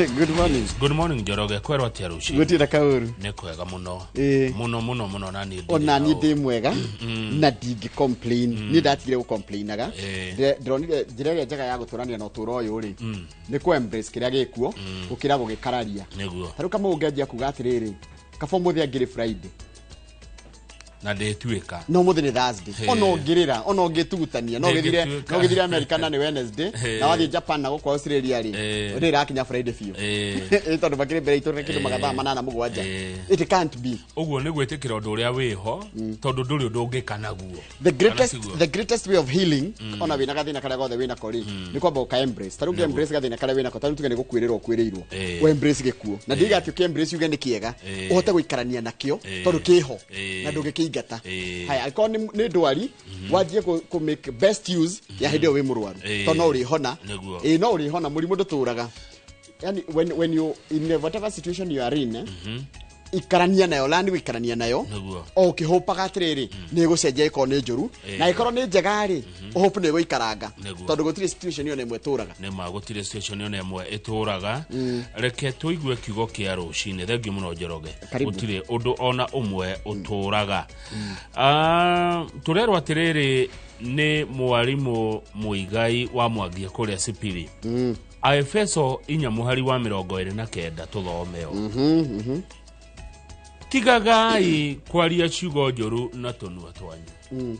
Good morning. Good morning, Njoroge. Kwerwo atia rucio? Gũtirĩ kaũru. Nĩ kwega mũno. Ĩĩ. Mũno mũno mũno, na niĩ ndirĩ Ona niĩ na ndĩ mwega na ndingĩ complain. Niĩ ndatigire gũ complainaga. Ndĩronire njĩra ĩrĩa njega ya gũtũrania na ũtũũro ũyũ rĩ, nĩ kũ embrace kĩrĩa gĩkuo gũkĩra gũgĩkararia. Nĩguo. Ta rĩu kamau ũngĩanjia kuga atĩrĩrĩ, kaba ũmũthĩ angĩrĩ Friday. Na ndĩtuĩka. No mũthĩ nĩ Thursday. Hey. Ona ũngĩrĩra, ona ũngĩtugutania, no ũgĩthire, Ndĩngĩtuĩka. no ũgĩthire America na nĩ Wednesday, na wathiĩ Japan na gũkũ Australia rĩ, rĩ ĩrakinya Friday biũ. Ĩ, tondũ makĩrĩ mbere itũ nĩ kĩndũ magathaa 8 7. It can't be. Ũguo nĩ gwĩtĩkĩra ũndũ ũrĩa wĩho, tondũ ndũrĩ ũndũ ũngĩka naguo. The Kana greatest, siguo? the greatest way of healing, ona wĩna gathĩna karĩa gothe wĩnako rĩ, nĩ kwamba ũka embrace. Ta rĩu ũngĩ embrace gathĩna karĩa wĩnako, ta rĩu tuge nĩ gũkuĩrĩrwo ũkuĩrĩirwo, ũ embrace gĩkuũ, na ndiga atĩ ũkĩ embrace uge nĩ kĩega, ũhote gũikarania nakĩo tondũ kĩho na ndũngĩkĩingata. Haya, angĩkorwo nĩ ndwari, wanjie kũ make best use ya hĩndĩ ĩyo wĩ mũrwaru, tondũ no ũrĩhona. Nĩguo. Ĩĩ, no ũrĩhona, mũrimũ ndũtũraga. Yani when you in whatever situation you are in, ikarania nayo, lani gũikarania nayo. Nĩguo. O ũkĩhũpaga atĩrĩrĩ, nĩ ĩgũcenjia ĩkorwo nĩ njũru, na ĩkorwo nĩ njega rĩ, ũhope nĩ ĩgũikaranga. Nĩguo. Tondũ gũtirĩ situation ĩyo na ĩmwe ĩtũraga. Nĩ ma, gũtirĩ situation ona ĩmwe ĩtũraga. Reke tũigue kiugo kĩa rũcinĩ. Thengiũ mũno, Njoroge. Karibu. Gũtirĩ ũndũ ona ũmwe ũtũraga. Ah, tũrerwo atĩrĩrĩ nĩ mwarimũ Mũigai wa Mwangia kũrĩa Sipiri, Aefeso 4 mũhari wa 29, tũthomeo: "Tigagai kwaria ciugo njũru na tũnua twanyu,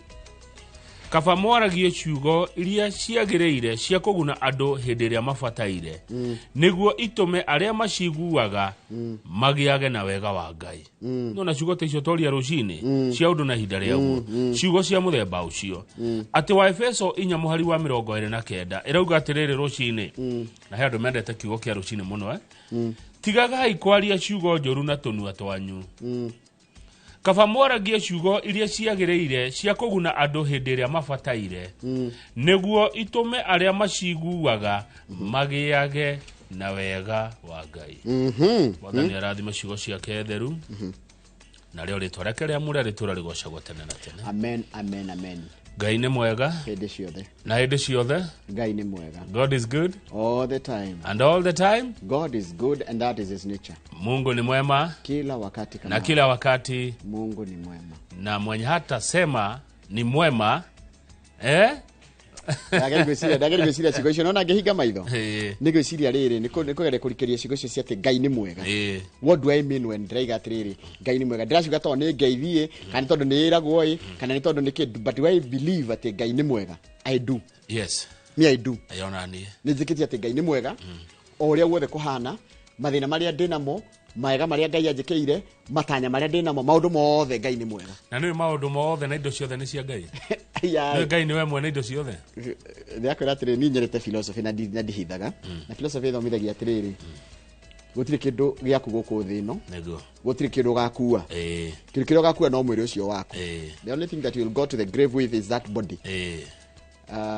kaba mwaragie ciugo iria ciagĩrĩire cia kũguna andũ hĩndĩ ĩrĩa mabataire, nĩguo itũme arĩa maciguaga magĩage na wega wa Ngai." Nona ciugo ta icio twaria rũcinĩ cia ũndũ na ihinda rĩaguo, ciugo cia mũthemba ũcio, atĩ wa Efeso 4 mũhari wa 29 ĩrauga atĩrĩrĩ rũcinĩ, na he andũ mendete kiugo kĩa rũcinĩ mũno, eh? "Tigagai kwaria ciugo njũru na tũnua twanyu, kaba mwaragie ciugo iria ciagĩrĩire cia kũguna andũ hĩndĩ ĩrĩa mabataire, nĩguo itũme arĩa maciguaga magĩage na wega wa Ngai." Mwathani arathime ciugo ciake theru, narĩo rĩtwa rĩake rĩamũre rĩtũra rĩgocagwo tene na tene. Amen, amen, amen. Ngai nĩ mwega. Hĩndĩ ciothe. Na hĩndĩ ciothe. Ngai nĩ mwega. God is good. All the time. And all the time. God is good and that is his nature. Mungu ni mwema. Kila wakati kama Na kila wakati. Mungu ni mwema. Na mwenye hata sema ni mwema, eh? Ndageri gwĩciria ciugo icio nona ngĩhinga maitho. Nĩ gwĩciria rĩrĩ, nĩ kũgeria kũrikĩria ciugo icio cia atĩ Ngai nĩ mwega. What do I mean when ndĩraiga atĩrĩrĩ, Ngai nĩ mwega? Ndĩraciuga tondũ nĩ ngeithie, kana nĩ tondũ nĩ ĩragwo ĩ, kana nĩ tondũ nĩ kĩ? But do I believe atĩ Ngai nĩ mwega? I do. Yes. Me, I do. Yona niĩ. Nĩ njĩkĩtie atĩ Ngai nĩ mwega o ũrĩa guothe kũhana, mathĩna marĩa ndĩ namo, mawega marĩa Ngai anjĩkĩire, matanya marĩa ndĩ namo, maũndũ mothe, Ngai nĩ mwega. Na nĩ maũndũ mothe na indo ciothe nĩ cia Ngai. Aya. Nĩ Ngai nĩwe mwene indo ciothe. Ndĩrakwĩra atĩrĩrĩ, niĩ nyendete philosophy na na ndihithaga, na philosophy ĩthomithagia atĩrĩrĩ, gũtirĩ kĩndũ gĩaku gũkũ thĩ ĩno. Gũtirĩ kĩndũ ũgakua. Kĩndũ kĩrĩa ũgakua no mwĩrĩ ũcio waku. The only thing that you will go to the grave with is that body.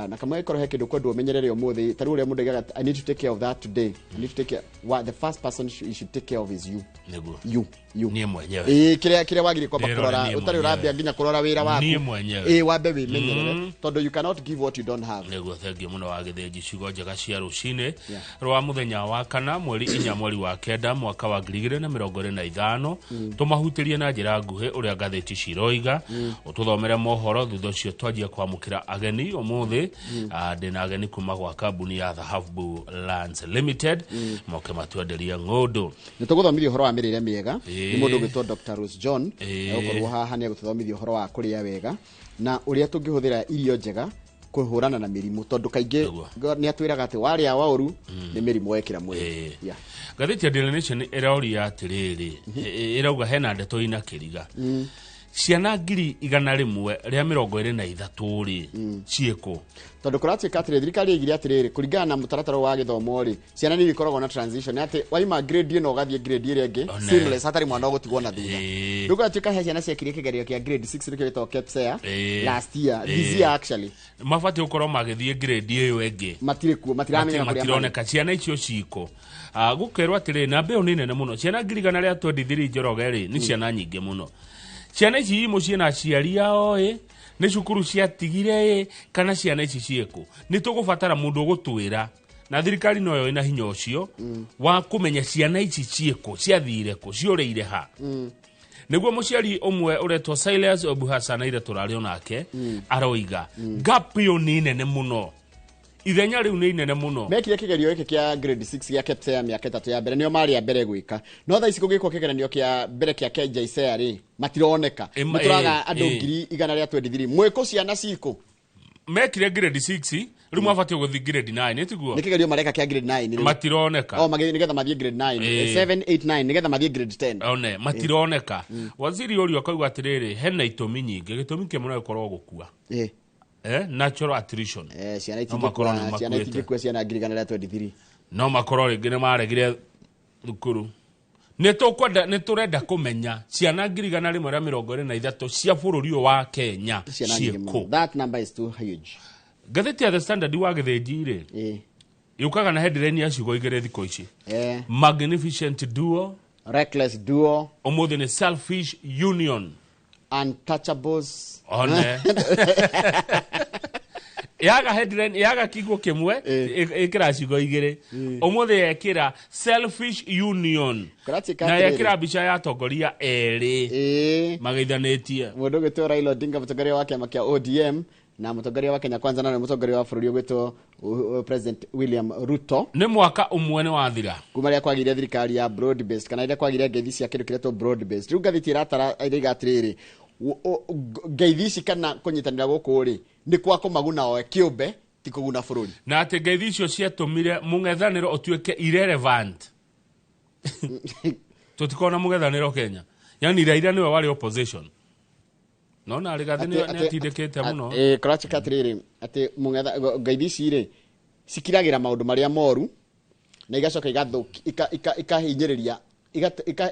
Na kama ĩkorwo he kĩndũ kwendwo ũmenyerere ũmũthĩ, ta rĩu ũrĩa mũndũ aigaga, "I need to take care of that today, I need to take care," what the first person you should take care of is you. Nĩguo. You, you. Niĩ mwenyewe. Ĩĩ, kĩrĩa wagĩrĩire kwamba Ndĩrore kũrora niĩ ũtarĩ mwenyewe. ũrambia nginya kũrora wĩra waku. Niĩ mwenyewe. Ĩĩ, wambe wĩmenyerere, tondũ you cannot give what you don't have. Nĩguo, thengiũ mũno wa Gĩthĩnji, ciugo njega cia rũcinĩ rwa mũthenya wa kana, mweri 4 mweri wa 9 mwaka wa 2025. Tũmahutĩrie na njĩra nguhĩ ũrĩa ngathĩti ciroiga, ũtũthomere mohoro, thutha ũcio twanjie kwamũkĩra ageni ũmũthĩ. Ah, ndĩna ageni kuma gwa kambuni ya Dhahabu Lands Limited, moke matwenderie ng'ũndũ. Nĩ tũgũthomithia ũhoro wa mĩrĩre mĩega. Nĩ mũndũ ũgwĩtwo Dr. Rose John egũkorwo haha, nĩ egũtũthomithia ũhoro wa kũrĩa wega na ũrĩa tũngĩhũthĩra irio njega kũhũrana na mĩrimũ, tondũ kaingĩ nĩ atwĩraga atĩ warĩa waũru nĩ mĩrimũ wekĩra mwĩrĩ. Yeah. Ngathĩti ya Daily Nation ĩroria atĩrĩrĩ, ĩrauga hena ndeto ina kĩriga, ciana 123,000 rĩ, ciĩkũ? Tondũ kũratuĩka atĩrĩ, thirikari ĩgire atĩrĩrĩ, kũringana na mũtaratara wa gĩthomo rĩ, ciana nĩ ikoragwo na transition atĩ waima grade ĩno ũgathiĩ grade ĩrĩa ĩngĩ One. seamless, hatarĩ mwana ũgũtigwo na thutha. Rĩu kũratuĩka he ciana ciekire kĩgerio kĩa grade 6, nĩkĩo gĩtagwo KPSEA, last year, this year actually. Mabatiĩ gũkorwo magĩthiĩ grade ĩyo ĩngĩ. Matirĩ kuo, matiramenya kũrĩa marĩ. Matironeka ciana icio ciko. Ah, gũkerwo atĩrĩ, namba ĩyo nĩ nene mũno, ciana 123,000, Njoroge rĩ, nĩ ciana nyingĩ mũno. Ciana ici i mũciĩ na aciari ao ĩ, nĩ cukuru ciatigire ĩ, kana ciana ici ciĩkũ? Nĩ tũgũbatara mũndũ ũgũtwĩra Na thirikari noyo ina hinya ũcio wa kũmenya ciana ici ciĩkũ, ciathire kũ, ciũrĩire ha. Nĩguo mũciari ũmwe ũretwo Silas Obuhasa na ira tũrarĩ onake aroiga gap ĩyo nĩ nene mũno, ithenya rĩu nĩ inene mũno. Mekire kĩgerio gĩkĩ kĩa grade 6 gĩa KPSEA mĩaka 3 ya mbere, nĩo marĩ a mbere gwĩka, no thaa ici kũgĩkwo kĩgeranio kĩa mbere kĩa KJSEA rĩ, matironeka. Nĩtũraga andũ 123 mwĩkũ ciana cikũ. Mekire grade 6, rĩu mabatiĩ gũthiĩ grade 9, tiguo? Nĩ kĩgerio mareka kĩa grade 9 rĩu. Matironeka. O nĩgetha mathiĩ grade 9, 7 8 9 nĩgetha mathiĩ grade 10. One matironeka. Waziri ũrĩa akauga atĩrĩrĩ, hena itũmi nyingĩ, gĩtũmi kĩmwe no gĩkorwo gũkua. Natural attrition. Ciana itingĩkua, ciana itingĩkua ciana 123. No makorwo rĩngĩ nĩ maregire thukuru. Nĩ tũrenda kũmenya ciana 123 cia bũrũri ũyũ wa Kenya ciĩkũ. That number is too huge. Ngathĩti ya The Standard wa Gĩthĩnji rĩ, yũkaga na headline ya ciugo igĩrĩ thikũ ici. Magnificent duo, reckless duo, ũmũthĩ nĩ selfish union, untouchables. One. Yaga headline, yaga kiugo kĩmwe, ĩkĩra ciugo igĩrĩ. Ũmũthĩ yekĩra selfish union. Na yekĩra mbica ya atongoria erĩ mageithanĩtie. Mũndũ ũgwĩtwo Raila Odinga, mũtongoria wa kĩama kĩa ODM, na mũtongoria wa Kenya Kwanza, na mũtongoria wa bũrũri ũgwĩtwo President William Ruto. Nĩ mwaka ũmwe nĩ wathira kuma rĩrĩa kwagĩire thirikari ya broad based, kana rĩrĩa kwagĩire ngeithi cia kĩndũ kĩretwo broad based. Rĩu ngathĩti ĩratara ĩraiga atĩrĩrĩ, ngeithi ici kana kũnyitanĩra gũkũ rĩ, nĩ kwa kũmaguna o kĩũmbe, ti kũguna bũrũri. Na atĩ ngeithi icio ciatũmire mũng'ethanĩro ũtuĩke irrelevant. Tũtikona mũng'ethanĩro Kenya. Yani Raila nĩwe warĩ opposition. No na Rigathi nĩ atindĩkĩte mũno. Kũratuĩka atĩrĩrĩ, atĩ ngeithi ici rĩ, cikiragĩra maũndũ marĩa moru, na igacoka ikahinyĩrĩria,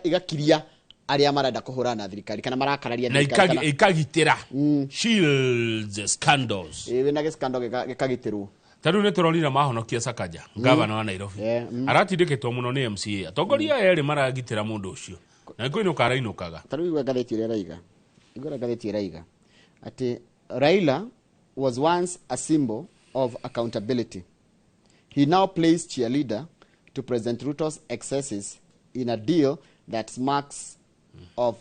igakiria arĩa marenda kũhũrana na thirikari kana marakararia thirikari, na ikagitĩra. Shields scandals. Wĩna gĩscandal gĩkagitĩrwo. Ta rĩu nĩ tũronire mahonokia Sakaja, gavana wa Nairobi. Aratindĩkĩtwo mũno nĩ MCA. Atongoria erĩ maragitĩra mũndũ ũcio. Na nĩkũinũka arainũkaga. Ta rĩu igua ngathĩti ĩrĩa ĩraiga. Igua ngathĩti ĩraiga atĩ Raila was once a symbol of accountability. He now plays cheerleader to President Ruto's excesses in a deal that smacks of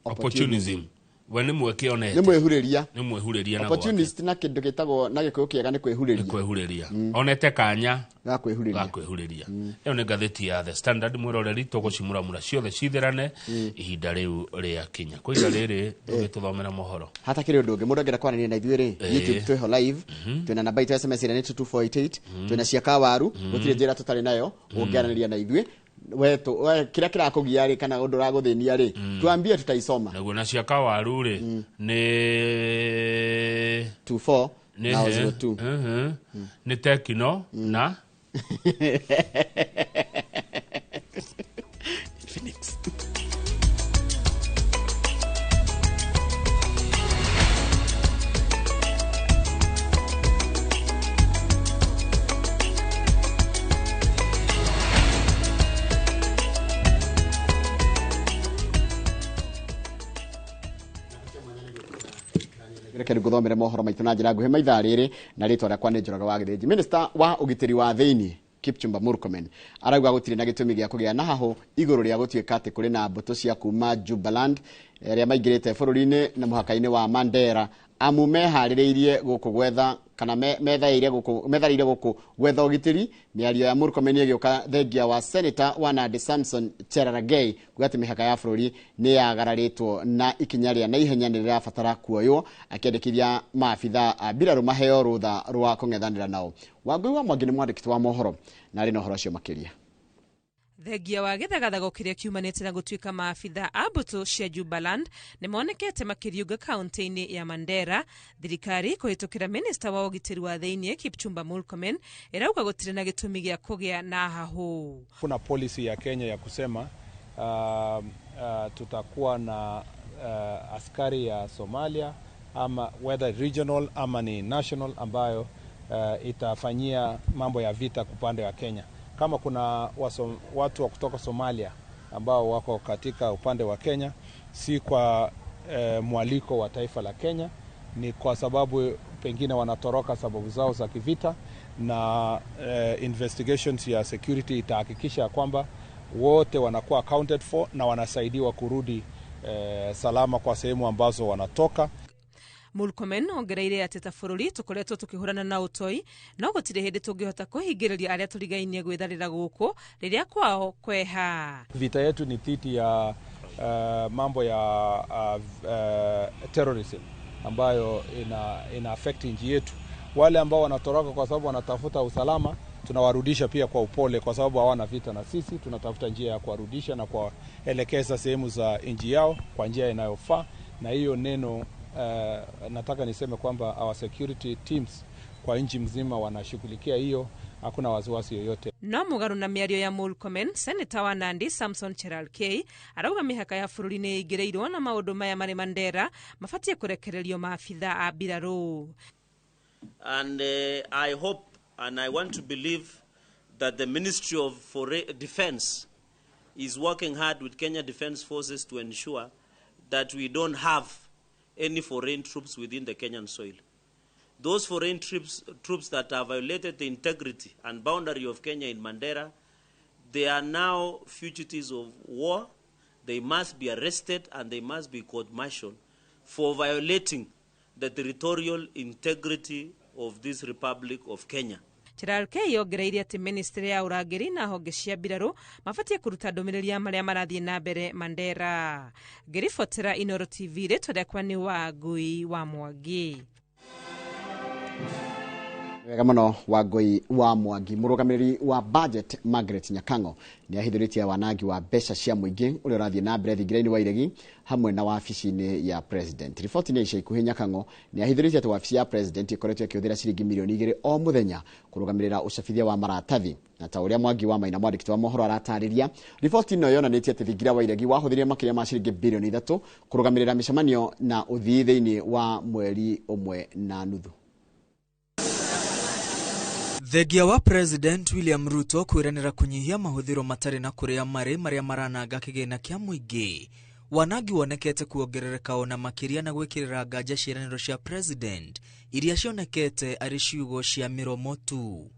opportunism. We nĩ mweke onete. Nĩ mwĩhurĩria. Nĩ mwĩhurĩria na opportunist na kĩndũ gĩtagwo na gĩkũyũ kĩega nĩ kwĩhurĩria. Nĩ kwĩhurĩria. Onete kanya ga kwĩhurĩria. Ga kwĩhurĩria. Ĩyo nĩ ngathĩti ya The Standard mwĩroreri, tũgũcimuramura ciothe citherane ihinda rĩu rĩa kinya. Kwa ihinda rĩrĩ tũgĩtũthomera mohoro. Hatakĩrĩ ũndũ ũngĩ, mũndũ angĩenda kwaranĩria na ithuĩ rĩ, YouTube twĩho live, twĩna namba itũ ya SMS ĩrĩa nĩ 22488, twĩna cia Kawaru, gũtirĩ njĩra tũtarĩ nayo ũngĩaranĩria na ithuĩ. We kĩrĩa kĩrakũgia rĩ, kana ũndũ ũragũthĩnia rĩ, tuambie tutaisoma. Naguo na cia Kawaru rĩ, nĩ 24 na 02. Nĩ Tekino na Phoenix. Reke ngũthomere mohoro maitũ na njĩra nguhĩ maithaa rĩrĩ, na rĩtwa rĩakwa nĩ Njoroge wa Gĩthĩnji. Minister wa ũgitĩri wa thĩinĩ Kipchumba Murkomen arauga gũtirĩ na gĩtũmi gĩa kũgĩa na hahũ igũrũ rĩa gũtuĩka atĩ kũrĩ na mbũtũ cia kuma Jubaland arĩa maingĩrĩte bũrũri-inĩ na mũhaka-inĩ wa Mandera, amu meharĩrĩirie gũkũ gwetha kana methaĩire gũkũ gwetha ũgitĩri. Mĩario ya Murkomen ĩgĩũka thengia wa Senator wa Nandi Samson Cherargei kuga atĩ mĩhaka ya bũrũri nĩ yagararĩtwo na ikinya rĩa naihenya nĩ rĩrabatara kuoywo, akĩandĩkithia maabitha a mbirarũ maheo rũtha rwa kũng'ethanĩra nao. Wangũi wa Mwangi nĩ mwandĩki wa mohoro na arĩ na ũhoro ũcio makĩria. Thengia wa gĩthagathago kĩrĩa kiumanĩte na gũtuĩka maabitha a mbũtũ cia Jubaland nĩ monekete makĩriũnga kaunti-inĩ ya Mandera, thirikari kũhĩtũkĩra minista wa ũgitĩri wa thĩinĩ Kipchumba Murkomen ĩrauga gũtirĩ na gĩtũmi gĩa kũgĩa na hahũ. Kuna policy ya Kenya ya kusema tutakuwa na askari ya Somalia ama whether regional ama ni national ambayo itafanyia mambo ya vita kupande wa Kenya. Kama kuna watu wa kutoka Somalia ambao wako katika upande wa Kenya, si kwa mwaliko wa taifa la Kenya, ni kwa sababu pengine wanatoroka sababu zao za kivita, na investigations ya security itahakikisha kwamba wote wanakuwa accounted for na wanasaidiwa kurudi salama kwa sehemu ambazo wanatoka. Murkomen ongereire atĩ ta bũrũri tũkoretwo tũkĩhũrana na ũtoi no gũtirĩ hĩndĩ tũngĩhota kũhingĩrĩria arĩa tũrigainie gwĩtharĩra gũkũ rĩrĩa kwao kweha. Vita yetu ni dhidi ya mambo ya terrorism ambayo ina affect nchi yetu. Wale ambao wanatoroka kwa sababu wanatafuta usalama tunawarudisha pia kwa upole, kwa sababu hawana vita na sisi. Tunatafuta njia ya kuwarudisha na kuwaelekeza sehemu za nchi yao kwa njia inayofaa. Na hiyo neno nataka niseme kwamba our security teams kwa nchi mzima wanashughulikia hiyo, hakuna wasiwasi yoyote. No mũgarũ na mĩario ya Murkomen, Seneta wa Nandi Samson Cherargei arauga mĩhaka ya bũrũri nĩ ĩingĩrĩirwo na maũndũ maya marĩ Mandera mabatiĩ kũrekererio maabitha a mbirarũ. And I hope and I want to believe that the Ministry of Defense is working hard with Kenya Defense Forces to ensure that we don't have any foreign troops within the Kenyan soil. Those foreign troops that have violated the integrity and boundary of Kenya in Mandera, they are now fugitives of war. They must be arrested and they must be court-martialed for violating the territorial integrity of this Republic of Kenya. Cherargei ongereire atĩ ministry ya ũrangĩri na honge cia mbirarũ mabatiĩ kũruta ndũmĩrĩri ya marĩa marathiĩ na mbere Mandera. Ngĩribotera Inooro TV, rĩtwa rĩakwa nĩ Wangui wa Mwangi. Wega mũno Wangui wa Mwangi. Mũrũgamĩrĩri wa budget Margaret Nyakango nĩ ahithũrĩtie wanangi wa mbeca cia mũingĩ ũrĩa ũrathiĩ na mbere thingira-inĩ wa Iregi hamwe na wabici-inĩ ya president. Riboti-inĩ ica ikuhĩ Nyakango nĩ ahithũrĩtie atĩ wabici ya president ĩkoretwo ĩkĩhũthĩra ciringi milioni 2 o mũthenya kũrũgamĩrĩra ũcabithia wa maratathi. Na ta ũrĩa Mwangi wa Maina mwandĩki wa mohoro aratarĩria, riboti ĩno yonanĩtie atĩ thingira wa Iregi wahũthĩrire makĩria ma ciringi bilioni 3 kũrũgamĩrĩra mĩcemanio na ũthii thĩinĩ wa mweri 1.5. Thengia wa President William Ruto kwĩranĩra kũnyihia mahũthĩro matarĩ na kũrĩa marĩ marĩa marananga kĩgĩna kĩa mũingĩ. Wanangi wonekete kuongerereka ona makĩria na gwĩkĩrĩra nganja ciĩranĩro cia President iria cionekete arĩ ciugo cia mĩromo tu.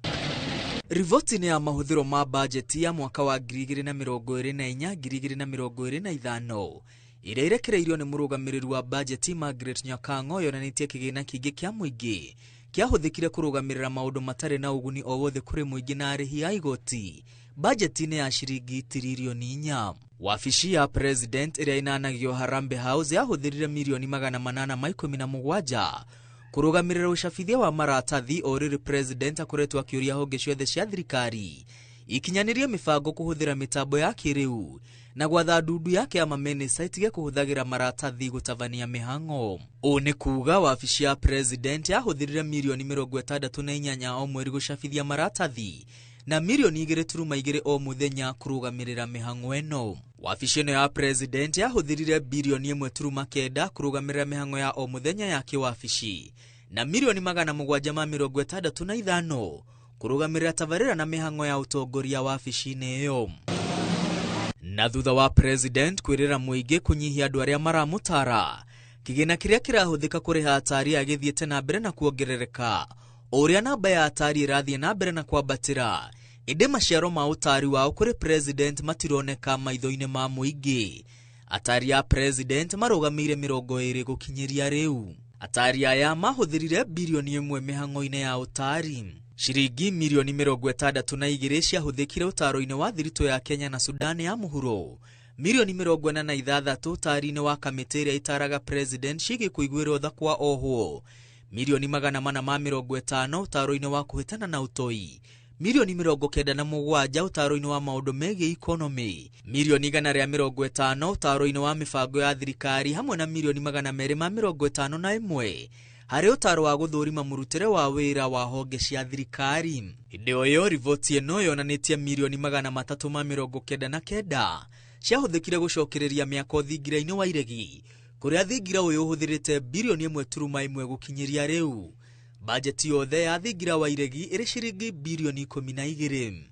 Riboti-inĩ ya mahũthĩro ma bajeti ya mwaka wa 2024 2025 ĩrĩa ĩrekereirio nĩ mũrũgamĩrĩri wa bajeti Margaret Nyakango yonanĩtie kĩgĩna kĩingĩ kĩa mũingĩ kĩahũthĩkire kũrũgamĩrĩra maũndũ matarĩ na ũguni o wothe kũrĩ mũingĩ na arĩhi a igoti bajeti-inĩ ya ciringi tiririoni 4. Wabici ya President ĩrĩa ĩnanagio Harambee House yahũthĩrire milioni 817 kũrũgamĩrĩra ũcabithia wa maratathi o rĩrĩ President akoretwo akĩũria honge ciothe cia thirikari ikinyanĩrie mĩbango kũhũthĩra mĩtambo ya kĩrĩu na gwatha ndundu yake ya mamĩnĩsta itige kũhũthagĩra maratathi gũtabania mĩhang'o. Ũũ nĩ kuuga wabici ya President yahũthĩrire milioni 68 o mweri gũcabithia maratathi na milioni 2.2 o mũthenya kũrũgamĩrĩra mĩhang'o ĩno. Wabici ĩno ya President yahũthĩrire bilioni 1.9 kũrũgamĩrĩra mĩhang'o ya o mũthenya ya kĩwabici na milioni 765 kũrũgamĩrĩra tabarĩra na mĩhang'o ya ũtongoria wabici-inĩ ĩyo. Na thutha wa President kwĩrĩra mũingĩ kũnyihia andũ arĩa maramũtara, kĩgĩna kĩrĩa kĩrahũthĩka kũrĩha atari agĩthiĩte na mbere na kuongerereka o ũrĩa namba ya atari ĩrathiĩ na mbere na kwambatĩra, ĩndĩ maciaro ma ũtari wao kũrĩ President matironeka maitho-inĩ ma mũingĩ. Atari a President marũgamĩire 20 gũkinyĩria rĩu. Atari aya mahũthĩrire bilioni 1 mĩhang'o-inĩ ya ũtari. Ciringi milioni 62 ciahũthĩkire ũtaro-inĩ wa thiritũ ya Kenya na Sudan ya mũhuro, milioni 46 ũtari-inĩ wa kamĩtĩ ĩrĩa ĩtaraga President ciĩgiĩ kũiguĩrwo tha kwa ohwo, milioni 450 ũtaro-inĩ wa kũhĩtana na ũtoi, milioni 97 ũtaro-inĩ wa maũndũ megiĩ ikonomĩ, milioni 150 ũtaro-inĩ wa mĩbango ya thirikari hamwe na milioni 251 harĩ ũtaro wa gũthũrima mũrutĩre wa wĩra wa honge cia thirikari. Hĩndĩ o ĩyo riboti ĩno yonanĩtie milioni 399 ciahũthĩkire gũcokereria mĩako thingira-inĩ wa Iregi, kũrĩa thingira ũyũ ũhũthĩrĩte bilioni 1.1 gũkinyĩria rĩu. Bajeti yothe ya thingira wa Iregi ĩrĩ ciringi bilioni 12.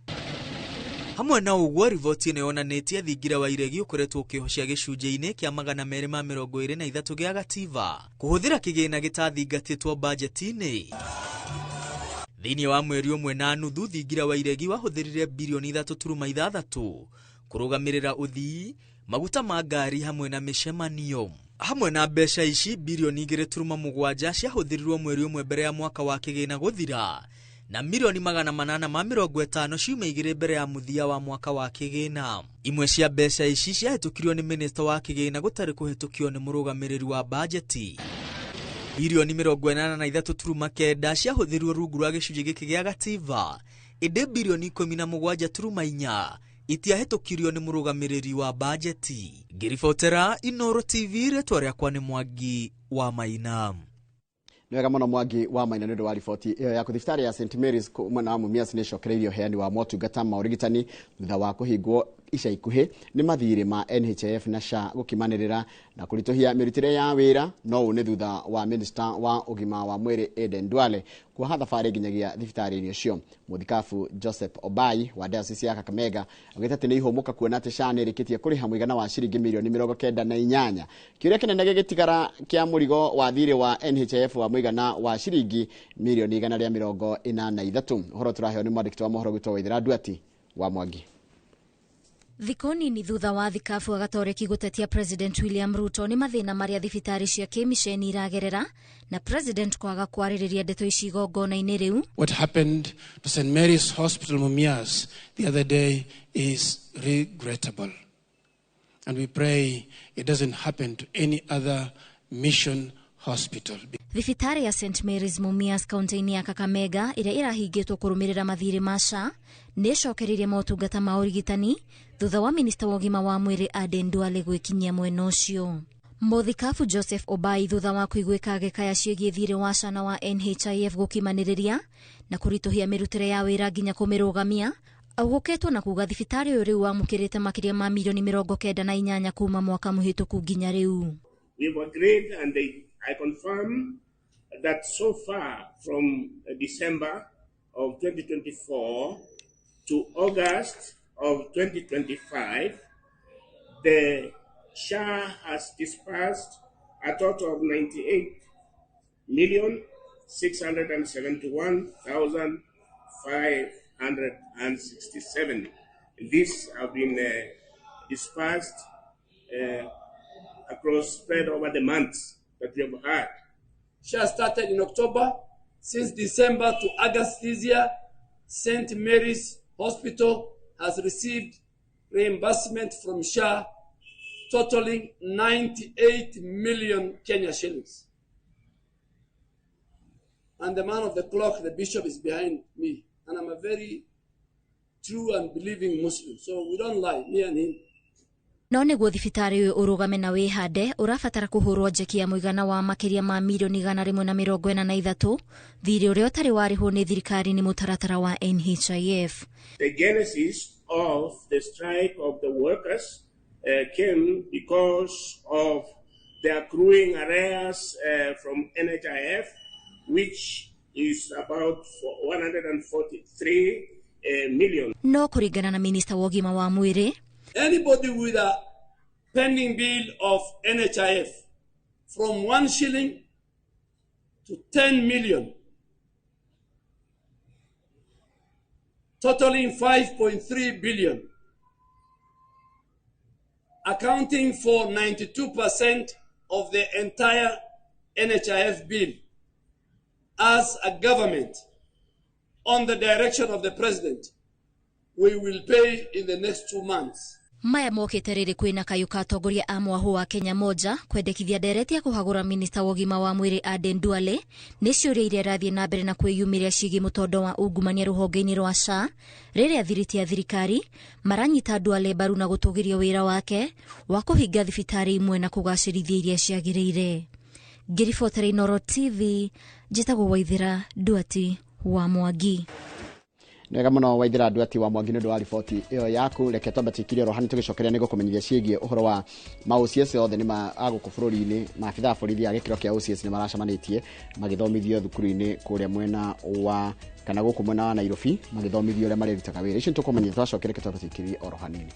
Hamwe na ũguo riboti ĩno yonanĩtie thingira wa Iregi ũkoretwo ũkĩhocia gĩcunjĩ-inĩ kĩa 223 gĩa gativa kũhũthĩra kĩgĩna gĩtathingatĩtwo bajeti-inĩ. Thĩinĩ wa mweri ũmwe na nuthu thingira wa iregi wahũthĩrire birioni 3.6 kũrũgamĩrĩra ũthii, maguta ma ngari hamwe na mĩcemanio. Hamwe na mbeca ici birioni 2.7 ciahũthĩrirwo mweri ũmwe mbere ya mwaka wa kĩgĩna gũthira na milioni 850 ciumia 2 mbere ya mũthia wa mwaka wa kĩgĩna. Imwe cia mbeca ici ciahĩtũkirio nĩ minista wa kĩgĩna gũtarĩ kũhĩtũkio nĩ mũrũgamĩrĩri wa bajeti. Birioni 83.9 ciahũthĩrirwo rungu rwa gĩcunjĩ gĩkĩ gĩa gatiba, ĩndĩ birioni 17.4 itiahĩtũkirio nĩ mũrũgamĩrĩri wa bajeti. Ngĩribotera Inoro TV, rĩtwa rĩakwa nĩ Mwangi wa Maina. Nĩ wega mũno Mwangi wa Maina nĩ ũndũ wa riboti ĩyo yaku. Thibitarĩ ya St Mary's mwena wa Mumias nĩ ĩcokereirie ũheani wa motungata ma ũrigitani thutha wa kũhingwo ica ikuhĩ nĩ mathirĩ ma NHIF na SHA gũkimanĩrĩra na kũritũhia mĩrutĩre ya wĩra. No ũũ nĩ thutha wa minista wa ũgima wa mwĩrĩ Aden Duale kuoha thabarĩ nginyagia thibitarĩ-inĩ ũcio. Mũthikabu Joseph Obai wa diocese ya Kakamega augĩte atĩ nĩ ihũmũka kuona atĩ SHA nĩ ĩrĩkĩtie kũrĩha mũigana wa ciringi mirioni 98. Kĩũria kĩnene gĩgĩtigara kĩa mũrigo wa thirĩ wa NHIF wa mũigana wa ciringi mirioni 183. Ũhoro tũraheo nĩ mwandĩki wa mohoro gwitũ Waithera Nduati wa Mwangi. Thikũ nini thutha wa thikabu wa Gatoreki gũtetia President William Ruto nĩ mathĩna marĩa thibitarĩ cia kĩmiceni iragerera na President kwaga kwarĩrĩria ndeto ici igongona-inĩ rĩu. What happened to St. Mary's Hospital Mumias the other day is regrettable. And we pray it doesn't happen to any other mission hospital. Thibitarĩ ya St Mary's Mumias kaunti-inĩ ya Kakamega ĩrĩa ĩrahingĩtwo kũrũmĩrĩra mathirĩ ma SHA nĩ ĩcokereirie motungata ma ũrigitani thutha wa minista wa ũgima wa mwĩrĩ Aden Duale gwĩkinyia mwena ũcio. Mũthikabu Joseph Obai thutha wa kũiguĩka agĩkaya ciĩgiĩ thirĩ wa SHA na wa NHIF gũkimanĩrĩria na kũritũhia mĩrutĩre ya wĩra nginya kũmĩrũgamia, augũkĩtwo na kuga thibitarĩ ũyũ rĩu wamũkĩrĩte makĩria ma milioni 98 kuma mwaka mũhĩtũku nginya rĩu. We've agreed and I confirm that so far from December of 2024 to August of 2025, the SHA has disbursed a total of 98,671,567. These have been dispersed across, spread over the months that we have had. SHA started in October. Since December to August this year, St. Mary's Hospital has received reimbursement from SHA totaling 98 million Kenya shillings. And the man of the clock, the bishop, is behind me. And I'm a very true and believing Muslim. So we don't lie, me and him. No nĩguo thibitarĩ ũyũ ũrũgame na wĩhande ũrabatara kũhũrwo njeki ya mũigana wa makĩria ma milioni 183 thirĩ ũrĩa ũtarĩ warĩhwo nĩ thirikari nĩ mũtaratara wa NHIF. The genesis of the strike of the workers came because of the accruing arrears from NHIF, which is about 143 million. No kũringana na minista wa ũgima wa mwĩrĩ, anybody with a pending bill of NHIF from 1 shilling to 10 million, totaling 5.3 billion, accounting for 92% of the entire NHIF bill, as a government, on the direction of the president, we will pay in the next 2 months. Maya mokĩte rĩrĩ kwĩna kayũ ka atongoria a mwahũ wa Kenya Moja kwendekithia ndereti ya kũhagũra minista wa ũgima wa mwĩrĩ Aden Duale nĩ ciũria iria irathiĩ na mbere na kwĩyumĩria ciĩgiĩ mũtondo wa ungumania rũhonge-inĩ rwa SHA rĩrĩa thiriti ya thirikari maranyita Duale mbaru na gũtũgĩria wĩra wake wa kũhinga thibitarĩ imwe na kũgacĩrithia iria ciagĩrĩire. Ngĩribotera Inoro TV, njĩtagwo Waithera Nduati wa Mwangi. Nĩwega mũno Waithera Nduati wa Mwangi nĩ ũndũ wa riboti ĩyo yaku. Reke twambe tũikirie oro hanini tũgĩcokeria nĩ gũkũmenyithia ciĩgiĩ ũhoro wa ma OCS othe nĩ ma a gũkũ bũrũri-inĩ. Maabithaa a borithi a gĩkĩro kĩa OCS nĩ maracemanĩtie magĩthomithio thukuru-inĩ kũrĩa mwena wa kana gũkũ mwena wa Nairobi magĩthomithio ũrĩa marĩrutaga wĩra. Icio nĩtũkũmenyithia twacokeria, reke twambe tũikirie oro hanini.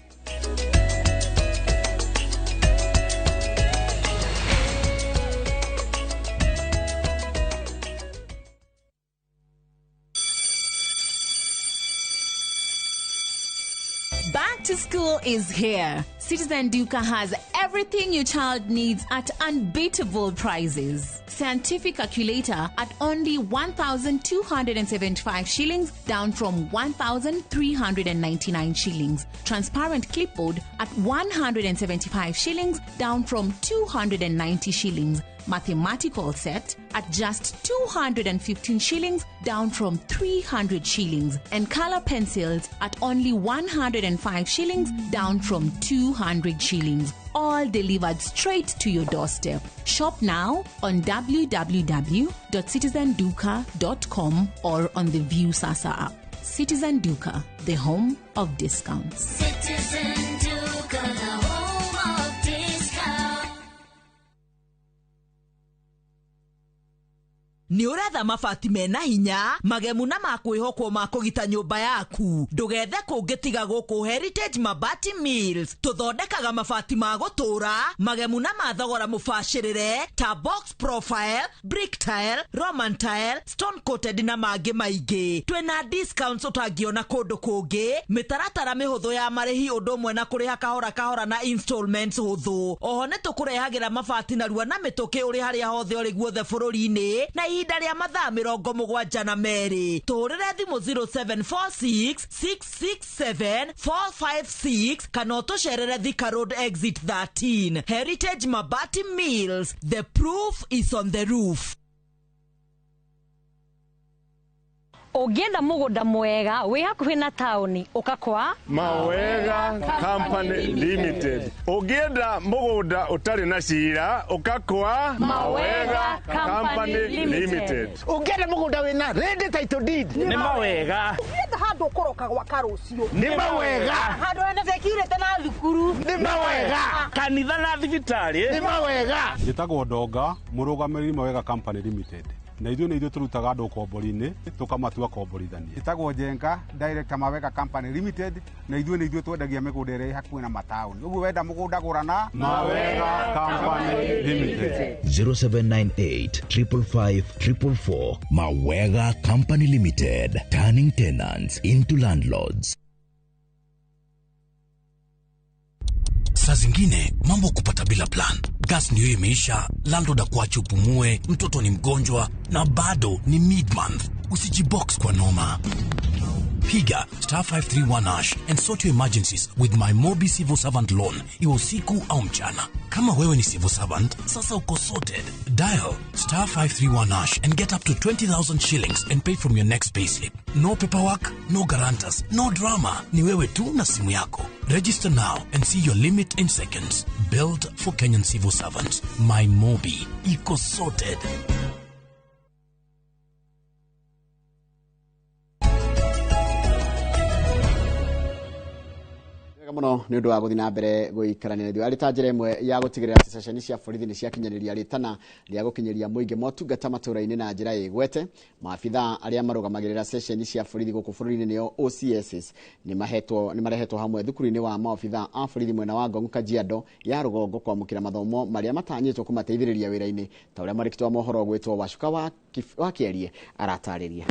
school is here. Citizen Duka has everything your child needs at unbeatable prices. Scientific calculator at only 1,275 shillings, down from 1,399 shillings. Transparent clipboard at 175 shillings, down from 290 shillings. Mathematical set at just 215 shillings, down from 300 shillings. And color pencils at only 105 shillings, down from 200 shillings. All delivered straight to your doorstep. Shop now on www.citizenduka.com or on the Viusasa app. Citizen Duka, the home of discounts. Citizen Duka, the home of discounts. Nĩ ũretha mabati mena hinya, magemu na makwĩhokwo ma kũgita nyũmba yaku. Ndũgethe kũngĩ tiga gũkũ Heritage Mabati Mills. Tũthondekaga mabati ma gũtũũra, magemu na ma thogora mũbacĩrĩre ta box profile, brick tile, roman tile, stone coated na mangĩ maingĩ. Twĩna discounts ũtangĩona kũndũ kũngĩ, mĩtaratara mĩhũthũ ya marĩhi ũndũ ũmwe na kũrĩha kahora kahora na installments hũthũ. Oho nĩ tũkũrehagĩra mabati narua na mĩtũkĩ ũrĩ harĩa hothe ũrĩ guothe bũrũri-inĩ na ihinda rĩa mathaa 72. Tũhũrĩre thimũ 0746 667 456 kana ũtũcerere Thika Road exit 13. Heritage Mabati Mills, the proof is on the roof. Ũngĩenda mũgũnda mwega wĩ hakuhĩ na taũni ũka kwa Mawega Company Limited. Ũngĩenda mũgũnda ũtarĩ na cira ũka kwa Mawega Company Limited. Ũngĩenda mũgũnda wĩna ready title deed nĩ Mawega. Ũngĩenda handũ ũkũroka gwaka rũciũ nĩ Mawega. Handũ hena security na thukuru nĩ Mawega. Kanitha na thibitarĩ nĩ Mawega. Njĩtagwo Ndonga, mũrũgamĩrĩri Mawega Company Limited. Na ithuĩ nĩ ithuĩ tũrutaga andũ ũkombori-inĩ tũkamatua komborithania. Ĩtagwo Njenga, Director Mawega Company Limited, na ithuĩ nĩ ithuĩ twendagia mĩgũnda ĩrĩa ĩ hakuhĩ na mataũni. Ũguo wenda mũgũnda gũra na Mawega Company Limited. 0798 555 444. Mawega Company Limited, turning tenants into landlords. Saa zingine mambo kupata bila plan. Gas ndiyo imeisha, landlord akuache upumue, mtoto ni mgonjwa na bado ni mid-month. Usijibox kwa noma. Piga star 531 hash and sort your emergencies with my Mobi Civil Servant Loan, iwe usiku au mchana. Kama wewe ni civil servant, sasa uko sorted. Dial star 531 hash and get up to 20,000 shillings and pay from your next payslip. No paperwork, no guarantors, no drama. Ni wewe tu na simu yako. Register now and see your limit in seconds. Built for Kenyan civil servants. My Mobi. Iko sorted. Muno nĩ ũndũ wa gũthiĩ na mbere gũikarania na ithuĩ arĩ ta njĩra ĩmwe ya gũtigĩrĩra atĩ ceceni cia borithi nĩ ciakinyanĩria rĩtana rĩa gũkinyĩria mũingĩ motungata matũra-inĩ na njĩra ĩgwete. Maabithaa arĩa marũgamagĩrĩra ceceni cia borithi gũkũ bũrũri-inĩ nĩo OCSs nĩ marehetwo hamwe thukuru-inĩ wa maobithaa a borithi mwena wa Ngong Kajiado ya rũgongo kwamũkĩra mathomo marĩa matanyĩtwo kũmateithĩrĩria wĩra-inĩ ta ũrĩa mwandĩki wa mohoro ũgwĩtwo Wacuka wa Kĩarie aratarĩria.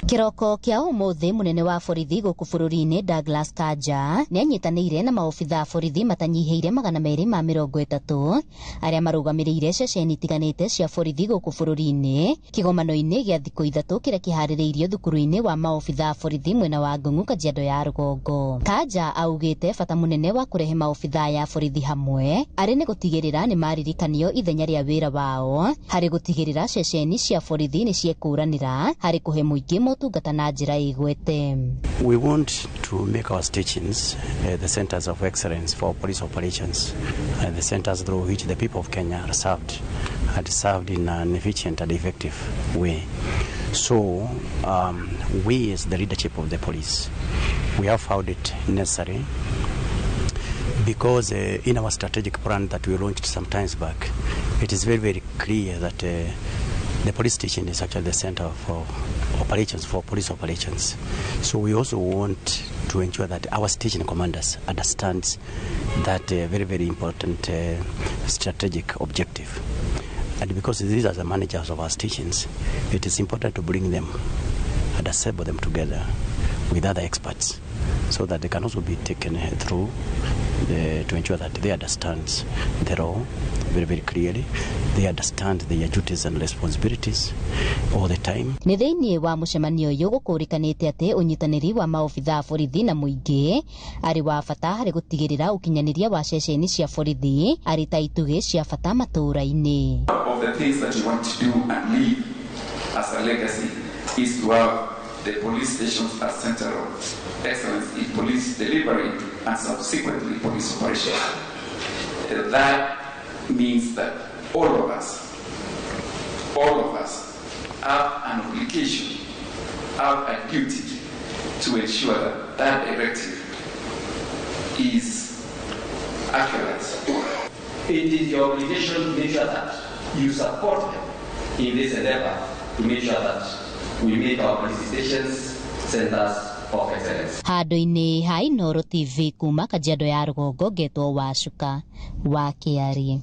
Kiroko kia umuthi munene wa borithi guku bururi-ini Douglas Kanja nianyitanĩire na maobithaa borithi matanyihĩire 230 arĩa marũgamĩrĩire ceceni itiganĩte cia borithi guku bururi-inĩ kĩgomano-inĩ gĩa thikũ ithatũ kĩrĩa kĩharĩrĩirio thukuru-inĩ wa maobithaa borithi mwena wa Ngong'u Kajiado ya rũgongo. Kanja augĩte bata mũnene wa kũrehe maobithaa ya borithi hamwe arĩ nĩ gũtigĩrĩra nĩ maririkanio ithenya rĩa wĩra wao harĩ gũtigĩrĩra ceceni cia borithi nĩ ciekũranĩra harĩ kũhe mũingĩ motungata na njĩra ĩgwete. We want to make our stations the centers of excellence for police operations, the centers through which the people of Kenya are served and served in an efficient and effective way. So we as the leadership of the police, we have found it necessary because in our strategic plan that we launched some times back, it is very, very clear that the police station is actually the center for operations, for police operations. So we also want to ensure that our station commanders understands that very, very important strategic objective. And because these are the managers of our stations, it is important to bring them and assemble them together with other experts so that they can also be taken through to ensure that they understand the law very, very clearly. They understand their duties and responsibilities all the time. Nĩ thĩinĩ wa mũcemanio ũyũ gũkũrĩkanĩte atĩ ũnyitanĩri wa maobitha a borithi na mũingĩ arĩ wa bata harĩ gũtigĩrĩra ũkinyanĩria wa ceceni cia borithi arĩ ta itugĩ cia bata matũũra-inĩ. Of the things that you want to do and leave as a legacy is to have the police stations as center of excellence in police delivery and subsequently police operation. That means that all of us have an obligation, have a duty to ensure that that directive is actualized. It is your obligation to make sure that you support them in this endeavor to make sure that we make our police stations centers of excellence. Handũ-inĩ ha Inooro TV kuma Kajiado ya rũgongo ngetwo Wacuka wa Kĩarie.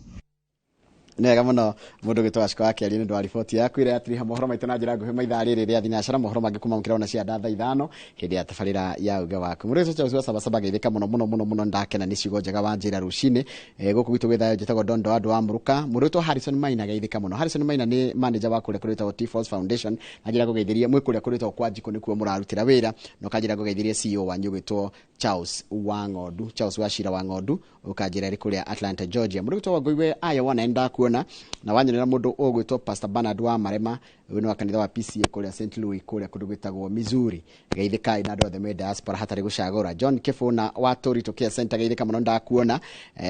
Nĩ wega mũno mũndũ ũgĩtwo Wacuka wa Kĩarie nĩ ũndũ wa riboti yaku ĩrĩa yatiriha mohoro maitũ na njĩra nguhĩ maithaa rĩrĩ rĩa thinacara, mohoro mangĩ kuma mũkĩra cia nda thaa 5 hĩndĩ ya tabarĩra ya uge waku. Mũndũ ũgĩtwo Charles wa Sabasaba geithĩka mũno mũno mũno mũno, ndakena nĩ ciugo njega wa njĩra rũcinĩ. Gũkũ gwitũ gwĩ thayũ, njĩtagwo Dondo wa andũ wa Mũrũka. Mũndũ ũgĩtwo Harrison Maina geithĩka mũno. Harrison Maina nĩ manager wa kũrĩa kũrĩtagwo T-Force Foundation, na njĩra ngũgeithĩrie mwĩ kũrĩa kũrĩtagwo kwa Njikũ nĩkuo mũrarutĩra wĩra, na ũkanjĩra ngũgeithĩrie CEO wanyu ũgĩtwo Charles wa Ng'ondu, Charles wa Cira wa Ng'ondu, ũkanjĩra ĩrĩ kũrĩa Atlanta, Georgia. Mũndũ ũgĩtwo Wangũi Aya wana ndakuona na wanyonera mũndũ ũgwĩtwo Pastor Bernard wa Marema, ũyũ nĩ wa kanitha wa PCA kũrĩa St Louis kũrĩa kũndũ gwĩtagwo Missouri. Geithĩkai na andũ othe me diaspora hatarĩ gũcagũra. John Kĩbũna wa Tũritũ Care Center geithĩka mũno ndakuona,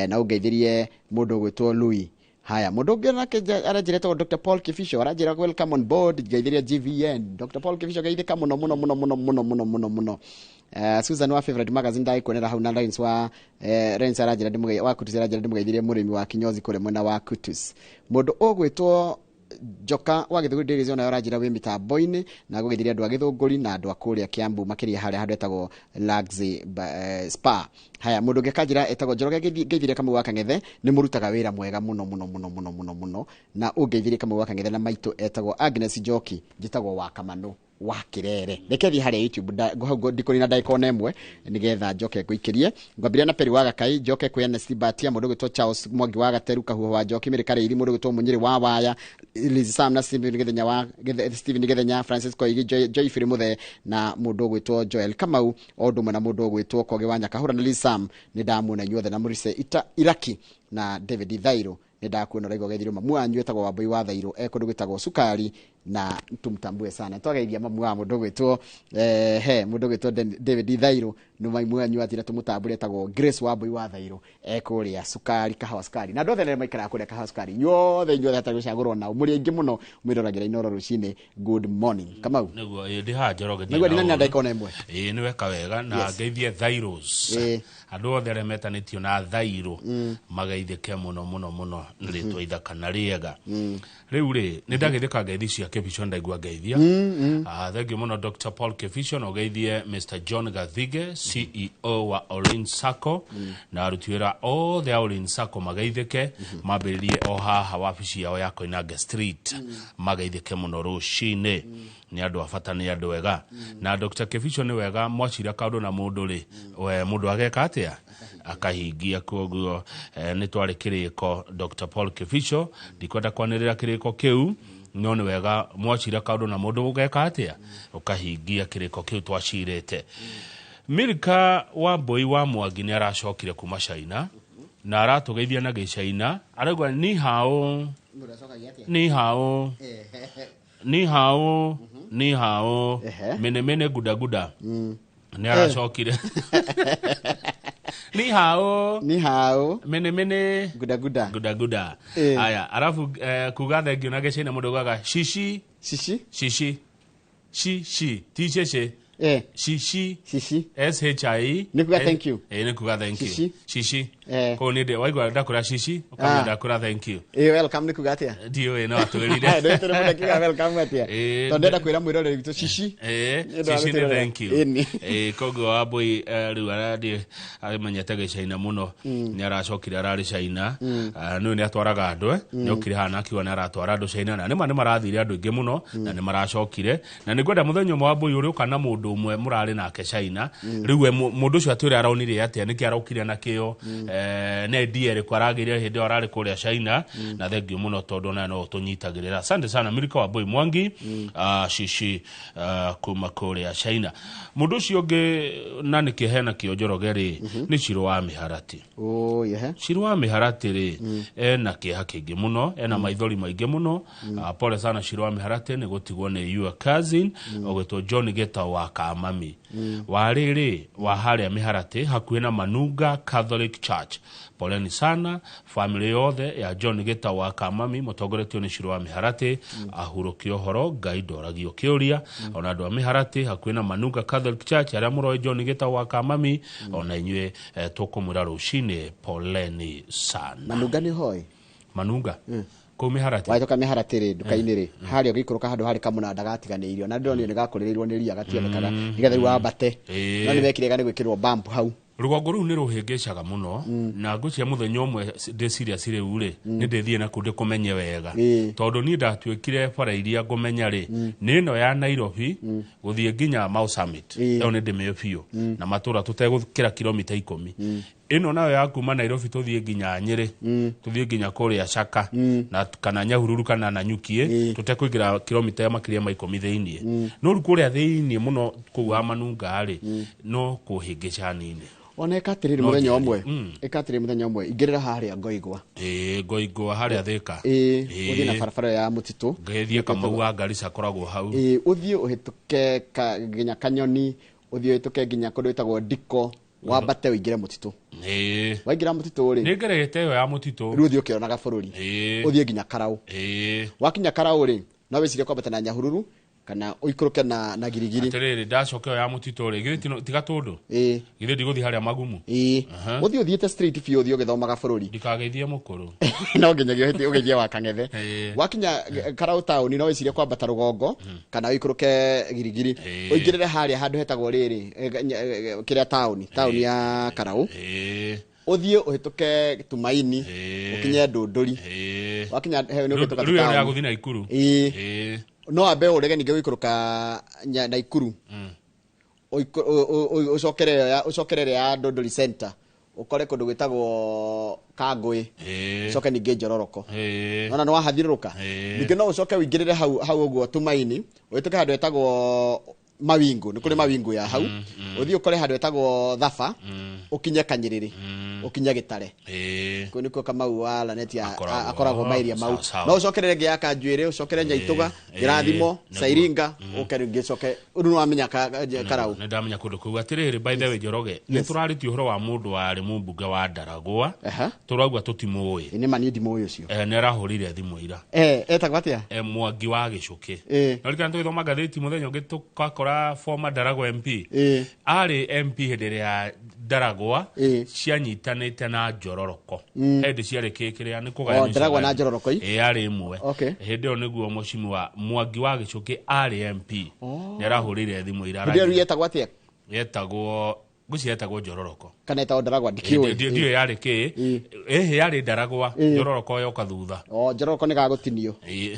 na ũngeithĩrie mũndũ ũgwĩtwo Louis. Haya, mũndũ ũngĩ nake aranjĩra etagwo Dr. Paul Kibisho, aranjĩra welcome on board, ngeithĩria GVN. Dr. Paul Kibisho geithĩka mũno mũno mũno mũno mũno mũno mũno mũno. Susan wa Favorite Magazine ndaikuonera hau na Lines wa Lines aranjĩra ndĩmũgeithie wa Kutus, aranjĩra ndĩmũgeithirie mũrĩmi wa kinyozi kũrĩa mwena wa Kutus. Mũndũ ũgwĩtwo Njoka wa Gĩthũngũri Dairies onayo aranjĩra wĩ mĩtambo-inĩ na gũgeithirie andũ a Gĩthũngũri na andũ a kũrĩa Kiambu makĩria harĩa handũ etagwo Luxy Spa. Haya, mũndũ ũngĩ akanjĩra etagwo Njoroge, ngeithirie Kamau wa Kang'ethe, nĩ mũrutaga wĩra mwega mũno mũno mũno mũno mũno mũno, na ũngeithirie Kamau wa Kang'ethe na maitũ etagwo Agnes Njoki, njĩtagwo wa Kamanũ wa Kirere. Reke thiĩ harĩa YouTube ndikũnina ndagĩka ona ĩmwe nĩgetha njoke ngũikĩrie. Ngwambĩrĩria na Peri wa Gakai, njoke kwĩ Ernest Batia, mũndũ ũgwĩtwo Charles Mwangi wa Gateru, Kahuho wa Njoki, Mary Karĩiri, mũndũ ũgwĩtwo Mũnyĩrĩ wa Waya, Liz Sam na Stephen Gĩthenya wa Stephen Gĩthenya, Francis Koigi, Joy Phiri Mũthee na mũndũ ũgwĩtwo Joel Kamau, o ũndũ ũmwe na mũndũ ũgwĩtwo Kogi wa Nyakahũra na Liz Sam, nĩ ndamuona inyuothe, na Mũrise Ita Iraki na David Thairo, nĩ ndakuona ũraigua geithĩrio mamu wanyu etagwo Wambui wa Thairo, e kũndũ gwĩtagwo Sukari, na tumtambue sana. Twageithia mamu wa mũndũ ũgwĩtwo he mũndũ ũgwĩtwo David Thairo, nĩ mamu wanyu atira tũmũtambũre, etagwo Grace Wambui wa Thairo, e kũrĩa Sukari, Kahawa Sukari, na andũ othe arĩa maikaraga kũrĩa Kahawa Sukari, inyuothe inyuothe hatarĩ gũcagũrwo nao, mũrĩ aingĩ mũno mwĩroragĩra Inooro rũcinĩ. Good morning Kamau. Nĩguo ndĩ haha Njoroge, nĩguo ndinanina ndagĩka ona ĩmwe. Ĩĩ nĩ weka wega na ngeithie Thairos, andũ othe arĩa metanĩtio na Thairo mageithĩke mũno mũno mũno nĩ rĩtwa ithaka na rĩega. Rĩu rĩ nĩ ndageithĩka ngeithi cia Kibisho, ndaigua ngeithia. Thengiũ mũno Dr. Paul Kibisho, na ũgeithie Mr. John Gathige, CEO wa Olin Sacco, na aruti wĩra othe a Olin Sacco mageithĩke, mambĩrĩrie o haha wabici yao ya Koinange Street, mageithĩke mũno rũcinĩ. Nĩ andũ a bata, nĩ andũ ega. Na Dr. Kibisho nĩ wega mwacira kaũndũ na mũndũ rĩ, we mũndũ ageka atĩa akahingia. Koguo nĩ twarĩ kĩrĩko Dr. Paul Kibisho, ndikwenda kwanĩrĩra kĩrĩko kĩu, no nĩ wega mwacira kaũndũ na mũndũ ũgeka atĩa ũkahingia kĩrĩko kĩu twacirĩte. Milka wa Mbui wa Mwangi nĩ aracokire kuma China na aratũgeithia na gĩcaina, arauga ni hao ni hao ni hao ni hao mene mene guda guda. Nĩ aracokire ni hao ni hao mene mene guda guda guda guda. Aya, arafu kuga thengio na gĩcaina mũndũ augaga shishi shishi shishi shi ti sheshe shishi shishi S H I nĩ kuga thank you. Nĩ kuga thank you shishi. Ko nĩ ndĩ waigua ndakũra shishi ũkamenya ndakũra thank you. Welcome nĩ kuga atĩa? Ndiũĩ no atwĩrire. Ndĩtũrĩ mũndũ akiuga welcome atĩa? Tondũ ndĩrenda kwĩra mwĩroreri witũ shishi. Shishi nĩ thank you. Koguo Wambui rĩu arathiĩ amenyete gĩcaina mũno, nĩ aracokire ararĩ China, nĩũĩ nĩ atwaraga andũ, nĩ okire haha na akiuga nĩ aratwara andũ China, na nĩma nĩ marathire andũ aingĩ mũno na nĩ maracokire, na nĩ ngwenda mũthenya ũmwe Wambui ũrĩũka na mũndũ mũndũ ũmwe mũrarĩ nake China. Rĩu we mũndũ ũcio atwĩre aronire atĩa, nĩkĩ arokire nakĩo, nĩ idea ĩrĩkũ aragĩire hĩndĩ ĩyo ararĩ kũrĩa China. Na thengiũ mũno tondũ nawe no ũtũnyitagĩrĩra. Asante sana Milika wa Boy Mwangi, shishi, kuma kũrĩa China. Mũndũ ũcio ũngĩ na nĩkĩ hena kĩo Njoroge rĩ, nĩ Ciro wa Mĩharati. Oh, yeah. Ciro wa Mĩharati rĩ, ena kĩeha kĩingĩ mũno, ena maithori maingĩ mũno. Pole sana Ciro wa Mĩharati nĩ gũtigwo nĩ your cousin ũgwĩtwo John Gitau wa Kamami, warĩ rĩ wa harĩa Mĩharati hakuhĩ na Manunga Catholic Church. Poleni sana family yothe ya John Gitau wa Kamami mũtongoretio nĩ Ciro wa Mĩharati. Ahurũkio ũhoro, Ngai ndoragio kĩũria. Ona andũ a Mĩharati hakuhĩ na Manunga Catholic Church arĩa mũroĩ John Gitau wa Kamami, ona inyuĩ tũkũmwĩra rũcinĩ poleni sana. Manunga nĩ hoi? Manunga kũu Mĩharati. Wahĩtũka Mĩharati rĩ, nduka-inĩ rĩ, harĩa ũgĩikũrũka handũ harĩ kamũnanda gatiganĩirio na ndĩronire nĩ gakũrĩrĩirwo nĩ ria gationekaga, nĩgetha rĩu wambate. No nĩ mekire nĩ gwĩkĩrwo bump hau. Rũgongo rũu nĩ rũhĩngĩcaga mũno, na ngwĩciria mũthenya ũmwe ndĩ serious rĩu rĩ, nĩ ndĩthiĩ nakuo ndĩkũmenye wega, tondũ niĩ ndatuĩkire bara iria ngũmenya rĩ, nĩ ĩno ya Nairobi gũthiĩ nginya Mau Summit. Ĩyo nĩ ndĩmĩũĩ biũ, na matũra tũtegũkĩra kilomita 10. Ĩno nayo ya kuma Nairobi tũthiĩ nginya Nyĩrĩ, tũthiĩ nginya kũrĩa Caka na kana Nyahururu kana Nanyuki, tũtekũingĩra kilomita makĩria ma 10 thĩiniĩ. No rĩu kũrĩa thĩiniĩ mũno kũu ha Manunga rĩ, no kũhĩngĩca nini. Ona ĩka atĩrĩrĩ, No mũthenya njĩra. ũmwe, ĩka atĩrĩrĩ, mũthenya ũmwe ingĩrĩra harĩa Ngoigwa. Ĩĩ, Ngoigwa harĩa Thĩka. Ĩĩ, ũthiĩ na barabara ya mũtitũ. Ngĩthiĩ Kamau wa Garissa akoragwo hau. Ĩĩ, ũthiĩ ũhĩtũke nginya Kanyoni, ũthiĩ ũhĩtũke nginya kũndũ gwĩtagwo Ndiko, wambate ũingĩre mũtitũ. Waingĩra mũtitũ rĩ, Nĩ ngerete ĩyo ya mũtitũ. Rĩu ũthiĩ ũkĩonaga bũrũri. Ũthiĩ nginya Karau. Wakinya Karau rĩ, no wĩcirie kwambata na Nyahururu kana ũikũrũke na Girigiri. Atĩrĩrĩ, ndacoka ĩyo ya mũtitũ rĩ, githĩ tiga tũndũ, githĩ ndigũthiĩ harĩa Magumu? Ĩĩ, ũthiĩ ũthiĩte straight biũ, ũthiĩ ũgĩthomaga bũrũri. Ndikageithie mũkũrũ. No nginyagia ũgeithie wa Kang'ethe. Wakinya Karau taũni, no wĩcirie kwambata rũgongo kana ũikũrũke Girigiri, ũingĩrĩre harĩa handũ hetagwo rĩrĩ, kĩrĩa taũni ya Karau, ũthiĩ ũhĩtũke Tumaini, ũkinye Ndũndũri. Wakinya he nĩ ũhĩtũka Rĩu ĩyo nĩ ya taũni. gũthiĩ Naikuru. Ĩĩ. No ambe ũrege ningĩ gũikũrũka Naikuru, ũcokere ĩyo ũcokere ĩrĩa ya Ndũndũri Center, ũkore kũndũ gwĩtagwo Kangũĩ, ũcoke ningĩ Njororoko. Nona nĩ wahathiũrũrũka. Ningĩ no ũcoke ũingĩrĩre hau hau ũguo Tumaini, ũhĩtũke handũ hetagwo Mawingu, nĩ kũrĩ mawingu ya hau, ũthiĩ ũkore handũ hetagwo Thaba, ũkinye Kanyĩrĩrĩ, ũkinye Gĩtare. Kũu nĩkuo Kamau wa Lanet Akoragwo. akoragwo mairia mau. Sawa, sawa. No ũcokerere ngĩ ya Kanjuĩrĩ, ũcokere Nyaitũga, Kĩrathimo, Sairinga, ũke rĩngĩ ũcoke rĩu nĩ wamenya Karau. Nĩ ndamenya kũndũ kũu. Atĩrĩrĩ, by the way Njoroge, nĩ tũrarĩtie ũhoro wa mũndũ warĩ mũmbunge wa Ndaragwa, tũrauga tũtimũĩ. Nĩ ma niĩ ndimũĩ ũcio. Nĩ arahũrire thimũ ira. Etagwo atĩa? Mwangi wa Gĩcũkĩ. No rikana tũgĩthoma ngathĩti mũthenya ũngĩ tũgakora former Ndaragwa MP, arĩ MP hĩndĩ ĩrĩa Ndaragwa cianyitanĩte na Njororoko, hĩndĩ ciarĩ kĩrĩa nĩ kũgayanio. Oh, Ndaragwa na Njororoko i? Ĩĩ, yarĩ ĩmwe. Hĩndĩ ĩyo nĩguo mũcimwa Mwangi wa Gĩcũkĩ arĩ MP. Nĩ arahũrĩire thimũ ira. Hĩndĩ ĩyo rĩu yetagwo atĩa? Yetagwo, ngwĩciria yetagwo Njororoko. Kana etagwo Ndaragwa, ndikĩũĩ. Ndiũĩ yarĩ kĩ. Ĩhĩ, yarĩ Ndaragwa, Njororoko yoka thutha. O Njororoko nĩ gagũtinio. Ĩĩ.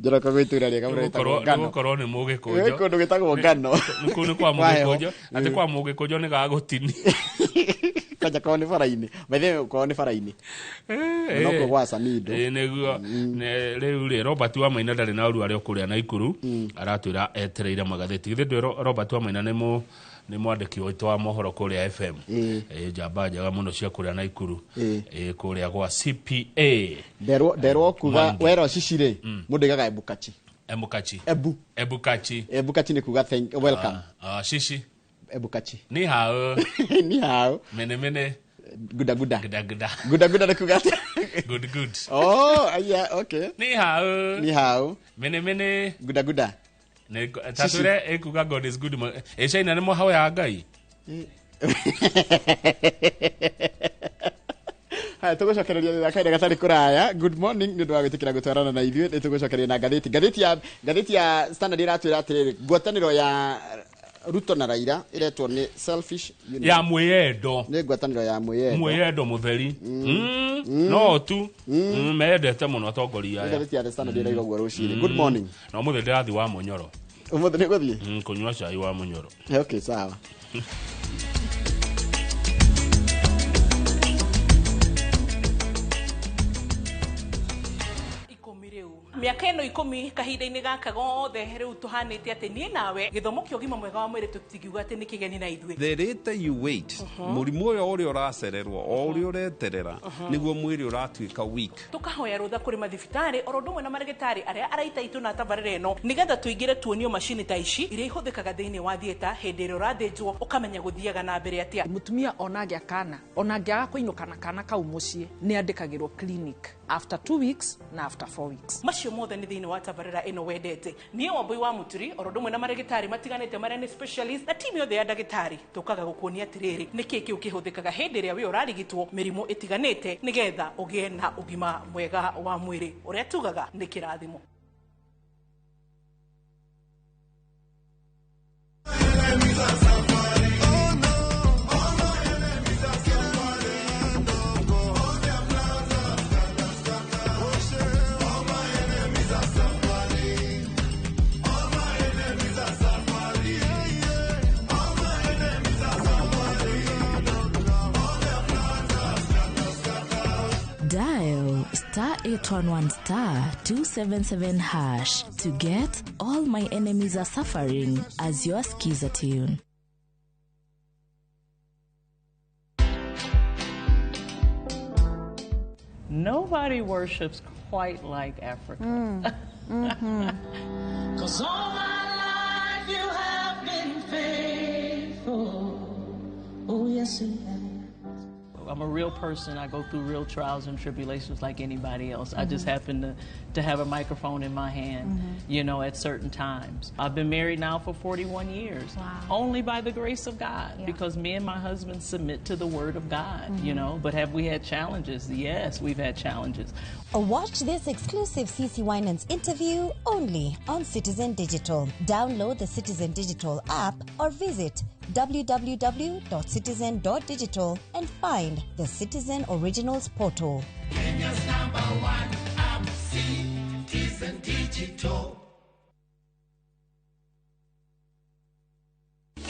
Njororoko gwĩ itũra rĩega mũno rĩtagwo Ngano. Nĩgũkorwo nĩ mũgĩkũnjo. Gwĩ kũndũ gwĩtagwo Ngano. Kũu nĩ kwa Waheho. mũgĩkũnjo, atĩ kwa mũgĩkũnjo nĩ gagũtini. Kwanja kwao nĩ bara-inĩ. By the way, kwao nĩ bara-inĩ. No kuo gwa Samido. Ĩĩ, nĩguo. Rĩu rĩ, Robert wa Maina ndarĩ na ũru arĩ o kũrĩa Naikuru, aratwĩra etereire magathĩti. Githĩ ndũĩ Robert wa Maina nĩ mwandĩki witũ wa mohoro kũrĩa FM? Ĩĩ, njamba njega mũno cia kũrĩa Naikuru. Ĩĩ, kũrĩa gwa CPA. Nderwo kuga Mwangi. werwo cici rĩ, mũndũ aigaga ebukachi. Ebukachi. Ebu. Ebukachi. Ebukachi nĩ kuga thank, welcome. Shishi. Ebukachi. Ni hao. Ni hao. Mene mene. Guda guda. Guda guda. Guda guda nĩ kuga atĩa? Good good. Oh, yeah, okay. Ni hao. Ni hao. Mene mene. Guda guda. Tatwĩre ĩkuga God is good. Ĩ China nĩ mũhoya Ngai? Haya, tũgũcokereria thutha kahinda gatarĩ kũraya. Good morning nĩ ũndũ wa gwĩtĩkĩra gũtwarana na ithuĩ. Nĩ tũgũcokereria na ngathĩti. Ngathĩti ya Standard ĩratwĩra atĩrĩrĩ, ngwatanĩro ya Ruto na Raila iretwo ni selfish union. Ya mwĩyendo. Nĩ ngwatanĩro ya mwĩyendo. Mwĩyendo mũtheri. No tu mendete mũno atongoria aya. Ngathĩti ya The Standard ĩrauga ũguo rũcinĩ. Good morning. Na ũmũthĩ ndĩrathiĩ wa Mũnyoro. Ũmũthĩ nĩ ũgũthiĩ? Kũnyua cai wa Mũnyoro. Okay, sawa. Miaka ĩno 10 kahinda-inĩ gaka gothe rĩu tũhanĩte atĩ niĩ nawe gĩthomo kĩa ũgima mwega wa mwĩrĩ tũtingiuga atĩ nĩ kĩgeni na ithuĩ. The later you wait, mũrimũ ũyũ ũrĩa ũracererwo o ũrĩa ũreterera nĩguo mwĩrĩ ũratuĩka weak. Tũkahoya rũtha kũrĩ mathibitarĩ oro ũndũ ũmwe na marĩgĩtarĩ arĩa araita itũ na tabarĩra ĩno nĩgetha tũingĩre tuonio macini ta ici iria ihũthĩkaga thĩinĩ wa theatre hĩndĩ ĩrĩa ũrathĩnjwo ũkamenya gũthiaga na mbere atĩa. Mũtumia ona angĩa kana ona angĩaga kũinũka na kana kau mũciĩ nĩ andĩkagĩrwo clinic after 2 weeks na after 4 weeks. Macio mothe nĩ thĩinĩ wa tabarĩra ĩno wendete. Niĩ Wambui wa Mũturi oro ũndũ ũmwe na marĩgĩtarĩ matiganĩte marĩa nĩ specialist na timu yothe ya ndagĩtarĩ tũkaga gũkuonia atĩrĩrĩ nĩkĩĩ kĩu kĩhũthĩkaga hĩndĩ ĩrĩa wĩ ũrarigitwo mĩrimũ ĩtiganĩte nĩgetha ũgĩe na ũgima mwega wa mwĩrĩ ũrĩa tugaga nĩ kĩrathimo. Dial star 811 star 277 hash to get All My Enemies Are Suffering as your skiza tune. Nobody worships quite like Africa. Mm. 'Cause all my life you have been faithful. Oh, yes, you have. I'm a real person. I go through real trials and tribulations like anybody else. I just happen to have a microphone in my hand, you know, at certain times. I've been married now for 41 years. Wow. Only by the grace of God, because me and my husband submit to the word of God, you know. But have we had challenges? Yes, we've had challenges. Watch this exclusive CC Winans interview only on Citizen Digital. Download the Citizen Digital app or visit www.citizen.digital and find the Citizen Originals portal. Kenya's number one app, Citizen Digital.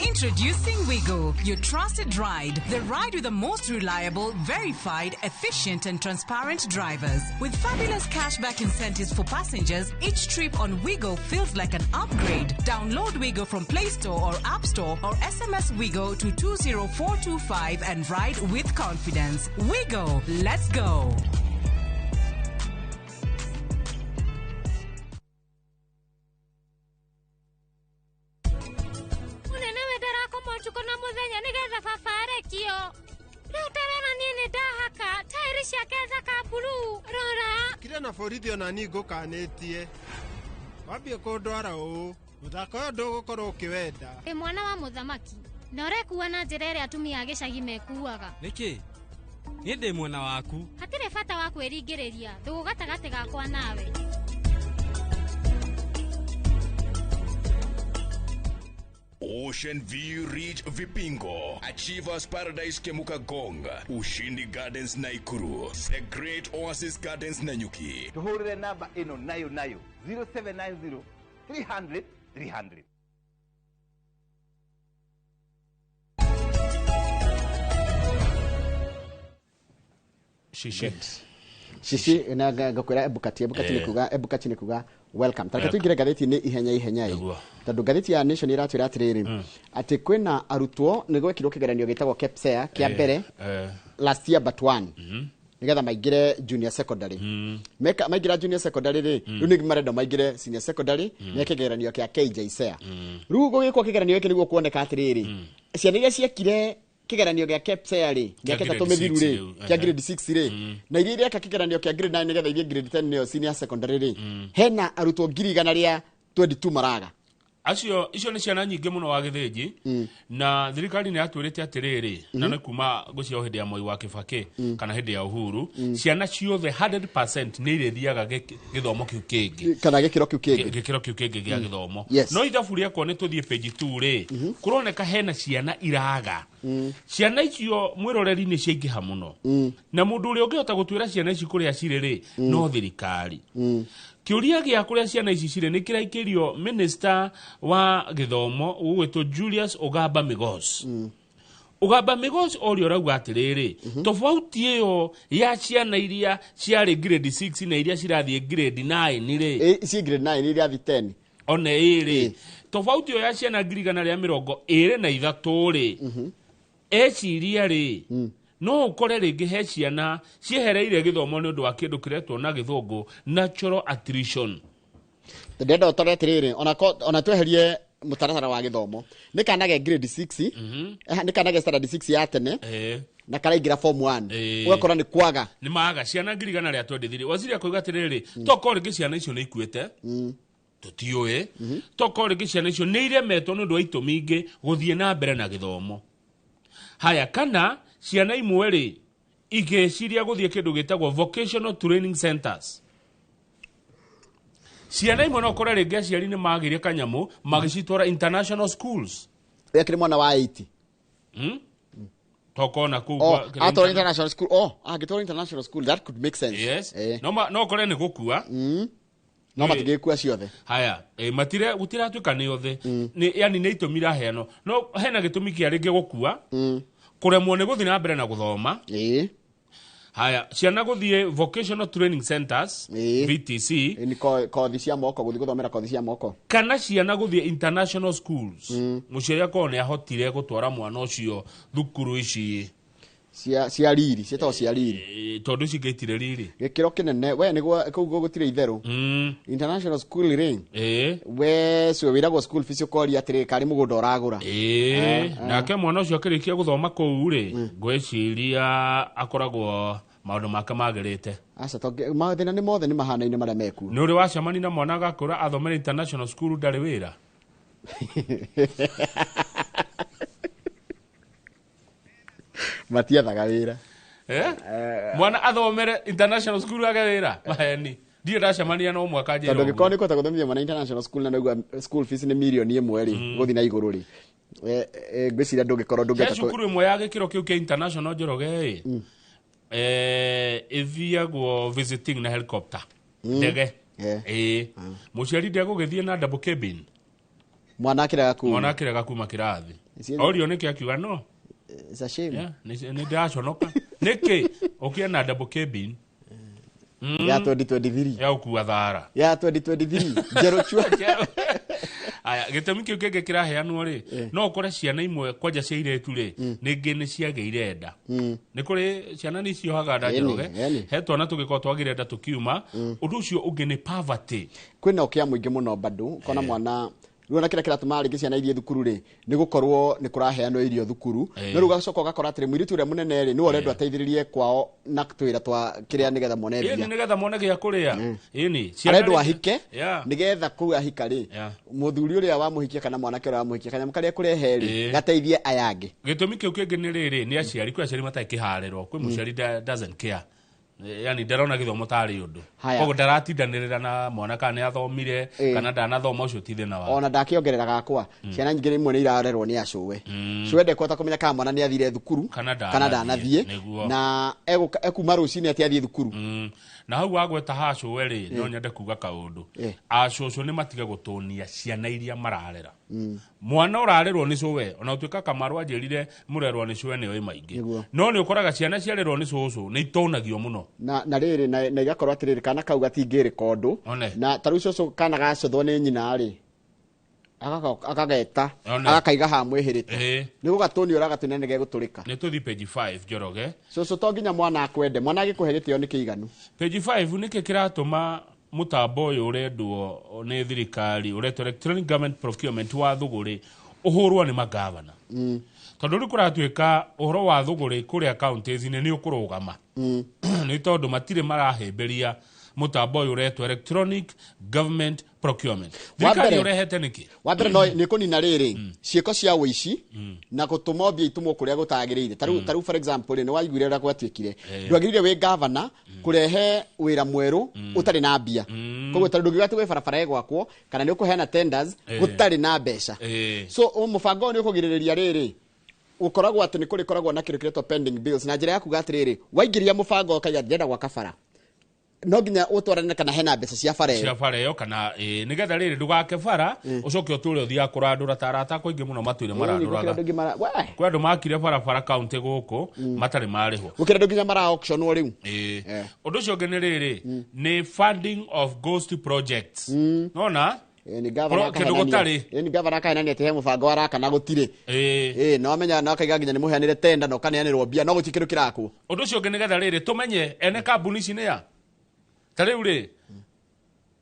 Introducing Wigo, your trusted ride. The ride with the most reliable, verified, efficient and transparent drivers. With fabulous cashback incentives for passengers, each trip on Wigo feels like an upgrade. Download Wigo from Play Store or App Store or SMS Wigo to 20425 and ride with confidence. Wigo, let's go. Na borithi ona niĩ ngũkanĩtie wambie kũndwara ũũ mũthako ũyũ ndũgũkorwo ũkĩwenda. Ĩ mwana wa mũthamaki na ũrekua na njĩra ĩrĩa atumia a gĩcagi mekuaga nĩkĩ? Niĩ ndĩ mwena waku. Hatirĩ bata wa kwĩringĩrĩria ndũgũ gatagatĩ gakwa nawe. Ocean View Ridge Vipingo, Achievers Paradise Kemuka Gong, Ushindi Gardens Naikuru, The Great Oasis Gardens Nanyuki. Tuhurire namba ino nayo nayo 0790 300 300. Shishi. Shishi na ngakwira Ebukati Ebukati ni kuga welcome. Tareke tuingire ngathĩti-inĩ ihenya ihenya ĩ tondũ ngathĩti ya Nation ĩratwĩra atĩrĩrĩ atĩ kwĩna arutwo nĩ gwekirwo kĩgeranio gĩtagwo KPSEA kĩa mbere last year but one nĩgetha maingĩre junior secondary. Meka maingĩra junior secondary rĩ rĩu nĩ marenda maingĩre senior secondary meke kĩgeranio kĩa KJSEA. Rĩu gũgĩkwo kĩgeranio gĩkĩ nĩguo kuoneka atĩrĩrĩ ciana iria ciekire kĩgeranio gĩa KPSEA rĩ mĩaka 3 mĩthiru rĩ kĩa grade 6 rĩ na iria ireka kĩgeranio kĩa grade 9 nĩgetha ithiĩ grade 10 nĩyo senior secondary rĩ hena arutwo 122 maraga. Acio icio nĩ ciana nyingĩ mũno wa Gĩthĩnji. Na thirikari nĩ yatwĩrĩte atĩrĩrĩ, na nĩ kuma ngũcia hĩndĩ ya Moi wa Kĩbakĩ kana hĩndĩ ya Uhuru, ciana ciothe 100% nĩ irĩthiaga gĩthomo kĩu kĩngĩ. Kana gĩkĩro kĩu kĩngĩ. Gĩkĩro kĩu kĩngĩ gĩa gĩthomo. Yes. No ithabu rĩakwa, nĩ tũthiĩ page 2 rĩ, kũroneka hena ciana iraga. Ciana icio, mwĩroreri, nĩ ciaingĩha mũno, na mũndũ ũrĩa ũngĩhota gũtuĩra ciana ici kũrĩa cirĩ rĩ, no thirikari. Kĩũria gĩa kũrĩa ciana ici cirĩ nĩ kĩraikĩrio minister wa gĩthomo ũgwĩtwo Julius Ogamba Migos. Ogamba Migos oria ũrauga atĩrĩrĩ, tofauti ĩyo ya ciana iria ciarĩ grade 6 na iria cirathiĩ grade 9 rĩ, Ici grade 9 iria thi 10. One ĩrĩ tofauti ĩyo ya ciana 123,000 rĩ, eciria rĩ, no ũkore rĩngĩ he ciana ciehereire gĩthomo nĩ ũndũ wa kĩndũ kĩretwo na gĩthũngũ natural attrition. Ndĩrenda ũtore atĩrĩrĩ, ona tweherie mũtaratara wa gĩthomo, nĩ kana ge grade 6, nĩ kana ge standard 6 ya tene na karaingĩra form 1, ũgakora nĩ kwaga. Nĩ maga ciana 123,000. Waziri akauga atĩrĩrĩ, tokorwo rĩngĩ ciana icio nĩ ikuĩte, tũtiũĩ, tokorwo rĩngĩ ciana icio nĩ iremetwo nĩ ũndũ wa itũmi ingĩ gũthiĩ na mbere na gĩthomo. Haya, kana ciana imwe rĩ, igĩciria gũthiĩ kĩndũ gĩtagwo vocational training centers. Ciana imwe no ũkore rĩngĩ aciari nĩ magĩire kanyamũ magĩcitwara international schools. Akĩrĩ mwana wa 80. Tokona kũu Oh, atwara international school. Oh, angĩtwara international school, that could make sense. Yes. No ũkore nĩ gũkua. No matingĩkua ciothe. Haya, matire gũtiratuĩka nĩ othe. Nĩ yani nĩ itũmi iraheanwo, no hena gĩtũmi kĩa rĩngĩ gũkua, kũremwo nĩ gũthiĩ na mbere na gũthoma. Haya, ciana gũthiĩ vocational training centers, VTC. Nĩ kothi cia moko, gũthiĩ gũthomera kothi cia moko. Kana ciana gũthiĩ international schools. Mũciari akorwo nĩ ahotire gũtwara mwana ũcio thukuru ici cia riri, ciĩtagwo cia riri. Tondũ ici ingĩ itirĩ riri. Gĩkĩro kĩnene we nĩguo kũu gũtirĩ itherũ. International school rĩ, we cio wĩragwo school fees, ũkoria atĩrĩ, karĩ mũgũnda ũragũra? Nake mwana ũcio akĩrĩkia gũthoma kũu rĩ, ngwĩciria akoragwo maũndũ make magĩrĩte. Aca, tondũ mathĩna nĩ mothe nĩ mahanaine marĩa mekuo. Nĩ ũrĩ wacemania na mwana agakũra athomere international school ndarĩ wĩra? Matiethaga wĩra. Eh? Mwana athomere international school age wĩra? Maheni, ndirĩ ndacemania no mwaka njĩra Tondũ ũguo. gĩkorwo nĩ kũhota gũthomithia mwana international school na naigua school fees nĩ 1 mirioni rĩ, gũthiĩ na igũrũ rĩ, ngwĩciria ndũngĩkorwo He ndũngĩhota cukuru ĩmwe ya gĩkĩro kĩu kĩa international, Njoroge ĩ, ĩthiagwo visiting na helicopter, ndege. Ĩ mũciari ndegũgĩthiĩ na double cabin? Mwana akĩrega kuma. Mwana akĩrega kuma kĩrathi. Orio nĩkĩ, akiuga no. It's a shame. Yeah, nĩ ndĩraconoka nĩkĩ ũkĩe na double cabin Ya 2023. Ya gũkua thara. Ya 2023 njerũ chua. Aya, gĩtũmi kĩu kĩngĩ kĩraheanwo rĩ, no ũkore ciana imwe kwanja cia irĩtu rĩ, nĩngĩ nĩ ciagĩire nda. Nĩ kũrĩ ciana nĩ ciohaga nda. Njoroge, he twana tũgĩkorwo twagĩire nda tũkiuma. Ũndũ ũcio ũngĩ nĩ poverty. Kwĩna ũkĩa mũingĩ mũno bado, ũkona mwana rĩu ona kĩrĩa kĩratũma rĩngĩ ciana ithiĩ thukuru rĩ, nĩ gũkorwo nĩ kũraheanwo irio thukuru. No rĩu ũgacoka ũgakora atĩrĩ, mũirĩtu ũrĩa mũnene rĩ, nĩwe ũrendwo ateithĩrĩrie kwao na twĩra twa kĩrĩa nĩgetha mone mbia. Nĩgetha mone gĩa kũrĩa, ĩni. Arendwo ahike nĩgetha kũu ahika rĩ, mũthuri ũrĩa wamũhikia kana mwanake ũrĩa wamũhikia, kanyamũ karĩa kũrehe rĩ, gateithie aya angĩ. Gĩtũmi kĩu kĩngĩ nĩ rĩrĩ, nĩ aciari. Kwĩ aciari matarĩ kĩharĩro, kwĩ mũciari doesn't care. Yani ndarona gĩthomo tarĩ ũndũ. Haya. Koguo ndaratindanĩrĩra na mwana kana nĩ athomire kana ndanathoma, ũcio ti thĩna wake. Ona ndakĩongerera gakwa, ciana nyingĩ rĩmwe nĩ irarerwo nĩ acũwe. Cũwe ndekũhota kũmenya kana mwana nĩ athire thukuru kana kana ndanathiĩ. Nĩguo. Na ekuma rũcinĩ atĩ athiĩ thukuru. Na hau wagweta hacũwe rĩ, no nyende kuga kaũndũ. Acũcũ nĩ matige gũtũnia ciana iria mararera. Mwana ũrarerwo nĩ cũwe, ona ũtuĩka Kamaru anjĩrire mũrerwo nĩ cũwe nĩ oĩ maingĩ, no nĩ ũkoraga ciana ciarerwo nĩ cũcũ nĩ itonagio mũno. Na rĩrĩ, na igakorwo atĩrĩrĩ, kana kau gatingĩrĩka ũndũ. One. Na ta rĩu cũcũ kana gacũthwo nĩ nyina rĩ, akageta, One. agakaiga haha mwĩhĩrĩte, nĩ gũgatũnia ũragatũnia nĩ gegũtũrĩka. Nĩ tũthi page 5, Njoroge. Cũcũ to nginya mwana akwende, mwana agĩkũhe gĩtĩo nĩ kĩiganu. Page 5, nĩkĩ kĩratũma mũtambo ũyũ ũrendwo nĩ thirikari ũretwo electronic government procurement wa thũgũrĩ ũhũrwo nĩ magavana? Tondũ rĩu kũratuĩka ũhoro wa thũgũrĩ kũrĩa counties-inĩ nĩ ũkũrũgama, nĩ tondũ matirĩ marahĩmbĩria Mũtambo ũyũ ũretwo electronic government procurement, thirikari ũrehete nĩkĩ? Wa mbere no nĩ kũnina rĩrĩ ciĩko cia ũici na gũtũma mbia itumwo kũrĩa gũtagĩrĩire. Tarĩu for example rĩ, nĩ waiguire ũrĩa gwatuĩkire, ndwagĩrĩire wĩ gavana kũrehe wĩra mwerũ ũtarĩ na mbia. Koguo tarĩu ndũngiuga atĩ gwĩ barabara ĩgwakwo kana nĩ ũkũheana tenders gũtarĩ na mbeca. So mũbango ũyũ nĩ ũkũgirĩrĩria rĩrĩ gũkoragwo atĩ nĩ kũrĩkoragwo na kĩndũ kĩretwo pending bills, na njĩra ya kuga atĩrĩrĩ, waingĩria mũbango ũkaiga ndĩrenda gwaka bara, no nginya ũtwarane kana hena mbeca cia bara ĩyo. Cia bara ĩyo kana nĩgetha rĩrĩ ndũgake bara ũcoke ũtũre ũthiaga kũrandũra ta arata akwa aingĩ mũno matũire marandũraga. Gũkĩra andũ aingĩ we! Kwĩ andũ makire barabara kaunti gũkũ matarĩ marĩhwo. Gũkĩra andũ nginya mara auctionwo rĩu. Ũndũ ũcio ũngĩ nĩ rĩrĩ, nĩ funding of ghost projects, nona Nĩ gavana kĩndũ gũtarĩ. Nĩ gavana akahenania atĩ he mũbango araka na gũtirĩ. No amenya no akaiga nginya nĩ mũheanĩre tenda na ũkaneanĩrwo mbia, no gũtirĩ kĩndũ kĩrakwo. Ũndũ ũcio ũngĩ nĩgetha rĩrĩ tũmenye ene kambuni ici nĩ a ta rĩu rĩ,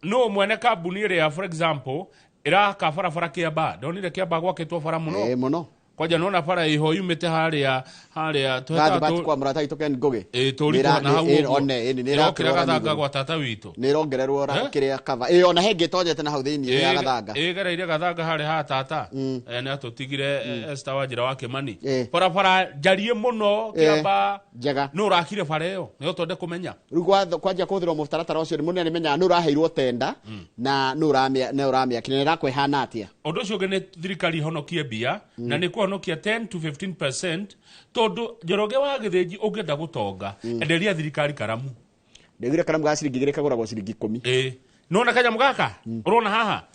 no mwene kambuni ĩrĩa for example ĩraka barabara Kĩambaa, ndonire Kĩambaa gwakĩtwo bara mũno. Mũno. Kwanja nona bara ĩho yumĩte harĩa harĩa tũhetaga Gathi kwa mũrata witũ Ken Ngugi. Tũri na hau ũguo. One, nĩ ĩrokĩra ĩrakĩrwo Gathanga gwa tata witũ. Nĩ ĩrongererwo kĩrĩa cover. Ona he ĩngĩ ĩtonyete na hau thĩinĩ ya Gathanga. Ĩgereire Gathanga harĩa ha tata. Nĩ atũtigire Esther Wanjĩra wa Kĩmani. Barabara njariĩ mũno Kĩambaa. Njega. Nũ ũrakire bara ĩyo? Nĩyo twende kũmenya. Rĩu kwanjia kũhũthĩrwo mũtaratara ũcio, mũndũ nĩamenyaga nũ ũraheirwo tenda na nũ ũramĩakire na ĩrakwo ĩhana atĩa. Ũndũ ũcio ũngĩ nĩ thirikari ihonokie mbia na nĩ kũhonokia 10 to 15%, tondũ Njoroge wa Gĩthĩnji ũngĩenda gũtonga, enderia thirikari karamu. Ndĩgire karamu ga ciringi 2 kagũragwo ciringi 10. Nona kanyamũ gaka ũrona haha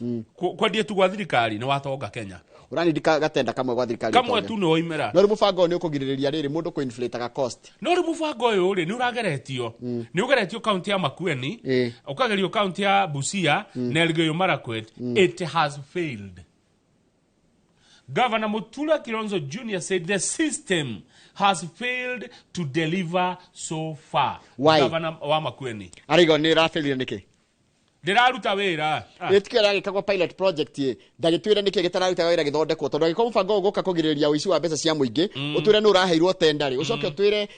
kwendia tu gwa thirikari nĩ watonga Kenya. Ũranindika gatenda kamwe gwa thirikari kamwe ũtonge. Tu nĩ woimĩra. No rĩu mũbango ũyũ nĩ ũkũgirĩrĩria rĩrĩ mũndũ kũ-inflate-aga cost. No rĩu mũbango ũyũ rĩ nĩ ũrageretio, nĩ ũgeretio kaunti ya Makueni, ũkagerio kaunti ya Busia na Elgeyo Marakwet. It has failed. Governor Mutula Kilonzo Jr. said the system has failed to deliver so far. Why? Governor wa Makueni. Araiga nĩ ĩrafailire nĩkĩ? Ndĩraruta wĩra. Ĩtikĩo ĩragĩkagwo pilot project ĩ, ndagĩtwĩre nĩkĩ gĩtararuta wĩra gĩthondekwo, tondũ angĩkorwo mũbango ũyũ ũgũka kũgirĩrĩria ũici wa mbeca cia mũingĩ, ũtwĩre nĩ ũraheirwo tenda rĩ, ũcoke ũtwĩre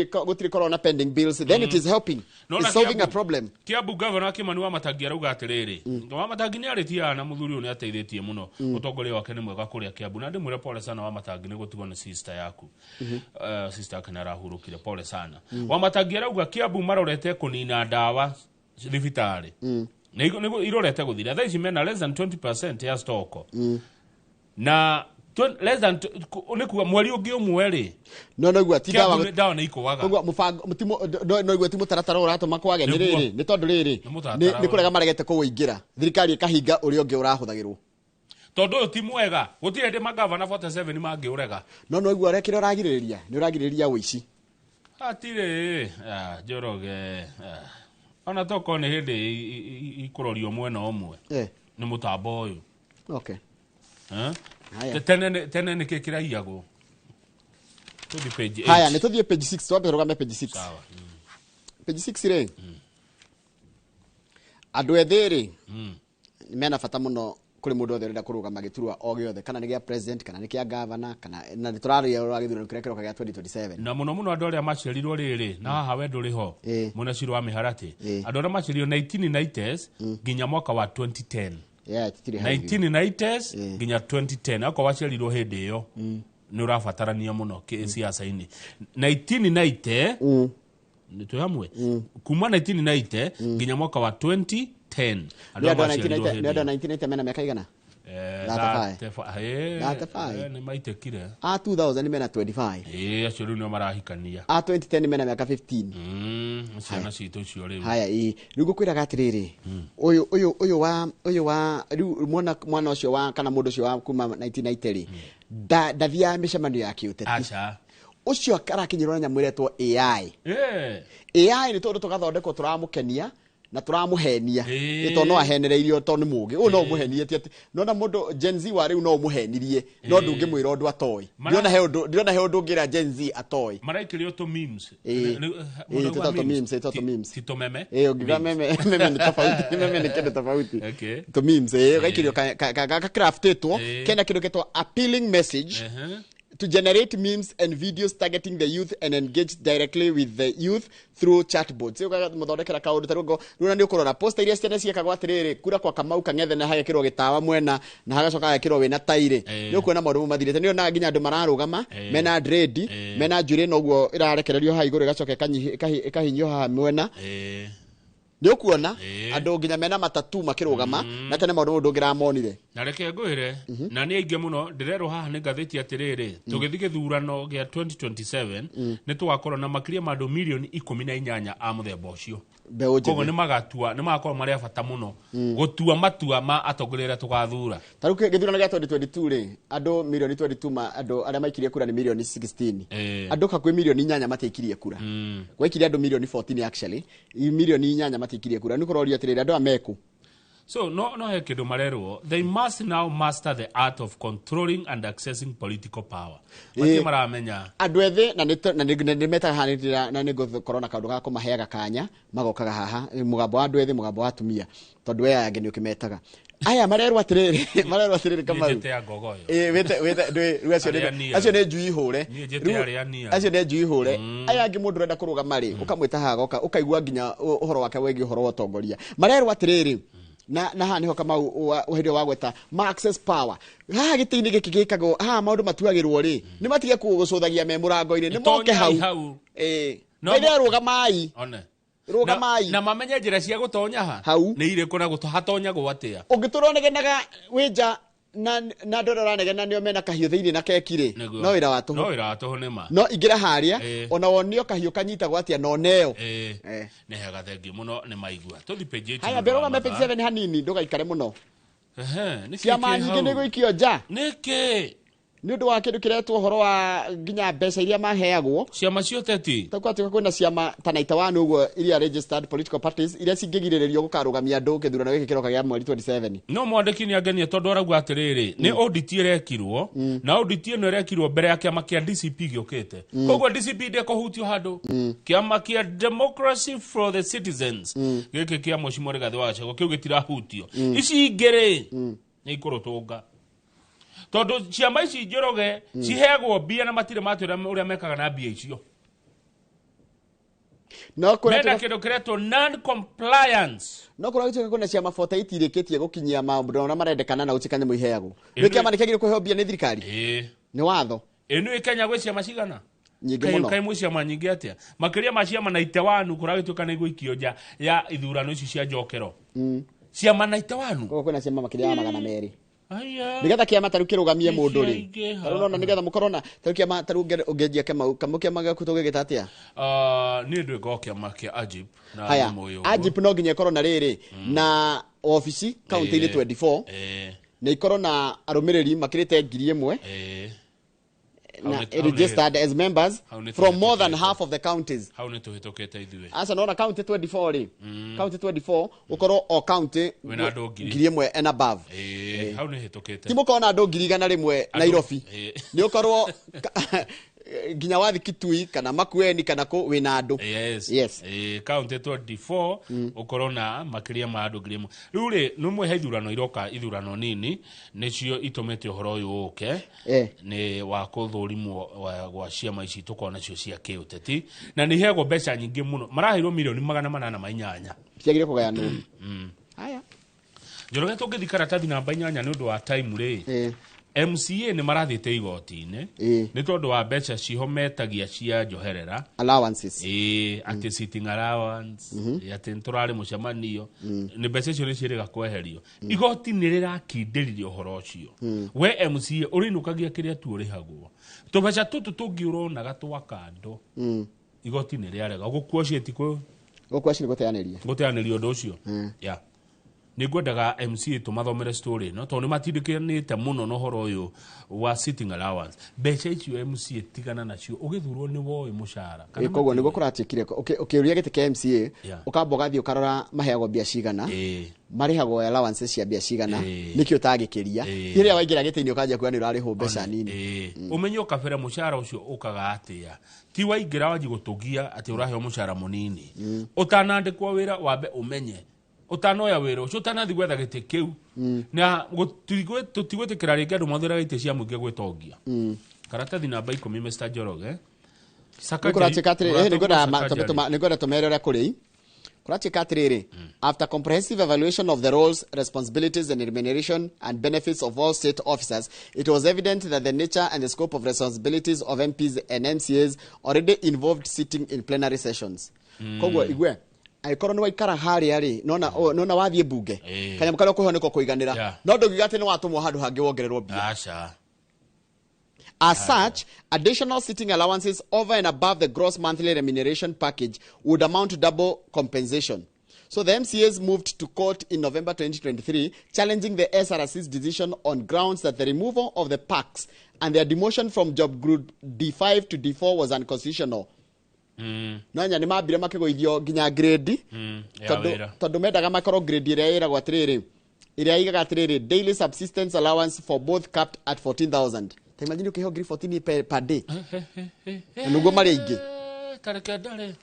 gũtirĩ korwo na pending bills, then it is helping. Nona It's solving a Kiambu. problem. Kiambu governor Kimani wa Matangi arauga atĩrĩrĩ, wa Matangi nĩ arĩtie na mũthuri ũyũ nĩ ateithĩtie mũno, ũtongoria wake nĩ mwega kũrĩa Kiambu, na ndĩmwĩre pole sana wa Matangi nĩ gũtigwo nĩ sister yaku. Sister yake nĩ arahurũkire, pole sana. Wa Matangi arauga Kiambu marorete kũnina ndawa thibitarĩ. Na irorete gũthira thaa ici mena less than 20% ya stock. Na less than nĩ kuga mweri ũngĩ ũmwe rĩ, No no ti Kiambu ndawa ndawa nĩ ikũaga. Koguo mũbango mũtimo no igua ti mũtaratara ũratũma kwage nĩ Nĩguo. rĩrĩ, nĩ tondũ rĩrĩ Nĩ mũtaratara nĩ kũrega maregete kũwũingĩra, thirikari ĩkahinga ũrĩa ũngĩ ũrahũthagĩrwo. Tondũ ũyũ ti mwega, gũtirĩ hĩndĩ magavana 47 mangĩũrega. No no igua ũrĩa kĩrĩa ũragirĩrĩria nĩ ũragirĩrĩria ũici. Hatirĩ, Njoroge, ona tokorwo nĩ hĩndĩ ikũrorio mwena ũmwe nĩ mũtambo ũyũ. Haya. Tene nĩkĩ kĩraiyagwo? Tũthiĩ page eight. Haya, nĩ tũthiĩ page 6, twambe tũrũgame page 6. Sawa. Page 6 rĩ, andũ ethĩ rĩ, mena bata mũno kũrĩ mũndũ wothe ũrenda kũrũgama gĩturwa o gĩothe, kana nĩ gĩa president kana nĩ kĩa governor, kana na nĩ tũraria ũhoro wa gĩthurano kĩrĩa kĩroka gĩa 2027. Na mũno mũno andũ arĩa maciarirwo rĩrĩ na haha we ndũrĩ ho mwena Ciro wa Mĩharatĩ, andũ arĩa maciarirwo 1990s nginya mwaka wa 2010. Yeah, tũtirĩ hau. 1990s nginya 2010, akorwo waciarirwo hĩndĩ ĩyo nĩ ũrabatarania mũno siasa-inĩ. 1990 nĩ twĩ hamwe, kuma 1990 nginya mwaka wa 2010, Nĩ andũ andũ a arĩa maciarirwo 1990, nĩ hĩndĩ andũ a ĩyo. 1990 mena mĩaka igana? 35. 35. Nĩ maitĩkire. A 2000 mena 25. Acio rĩu nĩo marahikania. A 2010 mena mĩaka 15. Ciana citũ icio rĩu. Haya, rĩu ngũkwĩraga atĩrĩrĩ, ũyũ ũyũ ũyũ wa ũyũ wa rĩu mwana ũcio wa kana mũndũ ũcio wa kuma 1990 rĩ, ndathiaga mĩcemanio ya kĩũteti. Aca. Ũcio arakinyĩrwo na nyamũ ĩretwo AI. AI nĩ tondũ tũgathondekwo tũramũkenia na tũramũhenia. Tondũ no ahenereirio tondũ nĩ mũũgĩ. Ũyũ no ũmũhenie ti atĩ nona mũndũ Gen Z wa rĩu no ũmũhenirie, no ndũngĩmwĩra ũndũ atoĩ. Ndĩrona he ũndũ ũngĩra Gen Z atoĩ. Maraikĩrio tũ memes. Tũtũ memes, tũtũ memes. Ti tũmeme. Ũngiuga meme, meme nĩ tofauti, meme nĩ kĩndũ tofauti. Tũ memes, ũgaikĩrio ka craftĩtwo, kena kĩndũ gĩtwo appealing message. To generate memes and videos targeting the youth and engage directly with the youth through chatbots. Ugamuthondekera kaundu ta rĩu rĩu nĩ ũkũrora poster iria ciana ciĩkagwo atĩrĩrĩ, kura kwa Kamau Kang'ethe, na hagekĩrwo gĩtawa mwena na hagacoka hagekĩrwo wĩna tairĩ. Nĩ ũkuona maũndũ mau mathirĩte. Nĩ onaga nginya andũ mararũgama mena dread, mena njuĩrĩ, noguo ĩrarekererio haha igũrũ, ĩgacoka ĩkahinyio haha mwena. Nĩ ũkuona andũ nginya mena matatu makĩrũgama, na tene maũndũ mau ndũngĩramonire. Na reke ngwĩre, na nĩ aingĩ mũno. Ndĩrerwo haha nĩ ngathĩti atĩrĩrĩ, tũgĩthiĩ gĩthurano gĩa 2027 nĩ tũgakorwo na makĩria ma andũ milioni 18 a mũthemba ũcio. Mbeũ Koguo njĩthĩ. nĩ magatua, nĩ magakorwo marĩ a bata mũno gũtua matua ma atongoria arĩa tũgathura. Ta rĩu gĩthurano gĩa 2022 rĩ, andũ milioni 22 ma andũ arĩa maikirie kura nĩ milioni 16. Andũ hakuhĩ milioni 8 matiaikirie kura. Gwaikirie andũ milioni 14 actually, milioni 8 matiaikirie kura. Nĩ kũrorio atĩrĩrĩ, andũ aya meku? So no he kĩndũ marerwo, they must now master the art of controlling and accessing political power. Matirĩ maramenya. Andũ ethĩ na nĩ metaga haha na nĩ ngũkorwo na kaũndũ ga kũmaheaga kanya magokaga haha, mũgambo wa andũ ethĩ, mũgambo wa atumia, tondũ we aya angĩ nĩ ũkĩmetaga. Aya marerwo atĩrĩrĩ, Kamau. Niĩ njĩte ya ngogoyo. Ĩĩ, wĩte rĩu acio Arĩa nia. acio nĩ njui hũre. Niĩ njĩte Rĩu arĩa nia. Acio nĩ njui hũre. Aya angĩ, mũndũ ũrenda kũrũgama rĩ, ũkamwĩta haha agoka, ũkaigua nginya ũhoro wake wĩgiĩ ũhoro wa ũtongoria. Marerwo atĩrĩrĩ, na haha nĩho Kamau hĩndĩ ĩyo wagweta ma access power, haha gĩtĩ-inĩ gĩkĩ gĩkagwo haha maũndũ matuagĩrwo rĩ, nĩ matige gũcũthagia me mũrango-inĩ, nĩ moke Tonyai hau. Hau. Ĩĩ. No Maithe, rũgamai. One. Rũgamai. Na mamenye njĩra cia gũtonya ha hau nĩ irĩkũ na hatonyagwo atĩa. Ũngĩtũra ũnegenaga wĩ nja na andũ arĩa ũranegena nĩo mena kahiũ thĩinĩ na keki rĩ, Nĩguo. no wĩra wa tũhũ. No wĩra wa tũhũ nĩ ma. No ingĩra harĩa, ona wonio kahiũ kanyitagwo atĩa na oneo. Nĩ hega, thengiũ mũno, nĩ maigua. Tũthi page 8. Haya, mbere ũgame page 7 hanini, ndũgaikare mũno. Ehe, nĩ kĩĩ Ciama kĩ nyingĩ hau? nĩ gũikio nja. Nĩkĩ? Nĩ ũndũ wa kĩndũ kĩretwo ũhoro wa nginya mbeca iria maheagwo. Ciama cia ũteti. Takwatuĩka kwĩna ciama ta 91 ũguo iria registered political parties iria cingĩgirĩrĩrio gũkarũgamia andũ gĩthurano gĩkĩ kĩroka gĩa mweri 27. No mwandĩki nĩ angenia tondũ arauga atĩrĩrĩ, nĩ audit ĩrekirwo, na audit ĩno ĩrekirwo mbere ya kĩama kĩa DCP gĩũkĩte. Koguo DCP ndĩkũhutio handũ. Kĩama kĩa Democracy for the Citizens gĩkĩ kĩa Mheshimiwa Rigathĩ wa Gachagua kĩu gĩtirahutio. Ici ingĩ rĩ, nĩ ikũrũtũnga tondũ ciama ici Njoroge ciheagwo mbia na matirĩ matwĩra ũrĩa mekaga na mbia icio. No kũrĩa Mena kĩndũ kĩretwo non compliance. No kũrĩa gũtuĩka kwĩna ciama 48 irĩkĩtie gũkinyia maũndũ marĩa marendekana na gũtuĩka nyamũ iheagwo. Ĩno Nĩ kĩama nĩ kĩagĩrĩirwo kũheo mbia nĩ thirikari? Ĩĩ. Nĩ watho. Ĩno ĩ Kenya gwĩ ciama cigana? Nyingĩ Kaĩ mũno. Kaĩ mwĩ ciama nyingĩ atĩa? Makĩria ma ciama 91 kũragĩtuĩka nĩ igũikio nja ya ithurano ici cia njokero. Ciama 91. Koguo kwĩna ciama makĩria ya 200. Aya. Nigetha kĩama tarĩu kĩrũgamie mũndũ rĩ, Nĩciaingĩha. tarĩu nona nĩgetha mũkorwo na tarĩu kĩama, tarĩu ũngĩanjia kĩama kamau, kĩama gĩaku tũgĩgĩta atĩa? Ah, niĩ ndwĩka o kĩama kĩa Ajip na Haya. nĩ mũĩ ũguo. Ajip no nginya ĩkorwo na rĩrĩ na obici kaunti-inĩ 24, na ikorwo na arũmĩrĩri makĩrĩte 1,000 na Hau nĩ registered as members hau nĩ from more than tũhĩtũkĩte. half of the counties. Hau nĩ tũhĩtũkĩte ithuĩ. Aca, nona county 24 rĩ, county 24 ũkorwo o county Wĩna andũ ngiri. 1,000 and above. Ĩĩ, hau nĩ hĩtũkĩte. Ti mũkorwo na andũ 100,000 Nairobi, nĩ ũkorwo nginya wathi Kitui kana Makueni kana kũ wĩna andũ. Yes. Yes. County 24 ũkorwo na makĩria ma andũ 1,000. Rĩu rĩ, nĩ mwĩ he ithurano iroka, ithurano nini nĩcio itũmĩte ũhoro ũyũ ũke. Nĩ wa kũthũrimwo gwa ciama ici tũkorwo nacio cia kĩũteti, na nĩ iheagwo mbeca nyingĩ mũno, maraheirwo milioni 808. Ciagĩrĩire kũgayanwo. Haya. Njoroge, tũngĩthi karatathi namba 8 nĩ ũndũ wa time rĩ, MCA nĩ marathiĩte igoti-inĩ nĩ tondũ wa mbeca ciho metagia cia njoherera. Allowances. Ĩĩ, atĩ sitting allowance, atĩ nĩ tũrarĩ mũcemanio, nĩ mbeca icio nĩ ciĩrĩga kweherio. Igoti nĩ rĩrakindĩririe ũhoro ũcio. We MCA ũrĩinũkagia kĩrĩa tu ũrĩhagwo, tũbeca tũtũ tũngĩ ũronaga twa kando. Igoti nĩ rĩarega gũkua ũcio ti Gũkua ũcio nĩ gũteanĩria. Gũteanĩria ũndũ ũcio. Ya, nĩ ngwendaga MCA tũmathomere story ĩno tondũ nĩ matindĩkanĩte mũno na ũhoro ũyũ wa sitting allowance. Mbeca icio MCA tigana nacio, ũgĩthurwo nĩ woĩ mũcara. Kana Koguo nĩguo kũratuĩkire ũkĩũria gĩtĩ kĩa MCA, ũkamba ũgathiĩ ũkarora maheagwo mbia cigana, marĩhagwo allowances cia mbia cigana, nĩkĩo ũtangĩkĩria. Rĩrĩa waingĩra gĩtĩ-inĩ ũkanjia kuona nĩ ũrarĩhwo mbeca nini. Ũmenye o kabere mũcara ũcio ũkaga atĩa, ti waingĩra wanji gũtũgia atĩ ũraheo mũcara mũnini. Ũtanandĩkwo wĩra, wambe ũmenye ũtanoya wĩra ũcio, ũtanathi gwetha gĩtĩ kĩu, na tũtigwĩtĩkĩra rĩngĩ andũ mathũraga itĩ cia mũingĩ gwĩtongia. Karatathi namba 10 Mr. Njoroge. Nĩkũratuĩka atĩrĩrĩ, nĩngwenda tũmere ũrĩa kũrĩ. Kũratuĩka atĩrĩrĩ, after comprehensive evaluation of the roles, responsibilities and remuneration and benefits of all state officers, it was evident that the nature and the scope of responsibilities of MPs and MCAs already involved sitting in plenary sessions. Koguo igue angĩkorwo nĩ waikara harĩa rĩ, nona wathiĩ bunge kanyamũ karĩa ũkũheo nĩko kũiganĩra, no ndũngiuga atĩ nĩ watũmwo handũ hangĩ wongererwo mbia. Aca. As such, additional sitting allowances over and above the gross monthly remuneration package would amount to double compensation. So the MCAs moved to court in November 2023, challenging the SRC's decision on grounds that the removal of the PACs and their demotion from job group D5 to D4 was unconstitutional. No nya nĩ mambire makĩgũithio nginya grade tondũ mendaga makorwo grade ĩrĩa ĩragwo atĩrĩrĩ, ĩrĩa igaga atĩrĩrĩ, daily subsistence allowance for both capped at 14,000. Ta imagine ukiheo ngiri 14 per day. Na nĩguo marĩ aingĩ. Tareke ndare.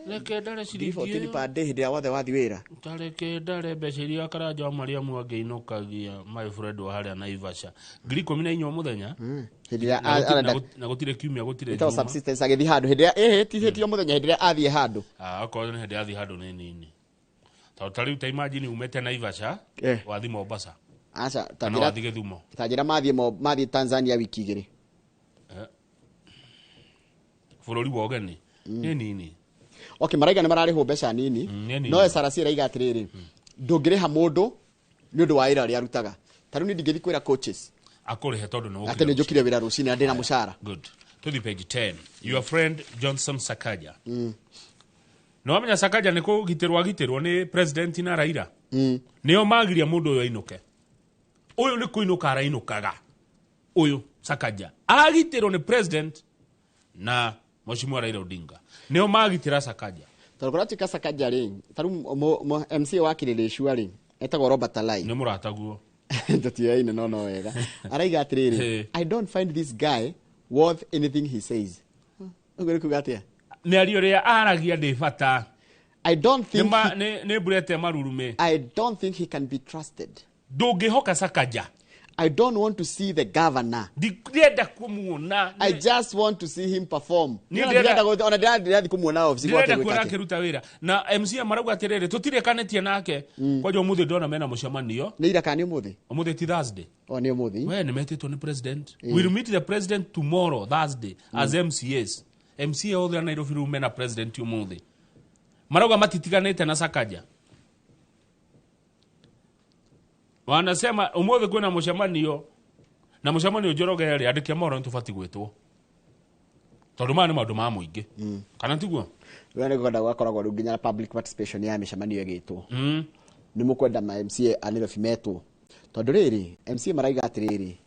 Reke ndare ciringi. 14 per day hĩndĩ ĩrĩa wothe wathiĩ wĩra. Tareke ndare mbeca iria Karanja wa Mariamu angĩinũkagia my friend wa harĩa Naivasha. Ngiri 14 o mũthenya. Hĩndĩ ĩrĩa na gũtirĩ kiumia gũtirĩ Juma. Subsistence agĩthiĩ handũ hĩndĩ ĩrĩa ti o mũthenya hĩndĩ ĩrĩa athiĩ handũ. Akorwo nĩ hĩndĩ athiĩ handũ nĩ nini. Tondũ ta rĩu ta imagine umĩte Naivasha wathiĩ Mombasa. Aca, ta Gĩthumo. Ta njĩra mathiĩ Tanzania wiki 2. Bũrũri wa ũgeni. Nĩ nini. Okay, maraiga nĩ mararĩhwo mbeca nini. No SRC ĩraiga atĩrĩrĩ, ndũngĩrĩha mũndũ nĩ ũndũ wa wĩra ũrĩa arutaga. Ta rĩu niĩ ndingĩthiĩ kwĩra coaches akũrĩhe tondũ nĩ atĩ nĩ njũkire wĩra rũcinĩ na ndĩna mũcara. Good. To the page 10. Your friend Johnson Sakaja. No amenya Sakaja nĩ kũgitĩrwo agitĩrwo nĩ president na Raila. Nĩo magiria mũndũ ũyũ ainũke. Ũyũ nĩ kũinũka arainũkaga. Ũyũ Sakaja agitĩrwo nĩ president na Mheshimiwa Raila Odinga. Nĩo magitĩra Sakaja. Tondũ kũratuĩka Sakaja rĩ, ta rĩu MCA wa Kĩrĩrĩcua rĩ, etagwo Robert Alai. Nĩ mũrataguo. Tũtiaine no wega. Araiga atĩrĩrĩ, I don't find this guy worth anything he says. Ũguo nĩ kuuga atĩa? Mĩario ĩrĩa aragia ndĩ bata. I don't think nĩ mburete marurume. I don't think he can be trusted. Ndũngĩhoka Sakaja. I don't want to see the governor. Ndirenda kumuona. I just want to see him perform. Ona ndĩrathiĩ kumuona office gwake. Ndĩrenda kuona akĩruta wĩra. Na MCA marauga atĩrĩrĩ, tũtirekanĩtie nake. Kwanja ũmũthĩ ndona mena mũcemanio. Nĩ ira kana nĩ ũmũthĩ? Ũmũthĩ ti Thursday. O nĩ ũmũthĩ. We nĩ metĩtwo nĩ president. We'll meet the president tomorrow Thursday as MCAs. MCA othe a Nairobi rĩu mena president ũmũthĩ. Marauga matitiganĩte na Sakaja. Wanasema umuthi kwina mucemanio na mucemanio Njoroge ri andike mohoro nitubati gwitwo tondu maya ni maundu ma muingi kana tiguo we ni kwenda gwakoragwo riu nginya public participation ya micemanio igitwo ni mukwenda ma MCA a Nairobi metwo tondu riri MCA maraiga atiriri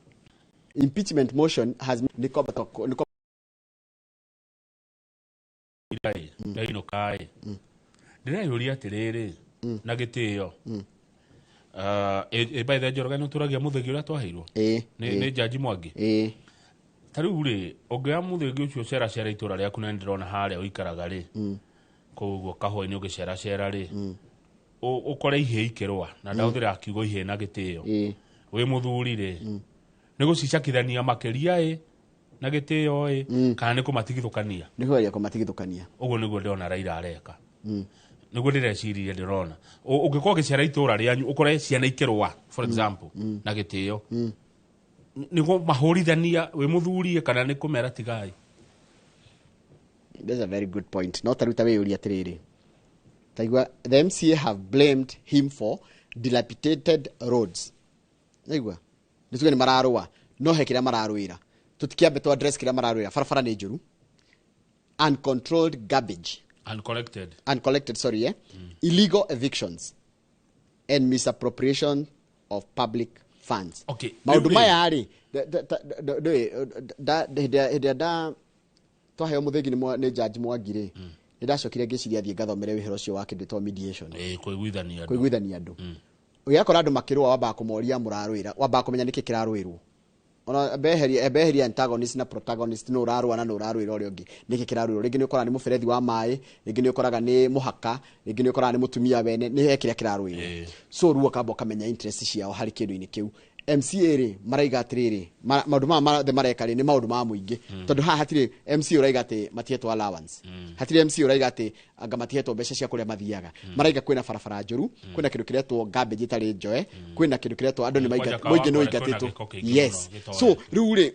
impeachment motion has niko ndainũka ĩ ndĩreyũria atĩrĩrĩ na gĩtĩo by the Njoroge nĩ ũtũragia mũthĩgi ũrĩa twaheirwo nĩ Jaji Mwangi. Ta rĩu rĩ ũngĩoya mũthĩgi ũcio ũceracera itũra rĩaku na nĩndĩrona harĩa ũikaraga rĩ kũu ũguo kahũa-inĩ ũgĩceracera rĩ ũkore ihĩĩ ikĩrũa na ndahũthĩra kiugo ihĩĩ na gĩtĩo wĩ mũthuri rĩ nĩ gũcicakithania makĩria ĩ na gĩtĩo ĩ kana nĩ kũmatigithũkania? Nĩ kũgeria kũmatigithũkania. Ũguo nĩguo ndĩrona Raila areka. Nĩguo ndĩreciririe ndĩrona ũngĩkorwo ũgĩcera itũra rĩanyu ũkore ciana ikĩrũa for example na gĩtĩo nĩ kũmahũrithania wĩ mũthuri kana nĩ kũmera tigai? That's a very good point. No taruta wĩyũria atĩrĩrĩ, taigua the MCA have blamed him for dilapidated roads. Naigua nĩ tuge nĩ mararũa no he kĩrĩa mararũĩra, tũtikĩambe tũ address kĩrĩa mararũĩra. Barabara nĩ njũru, uncontrolled garbage, uncollected, sorry, yeah? Illegal evictions and misappropriation of public funds. Okay. Maundu maya rĩ hĩndĩ ĩrĩa twaheo mũthĩgi nĩ Jaji Mwangi rĩ, nĩ ndacokire ngĩciria thiĩ ngathomere ũhoro ũcio wa kĩndũ mediation, kũiguithania andũ. Ũgĩakora andũ makĩrũa wambaga kũmoria mũrarũĩra, wambaga kũmenya nĩkĩ kĩrarũĩrwo. Ona beheria antagonist na protagonist, no ũrarũa na no ũrarũĩra ũrĩa ũngĩ nĩkĩ kĩrarũĩrwo. Rĩngĩ nĩ ũkoraga nĩ mũberethi wa maĩ, rĩngĩ nĩ ũkoraga nĩ mũhaka, rĩngĩ nĩ ũkoraga nĩ mũtumia wene, nĩ he kĩrĩa kĩrarũĩrwo. So rĩu ũkamba ũkamenya interest ciao harĩ kĩndũ-inĩ kĩu. MCA rĩ maraiga atĩrĩrĩ, maũndũ maya mothe mareka rĩ nĩ maũndũ ma mũingĩ, tondũ haha hatirĩ MCA ũraiga atĩ matihetwo allowance, hatirĩ MCA ũraiga atĩ anga matihetwo mbeca cia kũrĩa mathiaga. Maraiga kwĩna barabara njũru, kwĩna kĩndũ kĩretwo garbage ĩtarĩ njoe, kwĩna kĩndũ kĩretwo andũ nĩ Kwanja mũingĩ nĩ Kawangware kwĩna ũingatĩtwo. gĩko kĩingĩ Yes. mũno gĩtoetwo. So rĩu rĩ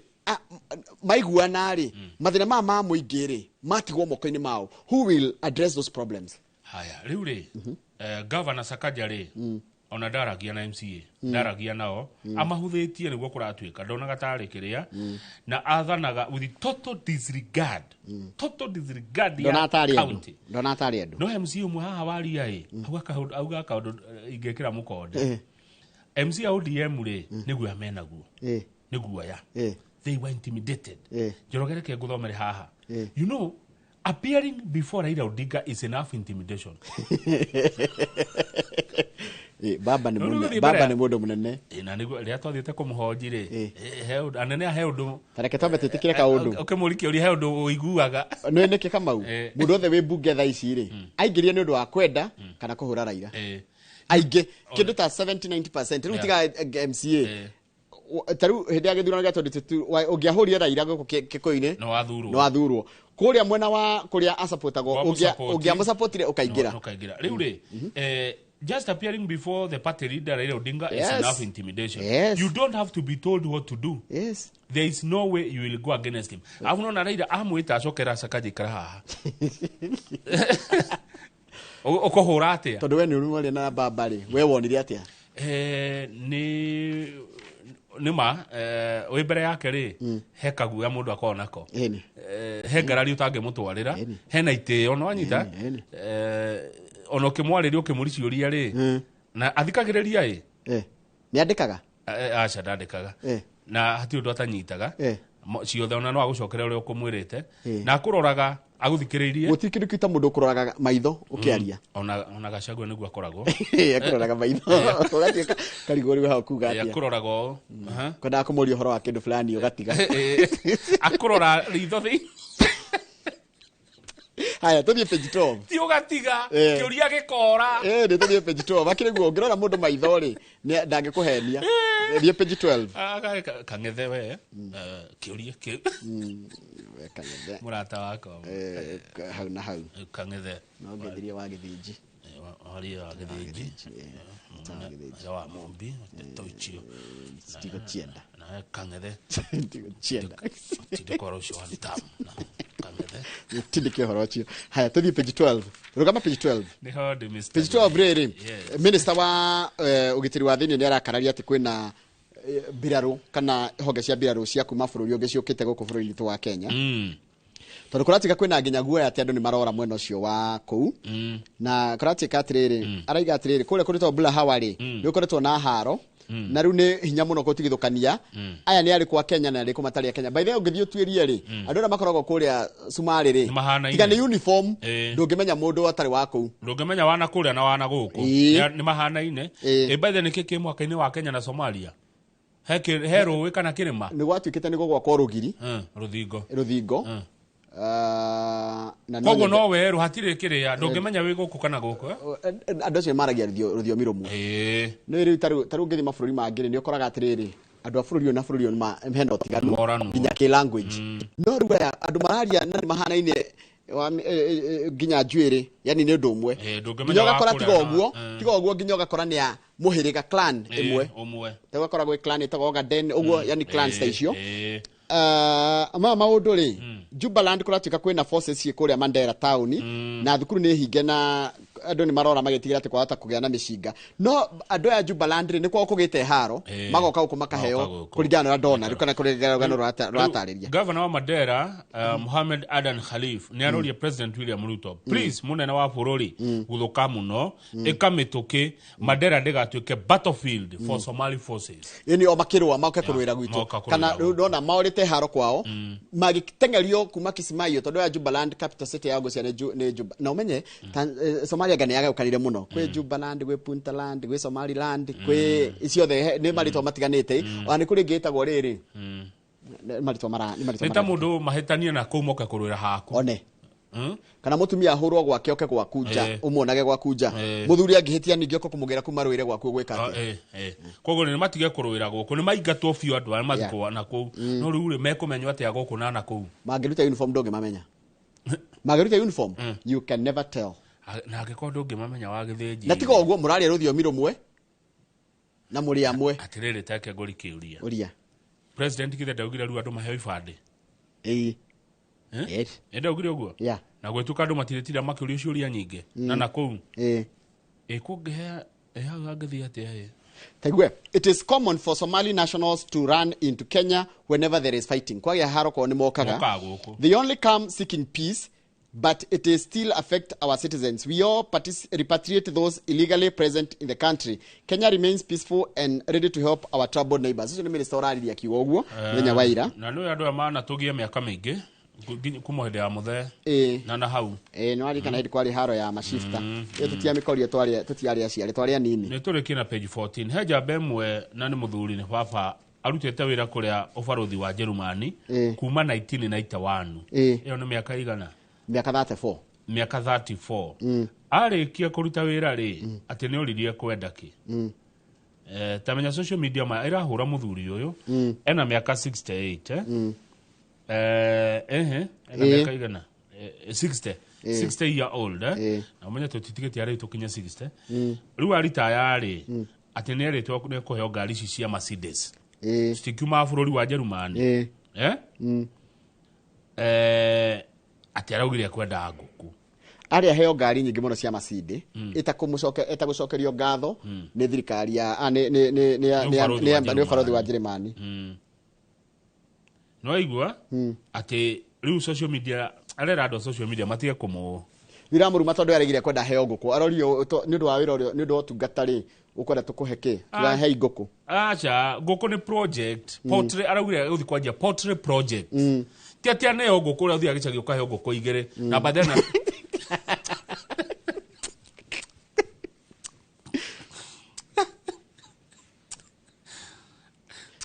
maiguana rĩ, mathĩna maya ma mũingĩ rĩ matigwo moko-inĩ mao, who will address those problems? Haya, rĩu rĩ, Governor Sakaja rĩ, ona ndaragia na MCA, ndaragia nao, amahuthĩtie nĩguo kũratuĩka ndonaga tarĩ kĩrĩa, na athanaga with total disregard, total disregard ya Ndona tarĩ andũ. county. Ndona tarĩ andũ. No MCA ũmwe haha waria ĩ, auga kaũndũ ingĩkĩra mũkonde. MCA ODM rĩ, nĩ guoya menaguo, nĩ guoya. They were intimidated. Njoroge, reke ngũthomere haha. Appearing before Raila Odinga is enough intimidation. Baba nĩ No, rĩu mũnene, gũthiĩ baba mbere nĩ mũndũ mũnene. Na nĩguo rĩrĩa twathiĩte kũmũhonji rĩ, anene a he ũndũ Tareke twambe twĩtĩkĩre kaũndũ. Ũkĩmũria kĩũria he ũndũ ũiguaga. Nĩ nĩkĩ Kamau, mũndũ wothe wĩ mbunge thaa ici rĩ, aingĩrie nĩ ũndũ wa kwenda kana kũhũra Raila. Aingĩ kĩndũ ta 70 90% rĩu, tiga MCA. Ta rĩu hĩndĩ ya gĩthurano gĩa 2022, ũngĩahũrire Raila gũkũ Kĩkũyũ-inĩ, nĩ wathurwo. Nĩ wathurwo. Kũrĩa mwena wa kũrĩa acapotagwo, Wamũsupport. ũngĩamũcapotire ũkaingĩra. No, ũkaingĩra. Rĩu rĩ, just appearing before the party leader Raila Odinga is enough intimidation. You don't have to be told what to do. There is no way you will go against him. Alafu nona Raila amwĩta acokera Sakaja, ikara haha. Ũkũhũra atĩa? Tondũ we nĩ ũrĩ na baba rĩ, we wonire atĩa? Nĩ ma wĩ mbere yake rĩ, he kaguoya mũndũ akoragwo nako. He ngarari ũtangĩmũtwarĩra, hena itĩo no anyita. Ona ũkĩmwarĩria ũkĩmũria ciũria rĩ, na athikagĩrĩria ĩ. Nĩ andĩkaga? Aca, ndandĩkaga. Na hatirĩ ũndũ atanyitaga. Ciothe ona no agũcokere ũrĩa ũkũmwĩrĩte. Na akũroraga agũthikĩrĩirie. Gũtirĩ kĩndũ kĩu ta mũndũ ũkũroraga maitho ũkĩaria. Ona Gachagua nĩguo akoragwo. Akũroraga maitho ũgatuĩka karigwo rĩu hau kuga atĩa. Akũroraga ũũ. Aha. Kwendaga kũmũria ũhoro wa kĩndũ fulani ũgatiga. Akũrora ritho thĩ. Haya, tũthiĩ page 12. Ti ũgatiga kĩũria gĩkora. Nĩ tũthiĩ page 12. Akĩrĩ guo ũngĩrora mũndũ maitho rĩ, ndangĩkũhenia. Thiĩ page 12. Kang'ethe we, kĩũria kĩu. We Kang'ethe. Mũrata wakwa. Hau na hau. Kang'ethe. No ngĩthirie wa Gĩthĩnji. Waria wa Gĩthĩnji. Wa Wa Mũmbi ndeto icio. Ndigũcienda. Nawe Kang'ethe. Ndigũcienda. Tindĩka ũhoro ũcio wa ntamu na Kang'ethe. Tindĩke ũhoro ũcio. Haya, tũthiĩ page 12. Rũgama page 12. Nĩho ndĩ Mr. Page 12 rĩrĩ, Yes. minister wa ũgitĩri wa thĩinĩ nĩ arakararia atĩ kwĩna mbirarũ kana honge cia mbirarũ cia kuma bũrũri ũngĩ ciũkĩte gũkũ bũrũri witũ wa Kenya, tondũ kũratuĩka kwĩna nginya guoya atĩ andũ nĩ marora mwena ũcio wa kũu. Na kũratuĩka atĩrĩrĩ, araiga atĩrĩrĩ, kũrĩa kũrĩtwo Bulahawa rĩ, nĩ gũkoretwo na haro, na rĩu nĩ hinya mũno gũtigithũkania aya nĩ arĩkũ a Kenya na arĩkũ matarĩ a Kenya. By the way, ũngĩthiĩ ũtuĩrie rĩ, andũ arĩa makoragwo kũrĩa Sumarĩ rĩ, Nĩ mahanaine. tiga nĩ uniform, ndũngĩmenya mũndũ atarĩ wa kũu. Ndũngĩmenya wana kũrĩa na wana gũkũ. Nĩ mahanaine. Ĩ, by the way, nĩkĩ kĩ mwaka-inĩ wa Kenya na Somalia? He rũĩ kana kĩrĩma? Nĩ gwatuĩkĩte nĩ gũgwakwo rũgiri. Rũthingo. Rũthingo. Na no Koguo no werũ hatirĩ kĩrĩa, ndũngĩmenya wĩ gũkũ kana gũkũ, eh? Andũ acio maragia rũthiomi rũmwe. Nĩ rĩu ta rĩu ũngĩthiĩ mabũrũri mangĩ rĩ, nĩ ũkoraga atĩrĩrĩ, andũ a bũrũri ũyũ na bũrũri ũyũ hena ũtiganu Moranu. nginya kĩ language. No rĩu aya andũ mararia na nĩ mahanaine nginya njuĩrĩ, yani nĩ ũndũ ũmwe. Ndũngĩmenya Nginya wa ũgakora kũrĩa tiga ũguo, tiga ũguo nginya ũgakora nĩ a mũhĩrĩga, clan ĩmwe. Ũmwe. Ta ũgakora gwĩ clan ĩtagwo Ogaden ũguo, yani clans ta icio. Maya maũndũ rĩ, Jubaland kũratuĩka kwĩna forces ciĩ kũrĩa Mandera town, na thukuru nĩ hinge na andũ nĩ marora magĩtigĩra atĩ kwahota kũgĩa na mĩcinga. No andũ aya Jubaland rĩ, nĩ kwao kũgĩte haro, magoka gũkũ makaheo Magoka gũkũ. kũringana na ũrĩa ndona rĩu kana kũringana na rũgano rũratarĩria. Governor wa Mandera, Mohamed Adan Khalif, nĩ aroria President William Ruto, please, mũnene wa bũrũri, gũthũka mũno, ĩka mĩtũkĩ Mandera ndĩgatuĩke battlefield for Somali forces. Ĩni o makĩrũa moke kũrũĩra gwitũ. Moka kũrũĩra Kana rĩu ndona maorĩte haro kwao magĩteng'erio kuma Kismayo, tondũ ya Jubaland capital city ya Gũcia nĩ Juba. Na ũmenye Somalia anga nĩ yagayũkanire mũno, kwĩ Jubaland, gwĩ Puntland, gwĩ Somaliland, kwĩ ciothe nĩ marĩtwa matiganĩte. Ona nĩ kũrĩ ĩngĩ ĩtagwo rĩrĩ, nĩ marĩtwa mara nĩ marĩtwa Nĩ ta mara mũndũ mahĩtanie na kũu moke kũrũĩra haku. One. Kana mũtumia ahũrwo gwake oke gwaku nja, ũmuonage gwaku nja. Mũthuri angĩhĩtia ningĩ oke kũmũgĩra kuma rwĩre gwaku ũgwĩka atĩa? Koguo nĩ matige kũrũĩra gũkũ, nĩ maingatwo biũ andũ arĩa mathikwo na kũu. No rĩu rĩ, mekũmenywo atĩa gũkũ na kũu? Mangĩruta uniform ndũngĩmamenya. Mangĩruta uniform, you can never tell. Na angĩkorwo ndũngĩmamenya wa gĩthĩnji. Na tiga ũguo mũraria rũthiomi rũmwe na mũrĩ amwe. Atĩrĩrĩ, take ngũri kĩũria. Ũria. President githĩ ndaugire rĩu andũ maheo ibandĩ? Ĩĩ. Nĩ ndaugire ũguo? Yeah. Na gwĩtuĩka andũ matirĩtira makĩũrio ciũria nyingĩ. Na kũu. Ĩĩ. Ĩ kũngĩhea ĩ hau hangĩthiĩ atĩa ĩ? Taigue, it is common for Somali nationals to run into Kenya whenever there is fighting. Kwagĩa haro kwao nĩ mokaga. Mokaga gũkũ. They only come seeking peace, but it is still affect our citizens. We all repatriate those illegally present in the country. Kenya remains peaceful and ready to help our troubled neighbors. Ũcio nĩ minister ũraririe akiuga ũguo mũthenya wa ira. Na nĩ andũ aya manatũgia mĩaka mĩingĩ kuma hĩndĩ ya mũthee na hau. Nĩ waririkana hĩndĩ kwarĩ haro ya mashifta. Ĩyo tũtiamĩkorire, tũtiarĩ aciari, twarĩ anini. Nĩ tũrĩkie na page 14. He njamba ĩmwe na nĩ mũthuri, nĩ baba, arutĩte wĩra kũrĩa ũbarũthi wa Jerumani kuma 1991. Ĩyo nĩ mĩaka igana? Mĩaka 34. Mĩaka 34. Arĩkia kũruta wĩra rĩ, atĩ nĩ oririe kwenda kĩ. Ta menya social media ma ĩrahũra mũthuri ũyũ. Ena mĩaka 68. Ena mĩaka igana? 60. 60 year old. Na ũmenye tũtitigĩte arĩ tũkinye 60. Rĩu aritaya rĩ, atĩ nĩ erĩtwo nĩ kũheo ngari ici cia Mercedes. Citikiuma bũrũri wa Jerumani. Atĩ araugire kwenda ngũkũ. Arĩa heo ngari nyingĩ mũno cia Mercedes, ĩtagũcokerio ngatho nĩ thirikari ya nĩ ũbarũthi wa Jerumani. No igua atĩ rĩu social media arera andũ a social media matige kũmũ Iramũruma tondũ aregire kwenda heo ngũkũ. Arorio nĩ ũndũ wa wĩra ũrĩa, nĩ ũndũ wa ũtungata rĩ, ũkwenda tũkũhe kĩ? Tũrahe ngũkũ. Acha, ngũkũ nĩ project. Poultry araugire gũthiĩ kwanjia poultry project. Ti atĩ aneo ngũkũ ũrĩa ũthiaga gĩcagi ũkaheo ngũkũ igĩrĩ. Na baadaye na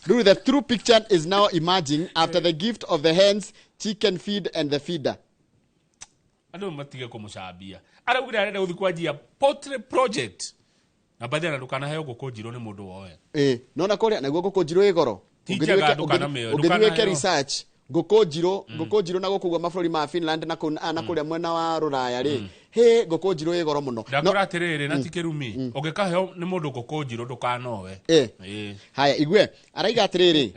Rĩu the true picture is now emerging after the gift of the hens, chicken feed and the feeder. Andũ matige kũmũcambia. Araugire arenda gũthiĩ kwanjia poultry project. Na baadaye na ndũkanaheo ngũkũ njirũ nĩ mũndũ woe. Nona kũrĩa naguo ngũkũ njirũ ĩ goro. Ti njega, ndũkanamĩoe, Ũngĩthiĩ wĩke ndũkanaheo. research, ngũkũ njirũ, ngũkũ njirũ na gũkũ guo mabũrũri ma Finland na kũrĩa mwena wa Rũraya rĩ, hĩ ngũkũ njirũ ĩ goro mũno. Ndakũra atĩrĩrĩ, na ti kĩrumi, ũngĩkaheo nĩ mũndũ ngũkũ njirũ ndũkanoe. Haya, igue, araiga atĩrĩrĩ,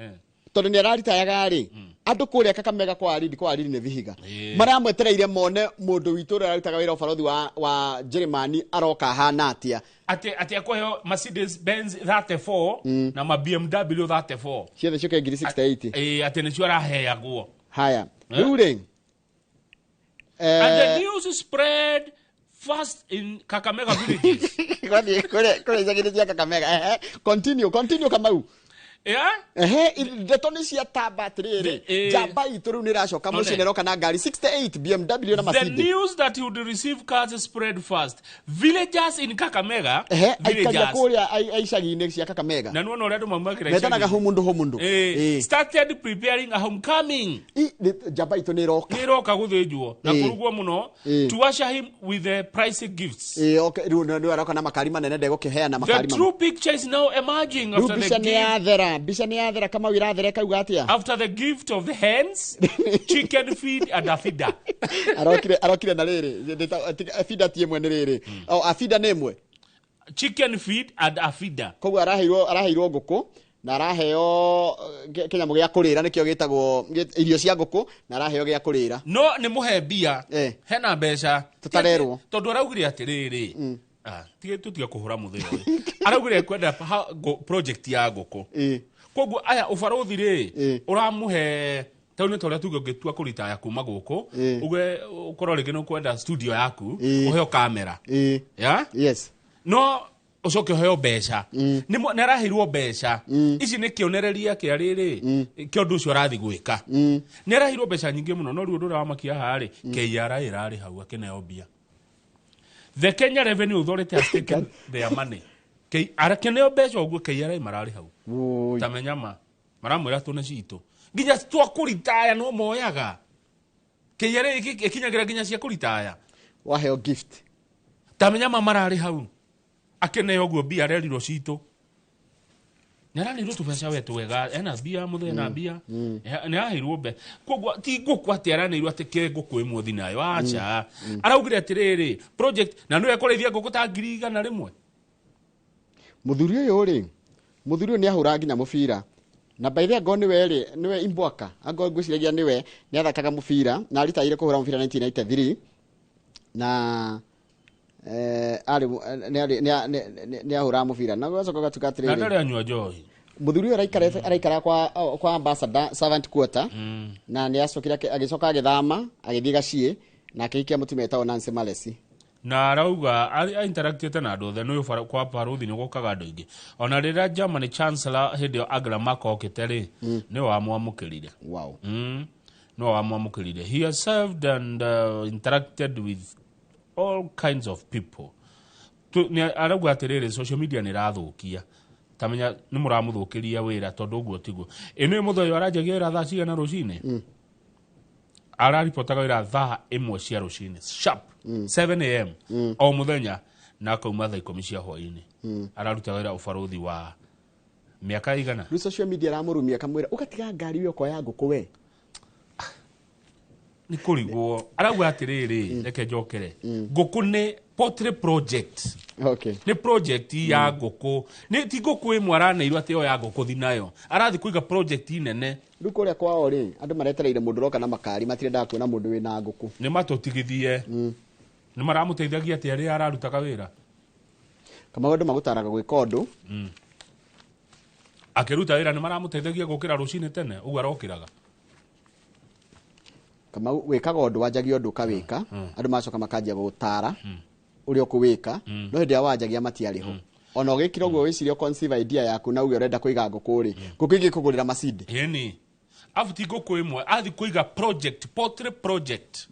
tondũ nĩ araritayaga rĩ, andũ kũrĩa Kakamega kwa Aridi, kwa Aridi nĩ Vihiga. Maramwetereire mone mũndũ witũ ũrĩa ararutaga wĩra ũbarũthi wa Jerumani aroka ahana atĩa. Atĩ akũheo Mercedes Benz 34 na ma BMW 34. Ciothe ciũke ngiri 68. Atĩ nĩcio araheagwo. Haya. Rĩu rĩ, And the news spread fast in Kakamega villages. Kũrĩa icagi-inĩ cia Kakamega. Continue, continue Kamau. Ndeto nĩ ciatamba atĩrĩrĩ, njamba itũ rĩu nĩ ĩracoka mũciĩ, nĩ ĩroka na ngari 68 BMW na Mercedes. The news that he would receive cars spread fast. Villagers in Kakamega, villagers kũrĩa icagi-inĩ cia Kakamega. Na nĩwona ũrĩa andũ maumagĩra icagi-inĩ. Metanaga humundu humundu. Started preparing a homecoming. Njamba itũ nĩ ĩroka. Nĩ ĩroka gũthĩnjwo na kũrugwo mũno to usher him with the pricey gifts. Okay, rĩu nĩ aroka na makari manene, ndegũkĩheana makari The true picture is now emerging after the gift. Mbica nĩ yathera, Kamau irathera ĩkauga atĩa? After the gift of the hens, chicken feed and a feeder. Arokire na rĩrĩ, feeder ti ĩmwe nĩ rĩrĩ. Oh, a feeder nĩ ĩmwe. Chicken feed and a feeder. Koguo araheirwo ngũkũ na araheo kĩnyamũ gĩa kũrĩra, nĩkĩo gĩtagwo irio cia ngũkũ, na araheo gĩa kũrĩra. No nĩ mũhe mbia. Hena mbeca. Tũtarerwo. Tondũ araugire atĩrĩrĩ. Tige tutiga kũhũra mũthĩ ũyũ. Araugire kwenda project ya ngũkũ. Koguo aya ũbarũthi rĩ, ũramũhe tau nĩ ta ũrĩa tuge ũngĩtua kũritaya kuma gũkũ, uge ũkorwo rĩngĩ nĩ ũkwenda studio yaku, ũheo kamera. Ya? Yes. No ũcoke ũheo mbeca. Nĩ araheirwo mbeca. Ici nĩ kĩonereria kĩa rĩrĩ, kĩa ũndũ ũcio arathiĩ gwĩka. Nĩ araheirwo mbeca nyingĩ mũno, no rĩu ũndũ ũrĩa wamakia haha rĩ, KRA ĩrarĩ hau akĩneo mbia. The Kenya Revenue Authority has taken their money. Arakĩneo mbeca ũguo KRA mararĩ hau. Ta menyama maramwĩra tũne citũ. Nginya twakũritaya no moyaga. KRA ĩkinyagira nginya cia kũritaya. Waheo gift. Tamenya mama mararĩ hau. Akeneo ũguo mbia arerirwo citũ. Nĩaraneirwo tũbeca we twega, ena mbia mũthee na mbia. Nĩaheirwo mbe. Koguo ti ngũkũ atĩ araneirwo atĩ ke ngũkũ ĩmwe ũthi nayo. Acha. Araugire atĩrĩrĩ, project na nĩwe ekũrĩithia ngũkũ ta 100,000. Mũthuri ũyũ rĩ, mũthuri ũyũ nĩahũraga nginya mũbira. Na by the way angorwo nĩwe rĩ, nĩwe Imbwaka, angorwo ngwĩciragia nĩwe, nĩathakaga mũbira na aritaire kũhũra mũbira 1993 na nĩahũraga mũbira na gũgacoka gũgatuĩka atĩrĩrĩ. Na ndarĩ anyua njohi. Mũthuri ũyũ araikara kwa ambassador servant quarter na nĩacokire agĩcoka agĩthama agĩthiĩ Gaciĩ na akĩhikia mũtumia wĩtagwo Nancy Malesi. Na arauga interactĩte na andũ othe nĩ kwa baruthi nĩ gũkaga andũ aingĩ. Ona rĩrĩa Germany Chancellor hĩndĩ ĩyo Angela Merkel okĩte rĩ, nĩwe wamwamũkĩrire. Wow. Nĩwe wamwamũkĩrire. He has served and interacted with all kinds of people. Arauga atĩrĩrĩ, social media nĩ ĩrathũkia. Tamenya nĩ mũramũthũkĩria wĩra tondũ ũguo tiguo. Ĩ nĩ mũthee ũyũ aranjagia wĩra thaa cigana rũcinĩ? Araripotaga wĩra thaa 1 cia rũcinĩ sharp 7 am o mũthenya na akauma thaa 10 cia hwaĩ-inĩ. Ararutaga wĩra ũbarũthi wa mĩaka igana. Rĩu social media aramũrumia akamwĩra ũgatiga ngari ĩyo ũkoya ngũkũ we. Nĩ kũrigwo. Arauga atĩrĩrĩ, reke njokere. Ngũkũ nĩ poultry project. Okay. Nĩ project ya ngũkũ. Nĩ ti ngũkũ ĩmwe araneirwo atĩ oya ngũkũ thi nayo. Arathi kũiga project nene. Rĩu kũrĩa kwao rĩ, andũ maretereire mũndũ ũroka na makari, matirendaga kuona mũndũ wĩna ngũkũ. Nĩ matũtigithie. Nĩ maramũteithagia atĩ arĩa ararutaga wĩra. Kamau andũ magũtaraga gwĩka ũndũ. Akĩruta wĩra nĩ maramũteithagia gũkĩra rũcinĩ tene, ũguo arokĩraga. Kamau wĩkaga ũndũ wanjagia ũndũ ũkawĩka, andũ macoka makanjia gũgũtara ũrĩa ũkũwĩka, no hĩndĩ ĩrĩa wanjagia matiarĩ ho. Ona ũgĩkira ũguo wĩcirie ũconceive idea yaku na uge ũrenda kũiga ngũkũ rĩ, ngũkũ ingĩ kũgũrĩra macindi. Ĩni. Afu ti ngũkũ ĩmwe, athi kũiga project, poultry project.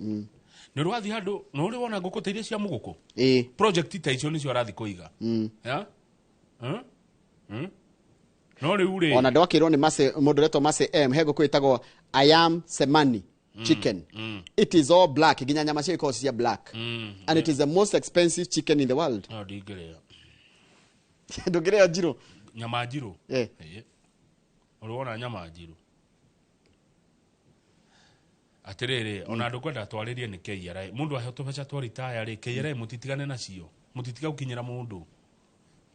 Nĩ ũrĩ wathiĩ handũ, nĩ ũrĩ wona ngũkũ ta iria cia mũgũkũ? Ĩĩ. Project ta icio nĩcio arathi kũiga. Ya? No rĩu rĩ. Ona ndwakĩrwo nĩ Mase, mũndũ ũretwo Mase M, he ngũkũ ĩtagwo I am Semani chicken. It is all black, nginya nyama cio ikoragwo cia black. And it is the most expensive chicken in the world. No ndingĩrĩa. Ndũngĩrĩa njirũ? Nyama njirũ? Eh. Ũrĩ wona nyama njirũ? Atĩrĩrĩ, ona andũ ngwenda twarĩrie nĩ KRA. Mũndũ aheo tũbeca twa retire rĩ, KRA mũtitigane nacio. Mũtitiga gũkinyĩra mũndũ.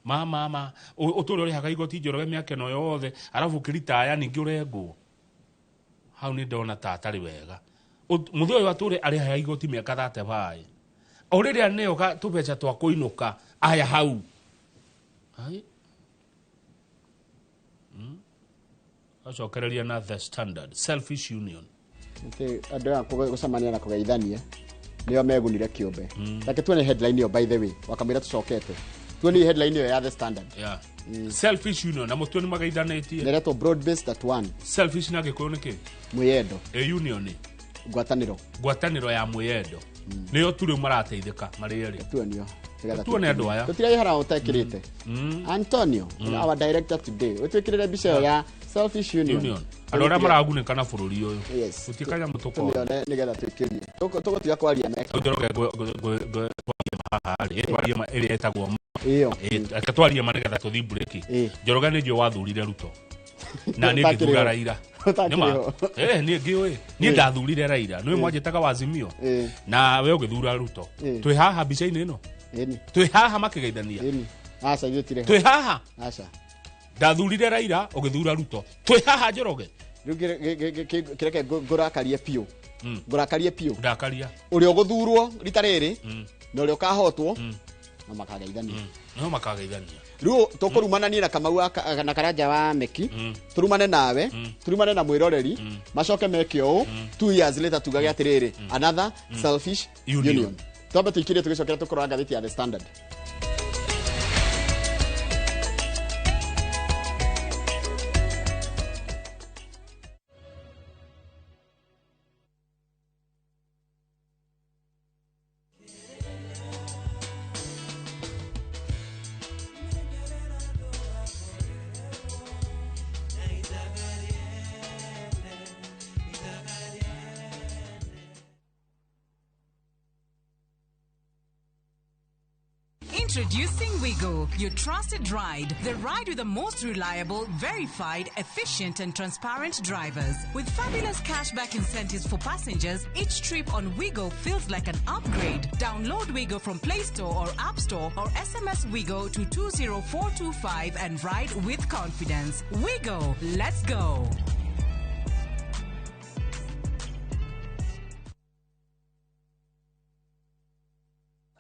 Mama, ũtũre ũrĩhaga igoti Njoroge mĩaka ĩno yothe, arabu ũkĩritaya ningĩ ũrengwo. Hau nĩ ndona ta atarĩ wega. Mũthee ũyũ atũre arĩhaga igoti mĩaka 35. O rĩrĩa nĩyo tũbeca twa kũinũka aya hau. Ai. Acokereria na The Standard, Selfish Union. Atĩ andũ aya gũcemania na kũgeithania nĩo megunire kĩũmbe. Reke tuone headline ĩyo by the way, wakamwĩra tũcokete. Tuone headline ĩyo ya The Standard. Yeah. Selfish Union, na mũtwe nĩ mageithanĩtie. Nĩretwo broad based at one. Selfish na Gĩkũyũ nĩ kĩ? Mwĩyendo. Ĩ union nĩ? Ngwatanĩro. Ngwatanĩro ya mwĩyendo. Nĩyo tu rĩu marateithĩka marĩ erĩ. Tuonio. Tuone andũ aya. Tũtirahara ũtekĩrĩte. Antonio, our director today, ũtwĩkĩrĩre mbica ĩyo ya Selfish Union. Andũ arĩa maragunĩka na bũrũri ũyũ. Yes. Gũtiĩ kanyamũ tũkona. Tũmĩone nĩgetha twĩkĩrie. Tũgũtiga kwaria meka. Njoroge twarie haha rĩ, twarie ma ĩrĩa ĩtagwo ma. Ĩyo. Reke twarie ma nĩgetha tũthiĩ break. Njoroge nĩ njũĩ wathurire Ruto. Na niĩ ngĩthura Raila. Ũtakĩrĩ ho. Niĩ ngĩũĩ. Niĩ ndathurire Raila. Nĩwe mwanjĩtaga wa Azimio. Na we ũgĩthura Ruto. Twĩ haha mbica-inĩ ĩno. Twĩ haha makĩgeithania. Aca, ithuĩ tirĩ ho. Twĩ haha. Aca. Ndathurire Raila, ũgĩthura Ruto. Twĩ haha Njoroge. Rĩu kĩreke ngũrakarie biũ. Ngũrakarie biũ. Ndakaria. Ũrĩa ũgũthurwo rita rĩrĩ, na ũrĩa ũkahotwo, no makageithania. No makageithania. Rĩu tũkũrumana niĩ na Kamau na Karanja wa Meki, tũrumane nawe, tũrumane na mwĩroreri, macoke meke ũũ, 2 years later tugage atĩrĩrĩ, another selfish Union. union. Twambe tũikĩrie tũgĩcokera tũkũrora ngathĩti ya The Standard. Introducing Wigo, your trusted ride. The ride with the most reliable, verified, efficient, and transparent drivers. With fabulous cashback incentives for passengers, each trip on Wigo feels like an upgrade. Download Wigo from Play Store or App Store or SMS Wigo to 20425 and ride with confidence. Wigo, let's go.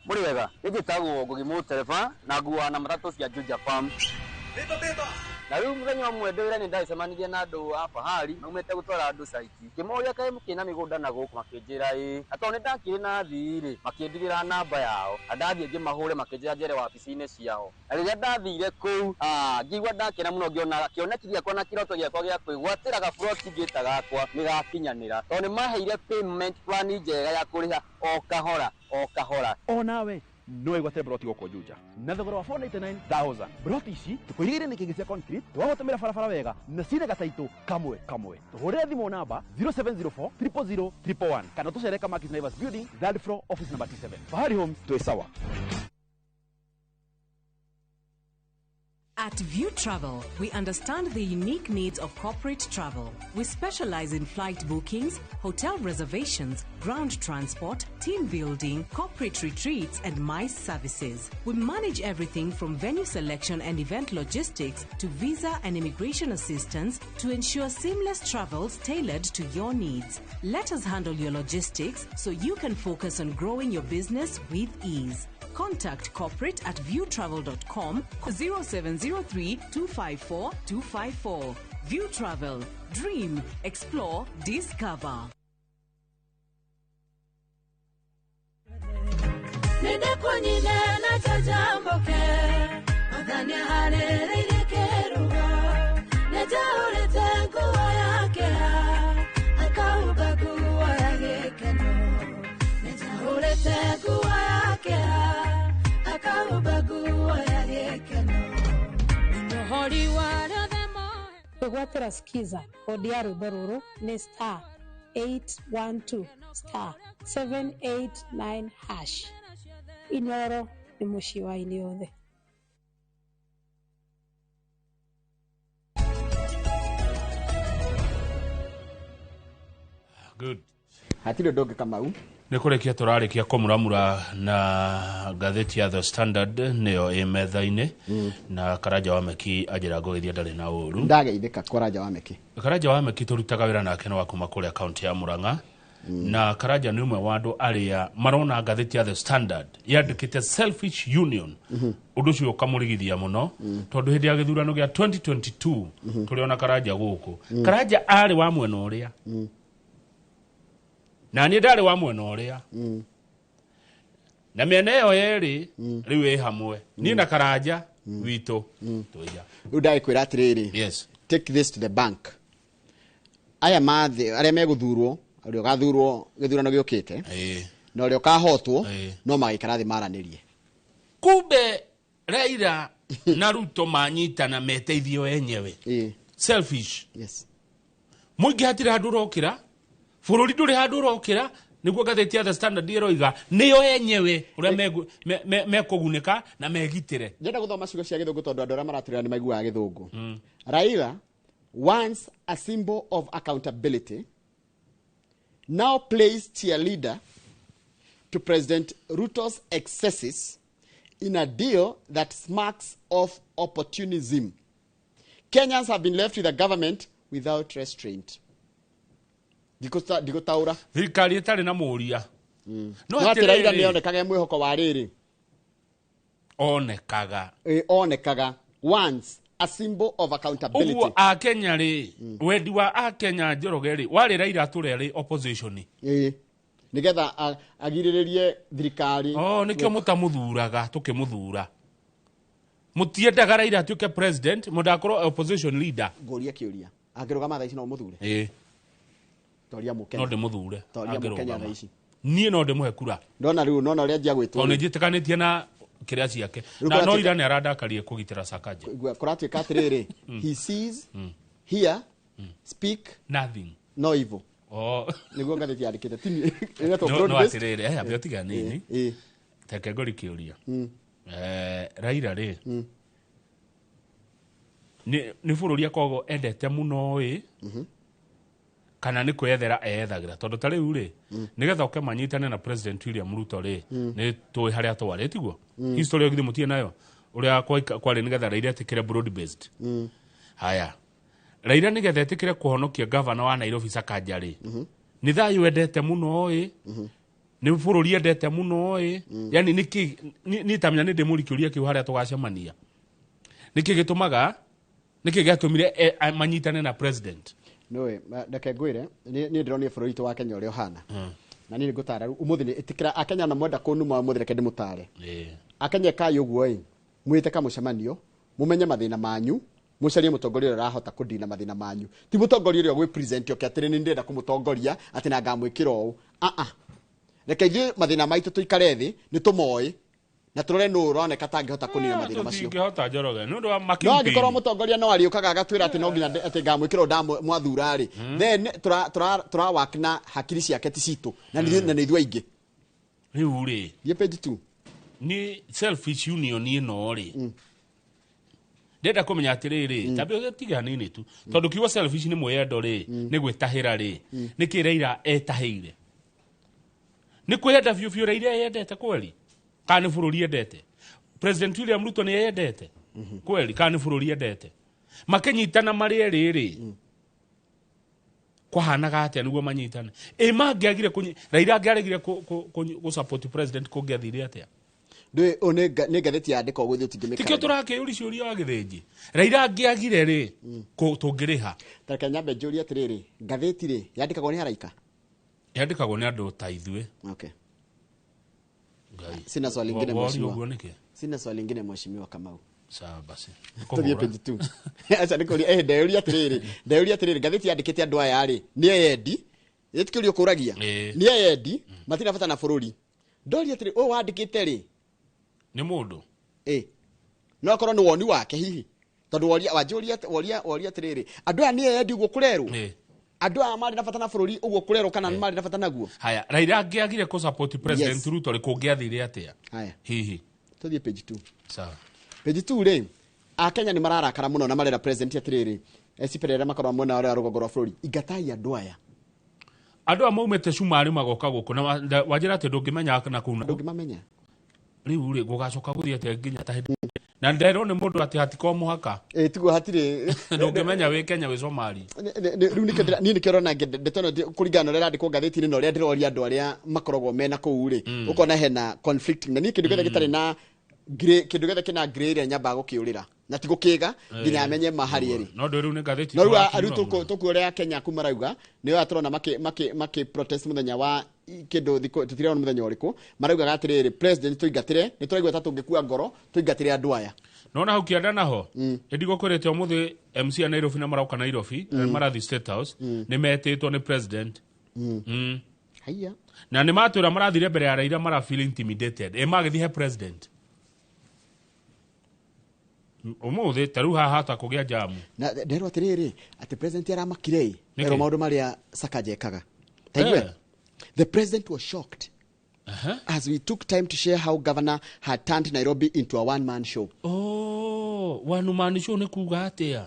Mũrĩ wega, nĩ njĩtagwo Ngugi Mũtereba na nguaga na matatũ cia Juja Farm. Na rĩu mũthenya ũmwe ndĩ wĩra nĩ ndacemanirie na andũ a Fahari maumĩte gũtwara andũ caiti. Ngĩmoria kaĩ mũkĩrĩ na mĩgũnda na gũkũ, makĩnjĩra ĩĩ. Na tondũ nĩ ndakĩrĩ na athii rĩ, makĩndigĩra namba yao. Na ndathiĩ ngĩmahũre makĩnjĩra njere wabici-inĩ ciao. Na rĩrĩa ndathire kũu, ngĩigua ndakena mũno ngĩona kĩoneki gĩakwa na kĩroto gĩakwa gĩa kwĩgwatĩra gaburoti ngĩta gakwa nĩ gakinyanĩra. Tondũ nĩ maheire payment plan njega ya kũrĩha o kahora o kahora. Onawe no wĩgwatĩre broti gũkũ Juja na thogora wa 499,000. Broti ici tũkũirigĩire nĩ kĩngĩ cia concrete, twagũtũmĩra barabara wega na cirĩ gataitũ kamwe kamwe. Tũhũrĩre thimũ namba 0704 000 111 kana tũcere Kamakis Naivas Building, third floor, office number T7. Fahari Homes, twĩ sawa. At View Travel, we understand the unique needs of corporate travel. We specialize in flight bookings, hotel reservations, ground transport, team building, corporate retreats, and MICE services. We manage everything from venue selection and event logistics to visa and immigration assistance to ensure seamless travels tailored to your needs. Let us handle your logistics so you can focus on growing your business with ease. Contact corporate at viewtravel.com 0703 254 254. View Travel. Dream, explore, discover. Kwĩgwatĩra skiza kodi ya rwĩmbo rũrũ nĩ star 812 star 789 hash. Inoro nĩ mũciĩ wa aini othe. Good. Hatirĩ ũndũ ũngĩ Kamau. Nĩ kũrĩkia tũrarĩkia kũmuramura na ngathĩti ya The Standard nĩyo ĩ metha-inĩ na Karanja wa Meki anjĩra ngũgĩthiĩ ndarĩ na ũru. Ndageithĩka Karanja wa Meki. Karanja wa Meki tũrutaga wĩra nake nĩ wa kuma kũrĩa kaunti ya Murang'a. Na Karanja nĩ ũmwe wa andũ arĩa marona ngathĩti ya The Standard yandĩkĩte selfish union. Ũndũ ũcio ũkamũrigithia mũno tondũ hĩndĩ ya gĩthurano gĩa 2022 tũrĩona Karanja gũkũ. Karanja arĩ wa mwena ũrĩa na niĩ ndarĩ wa mwena ũrĩa na mĩena ĩyo yerĩ rĩu ĩ hamwe niĩ na Karanja witũ tũiya. Rĩu ndagĩkwĩra atĩrĩrĩ, yes, take this to the bank. Aya mathĩ arĩa megũthurwo, ũrĩa ũgathurwo gĩthurano gĩũkĩte na ũrĩa ũkahotwo no magaikara thĩ maranĩrie. Kumbe Raila na Ruto manyitana meteithio enyewe. Selfish. Yes. Mũingĩ hatirĩ handũ ũrokĩra, bũrũri ndũrĩ handũ ũrokĩra, nĩguo ngathĩti ya The Standard ĩroiga nĩyo enyewe ũrĩa mekũgunĩka na megitĩre. Ndĩrenda gũthoma ciugo cia gĩthũngũ tondũ andũ arĩa maratũrĩra nĩ maiguaga gĩthũngũ. Raila, once a symbol of accountability, now plays cheerleader to President Ruto's excesses in a deal that smacks of opportunism. Kenyans have been left with a government without restraint. Ndigũtaũra thirikari ĩtarĩ na mũũria. No atĩ Raila nĩonekaga mwĩhoko wa rĩrĩ, onekaga onekaga once a symbol of accountability. Ũguo akenya rĩ, wendi wa akenya Njoroge rĩ warĩ Raila atũre arĩ opposition nĩgetha agirĩrĩrie thirikari. Oh, nĩkĩo mũtamũthuraga tũkĩmũthura. Mũtiendaga Raila atuĩke president, mũndakorwo opposition leader. Ngũria kĩũria, angĩrũgama thaa ici no mũthure? Toria Mũkenya. No ndĩmũthure. Toria Mũkenya thaa ici. Niĩ no ndĩmũhe kura. Ndona rĩu nona ũrĩa anjia gwĩtwo. Tondũ nĩnjĩtĩkanĩtie na kĩrĩa ciake. Na no ira nĩarandakarie kũgitĩra Sakaja. Kũratuĩka atĩrĩrĩ, he sees, hear, speak nothing. No evil. Oh. Nĩguo ngathĩti yandĩkĩte. No atĩrĩrĩ, ambe ũtiga nini. Reke ngũri kĩũria. Raila rĩ nĩ bũrũri akoragwo endete mũno ĩ kana nĩ kwĩyethera eyethagĩra tondũ ta rĩu rĩ nĩgetha ũke manyitane na President William Ruto rĩ nĩ tũĩ harĩa twarĩ tiguo history githĩ mũtirĩ nayo ũrĩa kwarĩ nĩgetha Raila etĩkĩre broad based. Haya, Raila nĩgetha etĩkĩre kũhonokia gavana wa Nairobi Sakaja rĩ nĩ thayũ endete mũno ĩ nĩ bũrũri endete mũno ĩ yani nĩkĩ niĩ tamenya nĩ ndĩmũrikĩũria kĩu harĩa tũgacemania nĩkĩ gĩtũmaga nĩkĩ gĩatũmire manyitane na president. Noe reke ngwĩre niĩ ndĩronire bũrũri witũ wa Kenya ũrĩa ũhana na niĩ nĩngũtara rĩu ũmũthĩ nĩ ĩtĩkĩra Akenya na mwenda kũnuma ũmũthĩ reke ndĩmũtare. Akenya ĩkai ũguo ĩ mwĩte kamũcemanio mũmenye mathĩna manyu mũcarie mũtongoria ũrĩa ũrahota kũdina mathĩna manyu ti mũtongoria ũrĩa ũgwĩ-present oke atĩrĩ nĩ ndĩrenda kũmũtongoria atĩ na ngamwĩkĩra ũũ a reke ithuĩ mathĩna maitũ tũikare thĩ nĩ tũmoĩ na tũrore nũ ũroneka tangĩhota kũnina mathĩna macio. Tũtingĩhota Njoroge nĩ ũndũ wa no angĩkorwo makimpini. Mũtongoria no arĩũkaga agatwĩra atĩ no nginya atĩ ngamwĩkĩra ũũ mwathura rĩ then tũra work na hakiri ciake ti citũ na nĩ ithuĩ aingĩ. Rĩu rĩ thiĩ page 2 ni selfish union ĩno rĩ ndenda kũmenya atĩrĩrĩ tambia tiga hanini tu tondũ kiugo selfish nĩ mwĩyendo rĩ nĩ gwĩtahĩra rĩ nĩkĩ Raila etahĩire nĩ kwĩyenda biũ biũ Raila eyendete kweli kana nĩ bũrũri endete President William Ruto nĩ eyendete kweli kana nĩ bũrũri endete makĩnyitana marĩ erĩ rĩ kwahanaga atĩa nĩguo manyitane ĩ mangĩagire Raila angĩaregire kũ support president kũngĩathire atĩa. Ndũĩ nĩ ngathĩti yandĩkwo ũguo ithuĩ tũtingĩmĩkarĩria. Tikĩo tũrakĩũria ciũria wa gĩthĩnji Raila angĩagire rĩ tũngĩrĩha. Ta reke nyambe njũrie atĩrĩrĩ ngathĩti rĩ yandĩkagwo nĩ haraika yandĩkagwo nĩ andũ ta ithuĩ. Okay. Sina swali lingine mheshimiwa. Sina swali lingine mheshimiwa Kamau. Sawa basi. Tũthiĩ page 2. Acha nĩkũria ndeuria atĩrĩrĩ ndeuria atĩrĩrĩ ngathĩti yandĩkĩte andũ aya rĩ nĩ eyendi ĩtikĩũria ũkũragia nĩ eyendi matirĩ bata na bũrũri ndoria atĩrĩ ũũ wandĩkĩte rĩ nĩ mũndũ no akorwo nĩ woni wake hihi tondũ woria wanjũria woria woria atĩrĩrĩ andũ aya nĩ eyendi ũguo kũrerwo andũ aya marĩ na bata na bũrũri ũguo kũrerwo kana marĩ na bata naguo. Haya Raila angĩagire kũ support President Ruto rĩ kũngĩathire atĩa haya hihi tũthiĩ page 2. Sawa page 2 rĩ Akenya nĩ mararakara mũno na marera president atĩrĩrĩ eciperera makorwo mwena ũrĩa rũgongo rwa bũrũri ingatai andũ aya andũ aya maumĩte Cumarĩ magoka gũkũ na wanjĩra atĩ ndũngĩmenya na kũu ndũngĩmamenya rĩu rĩ gũgacoka gũthiĩ atĩa nginya ta hĩndĩ na nderwo nĩ mũndũ atĩ hatiko mũhaka tiguo hatirĩ ndũngĩmenya wĩ Kenya wĩ Somali rĩu nĩkĩo niĩ nĩkĩo ndĩrona ndeto ĩno kũringana na ũrĩa ĩrandĩkwo ngathĩti-inĩ na ũrĩa ndĩroria andũ arĩa makoragwo mena kũu rĩ ũkona hena conflicting na niĩ kĩndũ gĩothe gĩtarĩ na grey kĩndũ gĩothe kĩna grey ĩrĩa nyambaga gũkĩũrĩra na ti gũkĩga nginya amenye ma harĩa ĩrĩ no ndũ rĩu nĩ ngathĩti no rĩu tũkuoria Kenya kuma marauga nĩo aya tũrona makĩ protest mũthenya wa kĩndũ thikũ tũtirona mũthenya ũrĩkũ maraugaga atĩrĩrĩ president tũingatĩre nĩ tũraigua ta tũngĩkua ngoro tũingatĩre andũ aya nona hau kĩanda naho ndigũkwĩrĩte ũmũthĩ MC a Nairobi na marauka Nairobi marathi State House nĩ metĩtwo nĩ president. Haya na nĩ matwĩra marathire mbere ya Raila mara feel intimidated ĩ magĩthiĩ he president ũmũthĩ ta rĩu haha hata kũgĩa jamu na nderwo atĩrĩrĩ atĩ president aramakire erwo maũndũ marĩa Sakaja ekaga taigue the president was shocked as we took time to share how governor had turned Nairobi into a one-man show. Oh, one-man show nĩ kuga atĩa?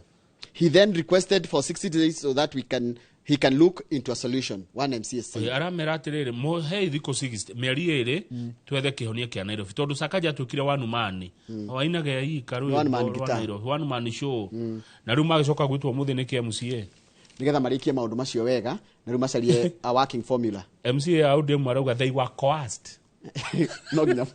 He then requested for 60 days so that he can look into a solution. One MCA said. Aramera atĩrĩrĩ mũhei thikũ 60 mĩeri ĩrĩ twethe kĩhonia kĩa Nairobi tondũ Sakaja atuĩkire one man wainaga ika rwĩmbo rwa Nairobi one man show na rĩu magĩcoka gwĩtwo ũmũthĩ nĩ kĩ MCA nĩgetha marĩkie maũndũ macio wega na rĩu macarie a working formula. MCA a ODM marauga they were coerced. No nginya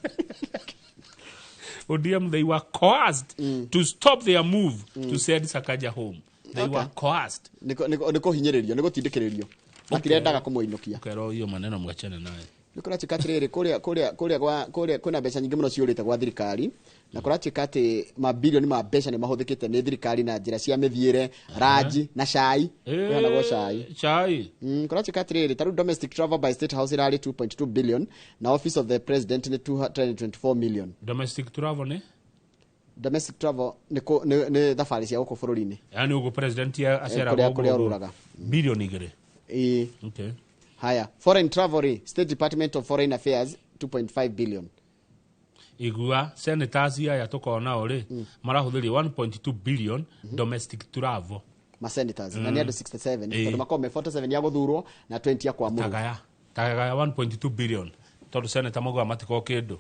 ODM they were coerced to stop their move to send Sakaja home. They were coerced. Nĩ kũhinyĩrĩrio nĩ gũtindĩkĩrĩrio matirendaga kũmũinũkia. Kero hiyo maneno mwachane naye. Nĩ kũratuĩka atĩrĩrĩ kũrĩa kwĩna mbeca nyingĩ mũno ciũrĩte gwa thirikari na kũratuĩka atĩ mabilioni ma mbeca nĩ mahũthĩkĩte nĩ thirikari na njĩra cia mĩthiĩre ranji na cai kwĩhanagwo cai cai kũratuĩka atĩrĩrĩ ta rĩu domestic travel by State House ĩrarĩ 2.2 billion na office of the president nĩ 224 million. Domestic travel nĩ domestic travel nĩ thabarĩ cia gũkũ bũrũri-inĩ yani ũguo president aceraga kũrĩa orũraga bilioni 2. Ĩĩ okay. Haya, foreign travel rĩ, State Department of Foreign Affairs 2.5 billion. Igua senators aya tũkoragwo nao rĩ, marahũthĩria 1.2 billion domestic travel. Ma senators na nĩ andũ 67, Ĩĩ. tondũ makorwo me 47 ya gũthurwo na 20 ya kwamũrwo. Tagaya 1.2 billion, tondũ senator maugaga matikorwo kĩndũ,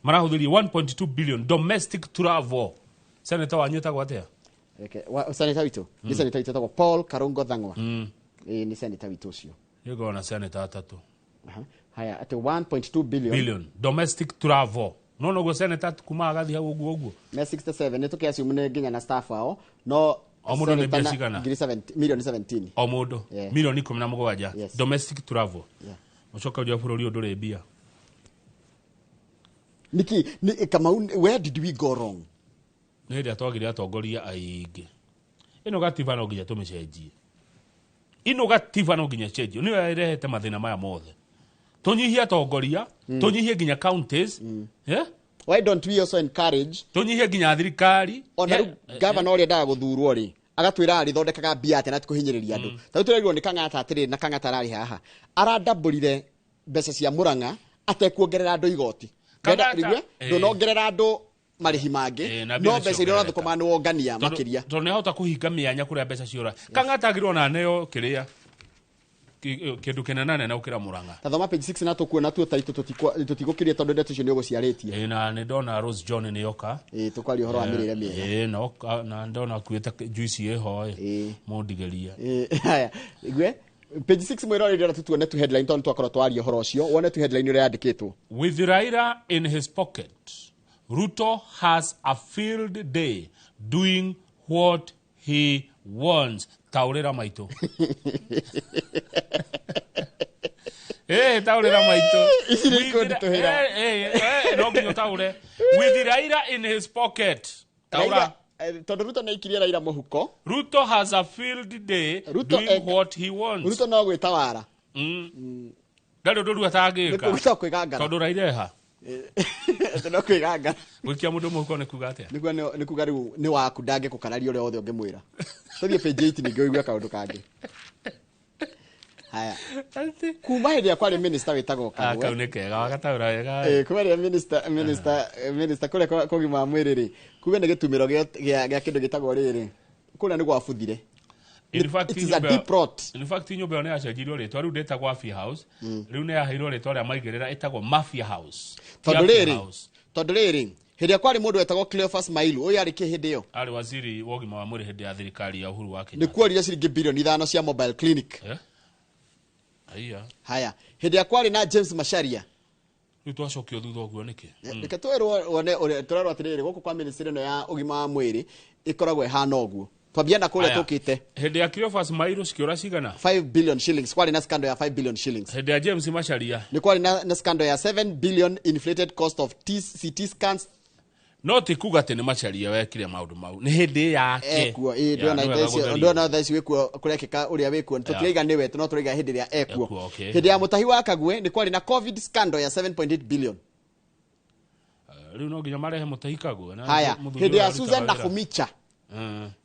marahũthĩria 1.2 billion domestic travel. Senator wanyu etagwo atĩa? Reke, senator witũ nĩ senator witũ etagwo Paul Karungo Thang'wa. Ĩĩ, nĩ senator witũ ũcio. Nĩngorwo na senator atatũ. Aha. Haya, atĩ 1.2 billion. Billion domestic travel, no noguo senator kuma agathiĩ hau ũguo ũguo. Me 67, nĩ tũkĩassume nĩ nginya na staff ao, no O mũndũ nĩ senator mbia na cigana? ngiri 70, milioni 17. O mũndũ Yeah. milioni 17. Yes. Domestic travel. Yeah. Mũcoka ũrĩa bũrũri ũyũ ndũrĩ mbia. Niki ni Kamau, where did we go wrong? Nĩ hĩndĩ ĩrĩa twagire atongoria aingĩ. Ĩno gatiba no nginya tũmĩcenjie, ĩno gatiba no nginya ĩcenjio, nĩyo ĩrehete mathĩna maya mothe. Tũnyihie atongoria, tũnyihie nginya counties, yeah? Why don't we also encourage tũnyihie nginya thirikari? Ona Yeah. rĩu gavana ũrĩa endaga gũthurwo rĩ, agatwĩra arĩthondekaga mbia atĩa na ti kũhinyĩrĩria andũ. Ta rĩu tũrerirwo nĩ Kang'ata atĩrĩrĩ, na Kang'ata ararĩ haha, arandambũrire mbeca cia Mũrang'a atekuongerera andũ igoti. Kang'ata, Ndĩrenda- eh. Ndũnongerera andũ marĩhi mangĩ, Na mbia no nĩ mbeca iria ciongerereka. ũrathũkũma nĩ wongania makĩria. Tondũ nĩ ahota kũhinga mĩanya kũrĩa mbeca ciora. Kang'ata agĩrwo na aneo kĩrĩa kĩndũ kĩnenanene gũkĩra Mũrang'a. Ta thoma page 6 na tũkuona tuo taitũ tũtigũkĩria, tondũ ndeto icio nĩ ũgũciarĩtie. Ĩĩ, na nĩ ndona Rose John nĩ yoka. Ĩĩ, tũkwaria ũhoro wa mĩrĩre mĩega. Ĩĩ, na ndona akuĩte juice ĩho ĩ mũndigeria. Ĩĩ, haya, igue page 6 mwĩroreri, na tũtuone tu headline, tondũ twakorwo twaria ũhoro ũcio, wone tu headline ũrĩa yandĩkĩtwo. With Raila in his pocket, Ruto has a field day doing what he wants. Taũrĩra maitũ. Taũrĩra maitũ. Ici nĩ ikũnditũhĩra. No nginya ũtaũre. With Raila in his pocket. Taũra. Raila, tondũ Ruto nĩ aikirie Raila mũhuko. Ruto has a field day Ruto doing what he wants. Ruto no gwĩtawara. Ndarĩ ũndũ rĩu atangĩka. Nĩ kwĩgangara. Tondũ Raila eha. Tondũ no kwĩgangara. Gũikia mũndũ mũhuko nĩ kuga atĩa? Nĩguo nĩ kuga rĩu nĩ waku, ndangĩkũkararia ũrĩa wothe ũngĩmwĩra. Tũthiĩ page 8 ningĩ ũigue kaũndũ kangĩ. Haya, kuma hĩndĩ ĩrĩa kwarĩ minister wĩtagwo Ah, Kagwe. kau nĩ kega wagataũra wega. Kuma rĩrĩa minister kũrĩa kwa ũgima wa mwĩrĩ rĩ, kuga nĩ gĩtumĩro gĩa kĩndũ gĩtagwo rĩrĩ, kũrĩa nĩ gwabuthire. In fact, It is a nyũmba deep rot. In fact, nyũmba ĩyo nĩ yacenjirio rĩtwa, rĩu ndĩtagwo Afia House, rĩu nĩ yaheirwo rĩtwa rĩa maigĩrĩra, ĩtagwo Mafia House. Ti Tondũ Afia rĩrĩ, House. tondũ rĩrĩ, hĩndĩ ĩrĩa kwarĩ mũndũ wetagwo Cleophas Mailu, ũyũ arĩ kĩ hĩndĩ ĩyo? Arĩ waziri wa ũgima wa mwĩrĩ hĩndĩ ya thirikari ya Uhuru wa Nĩ Kenyatta. kuorire ciringi bilioni 5 cia mobile clinic. Eh? Aiya. Haya, hĩndĩ ĩrĩa kwarĩ na James Macharia. Rĩu twacokio thutha ũguo nĩkĩ? Reke twĩrwo wone ũrĩa tũrerwo atĩrĩrĩ, gũkũ kwa ministry ĩno ya ũgima wa mwĩrĩ ĩkoragwo ĩhana ũguo. Twambia na kũrĩa Aya. tũkĩte. Hĩndĩ ya Cleophas Mailu cikĩũra cigana? 5 billion shillings, kwarĩ na scandal ya 5 billion shillings. Hĩndĩ ya James Macharia nĩ kwarĩ na scandal ya 7 billion inflated cost of CT scans. No ti kuga atĩ nĩ Macharia wekire maũndũ mau, nĩ hĩndĩ yake. Ekuo, ĩĩ, Ya, ndĩrona nĩ wega thaa icio, gũtheria. ndĩrona thaa ici wĩkuo kũrekĩka ũrĩa wĩkuo, tũtiraiga nĩwe, no tũraiga hĩndĩ ĩrĩa ekuo. Ekuo, okay. Hĩndĩ ya Mũtahi wa Kagwe nĩ kwarĩ na COVID scandal ya 7.8 billion. Rĩu no nginya marehe Mũtahi Kagwe na Haya, mũthuri hĩndĩ ya ũrĩa Susan arutaga wĩra. Nakhumicha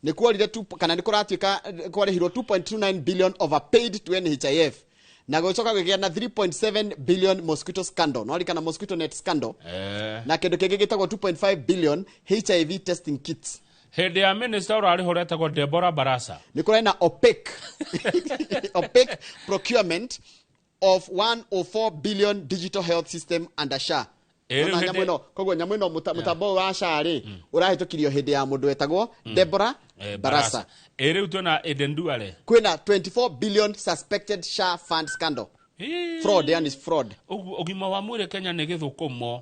nĩ kuorire kana nĩ kũratuĩka kwarĩhirwo 2.29 billion overpaid to NHIF, na gũcoka gũkĩgĩa na 3.7 billion mosquito scandal, no kana mosquito net scandal, na kĩndũ kĩngĩ gĩtagwo 2.5 billion HIV testing kits. Hĩndĩ ya minister ũrarĩ ho ũretagwo Deborah Barasa nĩ kũrarĩ na opaque procurement of 104 billion digital health system under SHA. Ĩ, rĩu Nona nyamũ ĩno, koguo nyamũ ĩno, mũtambo ũyũ wa SHA rĩ, ũrahĩtũkirio hĩndĩ ya mũndũ wetagwo Deborah Barasa. Ĩ, rĩu twĩna Eden Duale. Kwĩna 24 billion suspected SHA fund scandal, fraud, yani fraud. Ũguo ũgima wa mwĩrĩ Kenya nĩ gĩthũkũmo,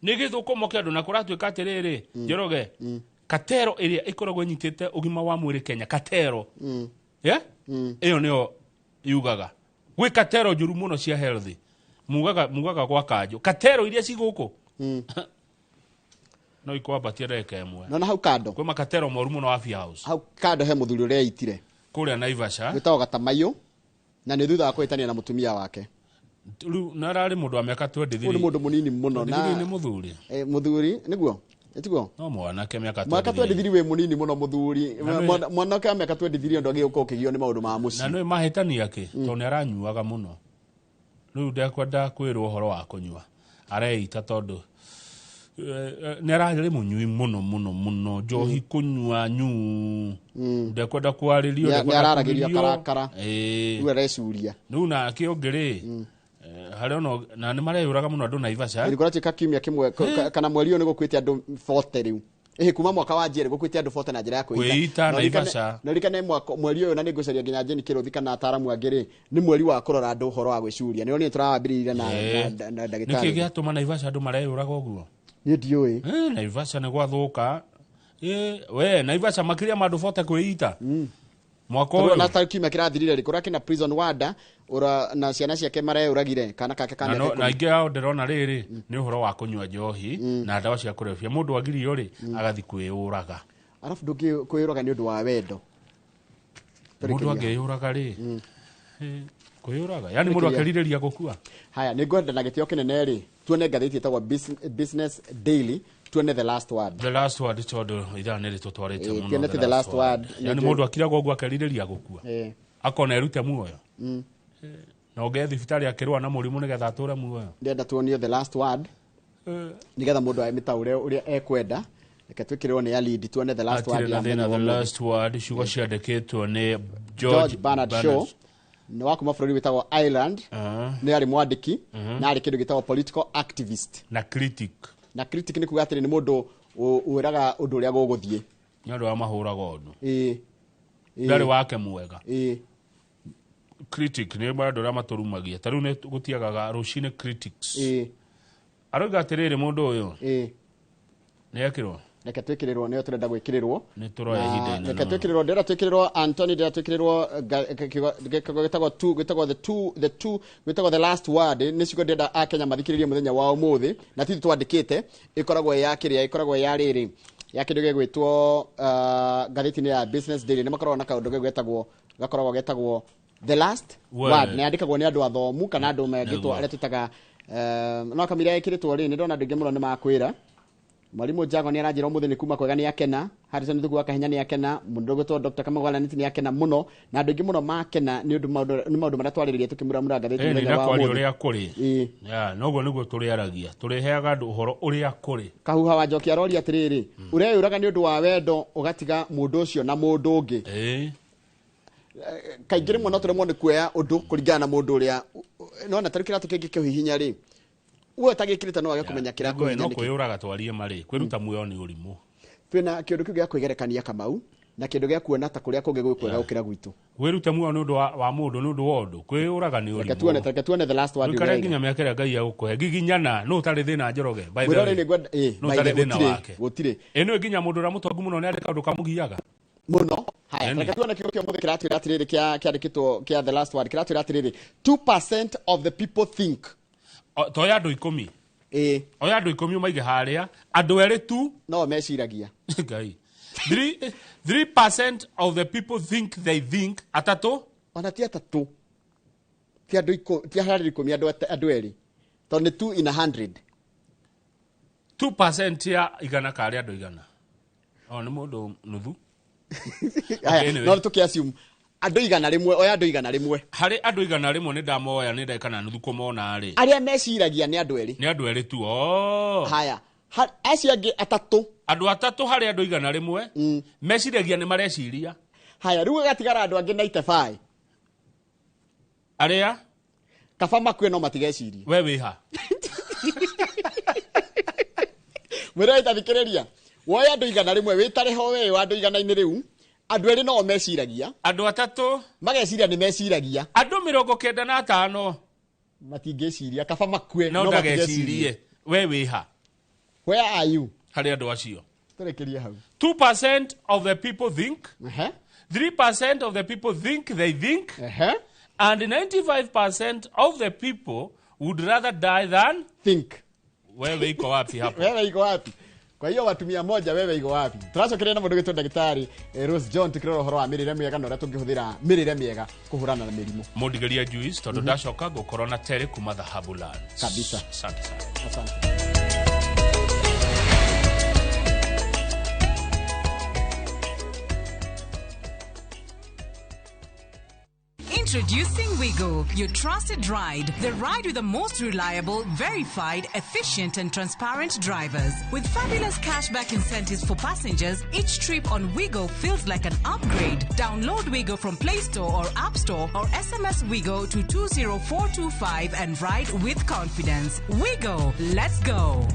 nĩ gĩthũkũmo kĩa andũ, na kũratuĩka atĩrĩrĩ, Njoroge, katero ĩrĩa ĩkoragwo ĩnyitĩte ũgima wa mwĩrĩ Kenya, katero, yeah? Ĩyo nĩyo yugaga gwĩ katero njũru mũno cia health, mugaga gwa kanjũ katero iria ci gũkũ no ikwambatia ndagĩka ĩmwe. Nona hau kando kwĩ makatero moru mũno Afia House. Hau kando he mũthuri ũrĩa eitire kũrĩa Naivasha. Wĩtagwo Gatamaiyũ, na nĩ thutha wa kũhĩtania na mũtumia wake. Rĩu na ararĩ mũndũ wa mĩaka Ũyũ nĩ 23. Mũndũ mũnini mũno na 23 nĩ mũthuri. Mũthuri nĩguo, ĩtiguo? No mwanake mĩaka Mwaka 23. 23 wĩ mũnini mũno mũthuri. Na nĩ- Mwanake wa mĩaka 23 ũndũ agĩũka ũkĩgio nĩ maũndũ ma Na mũciĩ. nĩ mahĩtania kĩ, tondũ nĩ aranyuaga mũno, rĩu ndekwenda kwĩrwo ũhoro wa kũnyua, areita tondũ Nĩ ararĩ mũnyui mũno mũno mũno njohi kũnyua nyu ndekwenda kwarĩrio Nĩ araragĩrio karakara rĩu arecuria rĩu nake ũngĩ rĩ harĩ ona na nĩ mareyũraga mũno andũ Naivasha. Nĩkũratuĩka kiumia kĩmwe kana mweri ũyũ nĩ gũkuĩte andũ 40 rĩu. Ĩhĩ kuma mwaka wa njere gũkuĩte andũ 40 na njĩra ya kwĩita Naivasha. Na ririkane mweri ũyũ na nĩngũcaria nginya Jane Kĩrũthi kana ataaramu angĩ rĩ nĩ mweri wa kũrora andũ ũhoro wa gwĩcuria. Nĩ tũrawambĩrĩirie na ndagĩtarĩ. Nĩkĩ gĩatũma Naivasha andũ mareyũraga ũguo? Niĩ ndiũĩ. Naivasha nĩ gwathũka. We Naivasha makĩria ma andũ 40 kwĩita. Mwaka ũyũ na tariki kiumia kĩrathirire rĩ kũrĩa kĩna prison warder ura na ciana ciake mareyũragire kana kake ka mĩaka na ingĩ ao ndĩrona rĩrĩ nĩ ũhoro wa kũnyua njohi na ndawa cia kũrebia mũndũ agirio rĩ agathi kwĩyũraga. Arabu ndũngĩ kwĩyũraga nĩ ũndũ wa wendo. Mũndũ angĩyũraga rĩ kwĩyũraga yani mũndũ akerirĩria gũkua. Haya nĩ ngwenda na gĩtĩo kĩnene rĩ tuone ngathĩti ĩtagwo Business Daily tuone the last word. The last word tondũ ithaa nĩ rĩtũtwarĩte mũno. Tuone the last word. Yani mũndũ akiragwo ũguo akerirĩria gũkua. Akona erute muoyo. Na ũngĩ thibitarĩ akĩrũa na mũrimũ nĩgetha atũre muoyo. Ndĩrenda tuonio the last word nĩgetha mũndũ amĩtaũre ũrĩa ekwenda. Reke twĩkĩrĩrwo nĩ Alidi tuone the last word. The last word ciugo ciandĩkĩtwo nĩ George Bernard Shaw nĩ wa kuma bũrũri wĩtagwo Ireland. Nĩ arĩ mwandĩki na arĩ kĩndũ gĩtagwo political activist na critic. Na critic nĩ kuga atĩrĩ nĩ mũndũ wĩraga ũndũ ũrĩa gũgũthiĩ. Nĩ ũndũ wa mahũraga ũndũ. Ndarĩ wake mwega. Critic nĩ andũ arĩa matũrumagia ta rĩu nĩ gũtiagaga rũcinĩ critics. Aroiga atĩrĩrĩ mũndũ ũyũ nĩ ekĩrwo. Reke twĩkĩrĩrwo nĩyo tũrenda gwĩkĩrĩrwo. Nĩ tũroya ihinda inene. Reke twĩkĩrĩrwo ndĩrenda twĩkĩrĩrwo Anthony ndĩrenda twĩkĩrĩrwo gĩtagwo two gĩtagwo the two the two gĩtagwo the last word nĩ ciugo ndĩrenda Akenya mathikĩrĩrie mũthenya wa ũmũthĩ na tithuĩ twandĩkĩte ĩkoragwo ya kĩrĩa ĩkoragwo ya rĩrĩ ya kĩndũ gĩgwĩtwo ngathĩti-inĩ ya Business Daily nĩ makoragwo na kaũndũ getagwo gakoragwo getagwo the last word na yandĩkagwo nĩ andũ athomu kana andũ mengĩtwo arĩa twĩtaga no kamira ĩkĩrĩtwo rĩ nĩ ndona andũ aingĩ mũno nĩ makwĩra. Mwalimu Jago nĩ aranjĩra ũmũthĩ nĩ kuma kwega nĩ akena. Harrison Thugu wa Kahenya nĩ akena. Mũndũ ũgwĩtwo Dr. Kamau Walaniti nĩ akena mũno na andũ aingĩ mũno makena nĩ ũndũ nĩ maũndũ marĩa twarĩrĩria tũkĩmuramura ngathĩti mũthenya wa ũmũthĩ. Ũrĩa kũrĩ. Noguo nĩguo tũrĩaragia tũrĩheaga andũ ũhoro ũrĩa kũrĩ. Kahuha wa Njoki aroria atĩrĩrĩ ũreyũraga nĩ ũndũ wa wendo ũgatiga mũndũ ũcio na mũndũ ũngĩ. Kaingĩ rĩmwe no tũremwo nĩ kuoya ũndũ kũringana na mũndũ ũrĩa nona tarĩu kĩratũ kĩngĩ kĩũhihinya rĩ uwe tagikirite no age kumenya kira kuhinya no kwiyuraga twarie mari kwiruta muoyo ni urimu twina kindu kiu gia kwigerekania Kamau na kindu gia kuona ta kuria kungi gwikwega gukira gwitu wiruta muoyo ni undu wa mundu ni undu wa undu kwiyuraga ni urimu reke tuone the last word ndukare nginya miaka ĩrĩa Ngai agũkũhe giginyana no utarĩ thĩna Njoroge by the way no utarĩ thĩna wake gutire ĩno nginya mũndũ ũrĩa mũtongu mũno nĩ arĩ kaũndũ kamũgiaga mũno. Haya reke tuone kiugo kĩa ũmũthĩ kĩratwĩra atĩrĩrĩ kĩa kĩandĩkĩtwo kĩa the last word kĩratwĩra atĩrĩrĩ 2% of the people think toya andũ 10 oya andũ 10 maige harĩa andũ erĩ tu no meciragia Ngai 3% of the people think they think atatũ ona ti atatũ ti andũ ti harĩ 10 andũ erĩ tondũ nĩ 2 in 100 2% ya igana karĩ andũ igana o nĩ mũndũ nuthu. No tũkĩ assume andũ igana rĩmwe oya andũ igana rĩmwe harĩ andũ igana rĩmwe nĩ ndamoya nĩ ndagĩka na nuthu kũmona rĩ arĩa meciragia nĩ andũ erĩ nĩ andũ erĩ tu. Haya acio angĩ atatũ andũ atatũ harĩ andũ igana rĩmwe meciragia nĩ mareciria. Haya rĩu gatigara andũ angĩ 95 arĩa kaba makue no matigecirie. We wĩha mwĩra itathikĩrĩria woya andũ igana rĩmwe wĩtare ho we wa andũ igana-inĩ rĩu andũ erĩ no meciragia andũ atatũ mageciria nĩ meciragia andũ 95 matingĩciria kaba makue no ndagecirie. We wĩha where are you harĩ andũ acio tũrĩkĩrie hau 2% of the people think 3% of the people think they think and 95% of the people would rather die than think. Wewe iko wapi hapo? Wewe iko wapi? Kwa hiyo watu 100 wewe iko wapi? Turacokeria na mundu gwitwo ndagitari Rose John tukirora uhoro wa mirire miega na uria tungihuthira mirire miega kuhurana na mirimu. Mundigeria juice tondu ndacoka ngukorwo na Terry kuma Dhahabu Lands. Kabisa. Asante sana. Asante. Introducing Wigo, your trusted ride. The ride with the most reliable, verified, efficient, and transparent drivers. With fabulous cashback incentives for passengers, each trip on Wigo feels like an upgrade. Download Wigo from Play Store or App Store or SMS Wigo to 20425 and ride with confidence. Wigo, let's go.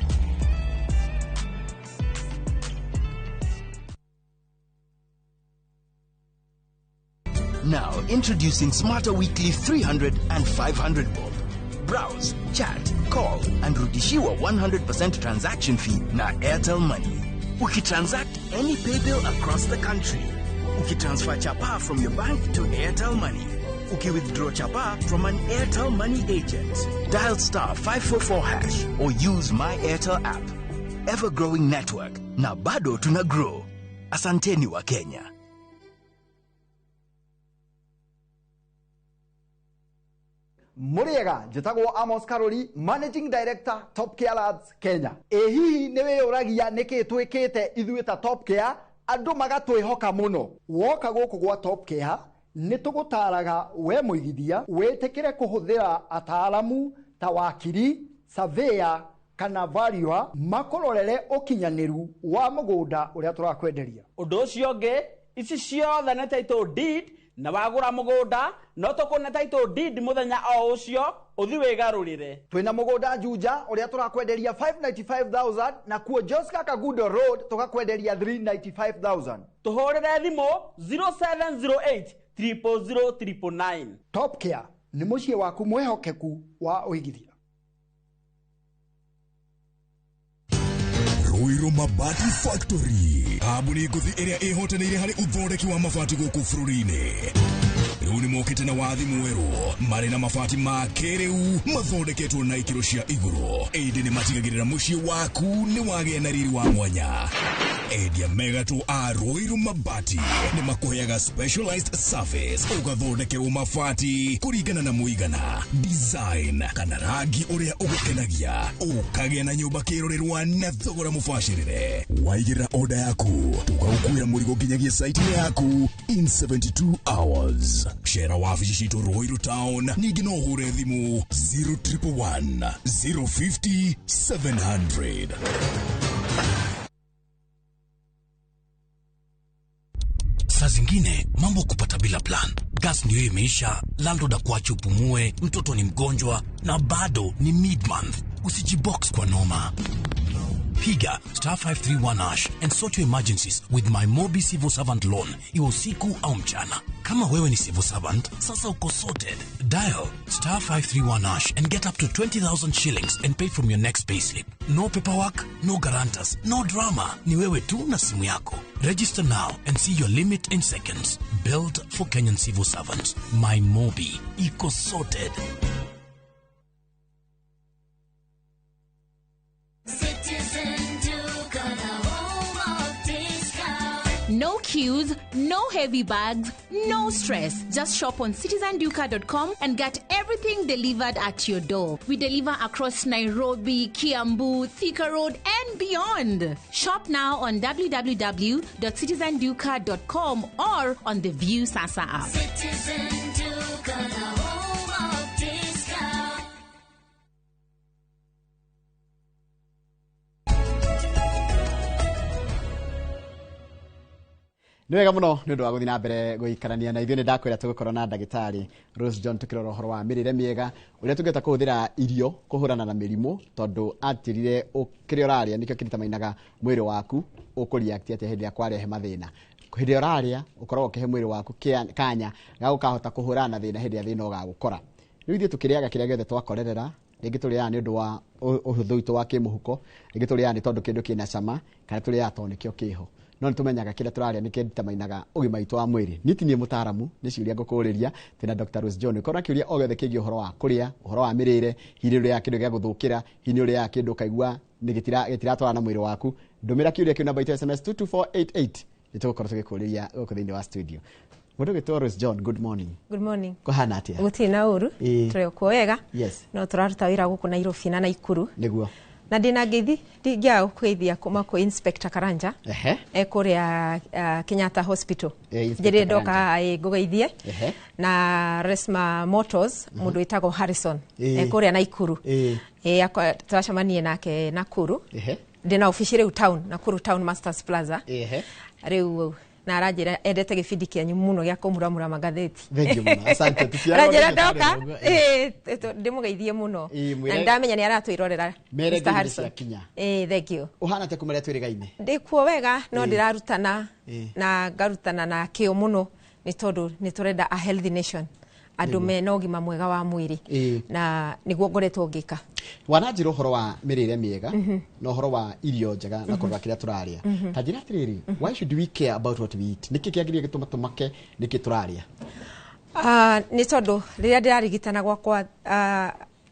Now, introducing Smarter Weekly 300 and 500 bob. Browse, chat, call, and rudishiwa 100% transaction fee na Airtel Money. Ukitransact any paybill across the country. Ukitransfer chapa from your bank to Airtel Money. Ukiwithdraw chapa from an Airtel Money agent. Dial star 544 hash or use My Airtel app. Ever-growing network. Na bado tuna grow. Asanteni wa Kenya. Muriega njĩtagwo Amos Karori, Managing Director, Top Care Labs Kenya. Ĩ hihi nĩ wĩyũragia nĩkĩ twĩkĩte ithuĩ ta Top Care andũ magatwĩhoka mũno? Woka gũkũ gwa Top Care nĩ tũgũtaraga we mũigithia wĩtĩkĩre kũhũthĩra ataaramu ta wakiri, surveyor kana valuer makũrorere ũkinyanĩru wa mũgũnda ũrĩa tũrakwenderia. Ũndũ ũcio ũngĩ, ici ciothe nĩ title deed na wagũra mũgũnda no tũkũne title deed mũthenya o ũcio ũthi wĩgarũrĩre. Twĩna mũgũnda Juja ũrĩa tũrakwenderia 595,000 na kuo Joska Kagudo Road tũgakwenderia 395,000. Tũhũrĩre thimũ 0708 000 999. Top Care nĩ mũciĩ waku mwĩhokeku wa ũigithia. Ruiru Mabati Factory, kambuni ngũthi ĩrĩa ĩhotanĩire harĩ ũthondeki wa mabati gũkũ bũrũri-inĩ. Rĩu nĩ mokĩte na wathi mwerũ, marĩ na mabati ma kĩrĩu mathondeketwo na ikĩro cia igũrũ. Ĩndĩ nĩ matigagĩrĩra mũciĩ waku nĩ wagĩa na riri wa mwanya. Endia megatũ a Ruiru Mabati nĩ makũheaga specialized service, ũgathondekerwo mabati kũringana na mũigana, design kana rangi ũrĩa ũgũkenagia, ũkagĩa na nyũmba kĩrorerwa na thogora mũbacĩrĩre. Waigĩrĩra order yaku, tũgagũkuĩra mũrigo nginyagia site-inĩ yaku in 72 hours. Cera wabici citũ Ruiru Town, ningĩ no ũhũre thimũ 0111 050 700. Saa zingine mambo kupata bila plan. Gas ndio imeisha, landlord akuache upumue, mtoto ni mgonjwa na bado ni mid-month. Usijibox kwa noma. Piga star 531 hash and sort your emergencies with my Mobi Civil Servant Loan, iwe usiku au mchana. Kama wewe ni civil servant, sasa uko sorted. Dial star 531 hash and get up to 20,000 shillings and pay from your next payslip. No paperwork, no guarantors, no drama. Ni wewe tu na simu yako. Register now and see your limit in seconds. Built for Kenyan civil servants. My Mobi. Iko sorted. No queues, no heavy bags, no stress. Just shop on citizenduka.com and get everything delivered at your door. We deliver across Nairobi, Kiambu, Thika Road, and beyond. Shop now on www.citizenduka.com or on the View Sasa app. Citizen Duka, the home of discount. Nĩ wega mũno nĩ ũndũ wa gũthiĩ na mbere gũikarania na ithuĩ. Nĩ ndakwĩra tũgũkorwo na ndagĩtarĩ Rose John tũkĩrora ũhoro wa mĩrĩre mĩega, ũrĩa tũngĩhota kũhũthĩra irio kũhũrana na mĩrimũ, tondũ atĩrire kĩrĩa ũrarĩa nĩkĩo kĩrĩtamainaga mwĩrĩ waku ũkũreact atĩa hĩndĩ ĩrĩa kwarehe mathĩna. Hĩndĩ ĩrĩa ũrarĩa ũkoragwo ũkĩhe mwĩrĩ waku kanya ga gũkahota kũhũrana na thĩna hĩndĩ ĩrĩa thĩna ũgagũkora. Rĩu ithuĩ tũkĩrĩaga kĩrĩa gĩothe twakorerera, rĩngĩ tũrĩaga nĩ ũndũ wa ũhũthũ witũ wa kĩmũhuko, rĩngĩ tũrĩaga nĩ tondũ kĩndũ kĩna cama, kana tũrĩaga tondũ nĩkĩo kĩho. No nĩtũmenyaga kĩrĩa tũrarĩa nĩ kĩnditamainaga ũgima witũ wa mwĩrĩ. Niĩ ti niĩ mũtaaramu, nĩ ciũria ngũkũrĩria. Twĩna Dr. Rose John. Ũkorwo na kĩũria o gĩothe kĩgiĩ ũhoro wa kũrĩa, ũhoro wa mĩrĩre, hihi nĩ ũrĩaga kĩndũ gĩa gũthũkĩra, hihi nĩ ũrĩaga kĩndũ ũkaigua nĩ gĩtiratwarana na mwĩrĩ waku, ndũmĩra kĩũria kĩu namba itũ SMS 22488. Nĩ tũgũkorwo tũgĩkũrĩria gũkũ thĩinĩ wa studio. Mũndũ ũgĩtwo Rose John, good morning. Good morning. Kũhana atĩa? Gũtirĩ na ũru. Tũrĩ o kuo wega. Yes. No tũraruta wĩra gũkũ Nairobi na Naikuru. Nĩguo. Na ndĩna ngeithi ndingĩaga gũkũgeithia kuma kwĩ Inspector Karanja ekũrĩa Kenyatta Hospital. Inspector Njĩrĩ ndoka Karanja. Ngũgeithie na Resma Motors, mũndũ wĩtagwo Harrison ekũrĩa Naikuru. Twacemanie nake Nakuru. Ndĩna obici rĩu town, Nakuru Town Masters Plaza. Rĩu na aranjĩra endete gĩbindi kĩanyu mũno gĩa kũmuramura magathĩti. Thank you mũno. Asante. Tũtiarora Aranjĩra ndagĩtarĩ ndoka ũguo. Ndĩmũgeithie mũno. Mwĩre- Na ndamenya nĩ aratwĩrorera. Mere Mr. ngeithi Harrison. ciakinya. Thank you. Ũhana atĩa kuma rĩrĩa twĩrĩgaine? Ndĩkuo wega no ndĩrarutana na ngarutana na kĩo mũno nĩ tondũ nĩ tũrenda a healthy nation, andũ mena ũgima mwega wa mwĩrĩ na nĩguo ngoretwo ngĩka. Wananjĩra ũhoro wa mĩrĩre mĩega na ũhoro wa irio njega na kũrora kĩrĩa tũrarĩa. Ta njĩra atĩrĩrĩ, why should we care about what we eat? Nĩkĩ kĩagĩrĩire gĩtũma tũmake nĩkĩ tũrarĩa? Nĩ tondũ rĩrĩa ndĩrarigitana gwakwa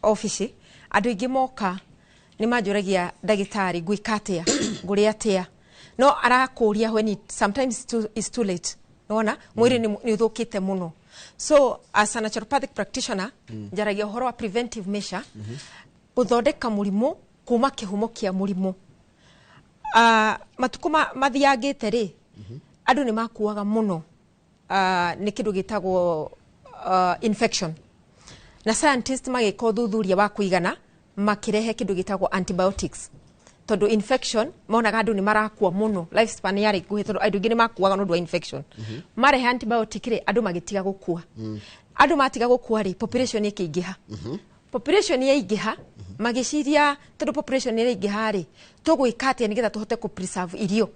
obici, andũ aingĩ moka nĩ manjũragia, "Ndagĩtarĩ, ngwĩka atĩa, ngũrĩa atĩa?" No arakũria when it, sometimes it's too late. Nona mwĩrĩ nĩ ũthũkĩte mũno. So as a naturopathic practitioner, njaragia ũhoro wa preventive measure, gũthondeka mũrimũ kuma kĩhumo kĩa mũrimũ. Matukũ mathiangĩte rĩ, andũ nĩ makuaga mũno nĩ kĩndũ gĩtagwo infection, na scientist magĩka ũthuthuria wa kũigana makĩrehe kĩndũ gĩtagwo antibiotics, tondũ infection monaga andũ nĩ marakua mũno, lifespan yarĩ nguhĩ tondũ andũ aingĩ nĩ makuaga nĩ ũndũ wa infection. Marehe antibiotic rĩ, andũ magĩtiga gũkua. Andũ matiga gũkua rĩ, population ĩkĩingĩha. Population yaingĩha, magĩciria tondũ population ĩraingĩha rĩ, tũgwĩka atĩa nĩgetha tũhote kũ preserve irio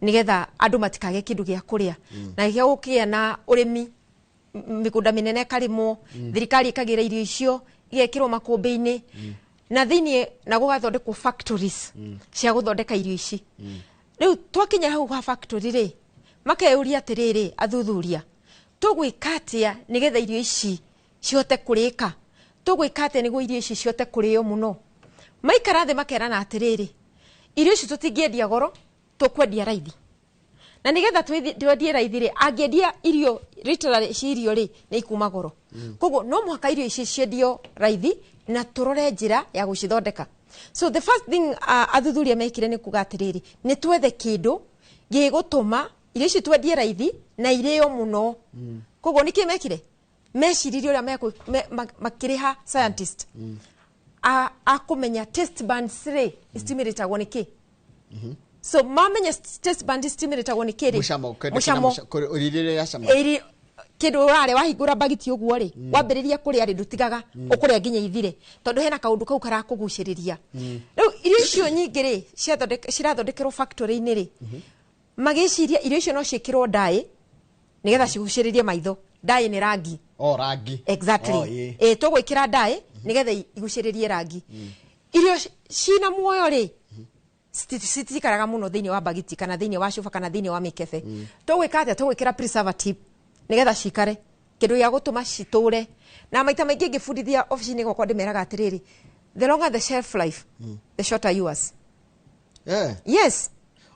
nĩgetha andũ matikage kĩndũ gĩa kũrĩa? Na gĩa gũkĩgĩa na ũrĩmi, mĩgũnda mĩnene ĩkarĩmwo, thirikari ĩkagĩra irio icio, igekĩrwo makũmbĩ-inĩ na thĩiniĩ, na gũgathondekwo factories cia gũthondeka irio ici. Rĩu twakinya hau ha factory rĩ, makeyũria atĩrĩrĩ, athuthuria, tũgwĩka atĩa nĩgetha irio ici cihote kũrĩka? Tũgwĩka atĩa nĩguo irio ici cihote kũrĩo mũno? Maikara thĩ makerana atĩrĩrĩ, irio ici tũtingĩendia goro, tũkwendia raithi, na nĩgetha twendie raithi rĩ, angĩendia irio literally ci irio rĩ, nĩ ikuma goro. Koguo no mũhaka irio ici ciendio raithi na tũrore njĩra ya gũcithondeka. So the first thing athuthuria mekire nĩ kuga atĩrĩrĩ, nĩ twethe kĩndũ gĩgũtũma irio ici twendie raithi na irĩo mũno. Koguo nĩkĩ mekire? Meciririe ũrĩa makĩrĩha scientist akũmenya taste buds rĩ stimulategwo nĩ kĩ. So mamenya taste bud stimulategwo nĩ kĩ rĩ, Mũcamo. Mũcamo. Irio rĩrĩa cama. Ĩri kĩndũ ũrarĩa, wahingũra mbagiti ũguo rĩ, wambĩrĩria kũrĩa rĩ, ndũtigaga, ũkũrĩa nginya ithire tondũ hena kaũndũ kau karakũgucĩrĩria. Rĩu irio icio nyingĩ rĩ cirathondekerwo factory-inĩ rĩ, magĩciria irio icio no ciĩkĩrwo ndaĩ nĩgetha cigucĩrĩrie maitho. Ndaĩ nĩ rangi. O rangi. Exactly. Oh, ĩĩ. Tũgwĩkĩra ndaĩ nĩgetha igucĩrĩrie rangi. Irio cina muoyo rĩ, citikaraga mũno thĩinĩ wa mbagiti kana thĩinĩ wa cuba kana thĩinĩ wa mĩkebe. Tũgwĩka atĩa? Tũgwĩkĩra preservative nĩgetha cikare, kĩndũ gĩa gũtũma citũre. Na maita maingĩ ngĩbundithia obici-inĩ gwakwa ndĩmeraga atĩrĩrĩ, the longer the shelf life, the shorter yours. Yes.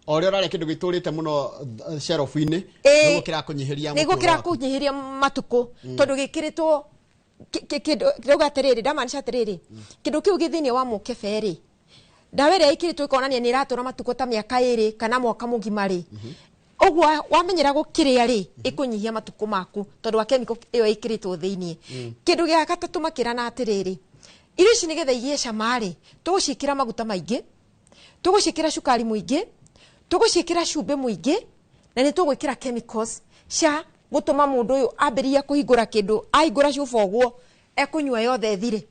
O ũrĩa ũrarĩa kĩndũ gĩtũrĩte mũno shelf-inĩ, nĩguo kĩrakũnyihĩria nĩguo mũtũũro waku. Kĩrakũnyihĩria matukũ tondũ gĩkĩrĩtwo kĩndũ. Ndauga atĩrĩrĩ, ndamaanisha atĩrĩrĩ, kĩndũ kĩu gĩ thĩinĩ wa mũkebe rĩ, ndawa ĩrĩa ĩkĩrĩtwo ĩkonania nĩ ĩratũra matukũ ta mĩaka 2 kana mwaka mũgima rĩ, ũguo wamenyera gũkĩrĩa rĩ, ĩkũnyihia matukũ maku tondũ wa chemical ĩyo ĩkĩrĩtwo thĩinĩ. Kĩndũ gĩa gatatũ makĩrana atĩrĩrĩ, irio ici nĩgetha igĩe cama rĩ, tũgũciĩkĩra maguta maingĩ, tũgũciĩkĩra cukari mũingĩ, tũgũciĩkĩra cumbĩ mũingĩ, na nĩ tũgwĩkĩra chemicals cia gũtũma mũndũ ũyũ ambĩrĩria kũhingũra kĩndũ, ahingũra cuba ũguo ekũnyua yothe ĩthire.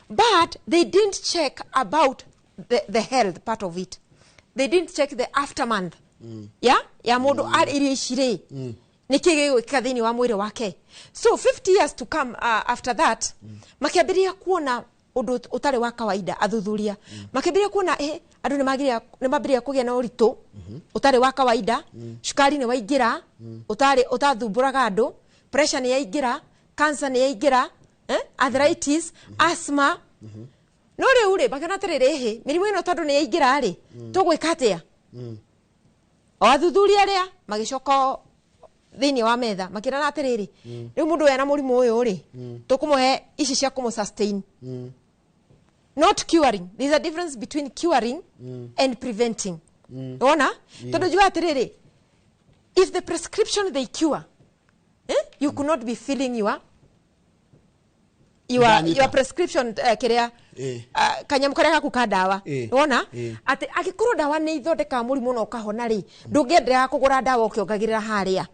But they didn't check about the health part of it. They didn't check the aftermath ya mũndũ arĩ irio ici rĩ, nĩkĩ gĩgwĩkĩka thĩinĩ wa mwĩrĩ wake. So 50 years to come, after that, makĩambĩrĩria kuona ũndũ ũtarĩ wa kawaida. Athuthuria makĩambĩrĩria kuona andũ nĩ mambĩrĩria kũgĩa na ũritũ ũtarĩ wa kawaida, cukari nĩ waingĩra ũtarĩ ũtathumbũraga andũ, pressure nĩ yaingĩra, cancer nĩ yaingĩra, arthritis, asthma. No rĩu rĩ, makĩona atĩrĩrĩ, ĩhĩ, mĩrimũ ĩno tondũ nĩ yaingĩra rĩ, tũgwĩka atĩa? O athuthuria arĩa magĩcoka thĩinĩ wa metha makĩrana atĩrĩrĩ, rĩu mũndũ ũyũ ena mũrimũ ũyũ rĩ, tũkũmũhe ici cia kũmũ sustain. Not curing. There's a difference between curing and preventing. Wona? Tondu njuga atiriri, if the prescription they cure, you could not be filling your prescription, kiria kanyamu karia gaku ka ndawa. Wona ati agikorwo ndawa ni ithondekaga murimu na ukahona ri, ndungienderea kugura ndawa ukiongagirira haria.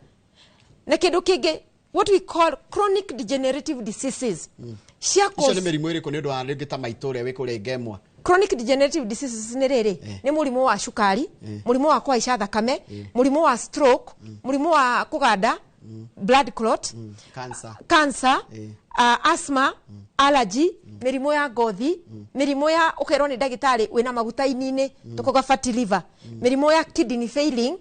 Na kindu kingi, what we call chronic degenerative diseases, cia Icio nĩ mĩrimũ ĩrĩkũ nĩ ũndũ wa rĩngĩ ta maitũ ũrĩa wĩ kũrĩa Ngemwa? Chronic degenerative diseases nĩ rĩrĩ, nĩ mũrimũ wa cukari, mũrimũ wa kũhaica thakame, mũrimũ wa stroke, mũrimũ wa kũganda, blood clot, Cancer. Cancer, asthma, allergy, mĩrimũ ya ngothi, mĩrimũ ya ũkerwo nĩ ndagĩtarĩ wĩna maguta ini-inĩ, tũkauga fatty liver, mĩrimũ ya kidney failing.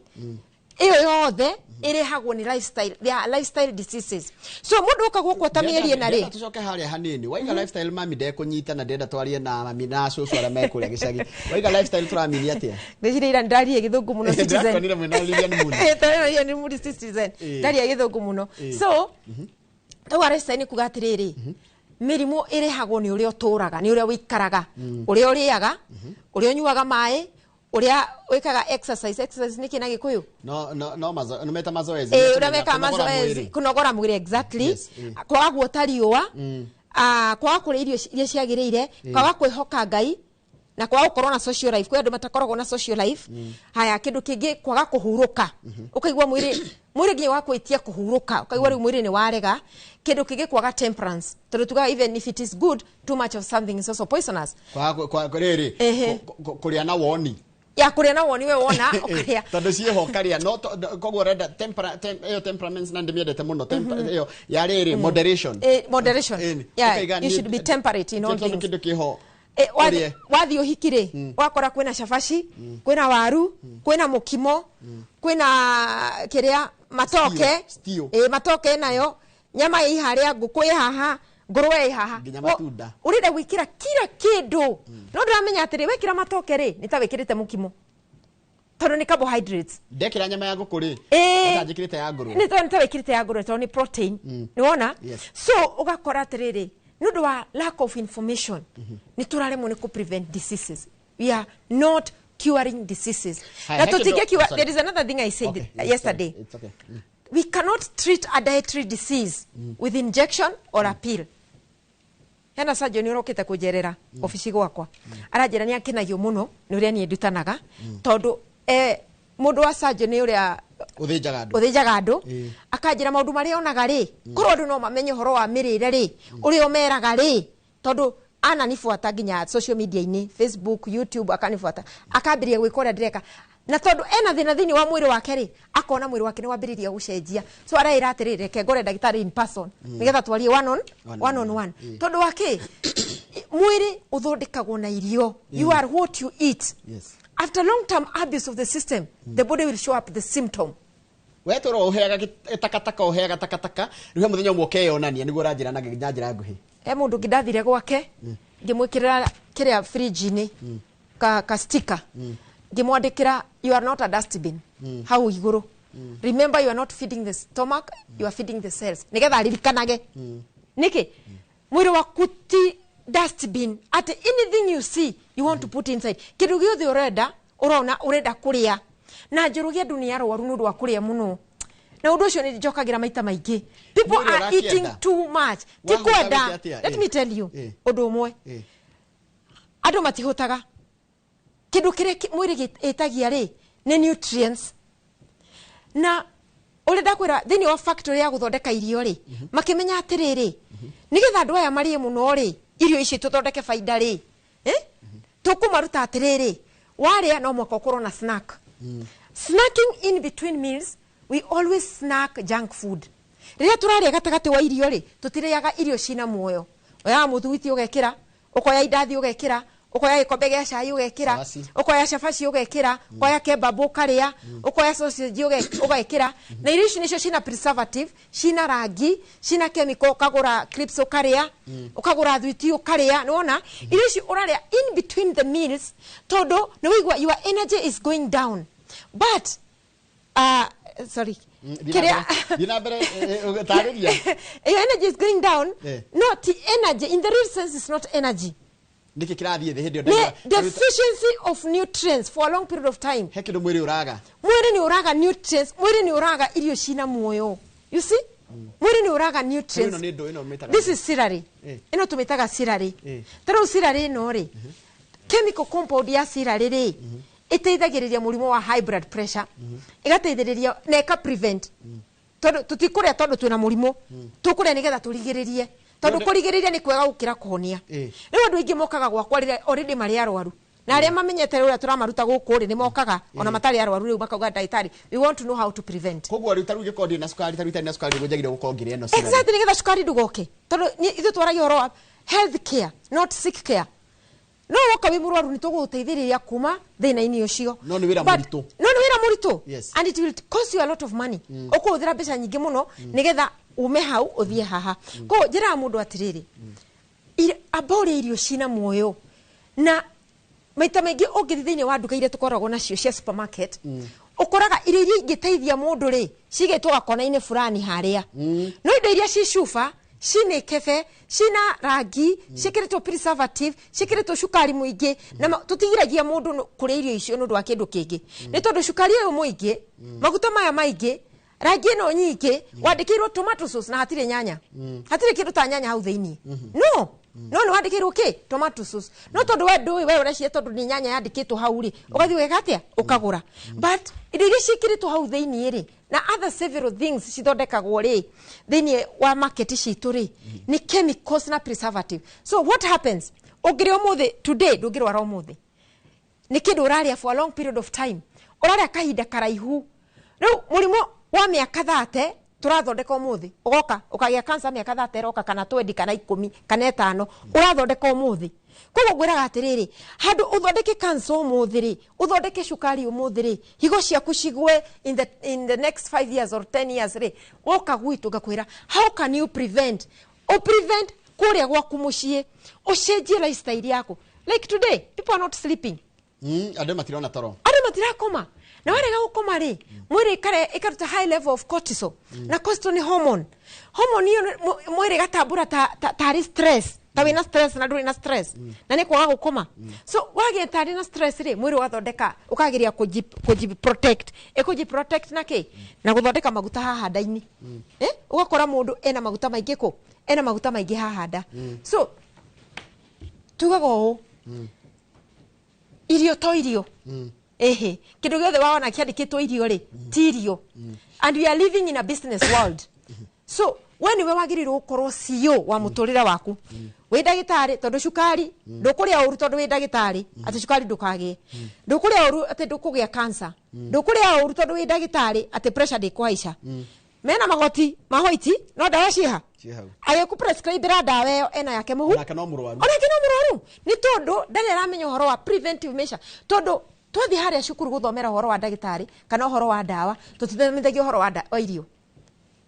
Ĩyo yothe ĩrehagwo nĩ lifestyle. They are lifestyle diseases. So mũndũ ũka gũkũ ta mĩeri ĩna rĩ, Ndĩrenda tũcoke harĩa hanini. Waiga lifestyle, mami ndekũnyita, na ndĩrenda twarie na mami na cũcũ arĩa me kũrĩa gĩcagi. Waiga lifestyle tũramini atĩa? Ndĩcirĩ ira ndarie gĩthũngũ mũno Citizen. Ndĩrakonire mwĩna Lilian Muni. Tondũ nĩ Muri Citizen. Ndaria gĩthũngũ mũno. So tauga lifestyle nĩ kuga atĩrĩrĩ, mĩrimũ ĩrehagwo nĩ ũrĩa ũtũraga, nĩ ũrĩa wĩikaraga, ũrĩa ũrĩaga, ũrĩa ũnyuaga maĩ, ũrĩa wĩkaga exercise. Exercise nĩ kĩ na Gĩkũyũ? No no meta mazoezi. Ũrĩa mekaga Kũnogora mazoezi, mwĩrĩ. Kũnogora mwĩrĩ, exactly. Yes, Kwaga guota riũa, kwaga kũrĩa irio iria ciagĩrĩire, kwaga kwĩhoka Ngai, na kwaga gũkorwo na social life. Kwĩ andũ matakoragwo na social life. Haya, kĩndũ kĩngĩ, kwaga kũhurũka, ũkaigua mwĩrĩ nginya wakwĩtia kũhurũka, ũkaigua rĩu mwĩrĩ nĩ warega. Kĩndũ kĩngĩ, kwaga temperance, tondũ tugaga even if it is good, too much of something is also poisonous. Kwa rĩrĩ, kũrĩa na woni. Ya kũrĩa na woni, we wona ũkarĩa. Tondũ ciĩho ũkarĩa no koguo ũrenda ĩyo temperaments, na ndĩmĩendete mũno, ĩyo ya rĩrĩ, moderation. Moderation. Yeah, Ũkaiga you should be temperate in all tondũ things. Kĩndũ kĩho Wathi ũrĩe. Wathi ũhiki rĩ, wakora kwĩna cabaci, kwĩna waru, kwĩna mũkimo, kwĩna kĩrĩa, matoke. Stew. Matoke nayo, nyama ĩ harĩa, ngũkũ ĩ haha, ngũrwe ĩ haha. Nginya matunda. Ũrenda gwĩkĩra kila kĩndũ, no ndũramenya atĩrĩ, wekĩra matoke rĩ, nĩ ta wĩkĩrĩte mũkimo, tondũ nĩ carbohydrates. Ndekĩra nyama ya ngũkũ rĩ, ta njĩkĩrĩte ya ngũrwe. Nĩ ta wĩkĩrĩte ya ngũrwe, tondũ nĩ protein. Nĩ wona? Yes. So ũgakora atĩrĩrĩ, nĩ ũndũ wa lack of information, nĩ tũraremwo nĩ kũ prevent diseases. We are not curing diseases. Haya, Na he kĩndũ- tũtingĩ cure. Sorry. There is another thing I said Okay, yes, yesterday. sorry. It's okay. We cannot treat a dietary disease with injection or a pill. Hena surgeon ũrokĩte kũnjerera obici gwakwa, aranjĩra nĩ akenagio mũno nĩ ũrĩa niĩ ndutanaga, tondũ mũndũ wa surgeon nĩ ũrĩa Ũthĩnjaga andũ. Ũthĩnjaga andũ. Akanjĩra maũndũ marĩa onaga rĩ, korwo andũ no mamenye ũhoro wa mĩrĩre rĩ, ũrĩa ũmeraga rĩ, tondũ ananibuata nginya social media-inĩ, Facebook, YouTube, akanibuata, akambĩrĩria gwĩka ũrĩa ndĩreka, na tondũ ena thĩna thĩinĩ wa mwĩrĩ wake rĩ, akona mwĩrĩ wake nĩ wambĩrĩria gũcenjia. So araĩra atĩrĩ, reke ngore ndagĩtarĩ in person, nĩgetha twarie one on one on one. Tondũ wa kĩ? Mwĩrĩ ũthondekagwo na irio. You are what you eat. After long term abuse of the system, the body will show up the symptom. We tũra ũheaga takataka, ũheaga takataka, rĩu he mũthenya ũmwe ũkeyonania, nĩguo ũranjĩra na njĩra nguhĩ. He mũndũ ũngĩ ndathire gwake, ngĩmwĩkĩrĩra kĩrĩa fridge-inĩ, ka sticker, ngĩmwandĩkĩra, "You are not a dustbin," hau igũrũ. "Remember, you are not feeding the stomach, you are feeding the cells," nĩgetha aririkanage nĩkĩ mwĩrĩ waku ti dustbin, atĩ anything you see you want to put inside. Kĩndũ gĩothe ũrenda, ũrona ũrenda kũrĩa. Na njũrũgia andũ nĩ arwaru nĩ ũndũ wa kũrĩa mũno, na ũndũ ũcio nĩ njokagĩra maita maingĩ. People Mwĩrĩ are eating ũrakĩenda. too much. Ti Wahota kwenda. gwĩka atĩa? Let me tell you ũndũ ũmwe, andũ matihũtaga. Kĩndũ kĩrĩa mwĩrĩ ĩtagia rĩ, nĩ nutrients. Na ũrĩa ndakwĩra, thĩinĩ wa factory ya gũthondeka irio rĩ, makĩmenya atĩrĩrĩ, nĩgetha andũ aya marĩe mũno rĩ, irio ici tũthondeke baida rĩ, tũkũmaruta atĩrĩrĩ, warĩa no mwaka ũkorwo na snack. Snacking in between meals, we always snack junk food. Rĩrĩa tũrarĩa gatagatĩ wa irio rĩ, tũtirĩaga irio cina muoyo. Oyaga mũthuguiti ũgekĩra, ũkoya indathi ũgekĩra, ũkoya gĩkombe gĩa cai ũgekĩra, Cabaci. Ũkoya cabaci ũgekĩra, ũkoya kebab ũkarĩa, ũkoya sausage ũgekĩra. Na irio ici nĩcio cina preservative, cina rangi, cina chemical. Ũkagũra crisps ũkarĩa, ũkagũra thwiti ũkarĩa. Nĩwona irio ici ũrarĩa in between the meals, tondũ nĩ wĩigua your energy is going down. But sorry. Thiĩ na mbere, tarĩria. Your energy is going down. Eh. Not energy in the real sense, is not energy. Nĩkĩ kĩrathiĩ thĩ hĩndĩ ĩyo? Nĩ deficiency of nutrients for a long period of time. He kĩndũ mwĩrĩ ũraga. Mwĩrĩ nĩ ũraga nutrients, mwĩrĩ nĩ ũraga irio cina muoyo, you see, mwĩrĩ nĩ ũraga nutrients. Ĩno nĩ ndũ ĩno mĩtaga? This is celery. Ĩno tũmĩtaga celery. Ta rĩu celery ĩno rĩ, chemical compound ya celery rĩ, ĩteithagĩrĩria mũrimũ wa high blood pressure, ĩgateithĩrĩria na ĩka prevent, tondũ tũtikũrĩa tondũ twĩna mũrimũ, tũkũrĩa nĩgetha tũrigĩrĩrie, tondũ kũrigĩrĩria nĩ kwega gũkĩra kũhonia. Rĩu andũ aingĩ mokaga gwakwa rĩrĩa already marĩ arwaru, na arĩa mamenyete ũrĩa tũramaruta gũkũ rĩ, nĩ mokaga ona matarĩ arwaru, rĩu makauga, "Ndagĩtarĩ, we want to know how to prevent." Koguo rĩu ta rĩu gĩkorwo ndĩ na cukari, ta rĩu itarĩ na cukari, nĩguo njagĩrĩirwo gũkorwo ngĩrĩa ĩno celery. Exactly, nĩgetha cukari ndũgoke, tondũ ithuĩ twaragia ũhoro wa health care, not sick care. No woka wĩ mũrwaru, nĩ tũgũgũteithĩrĩria kuma thĩna-inĩ ũcio. No nĩ wĩra mũritũ. No nĩ wĩra mũritũ. And it will cost you a lot of money. Ũkũhũthĩra mbeca nyingĩ mũno nĩgetha ume hau ũthiĩ haha. Koguo njĩraga mũndũ atĩrĩrĩ, amba ũrĩe irio cina muoyo. Na maita maingĩ ũngĩthiĩ thĩinĩ wa nduka iria tũkoragwo nacio cia supermarket, ũkoraga irio iria ingĩteithia mũndũ rĩ, cigĩtwo gakona-inĩ fulani harĩa, no indo iria ci cuba, ci mĩkebe, cina rangi, ciĩkĩrĩtwo preservative, ciĩkĩrĩtwo cukari mũingĩ, na tũtigiragia mũndũ kũrĩa irio icio nĩ ũndũ wa kĩndũ kĩngĩ, nĩ tondũ cukari ũyũ mũingĩ, maguta maya maingĩ, rangi ĩno nyingĩ, wandĩkĩirwo tomato sauce na hatirĩ nyanya, hatirĩ kĩndũ ta nyanya hau thĩinĩ. No nĩ wandĩkĩirwo kĩ tomato sauce, no tondũ we ndũĩ, we ũreciria tondũ nĩ nyanya yandĩkĩtwo hau rĩ, ũgathiĩ ũgeka atĩa? Ũkagũra. But indo iria ciĩkĩrĩtwo hau thĩinĩ rĩ, na other several things cithondekagwo rĩ thĩinĩ wa market citũ rĩ, nĩ chemicals na preservative. So what happens, ũngĩrĩa ũmũthĩ, today ndũngĩrwara ũmũthĩ, nĩ kĩndũ ũrarĩa for a long period of time, ũrarĩa kahinda karaihu. Rĩu mũrimũ wa mĩaka 30 tũrathondeka ũmũthĩ, ũgoka ũkagĩa cancer mĩaka 30 ĩroka, kana 20, kana 10, kana 5, ũrathondeka ũmũthĩ. Koguo ngwĩraga atĩrĩrĩ, handũ ũthondeke cancer ũmũthĩ rĩ, ũthondeke cukari ũmũthĩ rĩ, higo ciaku cigwe in the next 5 years or 10 years rĩ, woka gwitũ ngakwĩra, how can you prevent? Ũprevent kũrĩa gwaku mũciĩ, ũcenjie lifestyle yaku. Like today people are not sleeping. Andũ matirona toro. Andũ matirakoma, na warega gũkoma rĩ, mwĩrĩ ĩkaruta high level of cortisol, na cortisol nĩ hormone. Hormone ĩyo mwĩrĩ ĩgatambũra tarĩ stress, ta wĩna stress, na ndũrĩ na stress, na nĩ kwaga gũkoma. So wagĩa tarĩ na stress rĩ, mwĩrĩ ũgathondeka, ũkageria kũji protect. Ĩkũji protect na kĩ? Na gũthondeka maguta haha nda-inĩ. Ũgakora mũndũ ena maguta maingĩ, kũ ena maguta maingĩ haha nda. So tugaga ũũ, irio to irio. Ehe, kindu giothe wawona kiandikitwo irio ri, ti irio. And we are living in a business world, so we niwe wagĩrĩirwo gũkorwo CEO wa mũtũrĩre waku. Wĩ ndagĩtarĩ, tondũ cukari ndũkũrĩa ũru tondũ wĩ ndagĩtarĩ atĩ cukari ndũkagĩe, ndũkũrĩa ũru atĩ ndũkũgĩa cancer, ndũkũrĩa ũru tondũ wĩ ndagĩtarĩ atĩ pressure ndĩkũhaica. Mena magoti ma white, no ndawa ciĩha? Ciĩ hau. Agĩkũ ndawa ĩyo ena yake mũhu. Onake no mũrwaru. Onake no mũrwaru, nĩ tondũ ndarĩ aramenya ũhoro wa preventive measure, tondũ twathiĩ harĩa cukuru gũthomera ũhoro wa ndagĩtarĩ kana ũhoro wa ndawa, tũtithomithagia ũhoro wa irio.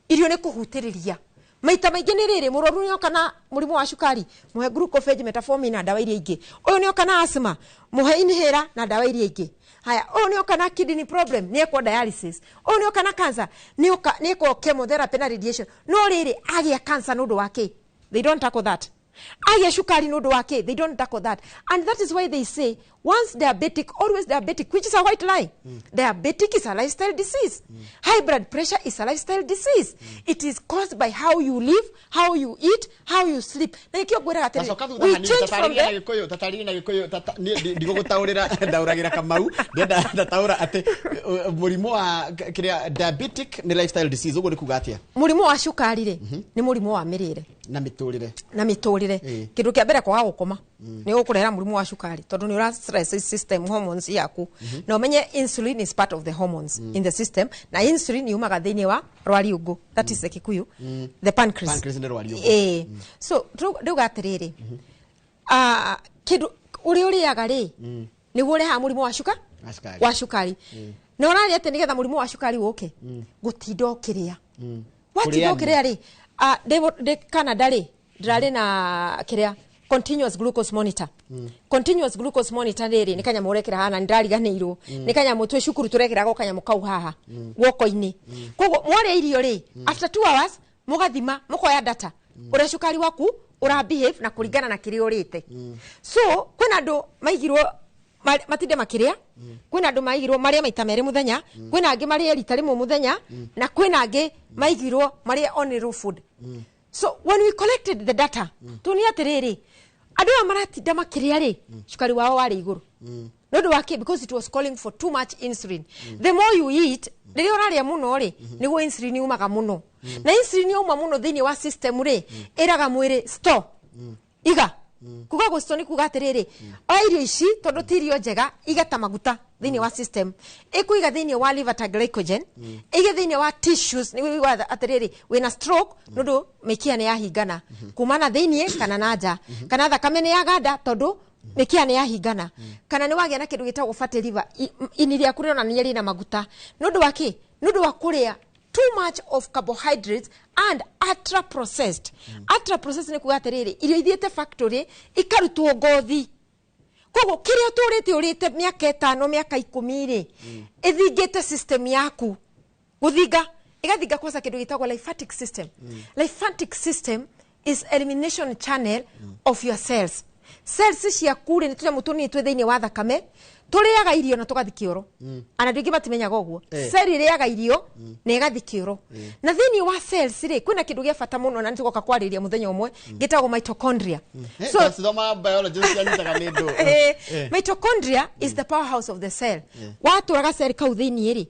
Irio nĩ kũhutĩrĩria maita maingĩ. Nĩ rĩrĩ, mũrwaru nĩoka na mũrimũ wa cukari, mũhe Glucophage, metformin na ndawa iria ingĩ. Ũyũ nĩoka na asthma, mũhe inhaler na ndawa iria ingĩ. Haya, ũyũ nĩoka na kidney problem, nĩekwo dialysis. Ũyũ nĩoka na cancer, nĩekwo chemotherapy na radiation. No rĩrĩ, agĩa cancer nĩ ũndũ wa kĩ? They don't tackle that. Agĩa cukari nĩ ũndũ wa kĩ? They don't tackle that. And that is why they say, "Once diabetic, always diabetic," which is a white lie. Diabetic is a lifestyle disease. High blood pressure is a lifestyle disease. It is caused by how you live, how you eat, how you sleep. Na nĩkĩo ngwĩraga atĩrĩrĩ, Gacoka thutha we hanini. change from Tatarĩria na the Gĩkũyũ, tatarĩria na Gĩkũyũ. Niĩ ndigũgũtaũrĩra, ndaũragĩra Kamau. Ndĩrenda ndataũra atĩ mũrimũ wa kĩrĩa, diabetic nĩ lifestyle disease, ũguo nĩ kuga atĩa? Mũrimũ wa cukari rĩ, nĩ mũrimũ wa mĩrĩre na mĩtũrĩre. Na mĩtũrĩre. Kĩndũ kĩa mbere, kwaga gũkoma nĩ gũkũrehera mũrimũ wa cukari, tondũ nĩ ũra stress system hormones yaku. Na ũmenye insulin is part of the hormones in the system, na insulin yumaga thĩinĩ wa rwariũngũ, that is the Kikuyu, the pancreas. Pancreas nĩ rwariũngũ. Ĩĩ. So ndauga atĩrĩrĩ, kĩndũ ũrĩa ũrĩaga rĩ, nĩguo ũrehaga mũrimũ wa Wa cukari. Wa cukari. Na ũrarĩa atĩ nĩgetha mũrimũ wa cukari ũke? Gũtinda ũkĩrĩa. Watinda Kũrĩa. Ũkĩrĩa rĩ, ndĩ Canada rĩ, ndĩrarĩ na kĩrĩa, continuous glucose monitor. Continuous glucose monitor rĩrĩ, nĩ kanyamũ ũrekĩra haha, na nĩndariganĩirwo nĩ kanyamũ twĩ cukuru tũrekĩraga kanyamũ kau haha guoko-inĩ. Koguo mwarĩa irio rĩ, after 2 hours mũgathima, mũkoya data ũrĩa cukari waku. Ũra behave na kũringana na kĩrĩa ũrĩte. So kwĩna andũ maigirwo matinde makĩrĩa, kwĩna andũ maigirwo marĩe maita merĩ mũthenya, kwĩna angĩ marĩe rita rĩmwe mũthenya, na kwĩna angĩ maigirwo marĩe only raw food. So when we collected the data, tuonia atĩrĩrĩ, andũ aya maratinda makĩrĩa rĩ, cukari wao warĩ igũrũ. Nĩ ũndũ wa kĩ? Because it was calling for too much insulin. The more you eat, rĩrĩa ũrarĩa mũno rĩ, nĩguo insulin yumaga mũno, na insulin yauma mũno thĩinĩ wa system rĩ, ĩraga mwĩrĩ store, iga. Kuga gũcito nĩ kuga atĩrĩrĩ, oya irio ici tondũ ti irio njega, iga ta maguta thĩinĩ wa system, ĩkũiga thĩinĩ wa liver ta glycogen, ĩige thĩinĩ wa tissues. Nĩ wĩiguaga atĩrĩrĩ, wĩna stroke nĩ ũndũ mĩkiha nĩ yahingana kuma na thĩinĩ kana na nja, kana thakame nĩ yaganda tondũ mĩkiha nĩ yahingana, kana nĩ wagĩa na kĩndũ gĩtagwo fatty liver, ini rĩaku rĩronania rĩna maguta. Nĩ ũndũ wa kĩ? Nĩ ũndũ wa kũrĩa too much of carbohydrates and ultra processed. Ultra processed nĩ kuga atĩrĩrĩ, irio ithiĩte factory ikarutwo ngothi. Koguo kĩrĩa ũtũrĩte ũrĩte mĩaka 5, mĩaka 10 rĩ, ĩthingĩte system yaku. Gũthinga ĩgathinga kwanza kĩndũ gĩtagwo lymphatic system. Lymphatic system is elimination channel of your cells. Cells ciaku rĩ, nĩ tũnyamũ tũnini twĩ thĩinĩ wa thakame, tũrĩaga irio na tũgathi kĩoro. Ana andũ aingĩ matimenyaga ũguo. Cell ĩrĩaga irio na ĩgathi kĩoro. Na thĩinĩ wa cells rĩ, kwĩna kĩndũ gĩa bata mũno na nĩtũgoka kwarĩrĩria mũthenya ũmwe, gĩtagwo mitochondria. So twacithoma biology cianyitaga nĩ ndũ. Mitochondria is the powerhouse of the cell. Watũraga cell kau thĩinĩ rĩ,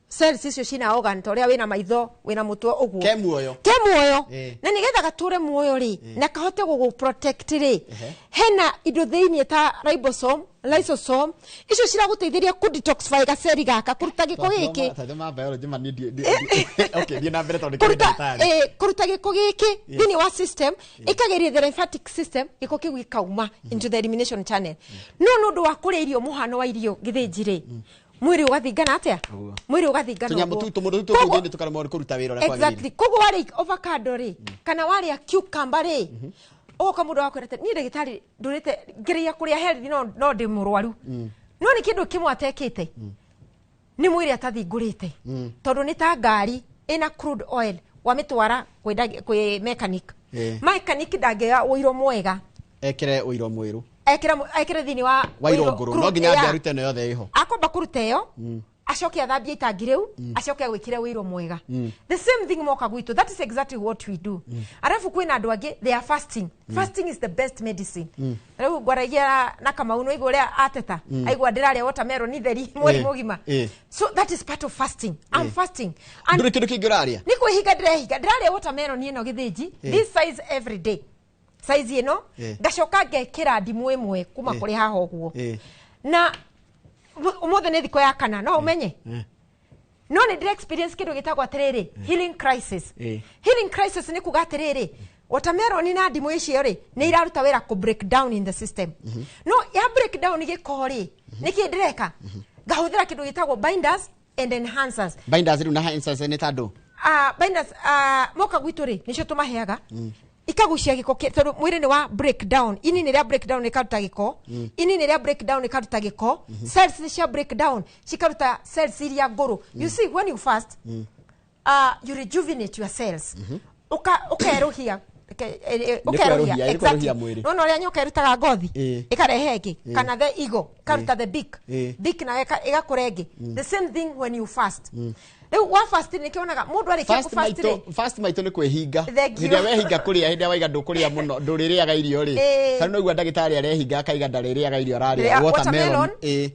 cells icio cina organ, ta ũrĩa wĩna maitho, wĩna mũtwe ũguo. Ke muoyo. Ke muoyo. Na nĩgetha gatũre muoyo rĩ, na kahote gũgũ protect rĩ, hena indo thĩinĩ ta ribosome, lysosome, icio ciragũteithĩrĩria kũ detoxify gaceri gaka, kũruta gĩko gĩkĩ. Twathoma biology ma niĩ okay, thiĩ na mbere tondũ kĩrĩ ndagĩtarĩ. Kũruta gĩko gĩkĩ thĩinĩ wa system, ĩkageria the lymphatic system, gĩko kĩu gĩkauma into the elimination channel. No nĩ ũndũ wa kũrĩa irio mũhano wa irio gĩthĩnji rĩ, mwĩrĩ ũgathingana atĩa? Mwĩrĩ ũgathingana Tũnyamũ ũguo. tu tũmũndũ tu kũu thĩinĩ tũkaremwo nĩ kũruta wĩra ũrĩa kwagĩrĩire. Exactly. Koguo warĩa avocado rĩ, kana warĩa cucumber rĩ, ũgoka mũndũ agakwĩra atĩ niĩ ndagĩtarĩ ndũrĩte ngereia kũrĩa healthy no ndĩ mũrwaru. No nĩ kĩndũ kĩmwe atekĩte, nĩ mwĩrĩ atathingũrĩte, tondũ nĩ ta ngari ĩna crude oil, wamĩtwara kwĩ mechanic. Mechanic ndangĩoya ũiro mwega Ekĩre ũiro mwĩrũ. Ekĩre thĩinĩ wa Wairo ũiro ngũrũ. crude, No nginya ambe yeah. arute ĩno yothe ĩho. Akwamba kũruta ĩyo, acoke athambie itangi rĩu, acoke agwĩkĩre ũiro mwega. The same thing moka gwitũ, that is exactly what we do. Arabu kwĩna andũ angĩ, they are fasting. Fasting is the best medicine. Rĩu ngwaragia na Kamau, nĩ waigua ũrĩa ateta, aigua ndĩrarĩa watermelon theri mweri mũgima. So that is part of fasting. I'm fasting. And Ndũrĩ kĩndũ kĩngĩ ũrarĩa? Nĩ kwĩhinga ndĩrehinga, ndĩrarĩa watermelon ĩno gĩthĩnji, this size every day, size ĩno, ngacoka ngekĩra ndimũ ĩmwe kuma kũrĩ haha ũguo. Na ũmũthĩ nĩ thikũ ya kana, no ũmenye no nĩ ndĩra experience kĩndũ gĩtagwo atĩrĩrĩ, healing crisis. Healing crisis nĩ kuga atĩrĩrĩ, watermelon na ndimũ icio rĩ, nĩ iraruta wĩra kũ break down in the system. No ya break down gĩko rĩ, nĩkĩ ndĩreka? Ngahũthĩra kĩndũ gĩtagwo binders and enhancers. Binders rĩu na enhancers nĩ ta ndũ? Binders, moka gwitũ rĩ, nĩcio tũmaheaga, ikagucia gĩko tondũ mwĩrĩ nĩ wa break down, ini nĩ rĩa break down ĩkaruta gĩko, ini nĩ rĩa break down ĩkaruta gĩko, cells nĩ cia break down cikaruta cells iria ngũrũ. You see, when you fast, you rejuvenate your cells. Ũkerũhia. Nĩ Ũkerũhia, kwerũhia, nĩ exactly. kwerũhia mwĩrĩ. Nona ũrĩa nyoka ĩrutaga ngothi, ĩkarehe ĩngĩ, kana the eagle ĩkaruta the beak, beak nayo ĩgakũra ĩngĩ. The same thing when you fast. Rĩu wa fast nĩkĩonaga mũndũ arĩkia Fast kũ fast rĩ, maitũ, fast maitũ nĩ kwĩhinga. Thank you. Hĩndĩ ĩrĩa wehinga kũrĩa, hĩndĩ ĩrĩa waiga ndũkũrĩa mũno, ndũrĩrĩaga irio rĩ, ta rĩu noigua ndagĩtarĩ arehinga akaiga ndarĩrĩaga irio, ararĩa Rĩa watermelon. watermelon,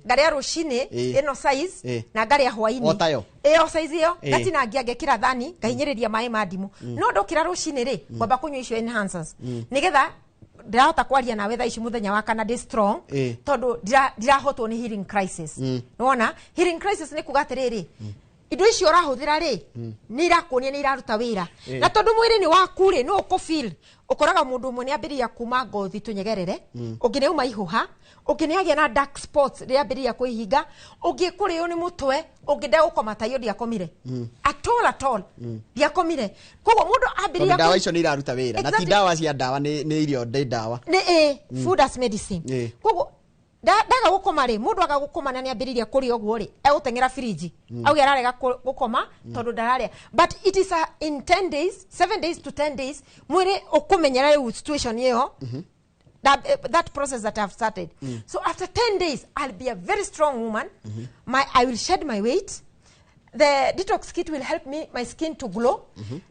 ngarĩa rũcinĩ ĩno size, na ngarĩa hwainĩ. O tayo? Ĩyo size ĩyo, ngatinangia ngekĩra thani, ngahinyĩrĩria maĩ ma ndimũ. No ndokĩra rũcinĩ rĩ, ngwamba kũnyua icio enhancers, nĩgetha ndĩrahota kwaria nawe thaa ici mũthenya wa kana ndĩ strong, tondũ ndirahotwo nĩ healing crisis. Nĩwona healing crisis nĩ kuga atĩrĩrĩ, indo icio ũrahũthĩra rĩ, nĩ irakuonia nĩ iraruta wĩra. Na tondũ mwĩrĩ nĩ waku rĩ, no ũkũ feel. Ũkoraga mũndũ ũmwe nĩ ambĩrĩria kuma ngothi tũnyegerere, ũngĩ nĩ auma ihũha, ũngĩ nĩ agĩa na dark spots rĩrĩa ambĩrĩria kwĩhinga, ũngĩ kũrĩo nĩ mũtwe, ũngĩ ndegũkoma ta iyo ndiakomire. At all, at all. Ndiakomire. Koguo mũndũ ambĩrĩria Tondũ ndawa icio nĩ iraruta wĩra. Na ti Exactly. ndawa cia ndawa, nĩ irio, ndĩ ndawa. Nĩ food as medicine. Koguo Ndaga gukoma ri, mundu aga gukoma na niambiriria kuria uguo ri, eguteng'era firiji. Auge ararega gukoma tondu ndararia. But it is in 10 days, 7 days to 10 days, mwiri ukumenyera riu situation iyo. That process that I've started. So after 10 days, I'll be a very strong woman. I will shed my weight. The detox kit will help me, my skin to glow.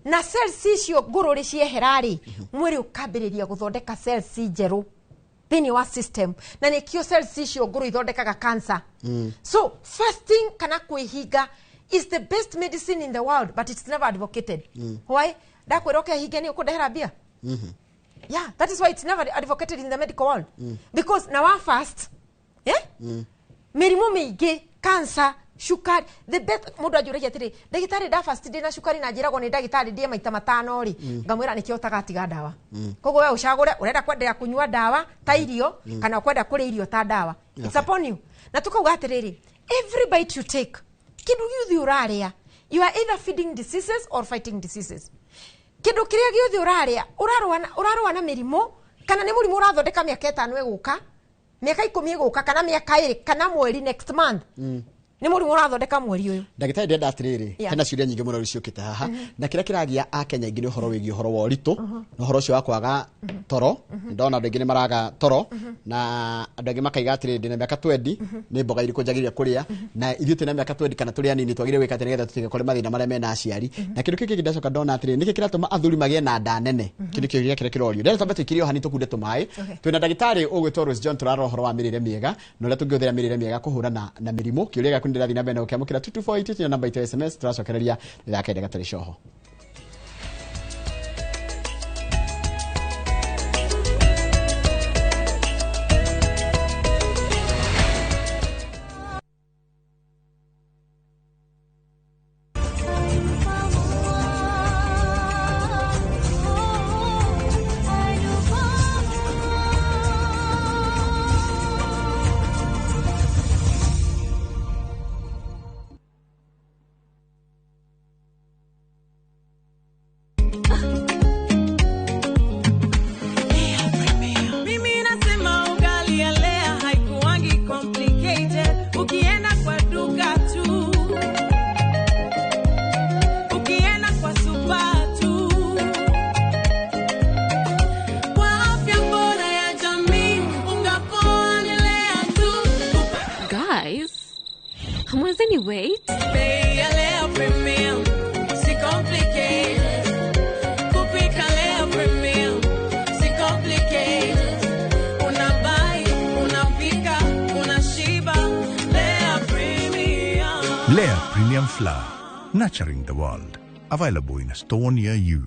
Na cells icio ngũrũ rĩ ciehera-rĩ, mwĩrĩ ũkambĩrĩria gũthondeka cells njerũ thĩinĩ wa system. Na nĩkĩo cells icio ngũrũ ithondekaga cancer. So fasting kana kwĩhinga is the best medicine in the world, but it's never advocated. Why? Ndakwĩra ũkehinge nĩ ũkũndehera mbia. Yeah, that is why it's never advocated in the medical world. Because now I fast, yeah? Mĩrimũ mĩingĩ, cancer, cukari, the best mundu anjũragia atĩrĩ, ndagĩtarĩ nda fast ndĩ na cukari na njĩragwo nĩ ndagĩtarĩ ndĩe maita matano rĩ, ngamwĩra nĩkĩo ũtagatiga ndawa. Koguo we ũcagũre ũrenda kwenderea kũnyua ndawa ta irio kana ũkwenda kũrĩa irio ta ndawa. It's upon you. Na tukauga atĩrĩrĩ, every bite you take, kĩndũ gĩothe ũrarĩa, you are either feeding diseases or fighting diseases. Kĩndũ kĩrĩa gĩothe ũrarĩa, ũrarũa na mĩrimũ, kana nĩ mũrimũ ũrathondeka mĩaka 5 ĩgũka, mĩaka 10 ĩgũka, kana mĩaka 2, kana mweri next month. Nĩ mũrimũ ũrathondeka mweri ũyũ. Ndagĩtarĩ ndĩrenda atĩrĩrĩ, hena ciũria nyingĩ mũno rĩu ciũkĩte haha, na kĩrĩa kĩragia Akenya aingĩ nĩ ũhoro wĩgiĩ ũhoro wa ũritũ, na ũhoro ũcio wa kwaga toro. Ndona andũ aingĩ nĩ maraga toro, na andũ aingĩ makaiga atĩrĩrĩ, ndĩna mĩaka 20, nĩ mboga irĩkũ njagĩrĩire kũrĩa, na ithuĩ twĩna mĩaka 20 kana tũrĩ anini twagĩrĩire gwĩka atĩa nĩgetha tũtigekore mathĩna marĩa mena aciari. Na kĩndũ kĩu kĩngĩ ndacoka ndona atĩrĩrĩ, nĩkĩ kĩratũma athuri magĩe na nda nene? Kĩndũ kĩu gĩa kĩrĩa kĩrorio. Ndĩrenda twambe tũikĩrie o hanini tũkunde tũmaĩ. Twĩna ndagĩtarĩ ũgwĩtwo Rose John, tũrarora ũhoro wa mĩrĩre mĩega na ũrĩa tũngĩhũthĩra mĩrĩre mĩega kũhũrana na mĩrimũ. Kĩũria gĩaku nĩndĩrathiĩ na mbere na gũkĩamũkĩra 22488 na namba itũ ya SMS. Tũracokereria rĩrĩa kahinda gatarĩ coho. Mimi nasema ugali ya Lea haikuangi complicated. Ukienda kwa duka tu, ukienda kwa super tu, kwa afya bora ya jamii, unga poa ni Lea tu. Guys, hamwezeni wait? Bei ya Lea Premium si complicated. Kupika Lea Premium si complicated. Unabuy, unapika, unashiba. Lea Premium. Lea Premium Flour, nurturing the world. Available in a store near you.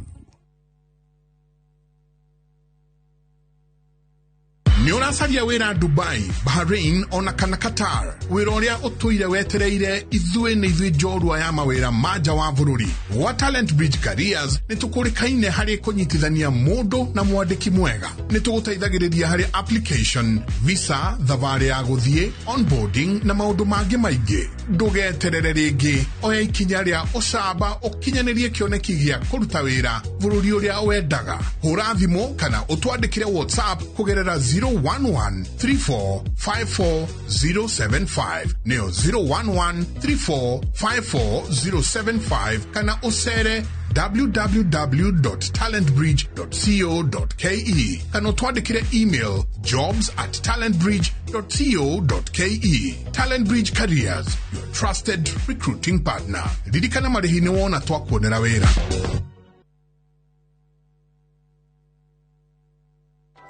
Nĩ ũracaria wĩra Dubai, Bahrain ona kana Qatar. Wĩra ũrĩa ũtũire wetereire ithuĩ nĩ ithuĩ njorua ya mawĩra ma nja wa bũrũri. Gwa Talent Bridge Careers nĩ tũkũrĩkaine harĩ kũnyitithania mũndũ na mwandĩki mwega. Nĩ tũgũteithagĩrĩria harĩ application, visa, thabarĩ ya gũthiĩ, onboarding na maũndũ mangĩ maingĩ. Ndũgeterere rĩngĩ, oya ikinya rĩa ũcamba ũkinyanĩrie kĩoneki gĩa kũruta wĩra bũrũri ũrĩa wendaga. Hũra thimũ kana ũtwandĩkĩre WhatsApp kũgerera 011 34 54 075, nĩyo 011 34 54 075, kana ũcere www.talentbridge.co.ke kana ũtwandĩkĩre email jobs@talentbridge.co.ke. Talent Bridge Careers, your trusted recruiting partner. Ririkana marĩhi nĩ wona twakuonera wĩra.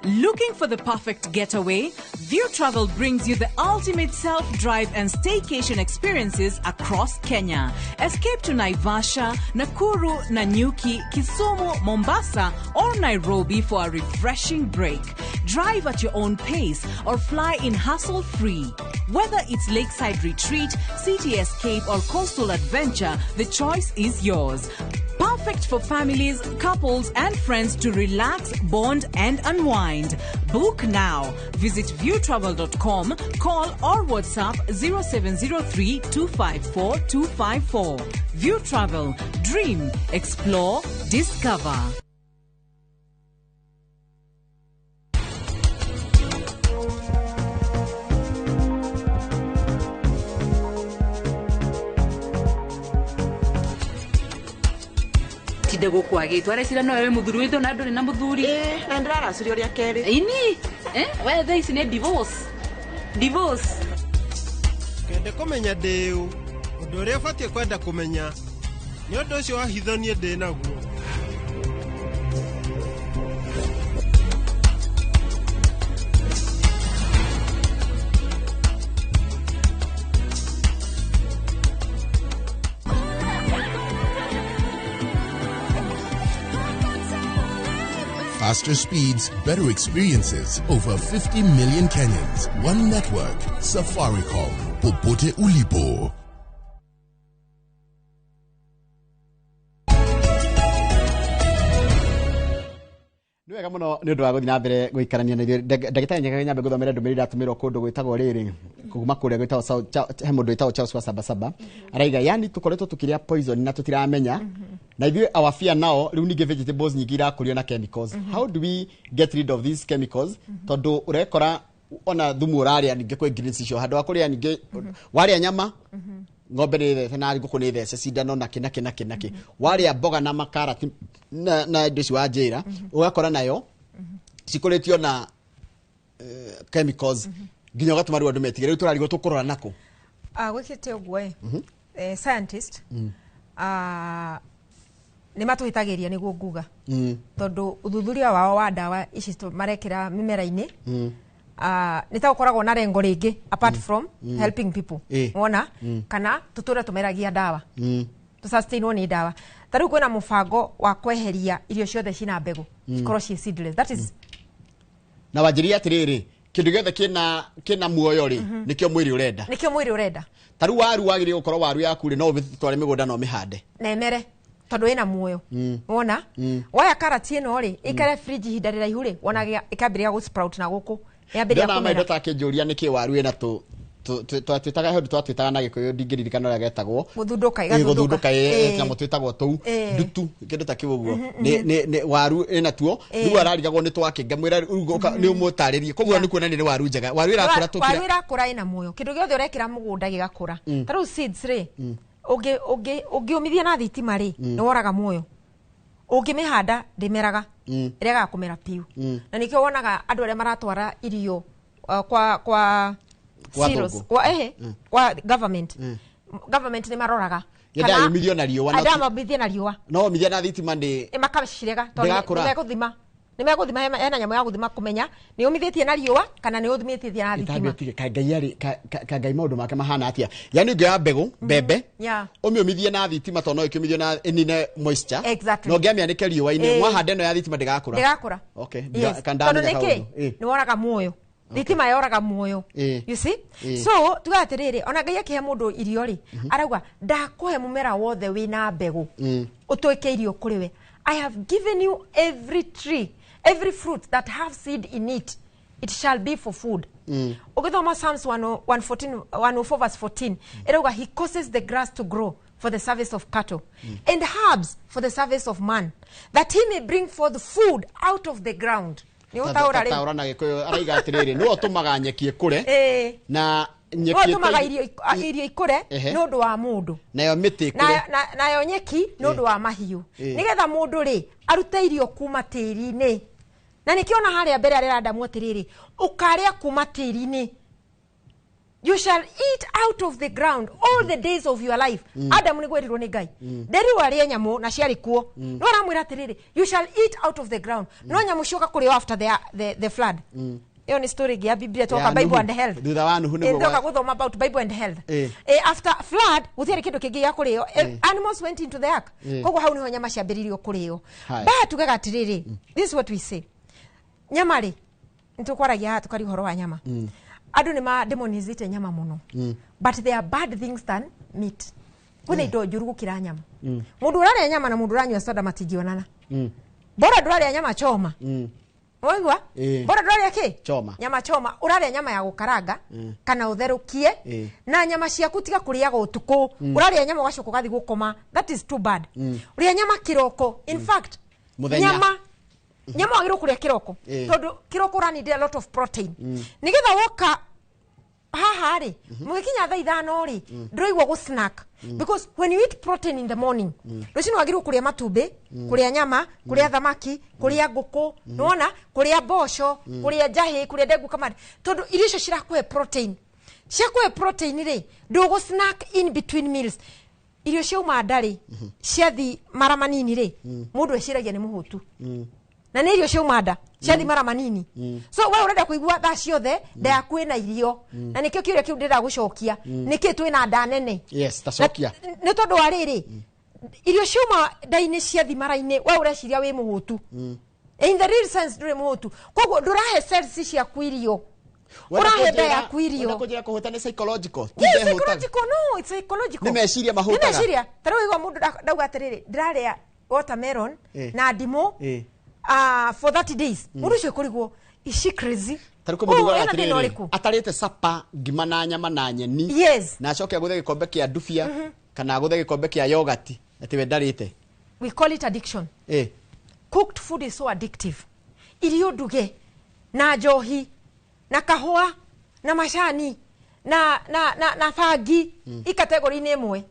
Looking for the perfect getaway? View Travel brings you the ultimate self-drive and staycation experiences across Kenya. Escape to Naivasha, Nakuru, Nanyuki, Kisumu, Mombasa, or Nairobi for a refreshing break. Drive at your own pace or fly in hassle-free. Whether it's lakeside retreat, city escape, or coastal adventure, the choice is yours. Perfect for families, couples, and friends to relax, bond, and unwind. Book now. Visit viewtravel.com, call or WhatsApp 0703 254 254. View Travel. Dream, explore, discover. Ndĩgũkwagĩtwo arecira nowe wĩ mũthuri witũ na ndũrĩ na mũthuri. Na ndĩraracũria ũrĩa kerĩ. Ini we thaa ici nĩ divorce. Divorce. Kende kũmenya ndĩ ũ, ũndũ ũrĩa ũbatiĩ kwenda kũmenya nĩ ũndũ ũcio wa hitho niĩ ndĩ naguo. Faster speeds, better experiences. Over 50 million Kenyans. One network. Safaricom. Popote ulipo. Nĩ wega mũno nĩ ũndũ wa gũthiĩ na mbere gũikarania na ithuĩ. Ndagĩtarĩ Nyagage, nyambe gũthomera ndũmĩrĩri iratũmĩrwo kũndũ gwĩtagwo rĩrĩ kuma kũrĩa gwĩtagwo he mũndũ wĩtagwo Charles wa Sabasaba araiga, yani tũkoretwo tũkĩrĩa poison na tũtiramenya, na ithuĩ our fear now rĩu ningĩ vegetables nyingĩ irakũrio na chemicals. How do we get rid of these chemicals? Tondũ ũrekora ona thumu ũrarĩa ningĩ kwĩ greens icio handũ ha kũrĩa, ningĩ warĩa nyama ng'ombe nĩ thece na ngũkũ nĩ thece cindano na kĩ na kĩ na kĩ na kĩ, warĩa mboga na makarati na indo ici wanjĩra, ũgakora nayo cikũrĩtio na chemicals nginya ũgatũma rĩu andũ metigĩre. Rĩu tũrarigwo tũkũrora nakũ? Gwĩkĩte ũguo ĩ, scientist nĩ matũhĩtagĩria nĩguo nguga, tondũ ũthuthuria wao wa ndawa ici marekĩra mĩmera-inĩ nĩ ta gũkoragwo na rengo rĩngĩ apart from helping people. Wona kana tũtũre tũmeragia ndawa, tũsustainwo nĩ ndawa. Ta rĩu kwĩna mũbango wa kweheria irio ciothe cina mbegũ, cikorwo ciĩ seedless, that is. Na wanjĩria atĩrĩrĩ, kĩndũ gĩothe kĩna muoyo rĩ, nĩkĩo mwĩrĩ ũrenda. Nĩkĩo mwĩrĩ ũrenda. Ta rĩu waru wagĩrĩire gũkorwo waru yaku rĩ, no ũmĩtware mĩgũnda na ũmĩhande na ĩmere tondũ ĩna muoyo. Wona woya karati ĩno rĩ, ĩikare fridge ihinda rĩraihu rĩ, wonaga ĩkambĩrĩria gũ sprout na gũkũ yambĩrĩria Ndĩrona kũmera. Maitho takĩnjũria nĩkĩ waru ĩna twatwĩtaga hĩndĩ twatwĩtaga na Gĩkũyũ, ndingĩririkana ũrĩa getagwo. Gũthundũka. Ĩ, Ĩgathundũka. gũthundũka, nyamũ twĩtagwo tũu ndutu, kĩndũ ta kĩu ũguo. Nĩ waru ĩna tuo. Rĩu ararigagwo nĩ twakĩ, ngamwĩra rĩu nĩ ũmũtarĩrie, koguo nĩ kuonania nĩ waru njega, waru ĩrakũra. Waru Tũkĩra ĩrakũra ĩna muoyo. Kĩndũ gĩothe ũrekĩra mũgũnda gĩgakũra. Ta rĩu seeds rĩ, ũngĩũmithia na thitima rĩ, nĩ woraga muoyo. Ũngĩmĩhanda ndĩmeraga, ĩregaga kũmera piũ. Na nĩkĩo wonaga andũ arĩa maratwara irio kwa Kwa silos, thũngũ. kwa ehe, kwa government, government nĩ maroraga. Yendaga yũmithio na riũa na Andamomithie na riũa. No ũmithia na thitima nĩ Makacirega tondũ Ndĩgakũra. nĩ megũthima hena nyamũ ya gũthima kũmenya nĩ ũmithĩtie na riũa kana nĩ ũmithĩtie na thitima. Ĩtambia ũtige ka Ngai arĩ ka Ngai maũndũ make mahana atĩa? Yani ũngĩoya mbegũ mbembe ũmĩũmithie na thitima, tondũ no ĩkĩũmithio na ĩnine moisture, na ũngĩamĩanĩke riũa-inĩ, mwahanda ĩno ya thitima ndĩgakũra. Ndĩgakũra. Okay. Yes. Ka Tondũ ndamenya nĩkĩ kaũndũ. nĩ woraga muoyo, thitima yoraga muoyo. You see? So tuga atĩrĩrĩ, ona Ngai akĩhe mũndũ irio rĩ, arauga ndakũhe mũmera wothe wĩna mbegũ ũtuĩke irio kũrĩ we. I have given you every tree, every fruit that have seed in it, it shall be for food. Ũgĩthoma Psalms 114 104 verse 14, ĩrauga he causes the grass to grow for the service of cattle and herbs for the service of man, that he may bring forth food out of the ground. Nĩ ũtaũra rĩu? Taũra na Gĩkũyũ. Araiga atĩrĩrĩ, nĩwe ũtũmaga nyeki ĩkũre na nyeki Nĩwe ũtũmaga irio ikũre nĩ ũndũ wa mũndũ, nayo mĩtĩ ĩkũre. Nayo nyeki nĩ ũndũ wa mahiũ, nĩgetha mũndũ rĩ arute irio kuma tĩri-inĩ. Na nĩkĩo ona harĩa mbere arera Adamu atĩrĩrĩ, ũkarĩa kuma tĩri-inĩ, you shall eat out of the ground all the days of your life. Adamu nĩ gwerirwo nĩ Ngai, nderirwo arĩe nyamũ na ciarĩ kuo, no aramwĩra atĩrĩrĩ, you shall eat out of the ground. No nyamũ cioka kũrĩo after the flood. Ĩyo nĩ story ĩngĩ ya Biblia toka Ya Bible Nuhu. and health. Thutha wa Nuhu nĩguo Ndoka gũthoma about Bible and health. After flood gũtiarĩ kĩndũ kĩngĩ gĩa kũrĩo. Animals went into the ark. Koguo hau niho nyama ciambĩrĩirio kũrĩo. Haya. Ba tugaga atĩrĩrĩ, this is what we say, nyama rĩ, nĩtũkwaragia haha tũkaria ũhoro wa nyama. Andũ nĩ ma demonizĩte nyama mũno, but there are bad things than meat. Kwĩna indo njũru gũkĩra nyama. Mũndũ ũrarĩa nyama na mũndũ ũranyua soda matingĩonana. Bora ndũrarĩa nyama choma. Waigua? Bora ndũrarĩa kĩ? Choma. Nyama choma, ũrarĩa nyama ya gũkaranga kana ũtherũkie. Na nyama ciaku tiga kũrĩaga ũtukũ. Ũrarĩa nyama ũgacoka ũgathiĩ gũkoma, that is too bad. Ũrĩa nyama kĩroko, in fact. Mũthenya. Nyama wagĩrĩirwo kũrĩa kĩroko, tondũ kĩroko ũra need a lot of protein, nĩgetha woka haha rĩ, mũgĩkinya thaa 5 rĩ, ndũraigua gũ snack. Because when you eat protein in the morning, rũcinĩ wagĩrĩirwo kũrĩa matumbĩ, kũrĩa nyama, kũrĩa thamaki, kũrĩa ngũkũ, nĩwona, kũrĩa mboco, kũrĩa njahĩ, kũrĩa ndengũ kamande, tondũ irio icio cirakũhe protein. Ciakũhe protein rĩ, ndũgũ snack in between meals. Irio ciauma nda rĩ, ciathi mara manini rĩ, mũndũ eciragia nĩ mũhũtu, na nĩ irio ciauma nda ciathi mara manini. So we ũrenda kũigua thaa ciothe nda yaku ĩna irio, na nĩkĩo kĩũria kĩu ndĩrenda gũcokia, nĩkĩ twĩna nda nene? Yes, tacokia. Nĩ tondũ wa rĩrĩ, irio ciauma nda-inĩ ciathi mara-inĩ, we ũreciria wĩ mũhũtu. In the real sense ndũrĩ mũhũtu, koguo ndũrahe cells ciaku irio, ũrahe nda yaku irio. Wenda kũnjĩra kũhũta nĩ psychological? Ti Yes, ndehũtaga. psychological, no, it's psychological. Nĩ meciria mahũtaga. Nĩ meciria. Ta rĩu ũigua mũndũ ndauga atĩrĩrĩ, ndĩrarĩa watermelon na ndimũ for 30 days. Mũndũ ũcio ekũrigwo, is she crazy? Ta rĩu kũmũndũ Oh, ugaga ena thĩna atĩrĩrĩ, ũrĩkũ? atarĩte sapa ngima na nyama na nyeni, Yes. na acoke agũthe gĩkombe kĩa ndubia kana agũthe gĩkombe kĩa yogati, atĩ we ndarĩte. We call it addiction. Cooked food is so addictive. Irio nduge na njohi na kahũa na macani na bangi i category-inĩ ĩmwe.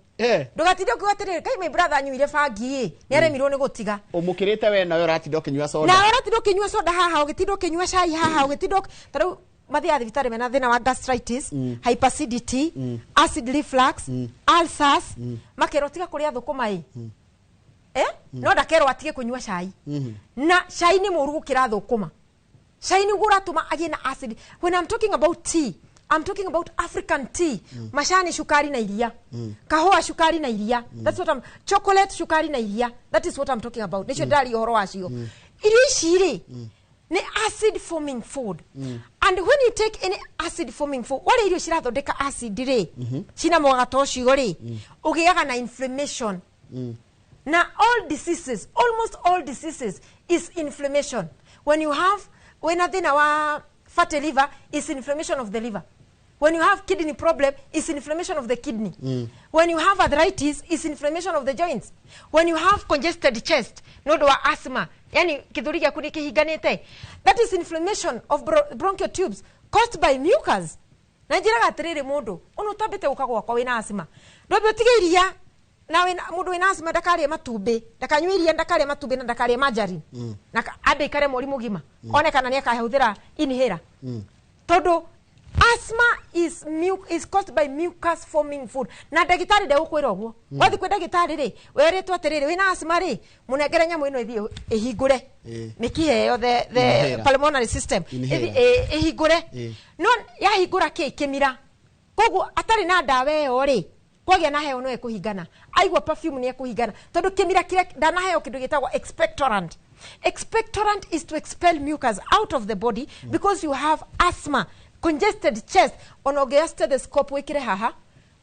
Ndũgatinde ũkiuga atĩrĩrĩ, kai my brother anyuire bangi ĩ, nĩ aremirwo nĩ gũtiga. Ũmũkĩrĩte we nawe ũratinda ũkĩnyua soda. Na ũratinda ũkĩnyua soda haha, ũgĩtinda ũkĩnyua cai haha, ũgĩtinda ta rĩu mathiaga thibitarĩ mena thĩna wa gastritis, hyperacidity, acid reflux, ulcers, makerwo tiga kũrĩa thũkũma ĩ. No ndakerwo atige kũnyua cai. Na cai nĩ mũru gũkĩra thũkũma. Cai nĩguo ũratũma agĩe na acid. When I'm talking about tea, I'm talking about African tea. Macani cukari na iria. Kahũa cukari na iria. That's what I'm, chocolate cukari na iria. That is what I'm talking about. Nĩcio ndĩraria ũhoro wacio. Irio ici rĩ, nĩ acid forming food. And when you take any acid forming food, warĩa irio cirathondeka acid rĩ, cina mwagato ũcio rĩ, ũgĩaga na inflammation. Na all diseases, almost all diseases is inflammation. When you have, when a thĩna wa fatty liver, is inflammation of the liver. When you have kidney problem, it's inflammation of the kidney. When you have arthritis, it's inflammation of the joints. When you have congested chest, no ũndũ wa asthma, yani gĩthũri gĩaku nĩ kĩhinganĩte, that is inflammation of bronchial tubes caused by mucus. Na njĩraga atĩrĩrĩ, mũndũ ũno ũtambĩte gũka gwakwa wĩna asthma, ndwambe ũtige iria, na wĩna mũndũ wĩna asthma ndakarĩe matumbĩ, ndakanyue iria, ndakarĩe matumbĩ na ndakarĩe margarine, na ambe aikare mweri mũgima, one kana nĩ akahũthĩra inhaler. Tondũ asthma is caused by mucus forming food. Na ndagĩtarĩ ndegũkwĩra ũguo. Wathiĩ kwĩ ndagĩtarĩ rĩ, werĩtwo atĩrĩrĩ, wĩna asthma rĩ, mũnengere nyamũ ĩno ĩthiĩ ĩhingũre mĩkiha ĩyo, the Inhaler. pulmonary system. Inhaler. Ĩthiĩ, ĩhingũre. No yahingũra kĩ kĩmira, koguo atarĩ na ndawa ĩyo rĩ, kwagĩa na heo no ekũhingana, aigua perfume nĩ ekũhingana, tondũ kĩmira kĩrĩa ndanaheo kĩndũ gĩtagwo expectorant. Expectorant is to expel mucus out of the body, because you have asthma, congested chest. Ona ũngĩoya stethoscope wĩkĩre haha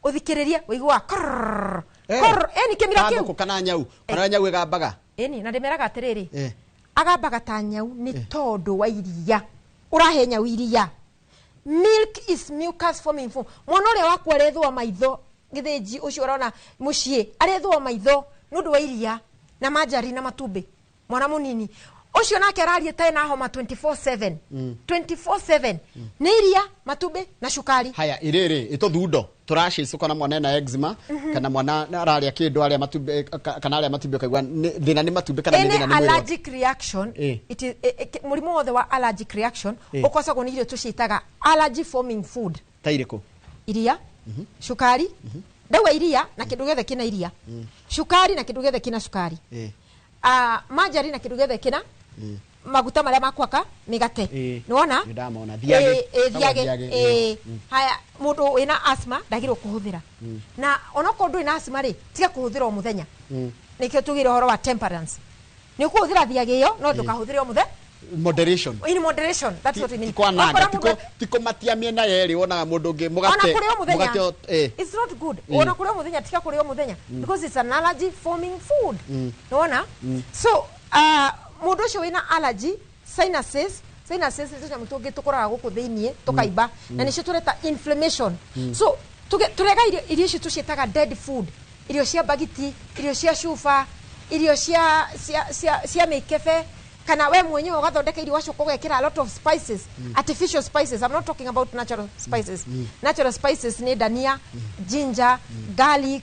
ũthikĩrĩrie, ũiguaga krrrr, krrrr. Ĩni kĩmira Kana kĩu. ngũkũ kana nyau, kana nyau ĩgambaga. Ĩni, na ndĩmeraga atĩrĩrĩ, agambaga ta nyau nĩ tondũ wa iria, ũrahe nyau iria. Milk is mucus forming form. Mwana ũrĩa waku arethũa maitho gĩthĩnji, ũcio ũrona mũciĩ arethũa maitho nĩ ũndũ wa iria na manjari na matumbĩ, mwana mũnini ũcio nake araria ta ena homa 24/7, 24/7, nĩ iria, matumbĩ na cukari. Haya, irĩrĩ ĩtũthundo tũracicũ, kana mwana ena eczema, kana mwana ararĩa kĩndũ, arĩa matumbĩ, kana arĩa matumbĩ ũkaigua thĩna nĩ matumbĩ kana nĩ Any thĩna nĩ mwĩrĩ wake. allergic reaction, it is, mũrimũ wothe wa allergic reaction ũkosagwo nĩ irio tũciĩtaga allergy forming food. Ta irĩkũ? Iria, cukari, ndauga iria na kĩndũ gĩothe kĩna iria, cukari na kĩndũ gĩothe kĩna cukari, manjari na kĩndũ gĩothe kĩna maguta marĩa makwaka mĩgate. Nĩwona? Nĩndamona. Thiagĩ. Thiagĩ. Thiagĩ. Haya, mũndũ wĩna asthma ndagĩrĩirwo kũhũthĩra, na onokorwo ndũrĩ na asthma rĩ, tiga kũhũthĩra o mũthenya. Nĩkĩo tugire ũhoro wa temperance, nĩ ũkũhũthĩra thiagĩ ĩyo, no ndũkahũthĩre o mũthenya. Moderation. In moderation, that's what it means. Ti kwananga, Wakora mũndũ ti kũmatia mĩena yerĩ, wonaga mũndũ ũngĩ ona mũgate kũrĩ o mũthenya, mũgate it's not good. Ona kũrĩ o mũthenya, tiga kũrĩ o mũthenya, because it's an allergy forming food. Nĩwona? So mũndũ ũcio wĩna allergy sinuses, sinuses nĩ tũnyamũ tũngĩ tũkũraga gũkũ thĩiniĩ tũkaimba, na nĩcio tũreta inflammation. So tũrega irio icio tũciĩtaga dead food, irio cia bagiti, irio cia cuba, irio cia mĩkebe, Kana we mwenyewe ũgathondeka irio ũgacoka ũgekĩra a lot of spices, artificial spices. I'm not talking about natural spices. Natural spices nĩ dania, ginger, garlic,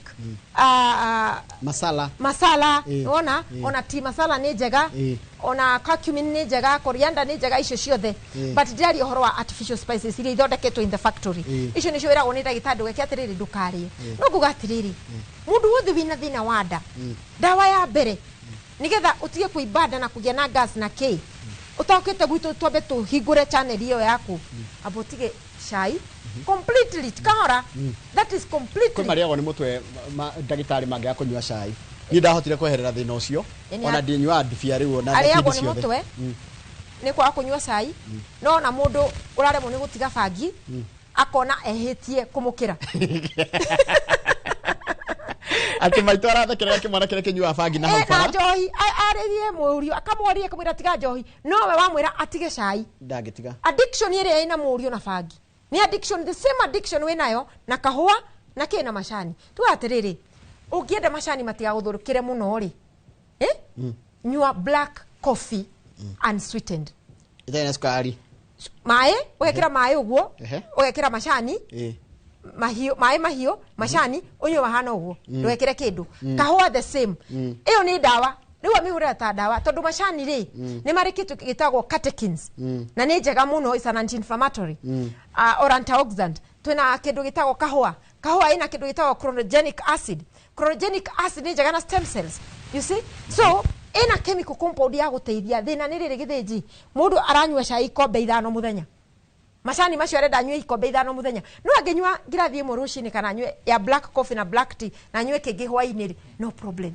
masala. Masala. Wona ona tea masala nĩ njega, ona curcumin nĩ njega, coriander nĩ njega, icio ciothe. But ndĩraria ũhoro wa artificial spices iria ithondeketwo in the factory. Icio nĩcio wĩragwo nĩ ndagĩtarĩ ndũgeke atĩrĩrĩ, ndũkarĩe. No nguga atĩrĩrĩ, mũndũ wothe wĩna thĩna wa nda, ndawa ya mbere nigetha utige kuimba nda na kũgĩa na gas na kĩ ũtokĩte gwitũ twambe tũhingũre channel ĩyo yaku, amba ũtige cai completely, kahora. That is completely. Kwĩ marĩagwo nĩ mũtwe ndagĩtarĩ mangĩaga kũnyua cai. Niĩ ndahotire kweherera thĩna ũcio. Ona ndinyuaga ndibia rĩu ona Arĩagwo hĩndĩ nĩ ciothe. mũtwe nĩ kwaga kũnyua cai. No ona mũndũ ũraremwo nĩ gũtiga bangi akona ehĩtie kũmũkĩra. Atĩ maitũ arathekerera kĩmwana kĩrĩa kĩnyuaga bangi na hau Na bara. Njohi arĩrie mũriũ akamworie akamwĩra tiga njohi, nowe wamwĩra atige cai. Ndangĩtiga. Addiction ĩrĩa ĩna mũriũ na bangi nĩ addiction, the same addiction wĩnayo na kahũa na kĩ na macani. Tuga atĩrĩrĩ, ũngĩenda macani matigagũthũkĩre mũno rĩ, eh? Nyua black coffee unsweetened. Ĩtarĩ na cukari. Maĩ ũgekĩra maĩ ũguo, ũgekĩra macani mahiũ, maĩ mahiũ, macani, ũnyue mahana ũguo. Ndũgekĩre kĩndũ. Kahũa the same. Ĩyo nĩ ndawa rĩu amĩhũrĩra ta ndawa tondũ macani rĩ nĩ marĩ kĩndũ gĩtagwo catechins na nĩ njega mũno, is an anti-inflammatory or antioxidant. Twĩna kĩndũ gĩtagwo kahũa. Kahũa ĩna kĩndũ gĩtagwo chlorogenic acid. Chlorogenic acid nĩ njega na stem cells, you see? So ĩna chemical compound ya gũteithia. Thĩna nĩ rĩrĩ, gĩthĩnji, mũndũ aranyua cai ikombe 5 mũthenya, macani macio arenda anyue ikombe 5 mũthenya. No angĩnyua ngirathi 1 rũcinĩ kana anyue ya black coffee na black tea na anyue kĩngĩ hwaĩ-inĩ rĩ, no problem.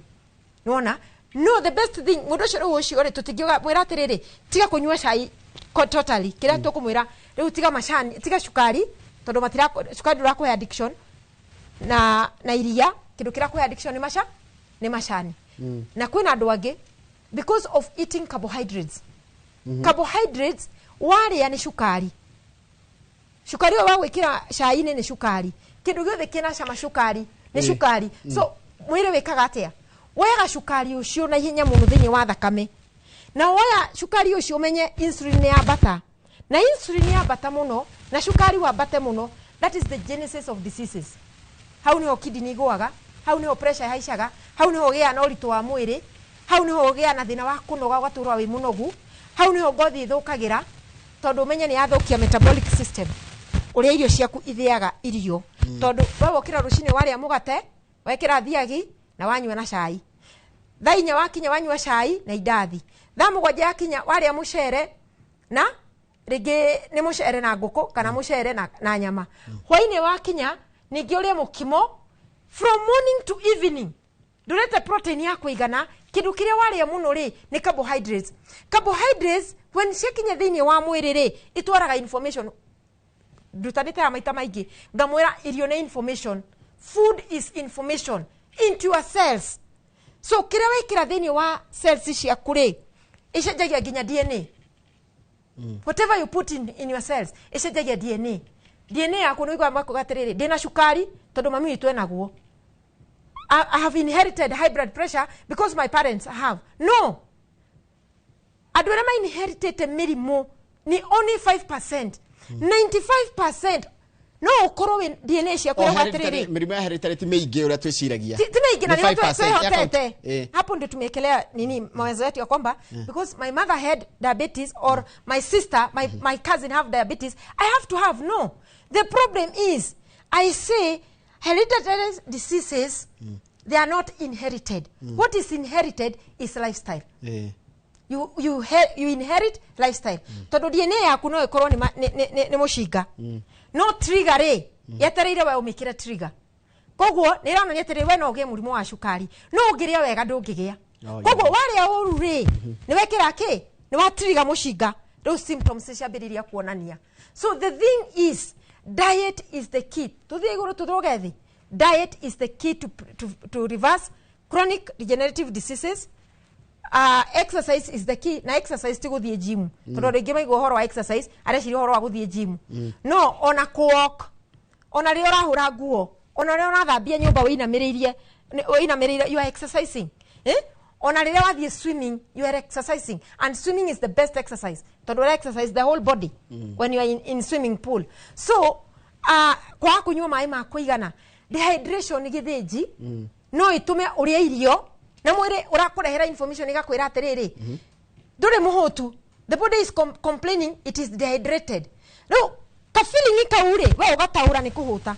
Nĩwona? No the best thing, mũndũ ũcio rĩu ũcio rĩ, tũtingĩuga mwĩra atĩrĩrĩ, tiga kũnyua cai totally. Kĩrĩa tũkũmwĩra rĩu, tiga macani, tiga cukari, tondũ matira cukari ndũrakũhe addiction na iria. Kĩndũ kĩrakũhe addiction nĩ maca nĩ macani. Na kwĩna andũ angĩ because of eating carbohydrates. Carbohydrates warĩa nĩ cukari. Cukari ũyũ wa gwĩkĩra cai-inĩ nĩ cukari. Kĩndũ gĩothe kĩna cama cukari nĩ cukari. So mwĩrĩ wĩkaga atĩa? Woyaga cukari ũcio na ihenya mũno thĩinĩ wa thakame, na woya cukari ũcio ũmenye insulin nĩ yambata, na insulin yambata mũno na cukari wambate mũno, that is the genesis of diseases. Hau niho kidney igũaga, hau niho pressure ihaicaga, hau niho ũgĩaga na ũritũ wa mwĩrĩ, hau niho ũgĩaga na thĩna wa kũnoga ũgatũra wĩ mũnogu, hau niho ngothi ĩthũkagĩra tondũ ũmenye nĩ yathũkia metabolic system, ũrĩa irio ciaku ithĩaga irio. Tondũ we wokĩra rũcinĩ warĩa mũgate wekĩra thiagi na wanyua na cai, thaa 4 wakinya wanyua cai na indathi, thaa 7 yakinya warĩa mũcere na rĩngĩ nĩ mũcere na ngũkũ kana mũcere na nyama, hwainĩ wakinya ningĩ ũrĩe mũkimo. From morning to evening ndũrete protein ya kũigana. Kĩndũ kĩrĩa warĩa mũno rĩ nĩ carbohydrates. Carbohydrates when ciakinya thĩinĩ wa mwĩrĩ rĩ, itwaraga information. Ndutanĩte ya maita maingĩ ngamwĩra irio nĩ information. Food is information into your cells. So kĩrĩa wekĩra thĩinĩ wa cells ciaku rĩ, ĩcenjagia nginya DNA. Whatever you put in your cells ĩcenjagia DNA. DNA yaku nĩ ũiguaga makuga atĩrĩrĩ, ndĩna cukari tondũ mami witũ enaguo. I have inherited high blood pressure because my parents have. No, andũ arĩa mainheritĩte mĩrimũ nĩ only 5%. 95% no ũkorwo wĩ DNA ciaku O ĩrauga hereditary- atĩrĩrĩ, mĩrimũ ya hereditary ti mĩingĩ ũrĩa twĩciragia. Ti mĩingĩ na Nĩ nĩho 5% ya twehotete. Hapo ndio tumeekelea nini mawazo yetu ya kwamba because my mother had diabetes or my sister, my cousin have diabetes, I have to have. No, the problem is, I say hereditary diseases, they are not inherited. What is inherited is lifestyle. You inherit lifestyle tondũ DNA yaku no ĩkorwo nĩ nĩ mũcinga no trigger rĩ yetereire we ũmĩkĩre trigger. Koguo nĩ ĩronania atĩrĩ, we no ũgĩe mũrimũ wa cukari no ũngĩrĩa wega ndũngĩgĩa. Koguo warĩa ũru rĩ, nĩ wekĩra kĩ, nĩ watiriga mũcinga, rĩu symptoms ciambĩrĩria kuonania. So the thing is, diet is the key. Tũthiĩ igũrũ tũthũge thĩ, diet is the key to reverse chronic degenerative diseases. Exercise is the key. Na exercise ti gũthiĩ gym, tondũ andũ aingĩ maigua ũhoro wa exercise areciria ũhoro wa gũthiĩ gym. No ona kũwalk, ona rĩrĩa ũrahũra nguo, ona rĩrĩa ũrathambia nyũmba wĩinamĩrĩirie, you are exercising, eh? Ona rĩrĩa wathiĩ swimming, you are exercising, and swimming is the best exercise tondũ ũra exercise the whole body when you are in swimming pool. So kwaga kũnyua maĩ ma kũigana, dehydration gĩthĩnji no ĩtũme ũrĩe irio na mwĩrĩ ũrakũrehera information ĩgakwĩra atĩrĩrĩ, ndũrĩ mũhũtu. The body is complaining it is dehydrated. Rĩu ka feeling kau rĩ, we ũgataũra nĩ kũhũta,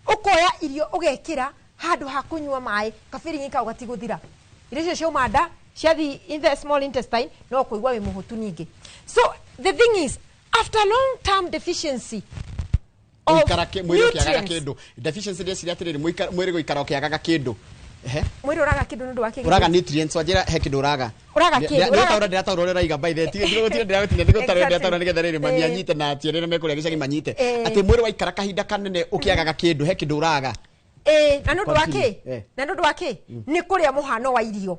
ũkoya irio ũgekĩra handũ ha kũnyua maĩ, ka feeling kau gatigũthira. Irio icio ciauma nda ciathi in the small intestine, no kũigua wĩ mũhũtu ningĩ. So the thing is, after long term deficiency of Gũikara mwĩrĩ ũkĩagaga nutrients, kĩndũ, deficiency ndĩreciria atĩrĩrĩ, mwĩrĩ gũikara ũkĩagaga kĩndũ. Ehe. Mwĩrĩ ũraga kĩndũ nĩ ũndũ wa kĩ? Ũraga nutrients, wanjĩra he kĩndũ ũraga. Ũraga kĩndũ, Ndĩrataũra, ndĩrataũra ũrĩa ũraiga, by the way ndĩragũtinia, ndĩgũtaũra, ndĩrataũra nĩgetha rĩrĩ mami anyite na atie rĩrĩa mekũrĩa gĩcagi manyite atĩ mwĩrĩ waikara kahinda kanene ũkĩagaga kĩndũ, he kĩndũ ũraga. Ĩĩ, na nĩ ũndũ wa kĩ? Continue. Na nĩ ũndũ wa kĩ? Nĩ kũrĩa mũhano wa irio,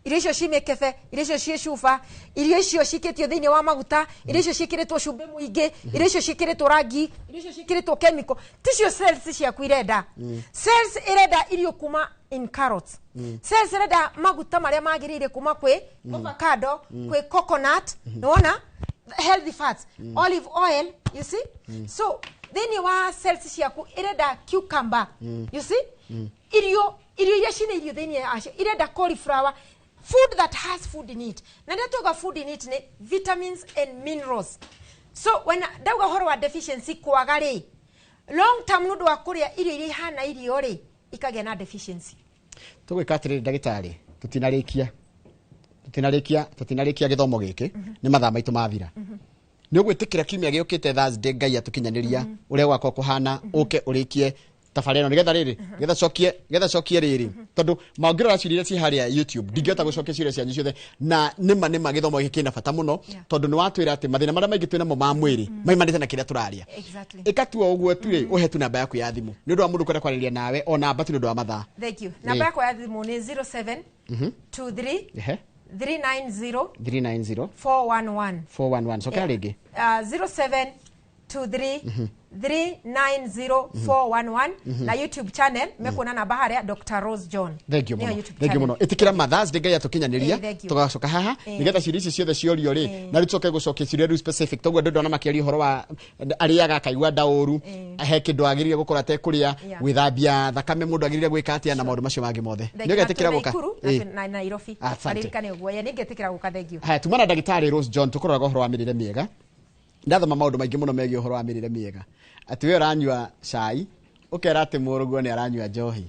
irio icio ci mĩkebe, irio icio ciĩ cuba, irio icio cikĩtio thĩinĩ wa maguta, irio icio ciĩkĩrĩtwo cumbĩ mũingĩ, irio icio ciĩkĩrĩtwo rangi, irio icio ciĩkĩrĩtwo chemical, ticio cells ciaku irenda. Cells irenda irio kuma in carrots. Cells irenda maguta marĩa magĩrĩire kuma kwĩ avocado, kwĩ coconut, nĩwona, healthy fats, olive oil, you see. So thĩinĩ wa cells ciaku irenda cucumber, you see, irio iria cina irio thĩinĩ wacio, irenda cauliflower, food that has food in it. Na rĩrĩa twauga food in it, nĩ vitamins and minerals. So when ndauga ũhoro wa deficiency, kwaga rĩ, long term nĩ ũndũ wa kũrĩa irio iria ihana irio rĩ, ikagĩa na deficiency. Tũgwĩka atĩrĩrĩ, ndagĩtarĩ, tũtinarĩkia gĩthomo gĩkĩ, nĩ mathaa maitũ mathira. Nĩ ũgwĩtĩkĩra kiumia gĩũkĩte Thursday, Ngai atũkinyanĩria ũrĩa gwakorwo kũhana, ũke ũrĩkie tabarĩra ĩno nĩgetha rĩrĩ, nĩgetha cokie rĩrĩ, tondũ mangĩrora ciũria iria ciĩ harĩa YouTube, ndingĩhota gũcokia ciũria cianyu ciothe. Na nĩma nĩma gĩthomo gĩkĩ kĩna bata mũno, tondũ nĩ watwĩra atĩ mathĩna marĩa maingĩ twĩnamo ma mwĩrĩ maimanĩte na kĩrĩa tũrarĩa. Ĩka tu o ũguo tu rĩ, ũhe tu namba yaku ya thimũ nĩ ũndũ wa mũndũ kwenda kwarĩria nawe, o namba tu nĩ ũndũ wa mathaa. Thank you. Namba yakwa ya thimũ nĩ 07 23 390 390 411. 411. Cokera rĩngĩ. 07 23 390 411. Na YouTube channel mekuona namba harĩa, Dr Rose John. Thank you Nĩyo mũno. YouTube Thank you channel. mũno. Ĩtĩkĩra ma Thursday, Ngai atũkinyanĩria, Thank you. tũgacoka haha nĩgetha ciũria ici ciothe ciorio rĩ, na rĩu tũcoke gũcokia ciũria rĩu specific. Toguo andũ ndona makĩaria ũhoro wa arĩaga akaigua nda ũru, he kĩndũ agĩrĩire gũkorwo atekũrĩa, gwĩthambia thakame mũndũ agĩrĩire gwĩka atĩa, na maũndũ macio mangĩ mothe. Thank Nĩ you. Na ũgetĩkĩra twĩ gũka? Nakuru na Nairobi. Asante. Aririkane ũguo. Ĩĩ, nĩngetĩkĩra gũka, thank you. Haya, tuma na ndagĩtarĩ Rose John, tũkũroraga ũhoro wa mĩrĩre mĩega. Ndathoma maũndũ maingĩ mũno megiĩ ũhoro wa mĩrĩre mĩega, atĩ we ũranyua cai ũkera atĩ mũrũguo nĩ aranyua njohi,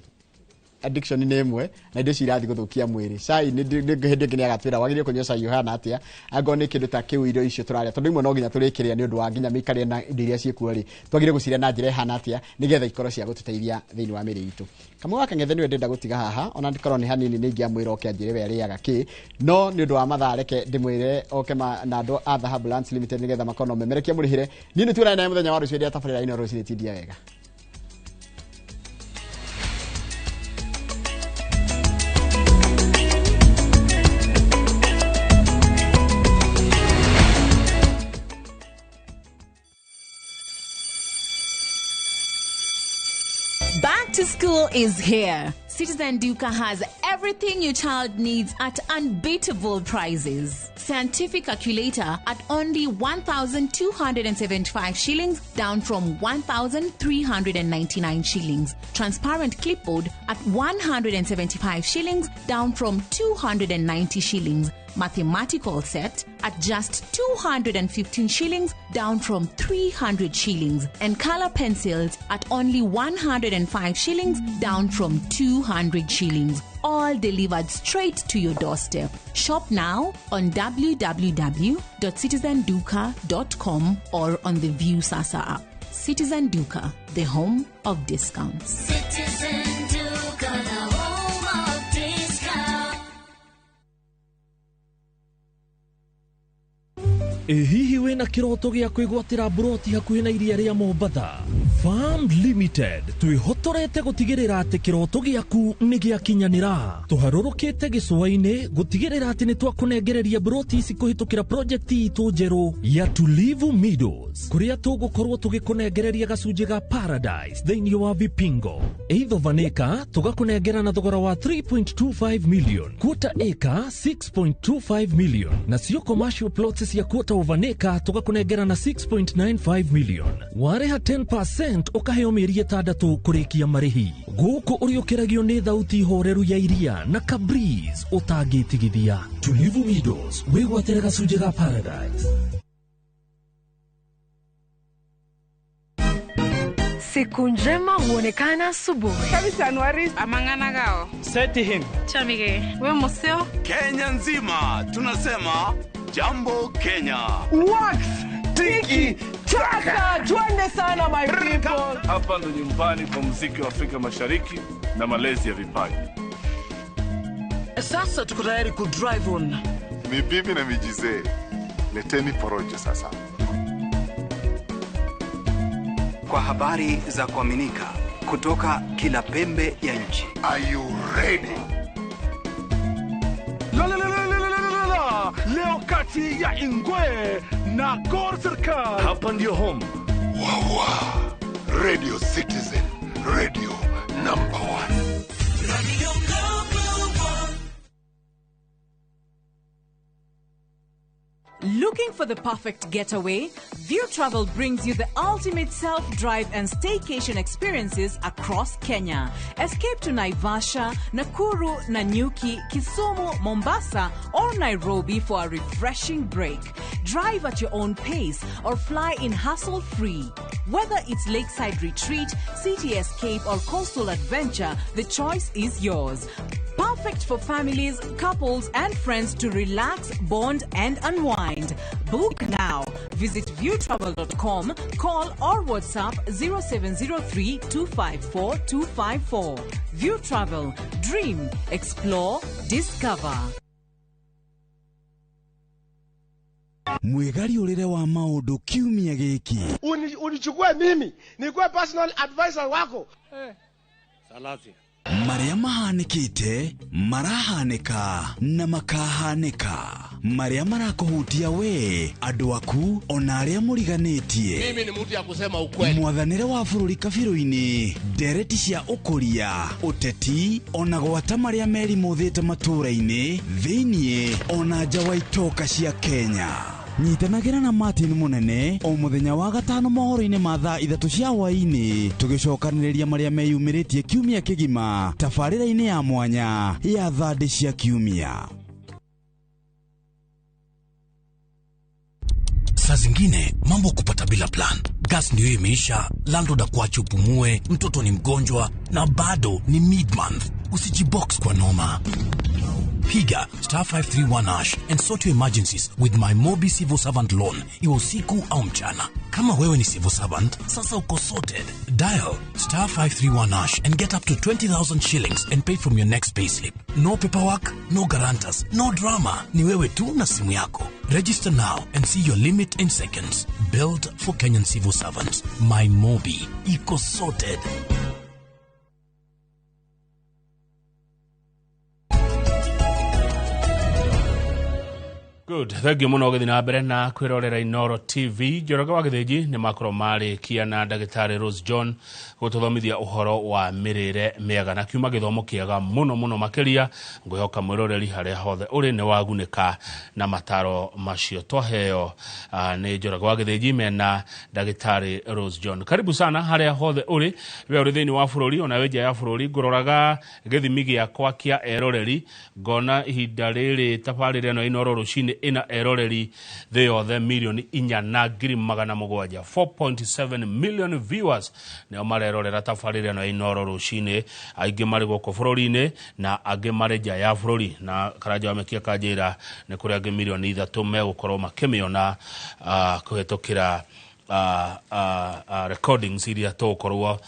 addiction nĩ ĩmwe na indo icio irathiĩ gũthũkia mwĩrĩ. Cai nĩ hĩndĩ ĩngĩ nĩ agatwĩra wagĩrĩire kũnyua cai ũhana atĩa, angorwo nĩ kĩndũ ta kĩu. Irio icio tũrarĩa, tondũ imwe no nginya tũrĩkĩrĩa nĩ ũndũ wa nginya mĩikarĩre, na indo iria ciĩkuo rĩ, twagĩrĩire gũcirĩa na njĩra ĩhana atĩa nĩgetha ikorwo cia gũtũteithia thĩinĩ wa mĩrĩ itũ. Kamwe wa Kang'ethe nĩwe ndĩrenda gũtiga haha, ona korwo nĩ hanini, nĩ ingĩamwĩra oke anjĩre we arĩaga kĩ, no nĩ ũndũ wa mathaa reke ndĩmwĩre oke na andũ a Dhahabu Lands Limited nĩgetha makorwo na ũmemerekia mũrĩhĩre. Niĩ nĩ tuonane naye mũthenya wa rũciũ hĩndĩ ya tabarĩra ĩno rũcinĩ. Tindia wega. Back to school is here. Citizen Duka has everything your child needs at unbeatable prices. Scientific calculator at only 1,275 shillings, down from 1,399 shillings. Transparent clipboard at 175 shillings, down from 290 shillings. Mathematical set at just 215 shillings, down from 300 shillings. And color pencils at only 105 shillings, down from 200 shillings. All delivered straight to your doorstep. Shop now on www.citizenduka.com or on the Viusasa app. Citizen Duka, the home of discounts. Citizen Duka, the home of discount. Ĩ hihi wĩna kĩroto gĩa kwĩgwatĩra mburoti hakuhĩ na iria rĩa Mombatha? Farm Limited twĩhotorete gũtigĩrĩra atĩ kĩroto gĩaku nĩ gĩakinyanĩra. Tũharũrũkĩte gĩcũa-inĩ gũtigĩrĩra atĩ nĩ twakũnengereria broti ici kũhĩtũkĩra project itũ njerũ ya Tulivu Meadows, kũrĩa tũgũkorwo tũgĩkũnengereria gacunjĩ ga Paradise thĩinĩ wa Vipingo. Eighth of an acre tũgakũnengera na thogora wa 3.25 million, quarter acre 6.25 million, nacio commercial plots cia quarter of an acre tũgakũnengera na 6.95 million. Warĩha 10% ũkaheo mĩeri 6 kũrĩkia marĩhi. Gũkũ ũrĩũkĩragio nĩ thauti horeru ya iria na kabreeze ũtangĩtigithia. Tulivu Meadows, wĩgwatĩre gacunjĩ ga Paradise. Siku njema huonekana asubuhi. Kabisa Anuari. Amangana gao. Seti him. Chamige. We museo. Kenya nzima tunasema Jambo Kenya. Wax tiki taka. Twende sana my people. Hapa ndo nyumbani kwa muziki wa Afrika Mashariki na malezi ya vipaji. Sasa tuko tayari ku drive on. Mibibi na mijizee. Leteni porojo sasa. Kwa habari za kuaminika kutoka kila pembe ya nchi. Are you ready? La la la la la la la. Leo kati ya Ingwe na Gor Serikal. Hapa ndio home. Wawa. Radio Citizen, radio number 1. Radio number 1. Looking for the perfect getaway? View Travel brings you the ultimate self-drive and staycation experiences across Kenya. Escape to Naivasha, Nakuru, Nanyuki, Kisumu, Mombasa, or Nairobi for a refreshing break. Drive at your own pace or fly in hassle-free. Whether it's lakeside retreat, city escape, or coastal adventure, the choice is yours. Perfect for families, couples, and friends to relax, bond, and unwind. Book now. Visit viewtravel.com, call or WhatsApp 0703 254 254. View Travel. Dream, explore, discover. Mwigari wa maundu kiumia giki. Unichukue mimi, nikuwe personal advisor wako. Salasi. Maria mahanĩkĩte, marahanĩka na makahanĩka. Maria marakuhutia we, andũ aku ona arĩa mũriganĩtie. Mimi ni mtu ya kusema ukweli. Mwathanĩre wa bũrũri kabirũ-inĩ, ndereti cia ũkũria, ũteti ona gwata marĩa merimũthĩte matũũra-inĩ, thĩiniĩ ona nja wa itoka cia Kenya. Nyitanagĩra na Martin Munene o mũthenya wa gatano mohoro-inĩ ma thaa 3 cia hwaĩ-inĩ, tũgĩcokanĩrĩria marĩa meyumĩrĩtie kiumia kĩgima tabarĩra-inĩ ya mwanya ya thandĩ cia kiumia. Saa zingine mambo kupata bila plan. Gas ndio imeisha, landlord akuache upumue, mtoto ni mgonjwa na bado ni mid-month. Usijibox kwa noma. Piga star 531 hash and sort your emergencies with my Mobi Civil Servant Loan. Iwe usiku au mchana. Kama wewe ni civil servant, sasa uko sorted. Dial star 531 hash and get up to 20,000 shillings and pay from your next payslip. No paperwork, no guarantors, no drama. Ni wewe tu na simu yako. Register now and see your limit in seconds. Built for Kenyan civil servants. My Mobi. Iko sorted. Good. Thank you muno gũthiĩ na mbere na kwĩrorera Inooro TV. Njoroge wa Gĩthĩnji nĩ makorwo marĩkia na ndagĩtarĩ Rose John gũtũthomithia ũhoro wa mĩrĩre mĩega na kiuma gĩthomo kĩega mũno mũno makĩria. Ngwĩhoka mwĩroreri harĩa hothe ũrĩ nĩ wagunĩka na mataro macio twaheo nĩ Njoroge wa Gĩthĩnji mena ndagĩtarĩ Rose John. Karibu sana harĩa hothe ũrĩ, we ũrĩ thĩinĩ wa bũrũri ona wĩ nja ya bũrũri. Ngũroraga gĩthimi gĩakwa kĩa eroreri ngona ihinda rĩrĩ tabarĩra ĩno Inooro rũcinĩ ina eroreri thĩ yothe milioni 4,700,000 4.7 million viewers nĩo marerorera tabarĩra ĩno ya Inooro rũcinĩ, aingĩ marĩ gũkũ bũrũri-inĩ na angĩ marĩ nja ya bũrũri, na Karanja wa Mekia kanjĩra nĩ kũrĩ angĩ milioni 3 megũkorwo makĩmĩona kũhĩtũkĩra recordings iria tũgũkorwo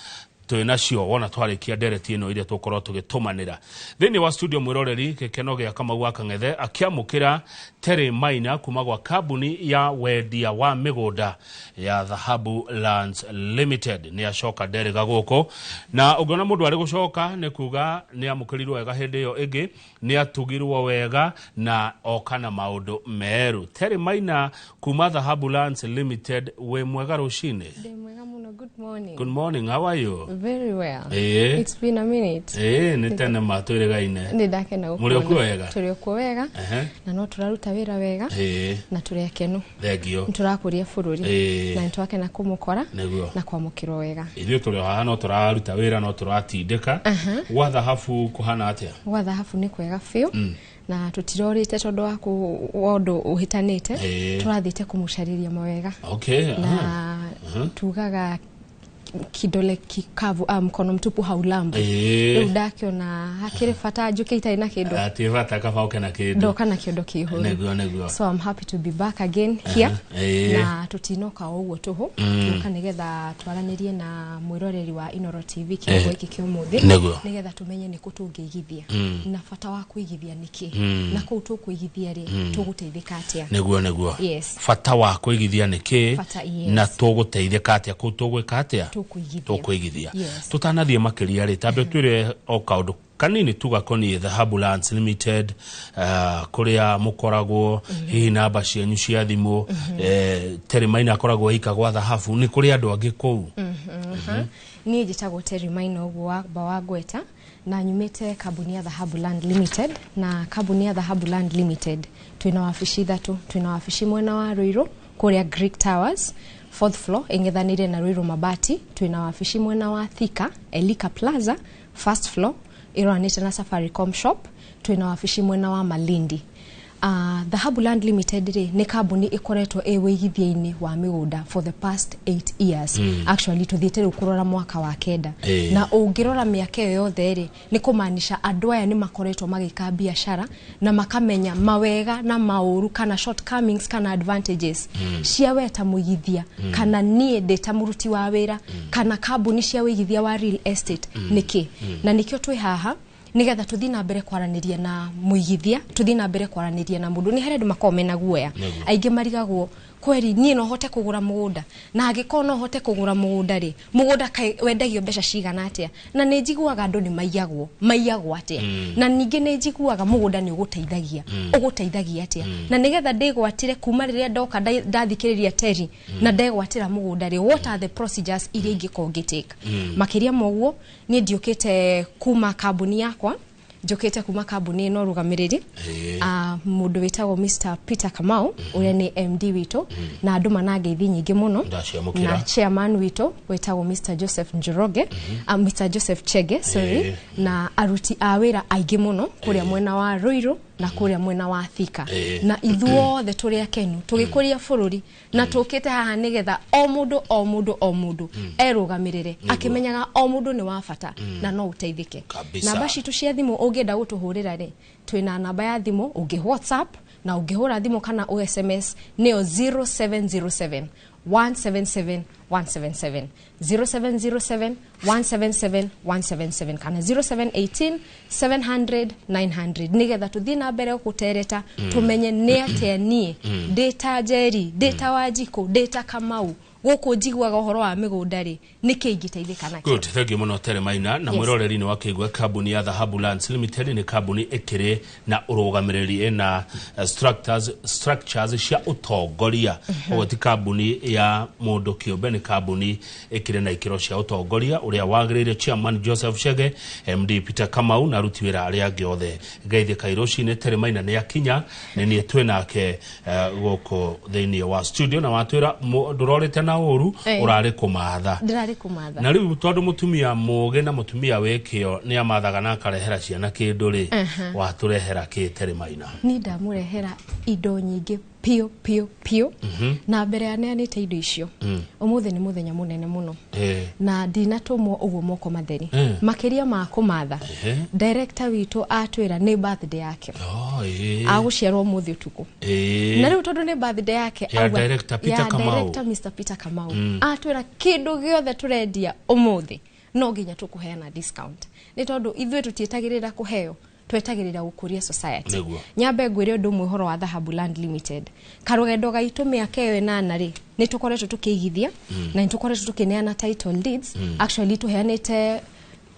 Twĩ nacio wona twarĩkia ndereti ĩno iria tũkorwo tũgĩtũmanĩra thĩinĩ wa studio. Mwĩroreri, gĩkeno gĩa Kamau wa Kang'ethe akĩamũkĩra Terry Maina kuma gwa kambuni ya wendia wa mĩgũnda ya Dhahabu Lands Limited. Nĩ acoka nderĩga gũkũ, na ũngĩona mũndũ arĩ gũcoka nĩ kuga nĩ amũkĩrirwo wega hĩndĩ ĩyo ĩngĩ, nĩ atugirwo wega na oka na maũndũ merũ. Terry Maina kuma Dhahabu Lands Limited, wĩ mwega rũcinĩ? Ndĩ mwega mũno. Good morning. Good morning, how are you? Very well. Ĩĩ. It's been a minute. Ĩĩ, nĩ tene ma twĩrĩgaine. Nĩ ndakena gũkuona. Mũrĩ o kuo wega? Tũrĩ o kuo wega. Na no tũraruta wĩra wega. Na tũrĩ akenu. Thengio. Nĩ tũrakũria bũrũri. Na nĩ twakena kũmũkora. Nĩguo. Na kwamũkĩrwo wega. Ithuĩ tũrĩ o haha, no tũraruta wĩra, no tũratindĩka. Gwa Thahabu kũhana atĩa? Gwa Thahabu nĩ kwega biũ. Na tũtirorĩte tondũ wa wa ũndũ ũhĩtanĩte. Tũrathiĩte kũmũcarĩria mawega. Na tugaga kidole kikavu, mkono mtupu haulambi. Rĩu ndakiona hakĩrĩ bata njũke itarĩ na kĩndũ. Atĩ bata kaba ũke na kĩndũ. Ndoka na kĩondo kĩihũru. Nĩguo, nĩguo. So I'm happy to be back again here. Na tutinoka o ũguo tũhũ. Tuoka nĩgetha twaranĩrie na mwĩroreri wa Inoro TV kĩongo gĩkĩ kĩa ũmũthĩ. Nĩgetha tũmenye nĩkũ tũngĩigithia. Na bata wa kũigithia nĩkĩ. Na kũu tũkũigithia rĩ, tũgũteithĩka atĩa. Nĩguo, nĩguo. Yes. Bata wa kũigithia nĩkĩ? Bata, yes. Na tũgũteithĩka atĩa kũu tũgwĩka atĩa? Tũkũigithia. Tũkũigithia. Yes. Tũtanathiĩ makĩria rĩ, tambe twĩre o kaũndũ kanini tu gakoniĩ Dhahabu Lands Limited, kũrĩa mũkoragwo, hihi namba cianyu cia thimũ. Terry Maina akoragwo ika gwa Dhahabu, nĩ kũrĩ andũ angĩ kũu? Niĩ njĩtagwo Terry Maina, ũguo wamba wa ngweta, na nyumĩte kambuni ya Dhahabu Land Limited. Na kambuni ya Dhahabu Land Limited twĩna wabici ithatũ. Twĩna wabici mwena wa Ruiru kũrĩa Greek Towers, fourth floor, ĩng'ethanĩire na Ruiru Mabati. Twĩna wabici mwena wa Thika, Elika Plaza, first floor, ĩroranĩte na Safaricom shop. Twĩna wabici mwena wa Malindi. Dhahabu Land Limited rĩ, nĩ kambuni ĩkoretwo ĩ wĩigithia-inĩ wa mĩgũnda for the past 8 years. Actually tũthiĩte rĩu kũrora mwaka wa 9. Na ũngĩrora mĩaka ĩyo yothe rĩ, nĩ kũmaanisha andũ aya nĩ makoretwo magĩka biacara na makamenya mawega na maũru kana shortcomings kana advantages cia we ta mũigithia, kana niĩ ndĩ ta mũruti wa wĩra, kana kambuni cia wĩigithia wa real estate nĩkĩ. Na nĩkĩo twĩ haha, nigetha tũthiĩ na mbere kwaranĩria na mũigithia, tũthiĩ na mbere kwaranĩria na mũndũ. Nĩ harĩ andũ makoragwo mena guoya. Aingĩ marigagwo, kweri niĩ no hote kũgũra mũgũnda? Na angĩkorwo no hote kũgũra mũgũnda rĩ, mũgũnda kaĩ wendagio mbeca cigana atĩa? Na nĩ njiguaga andũ nĩ maiyagwo, maiyagwo atĩa? Na ningĩ nĩ njiguaga mũgũnda nĩ ũgũteithagia. Ũgũteithagia atĩa? Na nĩgetha ndĩgwatĩre kuma rĩrĩa ndoka ndathikĩrĩria Terry na ndegwatĩra mũgũnda rĩ, what are the procedures iria ingĩkorwo ngĩtake? Makĩria ma ũguo, niĩ ndiũkĩte kuma kambuni yakwa, njũkĩte kuma kambuni ĩno rũgamĩrĩri, mũndũ wĩtagwo Mr Peter Kamau, ũrĩa nĩ MD witũ, na andũ mana ngeithi nyingĩ mũno. Ndaciamũkĩra. Na chairman witũ wĩtagwo Mr Joseph Njoroge, Mr Joseph Chege, sorry. Na aruti a wĩra aingĩ mũno kũrĩa mwena wa Ruiru na kũrĩa mwena wa Thika. Na ithuothe tũrĩ akenu tũgĩkũria bũrũri, na tũkĩte haha nĩgetha o mũndũ, o mũndũ, o mũndũ erũgamĩrĩre akĩmenyaga o mũndũ nĩ wa bata na no ũteithĩke. Namba citũ cia thimũ ũngĩenda gũtũhũrĩra rĩ, twĩna namba ya thimũ ũngĩ WhatsApp na ũngĩhũra thimũ kana ũ SMS, nĩyo 0707 177 177, 0707 177 177 kana 0718 700 900, nigetha tuthiĩ na mbere gũtereta, tũmenye nĩ atĩa niĩ ndĩ ta Njeri, ndĩ ta Wanjikũ, ndĩ ta Kamau, gũkũ njiguaga ũhoro wa mĩgũnda rĩ, nĩkĩ ingĩteithĩka nakĩo. Good, thank you mũno Terry Maina. Na mwĩroreri, nĩ wakĩigua kambuni ya Dhahabu Lands Limited nĩ kambuni ĩkĩrĩ na ũrũgamĩrĩri, ĩna structures cia ũtongoria. Ũguo ti kambuni ya mũndũ kĩũmbe, nĩ kambuni ĩkĩrĩ na ikĩro cia ũtongoria ũrĩa wagĩrĩire, chairman Joseph Chege, MD Peter Kamau na aruti wĩra arĩa angĩ othe. Geithĩka rũcinĩ. Terry Maina nĩ akinya, nĩ niĩ twĩ nake gũkũ thĩinĩ wa studio, na watwĩra ndũrorĩte na ũru, ũrarĩ kũmatha. Ndĩrarĩ kũmatha. Na rĩu tondũ mũtumia mũgĩ na mũtumia wĩ kĩo nĩ amathaga na akarehera ciana kĩndũ rĩ, watũrehera kĩ, Terry Maina? Niĩ ndamũrehera indo nyingĩ piũ piũ piũ. Na mbere ya neanĩte indo icio, ũmũthĩ nĩ mũthenya mũnene mũno na ndinatũmwo ũguo moko matheri. Makĩria ma kũmatha, director witũ atwĩra nĩ birthday yake. Oh, ĩĩ. Agũciarwo ũmũthĩ ũtukũ. Na rĩu tondũ nĩ birthday yake, Ya director Peter ya Kamau. director Mr Peter Kamau, atwĩra kĩndũ gĩothe tũrendia ũmũthĩ No nginya tũkũheana discount, nĩ tondũ ithuĩ tũtiĩtagĩrĩra kũheo, twetagĩrĩra gũkũria society. Nyambe ngwĩre ũndũ ũmwe ũhoro wa Dhahabu Land Limited. Karũgendo gaitũ mĩaka ĩyo 8 rĩ, nĩ tũkoretwo tũkĩigithia na nĩ tũkoretwo tũkĩneana title deeds. Actually tũheanĩte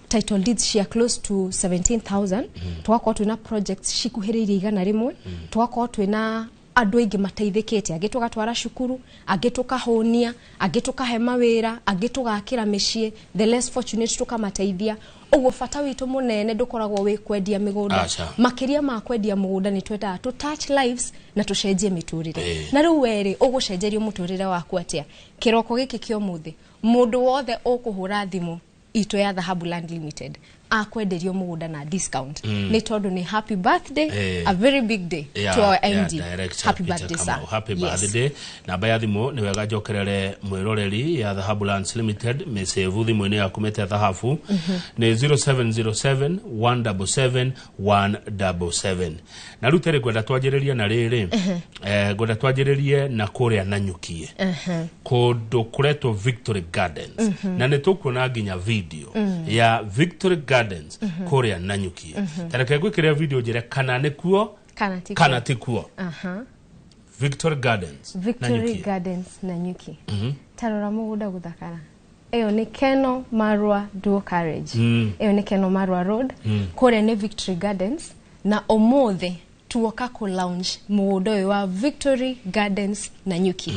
title deeds cia close to 17,000. Tũgakorwo twĩna projects cikuhĩrĩirie 100. Tũgakorwo twĩna andũ aingĩ mateithĩkĩte, angĩ tũgatwara cukuru, angĩ tũkahũnia, angĩ tũkahe mawĩra, angĩ tũgakĩra mĩciĩ, the less fortunate tũkamateithia. Ũguo bata witũ mũnene ndũkoragwo wĩ kwendia mĩgũnda. Makĩria ma kwendia mũgũnda, nĩ twendaga tũ touch lives na tũcenjie mĩtũrĩre. Na rĩu werĩ ũgũcenjerio mũtũrĩre waku atĩa? Kĩroko gĩkĩ kĩa ũmũthĩ, mũndũ wothe ũkũhũra thimũ itũ ya Dhahabu Land Limited akwenderio mũgũnda na discount, nĩ tondũ nĩ happy birthday, a very big day to our MD. Director Happy Peter birthday, sir. Kamau. Happy birthday. Namba ya thimũ nĩ wega njokerere mwĩroreri ya Dhahabu Lands Limited mĩcĩvu thimũ-inĩ yaku mĩte thahabu nĩ 0707 177 177. Na rĩu terĩ ngwenda twanjĩrĩrie na rĩrĩ, ngwenda twanjĩrĩrie na kũrĩa Nanyukie, kũndũ kũretwo Victory Gardens. Na nĩ tũkuona nginya video ya Victory Gardens kũrĩa Nanyukie. Tareke ngwĩkĩre video njĩre kana nĩkuo kana ti kana tikuo. Victory Gardens Victory Nanyukie. Gardens Nanyuki. Tarora mũgũnda gũthakara. Ĩyo nĩ Keno Marua dual carriage. Ĩyo nĩ Keno Marua Road. Kũrĩa nĩ Victory Gardens, na ũmũthĩ tuoka kũ launch mũgũnda ũyũ wa Victory Gardens Nanyuki.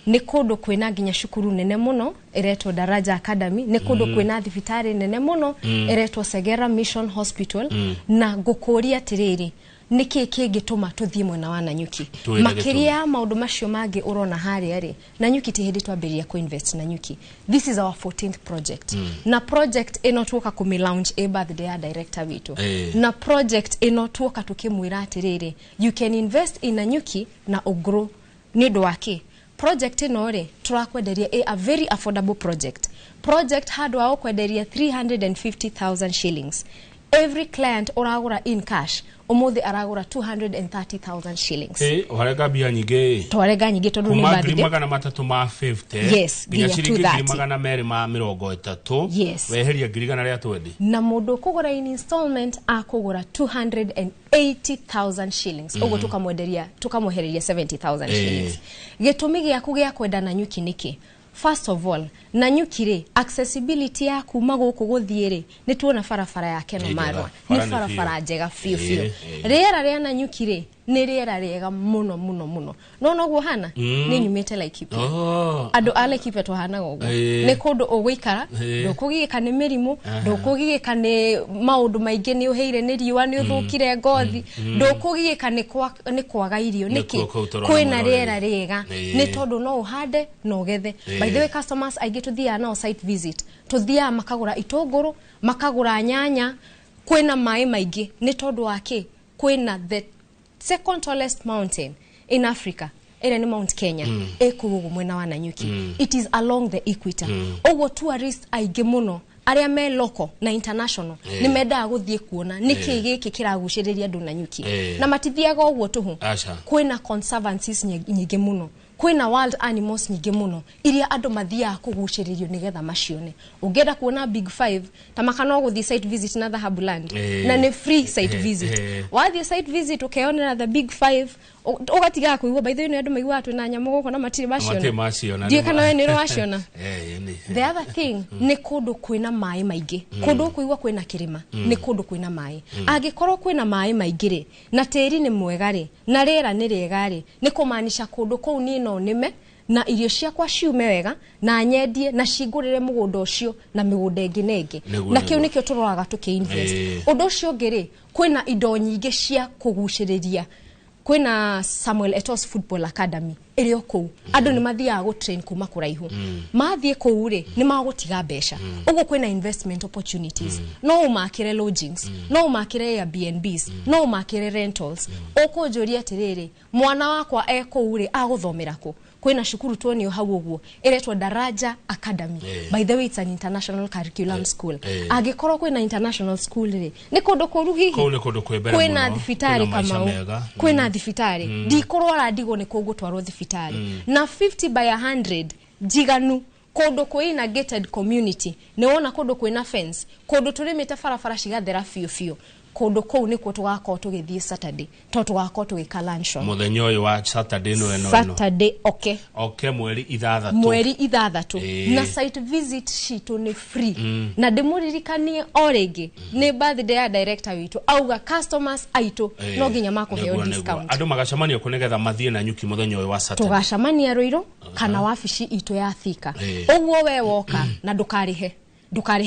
Nĩ kũndũ kwĩna nginya cukuru nene mũno ĩretwo Daraja Academy, nĩ kũndũ kwĩna thibitarĩ nene mũno ĩretwo Segera Mission Hospital. Na ngũkũria atĩrĩrĩ, nĩkĩ kĩngĩtũma tũthiĩ mwena wa Nanyuki? Twĩre. Makĩria ya maũndũ macio mangĩ ũrona harĩa rĩ, Nanyuki ti hĩndĩ twambĩrĩria kũinvest Nanyuki. This is our 14th project. Na project ĩno tuoka kũmĩ launch ĩ birthday ya director witũ. Na project ĩno tuoka tũkĩmwĩra atĩrĩrĩ, you can invest in Nanyuki na ũgrow. Nĩ ũndũ wa kĩ? Project ĩno rĩ, tũrakwenderia ĩ a very affordable project. Project handũ ha gũkwenderia 350,000 shillings, every client ũragũra in cash ũmũthĩ aragũra 230,000 shillings. Warenga mbia nyingĩ. Twarenga nyingĩ tondũ nĩ Kuma ngiri birthday. 350 Yes, nginya nginya ciringi ngiri 230. 230. Weheria 120,000. Na mũndũ ũkũgũra in installment akũgũra 280,000 shillings. Ũguo tũkamwenderia, tũkamwehereria 70,000 shillings. Gĩtũmi gĩaku gĩa kwenda Nanyuki nĩkĩ? First of all, Nanyuki rĩ, accessibility ya kuma gũkũ gũthiĩ rĩ, nĩ tuona barabara ya Keno Nĩ njega. Marwa Bara nĩ nĩ barabara biũ. njega biũ biũ. Rĩera rĩa Nanyuki rĩ, nĩ rĩera rĩega mũno mũno mũno. No noguo hana nĩ nyumĩte Laikipia. Andũ a Laikipia tũhanaga ũguo. Nĩ kũndũ ũgũikara, ndũkũgiĩka nĩ mĩrimũ, ndũkũgiĩka nĩ maũndũ maingĩ, nĩ ũhĩire nĩ riũa, nĩ ũthũkire ngothi, ndũkũgiĩka nĩ kwaga irio. Nĩkuo Nĩkĩ? kũu tũrona Kwĩna mũroreri. rĩera rĩega. Nĩ tondũ no ũhande na ũgethe. By the way, customers aingĩ tũthiaga nao site visit, tũthiaga makagũra itũngũrũ, makagũra nyanya. Kwĩna maĩ maingĩ. Nĩ tondũ wa kĩ? Kwĩna the second tallest mountain in Africa, ĩrĩa nĩ Mount Kenya, ĩ kũu ũguo mwena wa Nanyuki. It is along the equator. Ũguo tourist aingĩ mũno arĩa me local na international nĩ mendaga gũthiĩ kuona nĩkĩ gĩkĩ kĩragucĩrĩria andũ Nanyuki. Na matithiaga ũguo tũhũ. Aca. Kwĩna conservancies nyingĩ mũno, kwĩna wild animals nyingĩ mũno iria andũ mathiaga kũgucĩrĩrio nĩgetha macione. Ũngĩenda kuona big five, ta maka no gũthiĩ site visit na Dhahabu Land. Na nĩ free site visit. Wathiĩ site visit ũkeyonera the big five, ũgatigaga kũigua. By the way, nĩ andũ maiguaga twĩna nyamũ gũkũ na matirĩ Matirĩ maciona. maciona. Ndiũĩ kana we nĩ ũrĩ waciona. Nĩ. The other thing, nĩ kũndũ kwĩna maĩ maingĩ. Kũndũ ũkũigua kwĩna kĩrĩma, nĩ kũndũ kwĩna maĩ. Angĩkorwo kwĩna maĩ maingĩ rĩ, na tĩri nĩ mwega rĩ, na rĩera nĩ rĩega rĩ, nĩ kũmaanisha kũndũ kũu niĩ no nĩme na irio ciakwa ciume wega na nyendie na cingũrĩre mũgũnda ũcio na mĩgũnda ĩngĩ na ĩngĩ. Na kĩu nĩkĩo tũroraga tũkĩ-invest. Ũndũ ũcio ũngĩ rĩ, kwĩna indo nyingĩ cia kũgucĩrĩria. Kwĩna Samuel Eto'o's Football Academy ĩrĩ o kũu. Andũ nĩ mathiaga gũtrain kuma kũraihu. Mathiĩ kũu rĩ, nĩ magũtiga mbeca. Ũguo kwĩna investment opportunities. No ũmakĩre lodgings, no ũmakĩre Airbnbs, no ũmakĩre rentals. Ũkũnjũria atĩrĩrĩ, mwana wakwa e kũu rĩ, agũthomera kũ? Kwĩna cukuru tuonio hau ũguo ĩretwo Daraja Academy. By the way, it's an international curriculum school. Angĩkorwo kwĩna international school rĩ, nĩ kũndũ kũru hihi? Kũu nĩ kũndũ kwĩ mbere Kwĩna mũno. thibitarĩ. Kwĩna maica Kamau, mega. kwĩna thibitarĩ. Ndikũrwara ndigwo nĩ kũngũtwarwo thibitarĩ. Na 50 by 100 njiganu. Kũndũ kwĩna gated community, nĩ wona kũndũ kwĩna fence, kũndũ tũrĩmĩte barabara cigathera biũ biũ, kũndũ kũu nĩkuo tũgakorwo tũgĩthiĩ Saturday, tondũ tũgakorwo tũgĩka luncheon. Mũthenya ũyũ wa Saturday no ĩno. Saturday, okay. Okay, mweri 6. Mweri 6. Na site visit citũ nĩ free. Na ndĩmũririkanie o rĩngĩ nĩ birthday ya director witũ, auga customers aitũ no nginya makũheo discount. Andũ magacemania kũ nĩgetha mathiĩ na nyuki mũthenya ũyũ wa Saturday? Tũgacemania Ruiru kana wabici itũ ya Thika. Ũguo we woka na ndũkarĩhe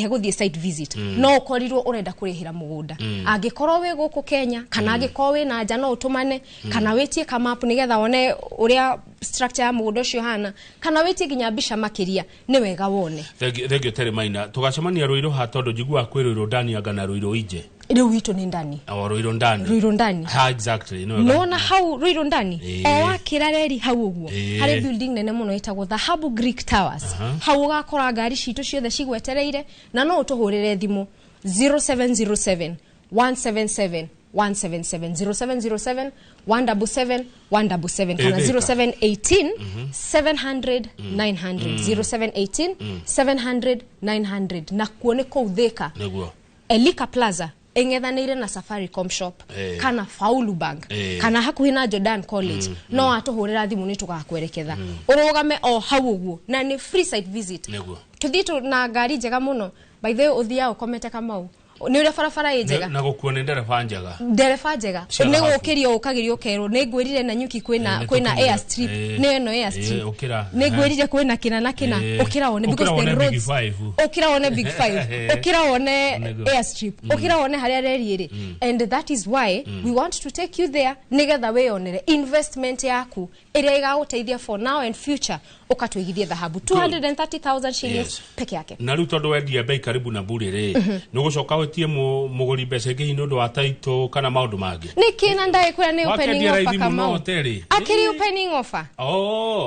gũthiĩ site visit. No ũkorirwo ũrenda kũrĩhĩra mũgũnda. Angĩkorwo wĩ gũkũ Kenya kana angĩkorwo wĩ na nja no ũtũmane, kana wĩtie ka map nĩgetha wone ũrĩa structure ya mũgũnda ũcio hana, kana wĩtie nginya mbica makĩria, nĩ wega wone. Thank you Terry Maina. Tũgacemania Ruiru ha tondũ njiguaga kwĩ Ruiru ndani anga na Ruiru inje. Rĩu witũ nĩ ndani. O Ruiru ndani. Ruiru ndani. Ha, exactly. Nona hau Ruiru ndani. O wakĩra reri hau ũguo. Harĩ building nene mũno ĩtagwo Dhahabu Greek Towers. Hau ũgakora ngari citũ ciothe cigwetereire, na no ũtũhũrĩre thimũ 0707 177 177, 0707 177 177, kana 0718 700 900, 0718 700 900. Na kuo nĩ kũu Thika, Elika Plaza ĩng'ethanĩire na Safaricom shop, kana Faulu Bank, kana hakuhĩ na Jordan College. No atũhũrĩra thimũ nĩ tũgakwereketha. Ũrũgame o hau ũguo, na nĩ free site visit. Tũthiĩ na ngari njega mũno. By the way, ũthiaga ũkomete Kamau, nĩ ũrĩa barabara ĩ njega. Na gũkuo nĩ ndereba njega. Ndereba njega. Nĩ gũkĩrio ũkagĩrio ũkerwo, nĩ ngwĩrire na nyuki kwĩna airstrip, nĩ ĩno airstrip. Nĩ ngwĩrire kwĩna kĩna na kĩna, ũkĩra wone, because the roads, ũkĩra wone Big Five, ũkĩra wone airstrip, ũkĩra wone harĩa reri ĩrĩ. And that is why we want to take you there, nĩgetha wĩyonere investment yaku ĩrĩa ĩgagũteithia for now and future, ũkatũigithia dhahabu 230,000 shillings peke yake. Na rĩu tondũ wendia bei karibu na bure rĩ, nĩ ũgũcoka wĩtie mũgũri mbeca ingĩ nĩ ũndũ wa title kana maũndũ mangĩ? Nĩ kĩ na ndaĩkwĩra nĩ opening offer Kamau. Akĩrĩ opening offer.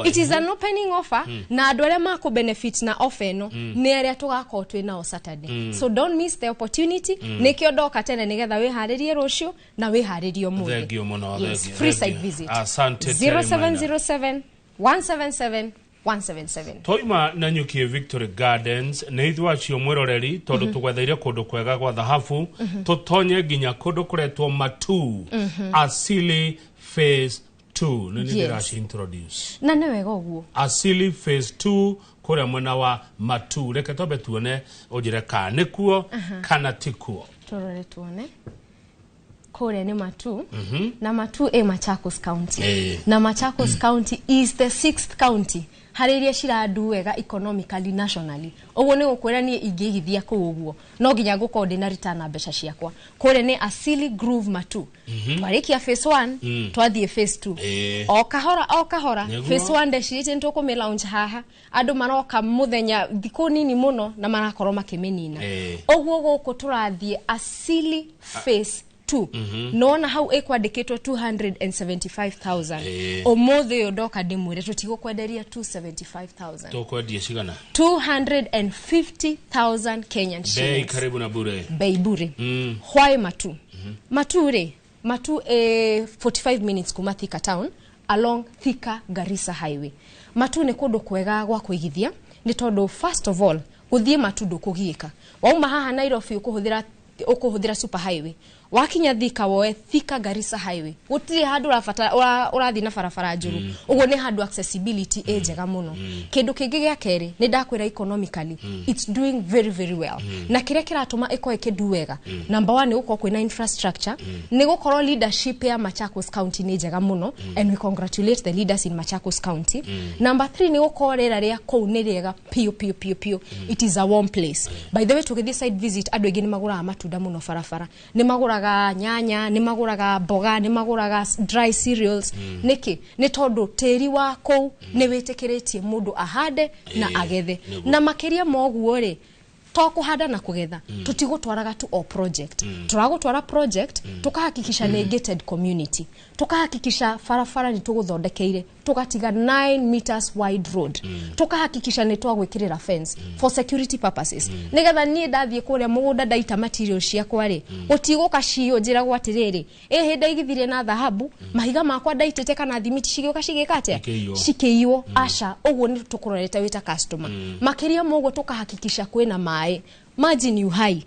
It is an opening offer, na andũ arĩa makũ benefit na offer ĩno nĩ arĩa tũgakorwo twĩ nao Saturday. So don't miss the opportunity. Nĩkĩo ndoka tene nĩgetha wĩharĩrie rũciũ na wĩharĩrie ũmũthĩ. Thank you mũno. Yes, free site visit. Asante. 0707 177 177. Toima na nyuki Victory Gardens nĩ ithuĩ acio mwĩroreri tondũ tũgwetheire kũndũ kwega gwa thahabu, tũtonye nginya kũndũ kũretwo Matu Asili Phase 2. Nĩ ndĩraci introduce. Na nĩ wega ũguo. Asili Phase 2 kũrĩa mwena wa Matu. Reke twambe tuone ũnjĩre kana nĩkuo kana tikuo. Tũrore tuone. Kũrĩa nĩ Matu. Na Matu ĩ Machakos County. Na Machakos County is the 6th county harĩ iria cirandu wega economically nationally. Ũguo nĩ gũkwĩra niĩ ingĩigithia kũu ũguo no nginya ngũkorwo ndĩna return na mbeca ciakwa. Kũrĩa nĩ Asili Groove Matu. Twarĩkia phase 1, twathiĩ phase 2. O kahora o kahora. Phase 1 ndecirĩtie nĩ tũkũmĩ launch haha, andũ maroka mũthenya thikũ nini mũno na marakorwo makĩmĩnina. Ũguo gũkũ tũrathiĩ Asili phase 2. Nona hau ĩkwandĩkĩtwo 275,000. Ũmũthĩ ũyũ ndoka ndĩmwĩre tũtigũkwenderia 275,000. Tũkwendia cigana? 250,000 Kenyan shillings. Bei karibu na bure. Bei bure. Why Matu? Matu rĩ, Matu 45 minutes kuma Thika town along Thika Garissa Highway. Matu nĩ kũndũ kwega gwa kũigithia nĩ tondũ first of all gũthiĩ Matu ndũkũgiĩka. Wauma haha Nairobi ũkũhũthĩra super highway. Wakinya Thika woe Thika Garissa Highway. Gũtirĩ handũ ũrabatara ũrathiĩ na barabara njũru. Ũguo nĩ handũ accessibility ĩ njega mũno. Kĩndũ kĩngĩ gĩa kerĩ nĩ ndakwĩra economically it's doing very very well. Na kĩrĩa kĩratũma ĩkorwo ĩkĩndu wega, number 1 nĩ gũkorwo kwĩna infrastructure, nĩ gũkorwo leadership ya Machakos County nĩ njega mũno, and we congratulate the leaders in Machakos County. Number 3 nĩ gũkorwo rĩera rĩa kũu nĩ rĩega piũ piũ piũ piũ. It is a warm place. By the way, tũgĩthiĩ site visit andũ aingĩ nĩ magũraga matunda mũno barabara, nĩ magũraga nyanya, nĩ magũraga mboga, nĩ magũraga dry cereals. Nĩkĩ? Nĩ tondũ tĩri wa kũu nĩ wĩtĩkĩrĩtie mũndũ ahande na agethe. Na makĩria ma ũguo rĩ, To kuhanda na kugetha tutigutwaraga tu o project, turagutwara project tukahakikisha nĩ gated community, tukahakikisha barabara nĩ tũgũthondekeire, tũgatiga 9 meters wide road, tukahakikisha nĩ twagwĩkĩrĩra fence for security purposes, nĩgetha niĩ ndathiĩ kũrĩa mũgũnda ndaita material ciakwa rĩ, gũtigũka ciyo njĩragwo atĩrĩrĩ, ĩhĩ ndaigithirie na thahabu mahiga makwa ndaitĩte kana thimiti cigĩũka cigĩka atĩa, cikĩiywo. Aca, ũguo nĩ tũkũrorete wĩ ta customer. Makĩria ma ũguo tũkahakikisha kwĩna maĩ, maji ni uhai,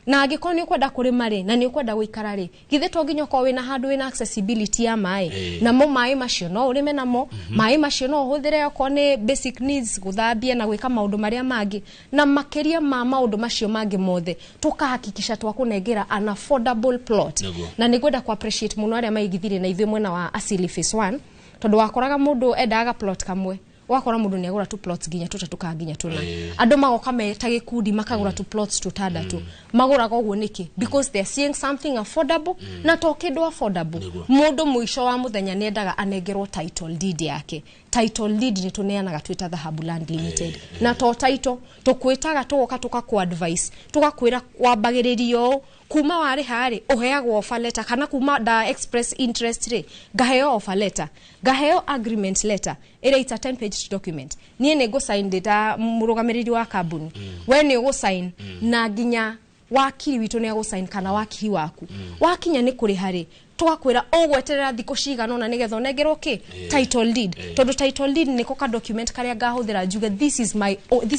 na angĩkorwo nĩ ũkwenda kũrĩma rĩ na nĩ ũkwenda gũikara rĩ, githĩ to nginya ũkorwo wĩna handũ wĩna accessibility ya maĩ? Namo maĩ macio no ũrĩme namo, maĩ macio no ũhũthĩre okorwo nĩ basic needs, gũthambia na gwĩka maũndũ marĩa mangĩ. Na makĩria ma maũndũ macio mangĩ mothe, tũkahakikisha twakũnengera an affordable plot. Na nĩ ngwenda ku appreciate mũno arĩa maigithirie na ithuĩ mwena wa Asili Phase 1, tondũ wakoraga mũndũ endaga plot kamwe, wakora mũndũ nĩ agũra tu plots nginya tũtatũ kana nginya tũna. Andũ magoka me ta gĩkundi makagũra tu plots tũtandatũ. Magũraga ũguo nĩkĩ? Because they are seeing something affordable. Na to kĩndũ affordable, mũndũ mũico wa mũthenya nĩ endaga anengerwo title deed yake. Title deed nĩ tũneanaga twĩ ta Dhahabu Land Limited, na to title tũkwĩtaga, tũgoka tũkakũ advice, tũgakwĩra wambagĩrĩrio ũũ, kuma warĩha rĩ ũheagwo offer letter, kana kuma da express interest rĩ ngaheo offer letter, ngaheo agreement letter ĩrĩa it's a 10 page document. Niĩ nĩ ngũ-sign ndĩ ta mũrũgamĩrĩri wa kambuni, we nĩ ũgũ-sign, na nginya wakiri witũ nĩ agũ-sign kana wakiri waku. Wakinya nĩ kũrĩha rĩ, tũgakwĩra ũgweterera thikũ cigana ũna nĩgetha ũnengerwo kĩ? Title deed. Tondũ title deed nĩko ka document karĩa ngahũthĩra njuge this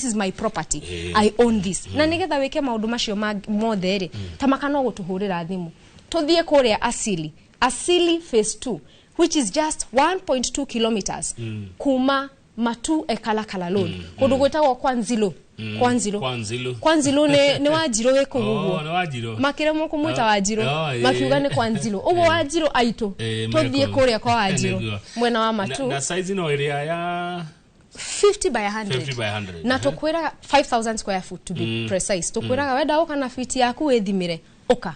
is my property, I own this. Na nĩgetha wĩke maũndũ macio mothe rĩ, ta maka no gũtũhũrĩra thimũ tũthiĩ kũrĩa Asili, Asili Phase 2, which is just 1.2 kilometers kuma Matu Ekalakala Road, kũndũ gwĩtagwo kwa Nzilo. Kwa Nzilo. Kwa Nzilo. Kwa Nzilo nĩ Wanjirũ wĩ kũu Oh, ũguo. nĩ Wanjirũ. Makĩremwo kũmwĩta Wanjirũ, makiuga nĩ kwa Nzilo. Ũguo Wanjirũ aitũ, tũthiĩ kũrĩa kwa Wanjirũ mwena wa Matu. Na size no ĩrĩa ya 50 by 100. 50 by 100. Na tũkwĩraga 5000 square foot to be precise. Tũkwĩraga wenda ũka na fiti yaku wĩthimĩre, ũka.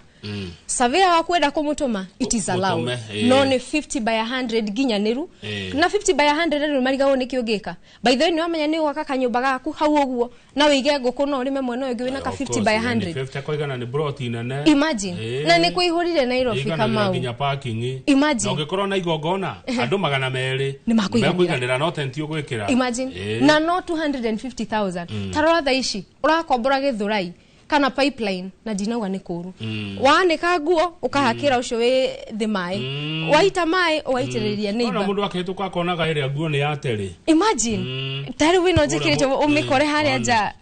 Surveyor waku wenda kũmũtũma, it is allowed. Mũtũme, No nĩ 50 by 100 nginyanĩru. Na 50 by 100 rĩu marigagwo nĩkĩ ũngĩka. By the way, nĩ wamenya nĩ ũgwaka kanyũmba gaku hau ũguo na wĩige ngũkũ no ũrĩme mwena ũyũ ũngĩ wĩna ka 50 by 100. 50 koigana nĩ broti nene. Imagine. Na nĩ kũihũrire Nairobi, Ĩiganagĩra Kamau. nginya parking. Imagine. Na ũngĩkorwo na igongona andũ 200 Nĩ makũiganĩra. mekũiganĩra no tenti ũgwĩkĩra. Imagine. Na no 250,000. Tarora thaa ici ũrakombora Gĩthũrai kana Pipeline, na ndinauga nĩ kũru, wanĩka nguo ũkahakĩra ũcio wĩ thĩ maĩ, waita maĩ ũgaitĩrĩria Ona neighbor. mũndũ akĩhĩtũka akonaga ĩrĩa nguo nĩ ya terĩ. Imagine, tarĩu wĩno njĩkĩrĩte ũmĩkore harĩa nja,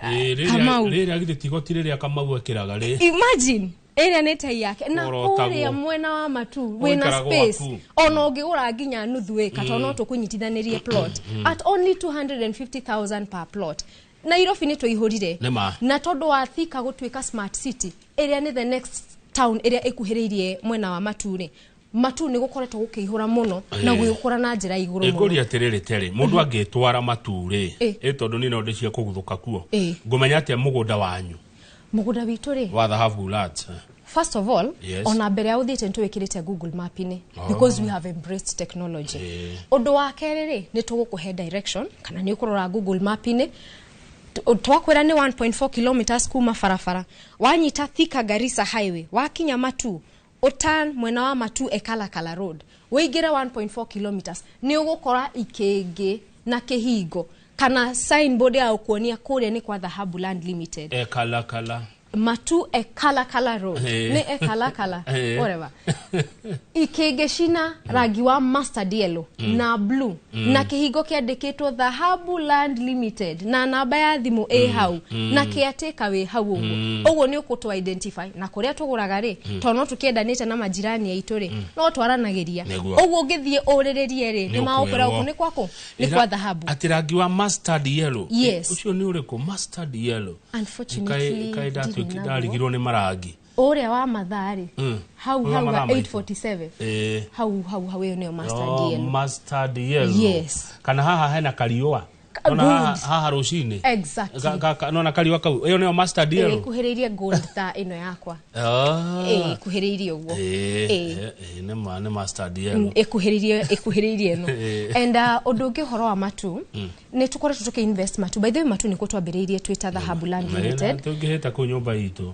Kamau. Rĩrĩa githĩ ti igoti rĩrĩa Kamau ekĩraga rĩ. Imagine, ĩrĩa nĩ tai yake na Ũrotagwo. kũrĩa mwena wa Matu wĩna Ũikaragwo space waku. ona ũngĩgũra nginya nuthu ĩka, tondũ no tũkũnyitithanĩrie plot at only 250,000 per plot. Nairobi nĩ tũihũrire. Nĩ ma. Na tondũ wa Thika gũtuĩka smart city, ĩrĩa nĩ the next town ĩrĩa ĩkuhĩrĩirie mwena wa Matu rĩ, Matu nĩ gũkoretwo gũkĩihũra mũno na gũgĩkũra na njĩra ya igũrũ mũno. Ngũria atĩrĩrĩ terĩ, mũndũ angĩtwara Matu rĩ, ĩ tondũ niĩ no ndĩcie kũguthũka kuo, ngũmenya atĩa mũgũnda wanyu? Mũgũnda witũ rĩ, wa Dhahabu Lands? First of all, ona mbere ya ũthiĩte nĩ tũwĩkĩrĩte Google Map-inĩ, because we have embraced technology. Ũndũ wa kerĩ rĩ, nĩ tũgũkũhe direction kana nĩ ũkũrora Google Map-inĩ. Twakwĩra nĩ 1.4 kilometers kuma barabara. Wanyita Thika Garissa Highway, wakinya Matu, ũturn mwena wa Matu Ekalakala Road, wĩingĩre 1.4 kilometers, nĩ ũgũkora ikĩngĩ na kĩhingo kana signboard ya gũkuonia kũrĩa nĩ kwa Dhahabu Land Limited. Ekalakala. Matu Ekalakala Road. Nĩ Ekalakala, whatever. Ikĩngĩ cina rangi wa mustard yellow na blue, na kĩhingo kĩandĩkĩtwo Dhahabu Land Limited na namba ya thimũ ĩ hau, na caretaker wĩ hau ũguo. Ũguo nĩ ũkũtũ identify. Na kũrĩa tũgũraga rĩ, tondũ no tũkĩendanĩte na majirani aitũ rĩ, no twaranagĩria. Ũguo ũngĩthiĩ ũrĩrĩrie rĩ, Nĩ nĩ magũkwĩra ũkwĩrwo. gũkũ nĩ kwaku, nĩ kwa Dhahabu. Atĩ rangi wa mustard yellow? Yes. Ũcio nĩ ũrĩkũ, mustard yellow? Unfortunately, Kaĩ ndirĩ naguo. ndarigirwo nĩ marangi. Ũrĩa wa mathaa rĩ, hau Ũrĩa wa hau mathaa maitũ. 847, hau hau hau, ĩyo nĩyo mustard Oh, yellow. mustard yellow. Yes. Kana haha hena kariũa? Nona Gold. haha rũcinĩ. Exactly. Nona kariũa kau, ĩyo nĩyo mustard yellow. Ĩkuhĩrĩirie gold ta ĩno yakwa. Ah. Ĩkuhĩrĩirie ũguo. Nĩ mustard yellow. Ĩkuhĩrĩirie ĩno. And ũndũ ũngĩ ũhoro wa matu, nĩ tũkoretwo tũkĩ-invest matu. By the way, matu nĩkuo twambĩrĩirie twĩ ta Dhahabu Land Limited. Tũngĩhĩta kũu nyũmba itũ.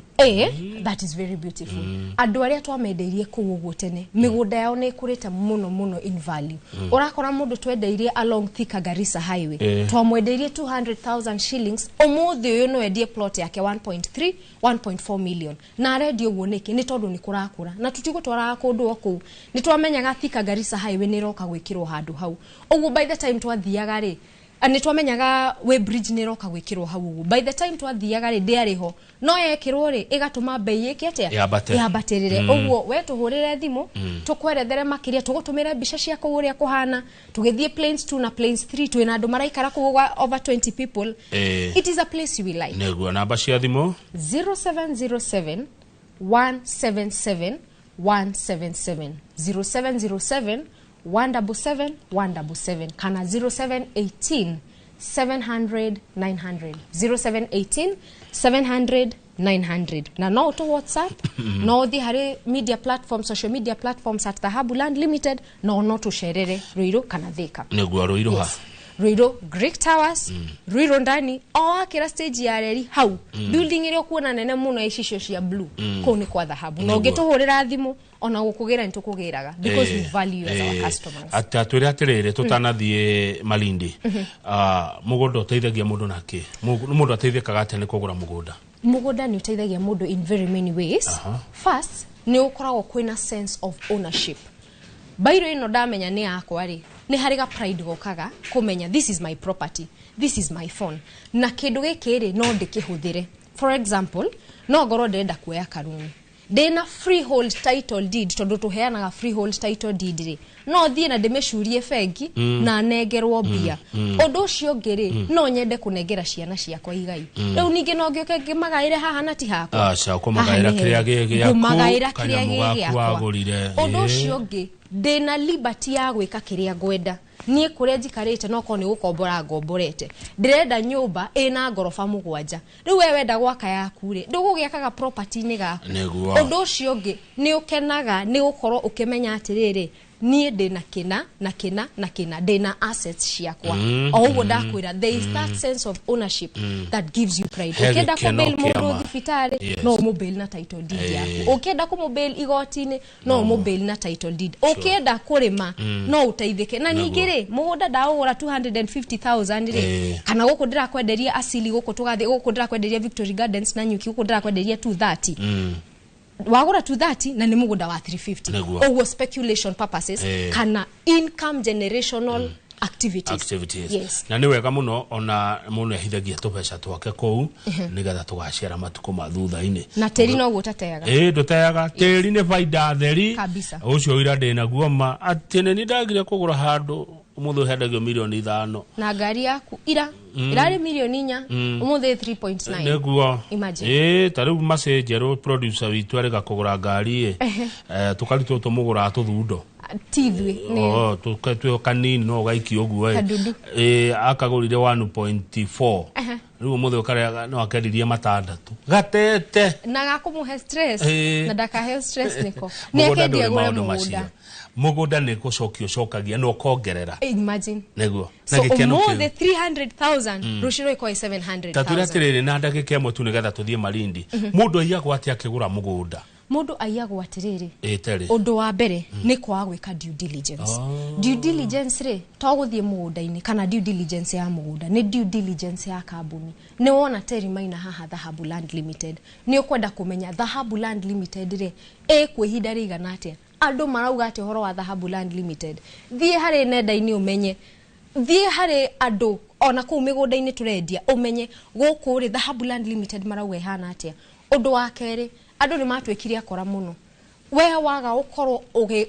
That is very beautiful. Andũ arĩa twamendeirie kũu ũguo tene, mĩgũnda yao nĩ ĩkũrĩte mũno mũno in value. Ũrakora mũndũ twendeirie along Thika Garissa Highway, twamwendeirie 200,000 shillings, ũmũthĩ ũyũ no endie plot yake 1.3 1.4 million. Na arendia ũguo nĩkĩ? Nĩ tondũ nĩ kũrakũra na tũtigũtwaraga kũndũ o kũu. Nĩ twamenyaga Thika Garissa Highway nĩ ĩroka gwĩkĩrwo handũ hau ũguo. By the time twathiaga rĩ, nĩ twamenyaga way bridge nĩ ĩroka gwĩkĩrwo hau ũguo. By the time twathiaga rĩ, ndĩarĩ ho, no yekĩrwo rĩ, ĩgatũma bei ĩke atĩa? Yambate. Yambatĩrĩre. Ũguo we tũhũrĩre thimũ, tũkwerethere makĩria, tũgũtũmĩre mbica cia kũu ũrĩa kũhana. Tũgĩthiĩ planes 2 na planes 3, twĩna andũ maraikara kũu over 20 people. It is a place you will like. Nĩguo, namba cia thimũ? 0707 177 177, 0707 177 177, kana 0718 700 900, 0718 700 900. Na no ũtũ WhatsApp, no ũthiĩ harĩ media platforms, social media platforms at Dhahabu Land Limited, no tũcerere Ruiru kana Thika. Nĩguo, Ruiru ha? Yes. Ruiru Greek Towers, Ruiru ndani o wakĩra stage ya reri hau, building ĩrĩa ũkuona nene mũno ya icicio cia blue, kũu nĩ kwa Dhahabu. Na ũngĩtũhũrĩra thimũ, ona gũkũgĩra nĩ tũkũgĩraga, because we value you as our customers. Atĩ atwĩre atĩrĩrĩ, tũtanathiĩ Malindi, mũgũnda ũteithagia mũndũ nakĩ? Mũndũ ateithĩkaga atĩa nĩ kũgũra mũgũnda? Mũgũnda nĩ ũteithagia mũndũ in very many ways. First, nĩ ũkoragwo kwĩna sense of ownership. Bairo ĩno ndamenya nĩ yakwa rĩ, nĩ harĩ ga pride gokaga kũmenya this is my property, this is my phone, na kĩndũ gĩkĩ rĩ, no ndĩkĩhũthĩre. For example, no ngorwo ndĩrenda kuoya karuni, ndĩna freehold title deed, tondũ tũheanaga freehold title deed rĩ, no thiĩ na ndĩmĩcurie bengi na nengerwo mbia. Ũndũ ũcio ũngĩ rĩ, no nyende kũnengera ciana ciakwa igai. Rĩu ningĩ no ngĩũke ngĩmagaĩre haha na ti hakwa. Aca, ũkũmagaĩra kĩrĩa gĩ gĩaku. Ngũmagaĩra kĩrĩa Kanyamũ gĩ gaku gĩakwa. wagũrire. Ũndũ ũcio ũngĩ, ndĩna liberty ya gwĩka kĩrĩa ngwenda. Niĩ kũrĩa njikarĩte, no korwo nĩ gũkombora ngomborete, ndĩrenda nyũmba ĩna ngoroba 7. Rĩu we wenda gwaka yaku rĩ, ndũgũgĩakaga property-inĩ gaku. Ũndũ ũcio ũngĩ, nĩ ũkenaga nĩ gũkorwo ũkĩmenya atĩrĩrĩ, niĩ ndĩna kĩna na kĩna na kĩna, ndĩna assets ciakwa. O ũguo ndakwĩra, there is that sense of ownership that gives you pride. He Ũkĩenda gĩkeno kũbail mũndũ kĩama. thibitarĩ, no ũmũbail na title deed yaku. Ũkĩenda kũmũbail igoti-inĩ, no ũmũbail na title deed. Ũkĩenda kũrĩma, no ũteithĩke. Na ningĩ rĩ, mũgũnda ndaũgũra 250,000 rĩ, kana gũkũ ndĩrakwenderia asili, gũkũ tũgathiĩ, gũkũ ndĩrakwenderia Victory Gardens na Nyuki, gũkũ ndĩrakwenderia 230, wagũra 230 na nĩ mũgũnda wa 350. Ũguo speculation purposes kana income generational activities. Activities. Yes. Na nĩ wega mũno, ona mũndũ ahithagia tũbeca twake kũu nĩgetha tũgaciara matukũ ma thutha-inĩ. Na tĩri noguo ũtateaga. Ĩ, ndũteaga, tĩri nĩ baida theri. Kabisa. Ũcio ũira ndĩnaguo ma atĩ nĩ ndagire kũgũra handũ ũmũthĩ ũhendagio mirioni 5. Na ngari yaku ira ĩrarĩ mirioni 4, ũmũthĩ 3.9. Nĩguo. Imagine. Ĩ, ta rĩu macĩ njerũ producer witũ arĩga kũgũra ngari ĩ, tũkarutwo tũmũgũraga tũthundo. Ti ithuĩ nĩ Oh, twĩ kanini no ũgaikia ũguo ĩ. Kadudu. Ĩ, akagũrire 1.4, rĩu ũmũthĩ ũkarĩa no akendirie 6 gatete. Na gakũmũhe stress. Na ndakaheo stress nĩko nĩ Mũgũnda akendia ndũrĩ agũre maũndũ macio. mũgũnda. Mũgũnda nĩ gũcokia ũcokagia na ũkongerera. Imagine. Nĩguo, na So gĩkeno ũmũthĩ kĩu. 300,000, rũciũ rũgĩkorwo ĩ Ta twĩre 700,000. atĩrĩrĩ, na ndagĩka 1 tu nĩgetha tũthiĩ Malindi, mũndũ aiyagwo atĩa akĩgũra mũgũnda? Mũndũ aiyagwo atĩrĩrĩ, Ĩ, terĩ. Ũndũ wa mbere nĩ kwaga gwĩka due diligence. Due diligence rĩ, to gũthiĩ mũgũnda-inĩ kana due diligence ya mũgũnda, nĩ due diligence ya kambuni. Nĩ wona Terry Maina haha Dhahabu Land Limited, nĩ ũkwenda kũmenya Dhahabu Land Limited rĩ, ĩkuo ihinda rĩigana atĩa, andũ marauga atĩa ũhoro wa Dhahabu Land Limited. Thiĩ harĩ nenda-inĩ ũmenye, thiĩ harĩ andũ ona kũu mĩgũnda-inĩ tũrendia ũmenye gũkũ rĩ, Dhahabu Land Limited marauga ĩhana atĩa. Ũndũ wa kerĩ, andũ nĩ matuĩkire akora mũno. We waga ukorwo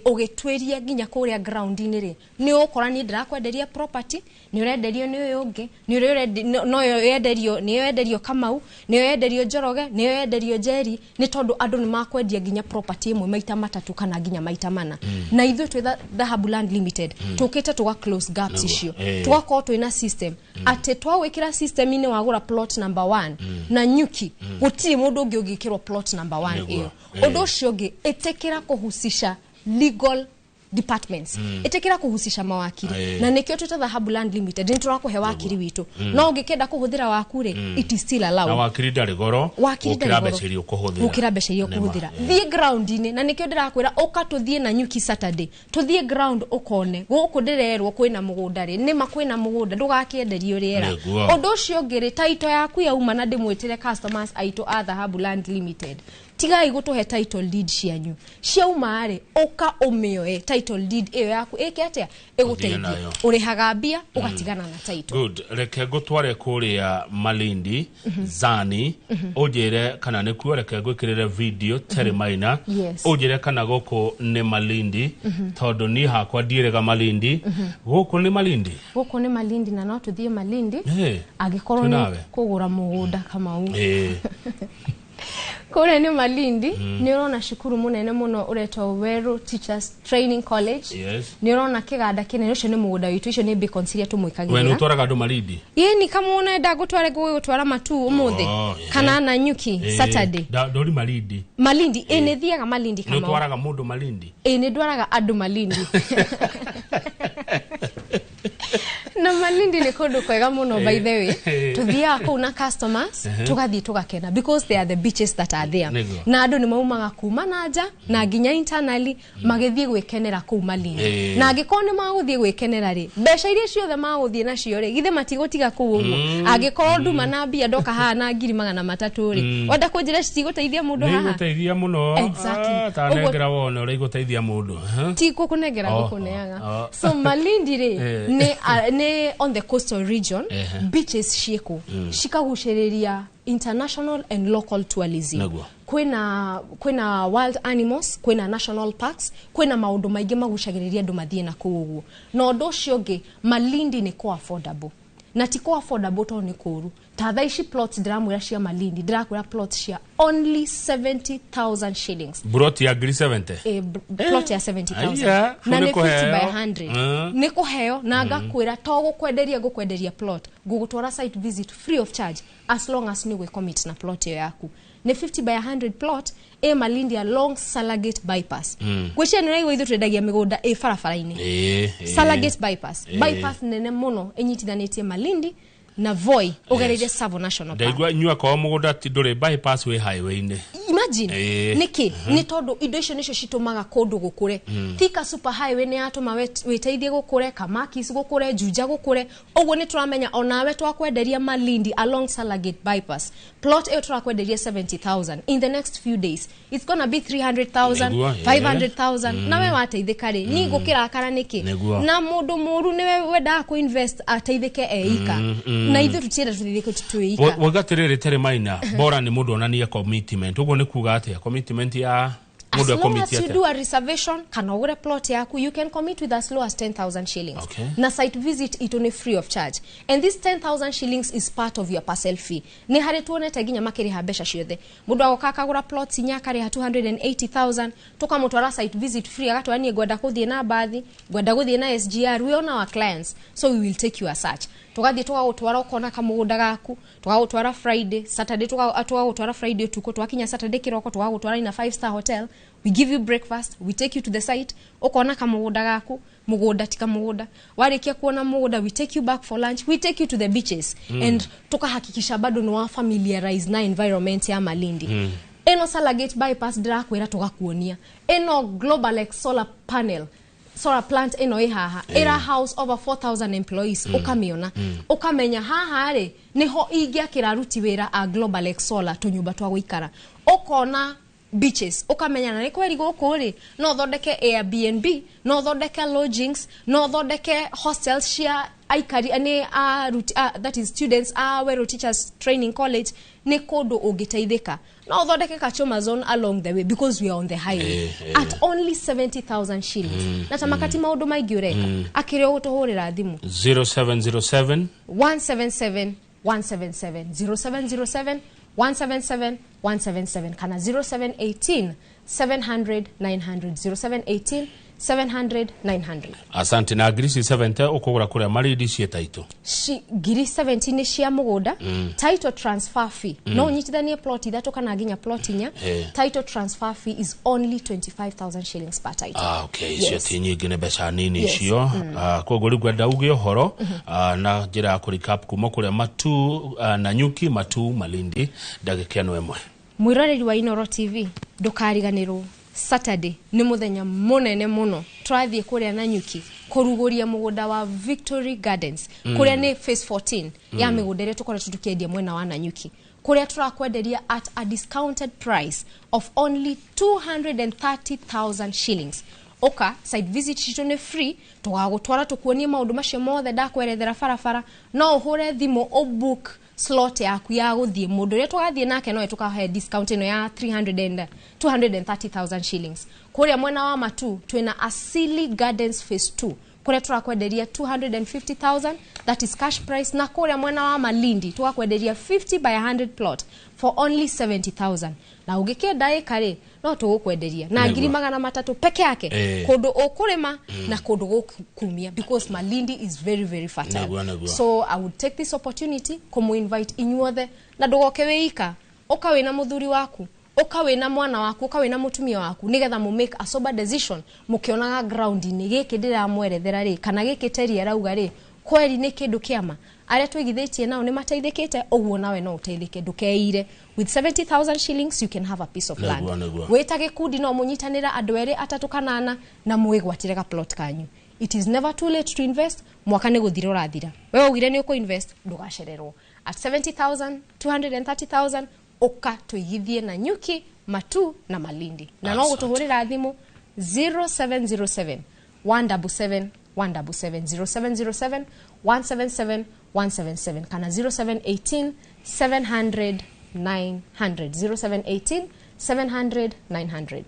ugitwiria nginya kuria ground-inĩ rĩ, nĩ ũgũkora niĩ ndĩrakwenderia property, nĩ ũrenderio nĩ ũyũ ũngĩ, nĩ ũrĩa no yenderio, nĩ yenderio Kamau, nĩ yenderio Njoroge, nĩ yenderio Njeri, nĩ tondũ andũ nĩ makwendia nginya property ĩmwe maita matatũ kana nginya maita mana. Na ithuĩ twĩ Dhahabu Land Limited tũkĩte tũga close gaps icio, tũgakorwo twĩna system atĩ twagwĩkĩra system-inĩ wagũra plot number 1 na nyuki, gũtirĩ mũndũ ũngĩ ũngĩkĩrwo plot number 1 ĩyo. Ũndũ ũcio ũngĩ, ĩtĩkĩra kũhusisha legal departments, ĩtĩkĩra kũhusisha mawakiri, na nĩkĩo twĩta Dhahabu Land Limited nĩ tũrakũhe wakiri witũ, no ũngĩkenda kũhũthĩra waku rĩ, it is still allowed. Na wakiri ndarĩ goro, gũkĩra mbeca iria ũkũhũthĩra, gũkĩra mbeca iria ũkũhũthĩra. Thiĩ ground-inĩ, na nĩkĩo ndĩrakwĩra ũka tũthiĩ na nyuki Saturday, tũthiĩ ground ũkone gũkũ ndĩrerwo kwĩna mũgũnda rĩ, nĩma kwĩna mũgũnda, ndũgakĩenderio rĩera. Ũndũ ũcio ũngĩ rĩ, title yaku yauma, na ndĩmwĩtĩre customers aitũ a Dhahabu Land Limited, tigai gũtũhe title deed cianyu ciauma rĩ, ũka ũmĩoe title deed ĩyo yaku ĩke atĩa, ĩgũteithie, ũrĩhaga mbia ũgatigana na title. Good. Reke ngũtware kũrĩa Malindi Zani, ũnjĩre kana nĩkuo, reke ngwĩkĩrĩre video Terry Maina, ũnjĩre kana gũkũ nĩ Malindi, tondũ niĩ hakwa ndiĩrĩga Malindi. Gũkũ nĩ Malindi, gũkũ nĩ Malindi, na no tũthiĩ Malindi angĩkorwo nĩ kũgũra mũgũnda Kamau. Kũrĩa nĩ Malindi, nĩ ũrona cukuru mũnene mũno ũretwo Weru Teachers Training College. Nĩ ũrona kĩganda kĩnene, ũcio nĩ mũgũnda witũ, icio nĩ beacons iria tũmwĩkagĩrĩra. We nĩ ũtwaraga andũ Malindi? Ĩĩ, ni kama nenda ngũtware, ngũgũtwara Matu ũmũthĩ kana na nyuki Saturday. Ndũri Malindi? Malindi, ĩ nĩ thiaga Malindi Kamau. Nĩ ũtwaraga mũndũ Malindi? Ĩ, nĩ ndwaraga andũ Malindi. Na Malindi nĩ kũndũ kwega mũno, by the way. Tũthiaga kũu na customers, tũgathiĩ tũgakena because they are the beaches that are there. Na andũ nĩ maumaga kuma na nja na nginya internally magĩthiĩ gwĩkenera kũu Malindi. Na angĩkorwo nĩ magũthiĩ gwĩkenera rĩ, mbeca iria ciothe magũthiĩ nacio rĩ, githĩ matigũtiga kũu ũguo? Angĩkorwo nduma na mbia ndoka haha na 300,000 rĩ, wenda kũnjĩra citigũteithia mũndũ haha? Nĩ igũteithia mũno. Exactly. Tanengera wone ũrĩa igũteithia mũndũ. Ti gũkũnengera, gũkũneaga. So Malindi rĩ, nĩ on the coastal region, beaches ciĩkũ cikagucĩrĩria international and local tourism. Kwĩna wild animals, kwĩna national parks, kwĩna maũndũ maingĩ magucagĩrĩria andũ mathiĩ na kũu ũguo. Na ũndũ ũcio ũngĩ, Malindi nĩ kũ affordable, na ti kũ affordable tondũ nĩ kũũru. Ta thaa ici plots ndĩramwĩra cia Malindi, ndĩrakwĩra plots cia only 70,000 shillings. Plot ya ngiri 70? Plot ya 70,000 na nĩ 50 by 100. Nĩ kũheo, na ngakwĩra to gũkwenderia ngũkwenderia plot, ngũgũtwara site visit free of charge as long as nĩ ũgwĩcommit na plot ĩyo yaku. Nĩ 50 by 100 plot ĩ Malindi along Salagate bypass. Gwĩciria nĩ ũraigua ithuĩ twendagia mĩgũnda ĩ barabara-inĩ. Salagate bypass, bypass nene mũno ĩnyitithanĩtie Malindi na Voi ũgereire Tsavo National Park. Ndaigua nyua kwa mũgũnda ti ndũrĩ bypass wĩ highway-inĩ. Imagine nĩkĩ? Nĩ tondũ indo icio nĩcio citũmaga kũndũ gũkũre. Thika super highway nĩ yatũma wĩteithie gũkũre, Kamakis gũkũre, Juja gũkũre. Ũguo nĩ tũramenya onawe twakwenderia Malindi along Salagate bypass. Plot ĩyo tũrakwenderia 70,000 in the next few days. It's gonna be 300,000, 500,000. Nawe wateithĩka rĩ, niĩ ngũkĩrakara nĩkĩ? Na mũndũ mũru nĩwe wendaga kũ-invest ateithĩke eika. Na ithuĩ tũtienda tũteithĩke twĩika. Wauga atĩrĩrĩ Terry Maina, bora nĩ mũndũ onanie commitment. Ũguo nĩ kuga atĩa? Commitment ya As long as you do a reservation, kana ũgũre plot yaku, you can commit with as low as 10,000 shillings. Na site visit ito ni free of charge. And this 10,000 shillings is part of your parcel fee. Nĩ harĩ tuonete nginya makĩrĩha mbeca ciothe. Mũndũ agoka akagũra plot inya akarĩha 280,000, tũkamũtwara site visit free, agatwara niĩ ngwenda gũthiĩ na mbathi, ngwenda gũthiĩ na SGR, we own our clients, so we will take you as such. Tũgathiĩ tũgagũtwara ũkona kamũgũnda gaku, tũgagũtwara Friday, Saturday, tũgagũtwara Friday ũtukũ, twakinya Saturday kĩroko tũgagũtwara in a 5-star hotel. We give you breakfast, we take you to the site, ũkona kamũgũnda gaku, mũgũnda tika mũgũnda. Warĩkia kuona mũgũnda, we take you back for lunch, we take you to the beaches. And tukahakikisha bado nĩ wa familiarize na environment ya Malindi. Ĩno Salagate bypass ndĩrakwĩra tũgakuonia. Ĩno Global X solar panel, solar plant ĩno ĩ haha, ĩra house over 4,000 employees, ũkamĩona. Ũkamenya haha rĩ, nĩho ingĩakĩra aruti wĩra a Global X Solar tũnyũmba twa gũikara. Ũkona beaches, ũkamenya na nĩ kweri gũkũ rĩ, no thondeke Airbnb, no thondeke lodgings, no thondeke hostels cia Aikari nĩ aruti, that is students a Weru Teachers Training College, nĩ kũndũ ũngĩteithĩka. No ũthondeke kachoma zone along the way because we are on the highway at only 70,000 shillings. Na ta makati maũndũ maingĩ ũreka akĩrĩ ũgũtũhũrĩra thimũ 0707 177 177, 0707 177 177, kana 0718 700 900, 0718 700 900. Asante. Na ngiri ci 70 ũkũgũra kũrĩa Malindi ciĩ taitũ? Ngiri 70 nĩ cia mũgũnda. Title transfer fee, no ũnyitithanie plot ithatũ kana nginya plot inya. Title transfer fee is only 25,000 shillings per title. Ah, okay, icio ti nyingĩ, nĩ mbeca nini Yes. icio. Koguo rĩu ngwenda uge ũhoro na njĩra ya kũrecap kuma kũrĩa Matu, Nanyuki, Matu, Malindi, ndagĩka ĩno ĩmwe. Mwiroreri wa Inoro TV, ndũkariganĩrwo Saturday nĩ mũthenya mũnene mũno. Tũrathiĩ kũrĩa Nanyuki kũrugũria mũgũnda wa Victory Gardens, kũrĩa nĩ phase 14 ya mĩgũnda ĩrĩa tũkoretwo tũkĩendia mwena wa Nanyuki, kũrĩa tũrakwenderia at a discounted price of only 230,000 shillings. Ũka site visit citũ, nĩ free, tũgagũtwara tũkuonie maũndũ macio mothe ndakwerethera barabara. No ũhũre thimũ ũbook slot yaku ya gũthiĩ. Mũndũ ũrĩa tũgathiĩ nake no tũkahe discount ĩno ya 300 and 230,000 shillings. Kũrĩa mwena wa Matu twĩna Asili Gardens phase 2, kũrĩa tũrakwenderia 250,000, that is cash price, na kũrĩa mwena wa Malindi tũgakwenderia 50 by 100 plot for only 70,000. Na ũngĩkĩenda ĩka rĩ, no tũgũkwenderia na 300,000 peke yake, kũndũ ũkũrĩma na kũndũ gũkumia, because Malindi is very very fertile. Nĩguo, nĩguo. So I would take this opportunity kũmũ-invite inyuothe, na ndũgoke wĩ ika, ũka wĩna mũthuri waku, ũka wĩna mwana waku, ũka wĩna mũtumia waku, nĩgetha mũ make a sober decision mũkĩonaga ground-inĩ gĩkĩ ndĩramwerethera rĩ, kana gĩkĩ Terry arauga rĩ, kweri nĩ kĩndũ kĩama. Arĩa twĩgithĩtie nao nĩ mateithĩkĩte, ũguo nawe no ũteithĩke. Ndũkeire, with 70,000 shillings you can have a piece of land. Nĩguo, nĩguo. Wĩta gĩkundi, no mũnyitanĩra andũ erĩ, atatũ kana ana, na mwĩgwatĩre ga plot kanyu. It is never too late to invest. Mwaka nĩ gũthira ũrathira, we augire nĩ ũkũ-invest, ndũgacererwo. At 70,000, 230,000, ũka tũigithie na Nyuki, Matu na Malindi, na no Asante. gũtũhũrĩra thimũ 0707 177 177, 0707 177 177, kana 0718 700 900, 0718 700 900.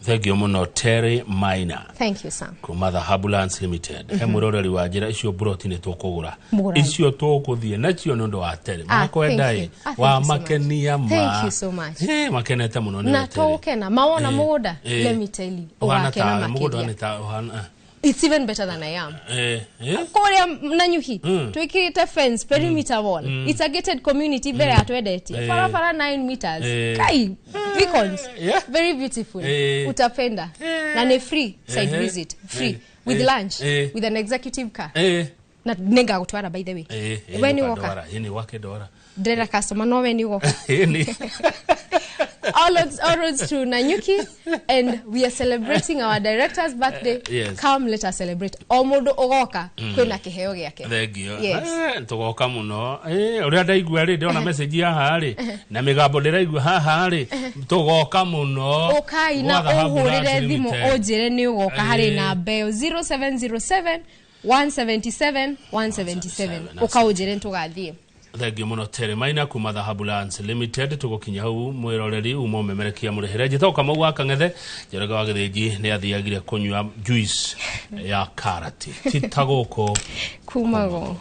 Thengio mũno, Terry Maina. Thank you, Sam. Kuma Dhahabu Lands Limited. He mwĩroreri wa njĩra, icio mburoti nĩ tũkũgũra. Mũgũrai. Icio tũkũthiĩ nacio nĩ ũndũ wa Terry. Ah, Makwenda thank ĩ you. Ah, thank wa you so much. makenia ma. Thank you so much. Makenete mũno nĩ Na we, Terry. tũgũkena mawona mũgũnda. Let me tell you, Ũhana ũgakena ta mũgũnda makĩria. nĩ ta ũhana It's even better than I am. Kũrĩa Nanyuki twĩkĩrĩte fence, perimeter wall. It's a gated community mbere ya twendetie barabara 9 meters. Kai beacons. Very beautiful. Utapenda. Na nĩ free site visit, free with lunch, with an executive car. Na nĩngagũtwara, by the way. We nĩ ũgoka? Nĩũkandwara. Nĩ wakĩndwara. Ndĩrenda customer, no we nĩ ũgoka. Nĩ. All roads to Nanyuki, and we are celebrating our director's birthday. Yes. Come, let us celebrate. O mũndũ ũgoka kwĩna kĩheo gĩake. Thengio. Yes. Tũgoka mũno. Ũrĩa ndaigua rĩ, ndĩrona message haha rĩ, na mĩgambo ndĩraigua haha rĩ, tũgoka mũno. Ũkai na Gwa Dhahabu ũhũrĩre Lands thimũ Limited. ũnjĩre nĩ ũgoka harĩ namba ĩyo 0707 177 177. Ũka ũnjĩre nĩtũgathiĩ. Thengio mũno, Terry Maina kuma Dhahabu Lands Limited. Tũgũkinya hau, mwĩroreri uma ũmemerekia mũrĩhĩre. Njĩtagwo Kamau wa Kang'ethe. Njoroge wa Gĩthĩnji nĩ athiagire kũnyua juice ya karati ti ta gũkũ kumagwo.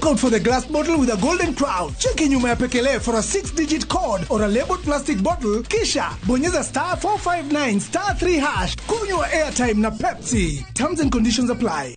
out for the glass bottle with a golden crown. Cheki nyuma ya pekele for a 6-digit code or a labeled plastic bottle, kisha bonyeza star 459 star 3 hash. Kunywa airtime na Pepsi. Terms and conditions apply.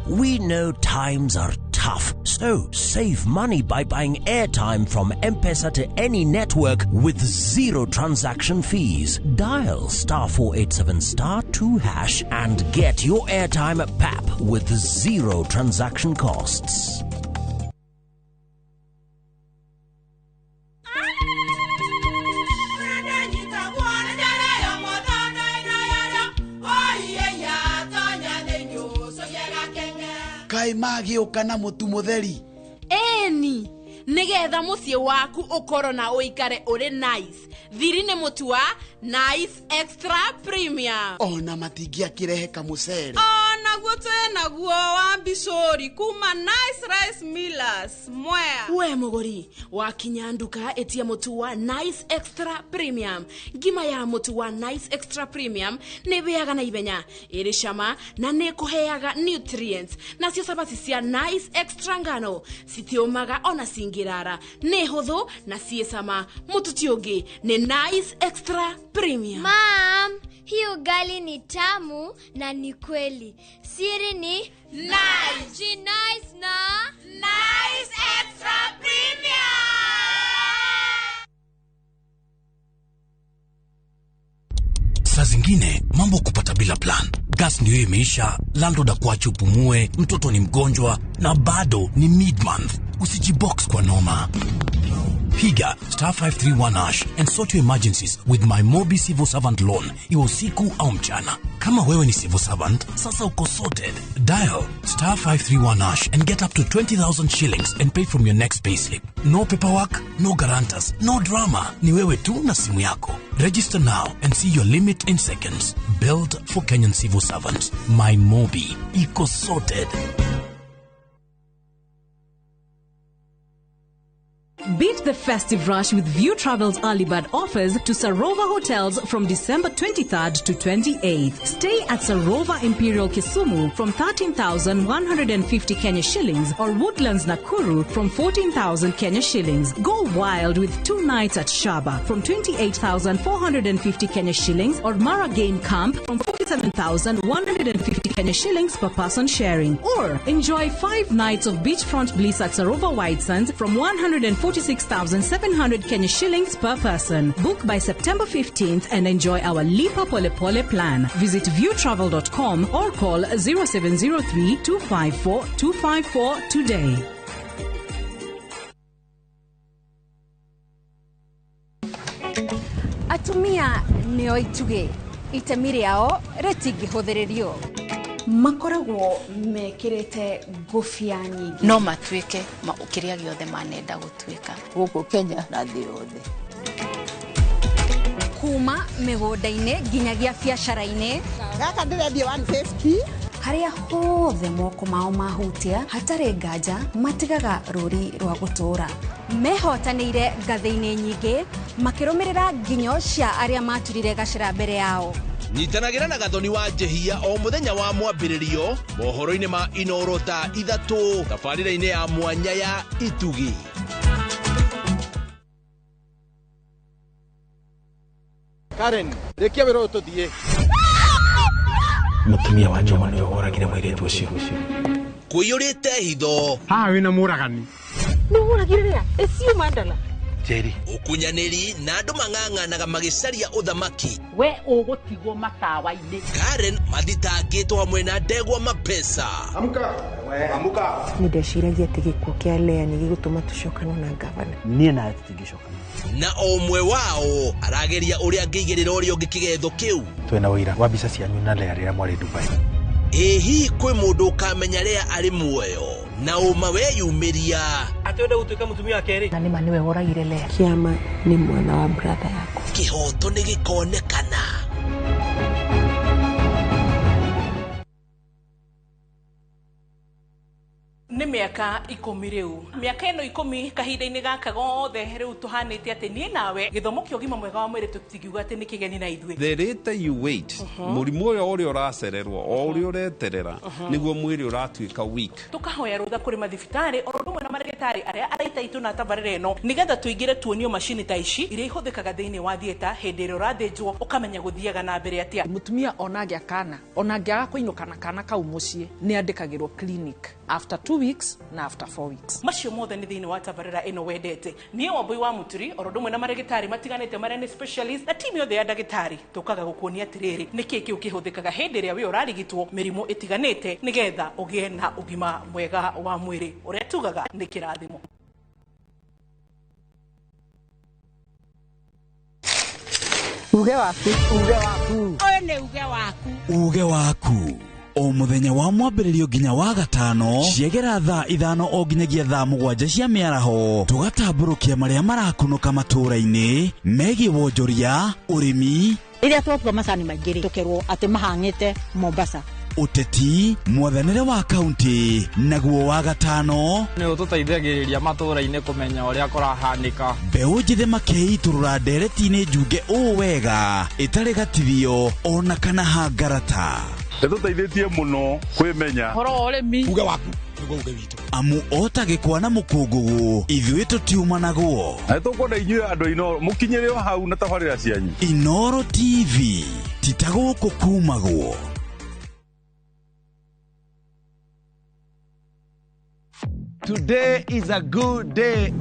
We know times are tough, so save money by buying airtime from M-Pesa to any network with zero transaction fees. Dial star 487 star 2 hash and get your airtime at PAP with zero transaction costs. Kai magĩũka na mũtu mũtheri. Eni, nĩgetha mũciĩ waku ũkorwo na ũikare ũrĩ nice. Thiri nĩ mũtu wa Nice Extra Premium. Ona matingĩakĩrehe kamũcere. Onaguo twĩnaguo wa mbicũri kuma Nice Rice Millers Mwea. We mũgũri, wakinya nduka ĩtia mũtu wa Nice Extra Premium. Ngima ya mũtu wa Nice Extra Premium nĩ ĩhĩaga na ihenya, ĩrĩ cama na nĩ ĩkũheaga nutrients. Nacio cabaci cia Nice Extra ngano citiũmaga ona cingĩrara, nĩ hũthũ na ciĩ cama. Mũtu ti ũngĩ nĩ Nice Extra Premium. Mom, hii ugali ni tamu na ni kweli. Siri ni Nice. Nice na Nice Extra Premium. Saa zingine mambo kupata bila plan. Gas ndio imeisha, landlord akuache upumue, mtoto ni mgonjwa na bado ni mid-month. Usijibox kwa noma. Piga star 531 hash and sort your emergencies with my Mobi Civil Servant Loan, iwe usiku au mchana. Kama wewe ni civil servant, sasa uko sorted. Dial star 531 hash and get up to 20,000 shillings and pay from your next payslip. No paperwork, no guarantors, no drama. Ni wewe tu na simu yako. Register now and see your limit in seconds. Built for Kenyan civil servants. My Mobi. Iko sorted. Beat the festive rush with View Travel's early bird offers to Sarova Hotels from December 23rd to 28th. Stay at Sarova Imperial Kisumu from 13,150 Kenya shillings or Woodlands Nakuru from 14,000 Kenya shillings. Go wild with 2 nights at Shaba from 28,450 Kenya shillings or Mara Game Camp from 47,150 Kenya shillings per person sharing. Or enjoy 5 nights of beachfront bliss at Sarova White Sands from 146,700 Kenya shillings per person. Book by September 15th and enjoy our Lipa Pole Pole plan. Visit viewtravel.com or call 0703 254 254 today. Atumia nĩo itugĩ, itemi rĩao rĩtingĩhũthĩrĩrio. Makoragwo mekĩrĩte ngũbia nyingĩ. No matuĩke kĩrĩa gĩothe manenda gũtuĩka gũkũ Kenya na thĩ yothe. Kuma mĩgũnda-inĩ nginyagia biacara-inĩ. Gaka ndĩrendia 150. Harĩa hothe moko mao mahutia hatarĩ nganja matigaga rũri rwa gũtũũra. Mehotanĩire ngathĩ-inĩ nyingĩ makĩrũmĩrĩra nginyo cia arĩa maturire gacĩra mbere yao. Nyitanagĩra na Gathoni wa Njehia o mũthenya wa mwambĩrĩrio mohoro-inĩ ma Inoro thaa 3 tabarĩra-inĩ ya mwanya ya Itugi. Karen, rĩkia wĩra ũyũ tũthiĩ. Mũtumia wa Njuma nĩwe woragire mũirĩtu ũcio. Kũiyũrĩte hitho. Haha wĩna mũragani. Nĩ woragire rĩa? Ĩcio mandala. Njeri. Ũkunyanĩri na andũ mang'ang'anaga magĩcaria ũthamaki. We ũgũtigwo matawa-inĩ. Karen mathitangĩtwo hamwe na ndegwa mapesa. Amka. Amka. Nĩ ndeciragia atĩ gĩkuũ kĩa Lea nĩ gĩgũtũma tũcokane na ngavana. Niĩ nawe tũtingĩcokana. Na o ũmwe wao arageria ũrĩa angĩigĩrĩra ũrĩa ũngĩ kĩgetho kĩu. Twĩna ũira wa mbica cianyu na Lea rĩrĩa mwarĩ Dubai. Ĩ hihi kwĩ mũndũ ũkamenya Lea arĩ muoyo na ũma weyumĩria atĩ wenda gũtuĩka mũtumia wa kerĩ. Na nĩma nĩwe woragire Lea. Kĩama nĩ mwana wa brother yakwa. Kĩhoto nĩ gĩkonekana. Nĩ mĩaka Mĩaka 10 rĩu. Mĩaka ĩno 10 kahinda-inĩ gaka gothe rĩu tũhanĩte atĩ niĩ nawe gĩthomo kĩa ũgima mwega wa mwĩrĩ tũtingiuga atĩ nĩ kĩgeni na ithuĩ. The later you wait, mũrimũ ũyũ ũrĩa ũracererwo o ũrĩa ũreterera nĩguo mwĩrĩ ũratuĩka weak. Tũkahoya rũtha kũrĩ mathibitarĩ oro ũndũ ũmwe na marĩgĩtarĩ arĩa araita itũ na tabarĩra ĩno nĩgetha tũingĩre tuonio macini ta ici iria ihũthĩkaga thĩinĩ wa theatre hĩndĩ ĩrĩa ũrathĩnjwo ũkamenya gũthiaga na mbere atĩa. Mũtumia ona angĩa kana ona angĩaga kũinũka na kana kau mũciĩ nĩ andĩkagĩrwo clinic after 2 weeks na after 4 weeks. Macio mothe nĩ thĩinĩ wa tabarĩra ĩno wendete. Niĩ Wambui wa Mũturi oro ũndũ ũmwe na marĩgĩtarĩ matiganĩte marĩa nĩ specialist na timu yothe ya ndagĩtarĩ tũkaga gũkuonia atĩrĩrĩ nĩkĩĩ kĩu kĩhũthĩkaga hĩndĩ ĩrĩa wĩ ũrarigitwo mĩrimũ ĩtiganĩte nĩgetha ũgĩe na ũgima mwega wa mwĩrĩ ũrĩa tugaga nĩ kĩrathimo. Uge waku, uge waku. Ũyũ nĩ uge waku. Uge waku. O mũthenya wa mwambĩrĩrio nginya wa gatano ciegera thaa 5 o nginyagia thaa 7 cia mĩaraho tũgatambũrũkia marĩa marakunũka matũũra-inĩ megiĩ wonjoria, ũrĩmi, rĩrĩa twatua macani maingĩ rĩ tũkerwo atĩ mahang'ĩte Mombasa, ũteti, mwathanĩre wa kaunti, naguo wa gatano nĩ ũtũteithagĩrĩria matũũra-inĩ kũmenya ũrĩa kũrahanĩka. Mbeũ njĩthĩ makĩitũrũra ndereti-inĩ njunge ũũ wega ĩtarĩ gatithio ona kana hangarata. Nĩtũteithĩtie mũno kwĩmenya ũhoro wa ũrĩmi. Uge waku nĩguo uge witũ. Amu ota gĩkwa na mũkũngũgũ ithuĩ tũtiumanagwo. Na nĩtũkwenda inyuĩ andũ a Inooro mũkinyĩre o hau na tabarĩra cianyu. Inooro TV ti ta gũkũ kumagwo. Today is a good day.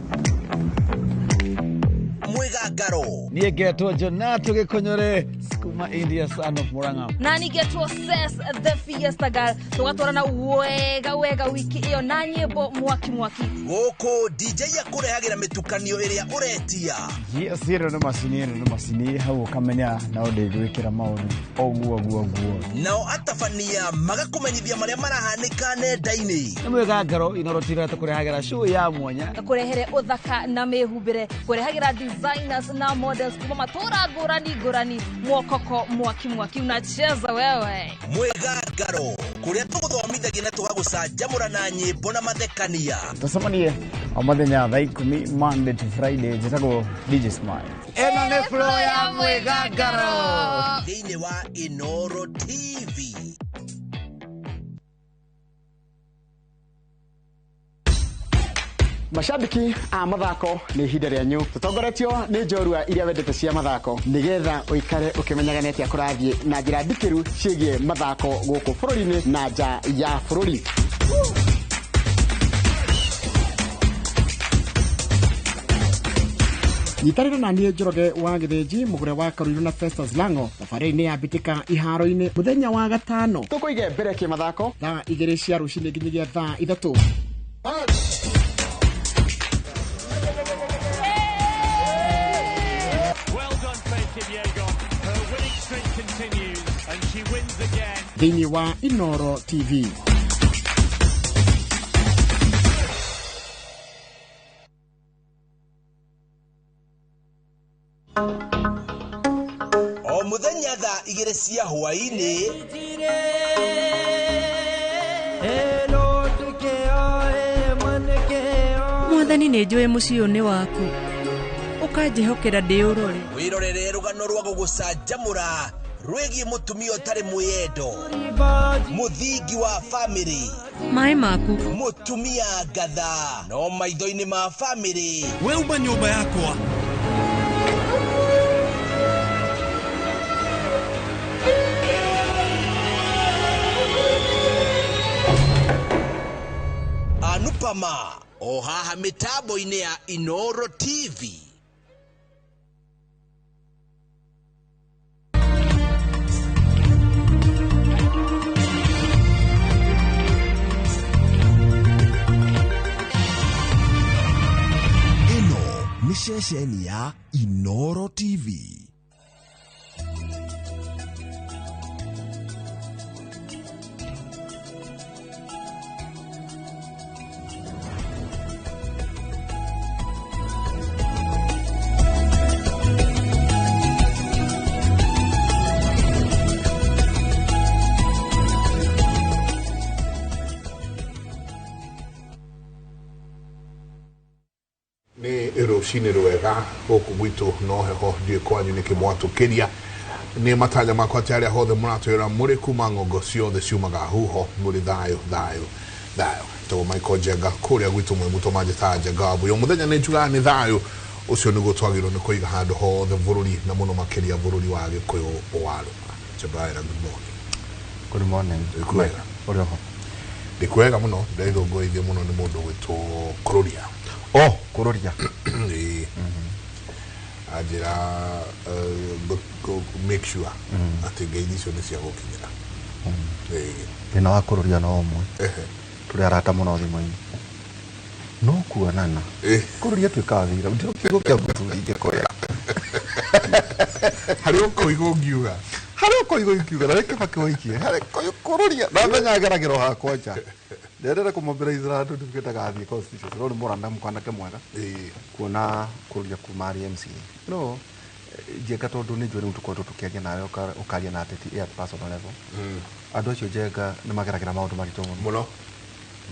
Mwigangaro. Niĩ ngetwo Jonato Gĩkũnyore kuma India, son of Murang'a. Na nĩngetwo Ses the Fiesta Girl. Tũgatwarana wega wega wiki ĩyo na nyĩmbo mwaki mwaki. Gũkũ DJ akũrehagĩra mĩtukanio ĩrĩa ũretia. Yes, ĩno nĩ macini, ĩno nĩ macini hau ũkamenya no ndĩgwĩkĩra maũndũ ũguo ũguo ũguo. Nao atabania magakũmenyithia marĩa marahanĩka nenda-inĩ. Nĩ Mwigangaro Inooro TV tũkũrehagĩra show ya mwanya. Kũrehere ũthaka na mĩhumbĩre, kũrehagĩra designers na models kuma matũra ngũrani ngũrani, mwokoko mwaki mwaki unacheza wewe. Mwigangaro kũrĩa tũgũthomithagia na tũgagũcanjamũra na nyĩmbo na mathekania. Tũcemanie o mũthenya thaa 10 Monday to Friday. Njĩtagwo DJ Smile. Ĩno nĩ flow ya Mwigangaro thĩinĩ wa Inooro TV. Mashabiki a mathako nĩ ihinda rĩanyu tũtongoretio nĩ njorua iria wendete cia mathako nĩgetha ũikare ũkĩmenyaga nĩ atĩa kũrathiĩ na njĩra ndikĩru ciĩgiĩ mathako gũkũ bũrũri-inĩ na nja ya bũrũri. Nyitanĩra na niĩ Njoroge wa Gĩthĩnji mũgũre wa Karuiru na Festus Lango thabarĩ-inĩ ya mbĩtĩka iharo-inĩ mũthenya wa gatano tũkũige mbere kĩmathako thaa 2 cia rũcinĩ nginyagia thaa 3. Thĩinĩ wa Inooro TV. O mũthenya thaa 2 cia hwaĩ-inĩ Mwathani nĩ njũĩ mũciĩ ũyũ nĩ waku ũkanjĩhokera ndĩũrore. Wĩrorere rũgano rwa gũgũcanjamũra rwĩgiĩ mũtumia ũtarĩ mwĩyendo, mũthingi wa famĩlĩ, maĩ maku, mũtumia ngatha no maitho-inĩ ma famĩlĩ. We uma nyũmba yakwa. Anupama o haha mĩtambo-inĩ ya Inooro TV. Nĩ ceceni ya Inooro TV. Nĩ rũcinĩ rwega gũkũ gwitũ no heho ndiũĩ kwanyu nĩkĩ mwatũkĩria. Nĩ matanya makwa atĩ arĩa hothe mũratwĩra mũrĩ kuma ng'ongo ciothe ciumaga huho mũrĩ thayũ thayũ thayũ. Tagwo Michael Njenga kũrĩa gwitũ mwĩ mũtũ manjĩtaga Njenga wa Mbuya. Mũthenya nĩ njugaga nĩ thayũ ũcio nĩguo twagĩrĩirwo nĩ kũiga handũ hothe bũrũri na mũno makĩria bũrũri wa Gĩkũyũ wa Rũma. Njebaera, good morning. Good morning. Kwega. Ũrĩ oho? Ndĩ kwega mũno, ndĩrũngũithio mũno nĩ mũndũ gwĩtwo Kũrũria. Oh, Kũrũria. Ĩĩ. Anjĩra make sure atĩ ngeithi icio nĩ cia gũkinyĩra. Ĩĩ. Thĩna wa Kũrũria no ũmwe. Tũrĩ arata mũno thimũ-inĩ. No kuonana. Kũrũria tuĩkaga wĩra. Ndĩro kiugo kĩa mũthuri ingĩkwĩra. Harĩ ũkoiga ũngiuga. Harĩ ũkoiga ũngiuga na rĩngĩ bakĩũikie. Harĩ Kũrũria na menya ageragĩra hakwa nja. Ndendere kũmobilize andũ nduĩke ndagathiĩ constituency. No nĩ mũranda mwanake mwega. Kuona Kũrũria kuma arĩ MCA. No Njenga tondũ nĩ njũĩ rĩu tũkoretwo tũkĩaria nawe ũkaria na ateti at personal level. Andũ acio Njenga nĩ mageragĩra maũndũ maritũ mũno. Mũno.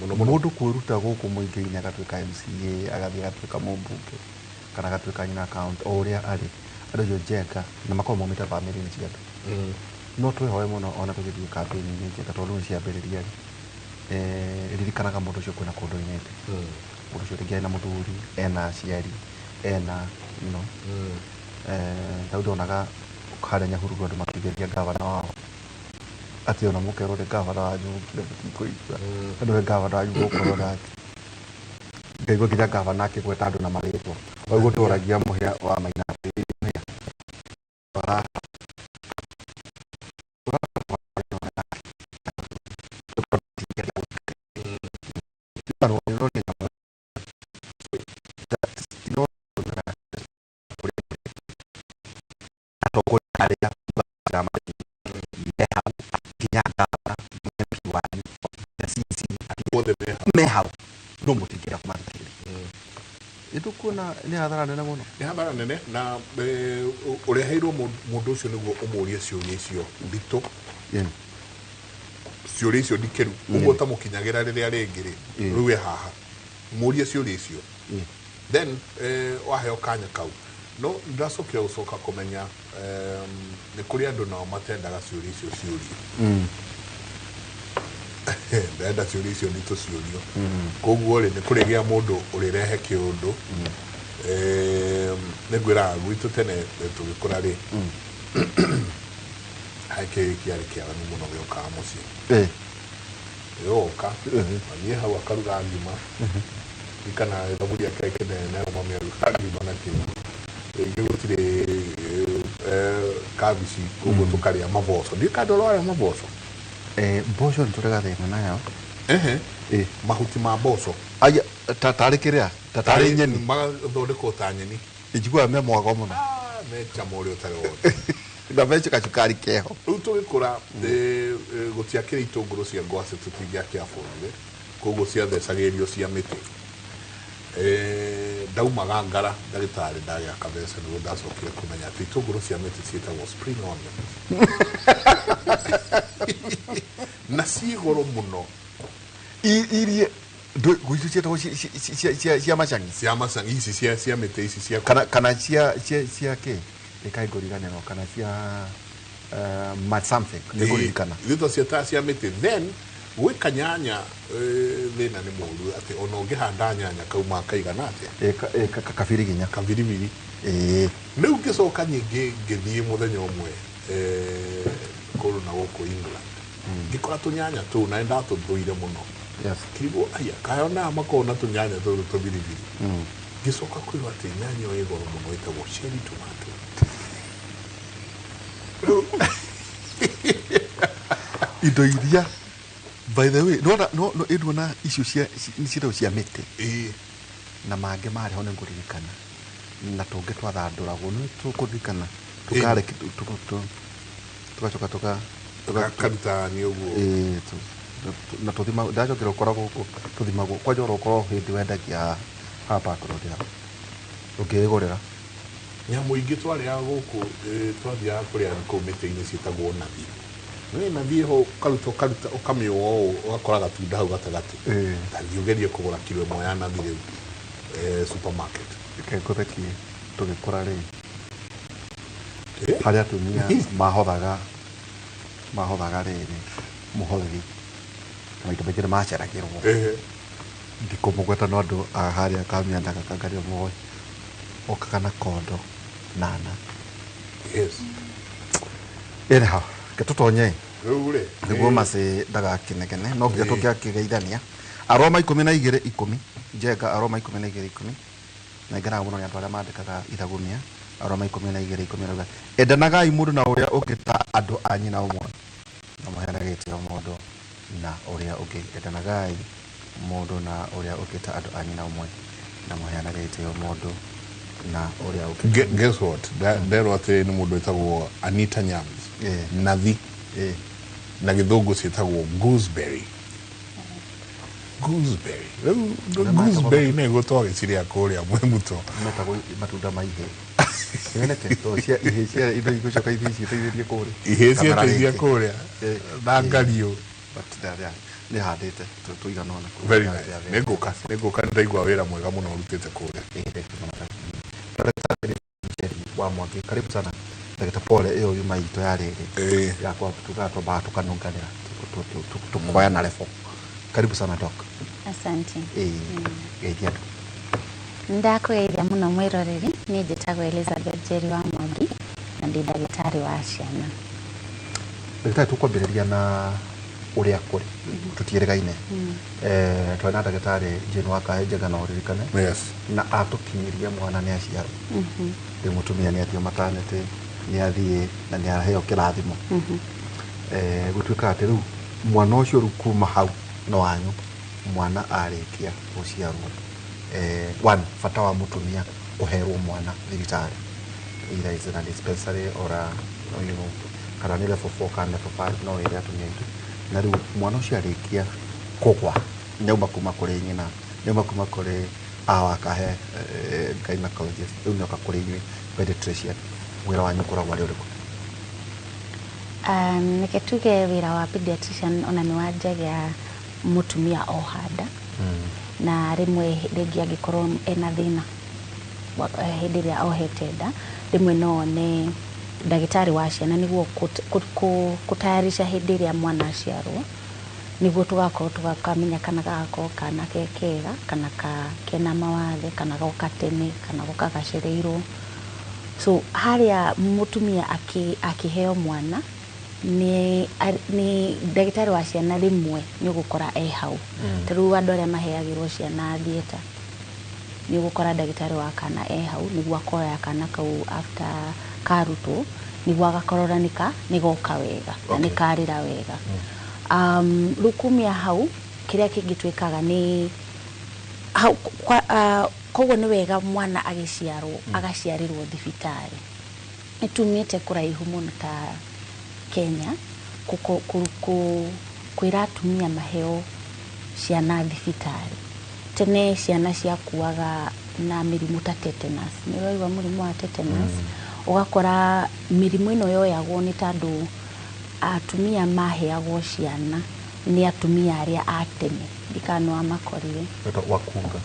Mũno mũno. Mũndũ kwĩruta gũkũ mũingĩ-inĩ agatuĩka MCA, agathiĩ agatuĩka mũmbunge kana agatuĩka nyina account o ũrĩa arĩ. Andũ acio Njenga na makoragwo maumĩte bamĩrĩ-inĩ cia andũ. No twĩhoe mũno ona tũgĩthiĩ campaign-inĩ Njenga tondũ rĩu nĩciambĩrĩria rĩ. Ririkanaga mũndũ ũcio kwĩna kũndũ oimĩte. Mũndũ ũcio rĩngĩ ena mũthuri, ena aciari, ena you know. Ta rĩu ndonaga harĩa Nyahururu andũ makĩgeria gavana wao. Atĩ ona mũkerwo nĩ gavana wanyu mũkire mũtikũigua. Tondũ we gavana wanyu mũgũkorwo nake. Ngaigua nginya gavana akĩgweta andũ na marĩtwa. Ũguo tũragia mũhĩa wa Maina atĩrĩrĩ mũhĩa. Me hau no mũtingĩenda kũmathikĩrĩria. Nĩtũkuona nĩ hathara nene mũno. Nĩ hathara nene na ũreheirwo mũndũ ũcio nĩguo ũmũrie ciũria icio nditũ. Ciũria icio ndikĩru. Ũguo ũtamũkinyagĩra rĩrĩa rĩngĩ rĩ, rĩu e haha. Mũrie ciũria icio. Then waheo kanya kau. No ndacokire gũcoka kũmenya nĩ kũrĩ andũ nao matendaga ciũria icio ciũrio. Ndenda ciũria icio nditũ ciũrio. Koguo rĩ, nĩ kũrĩgĩa mũndũ ũrĩrehe kĩũndũ. Nĩ ngwĩraga gwitũ tene tũgĩkũra rĩ, harĩ kĩĩ kĩarĩ kĩaganu mũno gĩokaga mũciĩ. Yoka, athiĩ hau akaruga ngima. Kana thaburia kĩrĩa kĩnene mami arugaga ngima nakĩo. Rĩngĩ gũtirĩ kabici koguo tũkarĩa maboco. Ndiũĩ kana ndũrĩ warĩa maboco. Mboco nĩ tũrĩ gathĩna nayo. Mahuti ma mboco. Aya, tarĩ kĩrĩa? Ta tarĩ nyeni. Magathondekwo ta nyeni. Njiguaga me mwago mũno. Me cama ũrĩa ũtarĩ wothe. Na me gacukari keho. Rĩu tũgĩkũra gũtiakĩrĩ itũngũrũ cia ngwacĩ tũtingĩakĩabondire. Koguo ciathecagĩrĩrio cia mĩtĩ. Ndaumaga ngara ndagĩtarĩ ndagĩa kabeca nĩguo ndacokire kũmenya atĩ itũngũrũ cia mĩtĩ ciĩtagwo spring onions. Na ciĩ goro mũno. Irie gwitũ ciĩtagwo cia macani. Cia macani ici cia mĩtĩ ici cia kana cia kĩ? Ĩkaĩ ngũriganĩrwo kana cia something nĩngũririkana. Ithuĩ ciĩtaga cia mĩtĩ. Then gwĩ kanyanya thĩna nĩ mũũru atĩ ona ũngĩhanda nyanya kauma kaigana atĩa? Kabiriginya. Kabiribiri. Rĩu ngĩcoka nyingĩ ngĩthiĩ mũthenya ũmwe kũndũ na gũkũ England. Ngĩkora tũnyanya tũu na nĩndatũthũire mũno. Ngĩrigwo aya kaĩ ona makoragwo na tũnyanya tũtũ tũbiribiri. Ngĩcoka kwĩrwo atĩ nyanya ĩyo ĩ goro mũno ĩtagwo cherry tomato. Indo iria by the way no no ĩnduona icio cia nĩ ciĩtagwo cia mĩtĩ. Na mangĩ marĩ ho nĩngũririkana. Na tũngĩ twathandũragwo nĩ tũkũririkana tũkareki tũgacoka tũkaruta nĩ ũguo. Na tũthima ndacokire gũkora gũkũ tũthimagwo kwanja ũrokorwo hĩndĩ wendagia haha Park Road haha ũngĩĩgũrĩra. Nyamũ ingĩ twarĩaga gũkũ twathiaga kũrĩa kũu mĩtĩ-inĩ ciĩtagwo nathi. Nĩ nathi ho ũkaruta ũkaruta ũkamĩũa ũũ ũgakora gatunda hau gatagatĩ. Ta thiĩ ũgerie kũgũra kiro ĩmwe ya nathi rĩu supermarket. Reke ngũthekie tũgĩkũra rĩ harĩa atumia mahothaga rĩrĩ mũhothi maita maingĩ nĩ maceragĩrwo ndikũmũgweta no andũ a harĩa kamianda gakangario moĩ okaga na kondo nana. Yes. Anyhow, ke tũtonye rĩu rĩ nĩguo macĩ ndagakinegene no nginya tũngĩakĩgeithania. Aroma 12:10 Njenga Aroma 12:10 na ngenaga mũno nĩ andũ arĩa mandĩkaga ithagumia. Aroma 12:10 rauga endanagai mũndũ na ũrĩa ũngĩ ta andũ a nyina ũmwe na mũheanage gĩtĩo mũndũ na ũrĩa ũngĩ. Endanagai mũndũ na ũrĩa ũngĩ ta andũ a nyina ũmwe na mũheanage gĩtĩo mũndũ na ũrĩa ũngĩ. Guess what? Nderwo atĩ nĩ mũndũ wĩtagwo Anita Nyams. Nathi. Na gĩthũngũ ciĩtagwo gooseberry. Gooseberry. Rĩu gooseberry nĩ ĩguo twagĩciria kũrĩa Mwĩmuto. Metagwo matunda ma ihĩ. Nĩwonete? Tondũ cia ihĩ cia indo igũcoka ithiĩ ciĩteithĩrie kũrĩa. Ihĩ ciĩteithia kũrĩa. Na ngariũ. But nĩ handĩte tũigana ũna kũu. Very nice. Nĩngũka nĩ ndaigua wĩra mwega mũno ũrutĩte kũrĩa. Daktari Njeri wa Mwangi, karibu sana. Ndagĩta pole ĩyo yuma itũ ya rĩrĩ yakwa tugaga twambaga tũkanunganĩra tukoya na level. Karibu sana doc. Asante. Geithia andũ. Ndakũgeithia mũno mwĩroreri, niĩ njĩtagwo Elizabeth Njeri wa Mwangi na ndĩ ndagĩtarĩ wa ciana. Ndagĩtarĩ, tũkwambĩrĩria na ũrĩa kũrĩ tũtiĩrĩgaine. Twarĩ na ndagĩtarĩ Jane wa Kahe Njenga no ũririkane. Yes. Na atũkinyirie mwana nĩ aciarwo. Rĩu mũtumia nĩ athiĩ maternity, nĩ athiĩ na nĩ aheo kĩrathimo. Gũtuĩkaga atĩ rĩu mwana ũcio rĩu kuma hau no wanyu mwana arĩkia gũciarwo. One, bata wa mũtumia kũherwo mwana thibitarĩ, either is in a dispensary or a, you know, kana nĩ level 4 kana level 5 no ĩrĩa atumia aitũ. Na rĩu mwana ũcio arĩkia kũgwa nĩauma kuma kũrĩ nyina, nĩauma kuma kũrĩ awakahe gynecologist, rĩu nĩoka kũrĩ inyuĩ pediatrician, wĩra wanyu ũkoragwo arĩ ũrĩkũ? Reke tuge wĩra wa pediatrician ona nĩ wanjagia mũtumia oha nda na rĩmwe rĩngĩ angĩkorwo ena thĩna hĩndĩ ĩrĩa ohete nda, rĩmwe no one ndagĩtarĩ wa ciana nĩguo kũtayarisha hĩndĩ ĩrĩa mwana aciarwo, nĩguo tũgakorwo tũkamenya kana gagakorwo kana ke kega kana kena mawathe kana goka tene kana goka gacereirwo. So harĩa mũtumia akĩheo mwana nĩ ndagĩtarĩ wa ciana rĩmwe nĩ ũgũkora e hau. Ta rĩu andũ arĩa maheagĩrwo ciana theatre nĩ ũgũkora ndagĩtarĩ wa kana e hau nĩguo akoya kana kau after karutwo nĩguo agakorora nĩ goka wega na nĩ karĩra wega. Rĩu kumia hau kĩrĩa kĩngĩ twĩkaga nĩ hau koguo nĩ wega mwana agĩciarwo agaciarĩrwo thibitarĩ. Nĩ tumĩte kũraihu mũno ta Kenya kwĩra atumia maheo ciana thibitarĩ. Tene ciana ciakuaga na mĩrimũ ta tetanus. Nĩ ũraigua mũrimũ wa tetanus? Ũgakora mĩrimũ ĩno yoyagwo nĩ tondũ atumia maheagwo ciana nĩ atumia arĩa a tene, ndikana nĩ wamakorire. Wakunga.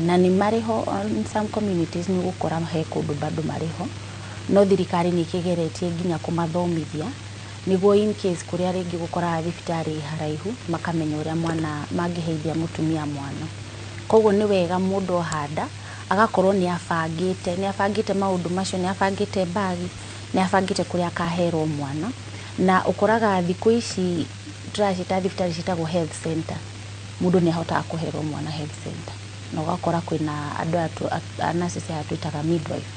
Na nĩ marĩ ho in some communities nĩ ũgũkora he kũndũ bado marĩ ho, no thirikari nĩ ĩkĩgeretie nginya kũmathomithia nĩguo in case kũrĩa rĩngĩ gũkoraga thibitarĩ haraihu makamenya ũrĩa mwana mangĩheithia mũtumia mwana. Koguo nĩ wega mũndũ ohanda agakorwo nĩ abangĩte maũndũ macio, nĩ abangĩte mbagi, nĩ abangĩte kũrĩa akaherwo mwana. Na ũkoraga thikũ ici tũracita thibitarĩ ciĩtagwo health center, mũndũ nĩ ahotaga kũherwo mwana health center na ũgakora kwĩna andũ aya nurses aya twĩtaga midwife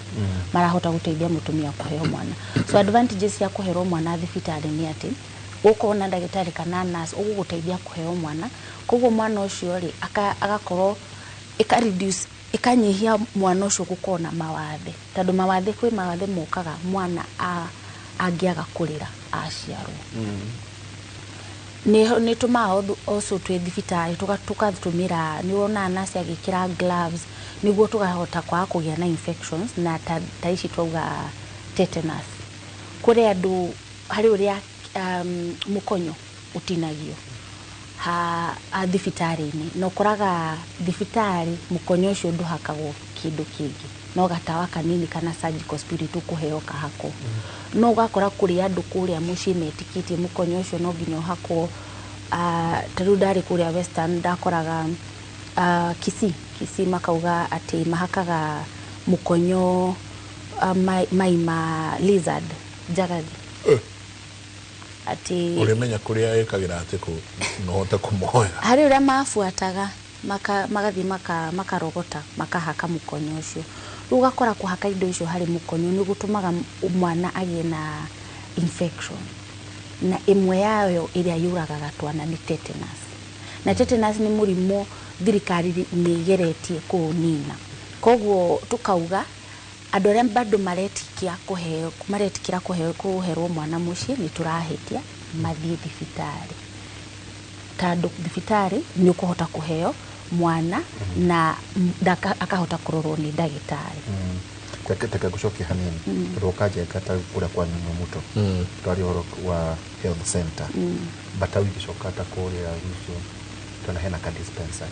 marahota gũteithia mũtumia kũheo mwana. So advantages cia kũherwo mwana thibitarĩ nĩ atĩ ũkorwo na ndagĩtarĩ kana nurse ũgũgũteithia kũheo mwana, koguo mwana ũcio rĩ agakorwo ĩka reduce ĩkanyihia mwana ũcio gũkorwo na mawathe, tondũ mawathe kwĩ mawathe mokaga mwana angĩaga kũrĩra aciarwo. Nĩ tũmaga also twĩ thibitarĩ tũgatũmĩra, nĩ wonaga nurse agĩkĩra gloves nĩguo tũkahota kwaga kũgĩa na infections na ta ici twauga tetanus. Kũrĩ andũ harĩ ũrĩa mũkonyo ũtinagio ha thibitarĩ-inĩ na ũkoraga thibitarĩ mũkonyo ũcio ndũhakagwo kĩndũ kĩngĩ, no gatawa kanini kana surgical spirit ũkũheo kahakwo. No ũgakora kũrĩ andũ kũrĩa mũciĩ metĩkĩtie mũkonyo ũcio no nginya ũhakwo. Ta rĩu ndarĩ kũrĩa Western, ndakoraga Kisii makauga atĩ mahakaga mũkonyo mai ma lizard, njagathi, atĩ Ũrĩmenya kũrĩa ĩkagĩra atĩ kũ no hote kũmoya. Harĩ ũrĩa mabuataga, magathiĩ makarogota makahaka mũkonyo ũcio. Rĩu ũgakora kũhaka indo icio harĩ mũkonyo nĩ gũtũmaga mwana agĩe na infection, na ĩmwe yayo ĩrĩa yũragaga twana nĩ tetanus. Na tetanus nĩ mũrimũ thirikari nĩ ĩgeretie kũũnina. Koguo tũkauga andũ arĩa bado maretikia kũheo, maretikĩra kũheo, kũherwo mwana mũciĩ, nĩ tũrahĩtia, mathiĩ thibitarĩ, tondũ thibitarĩ nĩ ũkũhota kũheo mwana na akahota kũrorwo nĩ ndagĩtarĩ. Teke ngũcokie hanini, tondũ ũkanjenga ta kũrĩa kwanyu Mũto, twaria ũhoro wa health center, but hau ingĩcoka ta kũrĩa gwitũ tona hena ka dispensary.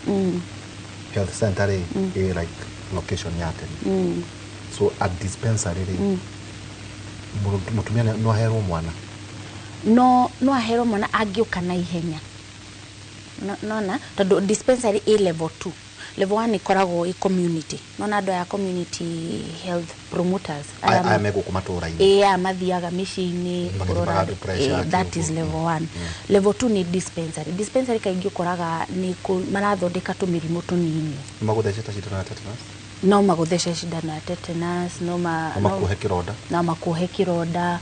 Health center rĩ, ĩ like location ya tene. So a dispensary rĩ, mũtumia no aherwo mwana? No aherwo mwana angĩũka na ihenya. Nona tondũ dispensary ĩ level 2, level 1 ĩkoragwo ĩ community. Nona andũ aya community health promoters aya me gũkũ matũũra-inĩ. Ĩ, aya mathiaga mĩciĩ-inĩ Magĩthimaga kũrora andũ pressure, that is kĩũngũ. Level 1. Level 2 nĩ dispensary. Dispensary kaingĩ ũkoraga nĩ marathondeka tũmĩrimũ tũnini. Nĩ magũthecete cindano ya tetanus? No magũthece cindano ya tetanus, no ma No makuohe kĩronda? No makuohe kĩronda,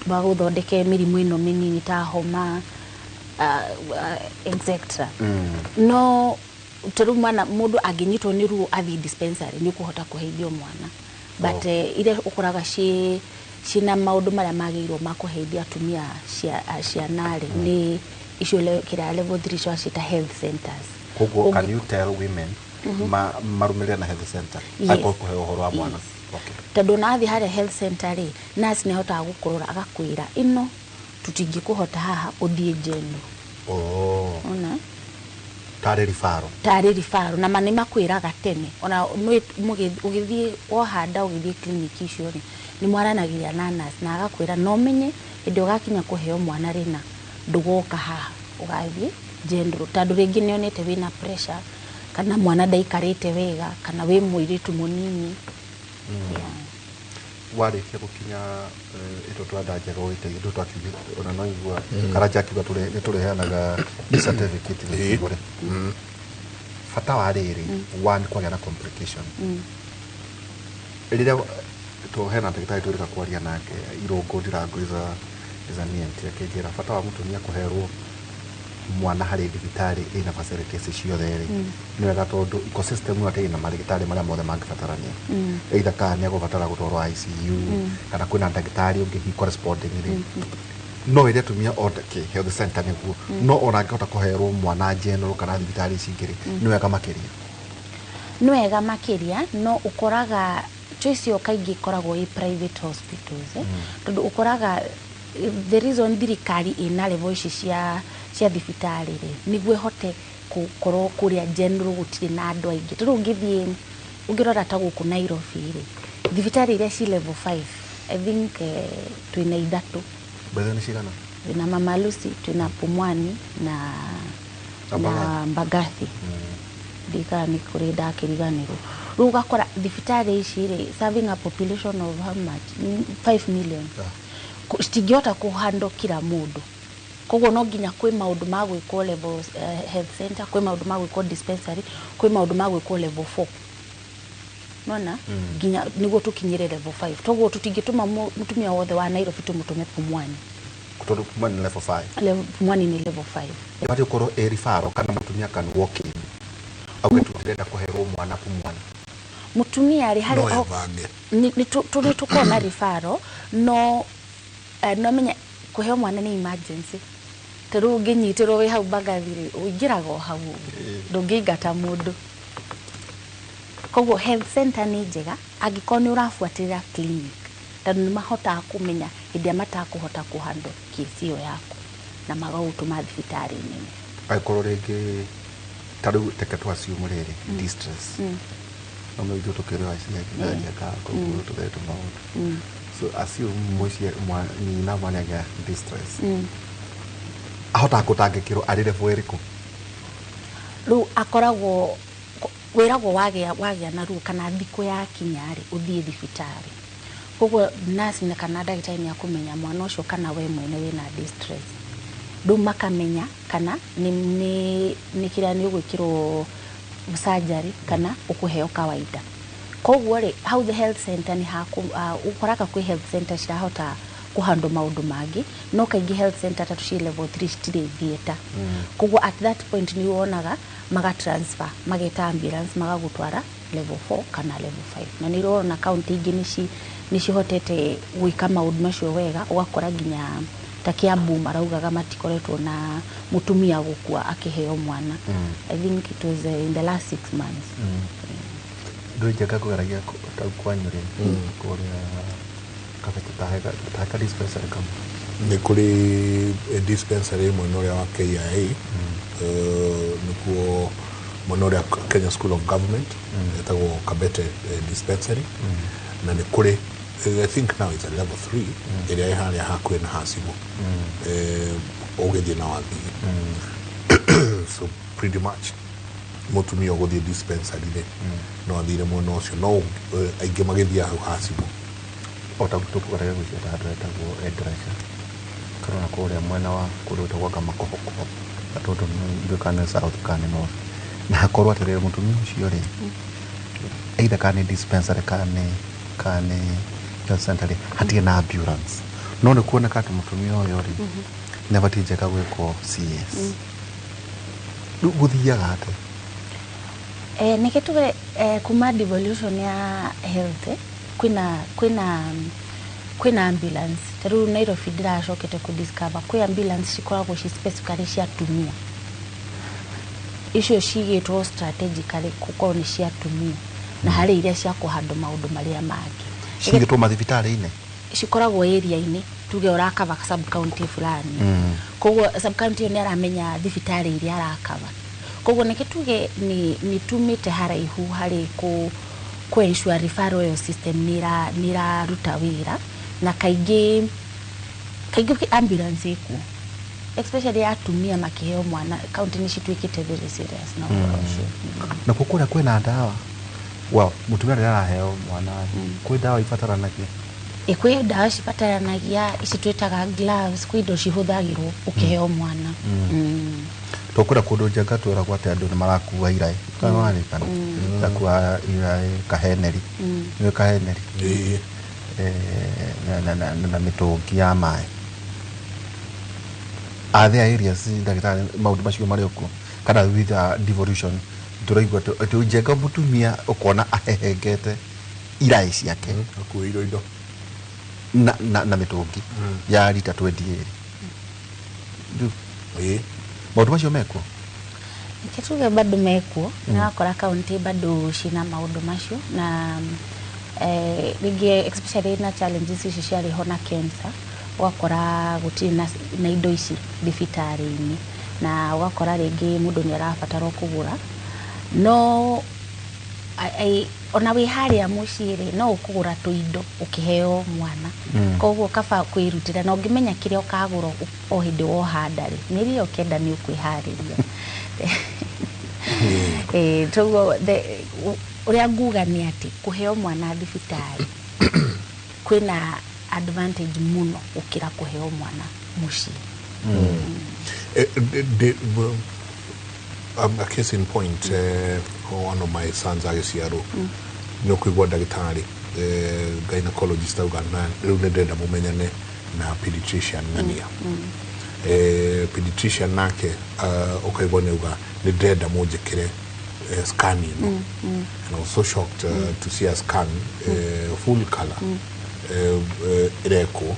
magũthondeke mĩrimũ ĩno mĩnini ta homa, etc. No ta rĩu mwana, mũndũ angĩnyitwo nĩ ruo athiĩ dispensary, nĩ ũkũhota kũheithio mwana, but iria ũkoraga ciĩna maũndũ marĩa magĩrĩirwo ma kũheithia atumia ciana rĩ, nĩ icio kĩrĩa level 3 ciacita health centers. Koguo can you tell women marũmĩrĩre na health center? Yes. Angĩkorwo kũheo ũhoro wa mwana. Okay. Tondũ ona wathiĩ harĩa health center rĩ, nurse nĩ ahotaga gũkũrora agakwĩra ĩno tũtingĩkũhota haha, ũthiĩ general. Ona Tarĩ referral. Tarĩ referral, na ma nĩ makwĩraga tene. Ona ũgĩthiĩ wohanda, ũgĩthiĩ clinic icio rĩ, nĩ mwaranagĩria na nurse na agakwĩra no menye hĩndĩ ũgakinya kũheo mwana rĩna, ndũgoka haha, ũgathiĩ general, tondũ rĩngĩ nĩonete wĩna pressure, kana mwana ndaikarĩte wega, kana wĩ mũirĩtu mũnini. Yeah. Warĩkia gũkinya ĩto twanda njega ũgĩteithia ndũ twakiuga ona no igua Karanja akiuga nĩ tũrĩheanaga certificate gĩkigũre bata wa rĩrĩ, one, kwagĩa na complication. Rĩrĩa to hena ndagĩtarĩ twĩrĩga kwaria nake, Irũngũ Ndirango, is an ENT, akĩnjĩra bata wa mũtumia kũherwo mwana harĩ thibitarĩ ĩna facilities ciothe rĩ, nĩ wega tondũ ecosystem ĩyo atĩ ĩna marĩgĩtarĩ marĩa mothe mangĩbatarania, either kana nĩ egũbatara gũtwarwo ICU, kana kwĩna ndagĩtarĩ ũngĩ hi corresponding rĩ, no ĩrĩa atumia order kĩ health center nĩguo, no ona angĩhota kũherwo mwana general kana thibitarĩ ici ingĩ rĩ, nĩ wega makĩria. Nĩ wega makĩria, no ũkoraga choice ĩyo kaingĩ ĩkoragwo ĩ private hospitals, eh? Tondũ ũkoraga the reason thirikari ĩna level ici cia thibitarĩ rĩ, nĩguo ĩhote gũkorwo kũrĩa general gũtirĩ na andũ aingĩ. Tondũ ũngĩthiĩ ũngĩrora ta gũkũ Nairobi rĩ, thibitarĩ iria ci level 5, I think twĩna ithatũ. Bethe nĩ cigana? Twĩna Mama Lucy, twĩna Pumwani na Na na Mbagathi. Ndikana nĩ kũrĩ ndakĩriganĩrwo. Rĩu ũgakora thibitarĩ ici rĩ, serving a population of how much? 5 million. Citingĩhota kũhandle kila mũndũ. Koguo no nginya kwĩ maũndũ ma gwĩkwo level health center, kwĩ maũndũ ma gwĩkwo dispensary, kwĩ maũndũ ma gwĩkwo level 4, nona nginya nĩguo tũkinyĩre level 5. Toguo tũtingĩtũma mũtumia wothe wa Nairobi tũmũtũme Pumwani. Tondũ Pumwani nĩ level 5. Pumwani nĩ level 5. Ĩbatiĩ gũkorwo ĩ referral kana mũtumia can walk in auge tu ndĩrenda kũherwo mwana Pumwani? Mũtumia rĩ, harĩ No ebange. Nĩ tũrĩ tũkorwo na referral, no no menya kũheo mwana nĩ emergency. Ta rĩu ũngĩnyitĩrwo wĩ hau Mbagathi rĩ, ũingĩraga o hau ũguo, ndũngĩingata mũndũ. Koguo health center nĩ njega angĩkorwo nĩ ũrabuatĩrĩra clinic, tondũ nĩ mahotaga kũmenya hĩndĩ ĩrĩa matakũhota kũhandle case ĩyo yaku na magagũtũma thibitarĩ nene. Angĩkorwo rĩngĩ ta rĩu teke tũ assume rĩrĩ distress, No ithuĩ tũkĩrĩ aciari na njenga koguo tũthetwo maũndũ. So assume mũciĩ nyina mwana agĩa distress, ahotaga gũtangĩkĩrwo arĩ level ĩrĩkũ? Rĩu akoragwo wĩragwo wagĩa na ruo kana thikũ yakinya rĩ, ũthiĩ thibitarĩ. Koguo nurse na kana ndagĩtarĩ nĩ akũmenya mwana ũcio kana we mwene wĩna distress. Rĩu makamenya kana nĩ kĩrĩa nĩ ũgwĩkĩrwo surgery kana ũkũheo kawaida. Koguo rĩ, hau the health center nĩ haku ũkoraga kwĩ health center cirahota kũhandwo maũndũ mangĩ, no kaingĩ health center ta ciĩ level 3 citirĩ theatre. Koguo at that point nĩ wonaga maga transfer, mageta ambulance, magagũtwara level 4 kana level 5. Na nĩ ũrona kaunti ingĩ nĩ cihotete gwĩka maũndũ macio wega, ũgakora nginya ta Kiambu maraugaga matikoretwo na mũtumia gũkua akĩheo mwana. I think it was in the last 6 months. Ndũĩ njenga kũgeragia tau kwanyu rĩ, kũrĩa Kabete taheka dispensary kamwe? Nĩ kũrĩ dispensary mwena ũrĩa wa KIA, nĩkuo mwena ũrĩa Kenya School of Government, ĩtagwo Kabete dispensary. Na nĩ kũrĩ I think now it's a level 3 ĩrĩa ĩ harĩa hakuhĩ na Hacibo, ũgĩthiĩ na wathiĩ. So pretty much mũtumia ũgũthiĩ dispensary rĩ, no athire mwena ũcio, no aingĩ magĩthiĩ hau Hacibo. O ta tũkũgeragia gwĩciria ta handũ hetagwo Endarasha kana kũrĩa mwena wa kũndũ gwĩtagwo anga Makobokobo, tondũ ndiũĩ kana nĩ south kana nĩ north, na hakorwo atĩrĩrĩ, mũtumia ũcio rĩ, either kana nĩ dispensary kana nĩ health center rĩ, hatirĩ na ambulance, no nĩ kuoneka atĩ mũtumia ũyũ rĩ, nĩ abatiĩ njega gwĩkwo CS. Rĩu gũthiaga atĩa? Nĩkĩ tuge kuma devolution ya health, kwĩna ambulance. Ta rĩu Nairobi ndĩracokete kũ discover kwĩ ambulance cikoragwo ci specifically cia atumia. Icio cigĩtwo strategically gũkorwo nĩ cia atumia, na harĩ iria cia kũhandwo maũndũ marĩa mangĩ. Cigĩtwo mathibitarĩ-inĩ? Cikoragwo area-inĩ, tuge ũrakava sub county fulani. Koguo sub county ĩyo nĩ aramenya thibitarĩ iria arakava. Koguo nĩkĩ tuge nĩ tumĩte haraihu harĩ kũ ensure referral ĩyo system nĩ ĩraruta wĩra. Na kaingĩ kaingĩ ambulance ĩkuo, especially atumia makĩheo mwana. Kaunti nĩ cituĩkĩte very serious na ũhoro ũcio. Na kuo kũrĩa kwĩna ndawa, well, mũtumia rĩrĩa araheo mwana, kwĩ ndawa ibataranagia? Ĩ, kwĩ ndawa cibataranagia, ici twĩtaga gloves, kwĩ indo cihũthagĩrwo ũkĩheo mwana. To kũrĩa kũndũ njenga twĩragwo atĩ andũ nĩ marakua iraĩ kana warĩkana gakua iraĩ kaheneri. Nĩũĩ kaheneri? Na mĩtũngi ya maĩ. Are there areas, ndagĩtarĩ, maũndũ macio marĩ okuo, kana with devolution tũraigua atĩ njenga mũtumia ũkona ahehengete iraĩ ciake akuĩirwo indo na mĩtũngi ya rita 20. Maũndũ macio mekuo? Reke tuge bado mekuo. Nĩ wakora kaunti bado cina maũndũ macio na rĩngĩ especially na challenges ici ciarĩ ho na cancer, ũgakora gũtirĩ na indo ici thibitarĩ-inĩ, na ũgakora rĩngĩ mũndũ nĩ arabatarwo kũgũra. No ona wĩ harĩa mũciĩ rĩ, no ũkũgũra tũindo ũkĩheo mwana. Koguo kaba kwĩrutĩra, na ũngĩmenya kĩrĩa ũkagũra o hĩndĩ woha nda rĩ, mĩeri ĩyo 9 nĩ ũkwĩharĩria. Toguo ũrĩa nguga nĩ atĩ kũheo mwana thibitarĩ kwĩna advantage mũno gũkĩra kũheo mwana mũciĩ. A case in point, one of my sons agĩciarwo, nĩ ũkũigua ndagĩtarĩ gynecologist auga na rĩu nĩ ndĩrenda mũmenyane na pediatrician ng'ania. Pediatrician nake ũkaigua nĩ auga nĩ ndĩrenda mũnjĩkĩre scan ĩno. And I was so shocked to see a scan, full color, ĩrekwo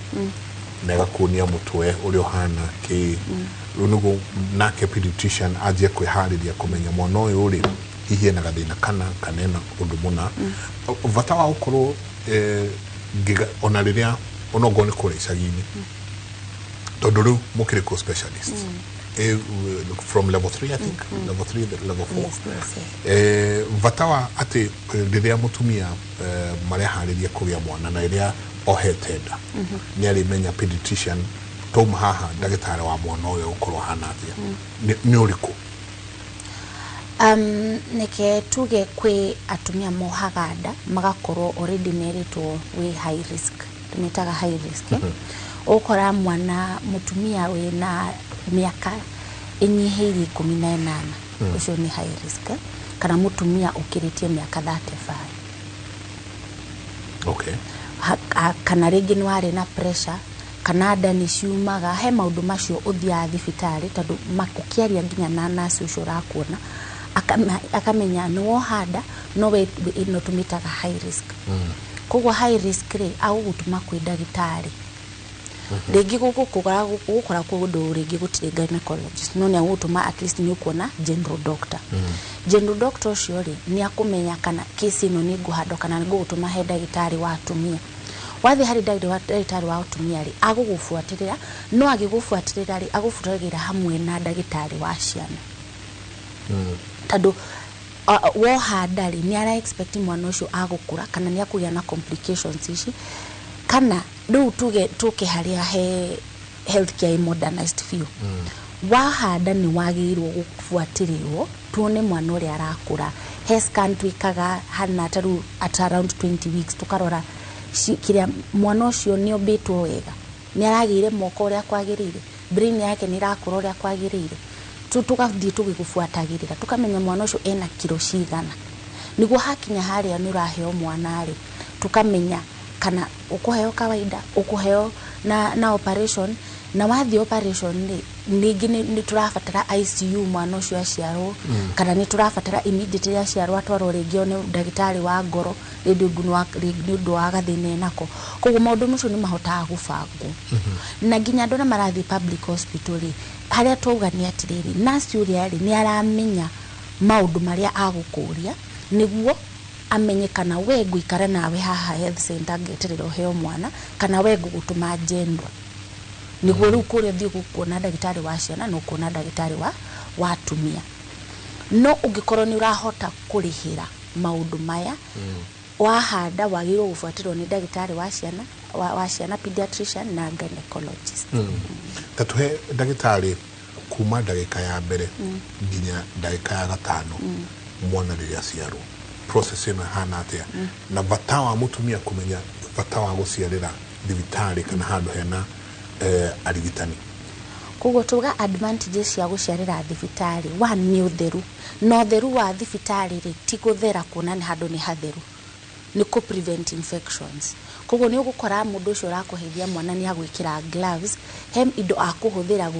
na ĩgakuonia mũtwe ũrĩa ũhana kĩ. Rĩu nĩguo nake pediatrician anjie kwĩharĩria kũmenya mwana ũyũ rĩ, hihi ena gathĩna kana ena ũndũ mũna. Bata wa gũkorwo ona rĩrĩa onokorwo nĩ kũrĩa icagi-inĩ, tondũ rĩu mũkĩrĩ kũ specialist. From level 3, I think. Level 3, level 4. Yes. Bata wa atĩ rĩrĩa mũtumia mareharĩria kũgĩa mwana na rĩrĩa ohete nda, nĩ arĩmenya pediatrician twauma haha, ndagĩtarĩ wa mwana ũyũ ũkorwo hana atĩa, nĩ ũrĩkũ? Neke tuge kwĩ atumia mohaga nda magakorwo already merĩtwo wĩ high risk, tũmĩtaga high risk, eh? Ũkora mwana mũtumia wĩna mĩaka ĩnyihĩirie 18, ũcio nĩ high risk, eh? Kana mũtumia ũkĩrĩtie mĩaka 35. Kana rĩngĩ nĩ warĩ na pressure kana nda nĩ ciumaga, he maũndũ macio ũthiaga thibitarĩ tondũ ũkĩaria nginya na nurse ũcio ũrakuona akamenya nĩ woha nda no we ĩno tũmĩtaga high risk. Koguo high risk rĩ, agũgũtũma kwĩ ndagĩtarĩ rĩngĩ gũkũgora gũkora kũndũ rĩngĩ gũtirĩ gynecologist, no nĩ agũgũtũma at least nĩ ũkuona general doctor. General doctor ũcio rĩ, nĩ akũmenya kana case ĩno nĩ ngũhandwo kana nĩ ngũgũtũma he ndagĩtarĩ wa atumia. Wathiĩ harĩ ndagĩtarĩ wa atumia rĩ, agũgũbuatĩrĩra, no agĩgũbuatĩrĩra rĩ, agũbuatagĩra hamwe na ndagĩtarĩ wa ciana, tondũ woha nda rĩ, nĩ ara expect mwana ũcio agũkũra kana nĩ akũgĩa na complications ici. Kana rĩu tuge tũke harĩa he healthcare modernized biũ, wahanda nĩ wagĩrĩirwo gũbuatĩrĩrwo tuone mwana ũrĩa arakũra. He scan twĩkaga hana ta rĩu at around 20 weeks, tũkarora kĩrĩa mwana ũcio nĩ ombĩtwo wega, nĩ aragĩire moko ũrĩa kwagĩrĩire, brain yake nĩ ĩrakũra ũrĩa kwagĩrĩire. Tũgathiĩ tũgĩgũbuatagĩrĩra, tũkamenya mwana ũcio ena kiro cigana, nĩguo hakinya harĩa nĩ ũraheo mwana rĩ, tũkamenya kana ũkũheo kawaida, ũkũheo na operation. Na wathiĩ operation rĩ, ningĩ nĩ tũrabatara ICU mwana ũcio aciarwo, kana nĩ tũrabatara immediately aciarwo atwarwo rĩngĩ one ndagĩtarĩ wa ngoro rĩngĩ nĩ ũndũ wa gathĩna enako. Koguo maũndũ macio nĩ mahotaga gũbangwo. Na nginya andũ arĩa marathiĩ public hospital rĩ, harĩa twauga nĩ atĩrĩrĩ, nurse ũrĩa rĩ, nĩ aramenya maũndũ marĩa agũkũria nĩguo amenye kana we ngũikara nawe haha health center ngeterera ũheo mwana, kana we ngũgũtũma general, nĩguo rĩu kũrĩa ũthiĩ kuona ndagĩtarĩ wa ciana na ũkuona ndagĩtarĩ wa atumia. No ũngĩkorwo nĩ ũrahota kũrĩhĩra maũndũ maya, wahanda wagĩrĩirwo gũbuatĩrĩrwo nĩ ndagĩtarĩ wa ciana, wa ciana pediatrician na gynecologist. Ta tũhe ndagĩtarĩ kuma ndagĩka ya mbere nginya ndagĩka ya gatano, mwana rĩrĩa aciarwo, process ĩno ĩhana atĩa, na bata wa mũtumia kũmenya bata wa gũciarĩra thibitarĩ kana handũ hena arigitani. Koguo tuga advantages cia gũciarĩra thibitarĩ, one nĩ ũtheru. Na ũtheru wa thibitarĩ rĩ, ti gũthera kuona nĩ handũ nĩ hatheru, nĩ kũ prevent infections. Koguo nĩ ũgũkora mũndũ ũcio ũrakũheithia mwana nĩ agwĩkĩra gloves, he indo akũhũthĩra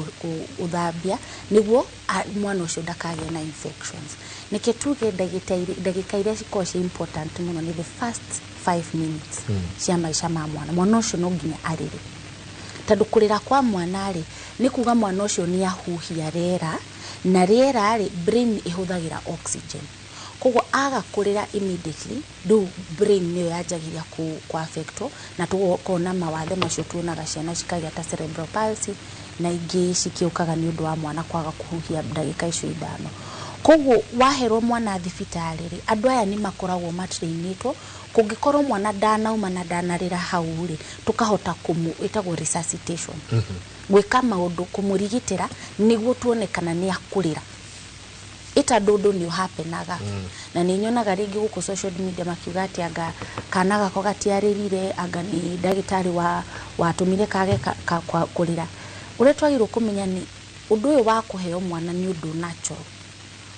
gũthambia nĩguo mwana ũcio ndakagĩe na infections. Nĩkĩ tuge ndagĩka iria cikoragwo ci important mũno nĩ the first 5 minutes cia maica ma mwana. Mwana ũcio no nginya arĩre, tondũ kũrĩra kwa mwana rĩ, nĩ kuga mwana ũcio nĩ ahuhia rĩera, na rĩera rĩ, brain ĩhũthagĩra oxygen. Koguo aga kũrĩra immediately, rĩu brain nĩyo yanjagia ku affectwo, na tũkona mawathe macio tuonaga ciana cikagĩa ta cerebral palsy na ingĩ cikĩũkaga nĩ ũndũ wa mwana kwaga kũhuhia ndagĩka icio 5. Koguo waherwo mwana thibitarĩ rĩ, andũ aya nĩ makoragwo matrainĩtwo, kũngĩkorwo mwana ndanauma na ndanarĩra hau rĩ, tũkahota kũmũ ĩtagwo resuscitation, gwĩka maũndũ kũmũrigitĩra nĩguo tuone kana nĩ akũrĩra. Ĩtandũ ũndũ nĩ ũhapenaga, na nĩ nyonaga rĩngĩ gũkũ social media makiuga atĩ anga kana gakwa gatiarĩrire, anga nĩ ndagĩtarĩ watũmire kage kũrĩra. Ũrĩa twagĩrĩirwo kũmenya nĩ ũndũ ũyũ wa kũheo mwana nĩ ũndũ natural,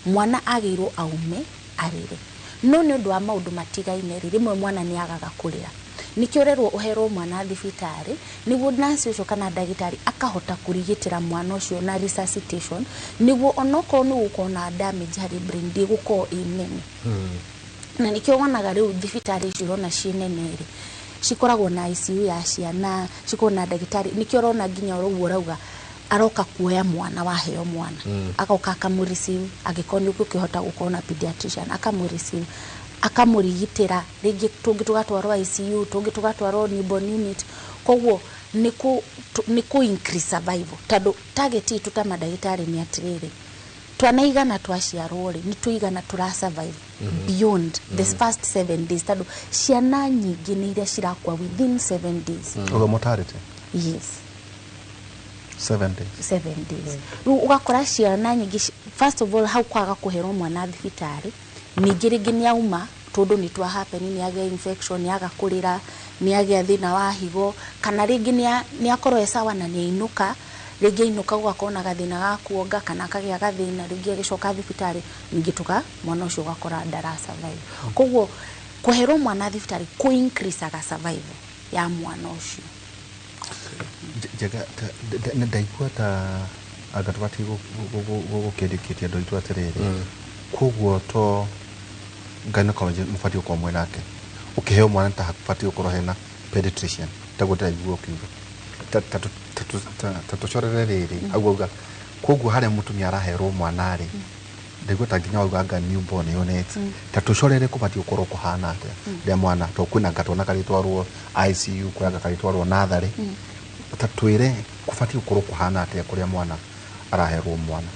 mwana agĩrĩirwo aume arĩre, no nĩ ũndũ wa maũndũ matigaine rĩ, rĩmwe mwana nĩ agaga kũrĩra. Nĩkĩo ũrerwo ũherwo mwana thibitarĩ nĩguo nurse ũcio kana ndagĩtarĩ akahota kũrigitĩra mwana ũcio na resuscitation, nĩguo onokorwo nĩ gũkorwo na damage harĩ brain ndĩgũkorwo ĩ nene. Na nĩkĩo wonaga rĩu thibitarĩ icio ũrona ciĩ nene rĩ, cikoragwo na ICU ya ciana, cikoragwo na ndagĩtarĩ. Nĩkĩo ũrona nginya ũguo ũrauga aroka kuoya mwana, waheo mwana agoka akamũ receive, angĩkorwo nĩ ũgũkĩhota gũkorwo na pediatrician akamũ receive, akamũrigitĩra, rĩngĩ tũngĩ tũgatwarwo ICU, tũngĩ tũgatwarwo newborn unit. Koguo Nĩ kũ increase survival, tondũ target itũ ta mandagĩtarĩ nĩ atĩrĩrĩ, twana 100 twaciarwo rĩ, nĩ tũigana tũra survive beyond the first 7 days, tondũ ciana nyingĩ nĩ iria cirakua within 7 days. Ũguo mortality? Yes. 7 days. 7 days. Rĩu ũgakora ciana nyingĩ first of all, hau kwaga kũherwo mwana thibitarĩ, ningĩ rĩngĩ nĩ auma tondũ nĩ twa happen, nĩ agĩa infection, nĩ aga kũrĩra, nĩ agĩa thĩna wa higo, kana rĩngĩ nĩ akorwo e sawa na nĩ ainũka. Rĩngĩ ainũka gũgakorwo na gathĩna ga kuonga kana akagĩa gathĩna rĩngĩ, agĩcoka thibitarĩ ningĩ tuka mwana ũcio ũgakora ndara survive. Koguo kũherwo mwana thibitarĩ kũ increase-aga survival ya mwana ũcio. Njega, nĩ ndaigua ta anga tũbatiĩ gũkĩeducate andũ aitũ atĩrĩrĩ, koguo to gynecology mũbatiĩ gũkorwo mwĩ nake, ũkĩheo mwana ta habatiĩ gũkorwo hena pediatrician, taguo ndĩraigua ũkiuga. Ta tũcorere rĩrĩ hau auga, koguo harĩa mũtumia araherwo mwana rĩ, ndaigua ta nginya wauga anga newborn unit, ta tũcorere kũbatiĩ gũkorwo kũhana atĩa rĩrĩa mwana, to kwĩna anga twana karĩtwarwo ICU, kwĩ anga karĩtwarwo natharĩ, ta twĩre kũbatiĩ gũkorwo kũhana atĩa kũrĩa mwana araherwo mwana,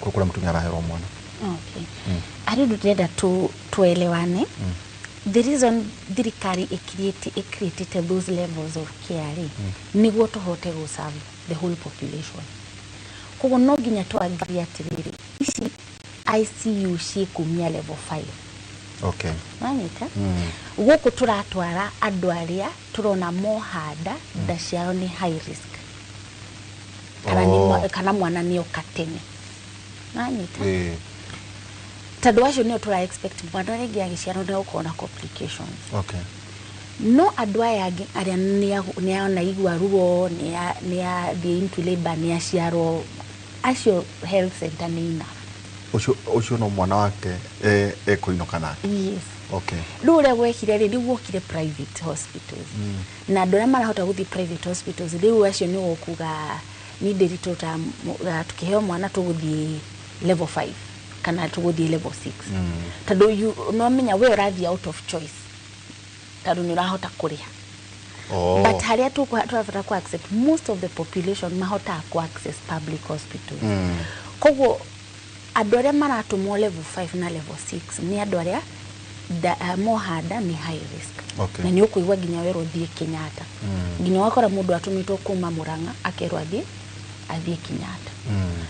kũrĩa mũtumia araherwo mwana. Okay. Harĩ ũndũ ndĩrenda tuelewane. The reason thirikari ĩcreatĩte those levels of care rĩ, nĩguo tũhote gũ serve the whole population. Koguo no nginya twangirie atĩrĩrĩ, ici ICU ciĩkumia level 5. Wanyita? Gũkũ tũratwara andũ arĩa tũrona mohanda nda ciao nĩ high risk kana, nĩ kana mwana nĩ oka tene. Wanyita? Ĩĩ. Tondũ acio nĩo tũra expect mwana rĩngĩ agĩciarwo nĩ gũkorwo na complications. No andũ aya angĩ arĩa nĩ anaigua ruo, nĩ athiĩ into labor, nĩ aciarwo, acio health center nĩ enough. Ũcio no mwana wake ekũinũka nake? Yes. Rĩu ũrĩa gwekire rĩ, rĩu gwokire private hospitals, na andũ arĩa marahota gũthiĩ private hospitals rĩu, acio nĩ gũkuga ni ndĩritũ ta tukĩheo mwana tũgũthiĩ level 5 kana tũgũthiĩ level 6, tondũ no menya we ũrathiĩ out of choice tondũ nĩ ũrahota kũrĩha. But harĩa tũrabata ku accept, most of the population mahotaga ku access public hospitals. Koguo andũ arĩa maratũmwo level 5 na level 6 nĩ andũ arĩa mohanda nĩ high risk. Na nĩ ũkũigua nginya werwo thiĩ Kenyatta. Nginya wakora mũndũ atũmĩtwo kuma Murang'a akerwo athiĩ Kenyatta,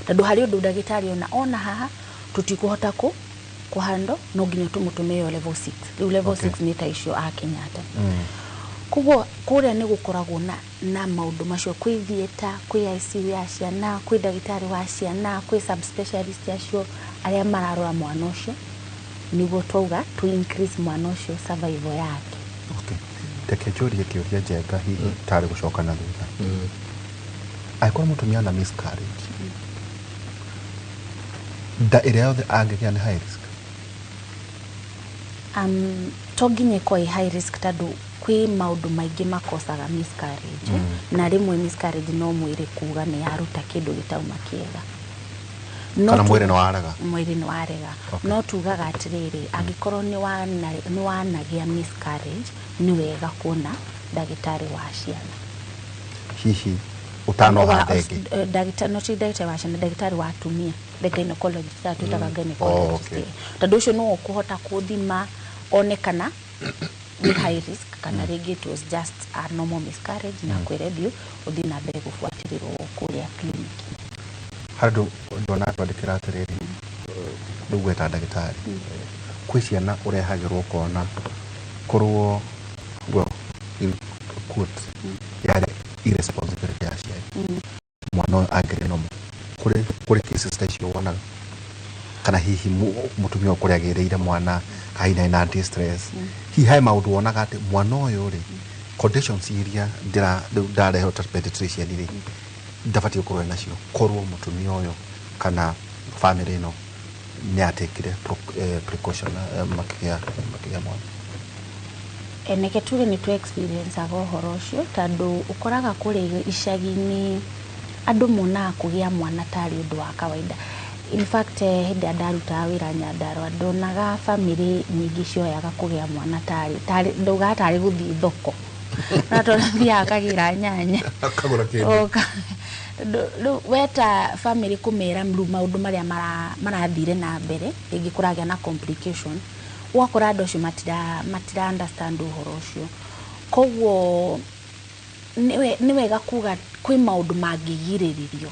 tondũ harĩ ũndũ ndagĩtarĩ ona haha tũtikũhota kũ kũhandwo, no nginya tũmũtũme ĩyo level 6. Rĩu level 6 nĩ ta icio a Kenyatta. Koguo kũrĩa nĩ gũkoragwo na maũndũ macio, kwĩ theatre, kwĩ ICU ya ciana, kwĩ ndagĩtarĩ wa ciana, kwĩ subspecialist acio arĩa mararora mwana ũcio, nĩguo twauga to increase mwana ũcio survival yake. Okay. Reke njũrie kĩũria, Njenga, hihi tarĩ gũcoka na thutha, angĩkorwo mũtumia na miscarriage, nda ĩrĩa yothe angĩgĩa nĩ high risk? To nginya ĩkorwo ĩ high risk, tondũ kwĩ maũndũ maingĩ makosaga miscarriage. Na rĩmwe miscarriage no mwĩrĩ kuga nĩ yaruta kĩndũ gĩtauma kĩega. No Kana mwĩrĩ nĩ warega. Mwĩrĩ nĩ warega. No tugaga atĩrĩrĩ, angĩkorwo nĩ wanagĩa miscarriage, nĩ wega kuona ndagĩtarĩ wa ciana. Hihi ũtanoha ndenge? Ndagĩtarĩ, no ti ndagĩtarĩ wa ciana, ndagĩtarĩ wa atumia, the gynecologist, twĩtaga gynecologist. Oh, okay. Tondũ ũcio nĩwe ũkũhota kũthima one kana nĩ high risk kana rĩngĩ it was just a normal miscarriage, na kwĩre thiĩ ũthiĩ na mbere gũbuatĩrĩrwo kũrĩa clinic. Harĩ andũ ndona twandĩkĩra atĩrĩrĩ, rĩu gweta ndagĩtarĩ, kwĩ ciana ũrehagĩrwo ũkona korwo, well, in quote, yarĩ irresponsibility ya aciari, mwana ũyũ angĩrĩ normal. Kũrĩ cases ta icio wonaga, kana hihi mũtumia ũyũ kũrĩa agĩrĩire mwana, kana hihi na distress, hihi he maũndũ wonaga atĩ mwana ũyũ rĩ, conditions iria ndĩra rĩu ndarehwo ta pediatrician rĩ, ndabatiĩ gũkorwo ena nacio, korwo mũtumia ũyũ kana family ĩno nĩ atekire precaution makĩgĩa mwana? Neke tuge nĩ tu experience-aga ũhoro ũcio, tondũ ũkoraga kũrĩa icagi-inĩ andũ monaga kũgĩa mwana tarĩ ũndũ wa kawaida. In fact, hĩndĩ ĩrĩa ndarutaga wĩra Nyandarũa, ndonaga bamĩrĩ nyingĩ cioyaga kũgĩa mwana tarĩ ndaugaga tarĩ gũthiĩ thoko. Na tondũ thiaga akagĩra nyanya. Akagũra kĩndũ. Oka. Tondũ rĩu weta family kũmera rĩu maũndũ marĩa marathire na mbere, rĩngĩ kũragĩa na complication, ũgakora andũ acio matira understand ũhoro ũcio. Koguo nĩ wega kuga kwĩ maũndũ mangĩgirĩrĩrio.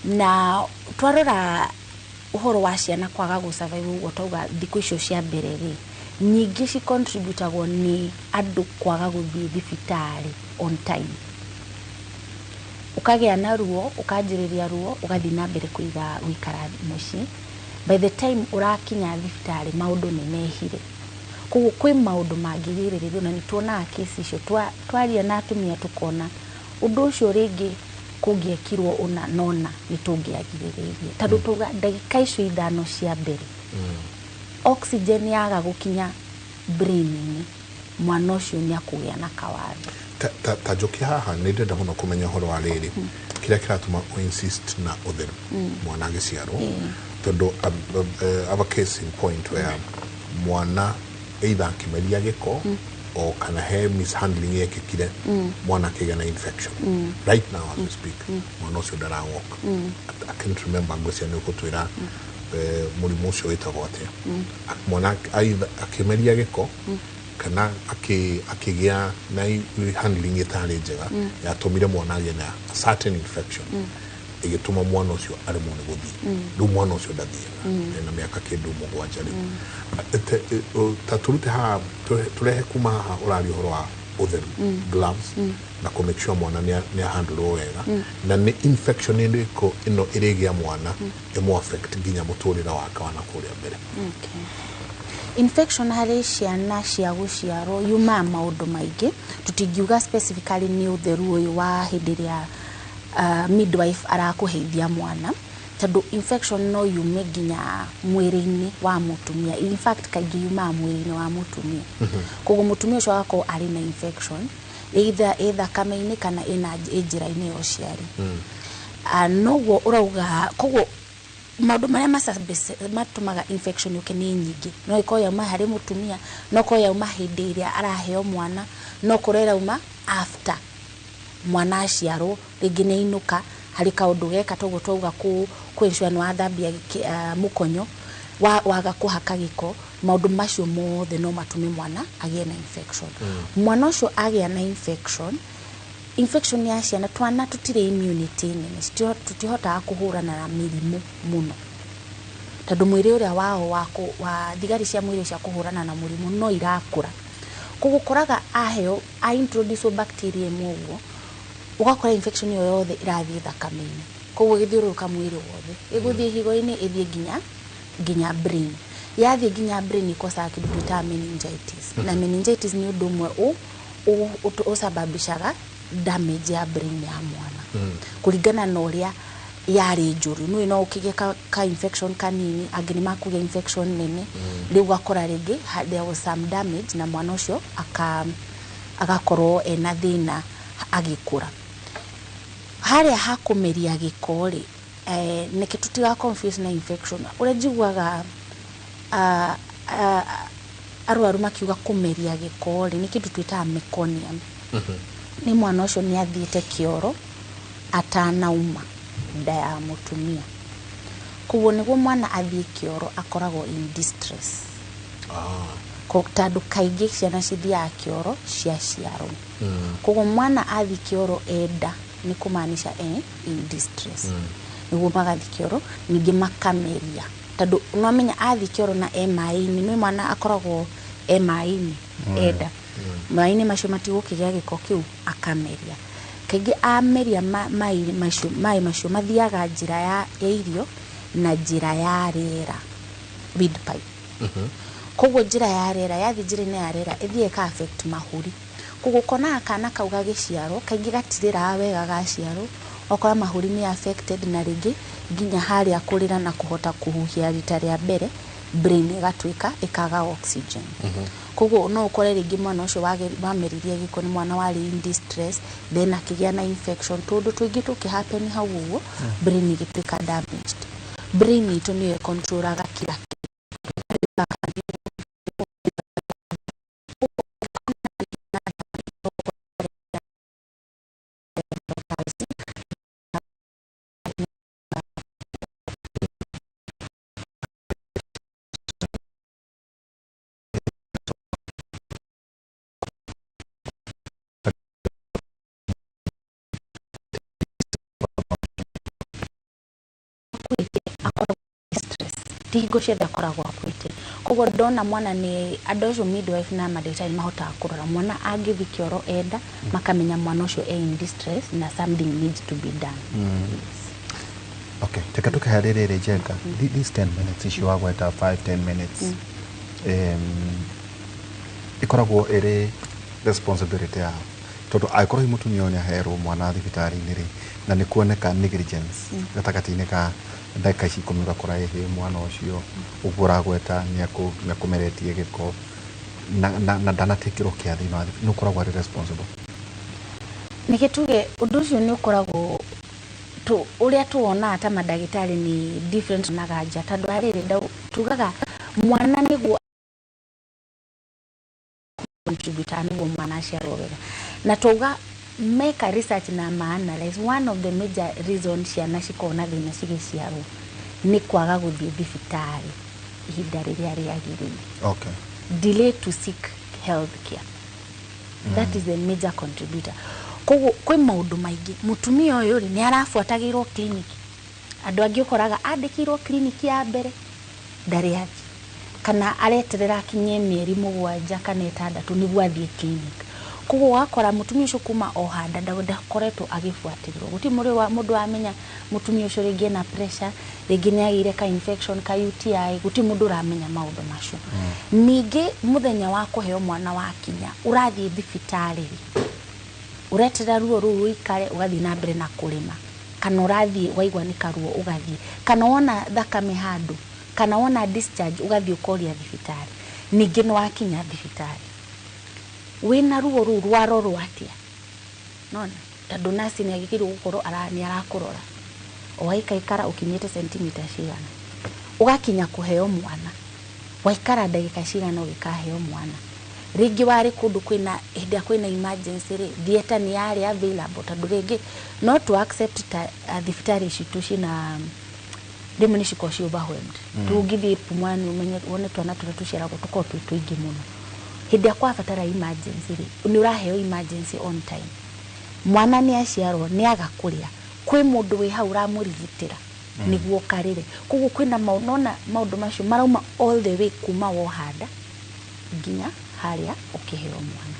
Na twarora ũhoro wa ciana kwaga gũ survive ũguo twauga thikũ icio cia mbere rĩ, nyingĩ ci contributagwo nĩ andũ kwaga gũthiĩ thibitarĩ on time. Ũkagĩa na ruo, ũkanjĩrĩria ruo, ũgathiĩ na mbere kũiga gũikara mũciĩ. By the time ũrakinya thibitarĩ maũndũ nĩ mehire. Koguo kwĩ maũndũ mangĩgirĩrĩrio, na nĩ tuonaga kesi icio. Twaria na atumia tũkona ũndũ ũcio rĩngĩ kũngĩekirwo ũna na ũna nĩ tũngĩagirĩrĩirie, tondũ tuga ndagĩka icio 5 cia mbere oxygen yaga gũkinya brain-inĩ, mwana ũcio nĩ akũgĩa na kawathe. Ta njoki haha nĩ ndĩrenda mũno kũmenya ũhoro wa rĩrĩ, kĩrĩa kĩratũma ũ insist na ũtheru mwana agĩciarwo, tondũ I have a case in point where mwana either akĩmeria gĩko o kana he mishandling yekĩkire, mwana akĩgĩa na infection. Right now as we speak, mwana ũcio ndarawalk. I can't remember, ngwĩciria nĩ ũgũtwĩra mũrimũ ũcio wĩtagwo atĩa. Mwana either akĩmeria gĩko kana akĩgĩa na handling ĩtarĩ njega yatũmire mwana agĩe na a certain infection, ĩgĩtũma mwana ũcio aremwo nĩ gũthiĩ. Rĩu mwana ũcio ndathiaga, ena mĩaka kĩndũ 7 rĩu. Ta tũrute haha, tũrehe kuma haha ũraria ũhoro wa ũtheru, gloves, na kũ make sure mwana nĩ ahandũrwo wega, na nĩ infection ĩrĩkũ ĩno ĩrĩgĩa mwana ĩmũ affect nginya mũtũrĩre wake wa nakũrĩa mbere? Okay. Infection harĩ ciana cia gũciarwo yumaga maũndũ maingĩ. Tũtingiuga specifically nĩ ũtheru ũyũ wa hĩndĩ ĩrĩa midwife arakũheithia mwana, tondũ infection no yume nginya mwĩrĩ-inĩ wa mũtumia. In fact, kaingĩ yumaga mwĩrĩ-inĩ wa mũtumia. Koguo mũtumia ũcio agakorwo arĩ na infection either ĩ thakame-inĩ kana ĩna ĩ njĩra-inĩ ya ũciari. Noguo ũrauga. Koguo maũndũ marĩa matũmaga infection yũke nĩ nyingĩ. No ĩkorwo yauma harĩ mũtumia, no ĩkorwo yauma hĩndĩ ĩrĩa araheo mwana, no ĩkorwo ĩrauma after mwana aciarwo, rĩngĩ nĩ ainũka harĩ kaũndũ geka toguo twauga kũ ensure nĩ wathambia mũkonyo, waga kũhaka gĩko. Maũndũ macio mothe no matũme mwana agĩe na infection. Mwana ũcio agĩa na infection, infection ya ciana, twana tũtirĩ immunity nene, tũtihotaga kũhũrana na mĩrimũ mũno, tondũ mwĩrĩ ũrĩa wao wa thigari cia mwĩrĩ cia kũhũrana na mũrimũ no irakũra. Koguo ũkoraga aheo a introduce bacteria ĩmwe ũguo, ũgakora infection ĩyo yothe ĩrathiĩ thakame-inĩ, koguo ĩgĩthiũrũrũka mwĩrĩ wothe, ĩgũthiĩ higo-inĩ, ĩthiĩ nginya brain. Yathiĩ nginya brain ĩkosaga kĩndũ twĩtaga meningitis. Na meningitis nĩ ũndũ ũmwe ũsababishaga damage ya brain ya mwana, kũringana na ũrĩa yarĩ njũru. Nĩũĩ no ũkĩgĩe ka infection kanini, angĩ nĩ makũgĩa infection nene. Rĩu ũgakora rĩngĩ there was some damage na mwana ũcio agakorwo ena thĩna agĩkũra. Harĩa hakũmeria gĩko rĩ, nĩkĩ tũtiga confuse na infection? Ũrĩa njiguaga arwaru makiuga kũmeria gĩko rĩ, nĩ kĩndũ twĩtaga meconium. Nĩ mwana ũcio nĩ athiĩte kĩoro atanauma nda ya mũtumia. Koguo nĩguo mwana athiĩ kĩoro akoragwo in distress. Tondũ kaingĩ ciana cithiaga kĩoro ciaciarwo. Koguo mwana athiĩ kĩoro enda nĩ kũmaanisha in distress. Nĩguo magathiĩ kĩoro, ningĩ makameria, tondũ nĩwamenya athiĩ kĩoro na e maĩ-inĩ, nĩ mwana akoragwo e maĩ-inĩ enda, maĩ-inĩ macio matigũkĩgĩa gĩko kĩu, akameria. Kaingĩ ameria maĩ macio mathiaga njĩra ya irio na njĩra ya rĩera, windpipe. Koguo njĩra ya rĩera, yathiĩ njĩra-inĩ ya rĩera ĩthiĩ ĩka affect mahũri. Koguo ũkonaga kana kau gagĩciarwo kaingĩ gatirĩraga wega gaciarwo, ũgakora mahũri nĩ affected, na rĩngĩ nginya harĩa kũrĩra na kũhota kũhuhia rita rĩa mbere, brain ĩgatuĩka ĩkaga oxygen. Koguo no ũkore rĩngĩ mwana ũcio wameririe gĩko nĩ mwana warĩ in distress, then akĩgĩa na infection, tũndũ tũingĩ tũkĩ happen hau ũguo, brain ĩgĩtuĩka damaged. Brain itũ nĩyo ĩcontrolaga kila kĩndũ. Akuĩte akoragwo stress, ti hingo ciothe akoragwo akuĩte. Koguo ndona mwana nĩ andũ acio midwife na mandagĩtarĩ mahotaga kũrora mwana angĩthiĩ kĩoro enda, makamenya mwana ũcio e in distress na something needs to be done. Okay, teka tukahe rĩrĩ, Njenga. These 10 minutes icio wagweta, 5 10 minutes, ĩkoragwo ĩrĩ responsibility yao, tondũ angĩkorwo hihi mũtumia ũyũ nĩ aherwo mwana thibitarĩ-inĩ rĩ, na nĩ kuoneka negligence gatagatĩ-inĩ ka ndagĩka ici 10, ũgakora ĩhĩ mwana ũcio ũguo ũragweta nĩ akũmeretie gĩko na ndanatakĩrwo care thĩinĩ wa thibitarĩ, nĩ ũkoragwo arĩ responsible? Nĩkĩ tuge ũndũ ũcio nĩ ũkoragwo ũrĩa tuwonaga ta mandagĩtarĩ nĩ different naga nja, tondũ arĩrĩ tugaga mwana nĩguo contributor nĩguo mwana aciarwo wega. Na twauga meka research na ma analyze, one of the major reason ciana cikoragwo na thĩna cigĩciarwo nĩ kwaga gũthiĩ thibitarĩ ihinda rĩrĩa rĩagĩrĩire. Delay to seek health care, that is the major contributor. Koguo kwĩ maũndũ maingĩ. Mũtumia ũyũ rĩ, nĩ arabuatagĩrwo clinic? Andũ angĩ ũkoraga andĩkĩirwo clinic ya mbere ndarĩ athiĩ, kana areterera akinyie mĩeri 7 kana 6 nĩguo athiĩ clinic. Koguo ũgakora mũtumia ũcio kuma o handa ndakoretwo agĩbuatĩrĩrwo. Gũtirĩ mũndũ wamenya mũtumia ũcio rĩngĩ ena pressure, rĩngĩ nĩ agĩire ka infection ka UTI. Gũtirĩ mũndũ ũramenya maũndũ macio. Ningĩ mũthenya wa kũheo mwana wakinya, ũrathiĩ thibitarĩ rĩ, ũreterera ruo rũu rũikare ũgathiĩ na mbere na kũrĩma, kana ũrathiĩ waigua nĩ karuo ũgathiĩ, kana wona thakame handũ, kana wona discharge ũgathiĩ ũkoria thibitarĩ? Ningĩ nĩ wakinya thibitarĩ wĩna ruo rũu rwarorwo atĩa? Nona tondũ nasi nĩ agĩrĩirwo gũkorwo nĩ arakũrora waikaikara ũkinyĩte sentimita cigana, ũgakinya kũheo mwana waikara ndagĩka cigana ũgĩkaheo mwana. Rĩngĩ warĩ kũndũ kwĩna hĩndĩ ĩrĩa kwĩna emergency rĩ, theatre nĩ yarĩ available? Tondũ rĩngĩ no to accept ta thibitarĩ citũ ciĩna rĩmwe nĩ cikoragwo ci overwhelmed. Tũngĩthiĩ Pumwani ũmenye wone twana tũrĩa tũciaragwo tũkoragwo twĩ tũingĩ mũno. Hĩndĩ ĩrĩa kwabatara emergency rĩ, nĩ ũraheo emergency on time? Mwana nĩ aciarwo, nĩ aga kũrĩa, kwĩ mũndũ wĩ hau ũramũrigitĩra nĩguo karĩre? Koguo kwĩna nona maũndũ macio marauma all the way kuma wohanda nginya harĩa ũkĩheo mwana.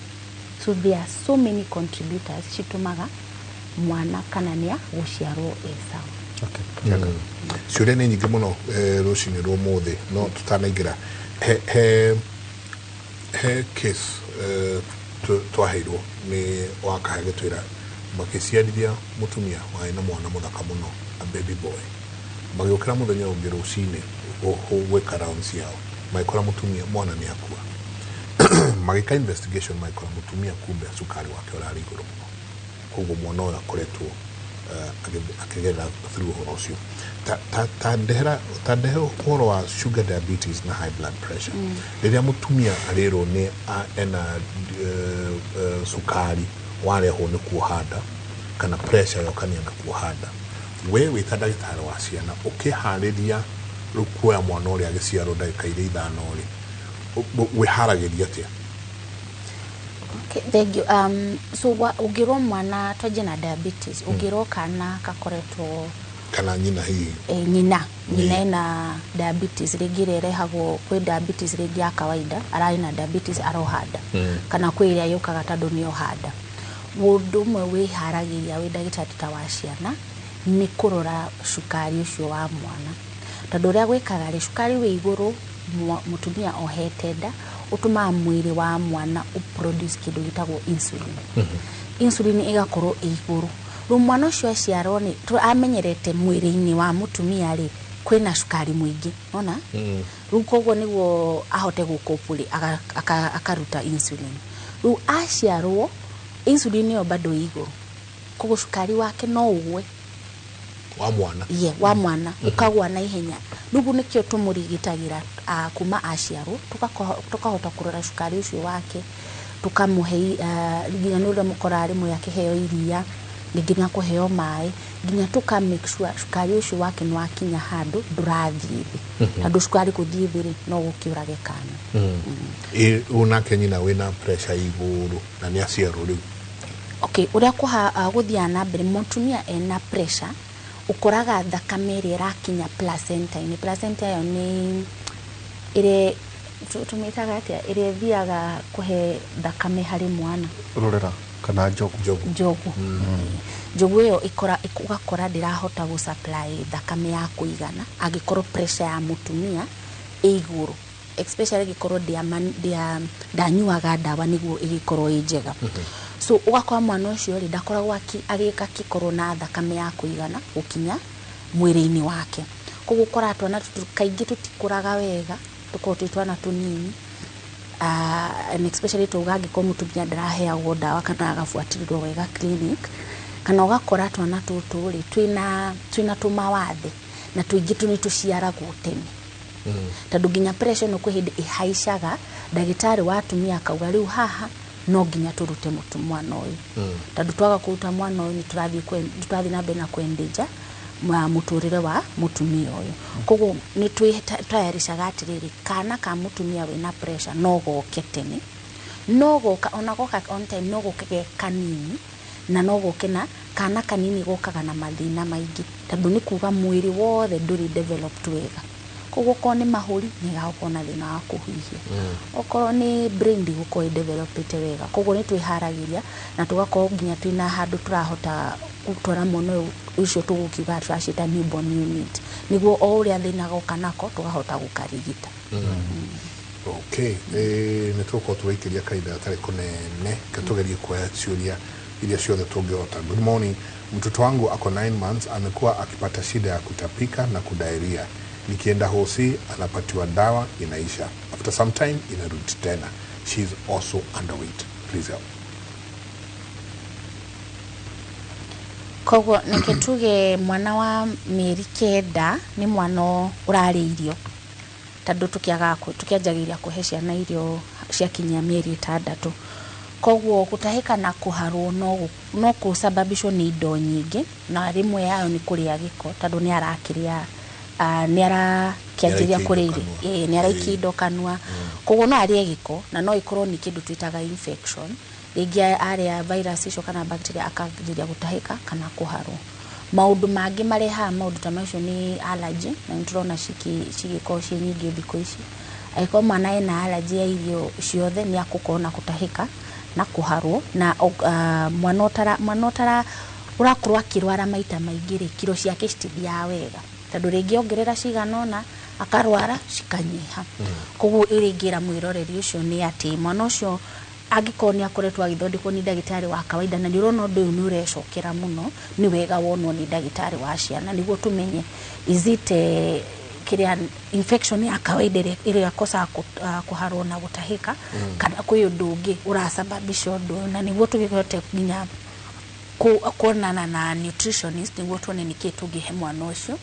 So there are so many contributors citũmaga mwana kana nĩa gũciarwo e sawa. Ciũria nĩ nyingĩ mũno rũcinĩ rwa ũmũthĩ, no tũtanaingĩra he case twaheirwo nĩ wakahe gĩtwĩra makĩciarithia mũtumia warĩ na mwana mũthaka mũno, a baby boy. Magĩũkĩra mũthenya ũngĩ rũcinĩ gwĩka rounds ciao, magĩkora mũtumia mwana nĩ akua. Magĩka investigation, magĩkora mũtumia kumbe cukari wake ũrarĩ igũrũ mũno, koguo mwana ũyũ akoretwo akĩgerera through ũhoro ũcio. Ta ndehe ũhoro wa sugar diabetes na high blood pressure. Rĩrĩa mũtumia arĩrwo nĩ ena cukari warehwo nĩ kuoha nda, kana pressure yokania na kuoha nda, we wĩ ta ndagĩtarĩ wa ciana ũkĩharĩria rĩu kuoya mwana ũrĩa agĩciarwo ndagĩka iria 5 rĩ, wĩharagĩria atĩa? Okay, thank you. So ũngĩrwo mwana twanjie na diabetes, ũngĩrwo kana kakoretwo kana nyina hihi? E, nyina ena diabetes rĩngĩ ĩrĩa ĩrehagwo, kwĩ diabetes rĩngĩ ya kawaida, ararĩ na diabetes aroha nda, kana kwĩ ĩrĩa yũkaga tondũ nĩ oha nda. Ũndũ ũmwe wĩharagĩria wĩ ndagĩtarĩ ta wa ciana nĩ kũrora cukari ũcio wa mwana, tondũ ũrĩa gwĩkaga rĩ, cukari wĩ igũrũ mũtumia ohete nda ũtũmaga mwĩrĩ wa mwana ũproduce kĩndũ gĩtagwo insulin. Insulin ĩgakorwo ĩ igũrũ, rĩu mwana ũcio aciarwo nĩ amenyerete mwĩrĩ-inĩ wa mũtumia rĩ kwĩna cukari mũingĩ nona. Rĩu koguo nĩguo ahote gũcope rĩ, akaruta insulin. Rĩu aciarwo insulin ĩyo bado ĩ igũrũ, koguo cukari wake no ũgwe. Wa mwana? Ye, wa mwana ũkagwa na ihenya. Rĩu nĩkĩo tũmũrigitagĩra kuma aciarwo, tũkahota kũrora cukari ũcio wake, tũkamũhe nginya nĩ ũrĩa mũkoraga rĩmwe akĩheo iria, rĩngĩ nĩ akũheo maĩ, nginya tũka make sure cukari ũcio wake nĩ wakinya handũ ndũrathiĩ thĩ, tondũ cukari gũthiĩ thĩ rĩ, no gũkĩũrage kana. Ĩ nake nyina wĩna pressure igũrũ na nĩ aciarwo rĩu? Okay, ũrĩa gũthiaga na mbere, mũtumia ena pressure, Ũkoraga thakame ĩrĩa ĩrakinya placenta-inĩ, placenta ĩyo nĩ ĩrĩa tũmĩtaga atĩa, ĩrĩa ĩthiaga kũhe thakame harĩ mwana. Rũrĩra kana njogu. Njogu. Njogu ĩyo ũgakora ndĩrahota gũ supply thakame ya kũigana angĩkorwo pressure ya mũtumia ĩ igũrũ, especially ĩngĩkorwo ndanyuaga ndawa nĩguo ĩgĩkorwo ĩ njega. So ũgakora mwana ũcio rĩ, ndakoragwo agĩkorwo na thakame ya kũigana gũkinya mwĩrĩ-inĩ wake. Koguo ũkoraga twana tũtũ kaingĩ tũtikũraga wega, tũkoragwo twĩ twana tũnini, and especially twauga angĩkorwo mũtumia ndaraheagwo ndawa kana agabuatĩrĩrwo wega clinic, kana ũgakora twana tũtũ rĩ, twĩna tũmawathe na tũingĩ tũ nĩ tũciaragwo tene, tondũ nginya pressure ĩno kwĩ hĩndĩ ĩhaicaga, ndagĩtarĩ wa atumia akauga rĩu haha no nginya tũrute mwana ũyũ, tondũ twaga kũruta mwana ũyũ nĩ tũrathiĩ na mbere na kwendeja mũtũrĩre wa mũtumia ũyũ. Koguo nĩ twĩtayarishaga atĩrĩrĩ, kana ka mũtumia wĩna pressure no goke tene, no goka ona goka on time, no goke ge kanini, na no goke na kana kanini gokaga na mathĩna maingĩ, tondũ nĩ kuga mwĩrĩ wothe ndũrĩ developed wega. Koguo okorwo nĩ mahũri nĩ gagũkorwo na thĩna wa kũhuhia, okorwo nĩ brain ndĩgũkorwo ĩdevelopĩte wega. Koguo nĩ twĩharagĩria na tũgakorwo nginya twĩna handũ tũrahota gũtwara mwana ũyũ ũcio tũgũkiuga tũraciĩta newborn unit, nĩguo o ũrĩa thĩna goka nako tũkahota gũkarigita. Okay, nĩ tũgũkorwo tũgĩikĩria kahinda gatarĩ kũnene, tũgerie kuoya ciũria iria ciothe tũngĩhota. Good morning, mtoto wangu ako 9 months, amekuwa akipata shida ya kutapika na kudiarrhea. Nikienda hosi anapatiwa dawa inaisha, after some time inarudi tena. She is also underweight, please help. Koguo nĩkĩ tuge mwana wa mĩeri 9 nĩ mwana ũrarĩa irio, tondũ tũkĩanjagĩrĩria kũhe ciana irio ciakinyia mĩeri 6. Koguo gũtahĩka na kũharwo no kũsababishwo nĩ indo nyingĩ, na rĩmwe yayo nĩ kũrĩa gĩko, tondũ nĩ arakĩrĩa, nĩ arakĩanjĩrĩria kũrĩa irio, nĩ araikia indo kanua. Koguo no arĩe gĩko na no ĩkorwo nĩ kĩndũ twĩtaga infection, rĩngĩ arĩa virus icio kana bacteria akambĩrĩria gũtahĩka kana kũharwo. Maũndũ mangĩ marehaga maũndũ ta macio nĩ allergy, na nĩ tũrona cigĩkorwo ciĩ nyingĩ thikũ ici. Angĩkorwo mwana ena allergy ya irio ciothe nĩ akũkorwo na gũtahĩka na kũharwo, na mwana ũtara ũrakorwo akĩrwara maita maingĩ rĩ, kiro ciake citithiaga wega, tondũ rĩngĩ ongerera cigana ũna akarwara cikanyiha. Koguo ĩrĩa ingĩra mwĩroreri ũcio nĩ atĩ mwana ũcio angĩkorwo nĩ akoretwo agĩthondekwo nĩ ndagĩtarĩ wa kawaida na nĩ ũrona ũndũ ũyũ nĩ ũrecokera mũno, nĩ wega wonwo nĩ ndagĩtarĩ wa ciana nĩguo tũmenye is it kĩrĩa infection ya kawaida ĩrĩa ĩkosaga kũharwo na gũtahĩka, kana kwĩ ũndũ ũngĩ ũrasababisha ũndũ ũyũ, na nĩguo tũkĩhote nginya kuonana na nutritionist nĩguo tuone nĩkĩĩ tũngĩhe mwana ũcio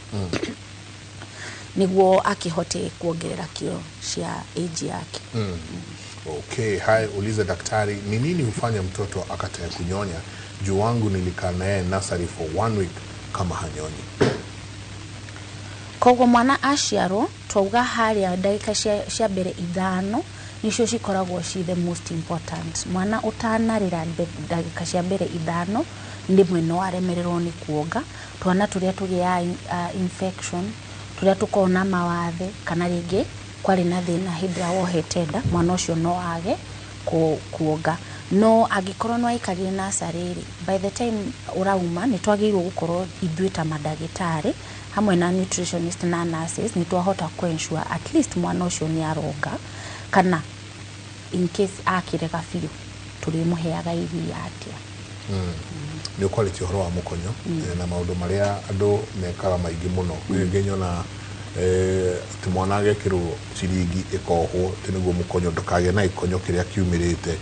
nĩguo akĩhote kuongerera kiro cia age yake. Okay, hai, uliza daktari ni nini hufanya mtoto akatae kunyonya? Juu wangu nilikaa naye nursery for 1 week kama hanyonyi. Koguo mwana aciarwo twauga harĩa ndagĩka cia mbere 5 nicio cikoragwo ci the most important. Mwana ũtanarĩra ndagĩka cia mbere 5 rĩmwe no aremererwo nĩ kuonga. Twana tũrĩa tũgĩaga infection, tũrĩa tũkoragwo na mawathe, kana rĩngĩ kwarĩ na thĩna hĩndĩ ĩrĩa wohete nda, mwana ũcio no age kuonga. No angĩkorwo no aikarire nursery rĩ, by the time ũrauma nĩ twagĩrĩirwo gũkorwo ithuĩ ta mandagĩtarĩ hamwe na nutritionist na nurses nĩ twahota kũ ensure at least mwana ũcio nĩ aronga, kana in case akĩrega biũ tũrĩmũheaga iria atĩa. Nĩ ũkwarĩtie ũhoro wa mũkonyo na maũndũ marĩa andũ mekaga maingĩ mũno. Rĩngĩ nyona atĩ mwana agekĩrwo ciringi ĩkohwo atĩ nĩguo mũkonyo ndũkagĩe na gĩkonyo kĩrĩa kiumĩrĩte.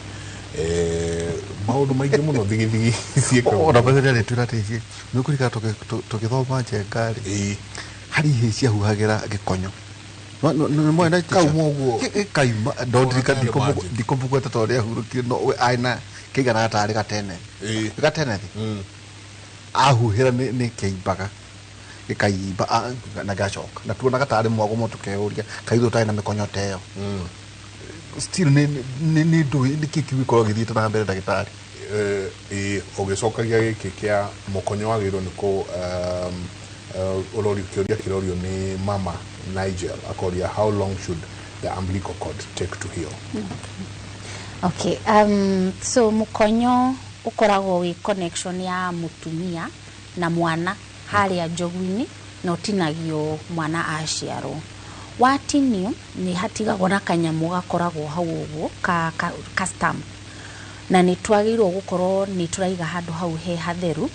Maũndũ maingĩ mũno thigithigi ciĩkagwo. Ona mbere rĩrĩa twĩra atĩ ithuĩ, nĩ ũkũririkana tũgĩthoma njenga rĩ, harĩ ihĩĩ ciahuhagĩra gĩkonyo. Kauma ũguo. Gĩkauma, no ndirikana ndikũmũgweta tondũ nĩahurũkire, no we arĩ na kĩigana tarĩ gatene. Gatene thĩ. Ahuhĩra nĩ kĩimbaga. Gĩkaimba, na gĩgacoka. Na tuonaga tarĩ mwago mũno tũkeyũria, kaĩ ithuĩ tũtarĩ na mĩkonyo ta ĩyo. Still nĩ ndũĩ nĩkĩ kĩu gĩkoragwo gĩthiĩte na mbere ndagĩtarĩ. Ũgĩcokagia gĩkĩ kĩa mũkonyo wagĩrĩirwo nĩ Ũrorio kĩũria kĩrorio nĩ mama Nigel akoria, how long should the umbilical cord take to heal? Okay, so mũkonyo ũkoragwo wĩ connection ya mũtumia na mwana harĩa njogu-inĩ, na ũtinagio mwana aciarwo. Watinio nĩ hatigagwo na kanyamũ gakoragwo hau ũguo ka stamp, na nĩ twagĩrĩirwo gũkorwo nĩ tũraiga handũ hau he hatheru,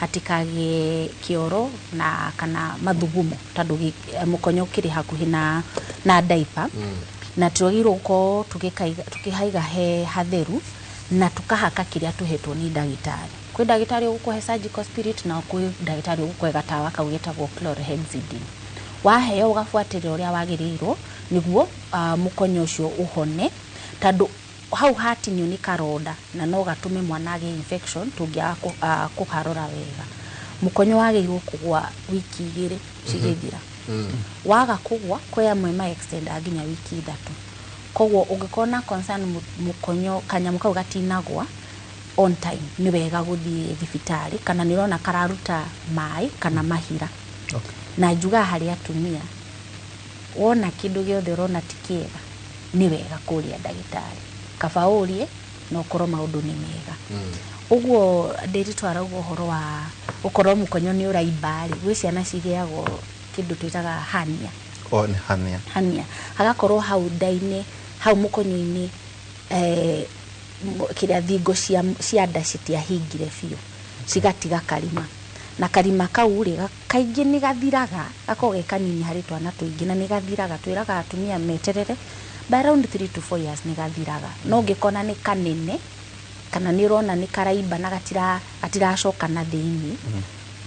hatikagĩe kĩoro na kana mathugumo, tondũ mũkonyo ũkĩrĩ hakuhĩ na diaper. Na twagĩrĩirwo gũkorwo tũkĩhaiga he hatheru na tukahaka kĩrĩa tũhetwo nĩ ndagĩtarĩ. Kwĩ ndagĩtarĩ ũgũkũhe surgical spirit, na kwĩ ndagĩtarĩ ũgũkũhe gatawa kau getagwo chlorhexidine. Waheo ũgabuatĩrĩra ũrĩa wagĩrĩirwo nĩguo mũkonyo ũcio ũhone, tondũ hau hatinio nĩ karonda na no gatũme mwana agĩe infection tũngĩaga kũharora wega. Mũkonyo wagĩrĩirwo kũgwa wiki 2 cigĩthira. Waga kũgwa, kwĩ amwe ma extend nginya wiki 3. Koguo ũngĩkorwo na concern mũkonyo kanyamũ kau gatinagwa on time, nĩ wega gũthiĩ thibitarĩ, kana nĩ ũrona kararuta maĩ kana mahira. Na njugaga harĩ atumia, wona kĩndũ gĩothe ũrona ti kĩega, nĩ wega kũria ndagĩtarĩ, kaba ũrie na ũkorwo maũndũ nĩ mega. Ũguo ndĩritũ arauga ũhoro wa gũkorwo mũkonyo nĩ ũraimba rĩ, gwĩ ciana cigĩagwo kĩndũ twĩtaga hernia. O nĩ hernia. Hernia. Hagakorwo hau nda-inĩ, hau mũkonyo-inĩ, kĩrĩa thingo cia nda citiahingire biũ, cigatiga karima. Na karima kau rĩ, kaingĩ nĩ gathiraga, gakoragwo ge kanini harĩ twana tũingĩ, na nĩ gathiraga. Twĩraga atumia meterere by around 3 to 4 years nĩ gathiraga. No ũngĩkona nĩ kanene kana nĩ ũrona nĩ karaimba na gatiracoka na thĩinĩ,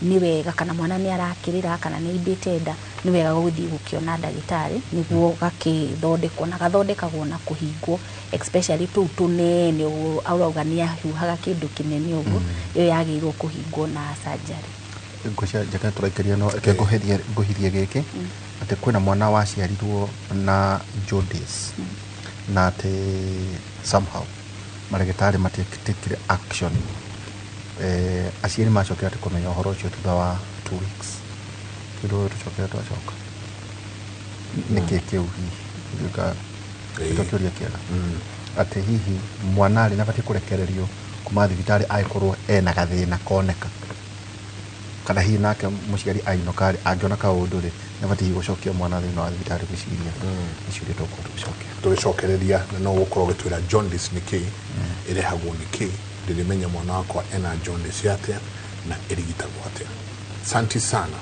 nĩ wega, kana mwana nĩ arakĩrĩra kana nĩ aimbĩte nda, nĩ wega gũthiĩ gũkĩona ndagĩtarĩ nĩguo gakĩthondekwo, na gathondekagwo na kũhingwo, especially tũu tũnene ũguo arauga nĩ ahuhaga kĩndũ kĩnene ũguo, ĩyo yagĩrĩirwo kũhingwo na surgery. Ngũcia njaka tũraikĩria, no reke ngũhirie gĩkĩ atĩ kwĩna mwana waciarirwo na jaundice, na atĩ somehow marĩgĩtarĩ matiĩkĩre action. Aciari macokire atĩ kũmenya ũhoro ũcio thutha wa 2 weeks. Kĩndũ tũcokere twacoka. Nĩkĩ kĩu hihi? Nĩkĩo kĩũria kĩega. Atĩ hihi mwana arĩ nabatiĩ kũrekererio kuma thibitarĩ angĩkorwo ena gathĩna koneka, kana hihi nake mũciari ainũka rĩ, angĩona kaũndũ rĩ, nĩabatiĩ gũcokia mwana thĩinĩ wa thibitarĩ gwĩciria. Nĩ ciũria tũgũkorwo tũgĩcokia. Tũgĩcokereria, na no ũgũkorwo ũgĩtwĩra jaundice nĩ kĩĩ, ĩrehagwo nĩ kĩĩ, ndĩrĩmenya mwana wakwa ena jaundice atĩa na ĩrigitagwo atĩa. Santi sana.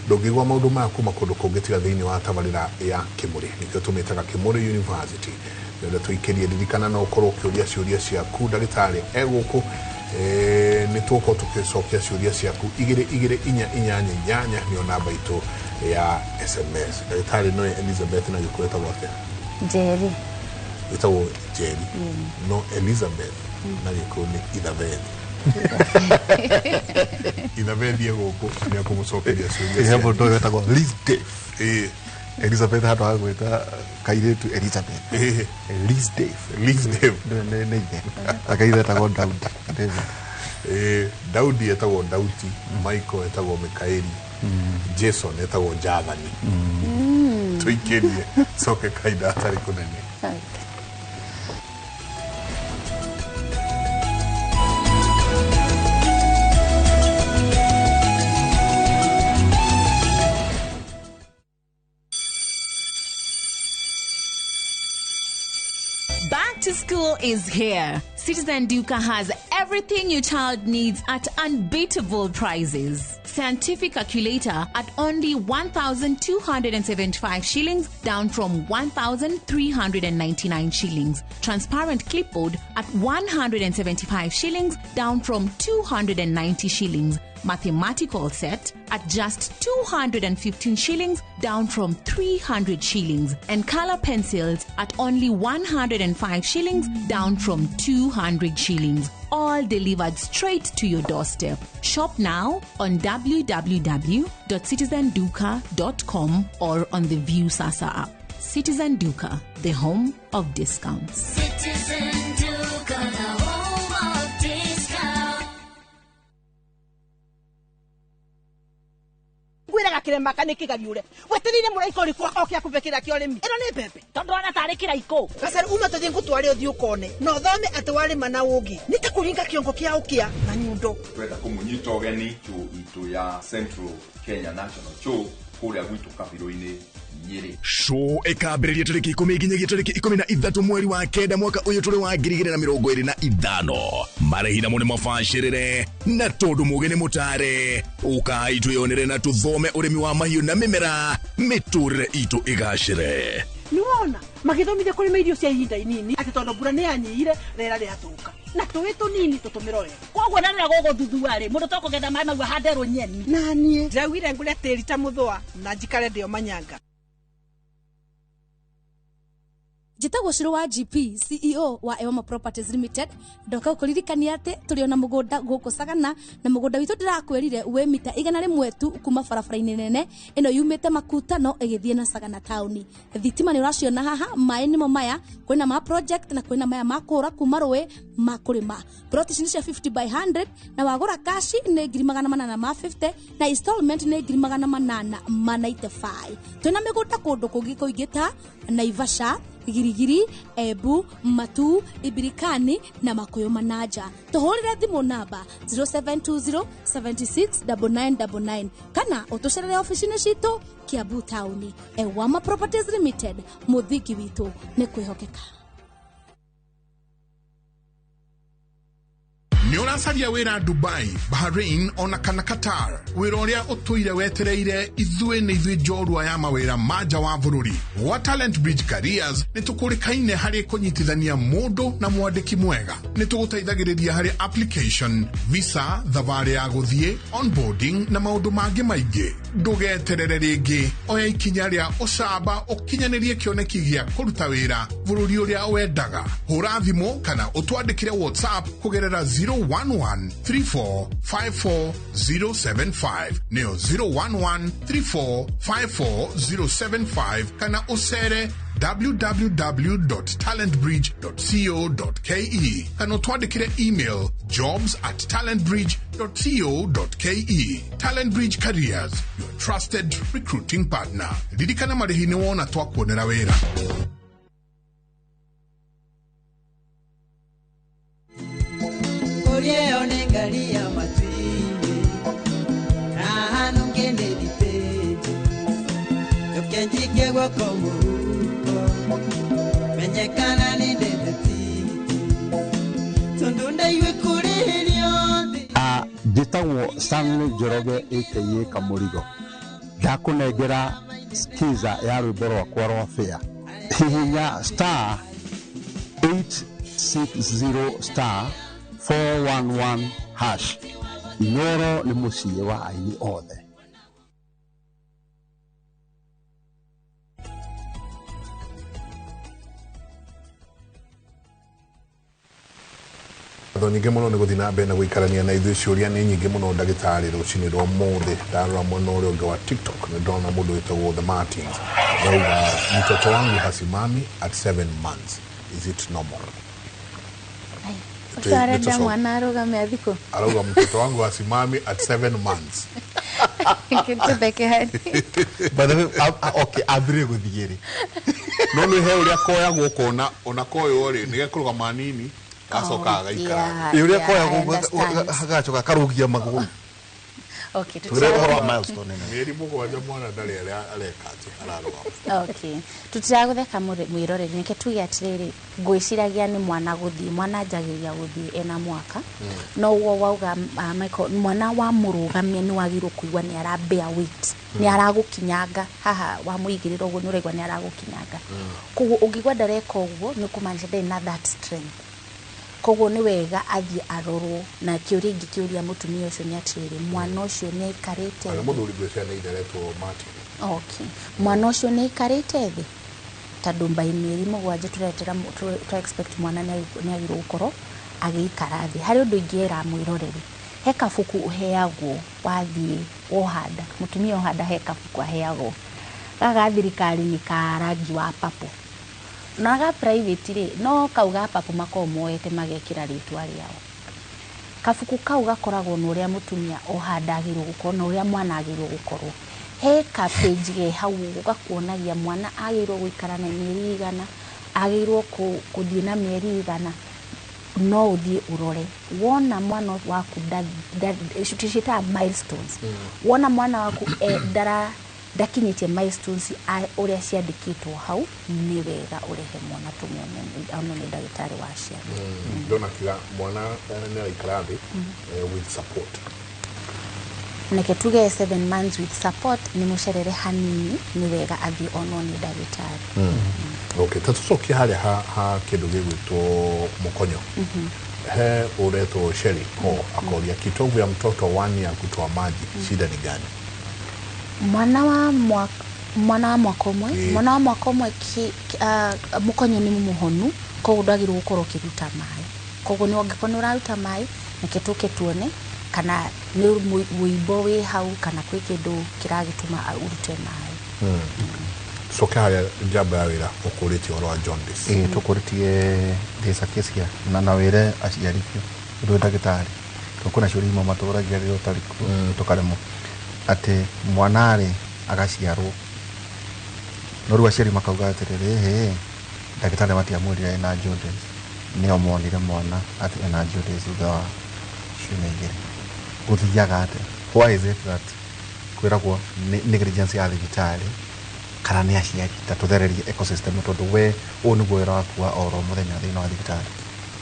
Ndũngĩigua maũndũ maya kuma kũndũ kũngĩ tiga thĩinĩ wa tabarĩra ya Kĩmũrĩ, nĩkĩo tũmĩtaga Kĩmũrĩ University. Nĩenda tũikĩrie, ririkana no ũkorwo ũkĩũria ciũria ciaku ndagĩtarĩ e gũkũ. Nĩ tũgũkorwo tũgĩcokia ciũria ciaku 2 2 4 8 8 nĩyo namba itũ ya SMS. Ndagĩtarĩ no Elizabeth na Gĩkũyũ etagwo atĩa? Njeri. Ĩtagwo Njeri. No Elizabeth na Gĩkũyũ nĩ Ithabethi. Ithabethi e gũkũ nĩ akũmũcokeria ciũria He mũndũ ũyũ wetagwo Liz Dave. Elizabeth handũ ha gwĩta kairĩtu Elizabeth. Liz Dave. Liz Dave. Nĩ ithe. Akaithe etagwo Daudi. David. Daudi etagwo Dauti, Michael etagwo Mikaeli, Jason etagwo Jathani. Tũikĩrie coke kainda atarĩ kũnene. Back to school is here. Citizen Duka has everything your child needs at unbeatable prices. Scientific calculator at only 1,275 shillings, down from 1,399 shillings. Transparent clipboard at 175 shillings, down from 290 shillings. Mathematical set at just 215 shillings, down from 300 shillings. And color pencils at only 105 shillings, down from 200 shillings. All delivered straight to your doorstep. Shop now on www.citizenduka.com or on the Viusasa app. Citizen Duka, the home of discounts. Citizen Duka, the home of discounts. Ngwĩraga Gakĩrema kana kĩgariũre. Wetereire mũraika ũrĩkũ oke akũbe kĩrĩa kĩa ũrĩmi. Ĩno nĩ mbembe. Tondũ ana tarĩ kĩraikũ. Gacaru uma tũthiĩ ngũtware ũthiĩ ũkone. Na ũthome atĩ warĩma na ũngĩ. Nĩ ta kũringa kĩongo kĩa ũkĩa na nyundo. Twenda kũmũnyita ũgeni show itũ ya Central Kenya National Show kũrĩa gwitũ Kabirũ-inĩ Nyĩrĩ. Show ĩkambĩrĩria tarĩki 10 nginyagia tarĩki 13 mweri wa 9 mwaka ũyũ tũrĩ wa 2025. Marĩhi namo nĩ mabacĩrĩre na tondũ mũgĩ nĩ mũtare, ũkai twĩyonere na tũthome ũrĩmi wa mahiũ na mĩmera, mĩtũrĩre itũ ĩgacĩre. Nĩwona magĩthomithia kũrĩma irio cia ihinda inini atĩ tondũ mbura nĩ yanyihire rĩera rĩathũka na tũĩ tũnini tũtũmĩre wega. Koguo na rĩrĩa gũgũthuthua rĩ, mũndũ tokũgetha maĩ mau ahande nyeni. Na niĩ ndĩraugire ngũre tĩri ta mũthũa na njikare ndĩo manyanga. Njĩtagwo Cũrũ wa GP CEO wa Ewama Properties Limited. Ndoka gũkũririkania atĩ tũrĩ ona mũgũnda gũkũ Sagana, na mũgũnda witũ ndĩrakwĩrire wĩ mita 100 tu kuma barabara-inĩ nene ĩno yumĩte Makutano ĩgĩthiĩ na Sagana taũni. Thitima nĩ ũraciona haha, maĩ nĩmo maya, kwĩna ma project na kwĩna maya ma kũra kuma rũĩ ma kũrĩma. Plot ici nĩ cia 50 by 100 na wagũra kashi nĩ 850 na installment nĩ 895. Twĩna mĩgũnda kũndũ kũngĩ kũingĩ ta Naivasha, Girigiri, Ebu, Matu, Ibirikani na Makuyu Manaja. Tuhurire thimu namba 0720 76 9999 kana utucerere ofici-inĩ citũ Kiambu taũni. Ewama Properties Limited, mũthingi witũ nĩ kwĩhokeka. Nĩ ũracaria wĩra Dubai, Bahrain ona kana Qatar. Wĩra ũrĩa ũtũire wetereire ithuĩ nĩ ithuĩ njorua ya mawĩra ma nja wa bũrũri. Gwa Talent Bridge Careers nĩ tũkũrĩkaine harĩ kũnyitithania mũndũ na mwandĩki mwega. Nĩ tũgũteithagĩrĩria harĩ application, visa, thabarĩ ya gũthiĩ, onboarding na maũndũ mangĩ maingĩ. Ndũgeterere rĩngĩ, oya ikinya rĩa ũcamba ũkinyanĩrie kĩoneki gĩa kũruta wĩra bũrũri ũrĩa wendaga. Hũra thimũ kana ũtwandĩkĩre WhatsApp kũgerera 011 34 54 075 neo 011 34 54 075 kana usere www.talentbridge.co.ke kana utwandĩkĩre email jobs@talentbridge.co.ke. Talent Bridge Careers, your trusted recruiting partner. Ririkana marĩhi nĩ wona twakuonera wĩra. Ngaria matwini na hanu ngene dipeji tukenjike gwako muhuko menyekana ni ndetiti tundu ndaiwe kuririo. Njĩtagwo Stanley Njoroge aka Kamũrigo. Ndakũnengera skiza ya rwĩmbo rwakwa rwa fair. Hihinya star 860 star 411 hash. Inoro nĩ mũciĩ wa aini othe. Ngatho nyingĩ mũno nĩ gũthiĩ na mbere na gũikarania na ithuĩ. Ciũria nĩ nyingĩ mũno ndagĩtarĩ rũcinĩ rwa ũmũthĩ. Ndarora mwena ũrĩa ũngĩ wa TikTok nĩ ndona mũndũ wĩtagwo The Martins arauga, mtoto wangu hasimami at 7 months, is it normal? Arenda mwana arũgame athikũ. Arauga mtoto wangu hasimami at 7 months. Kĩtũtheke hari. By the way, okay, ambire gũthiĩ rĩ. No nĩ he ũrĩa koyagwo ũkona ona koywo rĩ nĩ gekũrũgama nini gacoka agaikara. Ĩ ũrĩa koyagwo hagacoka karũgia magũrũ. Okay, mĩeri 7 mwana ndarĩ areka atĩ ararũgama. Okay, tũtiragũtheka mwĩroreri, nĩke tuge atĩrĩrĩ, ngwĩciragia nĩ mwana gũthiĩ, mwana anjagĩrĩria gũthiĩ ena mwaka. No ũguo wauga Michael, mwana wa mũrũgamia nĩ wagĩrĩirwo kũigua nĩ ara bear weight, nĩ aragũkinyanga haha wamũigĩrĩra ũguo nĩ ũraigua nĩ aragũkinyanga. Koguo ũngĩigua ndareka ũguo nĩ kũmaanisha ndarĩ na that strength. Koguo nĩ wega athiĩ arorwo. Na kĩũria ingĩkĩũria mũtumia ũcio nĩ atĩrĩrĩ, mwana ũcio nĩ aikarĩte thĩ? Mũthuri ngwĩciria nĩ ithe aretwo Martin. Okay, mwana ũcio nĩ aikarĩte thĩ? Tondũ by mĩeri 7 tũretera tũ expect mwana nĩ agĩrĩirwo gũkorwo agĩikara thĩ. Harĩ ũndũ ingĩra mwĩroreri, he kabuku ũheagwo wathiĩ wohanda, mũtumia ohanda he kabuku aheagwo gaka thirikari nĩ ka rangi wa purple. Na ga private rĩ, no kau ga purple makoragwo moete magekĩra rĩtwa rĩao. Kabuku kau gakoragwo na ũrĩa mũtumia ohanda agĩrĩirwo gũkorwo na ũrĩa mwana agĩrĩirwo gũkorwo. He ka page ge hau ũguo gakuonagia mwana agĩrĩirwo gũikara na mĩeri igana, agĩrĩirwo kũthiĩ na mĩeri igana. No ũthiĩ ũrore wona mwana waku ciĩtaga milestones. Wona mwana waku ndara ndakinyĩtie milestones ũrĩa ciandĩkĩtwo hau, nĩ wega ũrehe mwana tũmuone onwo nĩ ndagĩtarĩ wa ciana. Ndona kiuga mwana nĩ araikara thĩ with support. Reke tuge 7 months with support nĩ mũcerere hanini, nĩ wega athiĩ onwo nĩ ndagĩtarĩ. Okay, ta tũcokie harĩa ha kĩndũ gĩgwĩtwo mũkonyo. He ũretwo Sherry Paul akoria, kitovu ya mtoto 1 ya kutoa maji, shida ni gani? Mwana wa mwaka ũmwe. Mwana wa mwaka ũmwe mũkonyo nĩ mũhonu, koguo ndwagĩrĩirwo gũkorwo ũkĩruta maĩ. Koguo nĩ angĩkorwo nĩ ũraruta maĩ, reke tũke tuone kana nĩ wũimbo wĩ hau kana kwĩ kĩndũ kĩragĩtũma ũrute maĩ. Coke harĩa njamba ya wĩra ũkũrĩtie ũhoro wa jaundice. Ĩĩ, tũkũrĩtie there's a case here na wĩre aciari biũ ũndũ wĩ ndagĩtarĩ, tondũ kwĩna ciũria imwe matũragia rĩrĩa ũtarĩ kuo tũkaremwo, atĩ mwana rĩ agaciarwo, no rĩu aciari makauga atĩrĩrĩ, ĩhĩ, ndagĩtarĩ matiamwĩrire ena jaundice, nĩo monire mwana atĩ ena jaundice thutha wa ciumia 2. Gũthiaga atĩa? Why is it that kwĩragwo nĩ negligence ya thibitarĩ kana nĩ aciari? Ta tũthererie ecosystem, tondũ we ũyũ nĩguo wĩra waku wa oro mũthenya thĩinĩ wa thibitarĩ.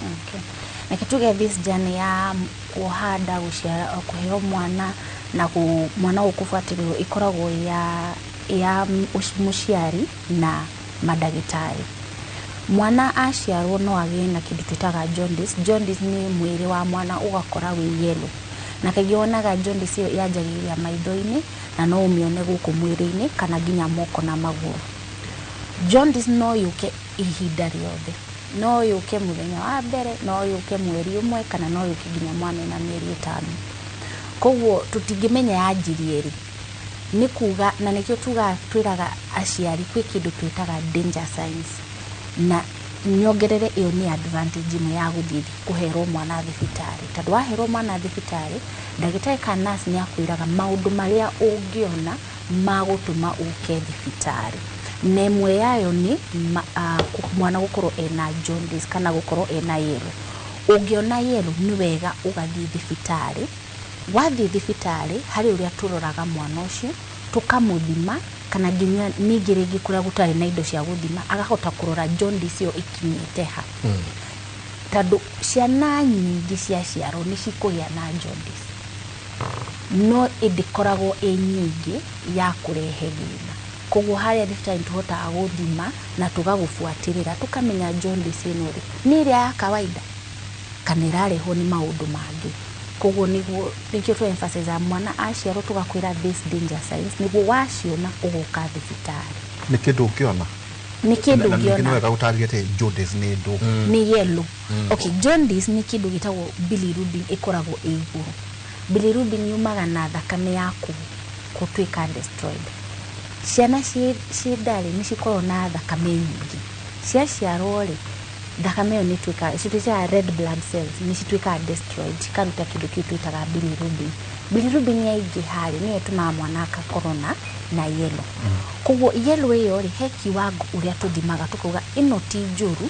Okay. Reke tuge this journey ya kuoha nda, gũciara, kũheo mwana na mwana gũkũbuatĩrĩrwo ĩkoragwo ya mũciari na mandagĩtarĩ. Mwana aciarwo no agĩe na kĩndũ twĩtaga jaundice. Jaundice nĩ mwĩrĩ wa mwana ũgakora wĩ yellow, na kaingĩ wonaga jaundice ĩyo yanjagĩrĩria maitho-inĩ na no ũmĩone gũkũ mwĩrĩ-inĩ kana nginya moko na magũrũ. Jaundice no yũke ihinda rĩothe, no yũke mũthenya wa mbere, no yũke mweri ũmwe, kana no yũke nginya mwana ena mĩeri 5. Koguo tũtingĩmenya yanjirie rĩ, nĩ kuga na nĩkĩo tugaga twĩraga aciari kwĩ kĩndũ twĩtaga danger signs, na nyongerere ĩyo nĩ advantage ĩmwe ya gũthiĩ kũherwo mwana thibitarĩ, tondũ waherwo mwana thibitarĩ, ndagĩtarĩ kana nurse nĩ akwĩraga maũndũ marĩa ũngĩona magũtũma ũke thibitarĩ, na ĩmwe yayo nĩ mwana gũkorwo ena jaundice kana gũkorwo ena yellow. Ũngĩona yellow, nĩ wega ũgathiĩ thibitarĩ. Wathiĩ thibitarĩ, harĩ ũrĩa tũroraga mwana ũcio, tũkamũthima, kana nginya ningĩ rĩngĩ kũrĩa gũtarĩ na indo cia gũthima, agahota kũrora jaundice ĩyo ĩkinyĩte ha, tondũ ciana nyingĩ ciaciarwo nĩ cikũgĩa na jaundice, no ĩndĩkoragwo ĩ nyingĩ ya kũrehe thĩna. Koguo harĩa thibitarĩ nĩ tũhotaga gũthima na tũgagũbuatĩrĩra, tũkamenya jaundice ĩno rĩ, nĩ ĩrĩa ya kawaida kana ĩrarehwo nĩ maũndũ mangĩ. Koguo nĩguo nĩkĩo tũ emphasize mwana aciarwo tũgakwĩra this danger signs, nĩguo waciona ũgoka thibitarĩ. Nĩ kĩndũ ũngĩona. Nĩ kĩndũ Na ningĩ nĩ ũngĩona. wega gũtarĩria atĩ jaundice nĩ ndũ. Nĩ yellow. Okay, jaundice nĩ kĩndũ gĩtagwo bilirubin ĩkoragwo ĩ igũrũ. Bilirubin yumaga na thakame yaku gũtuĩka destroyed. Ciana ciĩ ndarĩ nĩ cikoragwo na thakame nyingĩ. Ciaciarwo rĩ, thakame ĩyo nĩ ĩtuĩkaga, cituĩkaga red blood cells, nĩ cituĩkaga destroyed, cikaruta kĩndũ kĩu twĩtaga bilirubin. Bilirubin yaingĩha rĩ, nĩyo ĩtũmaga mwana akakorwo na yellow. Koguo yellow ĩyo rĩ, he kiwango ũrĩa tũthimaga tũkauga ĩno ti njũru,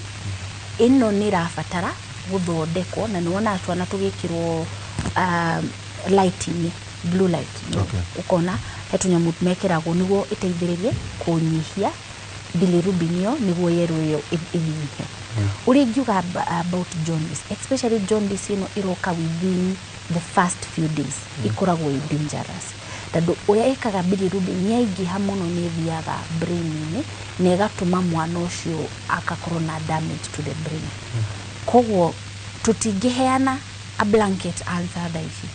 ĩno nĩ ĩrabatara gũthondekwo, na nĩ wonaga twana tũgĩkĩrwo light-inĩ, blue light. Ũkona he tũnyamũ mekĩragwo nĩguo ĩteithĩrĩrie kũnyihia bilirubin ĩyo, nĩguo yellow ĩyo ĩnyihe. Ũrĩa ingiuga about jaundice, especially jaundice ĩno ĩroka within the first few days, ĩkoragwo ĩ dangerous, tondũ ũrĩa ĩkaga, bilirubin yaingĩha mũno nĩ ĩthiaga brain-inĩ na ĩgatũma mwana ũcio akakorwo na damage to the brain. Koguo tũtingĩheana a blanket answer thaa ici,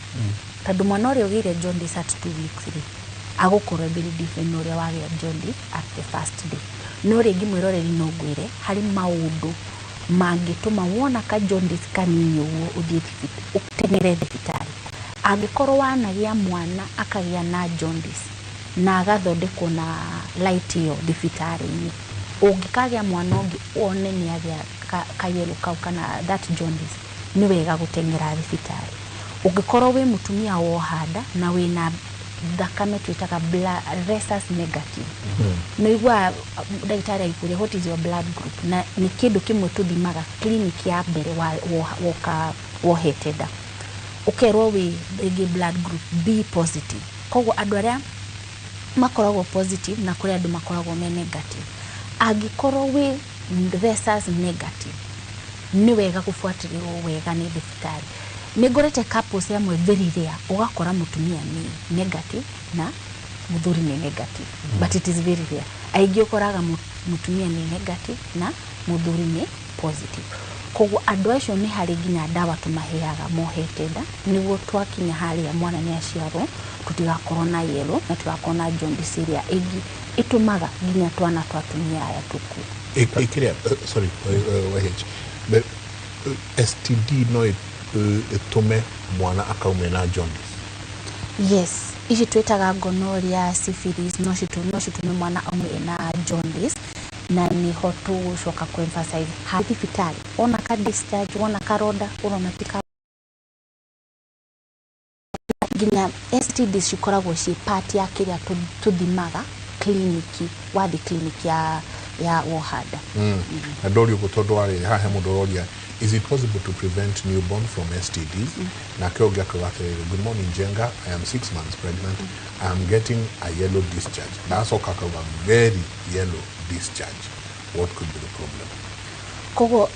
tondũ mwana ũrĩa ũgĩire jaundice at 2 weeks rĩ, agũkorwo very different na ũrĩa wagĩa jaundice at the first day. No rĩngĩ mwĩroreri, no ngwĩre harĩ maũndũ mangĩtũma wona ka jaundice kanini ũguo ũthiĩ ũteng'ere thibitarĩ. Angĩkorwo wanagĩa mwana akagĩa na jaundice na agathondekwo na light ĩyo thibitarĩ-inĩ, ũngĩkagĩa mwana ũngĩ wone nĩ agĩa ka yellow kau kana that jaundice, nĩ wega gũteng'era thibitarĩ. Ũngĩkorwo wĩ mũtumia woha nda na wĩna Thakame twĩtaga rhesus negative. Nĩ ũiguaga ndagĩtarĩ agĩkũria, "What is your blood group?" Na nĩ kĩndũ kĩmwe tũthimaga clinic ya mbere woka wohete nda, ũkerwo wĩ rĩngĩ blood group B positive. Koguo andũ arĩa makoragwo positive na kũrĩ andũ makoragwo me negative. Angĩkorwo wĩ rhesus negative, nĩ wega gũbuatĩrĩrwo wega nĩ thibitarĩ. Nĩ ngorete couples amwe, very rare, ũgakora mũtumia nĩ negative na mũthuri nĩ negative, but it is very rare. Aingĩ ũkoraga mũtumia nĩ negative na mũthuri nĩ positive. Koguo andũ acio nĩ harĩ nginya ndawa tũmaheaga mohete nda, nĩguo twakinya harĩa mwana nĩ aciarwo tũtigakorwo na yellow na tũtigakorwo na jaundice ĩrĩa ĩngĩ ĩtũmaga nginya twana twa atumia aya tũkue. Ĩkĩrĩa, sorry, YH. But STD no ĩtũme mwana akaume na jaundice? Yes, ici twĩtaga gonorrhea, syphilis, no citũme mwana aume ena jaundice, na nĩho tũgũcoka ku emphasize ha thibitarĩ wona ka discharge, wona karonda ũrona ti ka nginya STD cikoragwo ciĩ part ya kĩrĩa tũthimaga kliniki wathiĩ kliniki ya wohanda. Na ndori ũguo tondũ warĩ haha he mũndũ ũroria, "Is it possible to prevent newborn from STDs?" Nake ũngĩ akauga atĩrĩrĩ, "Good morning Njenga, I am 6 months pregnant. I am getting a yellow discharge." Ndacoka akauga, "Very yellow discharge. What could be the problem?" Koguo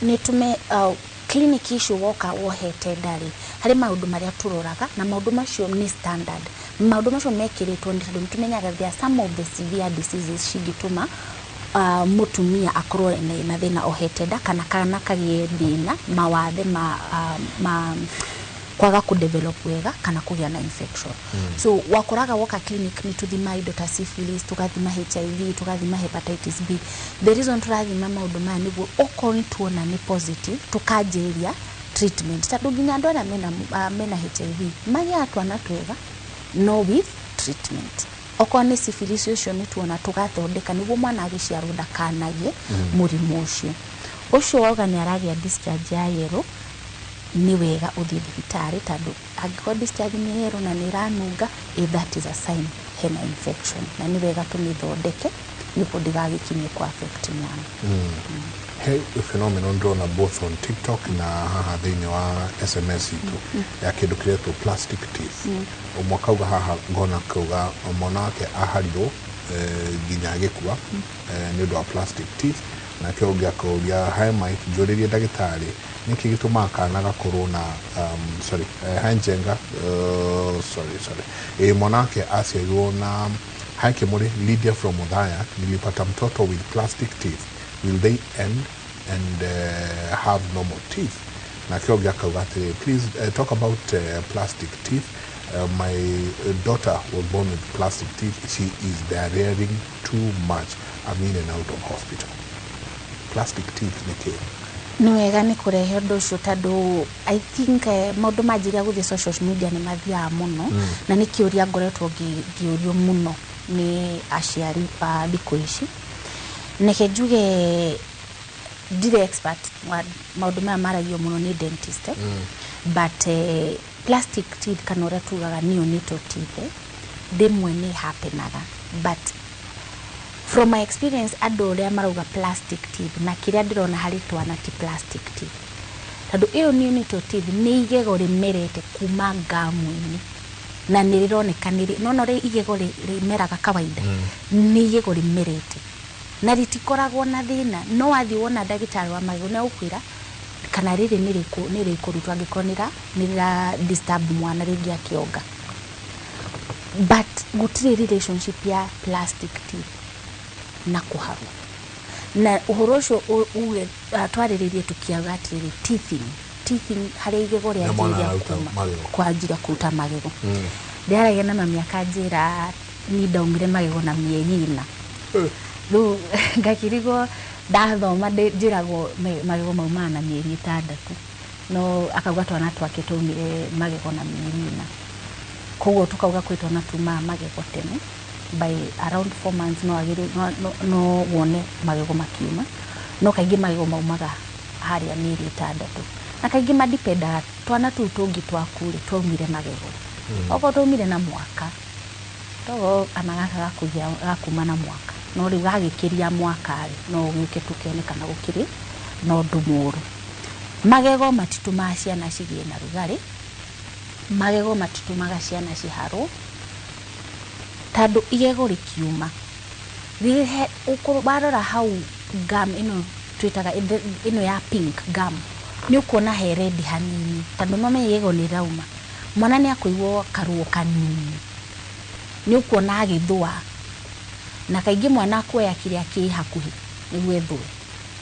nĩ tume clinic icio woka wohete ndarĩ harĩ maũndũ marĩa tũroraga, na maũndũ macio nĩ standard. Maũndũ macio mekĩrĩtwo nĩ tondũ nĩ tũmenyaga there are some of the severe diseases cingĩtũma mũtumia akorwo na thĩna ohete nda, kana kana kagĩe thĩna mawathe ma kwaga kũ-develop wega kana kũgĩa na infection. So wakoraga woka clinic nĩ tũthima indo ta syphilis, tũgathima HIV, tũgathima hepatitis B. The reason tũrathima maũndũ maya nĩguo okorwo nĩ tuona nĩ positive, tũkanjĩrĩria treatment, tondũ nginya andũ arĩa mena HIV magĩaga twana twega no with treatment. Okorwo nĩ syphilis ũcio nĩ tuona tũgathondeka nĩguo mwana agĩciarwo ndakanagie mũrimũ ũcio. Ũcio wauga nĩ aragĩa discharge ya yellow, nĩ wega ũthiĩ thibitarĩ, tondũ angĩkorwo discharge nĩ yellow na nĩ ĩranunga, that is a sign hena infection, na nĩ wega tũmĩthondeke nĩguo ndĩgagĩkinye ku affect mwana. He phenomenon ndĩrona both on TikTok na haha thĩinĩ wa SMS itũ ya kĩndũ kĩretwo plastic teeth. Ũmwe akauga haha, ngona kauga mwana wake aharirwo nginya agĩkua nĩ ũndũ wa plastic teeth. Nake ũngĩ akauria, "Hi Mike, njũrĩrie ndagĩtarĩ nĩkĩ gĩtũmaga kana gakorwo na sorry, hi Njenga, sorry, sorry, mwana wake aciarirwo na. Hi Kimuri, Lydia from Othaya. Nilipata mtoto with plastic teeth. Will they end and have normal teeth?" Nake ũngĩ akauga atĩrĩ, "Please talk about plastic teeth. My daughter was born with plastic teeth. She is diarrheaing too much. I'm in and out of hospital." Plastic teeth nĩ kĩ? Nĩ wega nĩ kũrehe ũndũ ũcio, tondũ I think maũndũ manjĩrĩria gũthiĩ social media nĩ mathiaga mũno. Na nĩ kĩũria ngoretwo ngĩũrio mũno nĩ aciari a thikũ ici. Reke njuge ndirĩ expert wa maũndũ maya, maragio mũno nĩ dentist, but plastic teeth kana ũrĩa tugaga neonatal teeth, rĩmwe nĩ happenaga, but from my experience, andũ ũrĩa marauga plastic teeth na kĩrĩa ndĩrona harĩ twana ti plastic teeth, tondũ ĩyo neonatal teeth nĩ igego rĩmerete kuma ngamu-inĩ na nĩ rĩroneka nĩ nona ũrĩa igego rĩmeraga kawaida. Nĩ igego rĩmerete na rĩtikoragwo na thĩna, no wathiĩ wona ndagĩtarĩ wa magego nĩ agũkwĩra kana rĩrĩ nĩ rĩkũrutwo angĩkorwo nĩ rĩra disturb mwana rĩngĩ akĩonga, but gũtirĩ relationship ya plastic teeth na kũharwo. Na ũhoro ũcio uge twarĩrĩrie tũkiauga atĩrĩrĩ, teething harĩa igego Na mwana rĩanjĩrĩria araruta kuma magego. Kwanjĩrĩria kũruta magego. Ndĩraragia na mami akanjĩra ni ndaumire magego na mĩeri 4. Rĩu ngakĩrigwo, ndathoma njĩragwo magego maumaga na mĩeri 6, no akauga twana twake twaumire magego na mĩeri 4. Koguo tukauga kwĩ twana tumaga magego tene, by around 4 months no, agĩrĩ, no wone magego makiuma, no kaingĩ magego maumaga harĩa mĩeri 6, na kaingĩ madipendaga twana tũu tũngĩ twaku rĩ twaumire magego. Okorwo twaumire na mwaka, togo kana gaka gakũgĩa gakuma na mwaka, no rĩu gagĩkĩria mwaka rĩ, no gĩũke tũkĩone kana gũkĩrĩ na ũndũ mũũru. Magego matitũmaga ciana cigĩe na rugarĩ, magego matitũmaga ciana ciharwo, tondũ igego rĩkiuma rĩhe warora hau gum ĩno twĩtaga ĩno ya pink gum, nĩ ũkuona he red hanini, tondũ no menye igego nĩ rĩrauma. Mwana nĩ akũigua karuo kanini, nĩ ũkuona agĩthũa, na kaingĩ mwana akuoya kĩrĩa kĩ hakuhĩ nĩguo ethũe.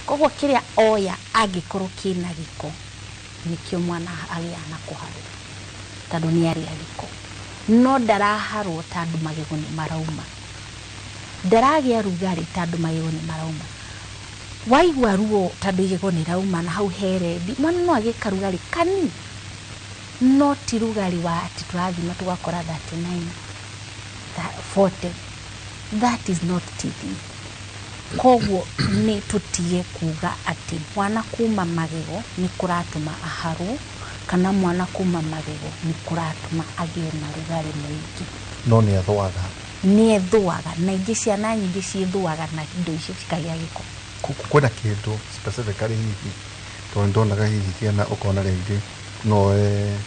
Koguo kĩrĩa oya angĩkorwo kĩna gĩko, nĩkĩo mwana agĩaga na kũharwo, tondũ nĩ arĩa gĩko. No ndaraharwo tondũ magego nĩ marauma, ndaragĩa rugarĩ tondũ magego nĩ marauma. Waigua ruo tondũ igego nĩ rauma na hau he red, mwana no agĩe karugarĩ kanini, no ti rugarĩ wa atĩ tũrathima tũgakora 39, 40. That is not teething. Koguo nĩ tũtige kuga atĩ mwana kuma magego nĩ kũratũma aharwo, kana mwana kuma magego nĩ kũratũma agĩe na rugarĩ mũingĩ. No nĩ ethũaga. Nĩ ethũaga, na ingĩ ciana nyingĩ ciĩthũaga na indo icio cikagĩa gĩko. Kwĩna kĩndũ specifically hihi, tondũ nĩndonaga hihi ciana ũkona rĩngĩ no oe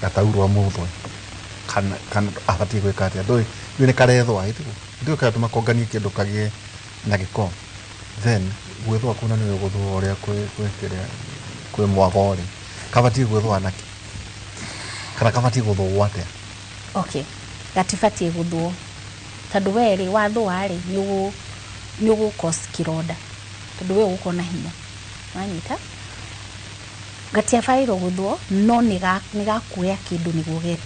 gataurũ amũthũe, kana abatiĩ gwĩka atĩa? Ndũĩ nĩ karethũa, ĩtiguo? Ndũĩ karatũma konganie kĩndũ kagĩe na gĩko, then gwĩthũa kũu na nĩwe gũthũa ũrĩa kwĩ kĩrĩa kwĩ mwago rĩ, kabatiĩ gwĩthũa nakĩ? Kana kabatiĩ gũthũo atĩa? Okay, gatibatiĩ gũthũo, tondũ we rĩ wathũa rĩ nĩ ũgũ cause kĩronda, tondũ we ũgũkorwo na hinya, wanyita? Gatiabatairwo gũthũo, no nĩ gakuoya kĩndũ nĩguo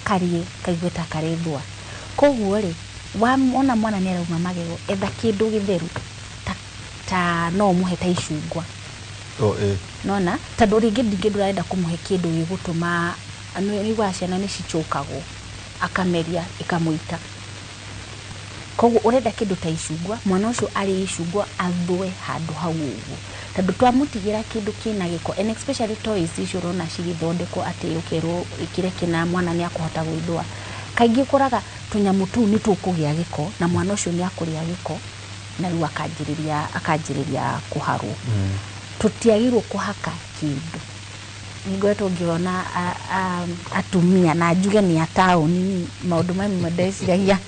karĩe kaigue ta karethũa. Koguo rĩ, wona mwana nĩ arauma magego, etha kĩndũ gĩtheru ta no ũmũhe ta icungwa. Nona tondũ rĩngĩ ndingĩ ndũrenda kũmũhe kĩndũ gĩgũtũma nĩũiguaga ciana nĩ cicũkagwo akameria ĩkamũita. Koguo ũrenda kĩndũ ta icungwa, mwana ũcio arĩe icungwa athũe handũ hau ũguo, tondũ twamũtigĩra kĩndũ kĩna gĩko, and especially toys icio ũrona cigĩthondekwo atĩ ũkerwo ĩkĩre kĩna mwana nĩ akũhota gwĩthũa. Kaingĩ ũkoraga tũnyamũ tũu nĩ tũkũgĩa gĩko na mwana ũcio nĩ akũrĩa gĩko na rĩu akanjĩrĩria kũharwo. Tũtiagĩrĩirwo kũhaka kĩndũ. Nĩngoretwo ngĩona atumia na njuge nĩ a taũni, maũndũ mamwe ndeciragia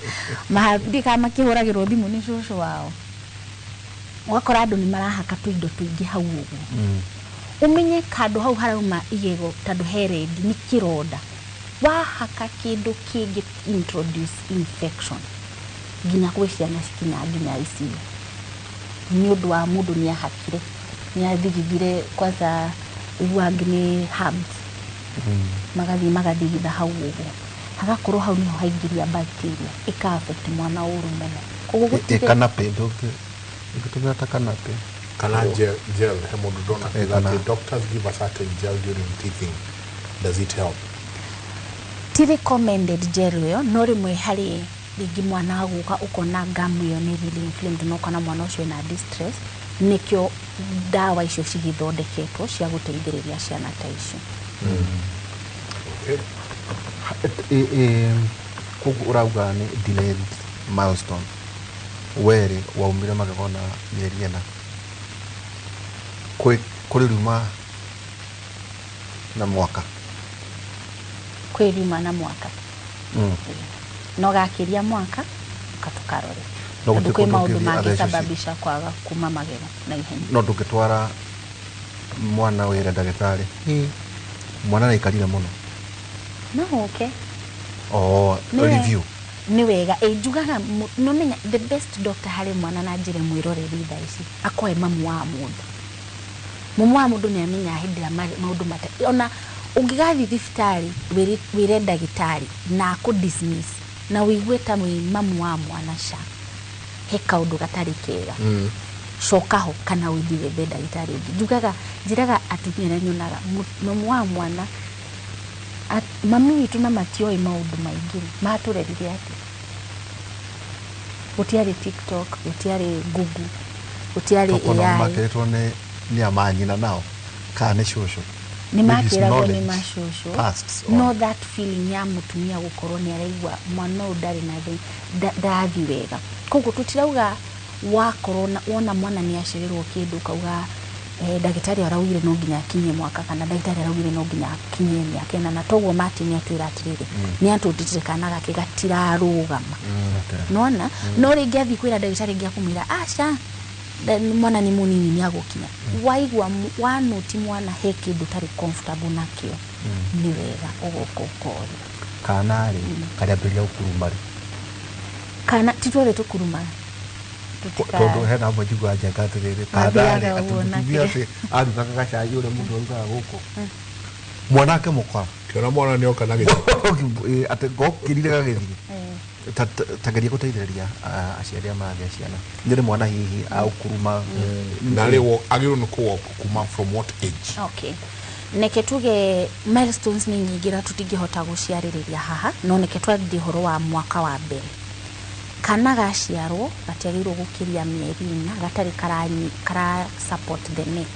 ndiũĩ kana makĩhũragĩrwo thimũ nĩ cũcũ wao. Ũgakora andũ nĩ marahaka tũindo tũingĩ hau ũguo. Ũmenye handũ hau harauma igego tondũ he red nĩ kĩronda. Wahaka kĩndũ kĩngĩ introduce infection nginya gwĩ ciana cikinyaga nginya ICU. Nĩ ũndũ wa mũndũ nĩ ahakire, nĩ athigithire kwanza ũiguaga angĩ nĩ herbs, magathiĩ magathigitha hau ũguo, hagakorwo hau nĩho haingĩria bacteria ĩka affect mwana ũru mũno. Koguo gũtirĩ Kanapĩ ndũngĩtũmĩra ta kanapĩ kana gel, he mũndũ ndona akiuga atĩ doctors give a certain gel during teething, does it help? Ti recommended gel ĩyo, no rĩmwe harĩ rĩngĩ mwana agũka ũkona gum ĩyo nĩ really inflamed na ũkona mwana ũcio ena distress, nĩkĩo ndawa icio cigĩthondeketwo cia gũteithĩrĩria ciana ta icio. Okay. Koguo ũrauga nĩ delayed milestone. Werĩ waumire magego na mĩeri 4, kũrĩ riuma na mwaka, kwĩ riuma na mwaka, no gakĩria mwaka ũka tũkarore, No tondũ gũtirĩ kwĩ kũndũ maũndũ ũngĩthiĩ athecwo. mangĩsababisha kwaga kuma magego na ihenya. No ndũngĩtwara mwana wĩre ndagĩtarĩ mwana nĩaikarire mũno? No ũke. Oh, review. Nĩ wega ĩ njugaga no menya the best doctor harĩ mwana na njĩra mwĩroreri thaa ici akoe mamu wa mũndũ. Mamu wa mũndũ nĩ amenyaga hĩndĩ ĩrĩa maũndũ mata ona ũngĩgathiĩ thibitarĩ wĩre ndagĩtarĩ na akũ dismiss na ũigue ta wĩ mamu wa mwana ca he kaũndũ gatarĩ kega, coka ho kana ũthiĩ wethe ndagĩtarĩ ũngĩ. Njugaga njĩraga atumia arĩa nyonaga mamu wa mwana mami witũ na matioĩ maũndũ maingĩ matũrerire atĩa. Gũtiarĩ TikTok, gũtiarĩ Google, gũtiarĩ Tokorwo AI. Makĩrĩtwo nĩ amanyina nao kana nĩ cũcũ? Nĩ With his makĩragwo nĩ knowledge macũcũ passed on. No that feeling ya mũtumia gũkorwo nĩ araigua mwana ũyũ ndarĩ na ndarathiĩ wega. Koguo tũtirauga wakorwo wona mwana nĩ acererwo kĩndũ ũkauga ndagĩtarĩ araugire no nginya akinyie mwaka kana ndagĩtarĩ araugire no nginya akinyie mĩaka ĩna, na toguo Martin atwĩra atĩrĩrĩ, nĩ atũndĩtire kana gake gatirarũgama. Nona no rĩngĩ athiĩ kwĩra ndagĩtarĩ ĩngĩ akamwĩra aca, mwana nĩ mũnini nĩ agũkinya. Waigua wanũti mwana he kĩndũ ũtarĩ comfortable nakĩo, nĩ wega ũgoka ũkoria. Kana rĩ karĩambĩrĩria gũkuruma rĩ? Kana ti tuothe tũkurumaga. Tondũ hena amwe njiguaga njenga atĩrĩrĩ, kana rĩ Mathiaga atĩ ũguo mũtumia nake. atĩ arugaga gacai ũrĩa mũndũ arugaga gũkũ, mwanake mũkora kĩona mwana nĩ oka na gĩciko. Atĩ gokĩrire gagĩthiĩ. Tageria gũteithĩrĩria aciari arĩa maragĩa ciana nĩ mwana hihi agũkuruma. Na rĩ agĩrĩirwo nĩ kũ kuma from what age? Okay, neke tuge milestones nĩ nyingĩ na tũtingĩhota gũciarĩrĩria haha, no neke twarĩrie ũhoro wa mwaka wa mbere. Kana gaciarwo gatiagĩrĩirwo gũkĩria mĩeri 4 gatarĩ kara support the neck.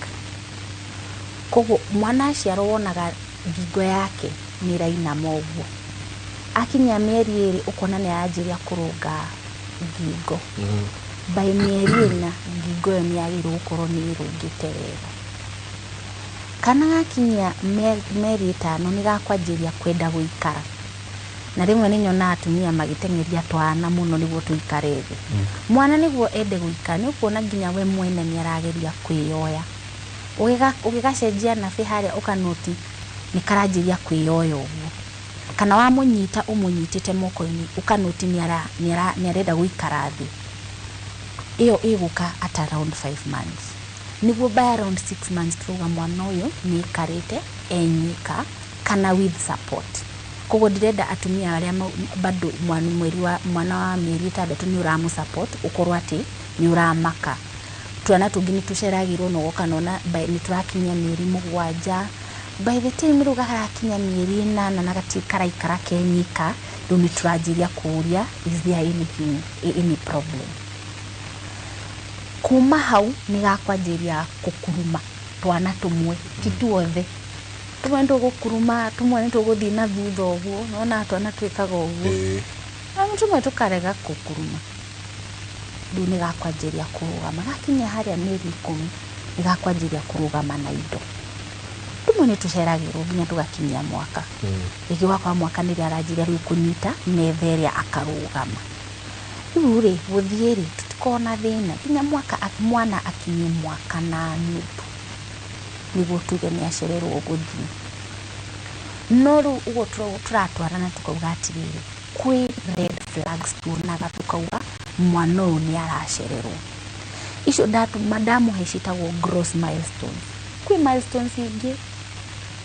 Koguo mwana aciarwo wonaga ngingo yake nĩ ĩrainama ũguo. Akinyia mĩeri 2 ũkona nĩ aranjĩria kũrũnga ngingo. By mĩeri 4 ngingo ĩyo nĩ yagĩrĩirwo gũkorwo nĩ ĩrũngĩte wega. Kana gakinyia mĩeri 5 nĩ gakwanjĩria kwenda gũikara. Na rĩmwe nĩ nyonaga atumia magĩteng'eria twana mũno nĩguo tũikare thĩ. Mwana nĩguo ende gũikara nĩ ũkuona nginya we mwene nĩ arageria kwĩyoya. Ũgĩgacenjia nabĩ harĩa ũkanoti nĩ karanjĩria kwĩyoya ũguo. Kana wamũnyita ũmũnyitĩte moko-inĩ ũkanoti nĩ arenda gũikara thĩ. Ĩyo ĩgũka at around 5 months. Nĩguo by around 6 months turauga mwana ũyũ nĩ aikarĩte enyika kana with support. Koguo ndĩrenda atumia arĩa bado mwana wa mĩeri 6 nĩ ũramũ support ũkorwo atĩ nĩ ũramaka. Twana tũngĩ nĩ tũceragĩrwo na ũgoka nona nĩ tũrakinyia mĩeri 7. By the time rĩu garakinya mĩeri 8 na gatirĩ karaikara kenyika, rĩu nĩ tũranjĩria kũũria is there anything, any problem. Kuma hau nĩ gakwanjĩria kũkuruma twana tũmwe, ti tuothe. Tũmwe nĩ tũgũkuruma, tũmwe nĩ tũgũthiĩ na thutha ũguo, nona twana twĩkaga ũguo. Na tũmwe tũkarega kũkuruma. Rĩu nĩ gakwanjĩria kũrũgama. Gakinya harĩa mĩeri 10 nĩ gakwanjĩria kũrũgama na indo. Tũmwe nĩ tũceragĩrwo nginya tũgakinyia mwaka. Rĩngĩ wakwa mwaka nĩrĩo aranjĩria rĩu kũnyita metha ĩrĩa akarũgama. Rĩu rĩ, gũthiĩ rĩ, tũtikoragwo na thĩna nginya mwaka mwana akinyie mwaka na nuthu nĩguo tuge nĩ acererwo gũthiĩ. No rĩu ũguo tũratwarana tũkauga atĩrĩrĩ, kwĩ red flags tuonaga tũkauga mwana ũyũ nĩ aracererwo. Icio ndamũhe ciĩtagwo gross milestones. Kwĩ milestones ingĩ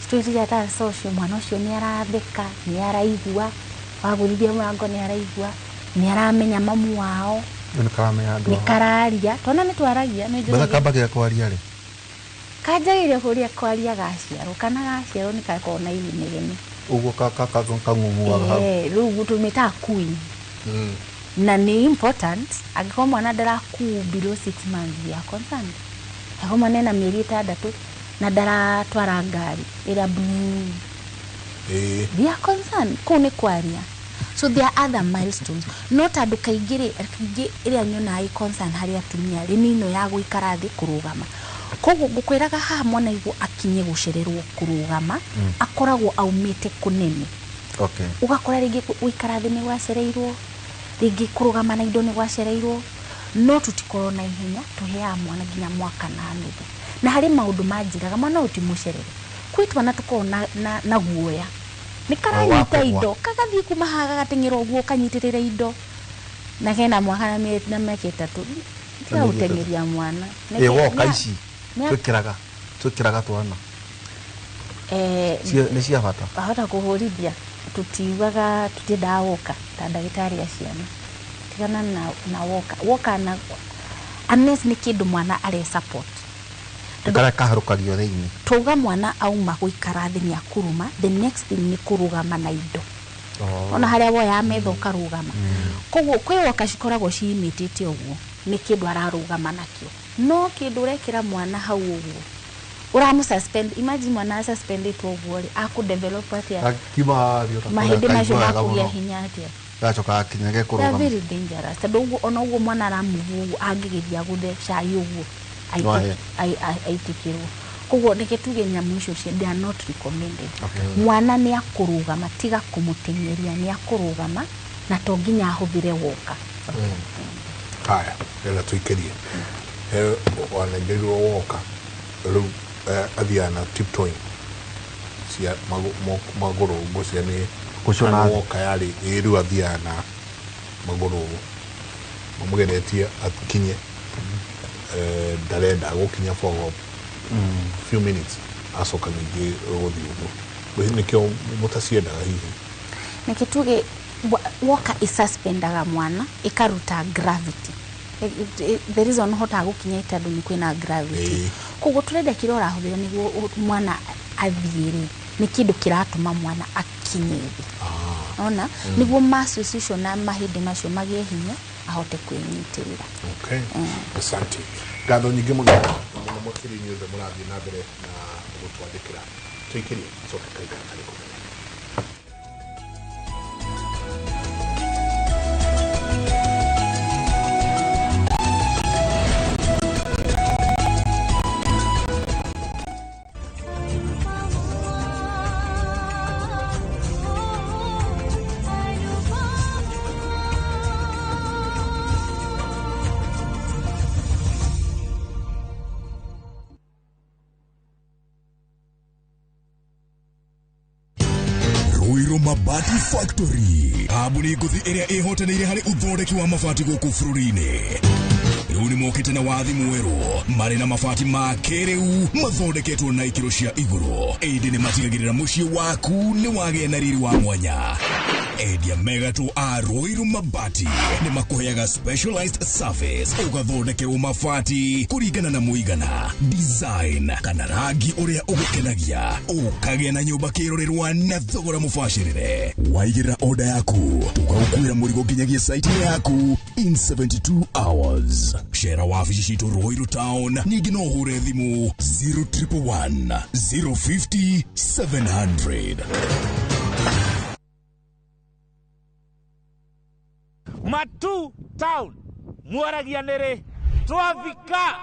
citwĩtire ta social, mwana ũcio nĩ aratheka, nĩ araigua, wagũthithia mũrango nĩ araigua, nĩ aramenya mamu wao, Nĩ karamenya andũ nĩ ao. kararia. Twana nĩ twaragia, nĩ Betha njũragia. kambagia kwaria rĩ? Kanjagĩrĩria kũrĩa kwaria gaciarwo, kana gaciarwo nĩ gakoragwo na inegene. Ũguo kang'ung'uaga hau. Rĩu tũmĩtaga cooing. Na nĩ important, angĩkorwo mwana ndarakuu below 6 months we are concerned. Angĩkorwo mwana ena mĩeri 6 na ndaratwara ngari ĩrĩa blue, we are concerned. Kũu nĩ kwaria. So there are other milestones. No tondũ kaingĩ rĩ, kaingĩ ĩrĩa nyonaga ĩ concern harĩ atumia rĩ, nĩ ĩno ya gũikara thĩ kũrũgama. Koguo ngũkwĩraga haha mwana nĩguo akinye gũcererwo kũrũgama, akoragwo aumĩte kũnene. Ũgakora rĩngĩ gũikara thĩ nĩ gwacereirwo, rĩngĩ kũrũgama na indo nĩ gwacereirwo, no tũtikorwo na ihenya, tũheaga mwana nginya mwaka na nuthu. Na harĩ maũndũ manjĩraga mwana ũyũ ti mũcerere. Kwĩ twana tũkoragwo na guoya. Nĩ karanyita Wakũgwa. indo, kagathiĩ kuma haha gagateng'era ũguo kanyitĩrĩra indo. Na kena mwaka na mĩaka 3. Tiga Na mĩeri gũteng'eria mwana. Ĩ, woka ici, twĩkĩraga twana. Nĩ cia bata. Wahota kũhũrithia, tũtiugaga tũtiendaga woka ta ndagĩtarĩ a ciana. Tigana na woka. Woka na unless nĩ kĩndũ mwana are support. Karĩa kaharũkagio thĩinĩ. Twauga mwana auma gũikara thĩ nĩ akuruma, the next thing nĩ kũrũgama na indo. Ona harĩa woya metha ũkarũgama. Koguo kwĩ woka cikoragwo ciimĩtĩte ũguo, nĩ kĩndũ ararũgama nakĩo. No kĩndũ ũrekĩra mwana hau ũguo, Ũramũ suspend, imagine mwana suspendetwo ũguo rĩ, akũ develop atĩa? Akiuma mahĩndĩ macio makũgĩa hinya atĩa? Gacoka akinya They are gekũrũgama. very dangerous, tondũ ũguo ona ũguo mwana aramove ũguo, angĩgeria gũthe cai ũguo No ahĩe. Aitĩkĩrwo. Koguo reke tuge nyamũ icio they are not recommended. Okay. Mwana nĩ akũrũgama, tiga kũmũteng'eria, nĩ akũrũgama na to nginya ahũthĩre woka. Haya, ĩra tũikĩrie. He wanengerirwo woka rĩu, athiaga na tiptoeing cia magũrũ, ngũcia nĩ Gũcũna kana thĩ. Woka yarĩ ĩ, rĩu athiaga na magũrũ ũguo mamũgeretie akinye. Ndarenda gũkinya for few minutes, acoka ningĩ gũthiĩ ũguo. Nĩkĩo mũtaciendaga hihi? Nĩkĩ tuge woka isuspendaga mwana, ĩkaruta gravity. The reason ũhotaga gũkinya ĩ tondũ nĩ kwĩna gravity. Koguo tũrenda kĩrĩa ũrahũthĩra nĩguo mwana athiĩ rĩ, nĩ kĩndũ kĩratũma mwana akinye thĩ, ona nĩguo muscles icio na mahĩndĩ macio magĩe hinya, ahote kwĩnyitĩrĩra. Okay. Asante. Ngatho nyingĩ mũno mũno makĩria inyuothe mũrathiĩ na mbere na gũtwandĩkĩra. Tũikĩrie coke kaigana karĩ kũnene. Ruiru Mabati Factory, kambuni ngũthi ĩrĩa ĩhotanĩire harĩ ũthondeki wa mabati gũkũ bũrũri-inĩ, rĩu nĩ mokĩte na wathi mwerũ marĩ na mabati ma kĩrĩu mathondeketwo na ikĩro cia igũrũ, ĩndĩ nĩ matigagĩrĩra mũciĩ waku nĩ wagĩa na riri wa mwanya. Endia megatũ a Ruiru Mabati nĩ makũheaga specialized service, ũgathondekerwo mabati kũringana na mũigana, design kana rangi ũrĩa ũgũkenagia, ũkagĩa na nyũmba kĩrorerwa na thogora mũbacĩrĩre. Waigĩrĩra oda yaku, tũgagũkuĩra mũrigo nginyagia site yaku in 72 hours. Cera wabici citũ Ruiru Town, ningĩ no ũhũre thimũ 0111 050 700. Matu Town mwaragia nĩrĩ twavika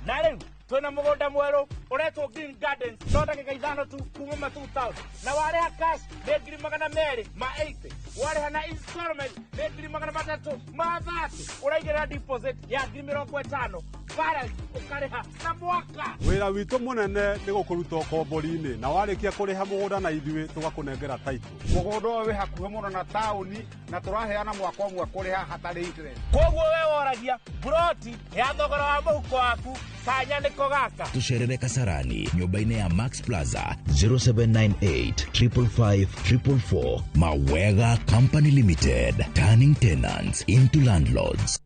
na rĩu twĩna mũgũnda mwerũ ũretwo Green Gardens, no ndagĩka 5 tu kuma Matu Town, na warĩha cash nĩ 280,000, warĩha na installment nĩ 330,000, ũraigĩrĩra deposit ya 50,000, balance ũkarĩha na mwaka. Wĩra witũ mũnene nĩ gũkũruta ũkombori-inĩ, na warĩkia kũrĩha mũgũnda na ithuĩ tũgakũnengera title. Mũgũnda ũyũ wĩ hakuhĩ mũno na taũni na tũraheana mwaka ũmwe kũrĩha hatarĩ interest. Koguo we woragia buroti ya thogora wa mũhuko waku, kanya nĩko gaka. Tucerere Kasarani nyũmba-inĩ ya Max Plaza, 0798 555 444. Mawega Company Limited, turning tenants into landlords.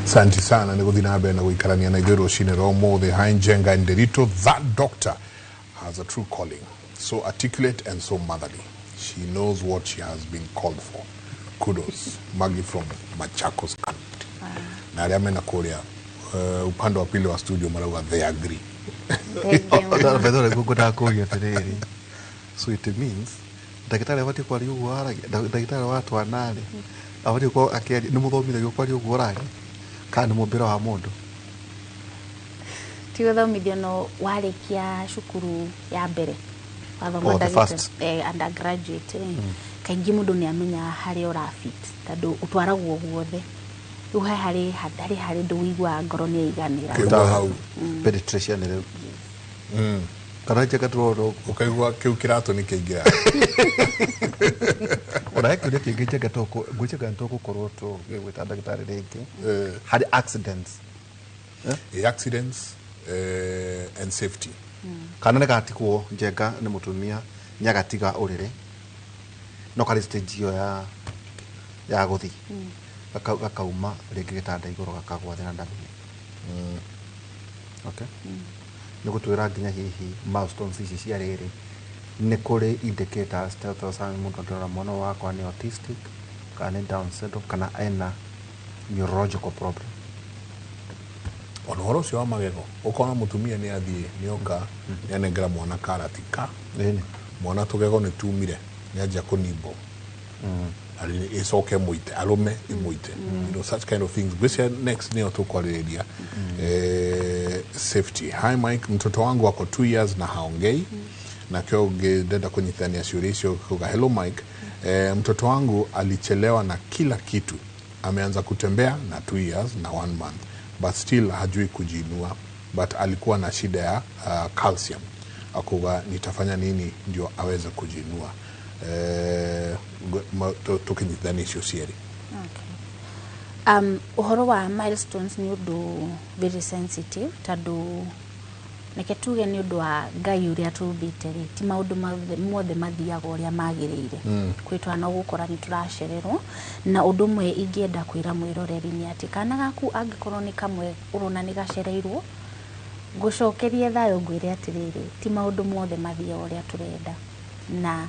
Asante sana nĩ gũthiĩ na mbere na gũikarania na ithuĩ rũcinĩ rwa ũmũthĩ. Hi Njenga Nderito, that doctor has a true calling, so articulate and so motherly. She knows what she has been called for. Kudos. Maggie from Machakos County. Na arĩa mena kũrĩa upande wa pili wa studio marauga they agree. Betho rĩu ngwendaga kũũria atĩrĩrĩ, so it means ndagĩtarĩ abatiĩ kwaria ũguo aragia, ndagĩtarĩ wa twana rĩ abatiĩ gũkorwo akĩaria, nĩ mũthomithagio kwaria ũguo ũraria kana nĩ mũmbĩre wa mũndũ? Ti gũthomithio, no warĩkia cukuru ya mbere wathoma Oh, the first. Undergraduate, kaingĩ mũndũ nĩ amenyaga harĩa ũrafit, tondũ ũtwaragwo guothe. Rĩu he harĩ ndũ ũiguaga ngoro nĩ yaiganĩra. Ũkaigua hau. Pediatrician rĩu kana Njenga tũrona ũkaigua kĩu kĩratũ nĩ kĩingĩra. Ona he kĩũria kĩngĩ Njenga, ngwĩciria nĩ tũgũkorwo tũgĩgwĩta ndagĩtarĩ rĩngĩ harĩ accidents. Accidents and safety. Kana nĩ gatigwo Njenga nĩ mũtumia nĩ agatiga ũrĩrĩ, no karĩ stage ĩyo ya gũthiĩ, gakauma rĩngĩ gĩtanda igũrũ, gakagwa thĩ na ndamenya. Okay, nĩ gũtwĩra nginya hihi milestones ici cia rĩrĩ Nĩ kũrĩ indicators ta mũndũ angĩrora mwana wakwa nĩ autistic kana nĩ Down syndrome kana ena neurological problem? Ona ũhoro ũcio wa magego, ũkona mũtumia nĩ athiĩ, nĩ oka, nĩ anengera mwana karati ka mwana, tũgego nĩ tumire, nĩ anjia kũnimbo, ĩcoke mũite arũme ĩmũite, such kind of things. Ngwĩciria next nĩyo tũkwarĩrĩria, safety. Hi Mike, mtoto wangu ako 2 years na haongei. Nakĩo ũngĩ ndenda kũnyitithania ciũria icio kuga, hello Mike, mtoto wangu alichelewa na kila kitu. Ameanza kutembea na 2 years na 1 month, but still hajui kujiinua, but alikuwa na shida ya calcium. Akuga nitafanya nini ndio aweze kujiinua? Tukinyitithania icio cierĩ. Ũhoro wa milestones nĩ ũndũ very sensitive, tondũ reke tuge nĩ ũndũ wa Ngai ũrĩa tũmbĩte rĩ, ti maũndũ mothe mathiaga ũrĩa magĩrĩire. Kwĩ twana ũgũkora nĩ tũracererwo, na ũndũ ũmwe ingĩenda kwĩra mwĩroreri nĩ atĩ kana gaku angĩkorwo nĩ kamwe ũrona nĩ gacereirwo, ngũcokerie thayũ, ngwĩre atĩrĩrĩ, ti maũndũ mothe mathiaga ũrĩa tũrenda, na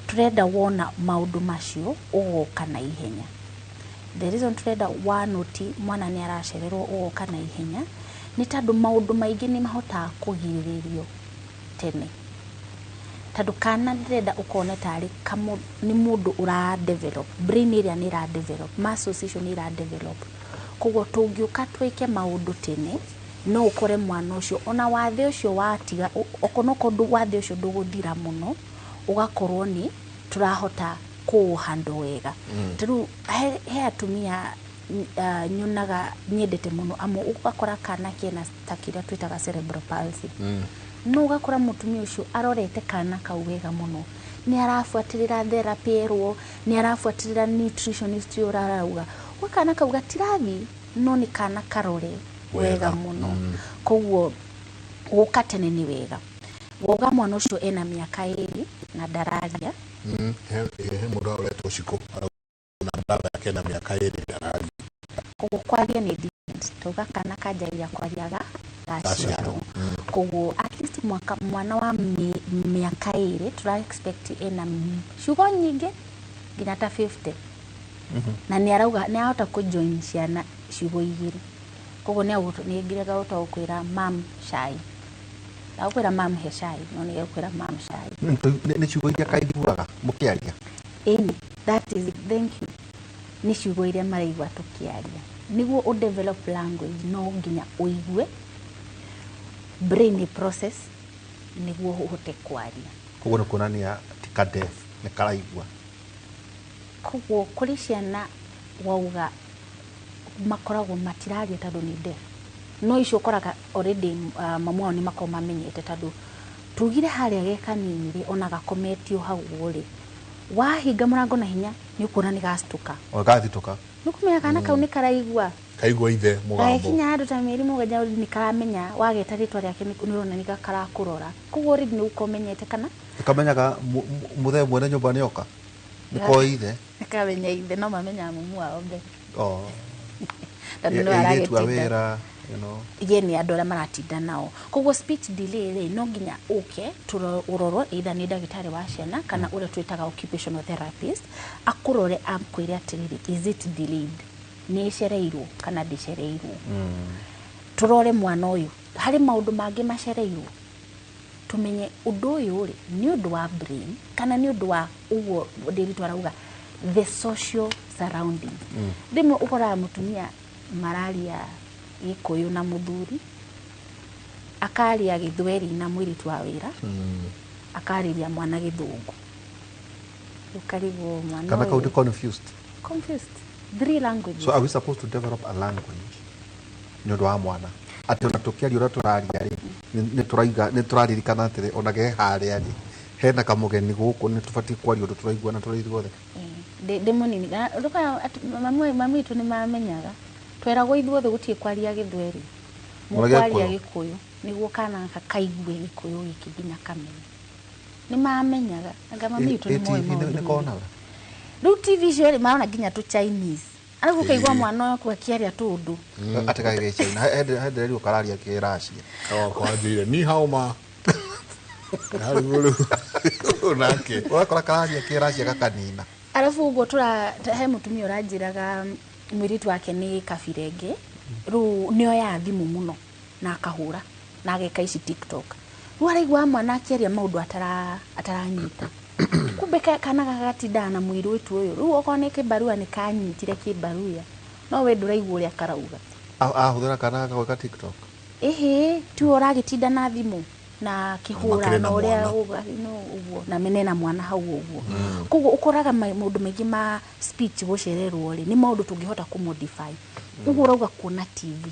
tũrenda wona maũndũ macio ũgoka na ihenya. The reason tũrenda wanoti mwana nĩ aracererwo ũgoka na ihenya nĩ tondũ maũndũ maingĩ nĩ mahotaga kũgirĩrĩrio tene, tondũ kana ndĩrenda ũkone tarĩ nĩ mũndũ ũra develop brain ĩrĩa nĩ ĩra develop, muscles icio nĩ ĩra develop. Koguo tũngĩũka twĩke maũndũ tene, no ũkore mwana ũcio ona wathe ũcio watiga, okonokorwo wathe ũcio ndũgũthira mũno, ũgakorwo nĩ tũrahota kũũhandle wega. Ta rĩu he atumia nyonaga nyendete mũno amwe, ũgakora kana kena ta kĩrĩa twĩtaga cerebral palsy, no ũgakora mũtumia ũcio arorete kana kau wega mũno, nĩ arabuatĩrĩra therapy erwo, nĩ arabuatĩrĩra nutritionist ũyũ ũrarauga, gwa kana kau gatirathiĩ, no nĩ kana karore wega mũno. Koguo gũka tene nĩ wega. Woga mwana ũcio ena mĩaka 2 na ndararia. He mũndũ ũretwo Cikũ na brother yake na mĩaka 2 ndararia. Koguo kwaria nĩ different. Tuga kana kanjagia kwariaga gaciarwo, koguo at least mwaka mwana wa mĩaka 2 tũra expect ena ciugo nyingĩ nginya ta 50, na nĩ arauga nĩ arahota kũ join ciana ciugo igĩrĩ. Koguo nĩ nĩ gũkwĩra mam cai, ndagũkwĩra mam he cai, no nĩ egũkwĩra mam cai. Nĩ ciugo iria kaiguaga mũkĩaria? Ĩni, that is it. Thank you. Nĩ ciugo iria maraigua tũkĩaria. Nĩguo ũ develop language no nginya ũigue, brain process nĩguo ũhote kwaria. Koguo nĩ kuonania ti ka deaf, nĩ karaigua. Koguo kũrĩ ciana wauga makoragwo matiraria tondũ nĩ deaf, no icio ũkoraga already mamu ao nĩ makoragwo mamenyete, tondũ tugire harĩa ge kanini rĩ, ona gakometio hau rĩ, wahinga mũrango na hinya nĩ ũkuona nĩ gacitũka. O gathitũka. Nĩ ũkũmenya kana kau nĩ karaigua. Kaigua ithe mũgambo. Gagĩkinya handũ ta mĩeri 7 already nĩ karamenya, wageta rĩtwa rĩake nĩ ũrona nĩ karakũrora. Koguo already nĩ ũkorwo ũmenyete kana Kamenyaga mũthee mwene nyũmba nĩ oka, nĩ koĩ ithe. Kamenya ithe, no mamenyaga mumu wao mbere. Oh. Tondũ nĩwe Airĩtu a aragĩtinda. wĩra, you know. Ye nĩ andũ arĩa maratinda nao. Koguo speech delay rĩ, no nginya ũke ũrorwo either nĩ ndagĩtarĩ wa ciana kana ũrĩa twĩtaga occupational therapist, akũrore akwĩre atĩrĩrĩ, is it delayed, nĩ ĩcereirwo kana ndĩcereirwo. Tũrore mwana ũyũ harĩ maũndũ mangĩ macereirwo, tumenye ũndũ ũyũ rĩ nĩ ũndũ wa brain kana nĩ ũndũ wa ũguo ndĩritũ arauga, the social surroundings. Rĩmwe ũkoraga mũtumia mararia Gĩkũyũ na mũthuri, akaria Gĩthweri na mũirĩtu wa wĩra, akarĩria mwana Gĩthũngũ, ũkarigwo mwana Kana kau ũyũ nĩ confused. Confused, three languages. So are we supposed to develop a language nĩ ũndũ wa mwana, atĩ ona tũkĩaria ũrĩa tũraria rĩ, nĩ tũraiga, nĩ tũraririkana atĩrĩ, ona ge harĩa rĩ, hena kamũgeni gũkũ, nĩ tũbatiĩ kwaria ũndũ tũraiguana tũrĩ ithuothe? Ndĩ mũnini mami witũ nĩ mamenyaga tweragwo ithuothe gũtirĩ kwaria Gĩthweri, Ona mũkwaria Gĩkũyũ. Gĩkũyũ nĩguo kana gaka kaigue Gĩkũyũ gĩkĩ nginya kamenye. Nĩ mamenyaga anga mami witũ nĩ Ĩ moĩ TV maũndũ nĩ maingĩ. konaga. Rĩu TV icio rĩ, marona nginya tũ Chinese, arabu ũkaigua mwana waku akĩaria tũndũ. Atĩ gagĩchina hendererio kararia Kĩracia. Kwanjĩire ni hao ma. Nake ũrakora kararia kĩracia gakanina. Arabu ũguo tũra he mũtumia ũranjĩraga mũirĩtu wake nĩ kabirenge, rĩu nĩoyaga thimũ mũno na akahũra na ageka ici TikTok. Rĩu araigua mwana akĩaria maũndũ ataranyita. Kumbe kana gaka gatindaga na mũirĩtu ũyũ. Rĩu okorwo nĩ kĩbarua nĩ kanyitire kĩbarua, no we ndũraigua ũrĩa karauga. Ahũthĩra kana gagwĩka TikTok. Ĩhĩ, tiwe ũragĩtinda na thimũ na kĩhũra Makĩrĩ na na ũrĩa mwana. Ũguo na mene na mwana hau ũguo. Koguo ũkoraga maũndũ maingĩ ma speech gũcererwo rĩ, nĩ maũndũ tũngĩhota kũ modify. Ũguo ũrauga kuona TV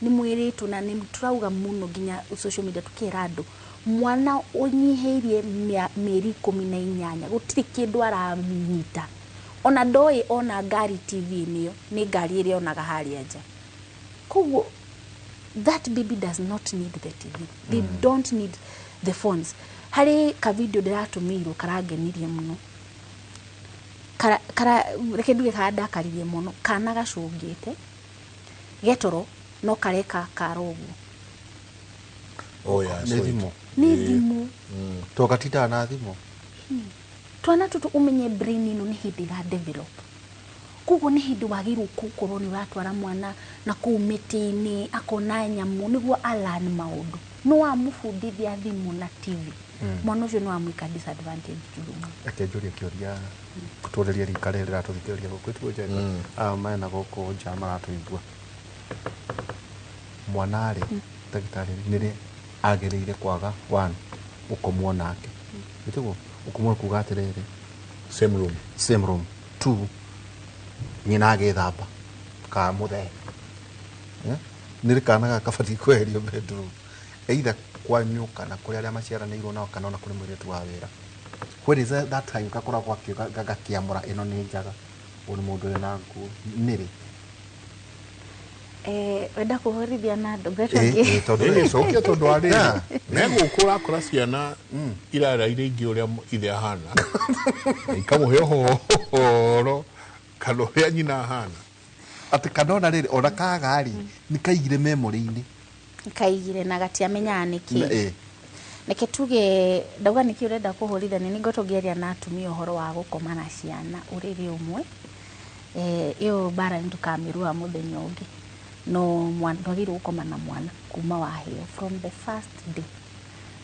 nĩ mwĩrĩtwo na nĩ tũrauga mũno nginya social media tũkĩra andũ mwana ũnyihĩirie mĩeri 18 gũtirĩ kĩndũ aranyita, ona ndoĩ ona ngari TV-inĩ ĩyo nĩ ngari ĩrĩa onaga harĩa nja. Koguo that baby does not need the TV. They don't need the phones. Harĩ ka video ndĩratũmĩirwo karangenirie mũno, kara reke nduge karandakaririe mũno. Kana gacũngĩte getoro no kareka kara ũguo. Oh, yeah, Nĩ so thimũ. Nĩ thimũ. To gatindaga na thimũ. Twana tũtũ ũmenye brain ĩno nĩ hĩndĩ ĩra develop, koguo nĩ hĩndĩ wagĩrĩirwo gũkorwo nĩ ũratwara mwana na kũu mĩtĩ-inĩ akona nyamũ nĩguo a learn maũndũ. No wamũbundithia thimũ na TV, mwana ũcio nĩ wamwĩka disadvantage njũru mũno. Reke njũrie kĩũria tũrĩrie rika rĩrĩ rĩratũthikĩrĩria gũkũ ituo njenga aya mena gũkũ nja maratũigua. Mwana rĩ, ndagĩtarĩ, nĩrĩ agĩrĩire kwaga one gũkomwo nake? Gĩtiguo gũkomwo kuga atĩrĩrĩ, same room. Same room. Two, nyina agĩthamba ka mũthee. Eh? Nĩrĩ kana gaka kabatiĩ kweherio bedroom, either kwanyu kana kũrĩ arĩa maciaranĩirwo nao kana ona kũrĩ mũirĩtu wa wĩra? When is that time gakoragwo gakĩamũra ĩno nĩ njaga, ũyũ nĩ mũndũ wĩna nguo? Nĩrĩ? Wenda kũhũrithia na andũ mbeca Ĩ, ngĩ tondũ Ĩ, cokia tondũ wa rĩrĩ Yeah. megũkũ ũrakora ciana irara iria ingĩ ũrĩa ithe ahana na ikamũhe ũhoro kana ũrĩa nyina ahana. Atĩ kana ona rĩrĩ ona kaga rĩ nĩ kaigire memory-inĩ. Kaigire na gatiamenyaga nĩkĩ. Reke tuge ndauga nĩkĩ ũrenda kũhũrithania nĩ ngotwo ngĩaria na atumia ũhoro wa gũkoma na ciana ũrĩrĩ ũmwe. Ĩyo mbara nĩ tũkamĩrũa mũthenya ũngĩ, no ndwagĩrĩirwo gũkoma na mwana kuma waheo, from the first day.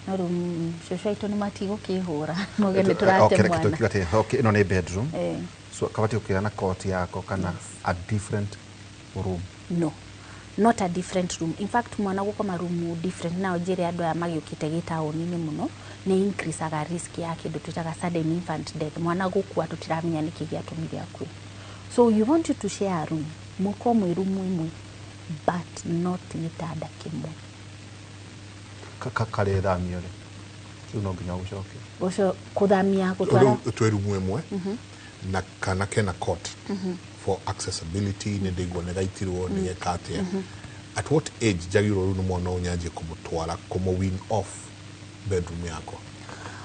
No rĩu cũcũ aitũ nĩ matigũkĩhũra mauge nĩ tũrate Okay, reke mwana. tũkiuga atĩ, okay, ĩno nĩ bedroom. So kabatiĩ gũkĩgĩa na coat yako kana a different room? No, not a different room. In fact, mwana gũkoma room different nao njĩre andũ aya magĩũkĩte gĩtaũni-inĩ mũno nĩ increaseaga risk ya kĩndũ twĩtaga sudden infant death, mwana gũkua tũtiramenya nĩkĩ gĩatũmire akue. So you want you to share a room, mũkorwo mwĩ room ĩmwe but not gĩtanda kĩmwe. Karĩthamio rĩ, rĩu no nginya ũgũcoke Ũcio kũthamia gũtwara. Rĩu twĩ rumu ĩmwe na kana kena cot for accessibility, nĩ ndĩigua nĩ gaitirwo nĩ geka atĩa. At what age njagĩrĩirwo rĩu nĩ mwana ũyũ nyanjie kũmũtwara, kũmũ wean off bedroom yakwa?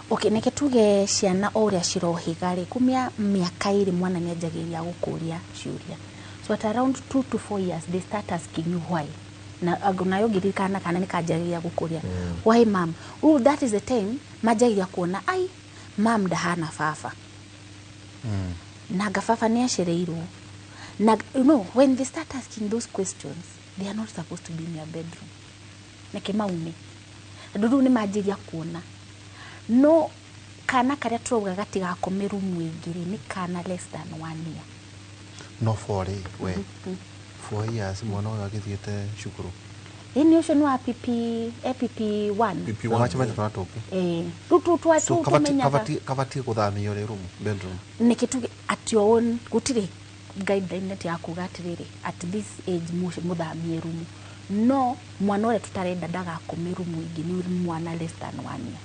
Okay, neke tuge ciana o ũrĩa cirohĩga rĩ, kumia mĩaka 2 mwana nĩ anjagĩrĩria gũkũria ciũria. So at around 2 to 4 years they start asking you why. Na nayo ngĩririkana kana nĩ kanjagĩrĩria gũkũria why mam. Rĩu that is the time manjagĩrĩria kuona ai mam ndahana baba nanga baba nĩ acereirwo na you know when they start asking those questions, they are not supposed to be in your bedroom. Neke maume andũ rĩu nĩ manjĩria kuona no kana karĩa tũrauga gatigakome rumu ĩngĩ rĩ, nĩ kana less than one year. No four rĩ, we 4 years mwana ũyũ agĩthiĩte cukuru? Ĩni ũcio nĩ wa PP, APP1. Machimenya twana tũngĩ. Rĩu So tũmenyaga kabatiĩ gũthamio rĩ, room, bedroom? Nĩkĩ tuge at your own, gũtirĩ guideline ati ya kuga atĩrĩrĩ at this age mũthamie rumu, no mwana ũrĩa tũtarenda ndagakome rumu ĩngĩ nĩ mwana less than one year.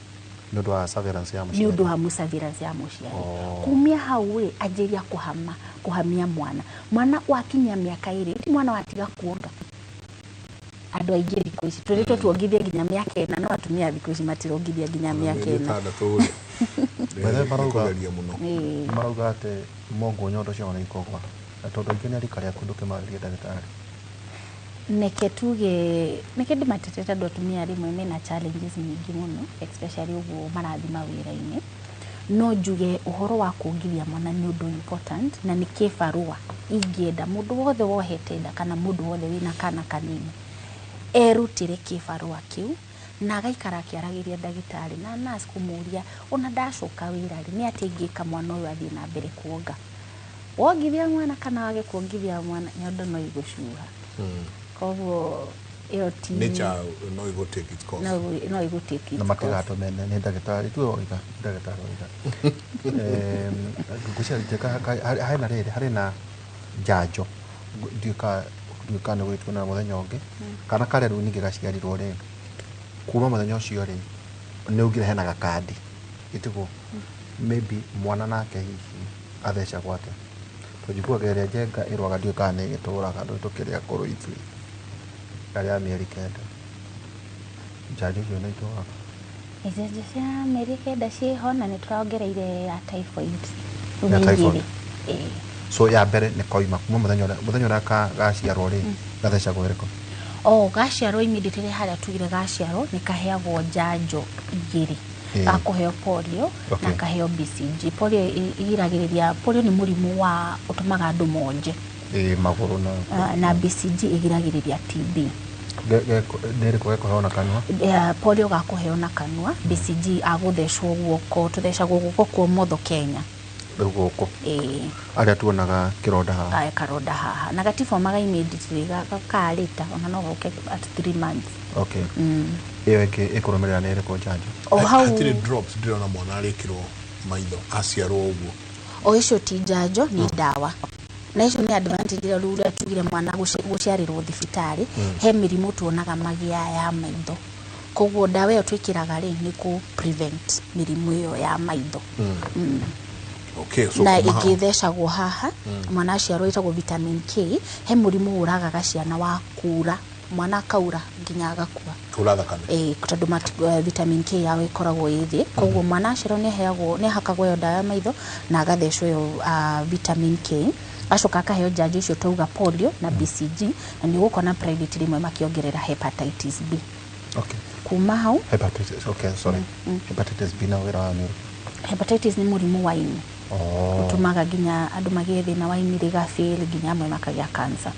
Nĩ ũndũ wa surveillance ya Nĩ mũciari. ũndũ wa surveillance ya mũciari. Oh. Kumia hau rĩ, anjĩria kũhama kũhamia mwana. Mwana wakinyia mĩaka 2 ti mwana watiga kuonga. Andũ aingĩ thikũ ici tũrĩtwo tuongithie nginya mĩaka 4, no atumia thikũ ici matirongithia nginya mĩaka 4. 6 rĩ. By the way, marauga kũgeria mũno. Marauga atĩ mongwo nyondo ciao nĩ ikogwa, na tondũ aingĩ nĩ a rika rĩaku ndũkĩmarĩrie ndagĩtarĩ. Neke tuge neke ndĩmatete tondũ atumia rĩmwe mena challenges nyingĩ mũno, especially ũguo marathiĩ mawĩra-inĩ. No njuge ũhoro wa kuongithia mwana nĩ ũndũ important, na nĩ kĩbarũa ingĩenda mũndũ wothe wohete nda kana mũndũ wothe wĩna kana kanini erutĩre kĩbarũa kĩu na agaikara akĩaragĩria ndagĩtarĩ na nurse kũmũria, ona ndacoka wĩra rĩ, nĩ atĩa ingĩka mwana ũyũ athiĩ na mbere kuonga. Wongithia mwana kana wage kuongithia mwana, nyondo no igũcuha. Koguo ĩyo ti Nature no ĩgũ take its course. No ĩgũ take its Na course. matigatũmene nĩ ndagĩtarĩ tuwe oiga ndagĩtarĩ oiga. Ngwĩciria hena rĩrĩ, harĩ na njanjo ndiũĩ kana nĩ gwĩtwo na mũthenya ũngĩ kana karĩa rĩu ningĩ gaciarirwo rĩ, kuma mũthenya ũcio rĩ, nĩ ugire hena gakandi ĩtiguo maybe mwana nake hihi athecagwo atĩa, tondũ njiguaga ĩrĩa njenga ĩrwaga, ndiũĩ kana nĩ ĩgĩtũraga ndũ tũkĩrĩ akũrũ ithuĩ arĩa a mĩeri 9, njanjo icio nĩ itũraga? Njanjo cia mĩeri 9 ciĩho, na nĩ tũrongereire ya typhoid. Rĩu Ya nĩ typhoid. igĩrĩ. Ĩĩ. So ya mbere nĩ koima kuma mũthenya ũrĩa gaciarwo rĩ, gathecagwo ĩrĩkũ? O gaciarwo immediately, harĩa tugire gaciarwo nĩ kaheagwo njanjo igĩrĩ. Gakũheo polio na kaheo BCG. Polio ĩgiragĩrĩria, polio nĩ mũrimũ wa ũtũmaga andũ monje. Ĩĩ, magũrũ na Na BCG ĩgiragĩrĩria TB. Nĩ ĩrĩkũ gekũheo na kanua? Polio gakũheo na kanua, BCG agũthecwo guoko, tũthecagwo guoko kwa ũmotho Kenya. Rĩu gũkũ Ĩĩ. Arĩa tuonaga kĩronda haha. Aya karonda haha na gatibomaga immediately, gakarĩta ona no goke at 3 months. Okay. Ĩyo ĩngĩ ĩkũrũmĩrĩra nĩ ĩrĩkũ njanjo? O hau. Hatirĩ drops ndĩrona mwana arĩkĩrwo maitho aciarwo ũguo? O icio ti njanjo, nĩ ndawa, na icio nĩ advantage ĩrĩa rĩu ũrĩa tugire mwana gũciarĩrwo thibitarĩ. He mĩrimũ tuonaga magĩa ya maitho, koguo ndawa ĩyo twĩkĩraga rĩ, nĩ kũ prevent mĩrimũ ĩyo ya maitho. Okay, so Na kuma hau- ĩngĩ ĩthecagwo haha mwana aciarwo ĩtagwo vitamin K. He mũrimũ ũragaga ciana wa kura, mwana akaura nginya agakua. Kura thakame. Ĩĩ, tondũ vitamin K yao ĩkoragwo ĩ thĩ. Koguo mwana aciarwo nĩ aheagwo, nĩ ahakagwo ĩyo ndawa ya maitho na agathecwo ĩyo vitamin K, acoka akaheo njanjo icio twauga, polio na BCG, na nĩ ũgũkora private rĩmwe makĩongerera hepatitis B. Kuma hau Hepatitis, okay, sorry. Hepatitis B na wĩra wayo nĩ ũrĩkũ? Hepatitis nĩ mũrimũ wa ini. Oh. Ũtũmaga nginya andũ magĩe thĩna wa ini rĩgafail, nginya amwe makagĩa cancer.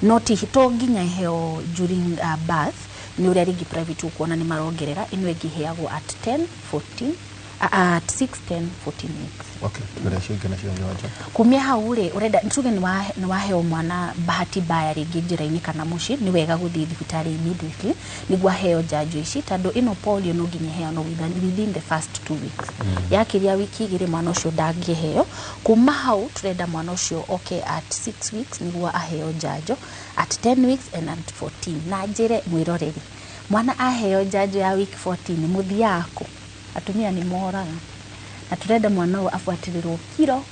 No ti to nginya iheo during birth. Nĩ ũrĩa rĩngĩ private ũkuona nĩ marongerera ĩno ĩngĩ iheagwo at 10 14, at 6 10 14 weeks. Okay, tũgere icio ingĩ nacio njonjo. Kumia hau rĩ, ũrenda tuge nĩ waheo mwana bahati mbaya rĩngĩ njĩra-inĩ kana mũciĩ, nĩ wega gũthiĩ thibitarĩ immediately nĩguo aheo njanjo ici, tondũ ĩno polio no nginya ĩheanwo within the first 2 weeks. Yakĩria wiki 2, mwana ũcio ndangĩheo. Kuma hau tũrenda mwana ũcio oke at 6 weeks nĩguo aheo njanjo, at 10 weeks and at 14. Na njĩre mwĩroreri, mwana aheo njanjo ya week 14, mũthiaga kũ? Atumia nĩ moraga, na tũrenda mwana ũyũ abuatĩrĩrwo kiro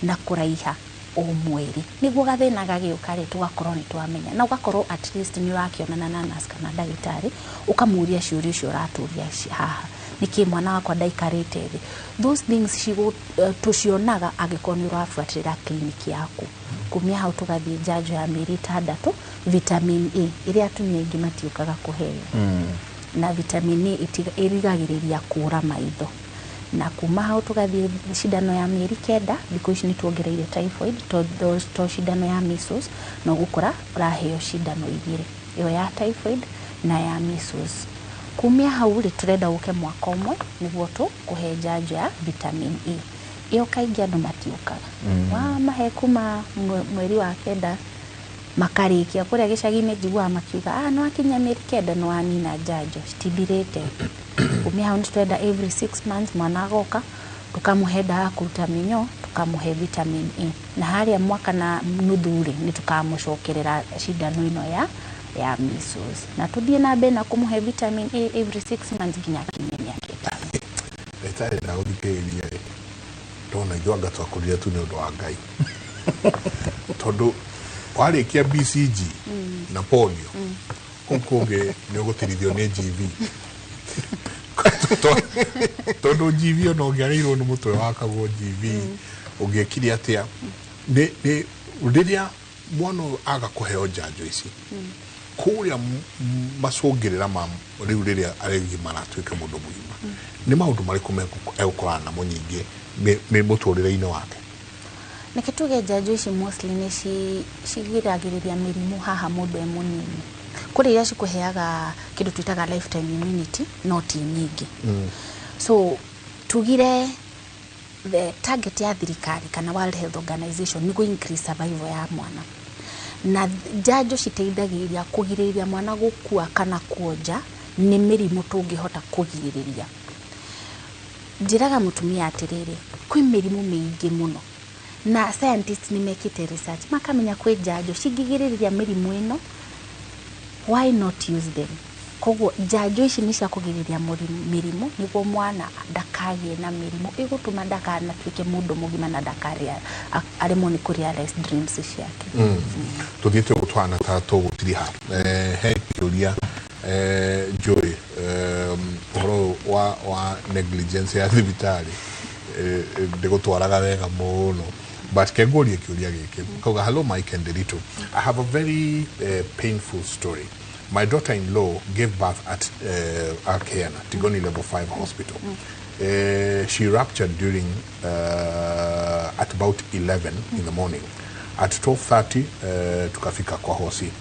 na kũraiha o mweri, nĩguo gathĩna gagĩũka rĩ, tũgakorwo nĩ twamenya, na ũgakorwo at least nĩ ũrakĩonana na nurse kana ndagĩtarĩ, ũkamũria ciũria icio ũratũria haha, nĩkĩ mwana wakwa ndaikarĩte thĩ. Those things tũcionaga angĩkorwo nĩ ũrabuatĩrĩra clinic yaku. Kumia hau tũgathiĩ njanjo ya mĩeri 6, vitamin A, ĩrĩa atumia aingĩ matiũkaga kũheo. Na vitamin A ĩrigagĩrĩria kũra maitho. Na kuma hau tũgathiĩ cindano ya mĩeri 9. Thikũ ici nĩ tuongereire typhoid, to cindano ya measles, no gũkora ũraheo cindano igĩrĩ, ĩyo ya typhoid na ya measles. Kumia hau rĩ, tũrenda ũke mwaka ũmwe nĩguo tũkũhe njanjo ya vitamin E. Ĩyo kaingĩ andũ matiũkaga. Wamahe kuma mweri wa 9 makarĩkia kũrĩa gĩcagi-inĩ, njiguaga makiuga, "Ah, nĩ wakinyia mĩeri 9, nĩ wanina njanjo citithirĩte." Kumia hau nĩ tũrenda every 6 months mwana agoka, tũkamũhe ndawa ya kũruta mĩnyoo, tũkamũhe vitamin E, na harĩa mwaka na nuthu rĩ, nĩ tũkamũcokerera cindano ĩno ya measles, na tũthiĩ na mbere na kũmũhe vitamin A every 6 months nginya akinyie mĩaka 5. Ndagĩtarĩ, ndagũthikĩrĩria ĩ, ndona ithuĩ anga twakũrire tu nĩ ũndũ wa Ngai, tondũ warĩkia BCG na polio, kũu kũngĩ nĩ ũgũtirithio nĩ GV, tondũ GV ona ũngĩarĩirwo nĩ mũtwe wakagwo GV ũngĩekire atĩa? Nĩ rĩrĩa Mwana ũyũ aga kũheo njanjo ici kũrĩa macũngĩrĩra ma rĩu rĩrĩa arĩgimara atuĩke mũndũ mũgima, nĩ maũndũ marĩkũ egũkorana namo nyingĩ mũtũrĩre-inĩ wake? Reke tuge njanjo ici mostly nĩ cigiragĩrĩria mĩrimũ haha mũndũ e mũnini. Kũrĩ iria cikũheaga kĩndũ twĩtaga lifetime immunity, no ti nyingĩ. So tugire the target ya thirikari kana World Health Organization nĩ kũ increase survival ya mwana, na njanjo citeithagĩrĩria kũgirĩrĩria mwana gũkua kana kuonja nĩ mĩrimũ tũngĩhota kũgirĩrĩria. Njĩraga mũtumia atĩrĩrĩ, kwĩ mĩrimũ mĩingĩ mũno na scientists nĩ mekĩte research makamenya kwĩ njanjo cingĩgirĩrĩria mĩrimũ ĩno, why not use them? Koguo njanjo ici nĩ cia kũgirĩrĩria mĩrimũ nĩguo mwana ndakagĩe na mĩrimũ ĩgũtũma ndakanatuĩke mũndũ mũgima na ndakarĩa aremwo nĩ kũ realize dreams ciake. Tũthiĩte ũguo twana ta tũgũtiriha. He kĩũria njũĩ ũhoro ũyũ wa negligence ya thibitarĩ ndĩgũtwaraga wega mũno, but kengũrie kĩũria gĩkĩ kauga, "Hello Mike and Nderitu, I have a very painful story. My daughter-in-law gave birth at Akeana Tigoni Level 5 Hospital. She ruptured during at about 11 in the morning. At 12:30 tukafika kwa hosi."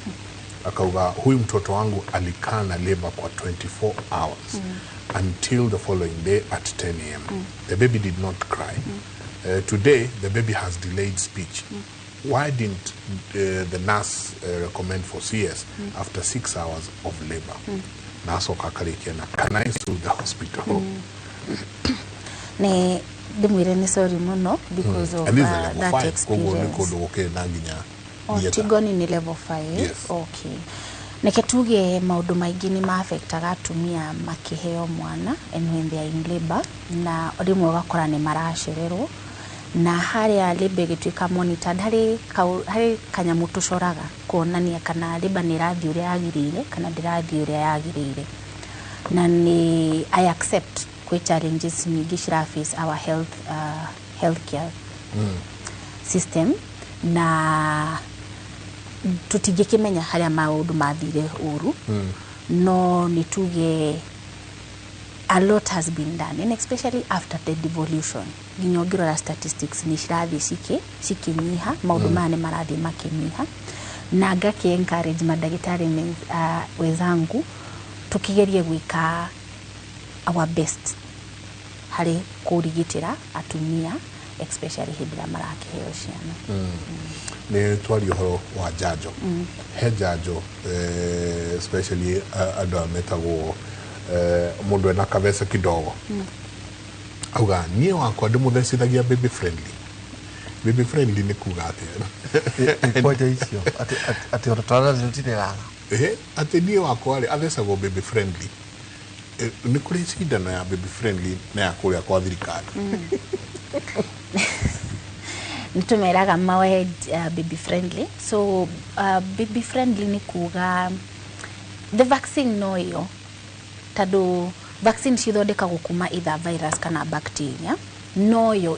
Akauga huyu mtoto wangu alikaa na labor kwa 24 hours until the following day at 10 a.m. The baby did not cry. Today the baby has delayed speech. Why didn't the nurse recommend for CS after 6 hours of labor?" Na acoka akarĩkia na, "Can I sue the hospital?" Nĩ ndĩmwĩre nĩ sorry mũno because of And this is a level that 5, koguo nĩ experience. kũndũ gũkĩrĩ na nginya Oh, theatre. Tigoni nĩ level 5? Yes. Okay, reke tuge maũndũ maingĩ nĩ maaffectaga atumia makĩheo mwana and when they are in labor, na rĩmwe ũgakora nĩ maracererwo na harĩa labor ĩgĩtuĩka monitored harĩ harĩ kanyamũ tũcoraga kuonania kana labor nĩ ĩrathiĩ ũrĩa yagĩrĩire kana ndĩrathiĩ ũrĩa yagĩrĩire. Na nĩ I accept kwĩ challenges nyingĩ cira face our healthcare system, na tũtingĩkĩmenya harĩa maũndũ mathire ũru, no nĩ tuge a lot has been done, and especially after the devolution, nginya ũngĩrora statistics nĩ cirathiĩ cikĩnyiha, maũndũ maya nĩ marathiĩ makĩnyiha. Na ngakĩ encourage mandagĩtarĩ wenzangu tũkĩgerie gwĩka our best harĩ kũrigitĩra atumia, especially hĩndĩ ĩrĩa marakĩheo ciana. Nĩ twaria ũhoro wa njanjo. He njanjo especially andũ aya metagwo mũndũ ena kabeca kidogo auga, "Niĩ wakwa ndĩmũthecithagia baby friendly." Baby friendly nĩ kuga atĩa? Kwanja icio atĩ ona twana tũtirĩraga. Ehe, atĩ niĩ wakwa rĩ athecagwo baby friendly. Nĩ kũrĩ cindano ya baby friendly na ya kũrĩa kwa thirikari? Nĩ tũmeraga mawe baby friendly. So baby friendly nĩ kuga the vaccine no ĩyo, tondũ vaccine cithondekagwo kuma either virus kana bacteria, no yo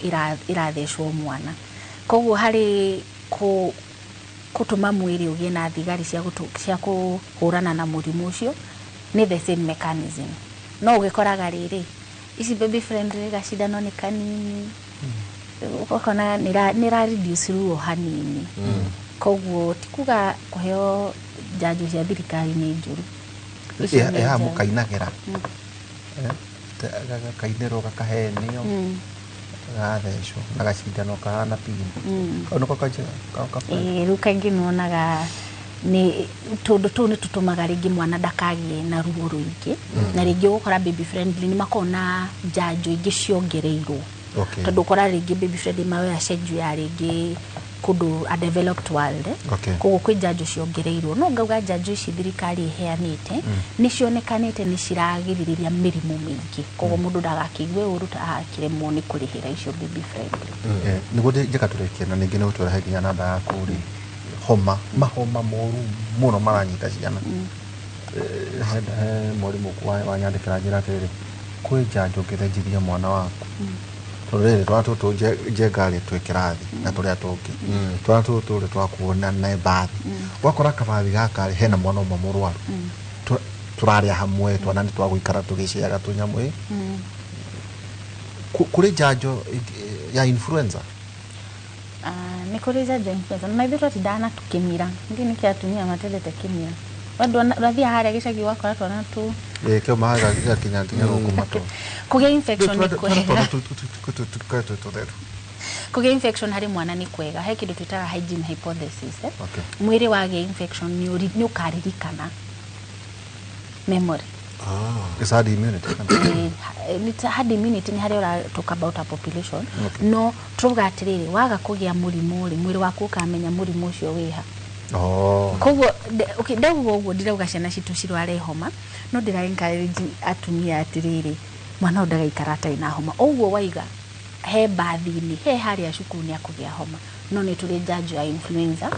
ĩrathecwo mwana. Koguo harĩ kũtũma mwĩrĩ ũgĩe na thigari cia kũhũrana na mũrimũ ũcio nĩ the same mechanism. No ũgĩkoraga rĩrĩ ici baby friendly gacindano nĩ kanini, ũkona nĩ ra reduce ruo hanini. Koguo ti kuga kũheo njanjo cia thirikari nĩ njũru. Icio nĩ ĩhaha njega. Mũkainagĩra gakainĩrwo gakahenio gathecwo na gacindano kahana pini kau nĩko kanjega kau Ĩĩ, rĩu kaingĩ nĩwonaga nĩ tũndũ tũu nĩ tũtũmaga rĩngĩ mwana ndakagĩe na ruo rũingĩ. Na rĩngĩ ũgũkora baby friendly nĩ makoragwo na njanjo ingĩ ciongereirwo, tondũ ũkora rĩngĩ baby friendly maoya schedule ya rĩngĩ kũndũ a developed world. Koguo kwĩ njanjo ciongereirwo, no ngauga njanjo ici thirikari ĩheanĩte nĩ cionekanĩte nĩ ciragirĩrĩria mĩrimũ mĩingĩ, koguo mũndũ ndagakĩigue ũru ta akĩremwo nĩ kũrĩhĩra icio baby friendly. Nĩguo njĩka tũrĩkie na ningĩ nĩ ũtũrehe nginya namba yaku rĩ, homa, mahoma moru mũno maranyita ciana. He mwarimũ wanyandĩkĩra njĩra atĩrĩrĩ, kwĩ njanjo ũngĩthenjithia mwana waku Tondũ rĩrĩ twana tũtũ njenga rĩ twĩ kĩrathi na tũrĩa tũngĩ, twana tũtũ rĩ twakuona na mbathi, ũgakora kabathi gaka rĩ hena mwana ũmwe mũrwaru. Tũrarĩa hamwe, twana nĩ twagũikara tũgĩceaga tũnyamũ ĩ. Kũrĩ njanjo ya influenza? Ah, nĩ kũrĩ njanjo ya influenza na ithuĩ twatindaga na tũkĩmira ndiũ nĩkĩ atumia matendete kĩmira. Ũrathiaga harĩa gĩcagi ũgakora twana tu Ĩ kĩo gĩgakinya nginya gũkũ matũ. Kũgĩa infection nĩ Twana kwega. Tũkoretwo twĩ tũtheru. Kũgĩa infection harĩ mwana nĩ kwega. He kĩndũ twĩtaga hygiene hypothesis, eh? Okay. Mwĩrĩ wagĩa infection nĩ ũkaririkana, memory. It's herd immunity. Nĩ ta herd immunity, nĩ harĩa ũra talk about a population. Okay. No turauga atĩrĩrĩ, waga kũgĩa mũrimũ rĩ, mwĩrĩ waku ũkamenya mũrimũ ũcio wĩha. Oh. Koguo okay, ndauga ũguo ndirauga ciana citũ cirware homa, no ndĩra encourage atumia atĩrĩrĩ, mwana ũyũ ndagaikara atarĩ na homa. Ũguo waiga he mbathi-inĩ, he harĩa cukuru nĩ akũgĩa homa, no nĩ tũrĩ njanjo ya influenza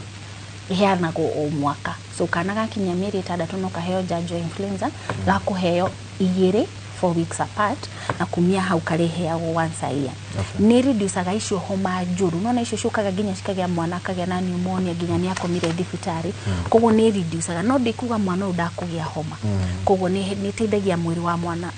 iheanagwo o mwaka. So kana gakinyia mĩeri 6 no kaheo njanjo ya influenza, gakũheo igĩrĩ 4 weeks apart, na kumia hau karĩheagwo once a year. Nĩ reducaga icio homa njũru, nona icio ciũkaga nginya cikagĩa mwana akagĩa na pneumonia nginya nĩ akomire thibitarĩ. Koguo nĩ reducaga, no ndikuga mwana ũyũ ndakũgĩa homa. Koguo nĩ ĩteithagia mwĩrĩ wa mwana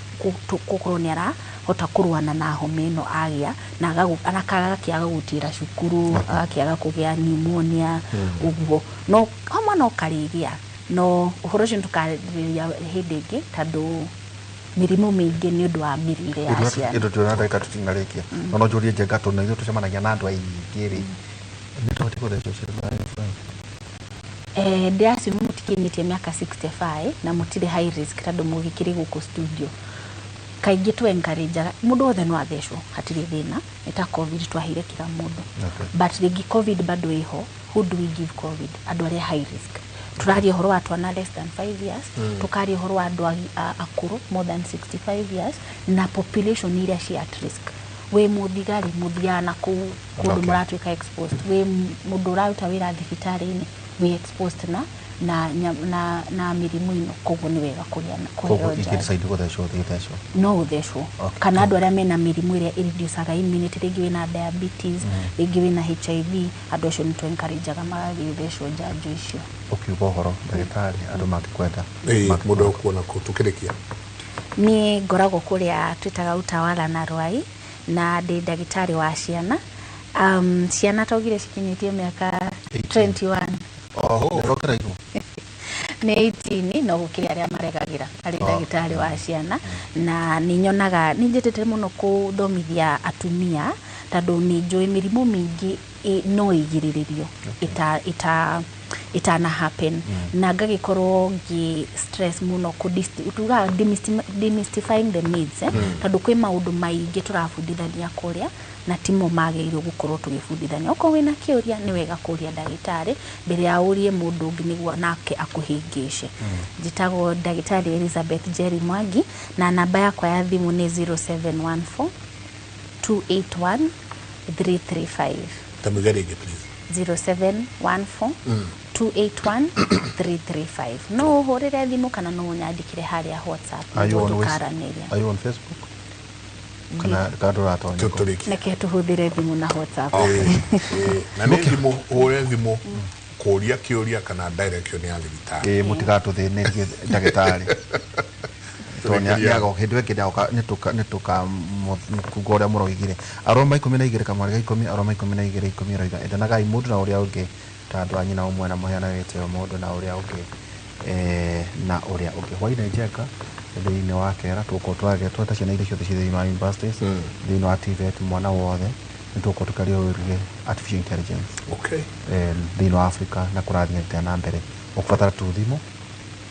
gũkorwo nĩ arahota kũrũana na homa ĩno agĩa na agakĩaga gũtĩra cukuru, agakĩaga kũgĩa pneumonia. Ũguo no homa no karĩgĩa, no ũhoro ũcio nĩtũkarĩrĩria hĩndĩ ĩngĩ, tondũ mĩrimũ mĩingĩ nĩ ũndũ wa mĩrĩre ya ciana. Indo tuona ndagĩka tũtinarĩkia, no no njũrie njenga, tondũ na ithuĩ tũcemanagia na andũ aingĩ rĩ, nĩ tũbatiĩ gũthecwo cindano ya influenza? Ndĩracimu mũtikinyĩtie mĩaka 65 na mũtirĩ high risk, tondũ mũgĩkĩrĩ gũkũ studio kaingĩ tũ encourage mũndũ wothe no athecwo, hatirĩ thĩna. Nĩ ta COVID, twaheire kila mũndũ. But rĩngĩ COVID bado ĩho. Who do we give COVID? Andũ arĩa high risk. Tũraria ũhoro wa twana less than 5 years, tũkaria ũhoro wa andũ akũrũ more than 65 years, na population iria ci at risk. Wĩ mũthigari, mũthiaga na kũu kũndũ, mũratuĩka exposed. Wĩ mũndũ ũraruta wĩra thibitarĩ-inĩ, wĩ exposed na mĩrimũ ĩno. Koguo nĩ wega kũgĩa na kũheo Koguo njanjo. ingĩdecide gũthecwo, thĩthecwo? No ũthecwo. Kana andũ arĩa mena mĩrimũ ĩrĩa ĩreducaga immunity, rĩngĩ wĩna diabetes, rĩngĩ wĩna HIV, andũ acio nĩ tũ encourageaga magagĩthecwo njanjo icio. Ũkiuga ũhoro ndagĩtarĩ, andũ mangĩkwenda? Ĩĩ, mũndũ ekuona kũ tũkĩrĩkia? Niĩ ngoragwo kũrĩa twĩtaga Utawala na Rwai, na ndĩ ndagĩtarĩ wa ciana. Ciana taugire cikinyĩtie mĩaka 21. Nĩrongereirwo? Nĩ 18, no gũkĩrĩ arĩa maregagĩra harĩ ndagĩtarĩ wa ciana. Na nĩ nyonaga nĩ njendete mũno kũthomithia atumia, tondũ nĩ njũĩ mĩrimũ mĩingĩ no ĩgirĩrĩrio ĩta ĩta ĩtana happen, na ngagĩkorwo ngĩ stress mũno tugaga demystifying the myths, eh? Tondũ kwĩ maũndũ maingĩ tũrabundithania kũrĩa na timo magĩrĩirwo gũkorwo tũgĩbundithania. Okorwo wĩna kĩũria, nĩ wega kũria ndagĩtarĩ mbere ya ũrie mũndũ ũngĩ nĩguo nake akũhĩngĩce. Njĩtagwo ndagĩtarĩ Elizabeth Jerry Mwangi, na namba yakwa ya thimũ nĩ 0714 281 335. Tamĩge rĩngĩ, please. 0714 281 335. No ũhũrĩre thimũ kana no ũnyandĩkĩre harĩa WhatsApp Are you nĩguo on tũkaranĩria. Are you on Facebook kana ndũratonya kũ? Reke tũhũthĩre thimũ na WhatsApp. Na nĩ thimũ, ũhũre thimũ kũria kĩũria kana direction ya thibitarĩ. Ĩ, mũtigatũthĩnĩrie ndagĩtarĩ, tondũ nĩagoka hĩndĩ ĩyo ĩngĩ, nĩagoka nĩtũkakuga ũrĩa mũroigire. Aroma 12 kamwarĩ ga 10, Aroma 12:10 ĩroiga, endanagai mũndũ na ũrĩa ũngĩ ta andũ a nyina ũmwe, na mũheanage gĩtĩo mũndũ na ũrĩa ũngĩ, na ũrĩa ũngĩ. Hwainĩ njenga thĩinĩ wa kera tũgũkorwo twaria tweta ciana iria ciothe ciĩ thĩinĩ wa universities, thĩinĩ wa TVET, mwana wothe nĩ tũgũkorwo tũkĩaria wĩgiĩ artificial intelligence thĩinĩ wa Africa na kũrathiĩ atĩa na mbere. Ũkũbatara tu thimũ,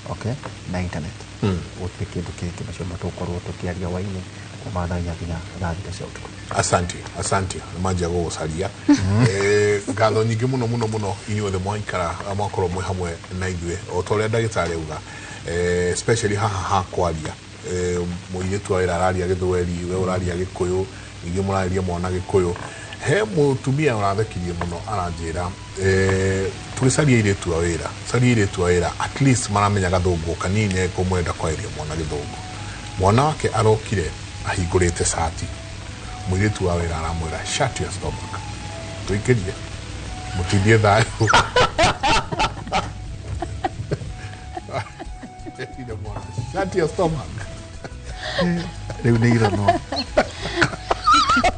okay, na internet. Gũtirĩ kĩndũ kĩngĩ. Macio matũgũkorwo tũkĩaria hwainĩ kuma thaa 4 nginya thaa 6 cia ũtukũ. Asante, asante. Manjia gũgũcaria. Ngatho nyingĩ mũno mũno mũno inyuothe mwaikara mwakorwo mwĩ hamwe na ithuĩ, o ta ũrĩa ndagĩtarĩ auga, especially haha ha kwaria, mũirĩtu wa wĩra araria gĩthweri, we ũraria gĩkũyũ, ningĩ mũrarĩria mwana gĩkũyũ. He mũtumia ũrathekirie mũno aranjĩra, tũgĩcaria airĩtu a wĩra, caria airĩtu a wĩra at least maramenya gathũngũ kanini, angĩkorwo mũrenda kwarĩria mwana gĩthũngũ. Mwana wake arokire ahingũrĩte cati. Mũirĩtu wa wĩra aramwĩra shut your stomach. Tũikĩrie mũtindie thayũ. Ĩrire mwana, shut your stomach. Rĩu nĩ irono.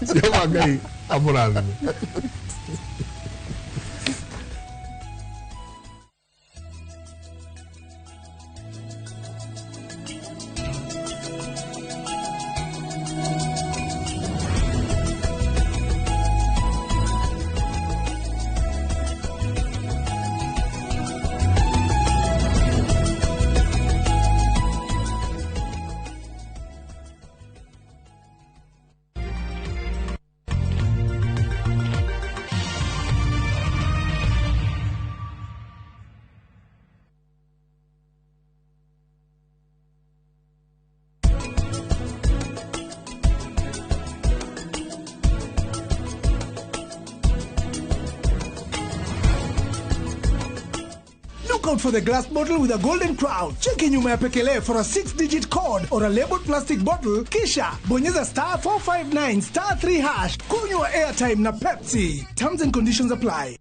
Jehova Ngai amũrathime. Look out for the glass bottle with a golden crown. Cheki nyuma ya pekele for a 6-digit code or a labeled plastic bottle. Kisha bonyeza star 459 star 3 hash. Kunywa airtime na Pepsi. Terms and conditions apply.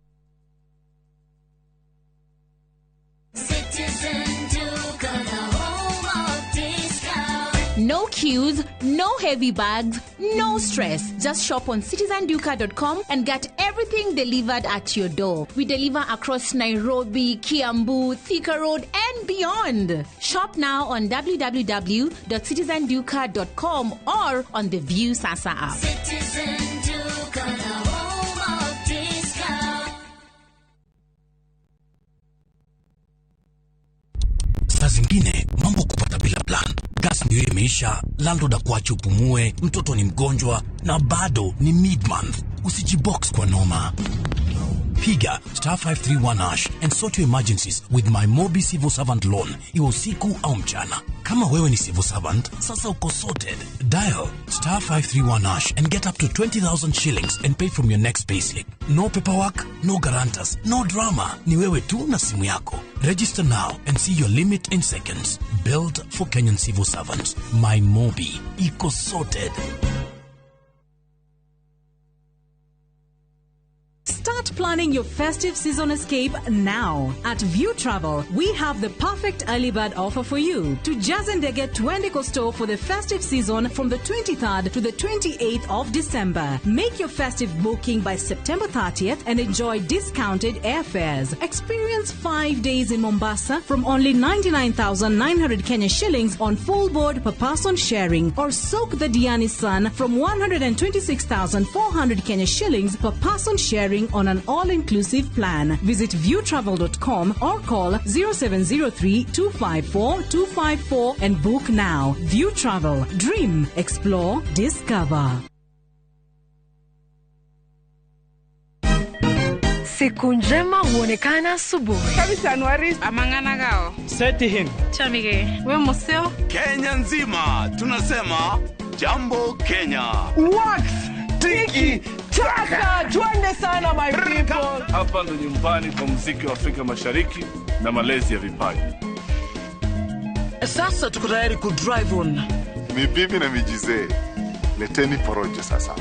Citizen Duka, the home of discount. No queues, no heavy bags, no stress. Just shop on citizenduka.com and get everything delivered at your door. We deliver across Nairobi, Kiambu, Thika Road, and beyond. Shop now on www.citizenduka.com or on the View Sasa app. Citizen Duka, the home of discount. Saa zingine mambo kupata bila plan. Gas ndio imeisha, landlord akuache upumue, mtoto ni mgonjwa na bado ni mid-month. Usijibox kwa noma. Piga star 531 hash and sort your emergencies with my Mobi Civil Servant Loan, iwe usiku au mchana. Kama wewe ni civil servant, sasa uko sorted. Dial star 531 hash and get up to 20,000 shillings and pay from your next payslip. No paperwork, no guarantors, no drama. Ni wewe tu na simu yako. Register now and see your limit in seconds. Built for Kenyan civil servants. My Mobi. Iko sorted. Start planning your festive season escape now. At View Travel, we have the perfect early bird offer for you. To Jazendege Twendiko store for the festive season from the 23rd to the 28th of December. Make your festive booking by September 30th and enjoy discounted airfares. Experience 5 days in Mombasa from only 99,900 Kenya shillings on full board per person sharing, or soak the Diani sun from 126,400 Kenya shillings per person sharing on an all-inclusive plan. Visit viewtravel.com or call 0703 254 254 and book now. View Travel. Dream, explore, discover. Siku njema huonekana asubuhi. Amang'ana Setihin. Chamige. We museo. Kenya nzima tunasema jambo Kenya. Wax tiki taka, twende sana my people. Hapa ndo nyumbani kwa muziki wa Afrika Mashariki na malezi ya vipaji. Sasa tuko tayari ku drive on. Ni bibi na mijizee. Leteni porojo sasa.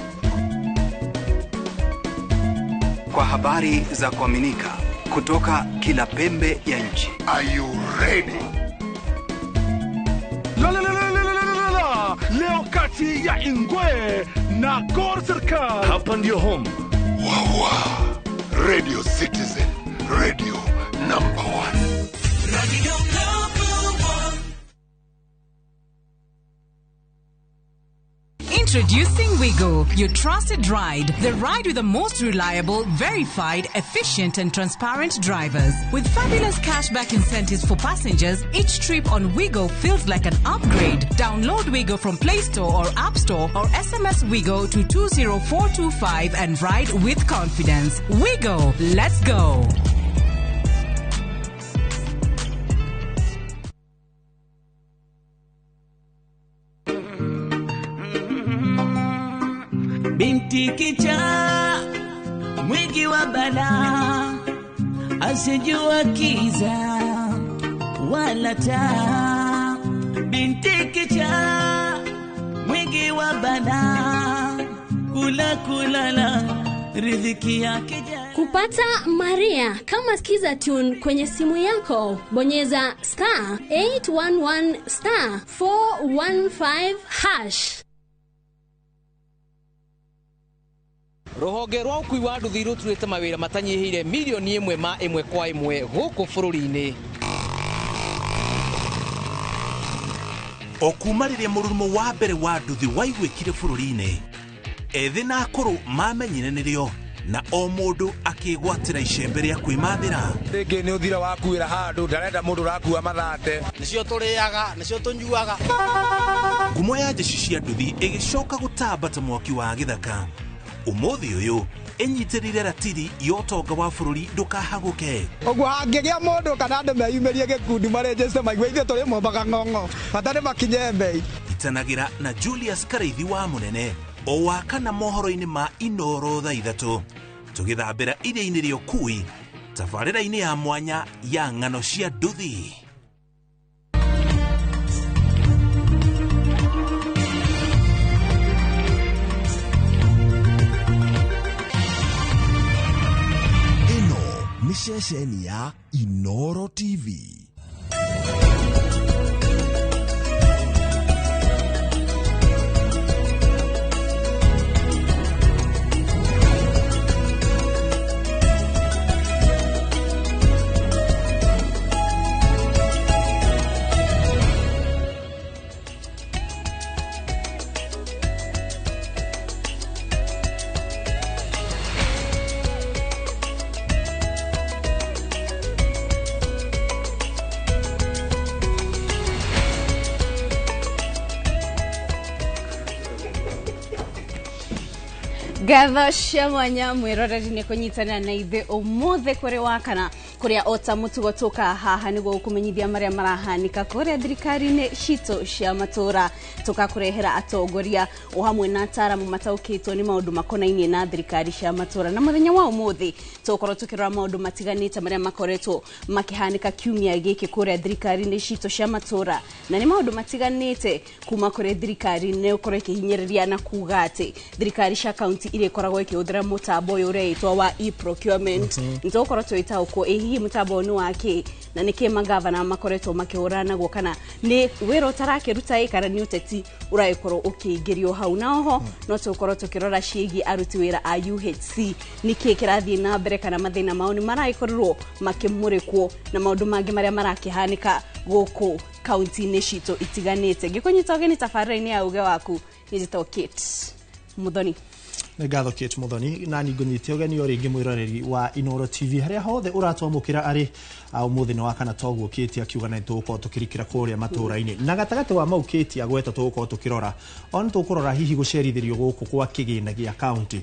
Kwa habari za kuaminika kutoka kila pembe ya nchi. Are you ready? La la la la la la la. Leo kati ya Ingwe na Gor Serikal. Hapa ndio home. Wawa. Radio Citizen, radio number 1. Radio number 1. Introducing Wigo, your trusted ride. The ride with the most reliable, verified, efficient and transparent drivers. With fabulous cashback incentives for passengers, each trip on Wigo feels like an upgrade. Download Wigo from Play Store or App Store or SMS Wigo to 20425 and ride with confidence. Wigo, let's go. Binti kichaa mwingi wa balaa, asijua kiza wala taa. Binti kichaa mwingi wa balaa, Kula kulala riziki yake. Kupata Maria kama Skiza Tune kwenye simu yako, bonyeza star 811 star 415 hash. Ruhonge rwa ũkui wa nduthi rũturĩte mawĩra matanyihĩire milioni ĩmwe ma ĩmwe kwa ĩmwe gũkũ bũrũri-inĩ. O kuma rĩrĩa mũrurumo wa mbere wa nduthi waiguĩkire bũrũri-inĩ, ethĩ na akũrũ mamenyire nĩrĩo na o mũndũ akĩgwatĩra icembe rĩa kwĩmathĩra. Rĩngĩ nĩ ũthira wakuĩra handũ ndarenda mũndũ ũrakua mathate. Nĩcio tũrĩaga, nĩcio tũnyuaga. Ngumo ya njeci cia nduthi ĩgĩcoka gũtamba ta mwaki wa gĩthaka. Ũmũthĩ ũyũ ĩnyitĩrĩire ratiri ya ũtonga wa bũrũri ndũkahagũke. Ũguo hangĩgĩa mũndũ kana andũ meyumĩrie gĩkundi marenjeste maigue ithuĩ tũrĩ mombaga ng'ong'o bata nĩ makinye mbei. Itanagĩra na Julius Karaithi wa Mũnene o wa kana mohoro-inĩ ma Inoro thaa 3 tũgĩthambĩra iria-inĩ rĩa ũkui tabarĩra-inĩ ya mwanya ya ng'ano cia nduthi. Nĩ ceceni ya Inoro TV. Ngatho cia mwanya mwiroreri nĩ kũnyitana na ithuĩ ũmũthĩ kũrĩ wa kana kũrĩa ota mũtugo tũka haha nĩguo gũkũmenyithia marĩa marahanĩka kũrĩa thirikari-inĩ citũ cia matũra, tũkakũrehera atongoria o hamwe na ataaramu mataũkĩtwo nĩ maũndũ makonainie na thirikari cia matũra. Na mũthenya wa ũmũthĩ tũgũkorwo tũkĩrora maũndũ matiganĩte marĩa makoretwo makĩhanĩka kiumia gĩkĩ kũrĩa thirikari-inĩ citũ cia matũra, na nĩ maũndũ matiganĩte kuma kũrĩ thirikari nĩ ũkorwo ĩkĩhinyĩrĩria na kuga atĩ thirikari cia kaunti iria ikoragwo ikĩhũthĩra mũtambo ũyũ ũretwo wa e-procurement. Nĩtũgũkorwo tũgĩtaũkwo ĩ hihi mũtambo ũyũ nĩ wa kĩ na nĩkĩ magavana makoretwo makĩhũrana naguo, kana nĩ wĩra ũtarakĩruta ĩ kana nĩ ũteti ũragĩkorwo ũkĩingĩrio hau. Na oho no tũgũkorwo tũkĩrora ciĩgiĩ aruti wĩra a UHC, nĩkĩ kĩrathiĩ na mbere kana mathĩna mao nĩ maragĩkorirwo makĩmũrĩkwo na maũndũ mangĩ marĩa marakĩhanĩka gũkũ kaunti-inĩ citũ itiganĩte. Ngĩkũnyita ũgeni tabarĩra-inĩ ya uge waku, nĩ njĩtagwo Kate Muthoni. Nĩ ngatho Kate Muthoni, na ningũnyite ũgeni o rĩngĩ mwĩroreri wa Inoro TV harĩa hothe ũratwamũkĩra arĩ ũmũthĩ nĩ wa kana toguo Kate akiuga na tũgũkorwo tũkĩrikĩra kũrĩa matũra-inĩ. Na gatagatĩ wa mau Kate agweta tũgũkorwo tũkĩrora ona tũkũrora hihi gũcerithĩrio gũkũ kwa kĩgĩna gĩa kaunti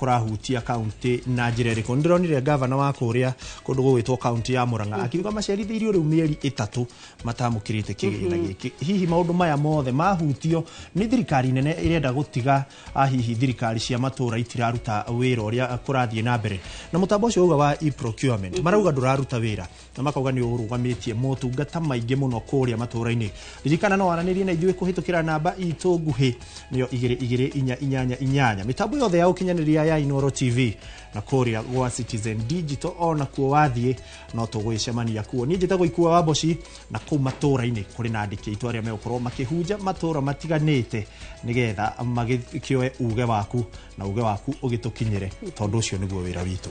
kũrahutia kaunti na njĩra ĩrĩkũ. Nĩndĩronire gavana wa kũrĩa kũndũ gũgwĩtwo kaunti ya Murang'a akiuga macerithĩirio rĩu mĩeri 3 matamũkĩrĩte kĩgĩna gĩkĩ. Hihi maũndũ maya mothe mahutio nĩ thirikari nene ĩrenda gũtiga hihi thirikari cia matũra itiraruta wĩra ũrĩa kũrathiĩ na mbere na mũtambo ũcio uga wa e-procurement marauga ndũraruta wĩra na makauga nĩ ũrũgamĩtie motungata maingĩ mũno kũrĩa matũra-inĩ. Ririkana no waranĩrie na ithuĩ kũhĩtũkĩra namba itũ nguhĩ nĩyo 22488 mĩtambo yothe ya ũkinyanĩria ya Inoro TV na kũrĩa gwa Citizen Digital ona kuo wathiĩ no tũgwĩcemania kuo. Niĩ njĩtagwo Ikua wa Mboci na kũu matũra-inĩ kũrĩ na andĩki aitũ arĩa megũkorwo makĩhunja matũra matiganĩte nĩgetha magĩkĩoe uge waku na uge waku ũgĩtũkinyĩre tondũ ũcio nĩguo wĩra witũ.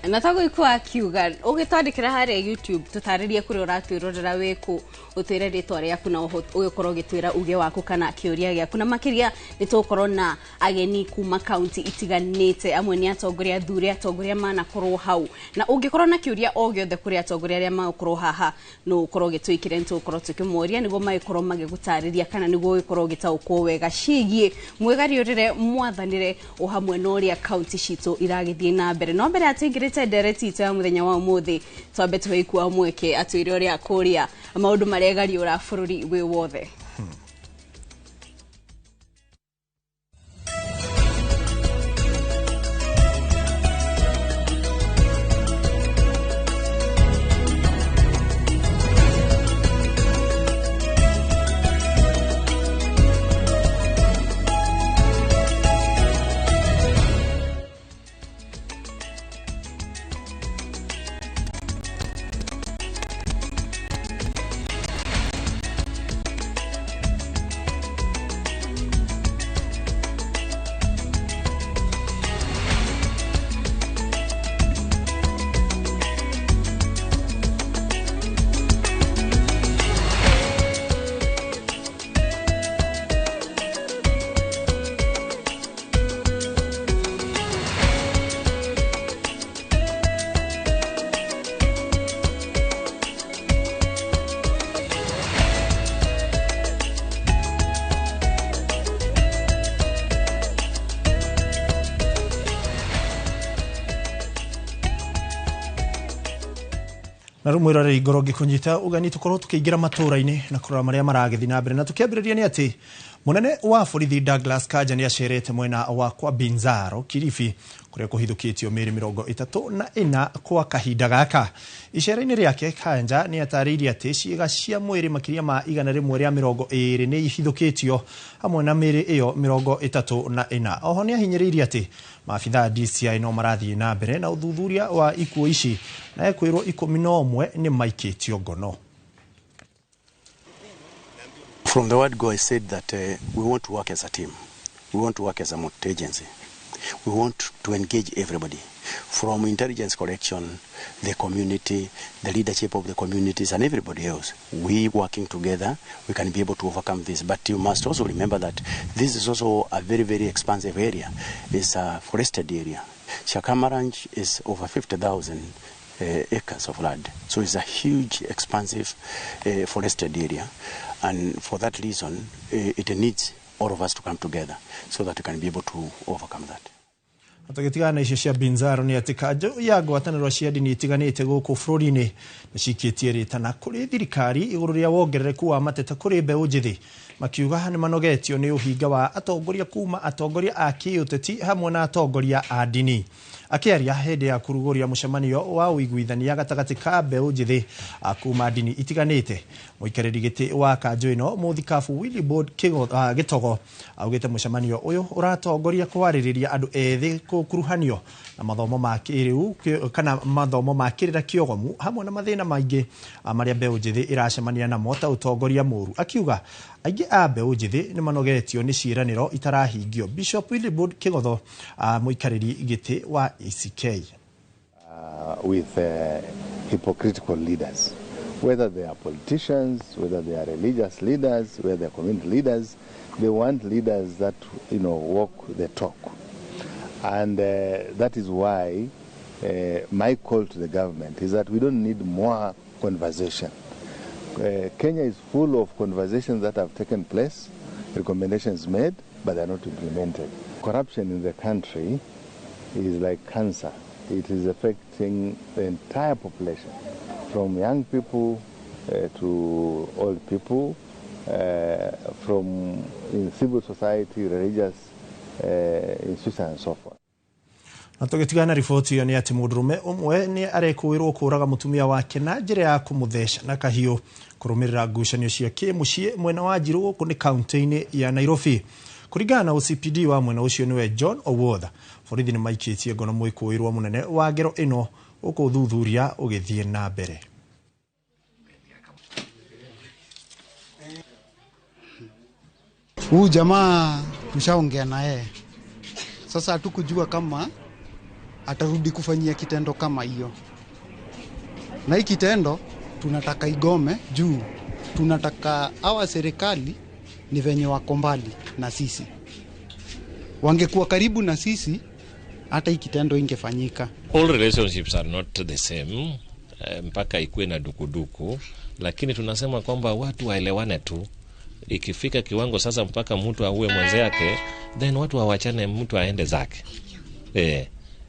Na taguo Ikua akiuga ũgĩtwandĩkĩra harĩa YouTube tũtarĩrie kũrĩa ũratwĩrorera wĩkũ, ũtwĩre rĩtwa rĩaku na ũgĩkorwo ũgĩtwĩra uge waku kana kĩũria gĩaku. Na makĩria nĩ tũgũkorwo na ageni kuma kaunti itiganĩte, amwe nĩ atongoria athure, atongoria manakorwo hau, na ũngĩkorwo na kĩũria o gĩothe kũrĩ atongoria arĩa magũkorwo haha no ũkorwo ũgĩtwĩkĩra, nĩ tũgũkorwo tũkĩmoria nĩguo magĩkorwo magĩgũtarĩria kana nĩguo ũgĩkorwo ũgĩtaũkwo wega ciĩgiĩ mwĩgariũrĩre mwathanĩre o hamwe na ũrĩa kaunti citũ iragĩthiĩ na mbere. No mbere atũingĩrĩte ndereti itũ ya mũthenya wa ũmũthĩ, twambe tũhe Ikua mweke atwĩre ũrĩa kũrĩa maũndũ maregariũra bũrũri wĩ wothe. Na rĩu mwĩroreri ngoro ngĩkũnyita ũgeni tũkorwo tũkĩingĩra matũũra-inĩ na kũrora marĩa maragĩthiĩ na mbere, na tũkĩambĩrĩria nĩ atĩ mũnene wa borithi Douglas Kanja nĩ acerete mwena wa kwa Binzaro Kilifi kũrĩa kũhithũkĩtio mĩĩrĩ 34 kwa kahinda gaka. Icera-inĩ rĩake Kanja nĩ atarĩirie atĩ ciĩga cia mwĩrĩ makĩria ma 120 nĩ ihithũkĩtio hamwe na mĩĩrĩ ĩyo 34. Oho nĩ ahinyĩrĩirie atĩ maabithaa DCI no marathiĩ na mbere na ũthuthuria wa ikuũ ici na ekwĩrwo 11 nĩ maikĩtio ngono. From the word go, I said that we want to work as a team. We want to work as a multi-agency. We want to engage everybody, from intelligence collection, the community, the leadership of the communities, and everybody else. We working together, we can be able to overcome this. But you must also remember that this is also a very, very expansive area. It's a forested area. Shakama Ranch is over 50,000 acres of land. So it's a huge, expansive forested area. And for that reason, it needs all of us to come together so that we can be able to overcome that. Tũgĩtigana na icio cia Binzaro nĩ atĩ kanjũ ya ngwatanĩro cia ndini itiganĩte gũkũ bũrũri-inĩ nĩ cikĩtie rĩtana kũrĩ thirikari igũrũ rĩa wongerereku wa mateta kũrĩ mbeũ njĩthĩ, makiuga nĩ manogetio nĩ ũhinga wa atongoria kuma atongoria a kĩũteti hamwe na atongoria a ndini. Akĩaria hĩndĩ ya kũrugũria mũcemanio wa ũiguithania gatagatĩ ka mbeũ njĩthĩ kuma ndini itiganĩte, mũikarĩri gĩtĩ wa kanjũ ĩno mũthikabu Willibrod Gĩtogo augĩte mũcemanio ũyũ ũratongoria kwarĩrĩria andũ ethĩ gũkuruhanio na mathomo ma kĩrĩu kana mathomo ma kĩrĩra kĩogomu hamwe na mathĩna maingĩ marĩa mbeũ njĩthĩ ĩracemania namo ta ũtongoria mũru. Akiuga aingĩ a mbeũ njĩthĩ nĩ manogetio nĩ ciĩranĩro itarahingio. Bishop Willibrod Kĩgotho, mũikarĩri gĩtĩ wa ACK. With hypocritical leaders, whether they are politicians, whether they are religious leaders, whether they are community leaders, they want leaders that, you know, walk the talk. And that is why my call to the government is that we don't need more conversation. Kenya is full of conversations that have taken place, recommendations made, but they are not implemented. Corruption in the country is like cancer. It is affecting the entire population, from young people to old people, from in civil society, religious institutions and so forth. Na tũgĩtigana na riboti ĩyo nĩ atĩ mũndũrũme ũmwe nĩ arekũĩrwo kũũraga mũtumia wake na njĩra ya kũmũtheca na kahiũ kũrũmĩrĩra ngucanio cia kĩmũciĩ mwena wa Njirũ gũkũ nĩ kaunti-inĩ ya Nairobi. Kũringana na OCPD wa mwena ũcio nĩwe John Owuotha, borithi nĩ maikĩtie ngono mwĩkũĩrwo mũnene wa ngero ĩno gũkũ ũthuthuria ũgĩthiĩ na mbere. Huyu jamaa tushaongea na yeye. Sasa hatukujua kama atarudi kufanyia kitendo kama hiyo. Na hii kitendo tunataka igome juu tunataka hawa serikali ni venye wako mbali na sisi. Wangekuwa karibu na sisi hata hii kitendo ingefanyika. All relationships are not the same, mpaka ikuwe na dukuduku, lakini tunasema kwamba watu waelewane tu. Ikifika kiwango sasa mpaka mtu auwe mwenzake, then watu wawachane, mtu aende zake.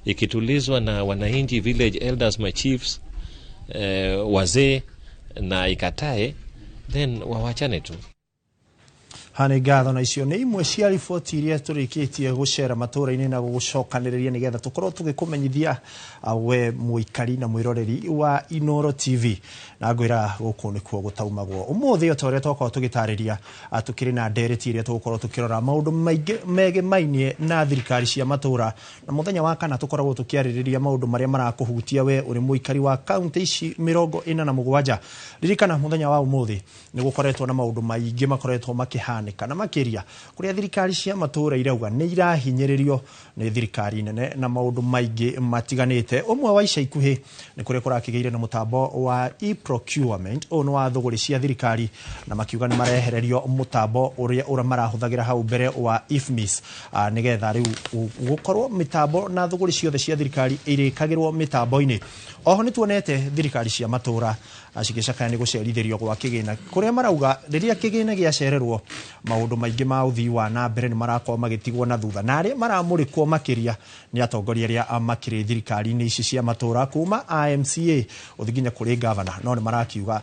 Ikitulizwa na wananchi, village elders, my chiefs, wazee na ikatae, then wawachane tu. Hane ngatho na icio nĩ imwe cia riboti iria tũrĩkĩtie gũcera matũũra-inĩ na gũgũcokanĩrĩria nĩgetha tũkorwo tũgĩkũmenyithia we mũikari na mwĩroreri wa Inooro TV. Na ngwĩra gũkũ nĩkuo gũtaumagwo ũmũthĩ o ta ũrĩa twakorwo tũgĩtarĩria, tũkĩrĩ na ndereti ĩrĩa tũgũkorwo tũkĩrora maũndũ maingĩ megemainie na thirikari cia matũũra, na mũthenya wa kana tũkoragwo tũkĩarĩrĩria maũndũ marĩa marakũhutia we ũrĩ mũikari wa kaunti ici 47. Ririkana mũthenya wa ũmũthĩ nĩ gũkoretwo na maũndũ maingĩ makoretwo makĩhanĩka na makĩria kũrĩa thirikari cia matũũra irauga nĩ irahinyĩrĩrio nĩ thirikari nene na maũndũ maingĩ matiganĩte. Ũmwe wa ica ikuhĩ nĩ kũrĩa kũrakĩgĩire na mũtambo wa e-procurement, ũyũ nĩ wa thũgũrĩ cia thirikari, na makiuga nĩ marehererio mũtambo ũrĩa ũrĩa marahũthagĩra hau mbere wa IFMIS, nĩgetha rĩu gũkorwo mĩtambo na thũgũrĩ ciothe cia thirikari irĩkagĩrwo mĩtambo-inĩ. Oho nĩ tuonete thirikari cia matũũra cigĩcakaya nĩ gũcerithĩrio gwa kĩgĩna, kũrĩa marauga rĩrĩa kĩgĩna gĩacererwo Maũndũ maingĩ ma ũthii wa na mbere nĩ marakorwo magĩtigwo na thutha, na arĩa maramũrĩkwo makĩria nĩ atongoria arĩa makĩrĩ thirikari-inĩ ici cia matũra kuma AMCA ũthiĩ nginya kũrĩ gavana, no nĩ marakiuga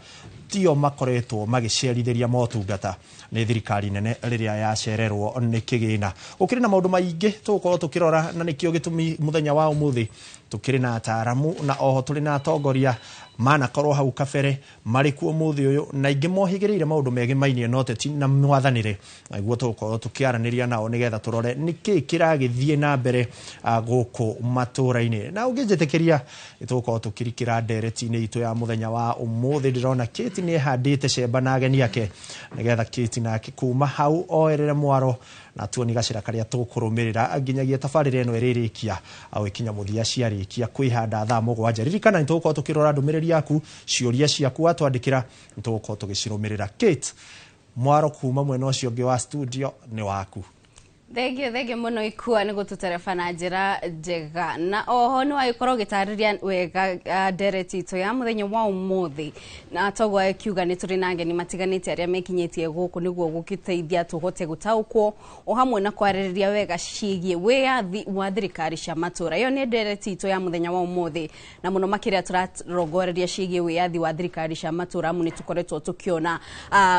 tio makoretwo magĩcerithĩria motungata nĩ thirikari nene rĩrĩa yacererwo nĩ kĩgĩna. Gũkĩrĩ na maũndũ maingĩ tũgũkorwo tũkĩrora, na nĩkĩo gĩtũmi mũthenya wa ũmũthĩ tũkĩrĩ na ataaramu na oho tũrĩ na atongoria manakorwo hau kabere marĩ kuo mũthĩ ũyũ, na ingĩ mohĩgĩrĩire maũndũ megemainie na ũteti na mwathanĩre, na nĩguo tũgũkorwo tũkĩaranĩria nao nĩgetha tũrore nĩkĩ kĩragĩthiĩ na mbere gũkũ matũra-inĩ. Na ũngĩnjĩtĩkĩria nĩtũgũkorwo tũkĩrikĩra ndereti-inĩ itũ ya mũthenya wa ũmũthĩ. Ndĩrona Kate nĩ ehandĩte cemba na ageni ake, nĩgetha Kate nake kuma hau oerere mwaro na tuoni gacĩra karĩa tũkũrũmĩrĩra nginyagia tabarĩra ĩno ĩrĩrĩkia au ĩkinya mũthia ciarĩkia kwĩhanda thaa 7. Ririkana nĩtũgũkorwo tũkĩrora ndũmĩrĩri yaku, ciũria ciaku watwandĩkĩra nĩtũgũkorwo tũgĩcirũmĩrĩra. Kate, mwaro kuma mwena ũcio ũngĩ wa studio nĩ waku. Thengio mũno Ikua nĩ gũtũtereba na njĩra njega, na oho nĩ wagĩkorwo ũgĩtarĩria wega ndereti itũ ya mũthenya wa ũmũthĩ, na toguo akiuga nĩ tũrĩ na ageni matiganĩte arĩa mekinyĩtie gũkũ nĩguo gũgĩteithia tũhote gũtaũkwo o hamwe na kwarĩrĩria wega ciĩgiĩ wĩyathi wa thirikari cia matũra. Ĩyo nĩ ndereti itũ ya mũthenya wa ũmũthĩ, na mũno makĩria tũrarongoreria ciĩgiĩ wĩyathi wa thirikari cia matũra, amu nĩ tũkoretwo tũkĩona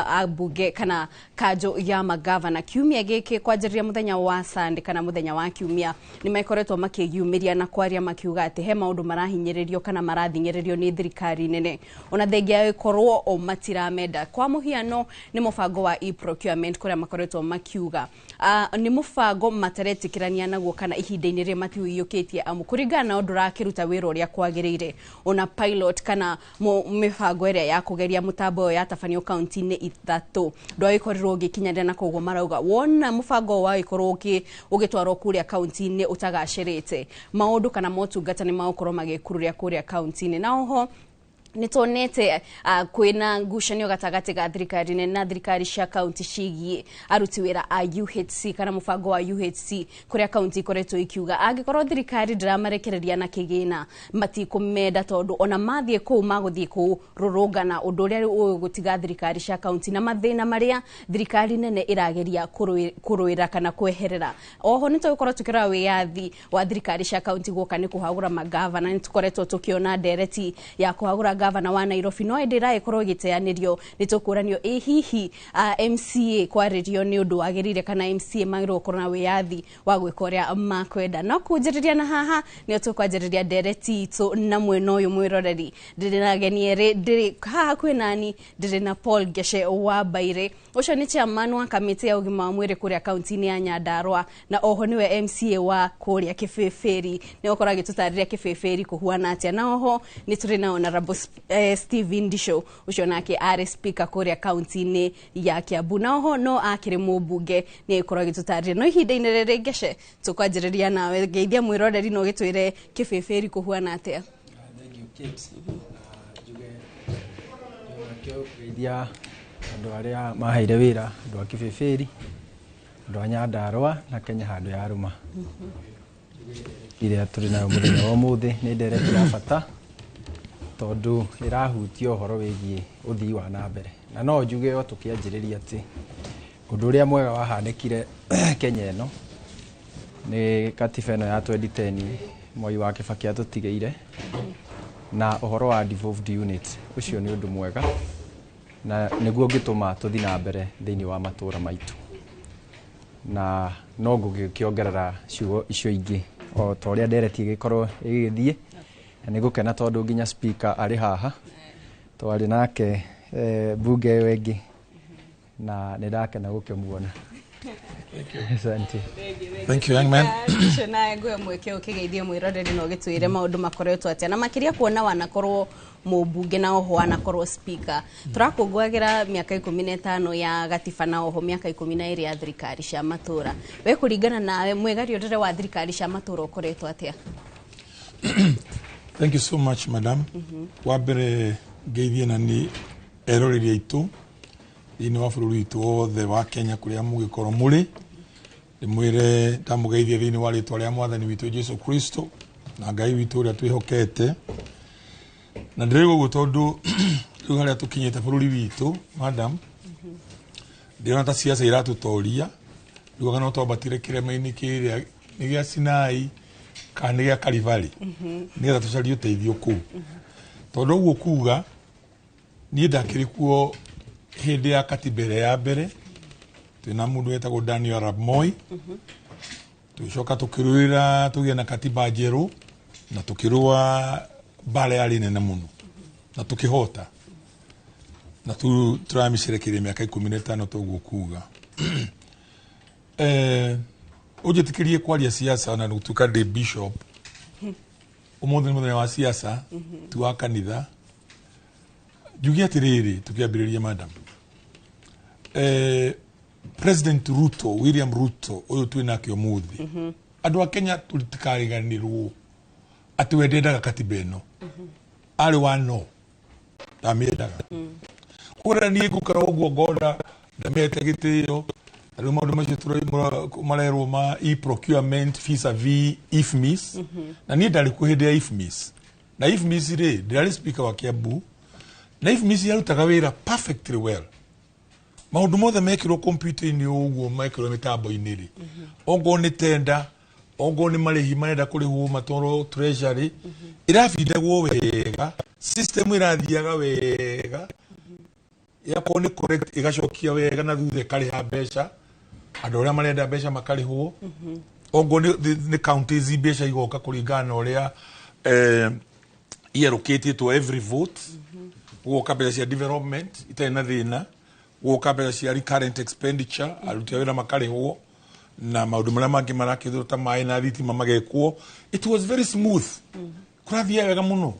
ambunge kana kanjũ ya magavana kiumia gĩkĩ kwanjĩrĩria mũthenya wa Sunday kana mũthenya wa kiumia nĩ makoretwo makĩyumĩria na kwaria makiuga atĩ he maũndũ marahinyĩrĩrio kana marathing'ĩrĩrio nĩ thirikari nene, ona thengia ĩkorwo o matiramenda. Kwa mũhiano nĩ mũbango wa e-procurement kũrĩa makoretwo makiuga nĩ mũbango mataretĩkĩrania naguo kana ihinda-inĩ rĩrĩ matiũiyũkĩtie, amu kũringana na ũndũ ũrakĩruta wĩra ũrĩa kwagĩrĩire. Ona pilot kana mĩbango ĩrĩa ya kũgeria mũtambo ũyũ yatabanio kaunti-inĩ 3 ndwagĩkorirwo ũgĩkinyanĩra, na koguo marauga wona mũbango wa gĩkorwo ũgĩtwarwo kũrĩa kaunti-inĩ ũtagacĩrĩte, maũndũ kana motungata nĩ magũkorwo magĩkururia kũrĩa kaunti-inĩ. Na oho nĩ tuonete kwĩna ngucanio gatagatĩ ga thirikari nene na thirikari cia kaunti ciĩgiĩ aruti wĩra a UHC kana mũbango wa UHC, kũrĩa kaunti ikoretwo ikiuga angĩkorwo thirikari ndĩramarekereria na kĩgĩna matikũmenda, tondũ ona mathiĩ kũu magũthiĩ kũrũrũngana, ũndũ ũrĩa ũgũtiga thirikari cia kaunti na mathĩna marĩa thirikari nene ĩrageria kũrũĩra kana kweherera. Oho nĩ tũgũkorwo tũkĩrora wĩyathi wa thirikari cia kaunti guoka nĩ kũhagũra magavana. Nĩ tũkoretwo tũkĩona ndereti ya kũhagũra gavana wa Nairobi, no ĩndĩ ĩragĩkorwo ĩgĩteanĩrio nĩ tũkũranio ĩ hihi MCA kwarĩrio nĩ ũndũ wagĩrĩire kana MCA magĩrĩirwo gũkorwo na wĩyathi wa gwĩka ũrĩa makwenda. No kũnjĩrĩria na haha nĩo tũkwanjĩrĩria ndereti itũ na mwena ũyũ mwĩroreri. Ndĩrĩ na ageni erĩ, ndĩrĩ haha kwĩ nani, ndĩrĩ na Paul Ngece wa Mbairĩ, ũcio nĩ chairman wa kamĩtĩ ya ũgima wa mwĩrĩ kũrĩa kaunti-inĩ ya Nyandarua, na oho nĩwe MCA wa kũrĩa Kĩbĩbĩri, nĩ ũkorwo agĩtũtarĩria Kĩbĩbĩri kũhuana atĩa. Na oho nĩ tũrĩ na Honorable Stephen Ndisho, ũcio nake arĩ speaker kũrĩa kaunti-inĩ ya Kiambu, na oho no akĩrĩ mũmbunge, nĩ agĩkorwo agĩtũtarĩria. No ihinda-inĩ rĩrĩ Ngece, tũkwanjĩrĩria nawe, ngeithia mwĩroreri na ũgĩtwĩre Kĩbĩbĩri kũhuana atĩa. Thank you, Kate. Njuge nakĩo kũgeithia andũ arĩa maheire wĩra, andũ a Kĩbĩbĩri, andũ a Nyandarua na Kenya handũ ya rũma. Iria tũrĩ nayo mũthenya wa ũmũthĩ nĩ ndereti ya bata, tondũ ĩrahutia ũhoro wĩgiĩ ũthii wa na mbere. Na no njuge o tũkĩanjĩrĩria atĩ ũndũ ũrĩa mwega wahanĩkire Kenya ĩno nĩ katiba ĩno ya 2010 Mwai wa Kibaki atũtigĩire, na ũhoro wa devolved unit, ũcio nĩ ũndũ mwega na nĩguo ũngĩtũma tũthiĩ na mbere thĩinĩ wa matũra maitũ. Na no ngũgĩkĩongerera ciugo icio ingĩ o ta ũrĩa ndereti ĩgĩkorwo ĩgĩthiĩ, na nĩ ngũkena tondũ nginya speaker arĩ haha, twarĩ nake bunge ĩyo ĩngĩ, na nĩ ndakena gũkĩmuona. Asante. Thank you, young man. Nawe ngwe mweke ũkĩgeithie mwĩroreri na ũgĩtwĩre maũndũ makoretwo atĩa, na makĩria kuona wanakorwo mũmbunge na oho wanakorwo speaker. Tũrakũngũagĩra mĩaka 15 ya gatiba na oho mĩaka 12 ya thirikari cia matũra. We kũringana nawe mwĩgariũrĩre wa thirikari cia matũra ũkoretwo atĩa? Thank you so much, madam. Wa mbere ngeithie na nĩ eroreri aitũ thĩinĩ wa bũrũri witũ wothe wa Kenya kũrĩa mũgĩkorwo mũrĩ, ndĩmwĩre ndamũgeithia thĩinĩ wa rĩtwa rĩa mwathani witũ Jesu Kristo na Ngai witũ ũrĩa twĩhokete. Na ndĩrauga ũguo tondũ rĩu harĩa tũkinyĩte bũrũri witũ, madam, Ndĩrona ta ciaca iratũtoria rĩu no twambatire kĩrĩma-inĩ kĩrĩa nĩ gĩa Sinai kana nĩ gĩa Kalivali nĩgetha tũcarie ũteithio kũu. Tondũ ũguo kuga niĩ ndakĩrĩ kuo hĩndĩ ya katiba ĩrĩa ya mbere, twĩna mũndũ wetagwo Daniel Arap Moi. Tũgĩcoka tũkĩrũĩra tũgĩe na katiba njerũ na tũkĩrũa mbara yarĩ nene mũno na tũkĩhota na tũramĩcerekeria mĩaka 15. Toguo kuga ũnjĩtĩkĩrie kwaria siasa na gũtuĩka ndĩ bishop. Ũmũthĩ nĩ mũthenya wa siasa, ti wa kanitha. Njuge atĩrĩrĩ, tũkĩambĩrĩria, madam, President Ruto, William Ruto ũyũ twĩ nake ũmũthĩ, andũ a Kenya tũtikariganĩrwo atĩ we ndendaga katiba ĩno, arĩ wa no ndamĩendaga. Kũrĩa niĩ ngũkora ũguo ngona ndamĩhete gĩtĩo. Na rĩu maũndũ macio marerwo ma e-procurement vis-a-vis IFMIS, na niĩ ndarĩ kuo hĩndĩ ya IFMIS, na IFMIS rĩ, ndĩrarĩ speaker wa Kiambu, na IFMIS yarutaga wĩra perfectly well. Maũndũ mothe mekĩrwo kompiuta-inĩ ũguo, mekĩrwo mĩtambo-inĩ rĩ, ongorwo nĩ tenda, ongorwo nĩ marĩhi marenda kũrĩhwo matwarwo treasury, ĩrabindagwo wega, system ĩrathiaga wega, yakorwo nĩ correct ĩgacokia wega na thutha ĩkarĩha mbeca andũ arĩa marenda mbeca makarĩhwo. Ongorwo nĩ counties, mbeca igoka kũringana na ũrĩa iallocatĩtwo every vote, gũgoka mbeca cia development itarĩ na thĩna, gũgoka mbeca cia recurrent expenditure, aruti a wĩra makarĩhwo na maũndũ marĩa mangĩ marakĩthwo ta maĩ na thitima magekwo. It was very smooth, kũrathiaga wega mũno.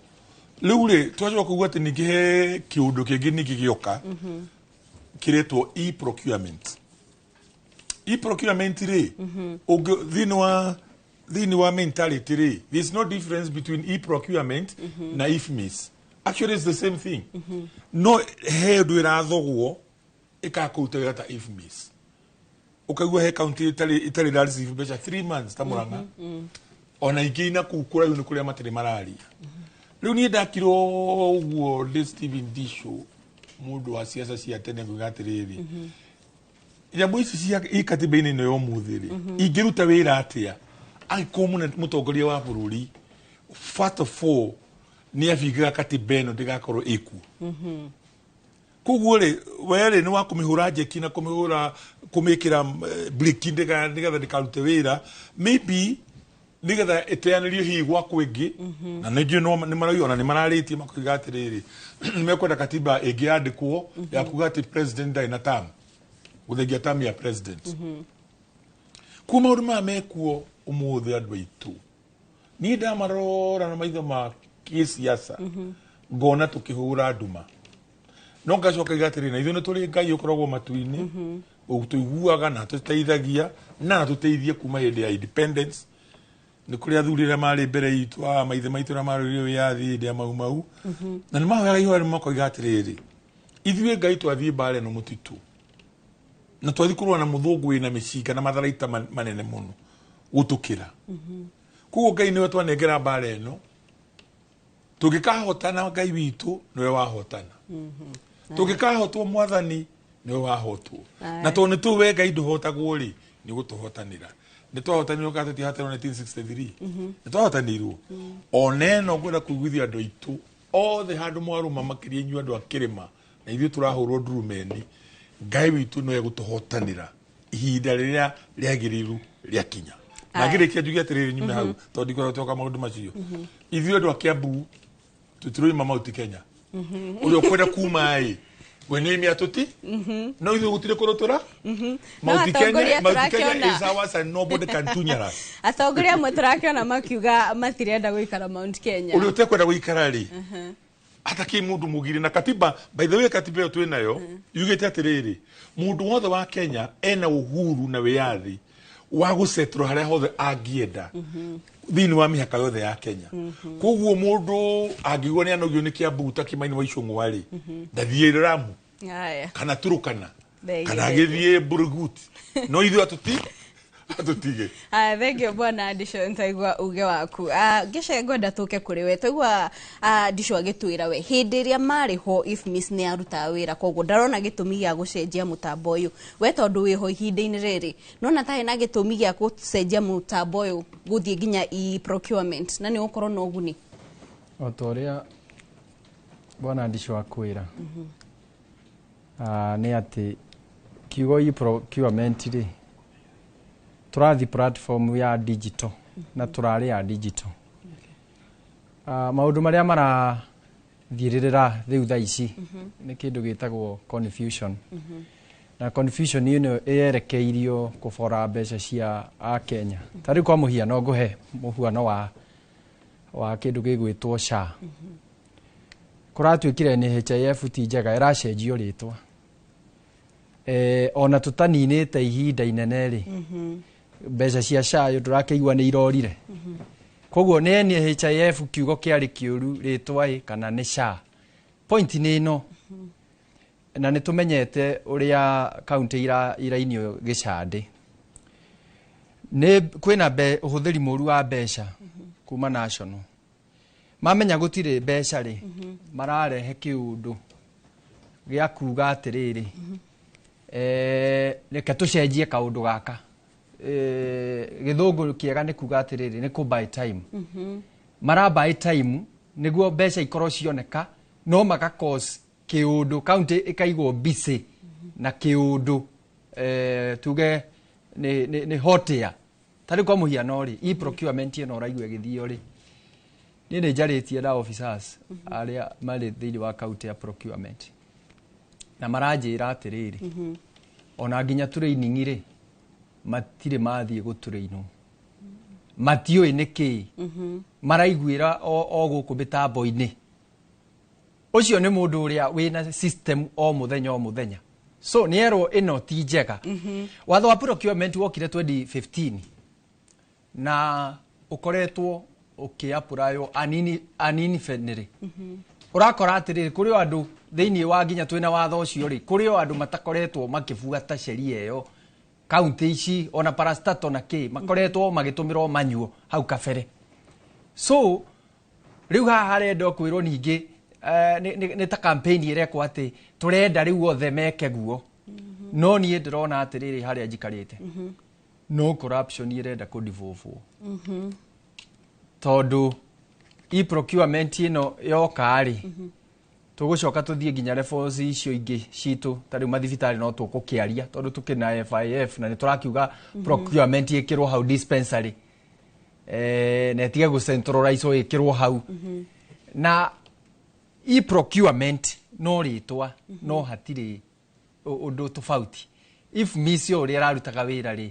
Rĩu rĩ, twacoka kuga atĩ ningĩ he kĩũndũ kĩngĩ ningĩ gĩoka kĩretwo e-procurement. E-procurement rĩ, thĩinĩ wa mentality rĩ, there's no difference between e-procurement na IFMIS. Actually, it's the same thing. No he ũndũ ĩrathogwo ĩkakũruta wĩra ta IFMIS. Ũkaigua he county ĩtarĩ ĩra receive mbeca 3 months ta Murang'a, ona ingĩ ina kũu kũraihu nĩ kũrĩa matirĩ mararia. Rĩu niĩ ndakirwo ũguo ndĩ Stephen Disho, mũndũ wa ciaca cia tene, nguga atĩrĩrĩ, nyamũ ici cia i katiba-inĩ ĩno ya ũmũthĩ rĩ, ingĩruta wĩra atĩa angĩkorwo mũtongoria wa bũrũri first of all nĩ abingaga katiba ĩno ndĩgakorwo ĩkuo? Koguo rĩ, we rĩ, nĩ wa kũmĩhũra njeki na kũmĩhũra kũmĩkĩra breki nĩgetha ndĩkarute wĩra, maybe nĩgetha ĩteanĩrio hihi gwa kwĩngĩ. Na nĩ njũĩ nĩ marauga, ona nĩ mararĩtie makoiga atĩrĩrĩ, nĩ mekwenda katiba ĩngĩ yandĩkwo ya kuga atĩ president ndarĩ na term, gũthengia term ya president. Kuo maũndũ maya mekuo ũmũthĩ, andũ aitũ, niĩ ndamarora na maitho ma kĩsiasa ngona tũkĩhũra nduma. No ngacoka iga atĩrĩ, na ithuĩ nĩ tũrĩ Ngai ũkoragwo matu-inĩ tũiguaga na tũteithagia na atũteithie. Kuma hĩndĩ ya independence nĩ kũrĩ athuri arĩa marĩ mbere itũ, a maithe maitũ arĩa marũire wĩyathi hĩndĩ ya Mau Mau, na nĩ mahoyaga ihoya rĩmwe makoiga atĩrĩrĩ, ithuĩ Ngai twathiĩ mbara ĩno mũtitũ na twathiĩ kũrũa na mũthũngũ wĩna mĩcinga na matharaita manene mũno gũtũkĩra. Koguo Ngai nĩwe twanengera mbara ĩno, tũngĩkahotana Ngai witũ nĩwe wahotana, tũngĩkahotwo Mwathani nĩwe wahotwo. Na tondũ nĩ tũĩ we Ngai ndũhotagwo rĩ, nĩ ũgũtũhotanĩra. Nĩ twahotanirwo kana tũtiahotanirwo 1963? Nĩ twahotanirwo. Ona ĩno ngwenda kũiguithia andũ aitũ othe handũ mwarũma, makĩria inyuĩ andũ a kĩrĩma na ithuĩ tũrahũrwo ndurumeni, Ngai witũ nĩwe gũtũhotanĩra ihinda rĩrĩa rĩagĩrĩru rĩakinya. Na ngĩrĩkia njuge atĩrĩrĩ, nyume hau tondũ ndikoragwo twoka maũndũ macio. Ithuĩ andũ a Kiambu tũtiroima Mount Kenya. Ũrĩa ũkwenda kuma ĩ, we nĩ ime atũti no ithuĩ gũtirĩ kũndũ tũra. No Mount Kenya, atongoria Mount Kenya tũrakĩona is ours and nobody can tunyara us. Atongoria amwe tũrakĩona makiuga matirenda gũikara Mount Kenya. Ũrĩa ũtekwenda gũikara rĩ, atakĩ mũndũ mũgire na katiba. By the way, katiba ĩyo twĩ nayo yugĩte atĩrĩrĩ, mũndũ wothe wa Kenya ena uhuru na wĩyathi wa gũsetũra harĩa hothe angĩenda thĩinĩ wa mĩhaka yothe ya Kenya. Koguo mũndũ angĩigua nĩ anogio nĩ Kiambu ta Kĩmaini wa Icũng'wa rĩ, ndathiĩ Lamu kana Turukana Thengiũ, kana thengiũ. agĩthiĩ Burgut. No ithuĩ atũti Atũtige. Ah, thank you bwana Ndisho, ntaigua uge waku. Ah, ngice ngwenda tuke kuri we. Twaigua Ndisho agĩtwĩra we hĩndĩ ĩrĩa marĩ ho IFMIS nĩ arutaga wĩra, koguo ndarona gĩtũmi gĩa gũcenjia mũtambo ũyũ. We tondũ wĩho ihinda-inĩ rĩrĩ, nona ta hena gĩtũmi gĩa gũcenjia mũtambo ũyũ gũthiĩ nginya e-procurement na nĩ ũgũkorwo na ũguni? O ta ũrĩa bwana Ndisho akwĩra, nĩ atĩ kiugo e-procurement rĩ, tũrathiĩ platform ya digital na tũrarĩ ya digital. Maũndũ marĩa marathiĩrĩrĩra rĩu thaa ici nĩ kĩndũ gĩtagwo confusion, na confusion ĩno ĩyerekeirio kũbora mbeca cia akenya. Ta rĩu kwa mũhiano, ngũhe mũhuano wa kĩndũ gĩgwĩtwo SHA. Kũratuĩkire NHIF ti njega, ĩracenjio rĩtwa. Ona tũtaninĩte ihinda inene rĩ, mbeca cia SHA ndũrakĩigua nĩ irorire. Koguo nĩ NHIF kiugo kĩarĩ kĩũru rĩtwa ĩ kana nĩ SHA? Point nĩ ĩno, na nĩ tũmenyete ũrĩa kaunti irainio gĩcandĩ. Nĩ kwĩna ũhũthĩri mũru wa mbeca kuma national. Mamenya gũtirĩ mbeca rĩ, mararehe kĩũndũ gĩa kuga atĩrĩrĩ, reke tũcenjie kaũndũ gaka. Gĩthũngũ kĩega nĩ kuga atĩrĩrĩ, nĩ kũ buy time. Mara buy time nĩguo mbeca ikorwo cioneka, no maka cause kĩũndũ kaunti ĩkaigwo busy na kĩũndũ, tuge nĩ hot air. Ta rĩu kwa mũhiano rĩ, e-procurement ĩno ũraigua ĩgĩthio rĩ, niĩ nĩ njarĩtie na officers arĩa marĩ thĩinĩ wa kaunti ya procurement, na maranjĩra atĩrĩrĩ, ona nginya training rĩ, matirĩ mathiĩ gũtũrĩinwo, matiũĩ nĩ kĩĩ maraiguĩra o gũkũ mĩtambo-inĩ. Ũcio nĩ mũndũ ũrĩa wĩna system o mũthenya o mũthenya, so nĩ erwo ĩno ti njega. Watho wa procurement wokire 2015 na ũkoretwo ũkĩapuraywo unevenly. Ũrakora atĩrĩrĩ, kũrĩ o andũ thĩinĩ wa nginya twĩna watho ũcio rĩ, kũrĩ o andũ matakoretwo makĩbuata sheria ĩyo. Kaunti ici ona parastato na kĩ makoretwo magĩtũmĩrwo manyuo hau kabere. So rĩu haha harenda kwĩrwo ningĩ, nĩ ta campaign ĩrekwo atĩ tũrenda rĩu othe meke guo. No niĩ ndĩrona atĩrĩrĩ, harĩa njikarĩte no corruption ĩrenda kũdevolve, tondũ e-procurement ĩno yoka rĩ, tũgũcoka tũthiĩ nginya levels icio ingĩ citũ. Ta rĩu mathibitarĩ no tũkũkĩaria tondũ tũkĩrĩ na FIF na nĩ tũrakiuga procurement ĩkĩrwo hau dispensary, na ĩtige gũcentralize, ĩkĩrwo hau. Na e-procurement no rĩtwa, no hatirĩ ũndũ tofauti. IFMIS ũrĩa ĩrarutaga wĩra rĩ,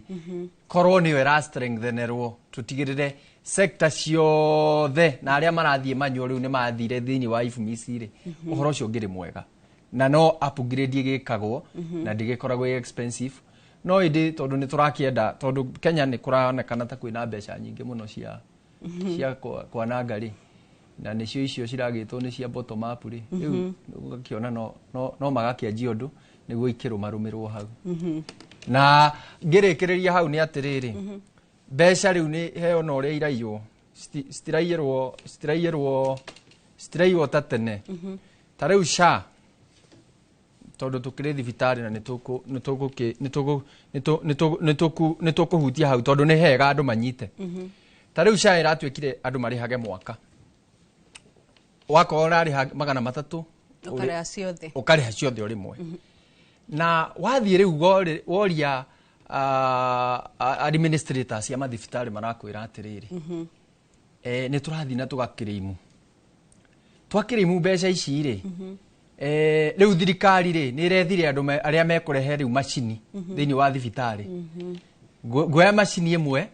korwo nĩyo ĩra strengthenerwo, tũtigĩrĩre sector ciothe na arĩa marathiĩ manyuo rĩu nĩ mathire thĩinĩ wa IFMIS rĩ, ũhoro ũcio ũngĩrĩ mwega na no upgrade ĩgĩkagwo na ndĩgĩkoragwo ĩ expensive. No ĩndĩ tondũ nĩ tũrakĩenda, tondũ Kenya nĩ kũronekana ta kwĩna mbeca nyingĩ mũno cia kwananga rĩ, na nĩcio icio ciragĩtwo nĩ cia bottom up rĩ, rĩu ũgakĩona no magakĩanjia ũndũ nĩguo ikĩrũmarũmĩrwo hau. Na ngĩrĩkĩrĩria hau nĩ atĩrĩrĩ, mbeca rĩu nĩ heo na ũrĩa iraiywo, citiraiywo ta tene. Ta rĩu SHA, tondũ tũkĩrĩ thibitarĩ na nĩ tũkũhutia hau tondũ nĩ hega andũ manyite. Ta rĩu SHA ĩratuĩkire andũ marĩhage mwaka, wakorwo ũrarĩha 300, ũkarĩha ciothe. Ũkarĩha ciothe o rĩmwe. Na wathiĩ rĩu woria administrators a mathibitarĩ, marakwĩra atĩrĩrĩ, nĩ tũrathiĩ na tũgakĩrĩimu, twakĩrĩimu mbeca ici rĩ, rĩu thirikari rĩ nĩ ĩrethire andũ arĩa mekũrehe rĩu macini thĩinĩ wa thibitarĩ. Nguoya macini ĩmwe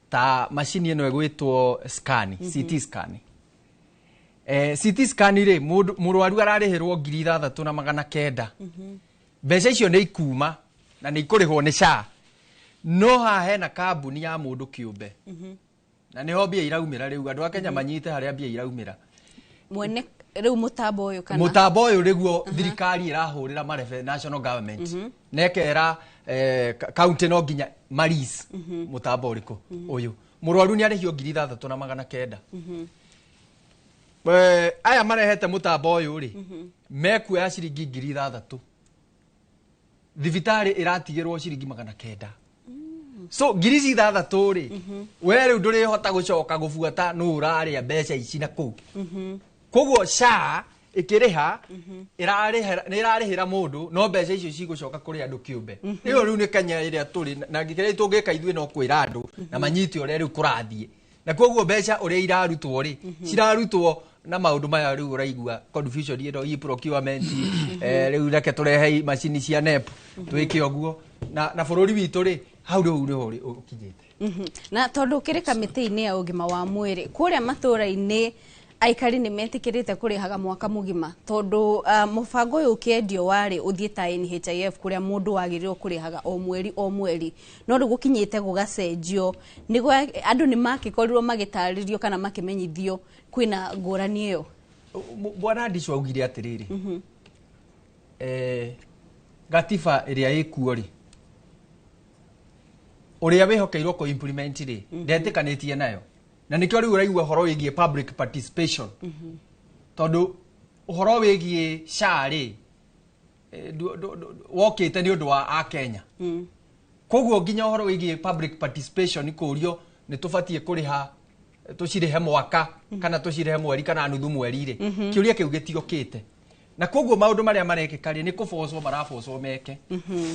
ta macini ĩno ĩgwĩtwo scan, CT scan. CT scan rĩ, mũrwaru ararĩhĩrwo 6,900. Mbeca icio nĩ ikuma na nĩ ikũrĩhwo nĩ SHA, no haha hena kambuni ya mũndũ kĩũmbe, na nĩho mbia iraumĩra. Rĩu andũ a Kenya manyite harĩa mbia iraumĩra. Mwene Rĩu mũtambo ũyũ kana Mũtambo ũyũ nĩguo thirikari ĩrahũrĩra marebe, national government, nekera county no nginya maris mũtambo ũrĩkũ ũyũ. Mũrwaru nĩ arĩhio 6900. Aya marehete mũtambo ũyũ rĩ, mekuoya ciringi 6000, thibitarĩ ĩratigĩrwo ciringi 900. So 6000 rĩ, we rĩu ndũrĩhota gũcoka gũbuata nũ ũrarĩa mbeca ici na kũu. Koguo SHA ĩkĩrĩha nĩ ĩrarĩhĩra mũndũ, no mbeca icio cigũcoka kũrĩ andũ kĩũmbe. Ĩyo rĩu nĩ Kenya ĩrĩa tũrĩ na kĩrĩa tũngĩka ithuĩ no kwĩra andũ na manyite ũrĩa rĩu kũrathiĩ. Na koguo mbeca ũrĩa irarutwo rĩ, cirarutwo na maũndũ maya rĩu ũraigua confusion ĩno, e-procurement, rĩu reke tũrehe macini cia NEP twĩke ũguo na bũrũri witũ rĩ, hau rĩu nĩho ũkinyĩte. Na tondũ ũkĩrĩ kamĩtĩ-inĩ ya ũgima wa mwĩrĩ kũrĩa matũũra-inĩ, aikari nĩ metĩkĩrĩte kũrĩhaga mwaka mũgima, tondũ mũbango ũyũ ũkĩendio warĩ ũthiĩ ta NHIF kũrĩa mũndũ wagĩrĩirwo kũrĩhaga o mweri o mweri, no rĩu gũkinyĩte gũgacenjio nĩguo andũ nĩ makĩkorirwo magĩtarĩrio kana makĩmenyithio kwĩna ngũrani ĩyo. Bwana Ndicũ augire atĩrĩrĩ, gatiba ĩrĩa ĩkuo rĩ, ũrĩa wĩhokeirwo kũ implement rĩ, ndetĩkanĩtie nayo, na nĩkĩo rĩu ũraigua ũhoro wĩgiĩ public participation, tondũ ũhoro wĩgiĩ SHA rĩ, wokĩte nĩ ũndũ wa akenya. Koguo nginya ũhoro wĩgiĩ public participation kũrio nĩ tũbatiĩ kũrĩha, tũcirĩhe mwaka kana tũcirĩhe mweri kana nuthu mweri rĩ, kĩũria kĩu gĩtiokĩte. Na koguo maũndũ marĩa marekĩka rĩ, nĩ kũbocwo marabocwo meke.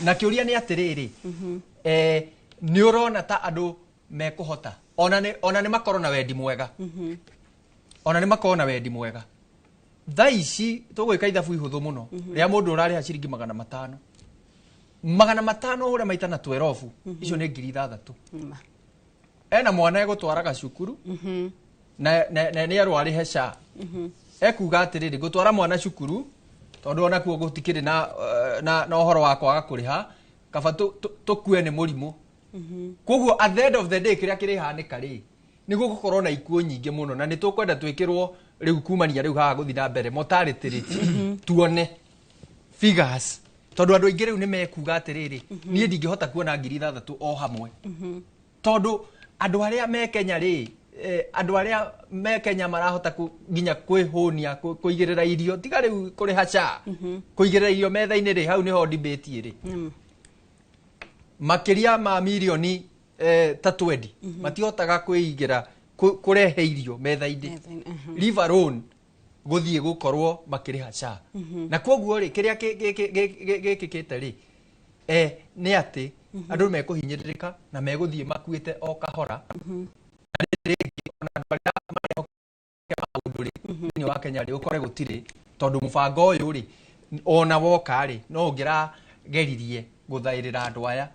Na kĩũria nĩ atĩrĩrĩ, nĩ ũrona ta andũ mekũhota? Ona nĩ makorwo na wendi mwega, ona nĩ makorwo na wendi mwega, thaa ici tũgwĩka ithabu ihũthũ mũno, rĩa mũndũ ũrarĩha ciringi 500, 500 ũhũre maita na 12, icio nĩ 6000. Ena mwana egũtwaraga cukuru na nĩ erwo arĩhe SHA, ekuga atĩrĩrĩ, ngũtwara mwana cukuru tondũ onakuo gũtikĩrĩ na ũhoro wa kwaga kũrĩha, kaba tũkue nĩ mũrimũ. Koguo at the end of the day kĩrĩa kĩrĩhanĩka rĩ, nĩ gũgũkorwo na ikuũ nyingĩ mũno, na nĩ tũkwenda twĩkĩrwo rĩu kumania rĩu haha gũthiĩ na mbere mortality rate, tuone figures, tondũ andũ aingĩ rĩu nĩ mekuga atĩrĩrĩ, niĩ ndingĩhota kuona 6000 o hamwe, tondũ andũ arĩa me Kenya rĩ, andũ arĩa me Kenya marahota nginya kwĩhũnia, kũigĩrĩra irio, tiga rĩu kũrĩha SHA, kũigĩrĩra irio metha-inĩ rĩ, hau nĩho debate ĩrĩ. Makĩria ma mirioni ta 20 matihotaga kwĩigĩra, kũrehe irio metha-inĩ, leave alone gũthiĩ gũkorwo makĩrĩha SHA. Na koguo rĩ, kĩrĩa gĩkĩkĩte rĩ, nĩ atĩ andũ mekũhinyĩrĩrĩka na megũthiĩ makuĩte o kahora. Na rĩngĩ ona andũ arĩa marehoka maũndũ rĩ, thĩinĩ wa Kenya rĩ, ũkore gũtirĩ, tondũ mũbango ũyũ rĩ, ona woka rĩ, no ũngĩrageririe gũthaĩrĩra andũ aya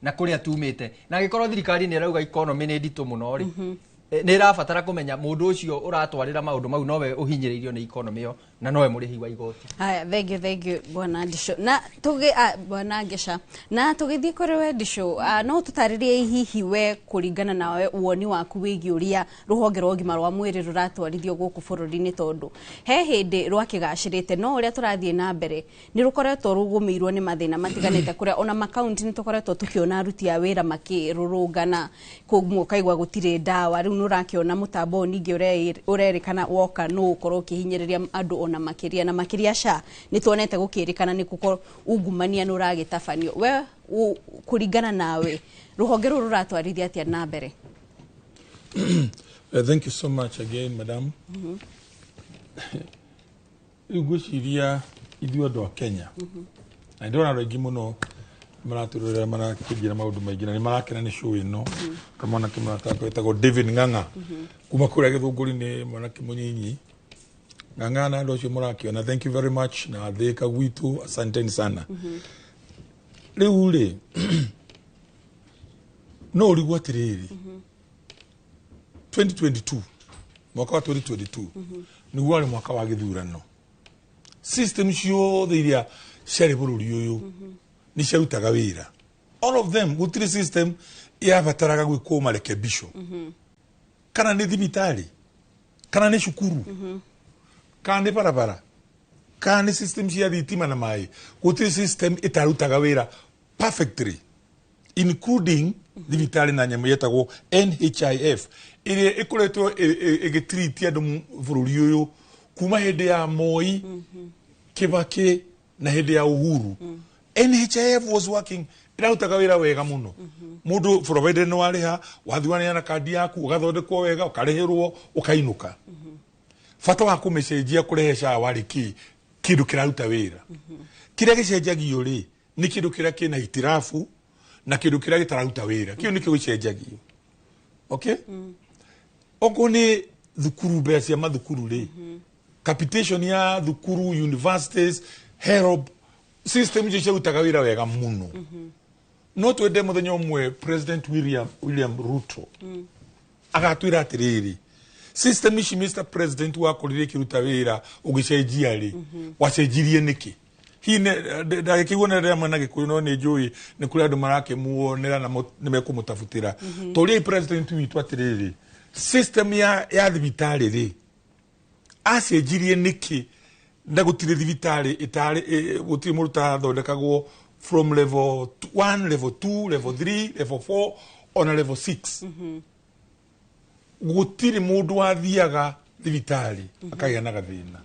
na kũrĩa tumĩte. Na angĩkorwo thirikari nĩ ĩrauga economy nĩ nditũ mũno rĩ, nĩ ĩrabatara kũmenya mũndũ ũcio ũratwarĩra maũndũ mau nowe ũhinyĩrĩirio nĩ economy ĩyo na nowe mũrĩhi wa igoti. Haya, thank you, thank you bwana Ndicũ. Na tugi bwana Ngeca, na tũgĩthiĩ kũrĩ we Ndicũ, no tũtarĩrie hihi we kũringana nawe woni waku wĩgiĩ ũrĩa rũhonge rwa ũgima rwa mwĩrĩ rũratwarithio gũkũ bũrũri-inĩ, tondũ he hĩndĩ rwakĩgacĩrĩte, no ũrĩa tũrathiĩ na mbere nĩ rũkoretwo rũgũmĩirwo nĩ mathĩna matiganĩte, kũrĩa ona makaunti nĩ tũkoretwo tũkĩona aruti a wĩra makĩrũrũngana, kũmwe ũkaigua gũtirĩ ndawa. Rĩu nĩ ũrakĩona mũtambo ũyũ ningĩ ũrerĩkana woka nũ ũkorwo ũkĩhinyĩrĩria andũ ona makĩria na makĩria SHA nĩ tuonete gũkĩrĩkana nĩ gũkorwo ungumania nĩ ũragĩtabanio. We kũringana nawe rũhonge rũrũ rũratwarithia atĩa na mbere? Thank you so much again, madam. Rĩu ngwĩciria ithuĩ andũ a Kenya, na ndĩrona andũ aingĩ mũno maratũrorera, marakĩnjĩra maũndũ maingĩ na nĩ marakena nĩ show ĩno. Ta mwanake mũrata wetagwo David Ng'ang'a kuma kũrĩa Gĩthũngũri, mwanake mũnyinyi Ng'ang'a, na andũ acio mũrakĩona, thank you very much, na thĩka gwitũ, asanteni sana. Rĩu rĩ, no ũrigwo atĩrĩrĩ, 2022, mwaka wa 2022 nĩguo warĩ mwaka wa gĩthurano. System ciothe iria ciarĩ bũrũri ũyũ nĩ ciarutaga wĩra, all of them. Gũtirĩ system yabataraga gwĩkwo marekebisho, kana nĩ thibitarĩ, kana nĩ cukuru, Kana nĩ barabara, kana nĩ system cia thitima na maĩ, gũtirĩ system ĩtarutaga wĩra perfectly, including thibitarĩ na nyamũ yetagwo NHIF ĩrĩa ĩkoretwo ĩgĩtiriti andũ bũrũri ũyũ kuma hĩndĩ ya Moi, Kibaki na hĩndĩ ya Uhuru. NHIF was working, ĩrarutaga wĩra wega mũno. Mũndũ provided nĩ warĩha, wathiĩ waneana kandi yaku, ũgathondekwo wega, ũkarĩhĩrwo, ũkainũka. Bata wa kũmĩcenjia kũrehe SHA warĩ kĩ? Kĩndũ kĩraruta wĩra. Kĩrĩa gĩcenjagio rĩ, nĩ kĩndũ kĩrĩa kĩna hitirabu na kĩndũ kĩrĩa gĩtararuta wĩra, kĩu nĩkĩo gĩcenjagio. Okay, okorwo nĩ thukuru, mbeca cia mathukuru rĩ, capitation ya thukuru, universities, HELB system, icio ciarutaga wĩra wega mũno. No twende mũthenya ũmwe President William Ruto agatwĩra atĩrĩrĩ, system ici, Mr President, wakorire ikĩruta wĩra, ũgĩcenjia rĩ, wacenjirie nĩkĩ? Hihi ndagĩkĩiguo nĩ rĩamwe na Gĩkũyũ, no nĩ njũĩ nĩ kũrĩ andũ marakĩmuonera na nĩ mekũmũtabutĩra. Tũriai president witũ atĩrĩrĩ, system ya thibitarĩ rĩ, acenjirie nĩkĩ? Na gũtirĩ thibitarĩ ĩtarĩ gũtirĩ mũndũ ũtathondekagwo from level 1, level 2, level 3, level 4 ona level 6. Gũtirĩ mũndũ wathiaga thibitarĩ akagĩa na gathĩna.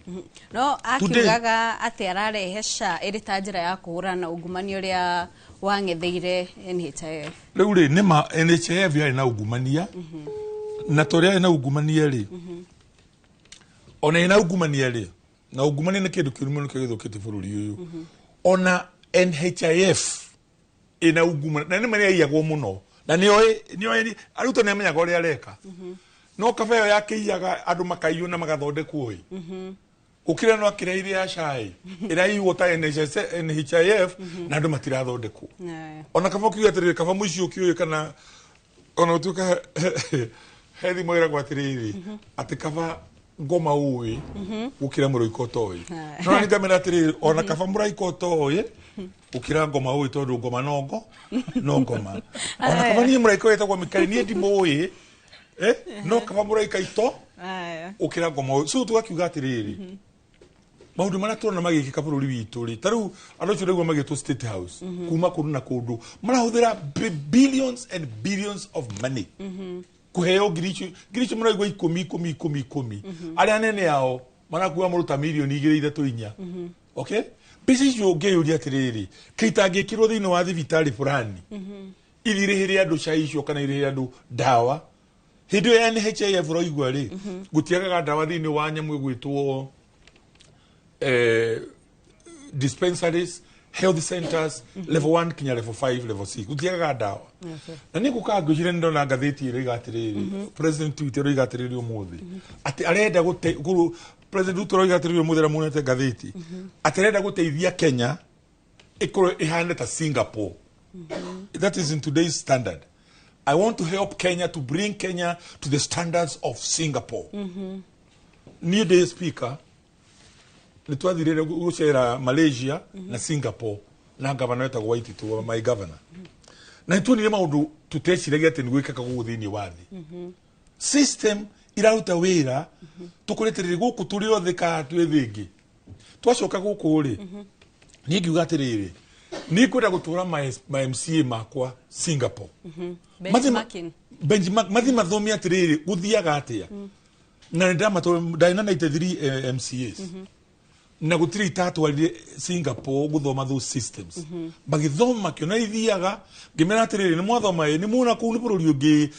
No akiugaga atĩ ararehe SHA ĩrĩ ta njĩra ya kũhũrana na ungumania ũrĩa wang'etheire NHIF. Rĩu rĩ, nĩma NHIF yarĩ na ungumania, na to yarĩ na ungumania rĩ, ona ĩna ungumania rĩ, na ungumania nĩ kĩndũ kĩũru mũno kĩrĩa gĩthũkĩtie bũrũri ũyũ. Ona NHIF ĩna ungumania, na nĩma nĩyaiyagwo mũno, na nĩoĩ nĩoĩ arutwo nĩamenyaga ũrĩa areka, no kaba ĩyo yakĩiyaga andũ makaiywo na magathondekwo ĩ, gũkĩra no akĩreire ya SHA ĩraiywo ta NHS, NHIF na andũ matirathondekwo. Ona kaba ũkiuga atĩrĩrĩ, kaba mũici ũkĩũĩ, kana ona ũtuĩka he thimo ĩragwo atĩrĩrĩ, atĩ kaba ngoma ũĩ gũkĩra mũraika ũtoĩ. No nĩ ngamĩra atĩrĩrĩ, ona kaba mũraika ũtoĩ gũkĩra ngoma ũĩ, tondũ ngoma no ngo no ngoma. Ona kaba niĩ mũraika wĩtagwo Mikaeli niĩ ndimũĩ, no kaba mũraika ito ũkĩra ngoma ũĩ. So tũgakiuga atĩrĩrĩ, maũndũ marĩa tũrona magĩkĩka bũrũri witũ rĩ, ta rĩu andũ acio rĩu magĩtwo State House kuma kũndũ na kũndũ, marahũthĩra billions and billions of money kũheo ngiri icio, ngiri icio mũraigua 10, 10, 10, 10. Arĩa anene ao marakua mũndũ ta mirioni 2, 3, 4. Okay, mbeca icio ũngĩyũria atĩrĩrĩ, kĩitangĩkĩrwo thĩinĩ wa thibitarĩ fulani ithirĩhĩre andũ cai icio kana irĩhĩre andũ ndawa. Hĩndĩ ĩyo ya NHIF ũraigua rĩ, gũtiagaga ndawa thĩinĩ wa nyamũ ĩgwĩtwo dispensaries, health centers, level 1 kinya level 5, level 6, gũtiagaga ndawa. Na nĩ ngũkaga ngwĩciria nĩ ndona ngathĩti ĩroiga atĩrĩrĩ, president witũ ĩroiga atĩrĩrĩ ũmũthĩ atĩ arenda gũte President Ruto aroiga atĩrĩrĩ ũmũthĩ, arĩa muonete ngathĩti, atĩ arenda gũteithia Kenya ĩkorwo ĩhane ta Singapore. That is in today's standard. I want to help Kenya to bring Kenya to the standards of Singapore. Niĩ ndĩ speaker nĩ twathirire gũcera Malaysia na Singapore na governor wetagwo Waititu, my governor, na nĩ tuonire maũndũ tuteciragia atĩ nĩ gwĩkĩka gũkũ thĩinĩ wa thĩ. System iraruta wĩra, tũkoretĩrĩrĩ gũkũ tũrĩ othe ka twĩ thĩ ĩngĩ. Twacoka gũkũ rĩ, niĩ ngiuga atĩrĩrĩ, niĩ ngwenda gũtwara ma MCA makwa Singapore. Benchmarking. Benchmark, mathi mathome atĩrĩrĩ gũthiaga atĩa. Na nĩ ndamatwara, ndarĩ na 93 MCAs, na gũtirĩ itatwarire Singapore gũthoma those systems. Magĩthoma, makĩona ithiaga. Ngĩmera atĩrĩrĩ, nĩ mwathoma ĩ, nĩ muona kũu nĩ bũrũri ũngĩ.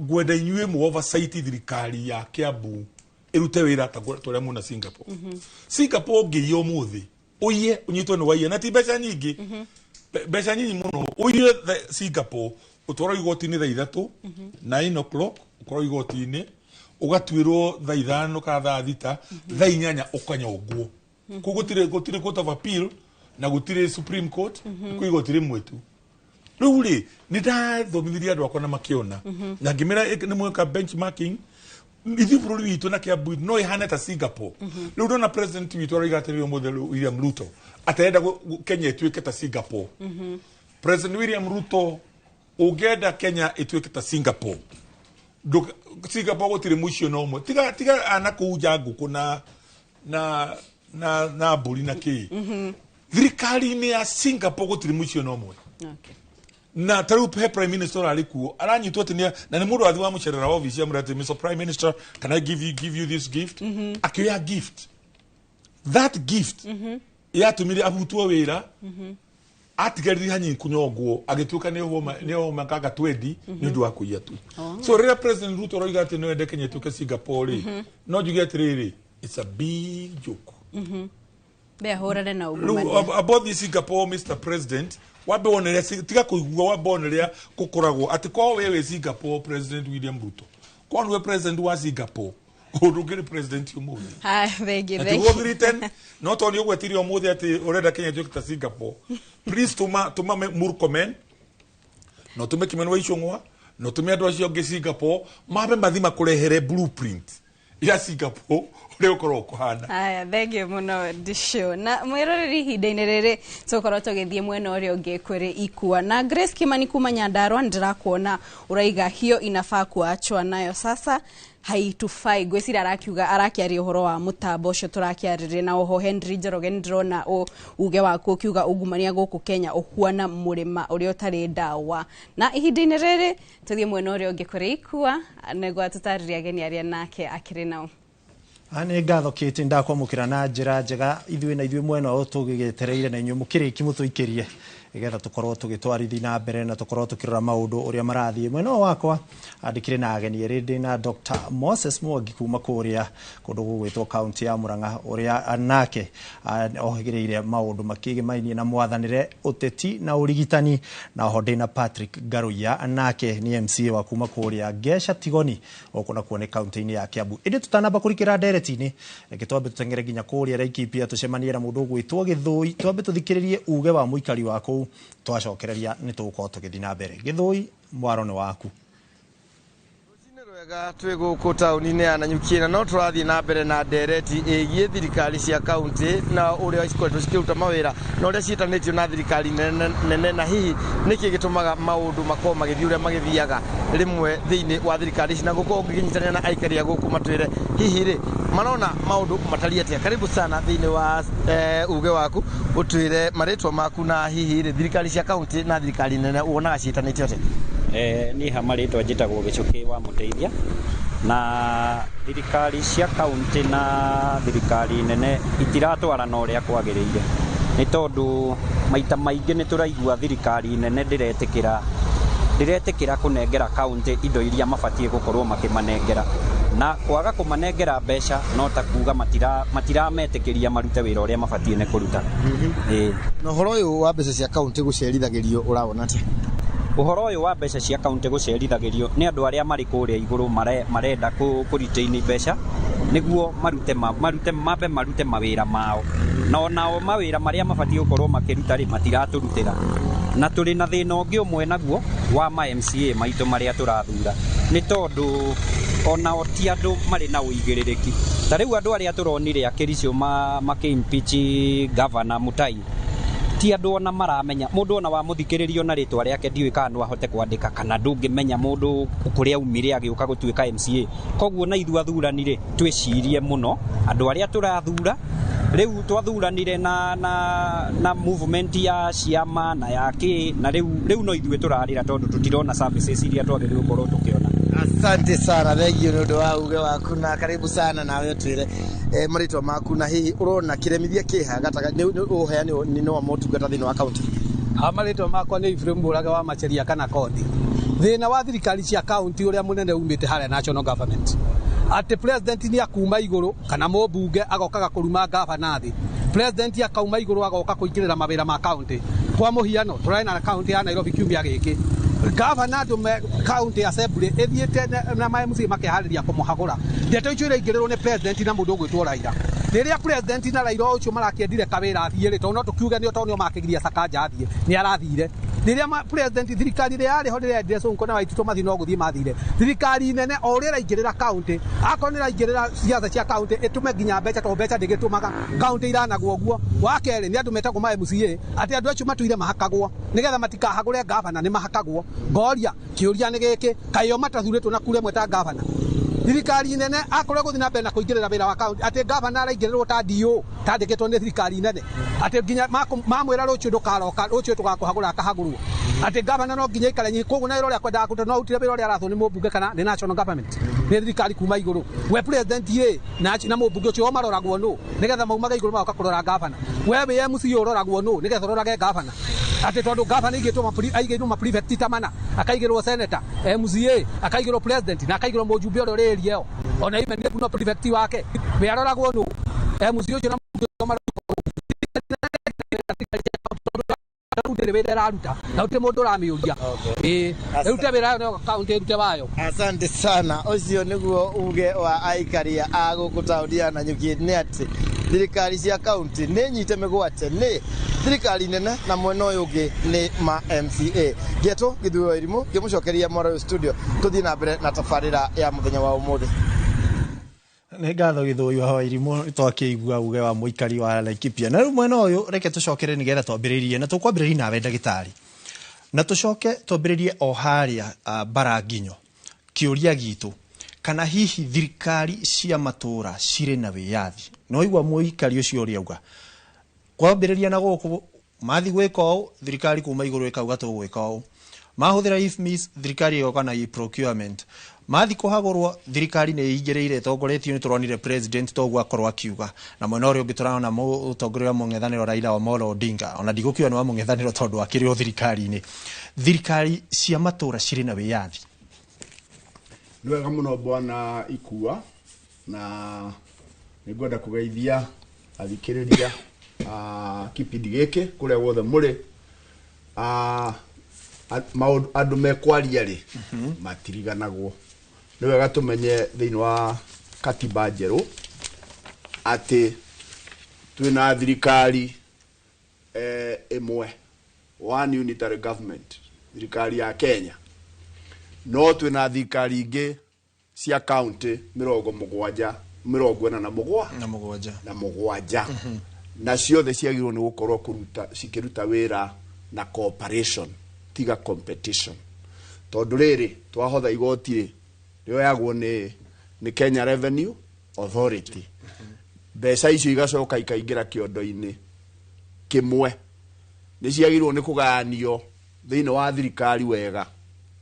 Ngwenda inyuĩ mu oversight thirikari ya Kiambu ĩrute wĩra ta ũrĩa muona Singapore. Singapore ũngĩiya ũmũthĩ, ũiye ũnyitwo nĩ waiya, na ti mbeca nyingĩ, mbeca nyinyi mũno, ũiye Singapore, ũtwarwo igoti-inĩ thaa 3, 9 o'clock ũkorwo igoti-inĩ, ũgatuĩrwo thaa 5 kana thaa 6, thaa 8 ũkanyongwo. Kũu gũtirĩ court of appeal na gũtirĩ Supreme Court, kwĩ igoti rĩmwe tu. Rĩu rĩ, nĩ ndathomithirie andũ akwa na makĩona, na ngĩmera nĩ mweka benchmarking, ithuĩ bũrũri witũ na Kiambu no ĩhane ta Singapore. Rĩu ndona president witũ aroiga atĩrĩrĩ ũmũthĩ, William Ruto, atarenda Kenya ĩtuĩke ta Singapore. President William Ruto, ũngĩenda Kenya ĩtuĩke ta Singapore, Singapore gũtirĩ mũici ona ũmwe, tiga ana kũu nja ngũkũ na na mbũri na kĩ. Thirikari-inĩ ya Singapore gũtirĩ mũici ona ũmwe. Na ta rĩu he prime minister ararĩ kuo aranyitwo atĩ na nĩ mũndũ wathi wa mũcerera obici amwĩra atĩ, "Mr Prime Minister, can I give you this gift?" Akĩoya gift, that gift yatũmire abutwo wĩra, atigarire hanini kunyongwo, agĩtuĩka nĩ homa kanga 20 nĩ ũndũ wa kũiya tu. So rĩrĩa President Ruto aroiga atĩ no ende Kenya ĩtuĩke Singapore rĩ, no njuge atĩrĩrĩ, it's a big joke. Be ahũrane na Rĩu ungumania. About this Singapore, Mr President, wambe wone rĩrĩa tiga kũigua, wambe wone rĩrĩa gũkoragwo atĩ korwo we wĩ Singapore, President William Ruto, korwo nĩwe president wa Singapore, ũndũ ũngĩrĩ president ũmũthĩ. Haya, thengi. Na Thengi. tiguo thiriten no tondũ nĩ ũgwetirie ũmũthĩ atĩ ũrenda Kenya ĩtuĩke ta Singapore, please tũma Murkomen, na ũtũme Kimani wa Ichung'wa, na ũtũme andũ acio angĩ Singapore, mambe mathi makũrehere blueprint ya Singapore ũrĩa ũkoragwo kũhana. Haya, thengio mũno Ndisho. Na mwĩroreri, ihinda-inĩ rĩrĩ tũkorwo tũgĩthiĩ mwena ũrĩa ũngĩ kũrĩ Ikua na Grace Kimani kuma Nyandarua. Ndĩrakuona ũraiga hiyo inafaa kuachwa nayo sasa, haitufai. Ngwĩciria arakiuga arakĩaria ũhoro wa mũtambo ũcio tũrakĩarĩrĩria. Na oho Henry Njoroge, nĩndĩrona uge waku ũkiuga ungumania gũkũ Kenya ũhuana mũrĩma ũrĩa ũtarĩ ndawa. Na ihinda-inĩ rĩrĩ tũthiĩ mwena ũrĩa ũngĩ kũrĩ Ikua nĩguo atũtarĩrie ageni arĩa nake akĩrĩ nao. Nĩ ngatho Kate, ndakwamũkĩra na njĩra njega. Ithuĩ na ithuĩ mwena ũyũ tũgĩgĩetereire na inyuĩ mũkĩrĩki mũtũikĩrie nĩgetha tũkorwo tũgĩtwarithi na mbere na tũkorwo tũkĩrora maũndũ ũrĩa marathiĩ. Mwena ũyũ wakwa andĩkire na ageni erĩ. Ndĩ na Dr. Moses Mwangi kuma kũrĩa kũndũ gũgwĩtwo kaunti ya Murang'a, ũrĩa nake ohĩgĩrĩire maũndũ makĩgĩmainie na mwathanĩre, ũteti na ũrigitani. Na oho ndĩ na Patrick Ngaruiya, nake nĩ MCA wa kuma kũrĩa Ngeca Tigoni, gũkũ nakuo nĩ kaunti-inĩ ya Kiambu. Ĩndĩ tũtanamba kũrikĩra ndereti-inĩ, reke twambe tũteng'ere nginya kũrĩa Laikipia tũcemanie na mũndũ ũgwĩtwo Gĩthũi. Twambe tũthikĩrĩrie uge wa mũikari wa kũu, twacokereria nĩ tũgũkorwo tũgĩthiĩ na mbere. Gĩthũi, mwaro nĩ waku. Wega, twĩ gũkũ taũni-inĩ ya Nanyuki na no tũrathiĩ na mbere na ndereti ĩgiĩ thirikari cia kaunti na ũrĩa cikoretwo cikĩruta mawĩra na ũrĩa ciĩtanĩtio na thirikari nene nene, na hihi nĩkĩ gĩtũmaga maũndũ makorwo magĩthiĩ ũrĩa magĩthiaga rĩmwe thĩinĩ wa thirikari ici, na gũkorwo ngĩnyitanĩra na aikari a gũkũ matwĩre hihi rĩ marona maũndũ matariĩ atĩa. Karibu sana thĩinĩ wa uge waku, ũtwĩre marĩtwa maku na hihi rĩ thirikari cia kaunti na thirikari nene wonaga ciĩtanĩtio atĩa? Niĩ ha marĩtwa njĩtagwo Gĩcũkĩ wa Mũteithia. Na thirikari cia kaunti na thirikari nene itiratwarana ũrĩa kwagĩrĩire, nĩ tondũ maita maingĩ nĩ tũraigua thirikari nene ndĩretĩkĩra kũnengera kaunti indo iria mabatiĩ gũkorwo makĩmanengera, na kwaga kũmanengera mbeca no ta kuga matirametĩkĩria marute wĩra ũrĩa mabatiĩ nĩ kũruta. Ĩĩ. Na ũhoro ũyũ wa mbeca cia kaunti gũcerithagĩrio ũrawona atĩa? Ũhoro ũyũ wa mbeca cia kaunti gũcerithagĩrio nĩ andũ arĩa marĩ kũrĩa igũrũ marenda kũ retain mbeca nĩguo marute marute mambe marute mawĩra mao, na onao mawĩra marĩa mabatiĩ gũkorwo makĩruta rĩ matiratũrutĩra. Na tũrĩ na thĩna ũngĩ ũmwe naguo wa ma MCA maitũ marĩa tũrathura, nĩ tondũ onao ti andũ marĩ na ũigĩrĩrĩki. Ta rĩu andũ arĩa tũronire akĩricio makĩ impeach Governor Mutai ti andũ ona maramenya mũndũ, ona wamũthikĩrĩrio na rĩtwa rĩake ndiũĩ kana no ahote kwandĩka, kana ndũngĩmenya mũndũ kũrĩa aumire agĩũka gũtuĩka MCA. Koguo na ithuĩ athurani rĩ, twĩcirie mũno andũ arĩa tũrathura. Rĩu twathuranire na movement ya ciama na ya kĩ, na rĩu no ithuĩ tũrarĩra tondũ tũtirona services iria twagĩrĩirwo gũkorwo tũkĩona. Asante sana, thengio nĩ ũndũ wa uge waku na karibu sana. Nawe ũtwĩre marĩtwa maku na hihi ũrona kĩremithia kĩha gatagatĩ nĩ ũheani wa motungata thĩinĩ wa kaunti. Marĩtwa makwa nĩ Ephraim Mũrage wa Macheria kana Kothi. Thĩna wa thirikari cia kaunti ũrĩa mũnene umĩte harĩa national government, atĩ president nĩ akuma igũrũ kana mũmbunge agokaga kũruma gavana thĩ. President akauma igũrũ agoka kũingĩrĩra mawĩra ma kaunti. Kwa mũhiano, tũrarĩ na kaunti ya Nairobi kiumia gĩkĩ, gavana andũ me county assembly ĩthiĩte na ma MCA makeharĩria kũmũhagũra. Ndeto icio iraingĩrĩrwo nĩ president na mũndũ ũgwĩtwo Raila. Rĩrĩa president na Raila ũcio marakĩendire kawĩra athiĩ rĩ, tondũ no tũkiuge nĩ tondũ nĩo makĩgiria Sakaja athiĩ, nĩ arathire. Rĩrĩa president thirikari ĩrĩa yarĩ ho rĩrĩa endire Sonko na Waititu mathiĩ, no gũthiĩ mathire. Thirikari nene o ũrĩa ĩraingĩrĩra kaunti, akorwo nĩ ĩraingĩrĩra ciaca cia kaunti ĩtũme nginya mbeca, tondũ mbeca ndĩgĩtũmaga kaunti iranagwo ũguo. Wa kerĩ nĩ andũ metagwo ma MCA, atĩ andũ acio matũire mahakagwo nĩgetha matikahagũre gavana, nĩ mahakagwo. Ngoria kĩũria nĩ gĩkĩ, kaĩ o matathurĩtwo na kura ĩmwe ta gavana? Thirikari nene akorwo guthi na mbere na kuingirira wira wa county ati governor araingĩrĩrwo ta DO tandĩkĩtwo nĩ thirikari nene ati nginya mamwĩra rũciũ ndũkaroka rũciũ tũgakũhagũra akahagũrwo ati governor no nginya ikare nyihi koguo na wĩra ũrĩa akwendaga kũruta no arutire wĩra ũrĩa arathwo nĩ mũmbunge kana nĩ national government nĩ thirikari kuma igũrũ we president rĩ na mũmbunge ũcio o maroragwo nũ nĩgetha maumaga igũrũ magoka kũrora governor we wĩ MC ũroragwo nũ nĩgetha ũrorage governor ati tondu governor aigĩtwo ma prefect ta mana akaigĩrwo senator MCA akaigĩrwo president na akaigĩrwo mũjumbe ũrĩa ũrĩ area ĩyo ona ime nĩ no prefect wake we aroragwo nũ MCA ũcio na ndĩrĩ wĩra ĩraruta na gũtirĩ mũndũ ũramĩũria ĩĩ ĩrute wĩra wayo nayo kaunti ĩrute wayo. Asante sana. Ũcio nĩguo uge wa aikaria a gũkũ taũni ya Nanyuki nĩ atĩ thirikari cia kaunti nĩ nyite mĩgwate nĩ thirikari nene na mwena ũyũ ũngĩ nĩ ma MCA. Ngĩetwo Gĩthuĩ wa Irimũ ngĩmũcokeria Mwaraũ studio tũthiĩ na mbere na tabarĩra ya mũthenya wa ũmũthĩ. Nĩ ngatho Gĩthũi wa Irimũ twakĩigua uge wa mũikari wa Laikipia. Na rĩu mwena ũyũ reke tũcokere nĩgetha twambĩrĩrie na tũkwambĩrĩria nawe ndagĩtarĩ na tũcoke twambĩrĩrie o harĩa Mbaranginyo. Kĩũria gitũ kana hihi thirikari cia matũra cirĩ na wĩyathi? No igua mũikari ũcio ũrĩa auga kwambĩrĩria na gũkũ mathi gwĩka ũũ thirikari kuma igũrũ ĩkauga tũgwĩka ũũ mahũthĩra IFMIS thirikari ĩgoka na e-procurement mathi kũhagũrwo thirikari nĩ ĩingĩrĩire ĩtongoretio nĩ tũronire president toguo akorwo akiuga na mwena ũrĩa ũngĩ tũrona mũtongoria wa mũng'ethanĩro Raila Amolo Odinga ona ndigũkiuga nĩ wa mũng'ethanĩro tondũ akĩrĩ o thirikari-inĩ. Thirikari cia matũra cirĩ na wĩyathi? Nĩ wega mũno bwana Ikua na nĩngwenda kũgeithia athikĩrĩria kipindi gĩkĩ kũrĩa guothe mũrĩ. Andũ mekwaria rĩ matiriganagwo. Nĩ wega tũmenye thĩinĩ wa katiba njerũ atĩ twĩna thirikari ĩmwe, one unitary government, thirikari ya Kenya. No twĩna thirikari ingĩ cia county 74 na mũgwanja na ciothe ciagĩrĩirwo nĩ gũkorwo kũruta cikĩruta wĩra na cooperation tiga competition tondũ rĩrĩ twahotha igoti rĩ rĩoyagwo nĩ Kenya Revenue Authority mbeca icio igacoka ikaingĩra kĩondo-inĩ kĩmwe nĩ ciagĩrĩirwo nĩ kũgayanio thĩinĩ wa thirikari wega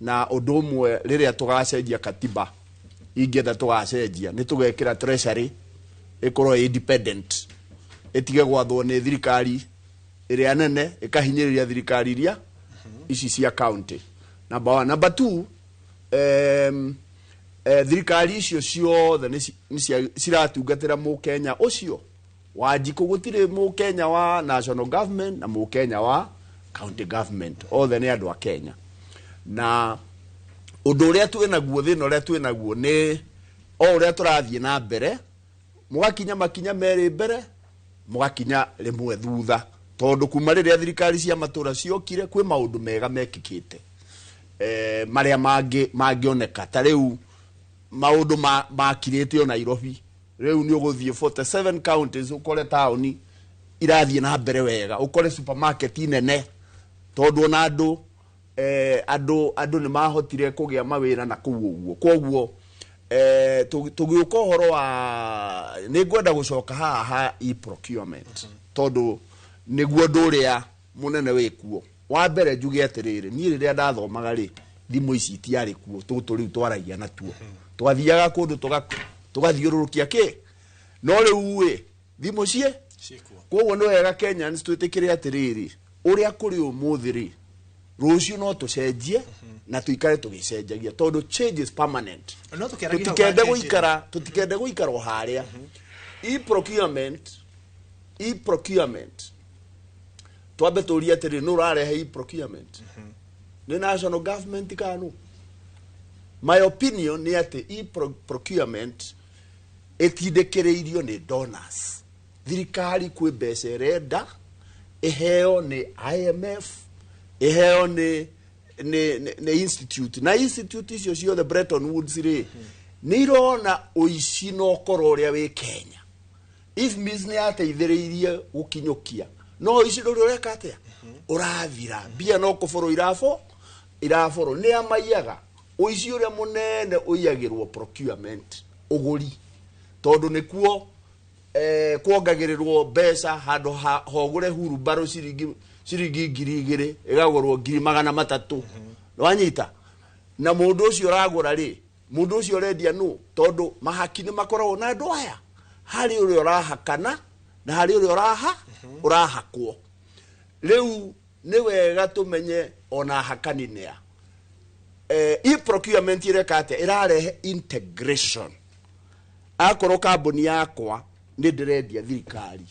na ũndũ ũmwe rĩrĩa tũgacenjia katiba ingĩenda tũgacenjia nĩ tũgekĩra treasury ĩkorwo independent ĩtige gwathwo nĩ thirikari ĩrĩa nene ĩkahinyĩrĩria thirikari iria ici cia county. Number 1. Number 2, thirikari icio ciothe nĩ ciratungatĩra mũkenya ũcio Wanjikũ. Gũtirĩ mũkenya wa national government na mũkenya wa county government, othe nĩ andũ a Kenya. Na ũndũ ũrĩa twĩnaguo thĩna ũrĩa twĩnaguo nĩ o ũrĩa tũrathiĩ na mbere mũgakinya makinya merĩ mbere mũgakinya rĩmwe thutha tondũ kuma rĩrĩa thirikari cia matũra ciokire kwĩ maũndũ mega mekĩkĩte marĩa mangĩoneka ta rĩu maũndũ makirĩtio Nairobi. Rĩu nĩ ũgũthiĩ 47 counties ũkore taũni irathiĩ na mbere wega ũkore supermarket nene tondũ ona andũ andũ nĩ mahotire kũgĩa mawĩra na kũu ũguo. Kwoguo tũgĩũka ũhoro wa nĩ ngwenda gũcoka haha ha e-procurement tondũ nĩguo ũndũ ũrĩa mũnene wĩkuo. Wa mbere njuge atĩrĩrĩ, niĩ rĩrĩa ndathomaga rĩ thimũ ici itiarĩ kuo tũtũ rĩu twaragia natuo twathiaga kũndũ tũgathiũrũrũkia kĩ no rĩu ĩ thimũ ciĩ koguo nĩ wega Kenyans twĩtĩkĩre atĩrĩrĩ ũrĩa kũrĩ ũmũthĩ rĩ rũciũ no tũcenjie na tũikare tũgĩcenjagia tondũ change is permanent. Tũtikende gũikara o harĩa. E-procurement twambe tũrie atĩrĩ nũ ũrarehe e-procurement nĩ national government kana nũ? My opinion nĩ atĩ e-procurement ĩtindĩkĩrĩirio nĩ donors. Thirikari kwĩ mbeca ĩrenda ĩheo nĩ IMF ĩheo nĩ institute na institute icio ciothe Bretton Woods rĩ nĩ irona ũici na ũkora ũrĩa wĩ Kenya. IFMIS nĩ yateithĩrĩirie gũkinyũkia no ũici ndũrĩ ũreka atĩa ũrathira mbia no kũborwo iraboro nĩ amaiyaga Ũici ũrĩa mũnene ũiyagĩrwo procurement, ũgũri, tondũ nĩkuo kuongagĩrĩrwo mbeca handũ hogũre hurumbarũ ciringi 2000 ĩgagũrwo 300,000. Wanyita? Na mũndũ ũcio ũragũra rĩ, mũndũ ũcio ũrendia nũ? Tondũ mahaki nĩ makoragwo na andũ aya, harĩ ũrĩa ũrahakana na harĩ ũrĩa ũrahakwo. Rĩu nĩ wega tũmenye ona hakani nĩa. E-procurement ĩreka atĩa? Ĩrarehe integration. Akorwo kambuni yakwa nĩ ndĩrendia thirikari,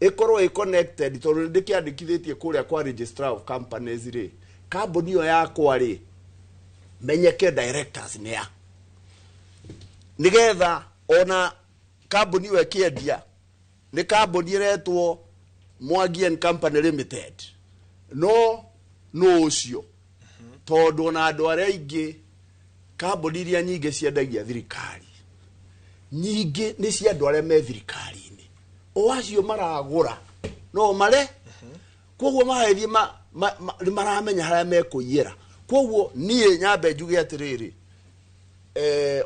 ĩkorwo ĩ connected, tondũ nĩ ndĩkĩandĩkithĩtie kũrĩa kwa registrar of companies rĩ, kambuni ĩyo yakwa rĩ, menyeke directors nĩ a, nĩgetha ona kambuni ĩyo ĩkĩendia nĩ kambuni ĩretwo Mwangi and Company Limited, no nũ ũcio? Tondũ ona andũ arĩa aingĩ, kambuni iria nyingĩ ciendagia thirikari nyingĩ nĩ cia andũ arĩa me thirikari-inĩ, o acio maragũra no mare, koguo magĩthiĩ nĩ maramenya harĩa mekũiyĩra. Koguo niĩ nyambe njuge atĩrĩrĩ,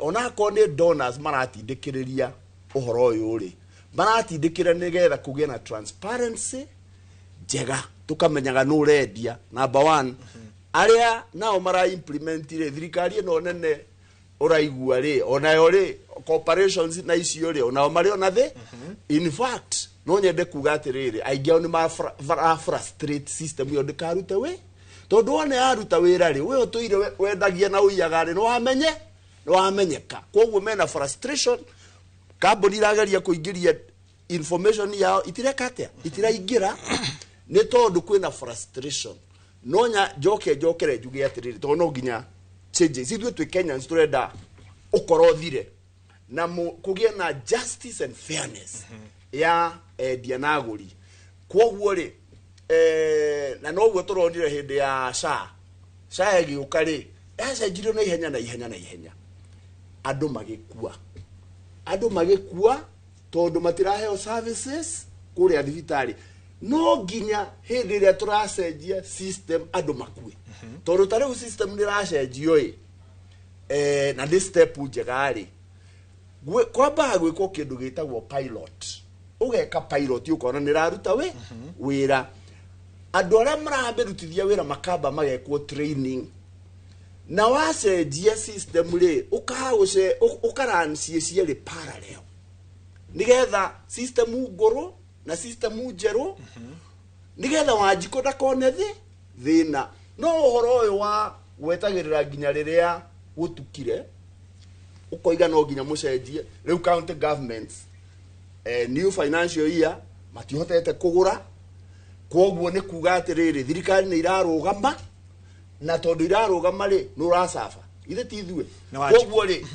onakorwo nĩ donors maratindĩkĩrĩria ũhoro ũyũ rĩ, maratindĩkĩra nĩgetha kũgĩe na transparency njega, tũkamenyaga nũ ũrendia. Number one, arĩa nao mara implement rĩ, thirikari ĩno nene ũraigua rĩ, onayo rĩ, corporations na icio rĩ, onao marĩ ona thĩ. In fact, no nyende kuga atĩrĩrĩ, aingĩ ao nĩ ma frustrate system ĩyo ndĩkarute wĩ, tondũ wona yaruta wĩra rĩ, we ũtũire wendagia na ũiyaga rĩ, nĩ wamenyeka. Koguo mena frustration, kambuni irageria kũingĩria information yao itireka atĩa, itiraingĩra, nĩ tondũ kwĩna frustration. No nya njoke njokere njuge atĩrĩrĩ, tondũ no nginya changes, ithuĩ twĩ Kenyans tũrenda ũkorwo thire na kũgĩe na justice and fairness ya endia na agũri. Koguo rĩ, na noguo tũronire hĩndĩ ya SHA, SHA ĩgĩũka rĩ, yacenjirio na ihenya na ihenya na ihenya, andũ magĩkua tondũ matiraheo services kũrĩa thibitarĩ. No nginya hĩndĩ ĩrĩa tũracenjia system andũ makue, tondũ ta rĩu system nĩ ĩracenjio ĩ, na nĩ step njega rĩ, kwambaga gwĩkwo kĩndũ gĩtagwo pilot. Ũgeka pilot ũkona nĩ ĩraruta wĩra, andũ arĩa maramĩrutithia wĩra makamba magekwo training, na wacenjia system rĩ, ũkaran ciĩ cierĩ parallel, nĩgetha system ngũrũ na system njerũ, nĩgetha Wanjikũ ndakone thĩna. No ũhoro ũyũ wa gwetagĩrĩra nginya rĩrĩa gũtukire, ũkoiga no nginya mũcenjie. Rĩu county governments, new financial year matihotete kũgũra, koguo nĩ kuga atĩrĩrĩ, thirikari nĩ irarũgama, na tondũ irarũgama rĩ, nĩ ũracaba ithe ti ithuĩ. Koguo rĩ,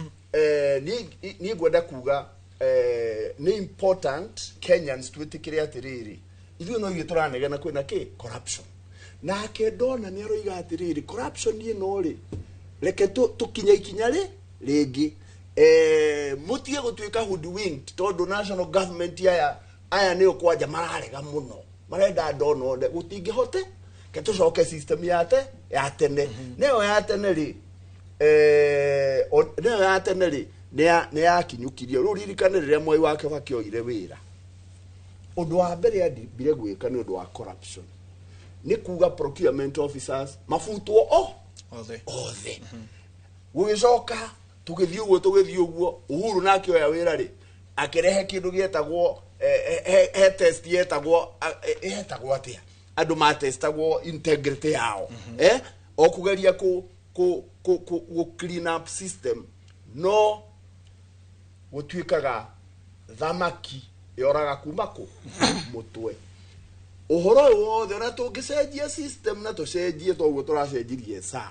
niĩ ngwenda kuga nĩ important Kenyans twĩtĩkĩre atĩrĩrĩ, ithuĩ no ithuĩ tũranegena kwĩna kĩ corruption. Nake ndona nĩ aroiga atĩrĩrĩ, corruption ĩno rĩ, reke tũkinye ikinya rĩ rĩngĩ, mũtige gũtuĩka hoodwinked, tondũ national government aya nĩo kwanja mararega mũno, marenda ndona one gũtingĩhote, ke tũcoke system ya tene. Nĩyo ya tene rĩ, nĩyo ya tene rĩ, nĩ yakinyũkirie. Rĩu ririkane rĩrĩa Mwai wa Kibaki oire wĩra, ũndũ wa mbere ambire gwĩka nĩ ũndũ wa corruption nĩ kuga procurement officers mabutwo othe. Gũgĩcoka tũgĩthiĩ ũguo, Uhuru nake oya wĩra rĩ, akĩrehe kĩndũ gĩetagwo he test yetagwo atĩa, andũ matestagwo integrity yao, o kũgeria kũ clean up system. No gũtuĩkaga thamaki yoraga kuma kũ mũtwe. Ũhoro ũyũ wothe ona tũngĩcenjia system na tũcenjie toguo tũracenjirie saa,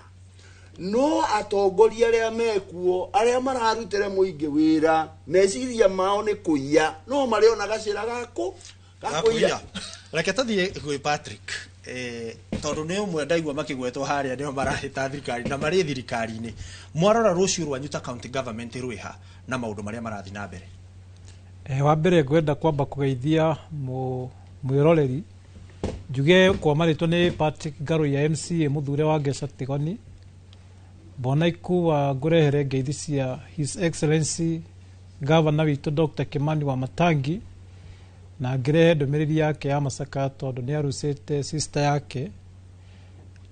no atongoria arĩa mekuo, arĩa mararutĩra mũingĩ wĩra, meciria mao nĩ kũiya, no marĩona gacĩra gakũ gakũiya. Reke tũthiĩ gwĩ Patrick, tondũ nĩ ũmwe ndaigua makĩgwetwo harĩa nĩo marahĩta thirikari na marĩ thirikari-inĩ. Mwarora rũciũ rwanyu ta county government rwĩha na maũndũ marĩa marathiĩ na mbere? Wa mbere ngwenda kwamba kũgeithia mwĩroreri, njuge kwa marĩtwa nĩ Patrick Ngaruiya MCA mũthure wa Ngeca Tigoni. Bona Ikua ngũrehere ngeithi cia His Excellency Governor witũ Dr. Kimani wa Matangi, na ngĩrehe ndũmĩrĩri yake ya macakaya tondũ nĩ arucĩte sister yake.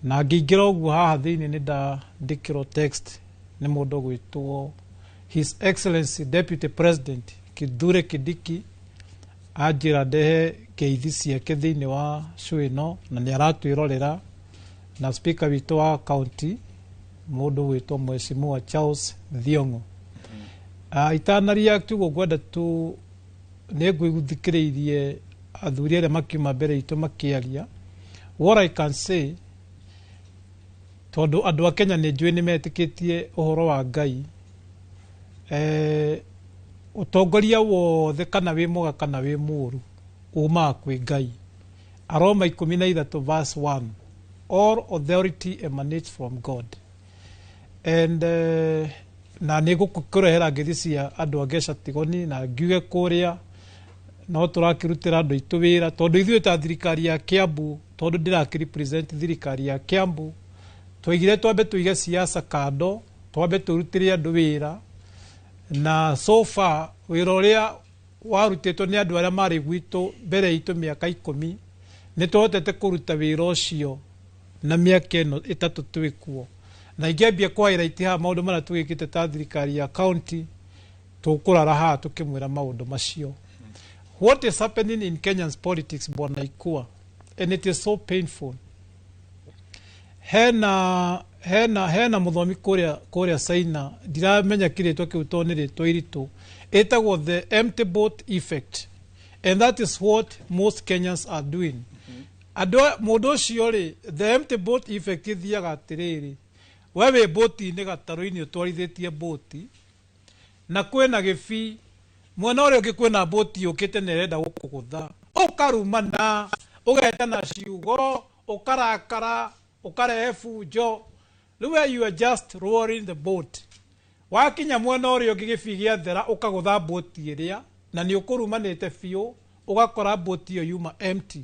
Na ngĩingĩra ũguo haha thĩinĩ nĩ ndandĩkĩrwo text nĩ mũndũ ũgwĩtwo His Excellency Deputy President Kithure Kindiki, anjĩra ndehe ngeithi ciake thĩinĩ wa show ĩno, na nĩ aratwĩrorera, na speaker witũ wa county mũndũ ũgwĩtwo Mheshimiwa Charles Thiong'o. Itana react ũguo ngwenda tu nĩ ngũthikĩrĩirie athuri arĩa makiuma mbere itũ makĩaria. What I can say, tondũ andũ a Kenya nĩ njũĩ nĩ metĩkĩtie ũhoro wa Ngai, ũtongoria wothe kana wĩ mwega kana wĩ mũũru umaga kwĩ Ngai. Aroma 13 verse 1, all authority emanates from God. And na nĩ ngũkũrehera ngeithi cia andũ a Ngeca Tigoni, na ngiuge kũrĩa no tũrakĩrutĩra andũ aitũ wĩra, tondũ ithuĩ ta thirikari ya Kiambu, tondũ ndĩrakĩ-represent thirikari ya Kiambu, twaigire twambe tũige siasa kando, twambe tũrutĩre andũ wĩra. Na so far wĩra ũrĩa warutĩtwo nĩ andũ arĩa marĩ gwitũ mbere itũ mĩaka 10, nĩ tũhotete kũruta wĩra ũcio na mĩaka ĩno 3 twĩkuo. Na ingĩambia kũ-highlight haha maũndũ marĩa tũgĩkĩte ta thirikari ya county, tũkũrara haha tũkĩmwĩra maũndũ macio. What is happening in Kenyan's politics, Bwana Ikua, and it is so painful. Hena mũthomi kũrĩa China, ndiramenya kĩrĩtwa kĩu tondũ nĩ rĩtwa iritũ, ĩtagwo the empty boat effect, and that is what most Kenyans are doing. Andũ mũndũ ũcio rĩ, the empty boat effect ĩthiaga atĩrĩrĩ, we wĩ bũti-inĩ gatarũ-inĩ ũtwarithĩtie bũti, na kwĩna gĩbii mwena ũrĩa ũngĩ, kwĩna bũti yũkĩte na ĩrenda gũkũgũtha, ũkarumana, ũgetana ciugo, ũkarakara, ũkarehe bunjo. Rĩu we you are just roaring the boat. Wakinya mwena ũrĩa ũngĩ gĩbii gĩathera, ũkagũtha bũti ĩrĩa, na nĩ ũkũrumanĩte biũ, ũgakora bũti ĩyo yuma empty.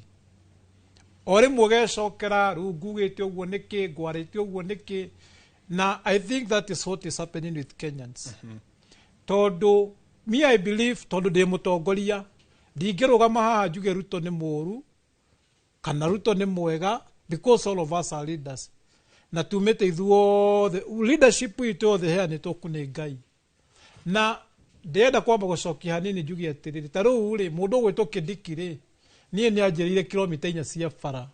O rĩmwe ũgecokera, rĩu ngugĩte ũguo nĩkĩ, ngwarĩte ũguo nĩkĩ. Na I think that is what is happening with Kenyans. Tondũ me I believe, tondũ ndĩ mũtongoria, ndingĩrũgama haha njuge Ruto nĩ mũũru kana Ruto nĩ mwega, because all of us are leaders. Na tumĩte ithuothe, leadership itũ yothe ĩheanĩtwo nĩ Ngai. Na ndĩrenda kwamba gũcokia hanini njuge atĩrĩrĩ, ta rĩu rĩ, mũndũ ũgwĩtwo Kindiki rĩ, niĩ nĩ anjĩrĩire kilomita 4 cia bara,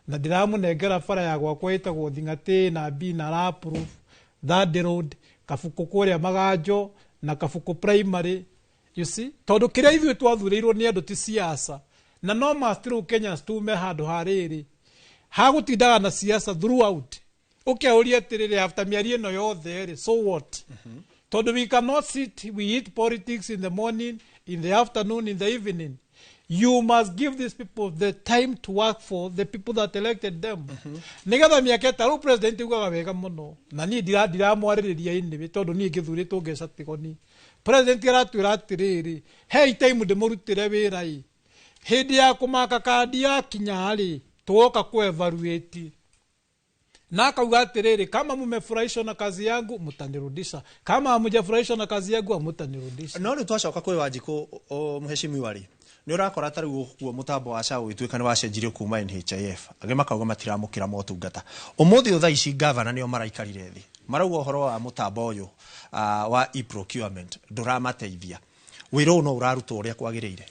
na ndĩramũnengera bara ya gwakwa ĩtagwo Thing'atĩ na B na Lapproof, Third Road, Kabuku kũrĩa Maganjo na Kabuku Primary. You see, tondũ kĩrĩa ithuĩ twathurĩirwo nĩ andũ ti siasa, na no must rĩu Kenyans tume handũ ha rĩrĩ hagũtindaga na siasa throughout. Ũkeũria atĩrĩrĩ, after mĩario ĩno yothe rĩ, so what? Tondũ we cannot sit, we eat politics in the morning, in the afternoon, in the evening. You must give these people the time to work for the people that elected them. Nigetha mĩaka ĩta rĩu president ugaga wega mũno, na niĩ ndiramwarĩrĩria anyway, tondũ niĩ ngĩthurĩtwo Ngeca Tigoni. President aratwĩra atĩrĩrĩ, hei time ndĩmũrutĩre wĩra ĩ, hĩndĩ ya kũmaka kandi yakinya rĩ, tũgoka kũ evaluate. Na akauga atĩrĩrĩ, kama mumefurahishwa na kazi yangu mtanirudisha, kama hamjafurahishwa na kazi yangu hamtanirudisha. No rĩu twacoka kwĩ Wanjikũ, mheshimiwa rĩ, nĩ ũrakora ta rĩu ũguo mũtambo wa SHA ũgĩtuĩka nĩ wacenjirio kuma NHIF, angĩ makauga matiramũkĩra motungata. Ũmũthĩ thaa ici gavana nĩo maraikarire thĩ, marauga ũhoro wa mũtambo ũyũ wa e-procurement ndũramateithia, wĩra ũyũ no ũrarutwo ũrĩa kwagĩrĩire?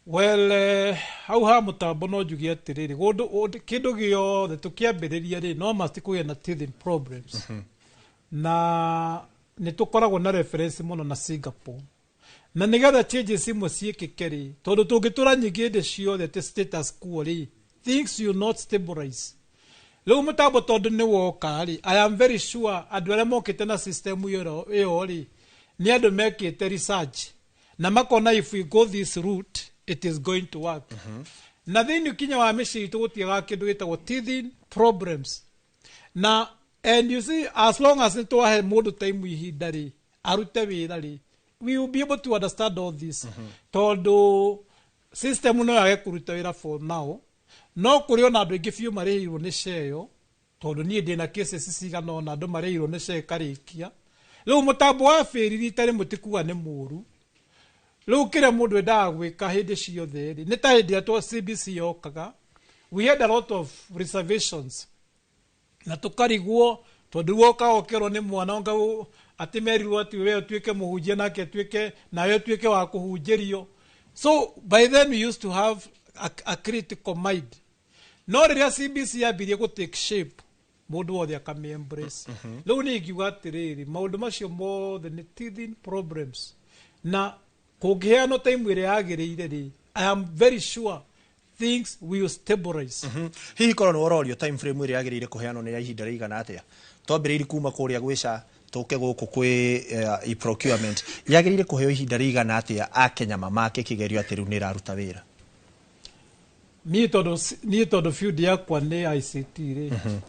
Well, hau ha mũtambo no njuge atĩrĩrĩ, kĩndũ gĩothe tũkĩambĩrĩria rĩ, no must kũgĩe na teething problems. Na nĩ tũkoragwo na reference mũno na Singapore, na nĩgetha changes imwe ciĩkĩke rĩ, tondũ tũngĩtũra nyingĩ hĩndĩ ciothe atĩ status quo rĩ, things will not stabilize. Rĩu mũtambo tondũ nĩ woka rĩ, I am very sure andũ arĩa mokĩte na system ĩyo rĩ, nĩ andũ mekĩte research na makona if we go this route it is going to work. Na thĩinĩ kinya wa mĩciĩ itũ gũtiagaga kĩndũ gĩtagwo teething problems. Na and you see, as long as nĩ twahe mũndũ time ihinda rĩ, arute wĩra rĩ, we will be able to understand all this. Tondũ system no yage kũruta wĩra for now, no kũrĩ ona andũ aingĩ biũ marĩhĩirwo nĩ ceo. Tondũ niĩ ndĩna cases cigana ũna andũ marĩirwo nĩ SHA ĩkarĩkia. Rĩu mũtambo wa bĩri rita rĩmwe ti kuga nĩ mũru. Rĩu kĩrĩa mũndũ endaga gwĩka hĩndĩ ciothe rĩ, nĩ ta hĩndĩ ĩrĩa twa CBC yokaga, we had a lot of reservations na tũkarigwo tondũ woka ũkerwo nĩ mwana onga atĩ merirwo atĩ we ũtuĩke mũhunjia nake atuĩke nawe ũtuĩke wa kũhunjĩrio. So by then we used to have a critical mind. No rĩrĩa CBC yambirie gũ take shape, mũndũ wothe akamĩ embrace. Rĩu niĩ ingiuga atĩrĩrĩ, maũndũ macio mothe nĩ teething problems, na kũngĩheanwo time ĩrĩa yagĩrĩire rĩ, I am very sure things will stabilize. Hihi korwo nĩ wororio time frame ĩrĩa yagĩrĩire kũheanwo nĩ ya ihinda rĩigana atĩa, twambĩrĩirie kuma kũrĩa gwĩ SHA tũke gũkũ kwĩ e-procurement, yagĩrĩire kũheo ihinda rĩigana atĩa akenya mamake kĩgerio atĩ rĩu nĩ ĩraruta wĩra? Niĩ tondũ field yakwa nĩ ICT rĩ,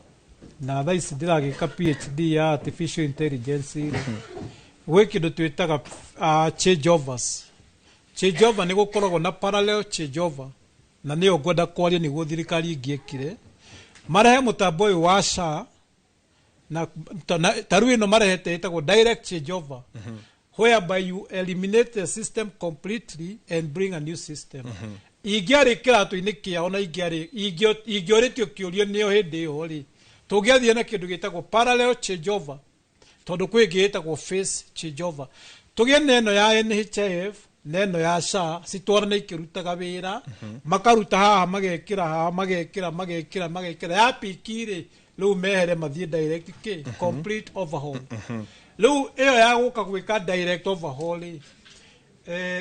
na thaa ici ndĩragĩka PhD ya artificial intelligence rĩ, gwĩ kĩndũ twĩtaga changeovers. Changeover nĩ gũkoragwo na parallel changeover, na nĩyo ngwenda kwaria nĩguo thirikari ingĩekire marehe mũtambo ũyũ wa SHA na ta rĩu ĩno marehete ĩtagwo direct changeover, whereby you eliminate the system completely and bring a new system. Ingĩarĩ kĩratũ-inĩ kĩao na ingĩarĩ ingĩorĩtio kĩũrio nĩo hĩndĩ ĩyo rĩ, tũngĩathire na kĩndũ gĩtagwo parallel changeover, tondũ kwĩ ĩngĩ ĩtagwo phase changeover. Tũgĩe na ĩno ya NHIF na ĩno ya SHA citwarane ikĩrutaga wĩra, makaruta haha magekĩra haha, magekĩra magekĩra magekĩra ya piki rĩ, rĩu mehere mathiĩ direct kĩ complete overhaul. Rĩu ĩyo ya gũka gwĩka direct overhaul rĩ,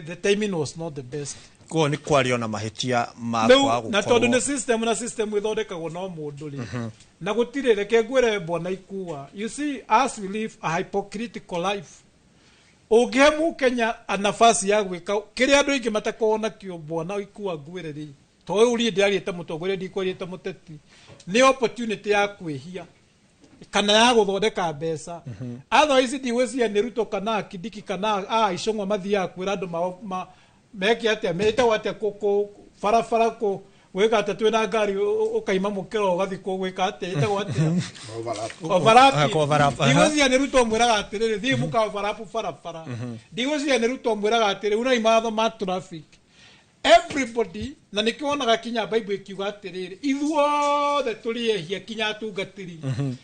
the timing was not the best. Koguo nĩ kwario na mahĩtia ma Rĩu kwaga na tondũ nĩ gũkorwo system, na system ĩthondekagwo no mũndũ rĩ, na gũtirĩ, reke ngwĩre bwana Ikua, you see, as we live a hypocritical life, ũngĩhe mũkenya nafasi ya gwĩka kĩrĩa andũ aingĩ matakoragwo nakĩo, bwana Ikua, ngwĩre rĩ, to rĩu niĩ ndĩrariĩte mũtongoria, ndikwarĩte mũteti, nĩ opportunity ya kwĩhia kana ya gũthondeka mbeca. Otherwise ndigwĩciria nĩ Ruto kana Kindiki kana a Icũng'wa mathiaga kwĩra andũ meke atĩa, metagwo atĩa, kũ barabara kũ gwĩka atĩa, twĩna ngari ũkaima mũkĩro ũgathiĩ kũ gwĩka atĩa, ĩtagwo atĩa, overlapping. Overlap, aha. Ndigwĩciria nĩ Ruto mwĩraga atĩrĩrĩ, thiĩ mũka overlap barabara. Ndigwĩciria nĩ Ruto mwĩraga atĩrĩ, unai mawatho ma traffic everybody. Na nĩkĩo wonaga kinya Bible ĩkiuga atĩrĩrĩ, ithuothe tũrĩ ehia kinya atungatĩri,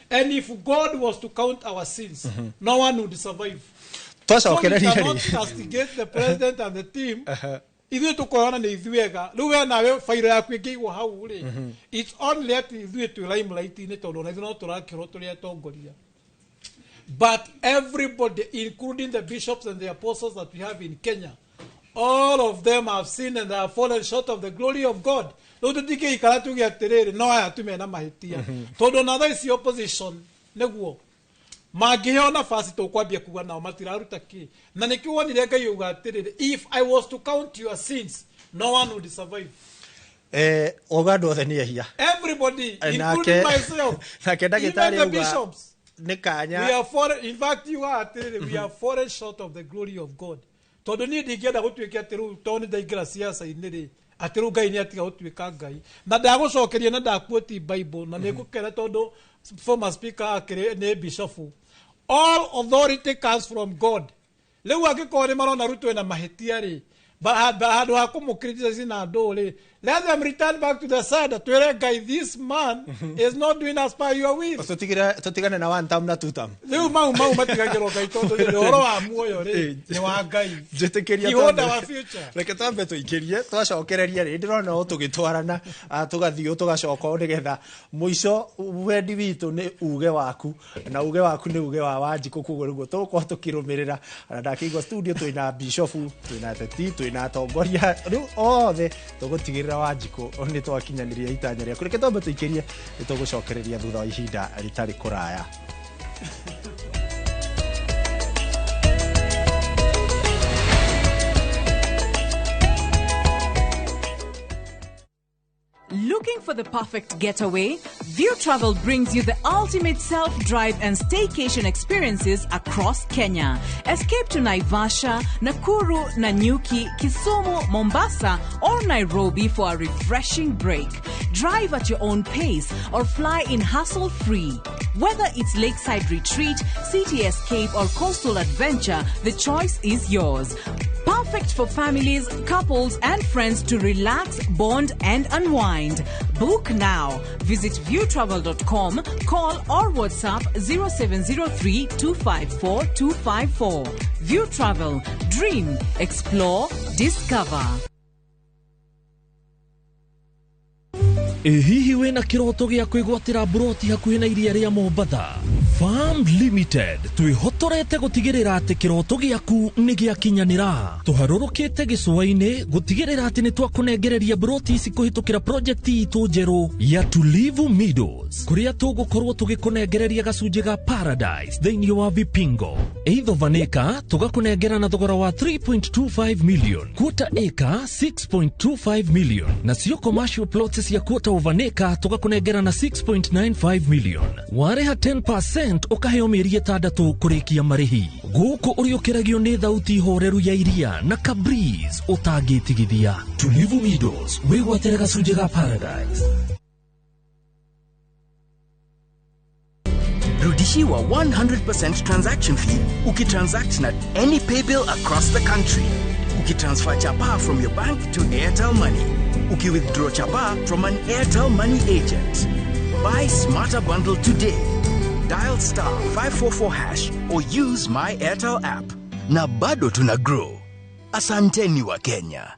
and if God was to count our sins, no one would survive. So we twacokereria cannot rĩ castigate the president and the team. Ithuĩ tũkoyona nĩ ithuĩ ega. Rĩu we nawe bairo yaku ĩngĩigwo hau rĩ, it's only atĩ ithuĩ twĩ limelight-inĩ, tondũ ona ithuĩ no tũrakĩrwo tũrĩ atongoria. But everybody, including the bishops and the apostles that we have in Kenya, all of them have sinned and have fallen short of the glory of God. Rĩu tũtingĩikara tuge atĩrĩrĩ, no aya tu mena mahĩtia, tondũ ona thaa ici opposition nĩguo mangĩheo nafasi tũkwambia kuga nao matiraruta kĩ. Na nĩkĩo wonire Ngai auga atĩrĩrĩ, if I was to count your sins, no one would survive. Auga andũ othe nĩ ehia. Everybody, including myself, nake even ndagĩtarĩ the auga bishops, nĩ kanya. We are fallen. In fact, you are atĩrĩrĩ, we are fallen short of the glory of God, tondũ niĩ ndingĩenda gũtuĩke atĩ rĩu tondũ nĩ ndaingĩra ciaca-inĩ rĩ, atĩ rĩu Ngai nĩ atiga gũtuĩka Ngai. Na ndagũcokeria na ndakuoti Bible, na nĩ ngũkena tondũ former speaker akĩrĩ nĩ bishofu. All authority comes from God. Rĩu angĩkorwo nĩ marona Ruto ena mahĩtia rĩ, handũ ha kũmũ na andũ rĩ, let them return back to the side, twĩre Ngai, this man is not doing as per your will. Tũtigane na one term na two term. Rĩu mau matigagĩrwo Ngai, tondũ rĩrĩ ũhoro wa muoyo rĩ, nĩ wa Ngai. Njĩtĩkĩria He hold twambe- our future. Reke twambe tũikĩrie, twacokereria rĩ, ndĩrona o tũgĩtwarana, tũgathiĩ o tũgacoka o nĩgetha mũico wendi witũ nĩ uge waku, na uge waku nĩ uge wa Wanjikũ. Koguo nĩguo tũgũkorwo tũkĩrũmĩrĩra. Na ndakĩigua studio twĩna bishofu, twĩna ateti, twĩna atongoria, rĩu othe tũgũtigĩrĩra Wanjikũ nĩ twakinyanĩria itanya rĩaku. Reke twambe tũikĩrie, nĩ tũgũcokereria thutha wa ihinda rĩtarĩ kũraya. Look Looking for the perfect getaway? View Travel brings you the ultimate self-drive and staycation experiences across Kenya. Escape to Naivasha, Nakuru, Nanyuki, Kisumu, Mombasa, or Nairobi for a refreshing break. Drive at your own pace or fly in hassle-free. Whether it's lakeside retreat, city escape, or coastal adventure, the choice is yours. Perfect for families, couples, and friends to relax, bond, and unwind. Book now. Visit viewtravel.com, call or WhatsApp 0703 254 254. View Travel. Dream, explore, discover. Ĩ hihi wĩna kĩroto gĩa kwĩgwatĩra mburoti hakuhĩ na iria rĩa Mombatha? Farm Limited twĩhotorete gũtigĩrĩra atĩ kĩroto gĩaku nĩ gĩakinyanĩra. Tũharũrũkĩte gĩcũa-inĩ gũtigĩrĩra atĩ nĩ twakũnengereria mburoti ici kũhĩtũkĩra project itũ njerũ ya Tulivu Meadows, kũrĩa tũgũkorwo tũgĩkũnengereria gacunjĩ ga Paradise thĩinĩ wa Vipingo. Eitho vanĩka tũgakũnengera na thogora wa 3.25 million, quarter acre 6.25 million, nacio commercial plots cia quarter of an acre tũgakũnengera na 6.95 million. Warĩha 10% ũkaheo mĩeri 6 kũrĩkia marĩhi. Gũkũ ũrĩũkĩragio nĩ thauti horeru ya iria na kabreeze ũtangĩtigithia. Tulivu Meadows, wĩgwatĩre gacunjĩ ga Paradise. Rudishiwa 100% transaction fee ukitransact na any paybill across the country. Ukitransfer chapa from your bank to Airtel Money. Ukiwithdraw chapa from an Airtel Money agent. Buy Smarter Bundle today. Dial star 544 hash or use my Airtel app. Na bado tuna grow. Asanteni wa Kenya.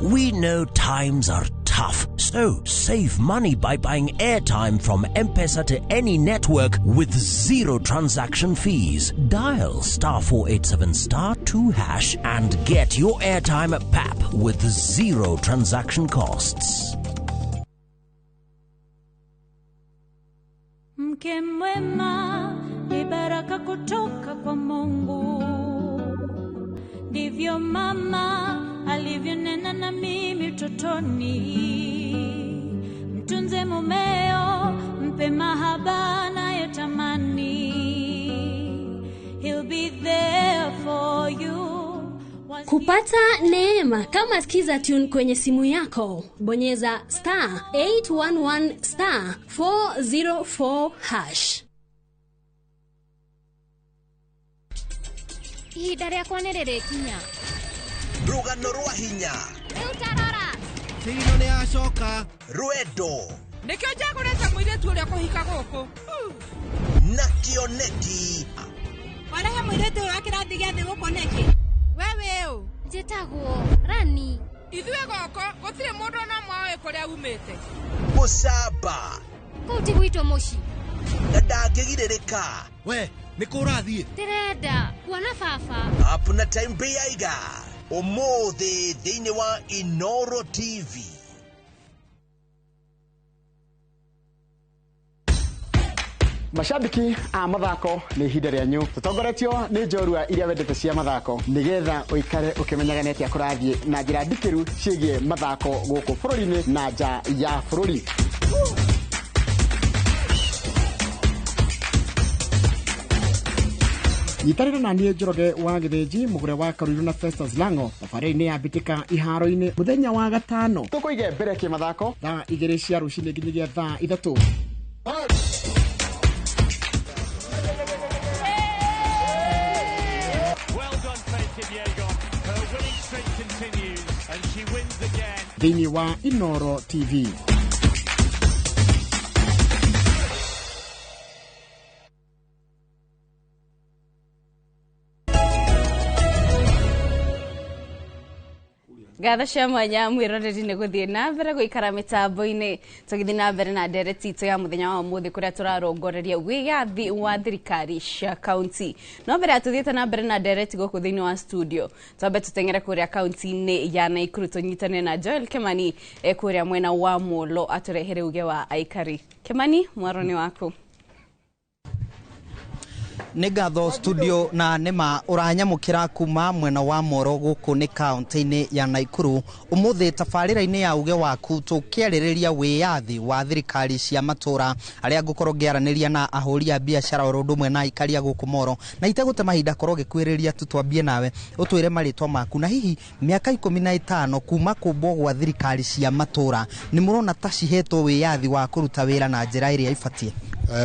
We know times are tough, so save money by buying airtime from M-Pesa to any network with zero transaction fees. Dial star 487 star 2 hash and get your airtime at PAP with zero transaction costs. Mke mwema ni baraka kutoka kwa Mungu, ndivyo mama alivyonena na mimi utotoni. Mtunze mumeo, mpe mahaba anayotamani. He'll be there for you. Kupata neema kama Skiza Tune kwenye simu yako, bonyeza star 811 star 404 hash. Ihinda rĩakwa nĩ rĩrĩkinya. Rũgano rwa hinya. Rĩu tarora. Thino nĩ acoka. Rwendo. Nĩkĩo njagũrĩte mũirĩtu ũrĩa kũhika gũkũ. Na kĩoneki. Warehe mũirĩtu ũyũ wa kĩrathi gĩa thĩ gũkũ nĩkĩ? We wĩ ũ? Njĩtagwo Rani. Ithuĩ gũkũ gũtirĩ mũndũ ona ũmwe ũĩ kũrĩa umĩte. Mũcamba. Kũu ti gwitũ mũciĩ. Na ndangĩgirĩrĩka. We, nĩ kũ ũrathiĩ? Ndĩrenda kuona baba. Up na time Beiga. Ũmũthĩ thĩinĩ wa Inoro TV. Mashabiki a mathako nĩ ihinda rĩanyu. Tũtongoretio nĩ njorua iria wendete cia mathako nĩgetha ũikare ũkĩmenyaga nĩ atĩa kũrathiĩ na njĩra ndikĩru ciĩgiĩ mathako gũkũ bũrũri-inĩ na nja ya bũrũri. Nyitanĩra na niĩ Njoroge wa Gĩthĩnji, mũgũre wa Karuiru na Festus Lango thabarĩ-inĩ ya mbĩtĩka iharo-inĩ mũthenya wa gatano. Tũkũige mbere kĩmathako thaa 2 cia rũcinĩ nginyagia thaa 3. Thĩinĩ wa Inoro TV. Ngatho cia mwanya mwiroreri nĩ gũthiĩ na mbere gũikara mĩtambo-inĩ tũgĩthiĩ na mbere na ndereti itũ ya mũthenya wa ũmũthĩ kũrĩa tũrarongoreria wĩyathi wa thirikari cia kaunti. No mbere ya tũthiĩte na mbere na ndereti gũkũ thĩinĩ wa studio, twambe tũteng'ere kũrĩa kaunti-inĩ ya Naikuru tũnyitane na Joel Kimani kũrĩa mwena wa Molo atũrehere uge wa aikari. Kimani, mwaro nĩ waku. Nĩ ngatho studio na nĩma ũranyamũkĩra kuma mwena wa Moro gũkũ nĩ kaunti-inĩ ya Naikuru. Ũmũthĩ tabarĩra-inĩ ya uge waku tũkĩarĩrĩria wĩyathi wa thirikari cia matũra arĩa ngũkorwo ngĩaranĩria na ahũri a biacara oro ũndũ ũmwe na aikari a gũkũ Moro, na itegũte mahinda korwo ngĩkuhĩrĩria tu twambie nawe ũtwĩre marĩtwa maku na hihi mĩaka 15 kuma kũmbwo gwa thirikari cia matũra nĩ mũrona ta cihetwo wĩyathi wa kũruta wĩra na njĩra ĩrĩa ĩbatiĩ?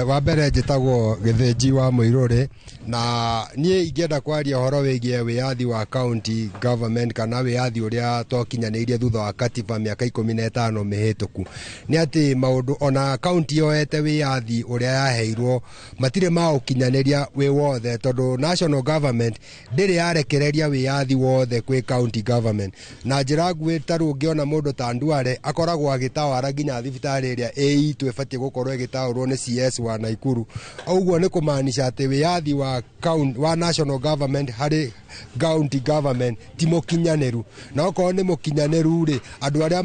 Wa mbere njĩtagwo Gĩthĩnji wa Mũirũrĩ na niĩ ingĩenda kwaria ũhoro wĩgiĩ wĩyathi wa county government kana wĩyathi ũrĩa twakinyanĩirie thutha wa katiba mĩaka 15 mĩhĩtũku, nĩ atĩ maũndũ ona county yoete wĩyathi ũrĩa yaheirwo matirĩ maũkinyanĩria wĩ wothe, tondũ national government ndĩrĩ yarekereria wĩyathi wothe kwĩ county government. Na njĩra nguhĩ ta rĩu ũngĩona mũndũ ta Nduare akoragwo agĩtawara nginya thibitarĩ ĩrĩa ĩ itũ ĩbatiĩ gũkorwo ĩgĩtaũrwo nĩ CS wa Naikuru. Ũguo nĩ kũmaanisha atĩ wĩyathi wa wa national government harĩ county government ti mũkinyanĩru, na okorwo nĩ mũkinyanĩru rĩ, andũ arĩa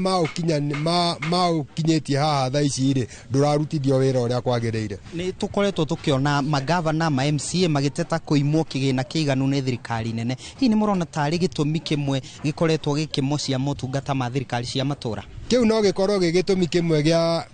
maũkinyĩtie haha thaa ici rĩ, ndũrarutithio wĩra ũrĩa kwagĩrĩire. Nĩ tũkoretwo tũkĩona magavana ma MCA magĩteta kũimwo kĩgĩna kĩiganu nĩ thirikari nene. Hihi nĩ mũrona tarĩ gĩtũmi kĩmwe gĩkoretwo gĩkĩmocia motungata ma thirikari cia matũra? Kĩu no gĩkorwo gĩ gĩtũmi kĩmwe gĩa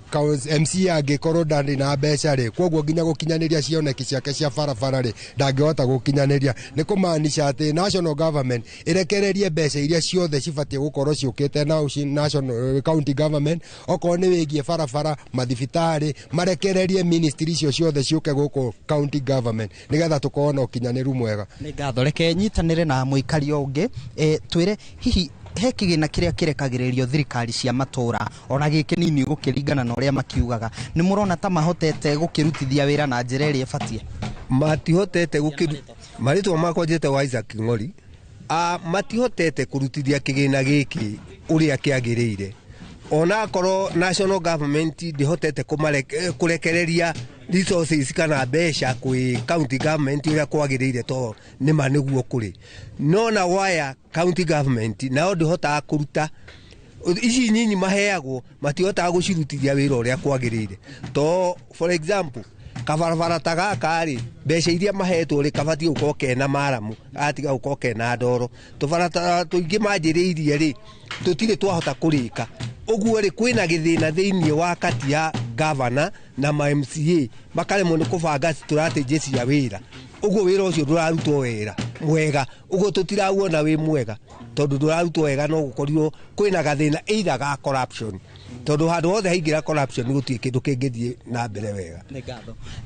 MCA angĩkorwo ndarĩ na mbeca rĩ, koguo nginya gũkinyanĩria cioneki ciake cia barabara rĩ, ndangĩhota gũkinyanĩria. Nĩ kũmaanisha atĩ national government ĩrekererie mbeca iria ciothe cibatiĩ gũkorwo ciũkĩte na national county government, okorwo nĩ wĩgiĩ barabara, mathibitarĩ, marekererie ministry icio ciothe ciũke gũkũ county government nĩgetha tũkorwo na ũkinyanĩru mwega. Nĩ ngatho, reke nyitanĩre na mũikari ũngĩ, twĩre hihi he kĩgĩna kĩrĩa kĩrekagĩrĩrio thirikari cia matũra ona gĩkĩ nini gũkĩringana na ũrĩa makiugaga, nĩ mũrona ta mahotete gũkĩrutithia wĩra na njĩra ĩrĩa ĩbatiĩ? Matihotete gũkĩru marĩtwa makwa njĩtagwo Isaac Ng'ori. Matihotete kũrutithia kĩgĩna gĩkĩ ũrĩa kĩagĩrĩire, ona akorwo national government ndĩhotete kũrekereria resources kana mbeca kwĩ county government ũrĩa kwagĩrĩire, to nĩma nĩguo kũrĩ no na waya county government nao ndĩhotaga kũruta ici nyinyi maheagwo, matihotaga gũcirutithia wĩra ũrĩa kwagĩrĩire. To for example kabarabara ta gaka rĩ, mbeca iria mahetwo rĩ, kabatiĩ gũkorwo kena maramu, gatiga gũkorwo kena ndoro. Tũbarabara tũingĩ manjĩrĩirie rĩ, tũtirĩ twahota kũrĩka. Ũguo rĩ, kwĩna gĩthĩna thĩinĩ wa kati ya governor na ma MCA makaremwo nĩ kũbanga strategy cia wĩra. Ũguo wĩra ũcio ndũrarutwo wera mwega, ũguo tũtirauona wĩ mwega tondũ ndũrarutwo wega, no gũkorirwo kwĩna gathĩna either ga corruption, tondũ handũ hothe haingĩra corruption gũtirĩ kĩndũ kĩngĩthiĩ na mbere wega.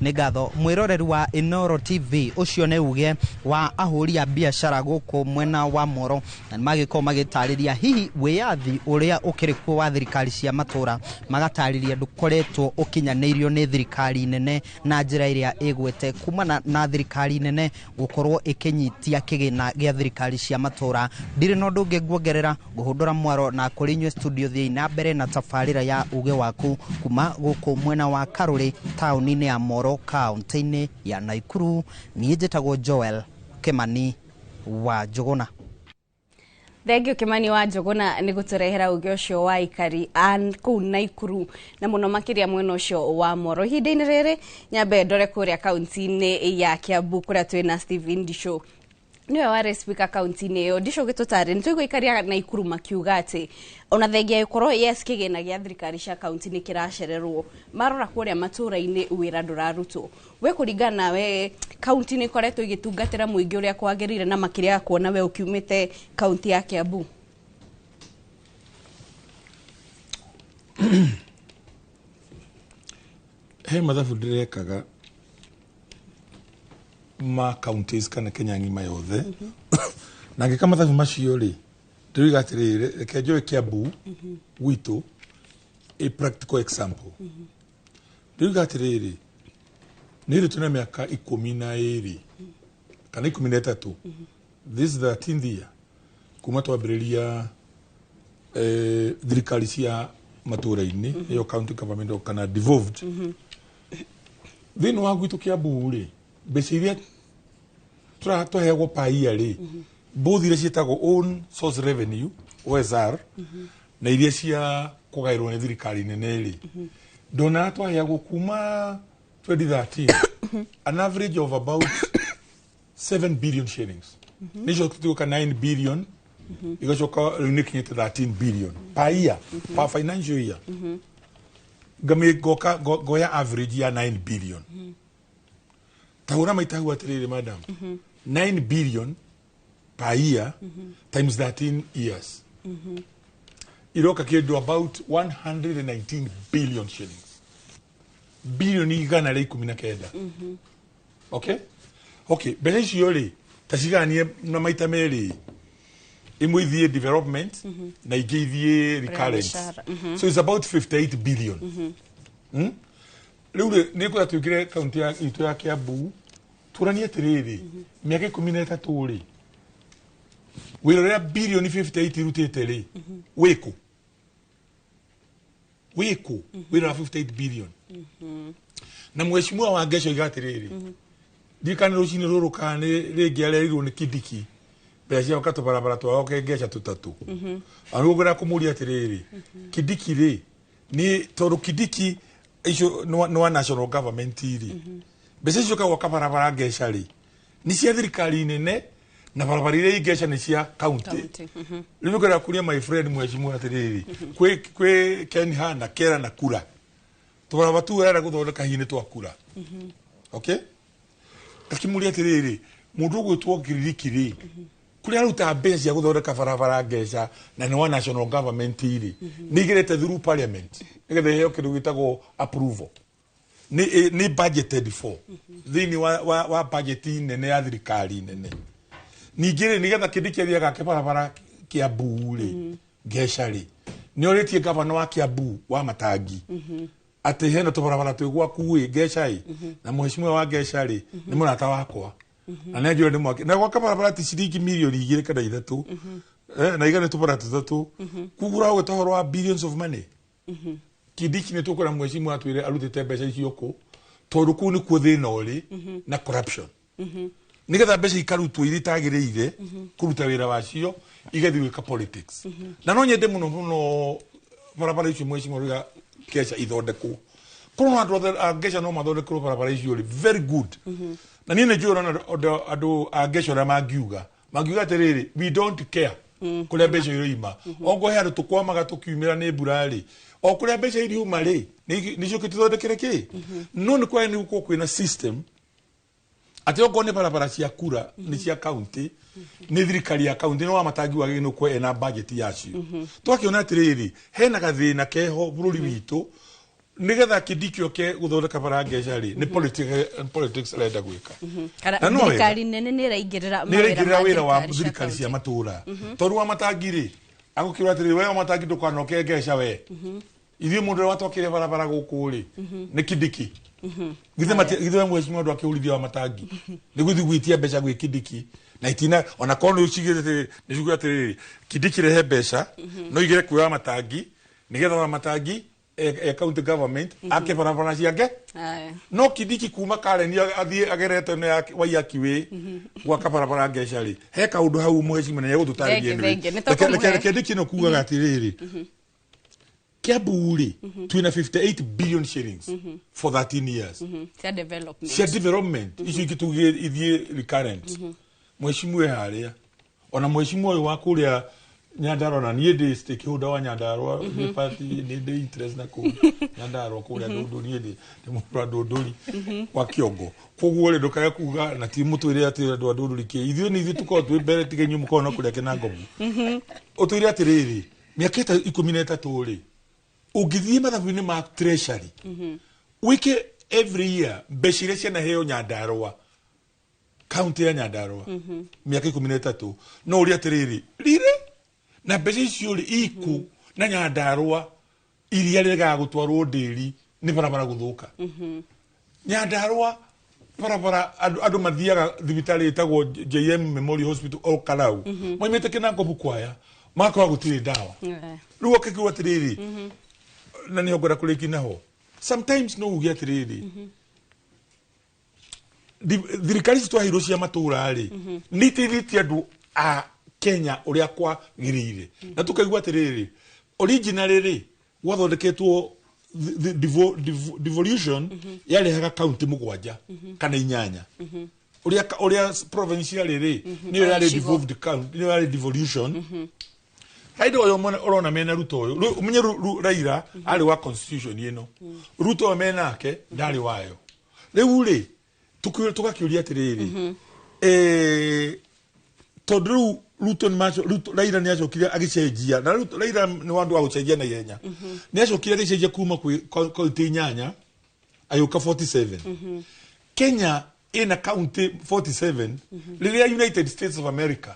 Nĩ ngatho mwĩroreri wa Inooro TV, ũcio nĩ uge wa ahũri a biacara gũkũ mwena wa Moro, na nĩmagĩkorwo magĩtarĩria hihi wĩyathi ũrĩa ũkĩrĩ kuo wa thirikari cia matũra, magatarĩria ndũkoretwo ũkinyanĩirio nĩ thirikari nene na njĩra ĩrĩa ĩgwete kumana na thirikari nene gũkorwo ĩkĩnyitia kĩgĩna gĩa thirikari cia matũra. Ndirĩ na ũndũ ũngĩ nguongerera, ngũhũndũra mwaro na kũrĩ inyuĩ studio thiĩ na mbere na tabarĩra ya uge waku kuma gũkũ mwena wa Karũrĩ taũni-inĩ ya Moro kaunti-inĩ ya Naikuru. Niĩ njĩtagwo Joel Kimani wa Njũgũna. Thank you Kimani wa Njũgũna nĩ gũtũrehera uge ũcio wa aikari a kũu Naikuru na mũno makĩria mwena ũcio wa Moro. Ihinda-inĩ rĩrĩ nyambe ndore kũrĩa kaunti-inĩ ya Kiambu kũrĩa twĩna Stephen Ndisho, niwe warĩ speaker kaunti-inĩ ĩyo. Ndisho gĩtũtarĩ nĩ tũigua aikari a Naikuru makiuga atĩ ona thengia gũkorwo yes kĩgĩna gĩa thirikari cia kaunti nĩ kĩracererwo, marora kũrĩa matũra-inĩ wĩra ndũrarutwo. We kũringana nawe kaunti nĩ ĩkoretwo ĩgĩtungatĩra mũingĩ ũrĩa kwagĩrĩire na makĩria kuona we ũkiumĩte kaunti ya Kiambu? He mathabu ndĩrekaga ma counties kana Kenya ng'ima yothe, na ngĩka mathabu macio rĩ, ndĩroiga atĩrĩrĩ, reke njoe Kiambu gwitũ a practical example. Ndĩroiga atĩrĩrĩ, nĩ rĩ tũna mĩaka 12 kana 13, this is the 13th year kuma twambĩrĩria thirikari cia matũra-inĩ, ĩyo county government kana devolved. Thĩinĩ wa gwitũ Kiambu rĩ, mbeca iria tũheagwo per year rĩ, both iria ciĩtagwo own source revenue OSR na iria cia kũgaĩrwo nĩ thirikari nene rĩ, ndonaga twaheagwo kuma 2013 An average of about 7 billion shillings, nä coka 9 billion, igacoka rä u nä kinyä te 13 billion per year, per financial year. Ngame ngoka ngoya average ya 9 billion, tahura maita hau atiriri, madam, 9 billion per year times 13 years iroka kindu about 119 billion shillings, bilioni 119. Okay, mbeca icio rĩ, taciganie na maita merĩ, imwe ithiĩ development na ingĩ ithiĩ recurrent. Mĩcara. So it's about 58 billion. Rĩu rĩ, nĩ ngwenda tũingĩre kaunti ya itũ ya Kiambu, tũranie atĩrĩrĩ, mĩaka 13 rĩ, wĩra ũrĩa bilioni 58 irutĩte rĩ, wĩkũ wĩkũ wĩra wa 58 billion? Na mheshimiwa wa Ngeco iga atĩrĩrĩ, ndirikane rũcinĩ rũrũ kana nĩ rĩngĩ arerirwo nĩ Kindiki mbeca cia gwaka tũbarabara twao ke Ngeca tũtatũ. Arä ngwenda kũmũria atĩrĩrĩ, Kindiki rĩ, nĩ tondũ Kindiki icio nĩ wa national government rĩ, mbeca icio ka gwaka barabara Ngeca rĩ, nĩ cia thirikari nene, na barabara iria i Ngeca nĩ cia county? Rĩu nĩngwenda kũria my friend mheshimiwa atĩrĩrĩ, kwĩ Kenha na Kera na Kura, tũbarabara tu arenda gũthondeka hihi nĩ twa Kura? Okay, ngakĩmũria atĩrĩrĩ, mũndũ ũgwĩtwo Kiririki rĩ, kũrĩa arutaga mbeca cia gũthondeka barabara Ngeca na nĩ wa national government rĩ, nĩ igerete through parliament nĩgetha iheo kĩndũ gĩtagwo approval, nĩ budgeted for thĩinĩ wa budget nene ya thirikari nene? Ningĩ rĩ, nĩgetha kĩndĩ kĩathiaga ake barabara Kiambu rĩ, Ngeca rĩ, nĩ orĩtie gavana wa Kiambu wa Matangi atĩ hena tũbarabara twĩ gwaku ĩ Ngeca ĩ, na mheshimiwa wa Ngeca rĩ, nĩ mũrata wakwa na nĩ anjũra nĩ mwake na gwaka barabara ti ciringi mirioni 2 kana 3, na igana tũbara tũtatũ, koguo ũragwĩta ũhoro wa billions of money. Kindiki nĩ tũkwĩra mheshimiwa atwĩre arutĩte mbeca icio kũ, tondũ kũu nĩkuo thĩna ũrĩ na corruption, nĩgetha mbeca ikarutwo iria itagĩrĩire kũruta wĩra wacio, igathiĩ gwĩka politics. Na no nyende mũno mũno barabara icio mheshimiwa rĩga Ngeca ithondekwo. Korwo no andũ othe a Ngeca no mathondekerwo barabara icio rĩ, very good. Na niĩ nĩ njũĩ ona andũ a Ngeca ũrĩa mangiuga atĩrĩrĩ, we don't care kũrĩa mbeca iroima, ongo he handũ tũkwamaga tũkiumĩra nĩ mbura rĩ, o kũrĩa mbeca iriuma rĩ, nĩcio tũthondekere kĩ. No nĩ kwagĩrĩire gũkorwo kwĩna system atĩ okorwo nĩ barabara cia Kura nĩ cia county, nĩ thirikari ya county, nĩ wa Matangi wagĩrĩirwo nĩ gũkorwo ena budget yacio. Twakĩona atĩrĩrĩ, hena gathĩna keho bũrũri witũ, nĩgetha Kindiki oke gũthondeka bara Ngeca rĩ, nĩ politics arenda gwĩka. Kana Na no wega. Thirikari nene nĩ ĩraingĩrĩra nĩ mawĩra ĩraingĩrĩra ma wĩra wa thirikari cia thirikari cia county. matũra, tondũ wa Matangi rĩ, agũkĩrwo atĩrĩrĩ, we wa Matangi ndũkanoke Ngeca, we ithuĩ mũndũ ũrĩa watwakĩre barabara gũkũ rĩ nĩ Kindiki. Githĩ we mheshimiwa ndwakĩhũrithia wa Matangi nĩ gũthiĩ gwĩtia mbeca gwĩ Kindiki, na itina ona korwo nĩ ũcigĩte nĩ ciuga atĩrĩrĩ, Kindiki rehe mbeca, no igere kwĩ wa Matangi nĩgetha wa Matangi e county government ake barabara ciake. No Kindiki kuma Karen athiĩ agerete nĩ ya Waiyaki wĩ gwaka barabara Ngeca rĩ, he kaũndũ hau mheshimiwa na nĩegũtũtarĩria. Thengi, thengi. Nĩ tũkũmũhe. Reke ndĩkie no kugaga atĩrĩrĩ, Kiambu rĩ, twĩna 58 billion shillings for 13 years Cia development. Cia development. Icio ingĩ tuge ithiĩ recurrent. Mheshimiwa harĩa, ona mheshimiwa ũyũ wa kũrĩa Nyandarua, na niĩ ndĩ stakeholder wa Nyandarua, nĩ party nĩ ndĩ interest na kũu Nyandarua kũrĩa Ndũndũri, niĩ ndĩ mũndũ wa Ndũndũri wa Kĩongo, koguo rĩ, ndũkae kuga na ti mũtwĩre atĩ andũ a Ndũndũri kĩ, ithuĩ nĩ ithuĩ tũkoragwo twĩ mbere, tiga inyuĩ mũkoragwo na kũrĩa Kĩnangobu. Ũtwĩre atĩrĩrĩ, mĩaka 13 rĩ, ũngĩthiĩ mathabu-inĩ ma treasury wĩke every year mbeca iria cianaheo Nyandarua, kaunti ya Nyandarua, mĩaka 13, no ũrĩa atĩrĩrĩ rire na mbeca icio rĩ iku na Nyandarua iria rĩregaga gũtwarwo ndĩri nĩ barabara gũthũka. Nyandarua barabara, andũ mathiaga thibitarĩ ĩtagwo JM Memorial Hospital o Karau, moimĩte Kĩnangobu kwaya, magakorwo gũtirĩ ndawa. Rĩu ũkĩkiuga atĩrĩrĩ, na nĩho ngwenda kũrĩki naho, sometimes no uge atĩrĩrĩ, thirikari ici twaheirwo cia matũra rĩ, nĩ iteithĩtie andũ a Kenya ũrĩa kwagĩrĩire, na tũkaigua atĩrĩrĩ, originally rĩ, gwathondeketwo the devolution yarehaga kaunti 7 kana 8. Uria province yarĩ rĩ nĩyo yarĩ devolved county, nĩyo yarĩ devolution. Raila ũyũ ũrona mena Ruto ũyũ, ũmenye Raila arĩ wa constitution ĩno, Ruto ũyũ menake ndarĩ wayo. Rĩu rĩ tũgakĩũria atĩrĩrĩ, tondũ rĩu Ruto Raila nĩ acokire agĩcenjia, na Raila nĩ wa andũ a gũcenjia na ihenya, nĩ acokire agĩcenjia kuma kwĩ kaunti 8 agĩũka 47. Kenya ina county 47, rĩrĩa United States of America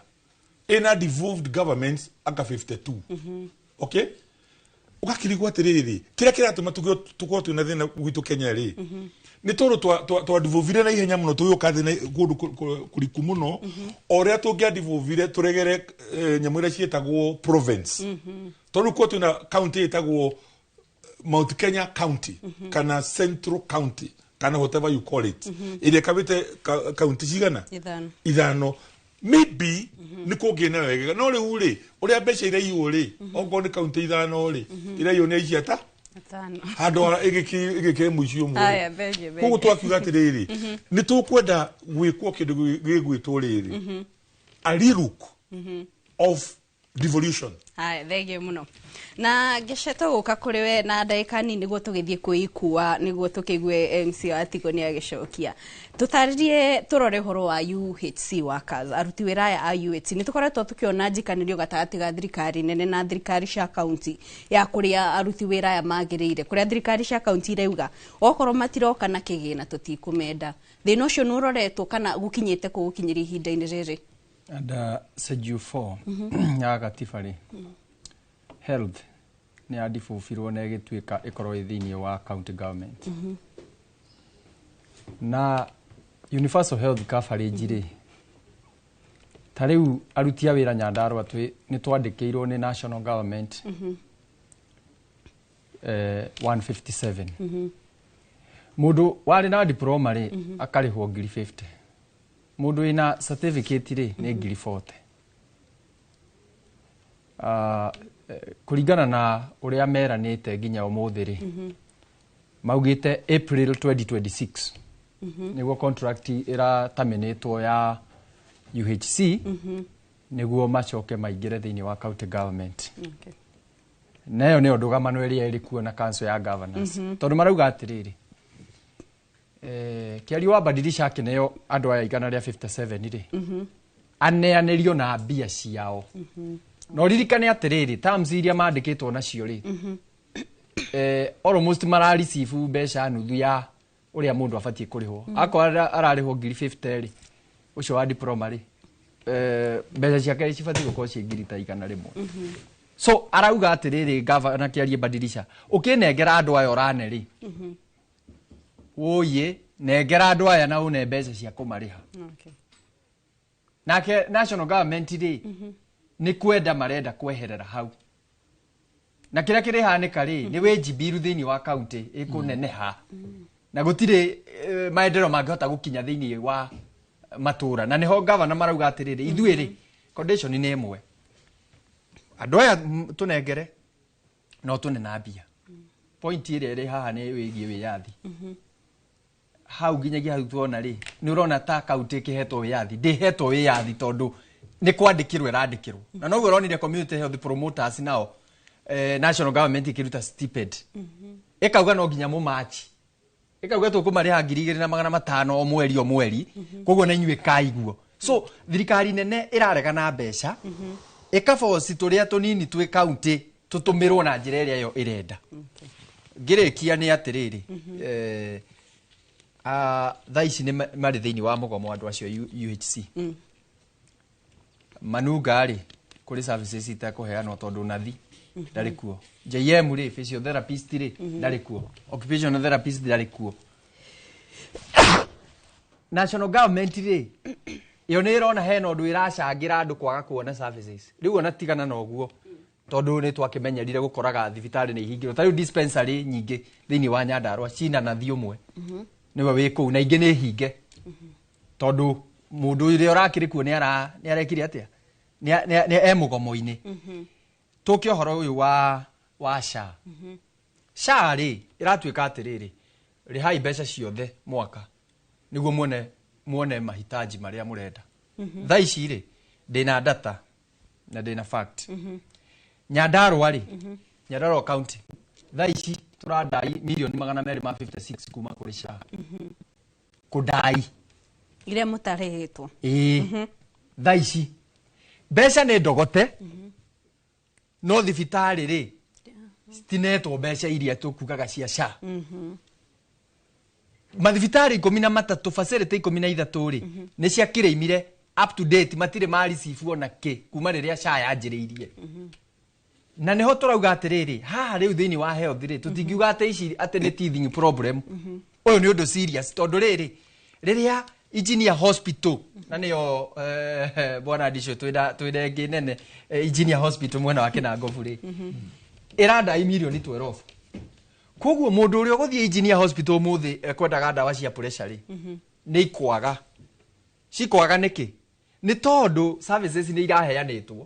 ina devolved governments aka 52. Okay, ũgakĩrigwo atĩrĩrĩ, kĩrĩa kĩratũma tũkorwo twĩna thĩna gwitũ Kenya rĩ, nĩ tondũ twadevolvire na ihenya mũno, tũgĩũka thĩ kũndũ kũriku mũno. O ũrĩa tũngĩadevolvire tũregere nyamũ iria ciĩtagwo province, tondũ kuo twĩna county ĩtagwo Mount Kenya County kana Central County kana whatever you call it, ĩrĩa ĩkabĩte county cigana 5, maybe nĩ kũngĩ na wega. No rĩu rĩ, ũrĩa mbeca iraiywo rĩ, okorwo nĩ county 5 rĩ, iraiywo nĩ aici ata handũ ĩgĩkĩre mũici ũmwe. Koguo twakiuga atĩrĩrĩ, nĩ tũkwenda gwĩkwo kĩndũ gĩgwĩtwo rĩrĩ a relook of devolution. Haya, thengio muno. Na ngece tũgũka kũrĩ we na ndagĩka nini nĩguo tũgĩthiĩ kwĩikua nĩguo tũkĩigue MC wa Atigo nĩ agĩcokia. Tũtarĩrie tũrore ũhoro wa UHC workers, aruti wĩra aya a UHC. Nĩ tũkoretwo tũkĩona njikanĩrio gatagatĩ ga thirikari nene na thirikari cia kaunti ya kũrĩa aruti wĩra aya magĩrĩire, kũrĩa thirikari cia kaunti irauga okorwo matiroka na kĩgĩna tũtikũmenda. Thĩna ũcio nĩ ũroretwo kana gũkinyĩte kũ gũkinyĩria ihinda-inĩ rĩrĩ? Under Schedule 4 ya gatiba rĩ, health nĩ yadibũbirwo na ĩgĩtuĩka ĩkorwo ĩ thĩinĩ wa county government. Na universal health coverage rĩ, ta rĩu aruti a wĩra Nyandarua nĩ twandĩkĩirwo nĩ national government 157. Mũndũ warĩ na diploma rĩ akarĩhwo 50,000. Mũndũ wĩna certificate rĩ nĩ 40,000. Kũringana na ũrĩa meranĩte nginya ũmũthĩ rĩ, maugĩte April 2026 nĩguo contract ĩrataminĩtwo ya UHC, nĩguo macoke maingĩre thĩinĩ wa county government. Nayo nĩyo ndũgamano ĩrĩa ĩrĩ kuo na council ya governors, tondũ marauga atĩrĩrĩ, kĩario wa badilisha akĩneo andũ aya 157 rĩ, aneanĩrio na mbia ciao. No ririkane atĩrĩrĩ, terms iria mandĩkĩtwo nacio rĩ, almost marareceive mbeca nuthu ya ũrĩa mũndũ abatiĩ kũrĩhwo. Akorwo ararĩhwo 50,000 rĩ, ũcio wa diploma rĩ, mbeca ciake cibatiĩ gũkorwo ciĩ 100,000. So arauga atĩrĩrĩ, gavana kĩarie badilisha, ũkĩnengera andũ aya ũrane rĩ, wũiĩ nengera andũ aya na une mbeca cia kũmarĩha. Nake national government rĩ, nĩ kwenda marenda kweherera hau. Na kĩrĩa kĩrĩhanĩka rĩ, nĩ wage bill thĩinĩ wa county ĩkũneneha, na gũtirĩ maendeleo mangĩhota gũkinya thĩinĩ wa matũra. Na nĩho gavana marauga atĩrĩrĩ, ithuĩ rĩ, condition nĩ ĩmwe, andũ aya tũnengere no tũne na mbia. Point ĩrĩa ĩrĩ haha nĩ wĩgiĩ wĩyathi. Hau nginyagia hau tuona rĩ, nĩ ũrona ta kaunti ĩkĩhetwo wĩyathi, ndĩhetwo wĩyathi tondũ nĩ kwandĩkĩrwo ĩrandĩkĩrwo. Na noguo ũronire community health promoters nao, national government ĩkĩruta stipend, ĩkauga no nginya mũmachi, ĩkauga tũkũmarĩha 2,500 o mweri o mweri, koguo na inyuĩ kaiguo. So thirikari nene ĩrarega na mbeca, ĩkaboci tũrĩa tũnini twĩ kaunti tũtũmĩrwo na njĩra ĩrĩa yo ĩrenda. Ngĩrĩkia nĩ atĩrĩrĩ, thaa ici nĩ marĩ thĩinĩ wa mũgomo andũ acio UHC. Manunga rĩ, kũrĩ services itekũheanwo tondũ nathi ndarĩ kuo. JM rĩ, physiotherapist rĩ, ndarĩ kuo. Occupational therapist ndarĩ kuo. National government rĩ, ĩyo nĩ ĩrona hena ũndũ ĩracangĩra andũ kwaga kuona services. Rĩu ona tigana na ũguo, tondũ nĩ twakĩmenyerire gũkoraga thibitarĩ nĩ ihingĩrwo. Ta rĩu dispensary nyingĩ thĩinĩ wa Nyandarua cina nathi ũmwe nĩwe wĩ kũu, na ingĩ nĩ hinge, tondũ mũndũ ũrĩa ũrakĩrĩ kuo nĩ arekire atĩa, nĩ e mũgomo-inĩ. Tũke ũhoro ũyũ wa SHA. SHA rĩ ĩratuĩka atĩrĩrĩ, rĩhai mbeca ciothe mwaka nĩguo muone mahitaji marĩa mũrenda. Thaa ici rĩ, ndĩna data na ndĩna fact. Nyandarua rĩ, Nyandarua County thaa ici tũradai mirioni 256 kuma kũrĩ SHA. Kũdai iria mũtarĩhĩtwo. Ĩĩ, thaa ici mbeca nĩ ndogote, no thibitarĩ rĩ citinetwo mbeca iria tũkugaga cia SHA. Mathibitarĩ 13, facility 13 rĩ, nĩ ciakĩrĩimire up to date, matirĩ ma receive ona kĩ kuma rĩrĩa SHA yanjĩrĩirie. Na nĩho tũrauga atĩrĩrĩ, haha rĩu thĩinĩ wa health rĩ, tũtingiuga atĩ ici atĩ nĩ teething problem. Ũyũ nĩ ũndũ serious, tondũ rĩrĩ rĩrĩa Engineer Hospital, na nĩyo bwana Ndicũ twĩna ĩngĩ nene, Engineer Hospital mwena wa Kĩnangobu rĩ, ĩrandai mirioni 12. Koguo mũndũ ũrĩa ũgũthiĩ Engineer Hospital ũmũthĩ ekwendaga ndawa cia pressure rĩ, nĩ ikwaga. Cikwaga nĩkĩ? Nĩ tondũ services nĩ iraheanĩtwo,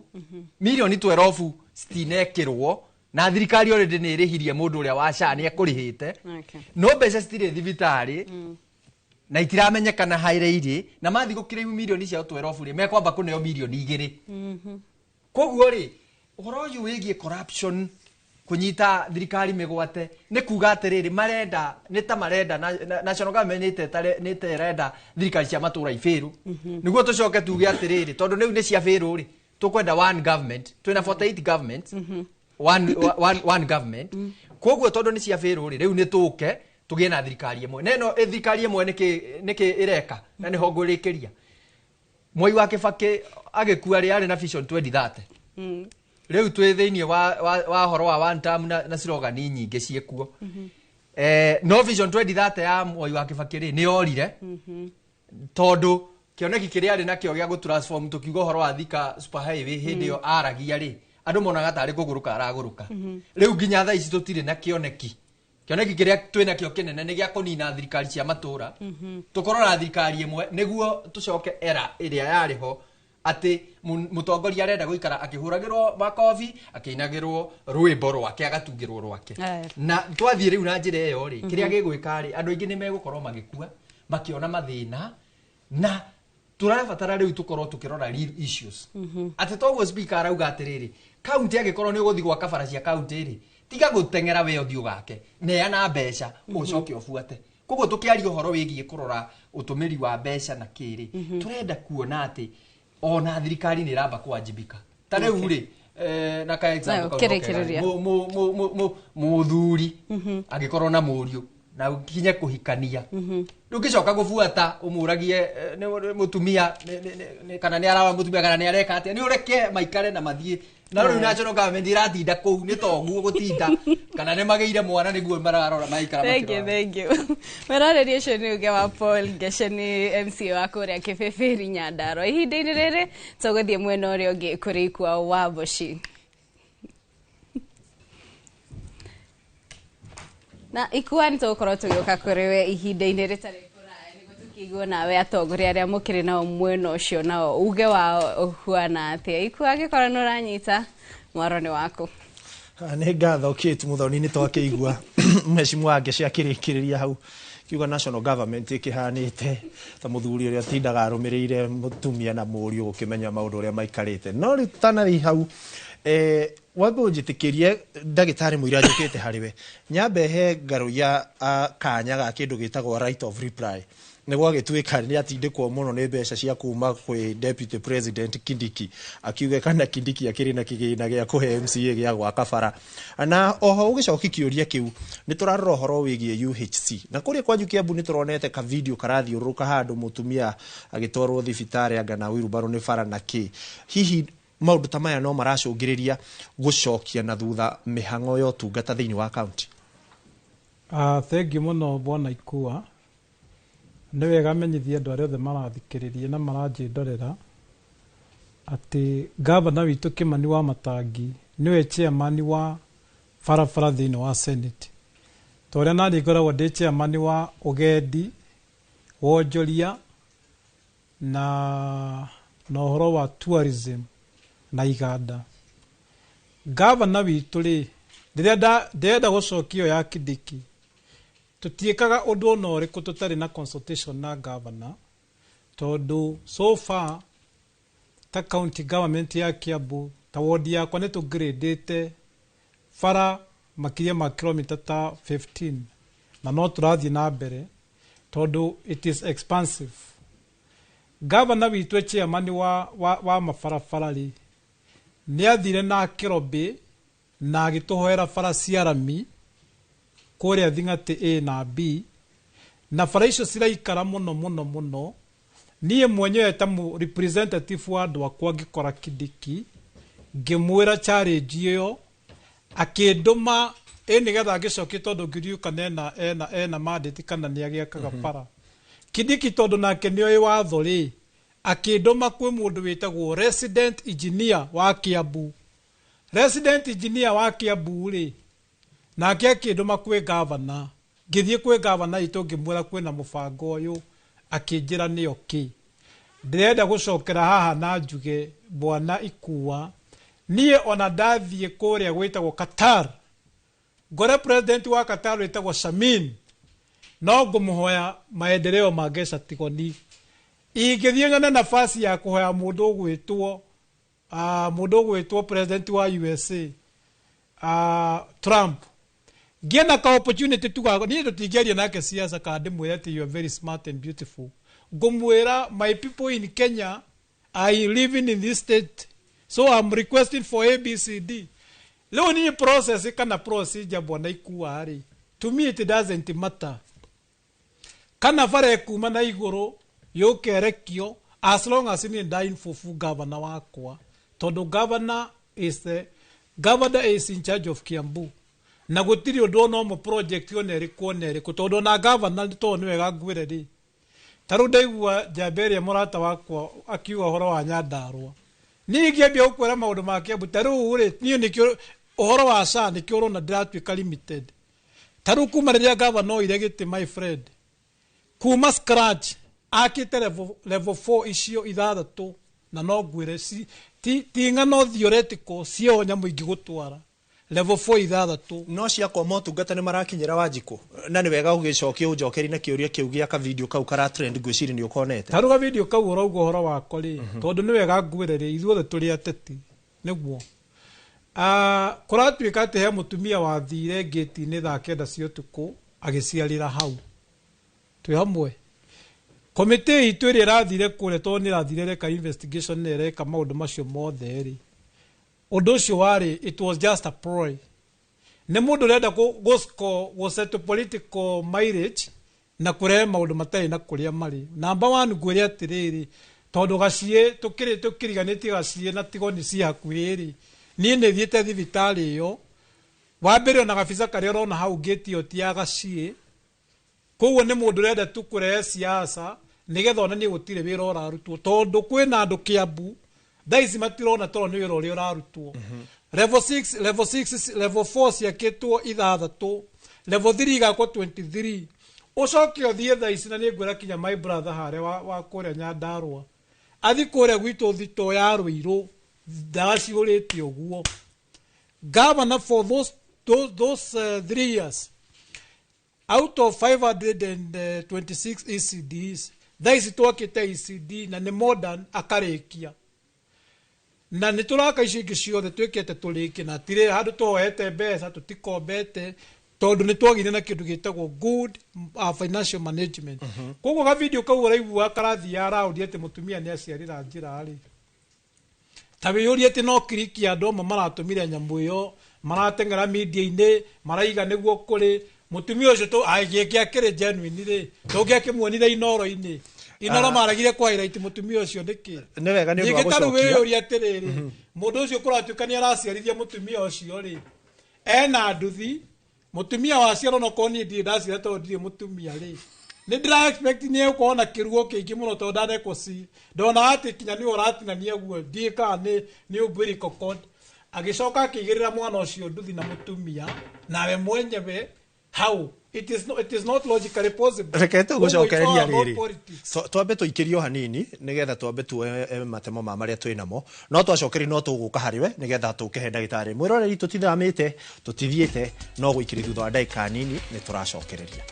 mirioni 12 citinekĩrwo, na thirikari already nĩ ĩrĩhirie mũndũ ũrĩa wa SHA nĩ ekũrĩhĩte, no mbeca citirĩ thibitarĩ na itiramenyekana harĩa irĩ, na mathiĩ gũkĩrĩu mirioni ciao 12 rĩ, mekwamba kũneo mirioni 2. Koguo rĩ, ũhoro ũyũ wĩgiĩ corruption, kũnyita thirikari mĩgwate, nĩ kuga atĩrĩrĩ, marenda nĩ ta marenda national government nĩ ta ĩrenda thirikari cia matũra ibĩrũ. Nĩguo tũcoke tuge atĩrĩrĩ, tondũ rĩu nĩ cia bĩrũ rĩ, tũkwenda one government, twĩna 48 governments, one government. Koguo tondũ nĩ cia bĩrũ rĩ, rĩu nĩ tũke tũgĩe na thirikari ĩmwe. Na ĩno thirikari ĩmwe nĩkĩ ĩreka, na nĩho ngũrĩkĩria. Mwai wa Kibaki agĩkua rĩ, arĩ na vision 2030. Rĩu twĩ thĩinĩ wa horo wa one term na slogan nyingĩ ciĩkuo. No vision 2030 ya Mwai wa Kibaki rĩ, nĩ yorire, tondũ kĩoneki kĩrĩa arĩ nakĩo gĩa gũtransform, tũkiuga ũhoro wa Thika Super Highway hĩndĩ ĩyo aragia rĩ, andũ monaga tarĩ kũgũrũka aragũrũka. Rĩu nginya thaa ici tũtirĩ na kĩoneki. Kĩoneki kĩrĩa twĩna kĩo kĩnene nĩ gĩa kũnina thirikari cia matũra, tũkorwo na thirikari ĩmwe nĩguo tũcoke era ĩrĩa yarĩ ho, atĩ mũtongoria arenda gũikara akĩhũragĩrwo makobi, akĩinagĩrwo rwĩmbo rwake, agatungĩrwo rwake. Na twathiĩ rĩu na njĩra ĩyo rĩ, kĩrĩa gĩgwĩka rĩ, andũ aingĩ nĩ megũkorwo magĩkua makĩona mathĩna, na tũrabatara rĩu tũkorwo tũkĩrora real issues. Atĩ toguo speaker arauga atĩrĩrĩ, kaunti angĩkorwo nĩ ũgũthiĩ gwaka bara cia kaunti rĩ, tiga gũteng'era we ũthiĩ ũgake, neana mbeca ũcoke ũbuate. Koguo tũkĩaria ũhoro wĩgiĩ kũrora ũtũmĩri wa mbeca na kĩrĩ, tũrenda kuona atĩ ona thirikari nĩ ĩramba kũwajibika. Ta rĩu rĩ, na ka example kau mũthuri angĩkorwo na mũriũ na ũkinye kũhikania, ndũngĩcoka gũbuata ũmũragie nĩ mũtumia kana nĩ arawa mũtumia kana nĩ areka atĩa, nĩ ũreke maikare na mathiĩ. Na rĩu national government iratinda kũu nĩ toguo gũtinda, kana nĩ magĩire mwana nĩguo mararora maikara makĩrora. Thank you. Mwĩroreri ũcio nĩ uge wa Paul Ngece, nĩ MCA wa kũrĩa Kĩbĩbĩri Nyandarua. Ihinda-inĩ rĩrĩ tũgũthiĩ mwena ũrĩa ũngĩ kũrĩ Ikua wa Mboci. Na Ikua nĩ tũgũkorwo tũgĩũka kũrĩ we ihinda-inĩ rĩtarĩ kũraya nĩguo tũkĩigue nawe atongoria arĩa mũkĩrĩ nao mwena ũcio nao uge wao ũhuana atĩa. Ikua, angĩkorwo nĩ ũranyita, mwaro nĩ waku. Nĩ ngatho Kate Muthoni, nĩ twakĩigua mheshimiwa Ngece akĩrĩkĩrĩria hau kiuga national government ĩkĩhanĩte ta mũthuri ũrĩa atindaga arũmĩrĩire mũtumia na mũriũ gũkĩmenya maũndũ ũrĩa maikarĩte. No rĩu tũtanathiĩ hau, wambe ũnjĩtĩkĩrie ndagĩtarĩ mũira njũkĩte harĩ we, nyambe he Ngaruiya kanya ga kĩndũ gĩtagwo right of reply. Nĩ gwagĩtuĩka nĩ atindĩkwo mũno nĩ mbeca cia kuma kwĩ Deputy President Kindiki, akiuga kana Kindiki akĩrĩ na kĩgĩna gĩa kũhe MCA gĩa gwaka bara. Na oho ũgĩcoki kĩũria kĩu, nĩ tũrarora ũhoro wĩgiĩ UHC, na kũrĩa kwanyu Kiambu nĩ tũronete ka video karathiũrũrũka handũ mũtumia agĩtwarwo thibitarĩ anga na wheelbarrow nĩ bara na kĩ. Hihi maũndũ ta maya no maracũngĩrĩria gũcokia na thutha mĩhang'o ya ũtungata thĩinĩ wa kaunti? Thengiũ mũno bwana Ikua. Nĩ wega menyithie andũ arĩa othe marathikĩrĩria na maranjĩndorera atĩ gavana witũ Kimani wa Matangi nĩwe chairman wa barabara thĩinĩ wa Senate. Ta ũrĩa naniĩ ngoragwo ndĩ chairman wa ũgendi, wonjoria na ũhoro wa tourism na iganda. Gavana witũ rĩ Ndĩrenda gũcokia ĩyo ya Kindiki. Tũtiĩkaga ũndũ ona ũrĩkũ tũtarĩ na consultation na governor, tondũ so far ta county government ya Kiambu, ta wodi yakwa, nĩ tũgrĩndĩte bara makĩria ma kilomita ta 15, na no tũrathiĩ na mbere tondũ it is expansive. Gavana witũ, chairman wa mabarabara rĩ, nĩ athire na akĩrobĩ na agĩtũhoera bara cia rami kũrĩa Thing'atĩ A na B, na bara icio ciraikara mũno mũno mũno. Niĩ mwenyewe ta mu representative wa andũ akwa, ngĩkora Kindiki ngĩmwĩra challenge ĩyo, akĩndũma ĩ nĩgetha ngĩcokie, tondũ ngĩriũkana ena mandate kana nĩ agĩakaga bara. Kindiki, tondũ nake nĩoĩ watho rĩ, akĩndũma kwĩ mũndũ wĩtagwo resident engineer wa Kiambu. Resident engineer wa Kiambu rĩ, nake akĩndũma kwĩ gavana. Ngĩthiĩ kwĩ gavana itũ, ngĩmwĩra kwĩna mũbango ũyũ, akĩnjĩra nĩ okay. Ndĩrenda gũcokera haha na njuge, bwana Ikua, niĩ ona ndathiĩ kũrĩa gwĩtagwo Qatar, ngore president wa Qatar wĩtagwo Shamin, no ngũmũhoya maendeleo ma Ngeca Tigoni. Ingĩthiĩ nyone nafasi ya kũhoya mũndũ ũgwĩtwo president wa USA, Trump, ngĩe na ka opportunity tuga niĩ tũtingĩaria nake siasa kana ndĩmwĩre atĩ you are very smart and beautiful. Ngũmwĩra, "My people in Kenya are living in this state, so I'm requesting for ABCD." Rĩu niĩ process kana procedure, bwana Ikua rĩ, to me it doesn't matter kana bara ĩkuma na igũrũ yũke ĩrekio, as long as niĩ ndainfofu governor wakwa, tondũ governor is in charge of Kiambu, na gũtirĩ ũndũ ona ũmwe, project ona ĩrĩkũ ona ĩrĩkũ, tondũ ona governor, tondũ nĩ wega ngwĩre rĩ, ta rĩu ndaigua njamba ĩrĩa mũrata wakwa akiuga ũhoro wa Nyandarũa, niĩ ingĩambia gũkwĩra maũndũ ma Kiambu ta rĩu rĩ, niĩ nĩkĩo ũhoro wa SHA nĩkĩo ũrona ndĩratuĩka limited. Ta rĩu kuma rĩrĩa governor oire gĩtĩ, my friend, kuma scratch akĩte level 4 icio ithathatũ, na no ngwĩre ti ng'ano theoretical, cio nyamũ ingĩgũtwara level 4 ithathatũ. No ciakwa motungata nĩ marakinyĩra Wanjikũ, na nĩ wega ũgĩcokia ũnjokeri na kĩũria kĩu gĩa ka video kau kara trend, ngwĩciria nĩ ũkonete. Ta rĩu video kau ũrauga ũhoro wako rĩ, tondũ nĩ wega ngwĩre rĩ, ithuothe tũrĩ ateti nĩguo. Kũratuĩka atĩ he mũtumia wathire ngĩti-inĩ thaa 9 cia ũtukũ agĩciarĩra hau. Twĩ hamwe, komĩtĩ itũ ĩrĩa ĩrathire kũrĩa, tondũ nĩ ĩrathire ĩreka investigation na ĩreka maũndũ macio mothe rĩ, ũndũ ũcio warĩ, it was just a ploy. Nĩ mũndũ ũrenda gũ settle political mileage na kũrehe maũndũ matarĩ na kũrĩa marĩ. Number one, ngwĩre atĩrĩrĩ, tondũ gaciĩ tũkĩrĩ tũkĩriganĩtie gaciĩ na Tigoni ci hakuhĩ rĩ, niĩ nĩ thiĩte thibitarĩ ĩyo. Wa mbere, ona gabica karĩa ũrona hau ngĩti ĩyo ti ya gaciĩ. Koguo nĩ mũndũ ũrenda tu kũrehe siasa nĩgetha onanie gũtirĩ wĩra ũrarutwo, tondũ kwĩna andũ Kiambu thaa ici matirona tondũ nĩ wĩra ũrĩa ũrarutwo. Level 6, level 6, level 4 ciakĩtwo ithathatũ, level 3 igakwo 23. Ũcoke ũthiĩ thaa ici, na nĩ ngwĩra kinya my brother harĩa wa kũrĩa Nyandarũa athi kũrĩa gwitũ thito ya Rũirũ, ndawa cihũrĩte ũguo. Governor for those 3 years, out of 526 ECDs, thaa ici twakĩte ECD na nĩ modern akarĩkia, na nĩ tũraka icio ingĩ ciothe twĩkĩte tũrĩkie, na tirĩ handũ tũhoete mbeca, tũtikombete, tondũ nĩ twagĩire na kĩndũ gĩtagwo good financial management. Koguo ga video kau ũraigua karathiĩ around atĩ mũtumia nĩ aciarĩra njĩra rĩ, ta wĩyũrie atĩ no kiriki andũ amwe maratũmire nyamũ ĩyo, marateng'era media-inĩ maraiga nĩguo kũrĩ mũtumia ũcio gĩkĩ akĩrĩ genuine rĩ, tũngĩakĩmuonire Inoro-inĩ. Inoro maregire kwa highlight mũtumia ũcio nĩkĩ? Nĩ wega nĩ ũndũ wa Ningĩ ta rĩu gũcokia. wĩyũrie atĩrĩrĩ, mũndũ ũcio kũratuĩka nĩ araciarithia mũtumia ũcio rĩ, ena nduthi, mũtumia waciarwo, no korwo niĩ ndirĩ ndaciara tondũ ndirĩ mũtumia rĩ, nĩ ndĩra expect nĩ egũkorwo na kĩruo kĩingĩ mũno, tondũ ndanekwo ci ndona atĩ kinya nĩwe ũratinania guo, ndiĩ kana nĩ umbilical cord. Agĩcoka akĩigĩrĩra mwana ũcio nduthi na mũtumia nawe mwenyewe. How? It is not logically possible. Reke tũgũcokereria rĩrĩ. Politics. Twambe tũikĩrio hanini nĩgetha twambe tuoe matemo ma marĩa twĩ namo, no twacokeria no tũgũka harĩ we nĩgetha tũkĩhe ndagĩtarĩ. Mwĩroreri, tũtithamĩte, tũtithiĩte, no gũikĩria thutha wa ndagĩka nini nĩ tũracokereria.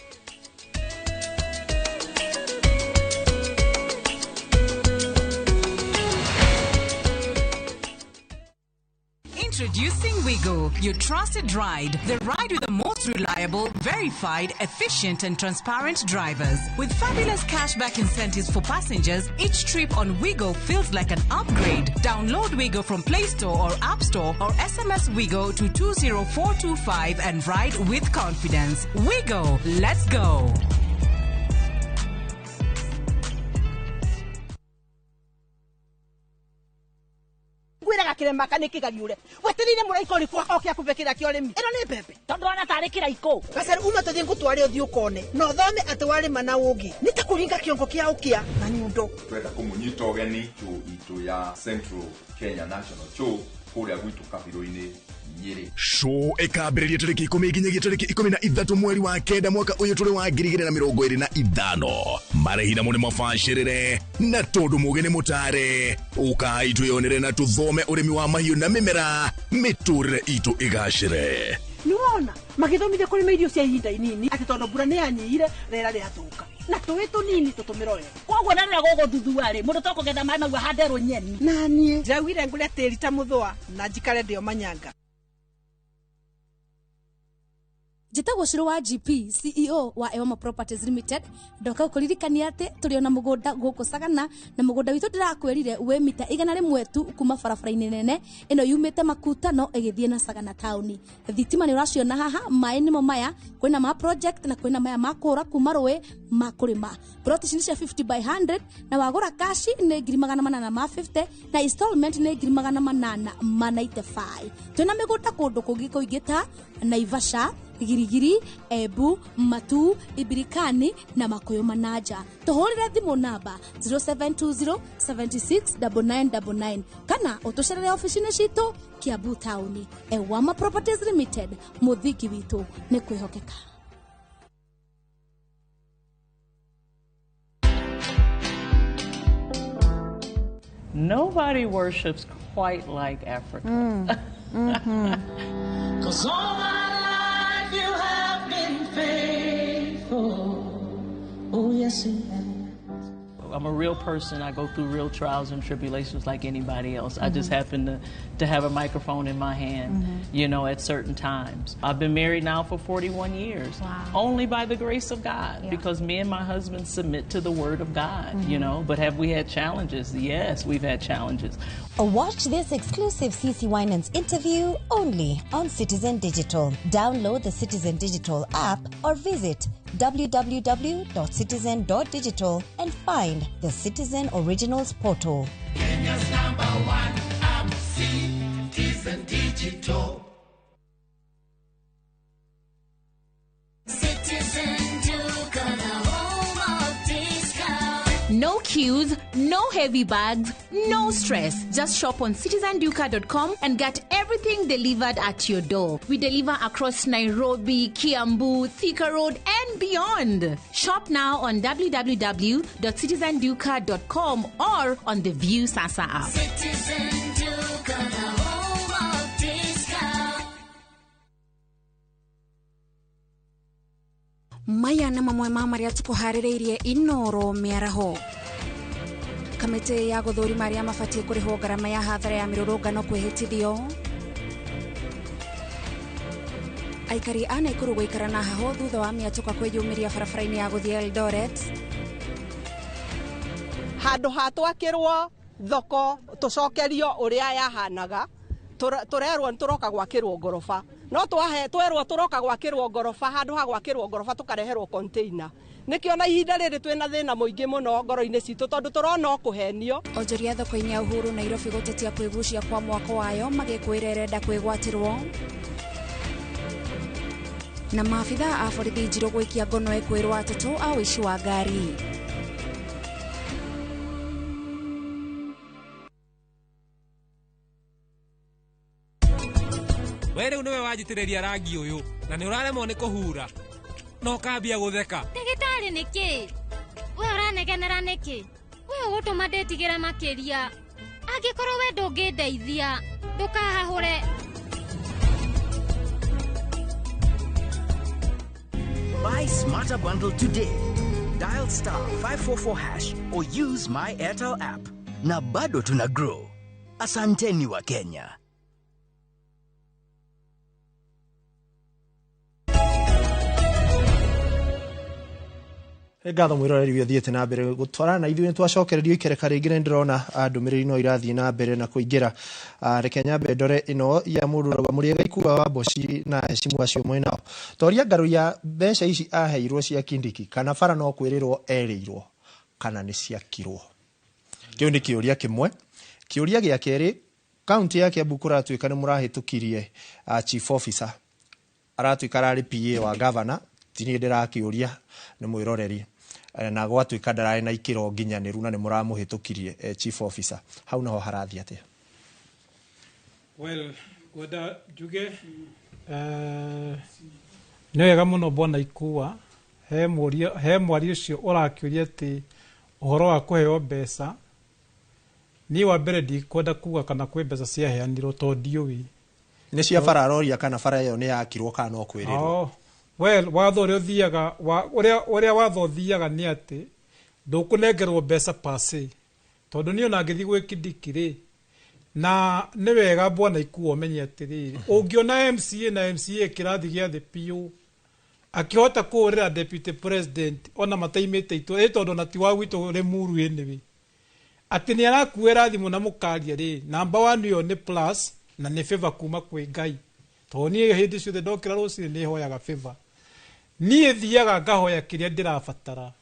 Introducing Wigo, your trusted ride. The ride with the most reliable, verified, efficient and transparent drivers. With fabulous cashback incentives for passengers, each trip on Wigo feels like an upgrade. Download Wigo from Play Store or App Store or SMS Wigo to 20425 and ride with confidence. Wigo, let's go. Ngwĩraga kĩrema nĩ kĩgariũre wetereire mũraika ũrĩkũ oke akũbe kĩrĩa kĩa ũrĩmi ĩno nĩ mbembe tondũ ona tarĩ kĩraikũ gacaru uma tũthiĩ ngũtware ũthiĩ ũkone na ũthome atĩ warĩma na ũngĩ nĩ ta kũringa kĩongo kĩa ũkĩa na nyundo. Twenda kũmũnyita ũgeni show itũ ya Central Kenya National Show kũrĩa gwitũ Kabirũ-inĩ Nyĩrĩ. Show ĩkambĩrĩria tarĩki 10 nginyagia tarĩki 13 mweri wa 9 mwaka ũyũ tũrĩ wa 2025. Marĩhi namo nĩ mabacĩrĩre na tondũ mũgĩ nĩ mũtare, ũkai twĩyonere na tũthome ũrĩmi wa mahiũ na mĩmera, mĩtũrĩre itũ ĩgacĩre. Nĩwona magĩthomithia kũrĩma irio cia ihinda inini atĩ tondũ mbura nĩ yanyihire rĩera rĩathũka na tũĩ tũnini tũtũmĩre wega. Koguo na rĩrĩa gũgũthuthuarĩ mũndũ tokũgetha maĩ mau ahande rũnyeni. Na niĩ ndĩraugire ngũre tĩri ta mũthũa na njikare ndĩo manyanga. Njĩtagwo Cũrũ wa GP, CEO wa Ewama Properties Limited. Ndoka gũkũririkania atĩ tũrĩ ona mũgũnda gũkũ Sagana, na mũgũnda witũ ndĩrakwĩrire wĩ mita 100 tu kuma barabara-inĩ nene ĩno yumĩte Makutano ĩgĩthiĩ na Sagana taũni. Thitima nĩ ũraciona haha, maĩ nĩmo maya, kwĩna ma project na kwĩna maya ma kũra kuma rũĩ ma kũrĩma. Plot ici nĩ cia 50 by 100 na wagũra kashi nĩ 850 na installment nĩ 895. Twĩna mĩgũnda kũndũ kũngĩ kũingĩ ta Naivasha, Girigiri, Ebu, Matu, Ibirikani na Makuyu Manaja. Tuhurire thimu namba 0720 76 9999 kana utucerere ofici-inĩ citũ Kiambu taũni. Ewama Properties Limited, mũthingi witũ nĩ kwĩhokeka. Nobody worships quite like Africa. Mm. 'Cause all my life you have been faithful. Oh, yes, you have. I'm a real person. I go through real trials and tribulations like anybody else. I just happen to have a microphone in my hand, you know, at certain times. I've been married now for 41 years. Wow. Only by the grace of God, because me and my husband submit to the Word of God, you know. But have we had challenges? Yes, we've had challenges. Watch this exclusive CC Winans interview only on Citizen Digital. Download the Citizen Digital app or visit www.citizen.digital and find the Citizen Originals portal. Kenya's number one app, Citizen Digital. Citizen Duka, the home of discount. No queues, no heavy bags, no stress. Just shop on citizenduka.com and get everything delivered at your door. We deliver across Nairobi, Kiambu, Thika Road, and beyond. Shop now on www.citizenduka.com or on the View Sasa app. Citizen Duka, the home of discount. Maya na mamwe ma marĩa tũkũharĩrĩirie Inoro mĩaraho. Kamĩtĩ ya gũthũrima arĩa mabatiĩ kũrĩhwo ngarama ya hathara ya mĩrũrũngano kwĩhĩtithio. Aikari a Naikuru gũikara na heho thutha wa mĩatũka kwĩyumĩria barabara-inĩ ya gũthiĩ Eldoret. Handũ ha twakĩrwo thoko tũcokerio ũrĩa yahanaga, tũrerwo nĩ tũroka gwakĩrwo ngoroba. No twerwo tũroka gwakĩrwo ngoroba, handũ ha gwakĩrwo ngoroba tũkareherwo container. Nĩkĩo na ihinda rĩrĩ twĩna thĩna mũingĩ mũno ngoro-inĩ citũ tondũ tũrona o kũhenio. Onjoria thoko-inĩ ya Uhuru Nairobi gũtetia kwĩgucia kwa mwako wayo magĩkwĩra ĩrenda kwĩgwatĩrwo. Na maabitha a borithi Njirũ gwĩkia ngono ekwĩrwo atatũ a ũici wa ngari. We rĩu nĩwe wanjitĩrĩria rangi ũyũ na nĩ ũraremwo nĩ kũhura. Na ũkambia gũtheka. Ndagĩtarĩ nĩkĩ? We ũranegenera nĩkĩ? We ũgũtũma ndĩtigĩre makĩria. Angĩkorwo we ndũngĩndeithia, ndũkahahũre. Buy Smarter Bundle today. Dial star 544 hash or use my Airtel app. Na bado tuna grow. Asanteni wa Kenya. Nĩ ngatho mwĩroreri ũyũ ũthiĩte na mbere gũtwarana na ithuĩ nĩ twacokererio ikereka rĩngĩ nĩ ndĩrona ndũmĩrĩri no irathiĩ na mbere na kũingĩra. Reke nyambe ndore ĩno ya mũndũ ũrauga mũrĩega ikua wa Mboci na heshimu acio mwĩnao toria ngarũria mbeca ici aheirwo cia Kindiki kana bara no kwĩrĩrwo erĩirwo kana nĩ ciakirwo. Kĩu nĩ kĩũria kĩmwe. Kĩũria gĩa kerĩ, kaunti ya Kiambu kũratuĩka nĩ mũrahĩtũkirie chief officer aratuĩka ararĩ PA wa governor, ti niĩ ndĩrakĩũria nĩ mwĩroreri, na gwatuĩka ndararĩ na ikĩro nginyanĩru na nĩ mũramũhĩtũkirie chief officer, hau naho harathiĩ atĩa? Well, ngwenda njuge nĩ wega mũno bwana Ikua he mwaria ũcio ũrakĩũria atĩ ũhoro wa kũheo mbeca. Niĩ wa mbere ndikwenda kuga kana kwĩ mbeca ciaheanirwo tondũ ndiũĩ. Nĩ cia bara aroria kana bara ĩyo nĩ yakirwo kana no kwĩrĩrwo? Well, watho ũrĩa ũthiaga ũrĩa watho ũthiaga nĩ atĩ ndũkũnengerwo mbeca per se, tondũ niĩ ona ngĩthiĩ gwĩ Kindiki rĩ, na nĩ wega bwana Ikua ũmenye atĩrĩrĩ, ũngĩona MCA na MCA kĩrathi gĩa thĩ biũ akĩhota kũhũrĩra deputy president ona mataimĩte itũra, ĩ tondũ ona ti wa gwitũ Limuru anyway, atĩ nĩ arakuĩra thimũ na mũkaria rĩ, number one ĩyo nĩ plus na nĩ favor kuma kwĩ Ngai, tondũ niĩ hĩndĩ ciothe ndokĩra rũcinĩ nĩ hoyaga favor. Niĩ thiaga ngahoya kĩrĩa ndĩrabatara.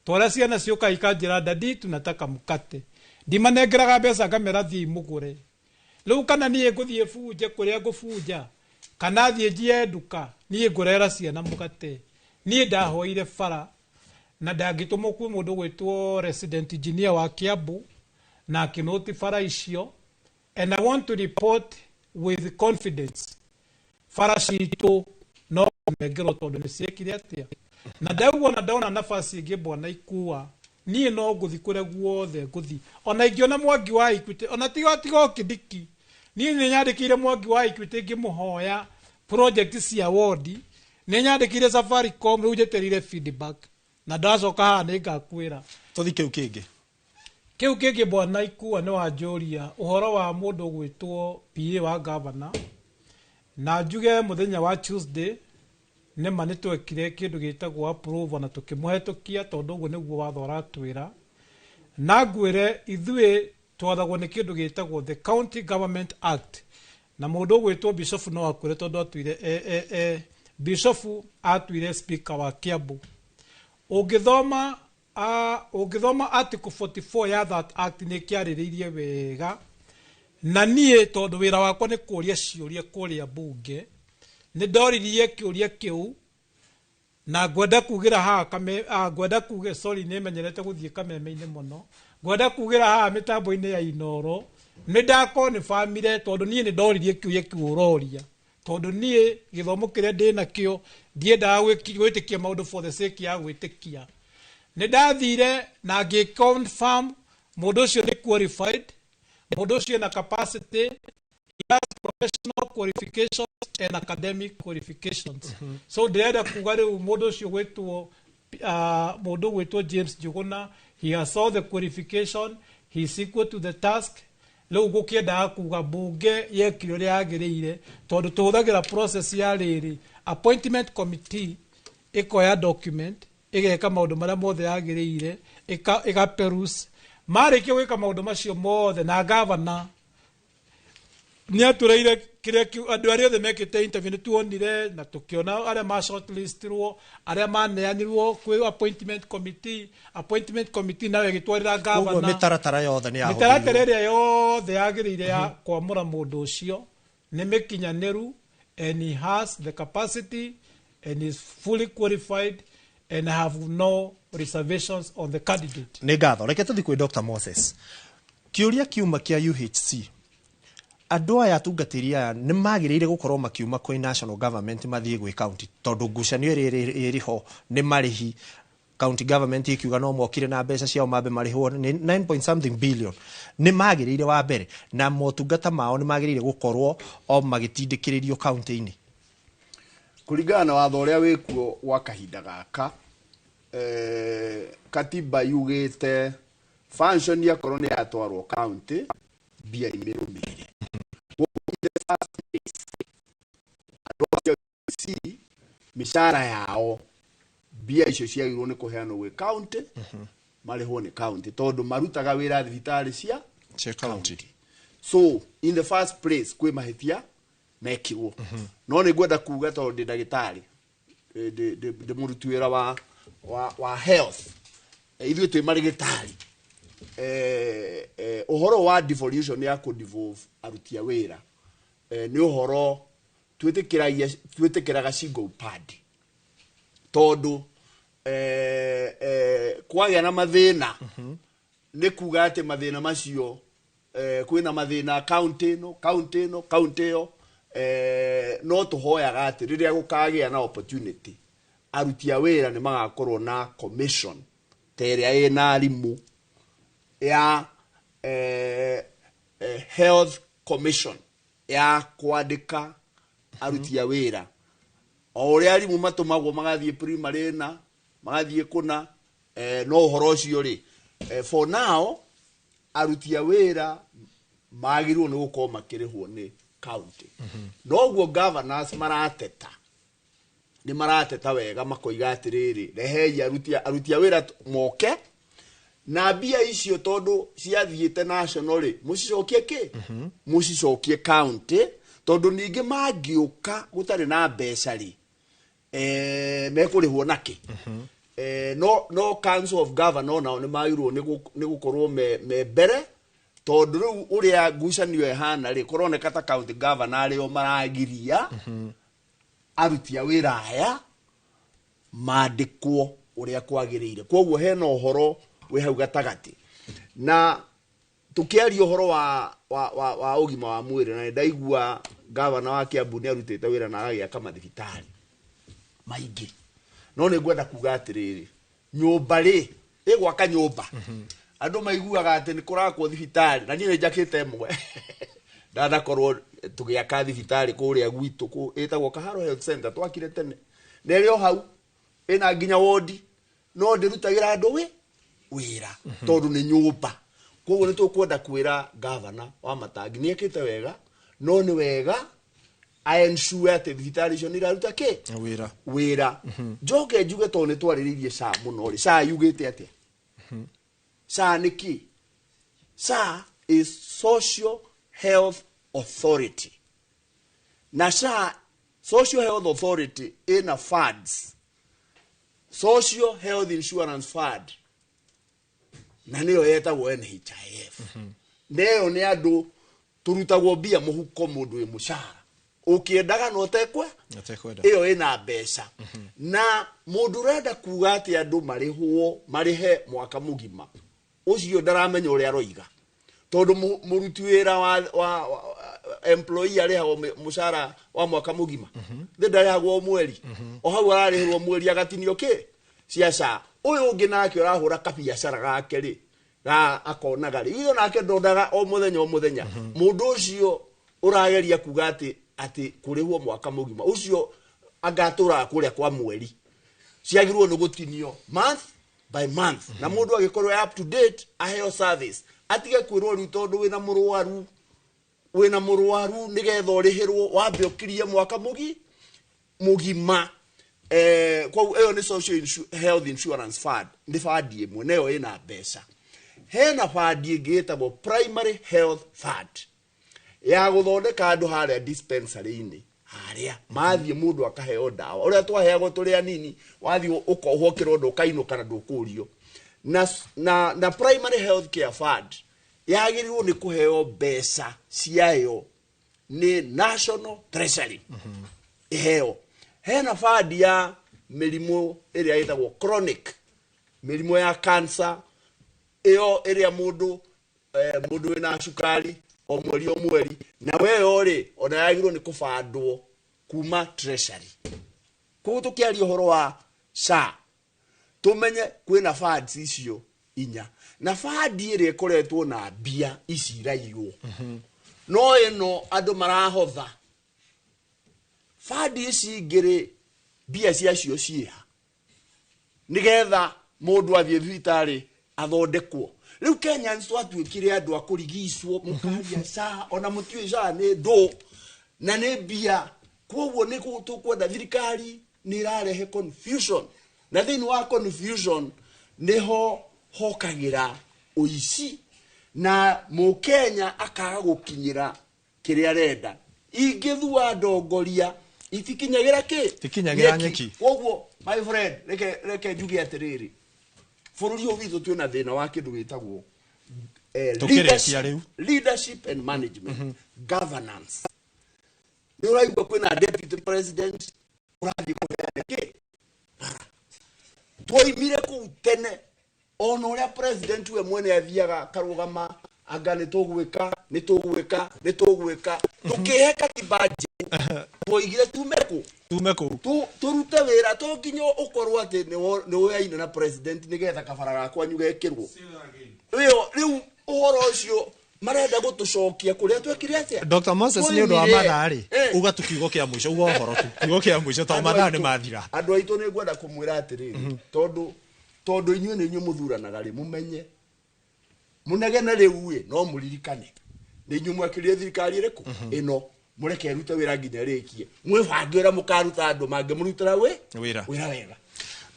Twara ciana ciũka ikanjĩra dadi tunataka mkate, ndimanengeraga mbeca ngamera thiĩ mũgũre. Rĩu kana niĩ ngũthiĩ bunje kũrĩa ngũbunja kana thiĩ njiye nduka, niĩ ngũrera ciana mũgate. Niĩ ndahoire bara na ndangĩtũmwo kwĩ mũndũ gwĩtwo resident engineer wa Kiambu na akĩnũti bara icio, and I want to report with confidence bara citũ no kũnengerwo tondũ nĩ ciekire atĩa. Na ndauga ona ndona nafasi ĩngĩ bwana Ikua, niĩ no ngũthiĩ kũrĩa guothe ngũthiĩ, ona ingĩona Mwangi wa Equity, ona tiga o Kindiki, niĩ nĩ nyandĩkĩire Mwangi wa Equity ngĩmũhoya project cia wodi, nĩ nyandĩkĩire Safaricom, rĩu njetereire feedback na ndacoka haha nĩ ngakwĩra. Tũthiĩ kĩu kĩngĩ. Kĩu kĩngĩ bwana Ikua nĩ wanjũria ũhoro wa mũndũ ũgwĩtwo PA wa governor, na njuge mũthenya wa Tuesday nĩma nĩ twekire kĩndũ gĩtagwo approval na tũkĩmũhetũkia tondũ ũguo nĩguo watho ũratwĩra. Na ngwĩre ithuĩ twathagwo nĩ kĩndũ gĩtagwo the County Government Act, na mũndũ ũgwĩtwo Bishop no akwĩre tondũ atuire Bishop atuire speaker wa Kiambu. Ũngĩthoma article 44 ya that act nĩ kĩarĩrĩirie wega, na niĩ tondũ wĩra wakwa nĩ kũria ciũria kũrĩa bunge, nĩ ndoririe kĩũria kĩu na ngwenda kugĩra haha ngwenda kuge sorry nĩ menyerete gũthiĩ kameme-inĩ mũno, ngwenda kugĩra haha mĩtambo-inĩ ya Inooro nĩ ndakonfamire tondũ niĩ nĩ ndoririe kĩũria kĩu ũroria, tondũ niĩ gĩthomo kĩrĩa ndĩnakĩo ndiendaga gwĩtĩkia maũndũ for the sake ya gwĩtĩkia. Nĩ ndathire na ngĩconfirm mũndũ ũcio nĩ qualified, mũndũ ũcio ena capacity, he has professional qualifications and academic qualifications. So ndĩrenda kuga rĩu mũndũ ũcio gwĩtwo mũndũ gwĩtwo James Njuguna, he has all the qualification, he is equal to the task. Rĩu gũkĩendaga kuga bunge yekire ũrĩa yagĩrĩire tondũ tũhũthagĩra process ya rĩrĩ, appointment committee ĩkoya document ĩgeka maũndũ marĩa mothe yagĩrĩire, ĩgaperuse, marĩkia gwĩka maũndũ macio mothe na governor nĩ atũreire kĩrĩa andũ arĩa othe mekĩte interview nĩ tuonire na tũkĩona arĩa ma shortlistirwo, arĩa maneanirwo kwĩ appointment committee, appointment committee nayo ĩgĩtwarĩra governor. Koguo mĩtaratara yothe nĩ yahũthĩrirwo. Mĩtaratara ĩrĩa yothe yagĩrĩire ya kwamũra mũndũ ũcio nĩ mĩkinyanĩru, and he has the capacity and is fully qualified and I have no reservations on the candidate. Nĩ ngatho. Reke tũthiĩ kwĩ Dr. Moses. Kĩũria kiuma kĩa UHC Andũ aya atungatĩri aya nĩ magĩrĩire gũkorwo makiuma kwĩ national government mathiĩ gwĩ county, tondũ ngucanio ĩrĩa ĩrĩ ho nĩ marĩhi. County government ikiuga no mokire na mbeca ciao mambe marĩhwo nĩ 9 point something billion. Nĩ magĩrĩire wa mbere na motungata mao nĩ magĩrĩire gũkorwo o magĩtindĩkĩrĩrio county-inĩ? Kũringana na watho ũrĩa wĩkuo gwa kahinda gaka, katiba yugĩte function akorwo nĩ yatwarwo county, mbia imĩrũmĩrĩre. In the first place, andũ acio C mĩcara yao, mbia icio ciagĩrĩirwo nĩ kũheanwo gwĩ county, marĩhwo nĩ county, tondũ marutaga wĩra thibitarĩ cia county. So in the first place kwĩ mahĩtia mekirwo. No nĩ ngwenda kuga, tondũ ndĩ ndagĩtarĩ, ndĩ mũruti wĩra wa health, ithuĩ twĩ marĩgĩtarĩ, ũhoro wa devolution ya kũ devolve aruti a wĩra, nĩ ũhoro twĩtĩkĩraga single upande, tondũ kwagĩa na mathĩna nĩ kuga atĩ mathĩna macio, kwĩna mathĩna county ĩno, county ĩno, county ĩyo, no tũhoyaga atĩ rĩrĩa gũkagĩa na opportunity, aruti a wĩra nĩ magakorwo na commission ta ĩrĩa ĩna arimũ ya health commission ya kwandĩka aruti a wĩra, o ũrĩa arimũ matũmagwo magathiĩ primary na magathiĩ kũna. No ũhoro ũcio rĩ, for now aruti a wĩra magĩrĩirwo nĩ gũkorwo makĩrĩhwo nĩ county. Noguo governors marateta, nĩ marateta wega, makoiga atĩrĩrĩ, rehei aruti a wĩra moke na mbia icio, tondũ ciathiĩte national rĩ, mũcicokie kĩ, mũcicokie county, tondũ ningĩ mangĩũka gũtarĩ na mbeca rĩ, mekũrĩhwo nakĩ? No Council of Governor nao nĩ magĩrĩirwo nĩ gũkorwo me mbere, tondũ rĩu ũrĩa ngucanio ĩhana rĩ, kũroneka ta county governor arĩo maragiria aruti a wĩra aya mandĩkwo ũrĩa kwagĩrĩire. Koguo hena ũhoro wĩ hau gatagatĩ. Na tũkĩaria ũhoro wa ũgima wa mwĩrĩ, na nĩndaigua gavana wa Kiambu nĩ arutĩte wĩra na agagĩaka mathibitarĩ maingĩ, no nĩ ngwenda kuga atĩrĩrĩ, nyũmba rĩ, ĩgwaka nyũmba, andũ maiguaga atĩ nĩ kũrakwo thibitarĩ, na niĩ nĩ njakĩte ĩmwe. Ndanakorwo tũgĩaka thibitarĩ kũrĩa gwitũ ĩtagwo Kaharo Health Center, twakire tene na ĩrĩ o hau, ĩna nginya wondi, no ndĩrutagĩra andũ wĩra tondũ nĩ nyũmba. Koguo nĩ tũkwenda kwĩra gavana wa Matangi nĩ ekĩte wega, no nĩ wega ensure atĩ thibitarĩ icio nĩ iraruta kĩ wĩra. Wĩra. Njoke njuge, tondũ nĩ twarĩrĩirie SHA mũno rĩ, SHA yugĩte atĩa? SHA nĩ kĩ? SHA is Social Health Authority, na SHA, Social Health Authority, ĩna funds, Social Health Insurance Fund, na nĩyo yetagwo NHIF. Neyo nĩ andũ tũrutagwo mbia mũhuko, mũndũ wĩ mũcara ũkĩendaga na ũtekwe Atekwenda. Ĩyo ĩna mbeca, na mũndũ ũrenda kuga atĩ andũ marĩhwo marĩhe mwaka mũgima, ũcio ndaramenya ũrĩa aroiga, tondũ mũruti wĩra wa employee arĩhagwo mũcara wa mwaka mũgima, thĩ ndarĩhagwo o mweri. O hau ararĩhĩrwo mweri agatinio kĩ cia SHA. Ũyũ ũngĩ nake ũrahũra kabiacara gake rĩ, ga akonaga rĩ, itho nake ndonaga o mũthenya o mũthenya. Mũndũ ũcio ũrageria kuga atĩ kũrĩhwo mwaka mũgima, ũcio angatũraga kũrĩa kwa mweri. Ciagĩrĩirwo nĩ gũtinio month by month, na mũndũ agĩkorwo up to date aheo service, atige kwĩrwo rĩu tondũ wĩna mũrwaru nĩgetha ũrĩhĩrwo wambe ũkirie mwaka mũgima. Koguo ĩyo nĩ Social Health Insurance Fund, nĩ fund ĩmwe, nayo ĩna mbeca. Hena fund ĩngĩ ĩtagwo Primary Health Fund ya gũthondeka andũ harĩa dispensary-inĩ, harĩa mathiĩ mũndũ akaheo ndawa, ũrĩa twaheagwo tũrĩ anini, wathiĩ ũkohwo kĩronda ũkainũka na ndũkũrio. Na Primary Health Care Fund yagĩrĩirwo nĩ kũheo mbeca ciayo nĩ National Treasury ĩheo. Hena fund ya mĩrimũ ĩrĩa ĩtagwo chronic, mĩrimũ ya cancer, ĩyo ĩrĩa mũndũ wĩna cukari. o mweri o mweri na weyo rĩ ona yagĩrĩirwo nĩ kũbandwo kuma treasury. Koguo tũkĩaria ũhoro wa SHA tumenye kwĩna funds icio inya na fund ĩrĩa ĩkoretwo na mbia ici iraiywo no ĩno andũ marahotha fund ici ingĩ rĩ mbia ciacio ciĩha nĩgetha mũndũ athiĩ thibitarĩ athondekwo. Rĩu Kenyans twatuĩkire andũ a kũrigicwo mũkaria SHA ona mũtiũĩ SHA nĩ ndũ na nĩ mbia. Koguo nĩ tũkwenda thirikari nĩ ĩrarehe confusion na thĩinĩ wa confusion nĩho hokagĩra ũici na mũkenya akaga gũkinyĩra kĩrĩa arenda. Ingĩthua ndongoria itikinyagĩra kĩ? Itikinyagĩra nyeki. Koguo my friend reke njuge atĩrĩrĩ, bũrũri ũyũ witũ twĩna thĩna wa kĩndũ gĩtagwo leadership and management, governance. Nĩ ũraigua kwĩna deputy president ũrathiĩ kũheana kĩ? Twoimire kũu tene ona ũrĩa president we mwene athiaga akarũgama anga nĩ tũgwĩka nĩ tũgwĩka nĩ tũgwĩka tũkĩhe katiba njerũ twoigire tume kũ tume kũu tũrute wĩra to nginya ũkorwo atĩ nĩ ũyaine na president nĩgetha kabara gakwanyu gekĩrwo. Rĩu ũhoro ũcio marenda gũtũcokia kũrĩa twekire atĩa. Dr. Moses nĩ ũndũ wa mathaa rĩ uga tu kiugo kĩa mũico uga ũhoro tu kiugo kĩa mũico tondũ mathaa nĩ mathira. Andũ aitũ nĩ ngwenda kũmwĩra atĩrĩrĩ tondũ inyuĩ nĩ inyuĩ mũthuranaga rĩ mũmenye mũnegene rĩu ĩ no mũririkane nĩ inyuĩ mwekĩrire thirikari ĩrĩkũ ĩno mũreke ĩrute wĩra nginya ĩrĩkie mwĩbange ũrĩa mũkaruta andũ mangĩmũrutĩra wĩra wega.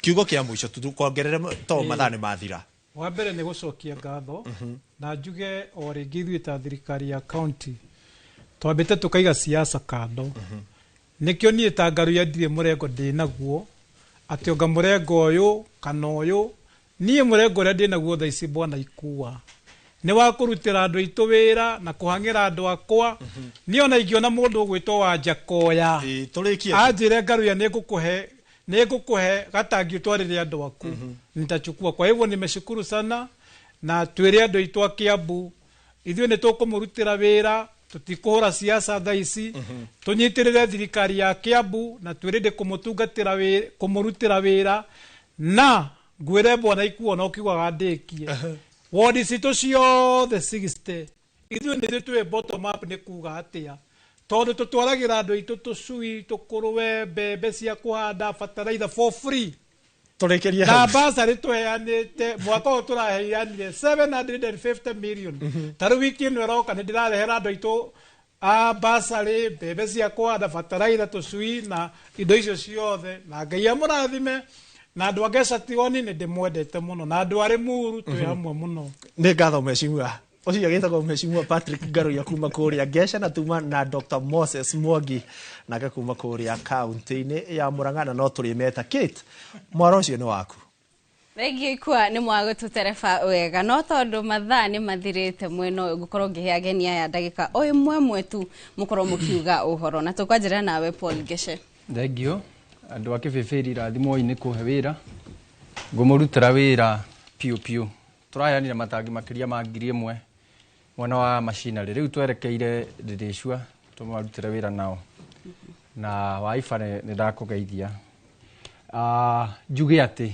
Kiugo kĩa mũico tukongerere tondũ mathaa nĩ mathira. Wa mbere nĩ gũcokia ngatho na njuge o rĩngĩ ithuĩ ta thirikari ya county twambĩte tũkaiga siasa kando. Nĩkĩo niĩ ta Ngaruiya ndirĩ mũrengo ndĩnaguo atĩ onga mũrengo ũyũ kana ũyũ. Niĩ mũrengo ũrĩa ndĩnaguo thaa ici bwana Ikua nĩ wa kũrutĩra andũ aitũ wĩra na kũhang'ĩra andũ akwa. Niĩ ona ingĩona mũndũ ũgwĩtwo Wanjakoya anjĩre Ngaruiya nĩngũkũhe gatangi ũtwarĩre andũ aku nitachukua. Kwa hivyo nimeshukuru sana na twĩre andũ aitũ a Kiambu ithuĩ nĩ tũkũmũrutĩra wĩra tũtikũhũra siasa thaa ici tũnyitĩrĩre thirikari ya Kiambu na twĩrĩndĩ kũmũrutĩra wĩra na ngwĩre bwana Ikua na ũkiugaga ndĩkie wodi citũ ciothe 60 ithuĩ nĩ twĩ bottom up nĩ kuga atĩa tondũ tũtwaragĩra andũ aitũ tũcui tũkũrũwe mbembe cia kũhanda bataraitha for free. Tũrĩkĩrie na basarĩ tũheanĩte mwaka ũyũ tũraheanire 750 million. Ta rĩu wiki ĩno ĩroka nĩ ndĩrarehera andũ aitũ a basarĩ mbembe cia kũhanda bataraitha tũcui na indo icio ciothe na Ngai amũrathime na andũ a Ngeca Tioni nĩ ndĩmwendete mũno na andũ a Rĩmuru twĩ hamwe mũno. Nĩ ngatho mheshimiwa. Ũcio agĩtagwo mheshimiwa Patrick Ngaruiya kuma kũrĩa Ngeca na tuma na Dr. Moses Mwangi nake kuma kũrĩa kaunti-inĩ ya Murang'a na no tũrĩmeta Kate mwaro ũcio nĩ waku. Thengiũ Ikua nĩ mwagũtũtereba wega no tondũ mathaa nĩ mathirĩte mwena ũyũ ngũkorwo ngĩhe ageni aya ndagĩka o ĩmwe ĩmwe tu mũkorwo mũkiuga ũhoro na tũkwanjĩra nawe Paul Ngece. Thengiũ andũ a Kĩbĩbĩri rathimwoi nĩ kũhe wĩra ngũmũrutĩra wĩra piũ piũ. Tũraheanire matangi makĩria ma 1000 mwena wa macinarĩ rĩu twerekeire Ndĩrĩcua tũmarutĩre wĩra nao na waiba nĩ ndakũgeithia. Njuge atĩ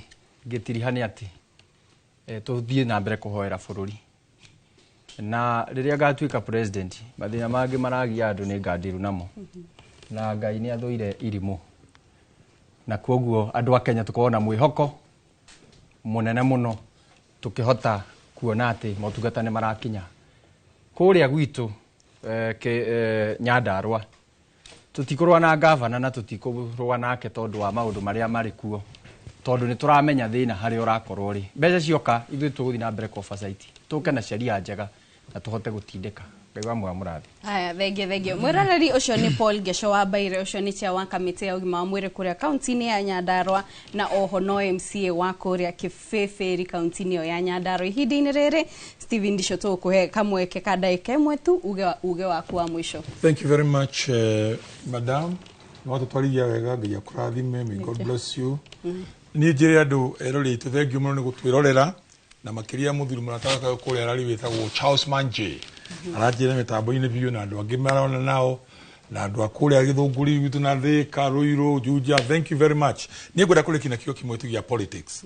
ngĩtiriha nĩ atĩ tũthiĩ na mbere kũhoera bũrũri na rĩrĩa ngatuĩka president mathĩna mangĩ maragia andũ nĩ ngandiru namo na Ngai nĩ athũire irimũ na kwoguo andũ a Kenya tũkorwo na mwĩhoko mũnene mũno tũkĩhota kuona atĩ motungata nĩ marakinya kũrĩa gwitũ Nyandarũa. Tũtikũrũa na gavana na tũtikũrũa nake tondũ wa maũndũ marĩa marĩ kuo tondũ nĩ tũramenya thĩna harĩa ũrakorwo rĩ mbeca cioka ithuĩ tũgũthiĩ na mbere kũ-oversight tũke na sheria njega na tũhote gũtindĩka. Ngai wa muoyo mũrathi. Haya, thengio mwĩroreri ũcio nĩ Paul Ngeco wa Mbaire ũcio nĩ chair wa kamĩtĩ ya ũgima wa mwĩrĩ kũrĩa kaunti-inĩ ya Nyandarũa na oho no MCA wa kũrĩa Kĩbĩbĩri kaunti-inĩ ĩyo ya Nyandarũa. Ihinda-inĩ rĩrĩ Stephen Ndicho tũgũkũhe kamweke ka ndagĩka ĩmwe tu uge waku wa mũico. Thank you very much madam. Nĩwatũtwarithia wega Ngai akũrathime. May God bless you. Niĩ njĩre andũ eroreri aitũ thengiũ mũno nĩ gũtwĩrorera na makĩria mũthuri mũrata wakwa kũrĩa ararĩ wĩtagwo Charles Manje. Aranjĩra mĩtambo-inĩ biũ na andũ angĩ marona nao na andũ a kũrĩa Gĩthũngũri gwitũ na Thĩka, Ruiru, Juja, thank you very much. Niĩ ngwenda kũrĩkia na kiugo kĩmwe tu gĩa politics.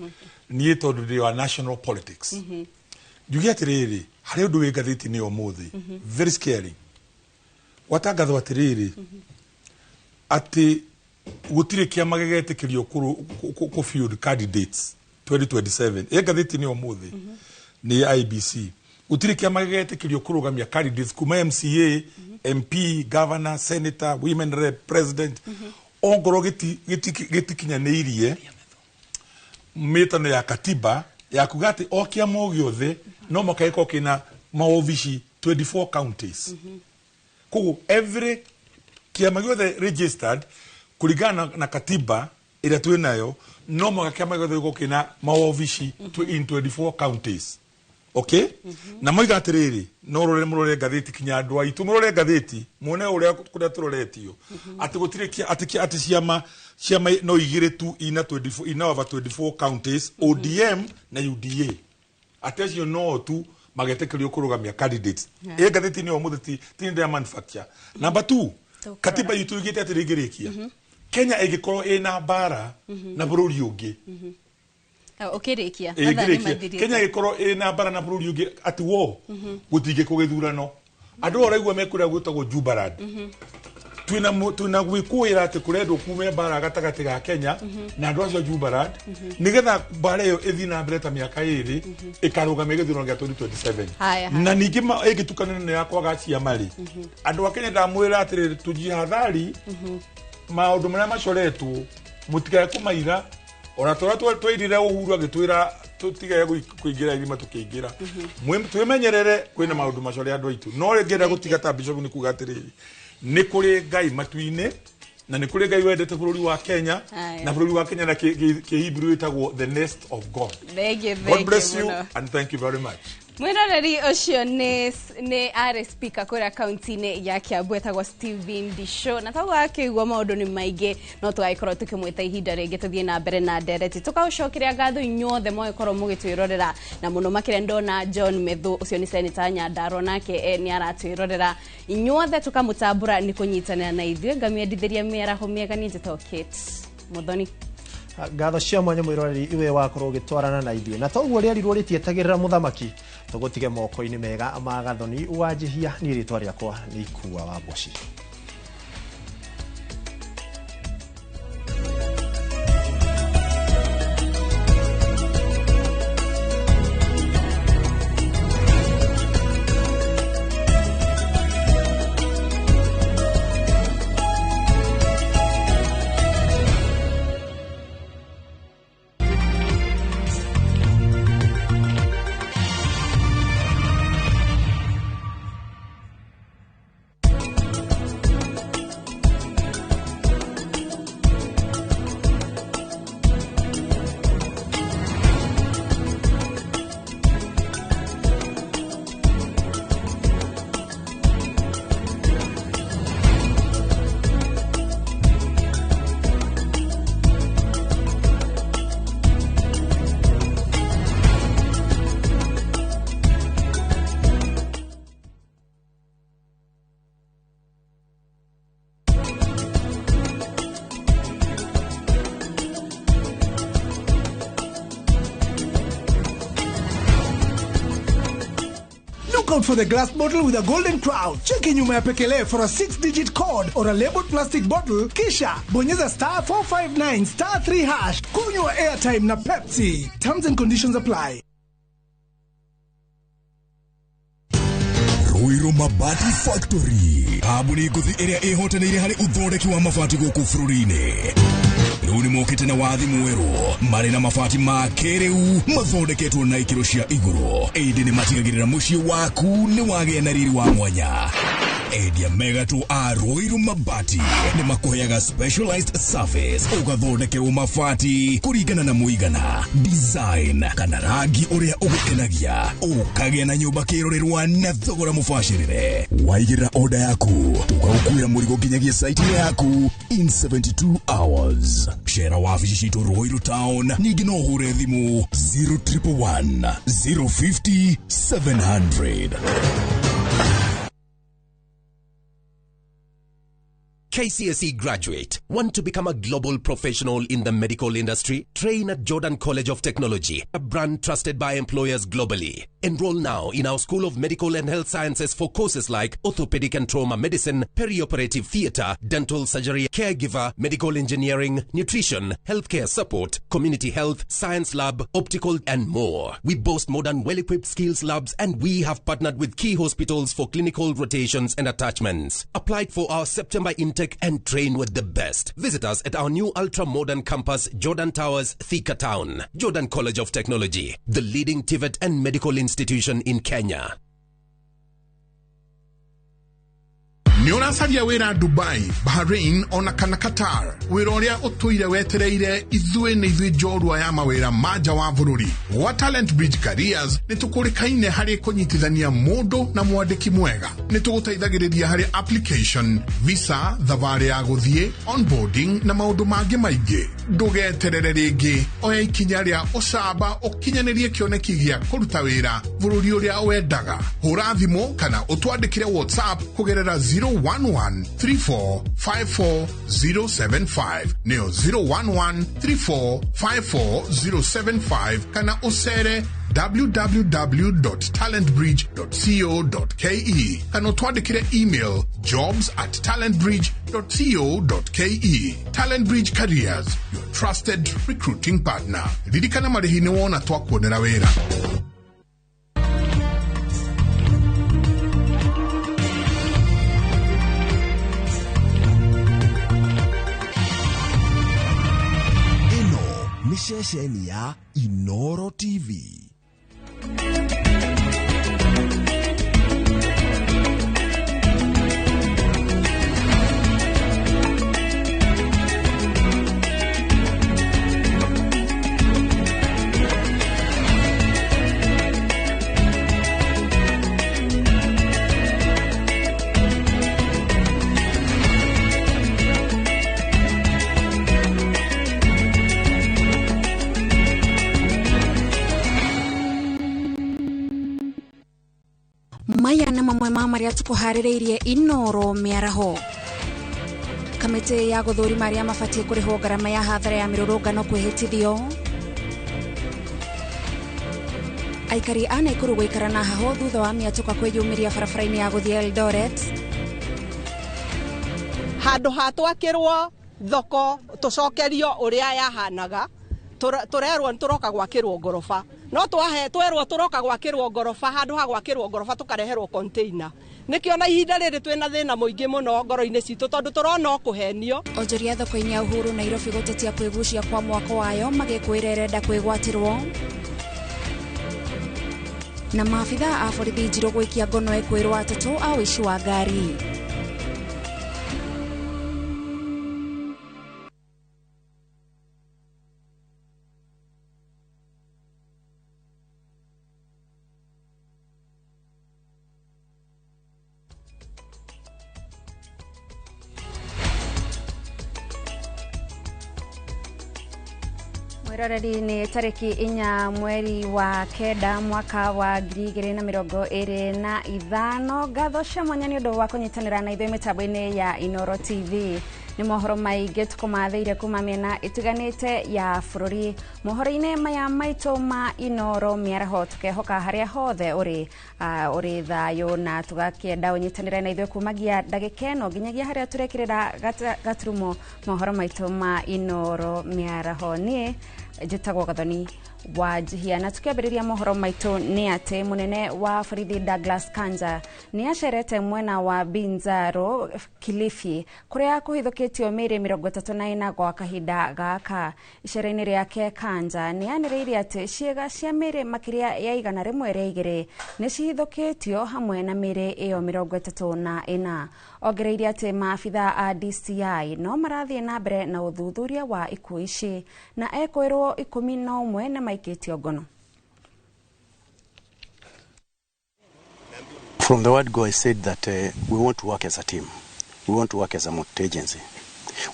Niĩ tondũ ndĩ wa national politics, njuge atĩrĩrĩ, harĩ ũndũ wĩ ngathĩti-inĩ ũmũthĩ very scary. Gwatangathwo atĩrĩrĩ atĩ gũtirĩ kĩama gĩgetĩkĩrio kũ field candidates 2027. Ĩ ngathĩti-inĩ ũmũthĩ nĩ IBC. Gũtirĩ kĩama gĩgetĩkĩrio kũrũgamia candidates kuma MCA, MP, governor, senator, women rep, president, ongorwo gĩtikinyanĩirie mĩtano ya katiba ya kuga atĩ o kĩama o gĩothe no mũhaka gĩkorwo kĩna maobici 24 counties. Koguo every kĩama gĩothe registered kũringana na katiba ĩrĩa twĩ nayo, no mũhaka kĩama gĩothe gĩkorwo kĩna maobici in 24 counties, okay? Na moiga atĩrĩrĩ, no rore mũrore ngathĩti, kinya andũ aitũ mũrore ngathĩti muone ũrĩa kũrĩa tũroretio atĩ gũtirĩ atĩ ciama no igĩrĩ tu ina 24, ina over 24 counties, ODM na UDA, atĩ acio no tu magetĩkĩrio kũrũgamia candidates. Ĩ ngathĩti-inĩ ũmũthĩ, ti ndĩa manufacture. Number 2, katiba itũ igĩte atĩ rĩngĩrĩkia Kenya ĩngĩkorwo ĩna mbara na bũrũri ũngĩ. Ũkĩrĩkia. Ĩngĩrĩkia, Kenya ĩgĩkorwo ĩna mbara na bũrũri ũngĩ, atĩ wo gũtingĩkwo gĩthurano. Andũ ũraigua mekũrĩa gwĩtagwo Jubaland, twĩna gwĩkũĩra atĩ kũrendwo kume mbara gatagatĩ ga Kenya na andũ acio a Jubaland, nĩgetha mbara ĩyo ĩthiĩ na mbere ta mĩaka 2 ĩkarũgamia gĩthurano gĩa 2027. Haya, haya. Na ningĩ ĩngĩtukana nĩ ya kwaga ciama rĩ, andũ a Kenya ndamwĩra atĩrĩrĩ, tũjihadhari maũndũ marĩa macoretwo, mũtikae kũmaira ona tũrĩa twairire Uhuru agĩtwĩra tũtigae kũingĩra irima tũkĩingĩra. Twĩmenyerere, kwĩna maũndũ macore andũ aitũ. No rĩngĩenda gũtiga ta bishop nĩ kuga atĩrĩrĩ, nĩ kũrĩ Ngai matu-inĩ na nĩ kũrĩ Ngai wendete bũrũri wa Kenya. Haya. Na bũrũri wa Kenya na kĩhibru wĩtagwo the nest of God. Thank you, God thank bless you you mũno. and thank you very much. Mwĩroreri ũcio nĩ arĩ speaker kũrĩa kaunti-inĩ ya Kiambu etagwo Stephen Disho, na taguo akĩigua maũndũ nĩ maingĩ, no tũgagĩkorwo tũkĩmwĩta ihinda rĩngĩ tũthiĩ na mbere na ndereti. Tũkaũcokeria ngatho inyuothe mwagĩkorwo mũgĩtwĩrorera, na mũno makĩria ndona John Methu, ũcio nĩ senator Nyandarua, nake nĩ aratwĩrorera. Inyuothe tũkamũtambũra nĩ kũnyitanĩra na ithuĩ. Ngamĩendithĩria mĩaraho mĩega, niĩ njĩtagwo Kate Muthoni. Ngatho cia mwanya mwĩroreri iwe wakorwo ũgĩtwarana na ithuĩ, na toguo rĩerirwo rĩtietagĩrĩra mũthamaki, tũgũtige moko-inĩ mega ma Gathoni Wanjihia. Niĩ rĩtwa rĩakwa nĩ Ikua wa Mboci. Look out for the glass bottle with a golden crown. Cheki nyuma ya pekele for a 6-digit code or a labeled plastic bottle. Kisha bonyeza *459*3#. Kunywa airtime na Pepsi. Terms and conditions apply. Ruiru Mabati Factory, kambuni ngũthi ĩrĩa ĩhotanĩire harĩ ũthondeki wa mabati gũkũ bũrũri-inĩ, rĩu nĩ mokĩte na wathi mwerũ marĩ na mabati ma kĩrĩu mathondeketwo na ikĩro cia igũrũ, ĩndĩ nĩ matigagĩrĩra mũciĩ waku nĩ wagĩa na riri wa mwanya. Endia megatũ a Ruiru Mabati nĩ makũheaga specialized service, ũgathondekerwo mabati kũringana na mũigana, design kana rangi ũrĩa ũgũkenagia, ũkagĩa na nyũmba kĩrorerwa na thogora mũbacĩrĩre. Waigĩrĩra order yaku tũgagũkuĩra mũrigo nginyagia site yaku in 72 hours. Cera wabici citũ Ruiru Town, ningĩ no ũhũre thimũ 0111 050 700. KCSE graduate, want to become a global professional in the medical industry? Train at Jordan College of Technology, a brand trusted by employers globally. Enroll now in our School of Medical and Health Sciences for courses like orthopedic and trauma medicine, perioperative theater, dental surgery, caregiver, medical engineering, nutrition, healthcare support, community health, science lab, optical, and more. We boast modern, well-equipped skills labs, and we have partnered with key hospitals for clinical rotations and attachments. Apply for our September intake and train with the best. Visit us at our new ultra-modern campus, Jordan Towers, Thika Town. Jordan College of Technology, the leading TVET and medical institution in Kenya. Nĩ ũracaria wĩra Dubai, Bahrain ona kana Qatar. Wĩra ũrĩa ũtũire wetereire ithuĩ nĩ ithuĩ njorua ya mawĩra ma nja wa bũrũri. Gwa Talent Bridge Careers nĩ tũkũrĩkaine harĩ kũnyitithania mũndũ na mwandĩki mwega. Nĩ tũgũteithagĩrĩria harĩ application, visa, thabarĩ ya gũthiĩ, onboarding na maũndũ mangĩ maingĩ. Ndũgeterere rĩngĩ, oya ikinya rĩa ũcamba ũkinyanĩrie kĩoneki gĩa kũruta wĩra bũrũri ũrĩa wendaga. Hũra thimũ kana ũtwandĩkĩre WhatsApp kũgerera 011 34 54 075 nĩyo 011 34 54 075 kana ũcere www.talentbridge.co.ke kana ũtwandĩkĩre email jobs@talentbridge.co.ke. Talent Bridge Careers, your trusted recruiting partner. Ririkana marĩhi nĩ wona twakuonera wĩra. Nĩ ceceni ya Inoro TV. Maya nĩ mamwe ma marĩa tũkũharĩrĩirie Inoro mĩaraho. Kamĩtĩ ya gũthũrima arĩa mabatiĩ kũrĩhwo ngarama ya hathara ya mĩrũrũngano kwĩhĩtithio. Aikari a Naikuru gũikara na heho thutha wa mĩatũka kwĩyumĩria barabara-inĩ ya gũthiĩ Eldoret. Handũ ha twakĩrwo thoko tũcokerio ũrĩa yahanaga, tũrerwo nĩ tũroka gwakĩrwo ngoroba. No twerwo tũroka gwakĩrwo ngoroba, handũ ha gwakĩrwo ngoroba tũkareherwo container. Nĩkĩo na ihinda rĩrĩ twĩna thĩna mũingĩ mũno ngoro-inĩ citũ tondũ tũrona o kũhenio. Onjoria thoko-inĩ ya Uhuru Nairobi gũtetia kwĩgucia kwa mwako wayo magĩkwĩra ĩrenda kwĩgwatĩrwo. Na maabitha a borithi Njirũ gwĩkia ngono ekwĩrwo atatũ a ũici wa ngari. Mwiroreri ni tariki 4 mweri wa 9 mwaka wa 2025. Ngatho cia mwanya nĩ ũndũ wa kũnyitanĩra na ithuĩ mĩtambo-inĩ ya Inoro TV. Nĩ mohoro maingĩ tũkũmathĩire kuma mĩena ĩtiganĩte ya bũrũri. Mohoro-inĩ maya maitũ ma Inoro mĩaraho tũkehoka harĩa hothe ũrĩ ũrĩ thayũ na tũgakĩenda ũnyitanĩre na ithuĩ kumagia ndagĩka ĩno nginyagia harĩa tũrekĩrĩra gaturumo mohoro maitũ ma Inoro mĩaraho. Niĩ njĩtagwo Gathoni wa Njihia na tukiambĩrĩria mohoro maitũ nĩ atĩ mũnene wa borithi Douglas Kanja nĩ acerete mwena wa Binzaro Kilifi kũrĩa kũhithũkĩtio mĩĩrĩ 34 gwa kahinda gaka. Icera-inĩ rĩake Kanja nĩ anĩrĩire atĩ ciĩga cia mĩĩrĩ makĩria ya 102 nĩ cihithũkĩtio hamwe na mĩĩrĩ ĩyo 34. Ongereire atĩ maabitha a DCI no marathiĩ na mbere na ũthuthuria wa ikuũ ici na ekwĩrwo 11 na maikĩtio ngono. From the word go, I said that we want to work as a team. We want to work as a multi-agency.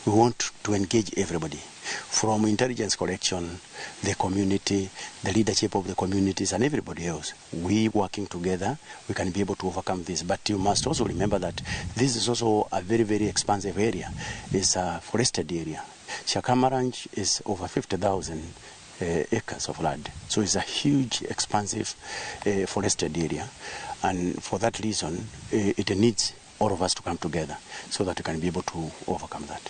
We want to engage everybody. From intelligence collection, the community, the leadership of the communities and everybody else, we working together, we can be able to overcome this. But you must also remember that this is also a very, very expansive area. It's a forested area. Shakama Ranch is over 50,000 acres of land. So it's a huge, expansive forested area. And for that reason, it needs all of us to come together so that we can be able to overcome that.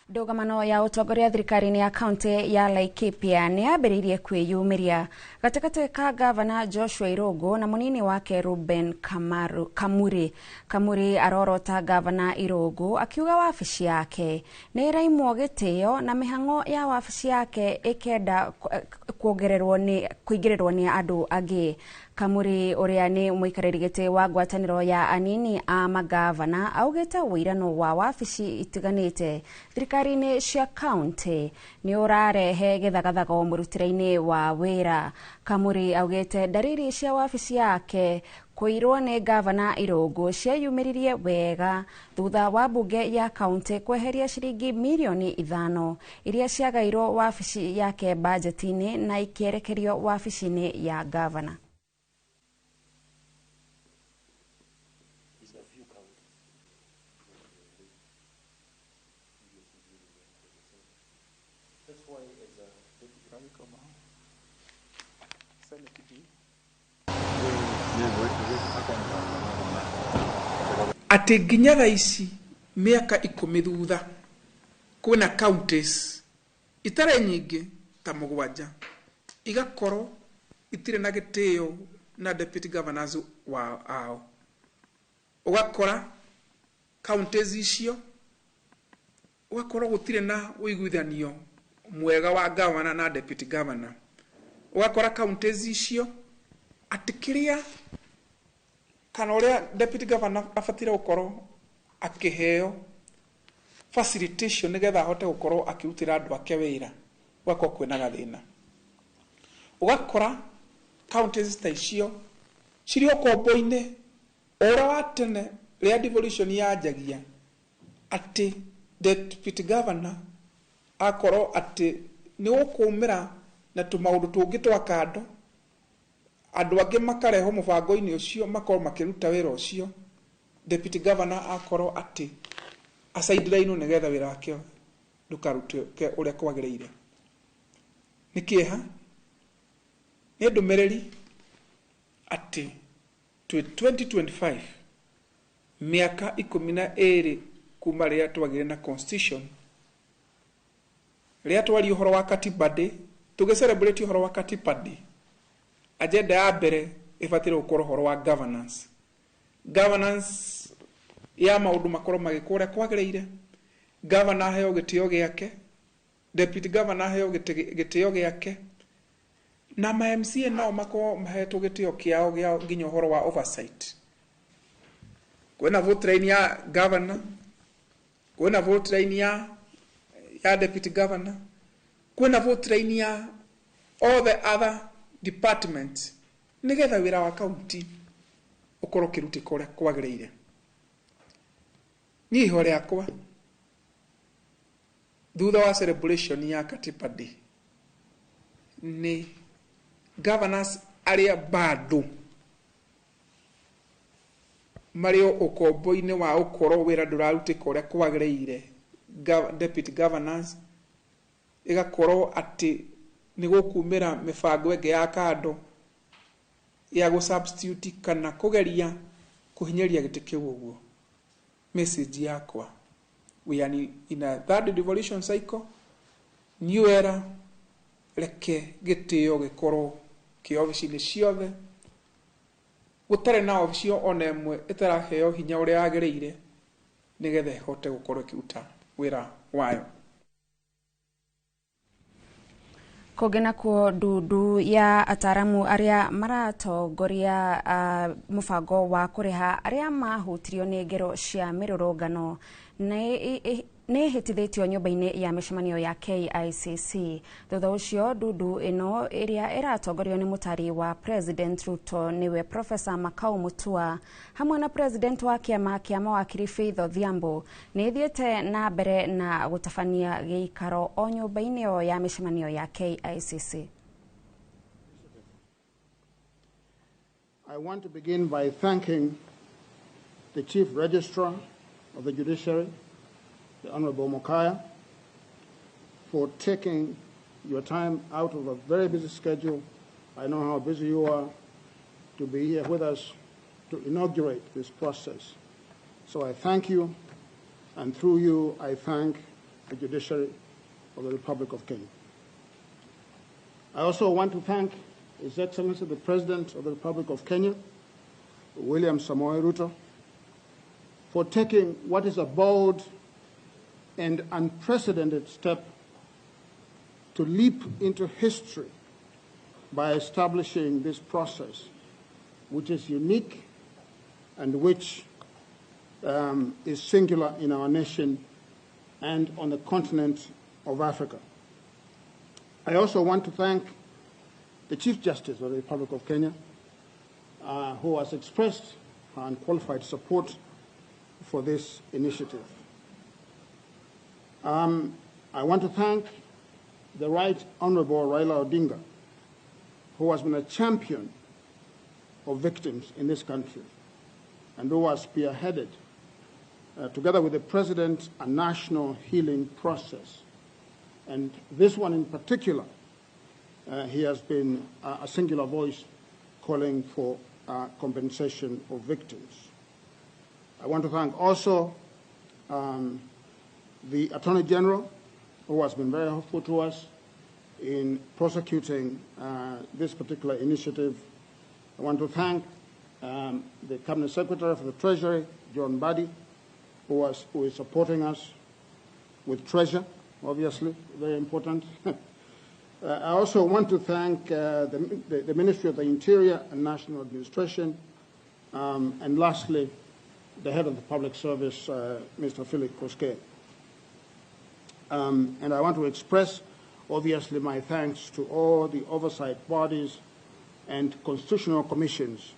Ndũgamano ya ũtongoria thirikari-inĩ ya kaunti ya Laikipia nĩ yambĩrĩirie kwĩyumĩria gatagatĩ ka gavana Joshua Irũngũ na mũnini wake Ruben Kamuri. Kamuri arorota gavana Irũngũ akiuga wabici yake nĩ ĩraimwo gĩtĩo na mĩhang'o ya wabici yake ĩkenda kuongererwo nĩ kũingĩrĩrwo nĩ andũ angĩ. Kamuri ũrĩa nĩ mũikarĩri gĩtĩ wa ngwatanĩro ya anini a magavana augĩte wũirano wa wabici itiganĩte thirikari-inĩ cia kaunti nĩ ũrarehe gĩthagathago mũrutĩre-inĩ wa wĩra. Kamuri augĩte ndariri cia wabici yake kũirwo nĩ gavana Irũngũ cieyumĩririe wega thutha wa mbunge ya kaunti kweheria ciringi mirioni 5 iria ciagairwo wabici yake bajeti-inĩ na ikĩerekerio wabici-inĩ ya gavana. Atĩ nginya thaa ici mĩaka 10 thutha kwĩna counties itarĩ nyingĩ ta 7 igakorwo itirĩ na gĩtĩo na deputy governors wa ao. Ũgakora counties icio ũgakorwo gũtirĩ na ũiguithanio mwega wa governor na deputy governor. Ũgakora counties icio atĩ kĩrĩa kana ũrĩa deputy governor abatire gũkorwo akĩheo facilitation nĩgetha ahote gũkorwo akĩrutĩra andũ ake wĩra, ũgakorwo kwĩna gathĩna. Ũgakora counties ta icio cirĩ ũkombo-inĩ ũrĩa wa tene rĩrĩa devolution yanjagia, atĩ deputy governor akorwo atĩ nĩ gũkũmĩra na tũmaũndũ tũngĩ twa kando, andũ angĩ makarehwo mũbango-inĩ ũcio makorwo makĩruta wĩra ũcio, deputy governor akorwo atĩ asideline nĩgetha wĩra wake ndũkarutĩke ũrĩa kwagĩrĩire. Nĩ kĩeha, nĩ ndũmĩrĩri atĩ 2025 mĩaka 12 kuma rĩrĩa twagĩire na constitution, rĩrĩa twaria ũhoro wa Katiba Day, tũgĩ celebrate ũhoro wa Katiba Day, agenda ya mbere ĩbataire gũkorwo ũhoro wa governance. Governance ya maũndũ makorwo magĩkwo ũrĩa kwagĩrĩire, governor aheo gĩtĩo gĩake, deputy governor aheo gĩtĩo gĩake, na ma MCA nao makorwo mahetwo gĩtĩo kĩao gĩa nginya ũhoro wa oversight. Kwĩna vote line ya governor, kwĩna vote line ya deputy governor, kwĩna vote line ya all the other departments nĩgetha wĩra wa county ũkorwo ũkĩrutĩka ũrĩa kwagĩrĩire. Niĩ ihoya rĩakwa thutha wa celebration ya Katiba Day nĩ governors arĩa bado marĩ ũkombo-inĩ wa ũkorwo wĩra ndũrarutĩka ũrĩa kwagĩrĩire, deputy governors ĩgakorwo atĩ nĩ gũkumĩra mĩbango ĩngĩ ya kando ya gũ substitute kana kũgeria kũhinyĩrĩria gĩtĩ kĩu ũguo. Message yakwa, we are in a third devolution cycle, new era, reke gĩtĩo gĩkorwo kĩ obici-inĩ ciothe, gũtarĩ na obici ona ĩmwe ĩtaraheo hinya ũrĩa yagĩrĩire nĩgetha ĩhote gũkorwo ĩkĩruta wĩra wayo. Kũngĩ nakuo ndundu ya ataramu arĩa maratongoria mũbango wa kũrĩha arĩa mahutirio nĩ ngero cia mĩrũrũngano Nĩ ĩhĩtithĩtio nyũmba-inĩ ya mĩcemanio ya KICC. Thutha ũcio ndundu ĩno ĩrĩa ĩratongorio nĩ mũtari wa President Ruto nĩwe Professor Makau Mutua hamwe na President wa kĩama kĩa mawakiri Faith Odhiambo nĩ ĩthiĩte na mbere na gũtabania gĩikaro o nyũmba-inĩ ĩyo ya mĩcemanio ya KICC. I want to begin by thanking the Chief Registrar of the Judiciary, the Honorable Mokaya, for taking your time out of a very busy schedule. I know how busy you are to be here with us to inaugurate this process. So I thank you, and through you, I thank the Judiciary of the Republic of Kenya. I also want to thank His Excellency the President of the Republic of Kenya, William Samoei Ruto, for taking what is a bold and unprecedented step to leap into history by establishing this process, which is unique and which is singular in our nation and on the continent of Africa. I also want to thank the Chief Justice of the Republic of Kenya, who has expressed her unqualified support for this initiative. I want to thank the Right Honorable Raila Odinga, who has been a champion of victims in this country and who has spearheaded, together with the President, a national healing process. And this one in particular, he has been a singular voice calling for compensation of victims. I want to thank also the Attorney General, who has been very helpful to us in prosecuting this particular initiative. I want to thank the Cabinet Secretary for the Treasury, John Mbadi, who is supporting us with treasure, obviously, very important. I also want to thank the Ministry of the Interior and National Administration, and lastly, the head of the Public Service, Mr. Philip Koskei. And I want to express, obviously, my thanks to all the oversight bodies and constitutional commissions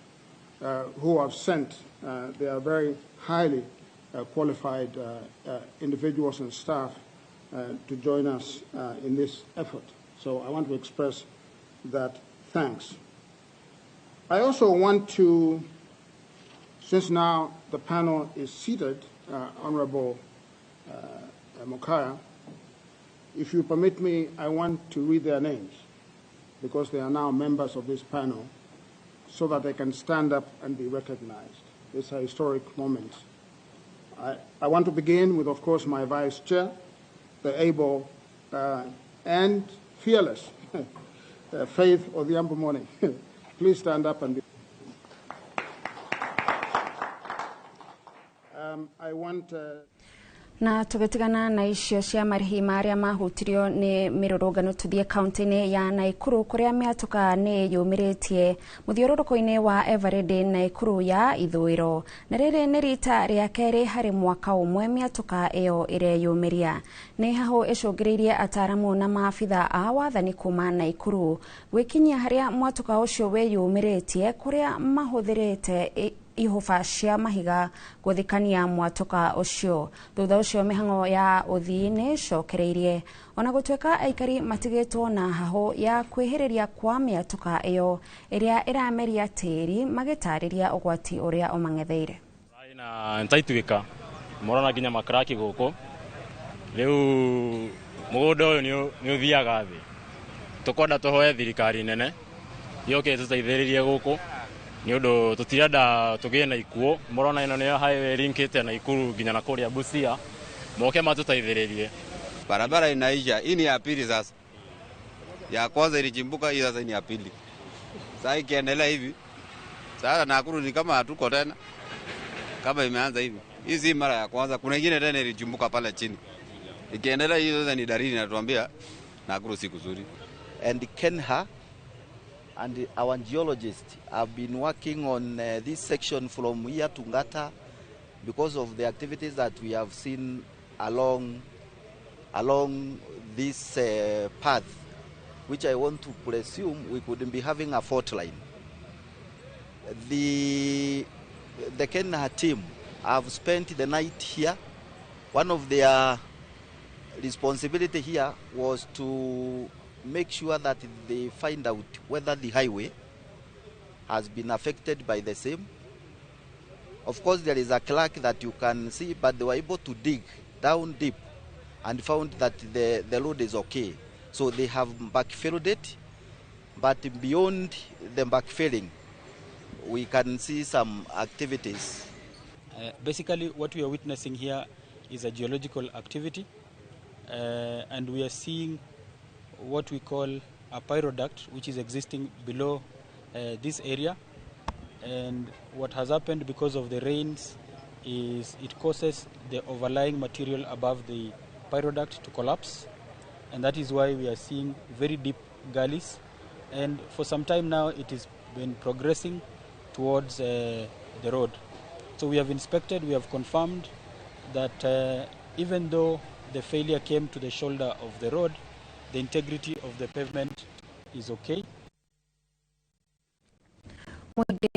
who have sent their very highly qualified individuals and staff to join us in this effort. So I want to express that thanks. I also want to, since now the panel is seated, Honorable Mokaya, if you permit me, I want to read their names because they are now members of this panel so that they can stand up and be recognized. It's a historic moment. I want to begin with, of course, my vice chair, the able and fearless Faith Odhiambo Moni. Please stand up and be. I want. Na tugitigana na icio cia marĩhi marĩa mahutirio nĩ mĩrũrũngano tuthie kaunti-inĩ ya Naikuru kũrĩa mĩatũka nĩ yũmĩrĩtie mũthiũrũrũko-inĩ wa Eveready Naikuru ya ithũĩro, na rĩrĩ nĩ rita rĩa kerĩ harĩ mwaka ũmwe mĩatũka ĩyo ĩreyũmĩria. Nĩ hahũ ĩcũngĩrĩirie ataramu na maabitha a wathani kuma Naikuru gwĩkinyia harĩa mwatũka ũcio wĩyũmĩrĩtie kũrĩa mahũthĩrĩte ihũba cia mahiga gũthikania mwatũka ũcio. Thutha ũcio mĩhang'o ya ũthii nĩ ĩcokereirie ona gũtuĩka aikari matigĩtwo na hahũ ya kwĩhĩrĩria kwa mĩatũka ĩyo ĩrĩa ĩrameria tĩri magĩtarĩria ũgwati ũrĩa ũmang'etheire. Na ntaituĩka morona nginya makraki gũkũ rĩu mũgũnda ũyũ nĩ ũthiaga thĩ. Tũkwenda tũhoe thirikari nene yũke ĩtũteithĩrĩrie gũkũ nĩ ũndũ tũtirenda tũgĩe na ikuũ. Mũrona ĩno nĩyo highway linkĩte Naikuru nginya na kũrĩa Busia, moke matũteithĩrĩrie. Barabara inaisha, hii ni ya pili sasa. Ya kwanza ilichimbuka, hii sasa ni ya pili. Sasa ikiendelea hivi, sasa Nakuru ni kama hatuko tena. Kama imeanza hivi. Hii si mara ya kwanza, kuna ingine tena ilichimbuka pale chini. Ikiendelea hivi sasa ni dalili inatuambia Nakuru si kuzuri. And Kenha and our geologists have been working on this section from here to Ngata because of the activities that we have seen along this path, which I want to presume we could be having a fault line. The KeNHA team have spent the night here. One of their responsibility here was to make sure that they find out whether the highway has been affected by the same. Of course, there is a crack that you can see, but they were able to dig down deep and found that the road is okay. So they have backfilled it, but beyond the backfilling, we can see some activities. Basically, what we are witnessing here is a geological activity, and we are seeing what we call a pyroduct, which is existing below this area. And what has happened because of the rains is it causes the overlying material above the pyroduct to collapse, and that is why we are seeing very deep gullies. And for some time now, it has been progressing towards the road. So we have inspected, we have confirmed that even though the failure came to the shoulder of the road, the integrity of the pavement is okay. Mũingĩ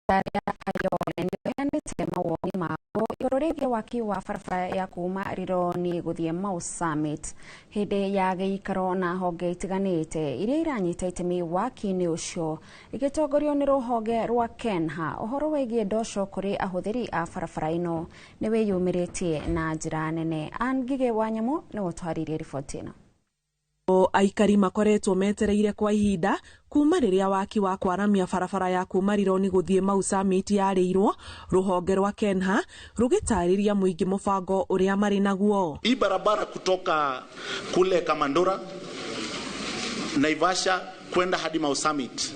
wa Kayole nĩ ũheanĩte mawoni maguo igũrũ rĩgiĩ waki wa barabara ya kuma Rironi gũthiĩ Mau Summit hĩndĩ ya gĩikaro na honge itiganĩte iria iranyita itemi waki-inĩ ũcio igĩtongorio nĩ rũhonge rwa KeNHA. Ũhoro wĩgiĩ ndosho kũrĩ ahũthĩri a barabara ĩno nĩ wĩyumĩrĩtie na njĩra nene. Ann Ngigĩ wa Nyamũ nĩwe ũtwarĩirie riboti ĩno. Aikari makoretwo metereire kwa ihinda kuma rĩrĩa waki wa kwaramia barabara ya kuma Rironi gũthiĩ Mau Summit yarĩirwo, rũhonge rwa KeNHA rũgĩtarĩria mũingĩ mũbango ũrĩa marĩ naguo. Hii barabara kutoka kule Kamandura, Naivasha kwenda hadi Mau Summit,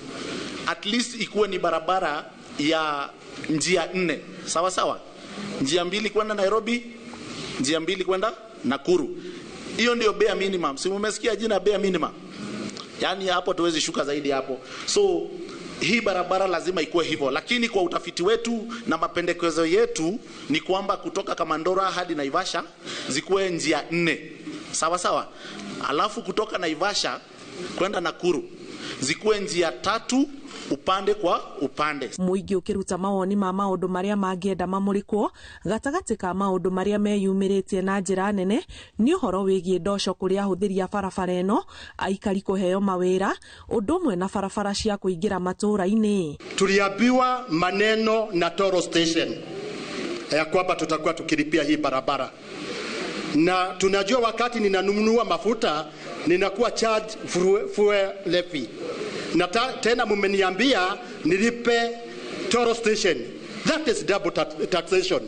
at least ikuwe ni barabara ya njia nne, sawa sawa, njia mbili kwenda Nairobi, njia mbili kwenda Nakuru. Hiyo ndio bare minimum. Si umesikia jina bare minimum? Yaani hapo tuwezi shuka zaidi hapo. So hii barabara lazima ikuwe hivyo, lakini kwa utafiti wetu na mapendekezo yetu ni kwamba kutoka Kamandora hadi Naivasha zikuwe njia nne, sawa sawa, alafu kutoka Naivasha kwenda Nakuru zikuwe njia tatu upande kwa upande. Mũingĩ ũkĩruta mawoni ma maũndũ marĩa mangĩenda mamũrĩkwo gatagatĩ ka maũndũ marĩa meyumĩrĩtie na njĩra nene nĩ ũhoro wĩgiĩ ndoco kũrĩ ahũthĩri a barabara ĩno, aikari kũheo mawĩra, ũndũ ũmwe na barabara cia kũingĩra matũũra-inĩ. Tuliambiwa maneno na Toro Station ya kwamba tutakuwa tukilipia hii barabara, na tunajua wakati ninanunua mafuta ninakuwa charge fuel levy, na tena mumeniambia nilipe Toro Station. That is double taxation.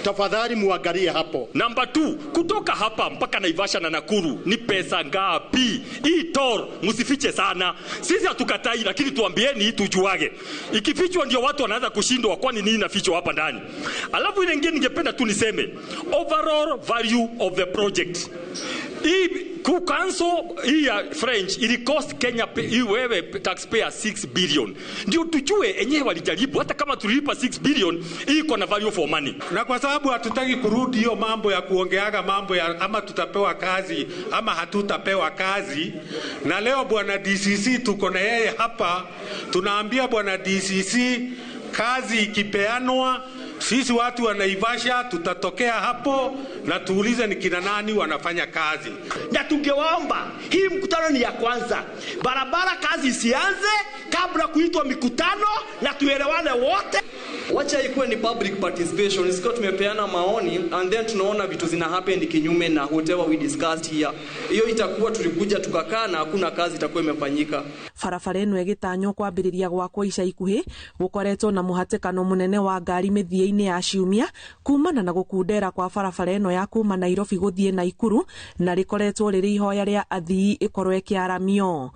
Tafadhali muangalie hapo. Namba 2, kutoka hapa mpaka Naivasha na Nakuru ni pesa ngapi? Hii toll msifiche sana. Sisi hatukatai, lakini tuambieni tujuage. Ikifichwa ndio watu wanaanza kushindwa, kwani nini inafichwa hapa ndani? Alafu ile nyingine ningependa tu niseme, overall value of the project. Hii kucancel hii ya French ili cost Kenya hii wewe taxpayer 6 billion. Ndio tujue enyewe walijaribu, hata kama tulilipa 6 billion, hii iko na value for money. Na kwa sababu hatutaki kurudi hiyo mambo ya kuongeaga mambo ya ama tutapewa kazi ama hatutapewa kazi. Na leo bwana DCC tuko na yeye hapa, tunaambia bwana DCC kazi ikipeanwa sisi watu wa Naivasha tutatokea hapo na tuulize ni kina nani wanafanya kazi. Na tungewaomba, hii mkutano ni ya kwanza. Barabara kazi isianze kabla kuitwa mikutano na tuelewane wote. Wacha ikuwe ni public participation, isikuwa tumepeana maoni and then tunaona vitu zina happen kinyume na whatever we discussed here. Hiyo itakuwa tulikuja tukakaa na hakuna kazi itakuwa imefanyika. Barabara ĩno ĩgĩtanywo kwambĩrĩria gwakwo ica ikuhĩ gũkoretwo na mũhatĩkano mũnene wa ngari mĩthia-inĩ ya ciumia kumana na gũkundera kwa barabara ĩno ya kuma Nairobi gũthiĩ Naikuru, na rĩkoretwo rĩrĩ ihoya rĩa athii ĩkorwo ĩkĩaramio.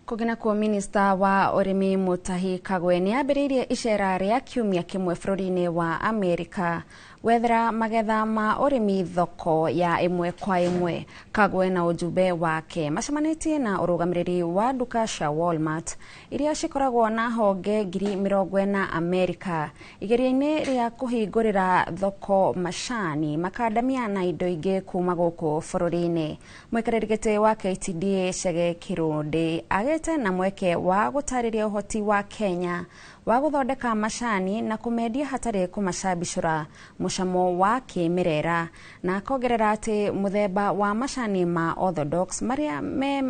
Kũngĩ nakuo, minista wa ũrĩmi Mutahi Kagwe nĩ ambĩrĩirie icera rĩa kiumia kĩmwe bũrũri-inĩ wa Amerika. Gwethera magetha ma ũrĩmi thoko ya ĩmwe kwa ĩmwe. Kagwe na ujumbe wake macemanĩtie na ũrũgamĩrĩri wa nduka cia Walmart iria cikoragwo na honge 40,000 Amerika igeria-inĩ rĩa kũhingũrĩra thoko macani, makandamia na indo ingĩ kuma gũkũ bũrũri-inĩ. Mũikarĩri gĩtĩ wa KTDA Chege Kirundi agĩte na mweke wa gũtarĩria ũhoti wa Kenya wa gũthondeka macani na kũmendia hatarĩ kũmacabicũra mũcamo wa kĩmerera, na akongerera atĩ mũthemba wa macani ma Orthodox marĩa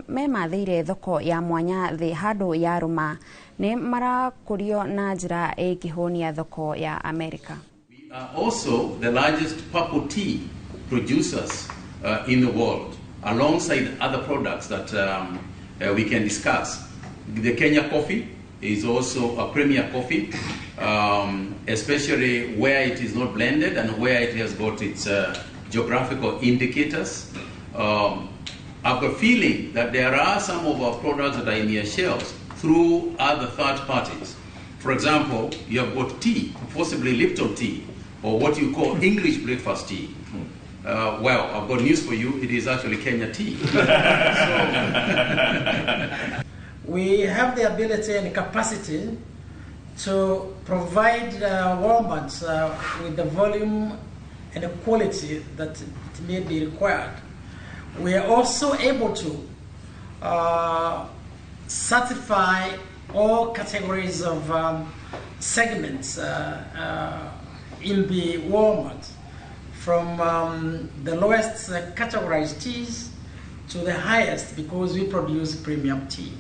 memathĩire thoko ya mwanya thĩ handũ ya rũma nĩ marakũrio na njĩra ĩngĩhũnia thoko ya Amerika. We are also the largest purple tea producers in the world, alongside other products that we can discuss. The Kenya coffee is also a premier coffee, especially where it is not blended and where it has got its geographical indicators. I've got a feeling that there are some of our products that are in your shelves through other third parties. For example, you have got tea, possibly Lipton tea, or what you call English breakfast tea. Well, I've got news for you, it is actually Kenya tea. We have the ability and capacity to provide Walmart with the volume and the quality that it may be required. We are also able to certify all categories of segments in the Walmart, from the lowest categorized teas to the highest, because we produce premium tea.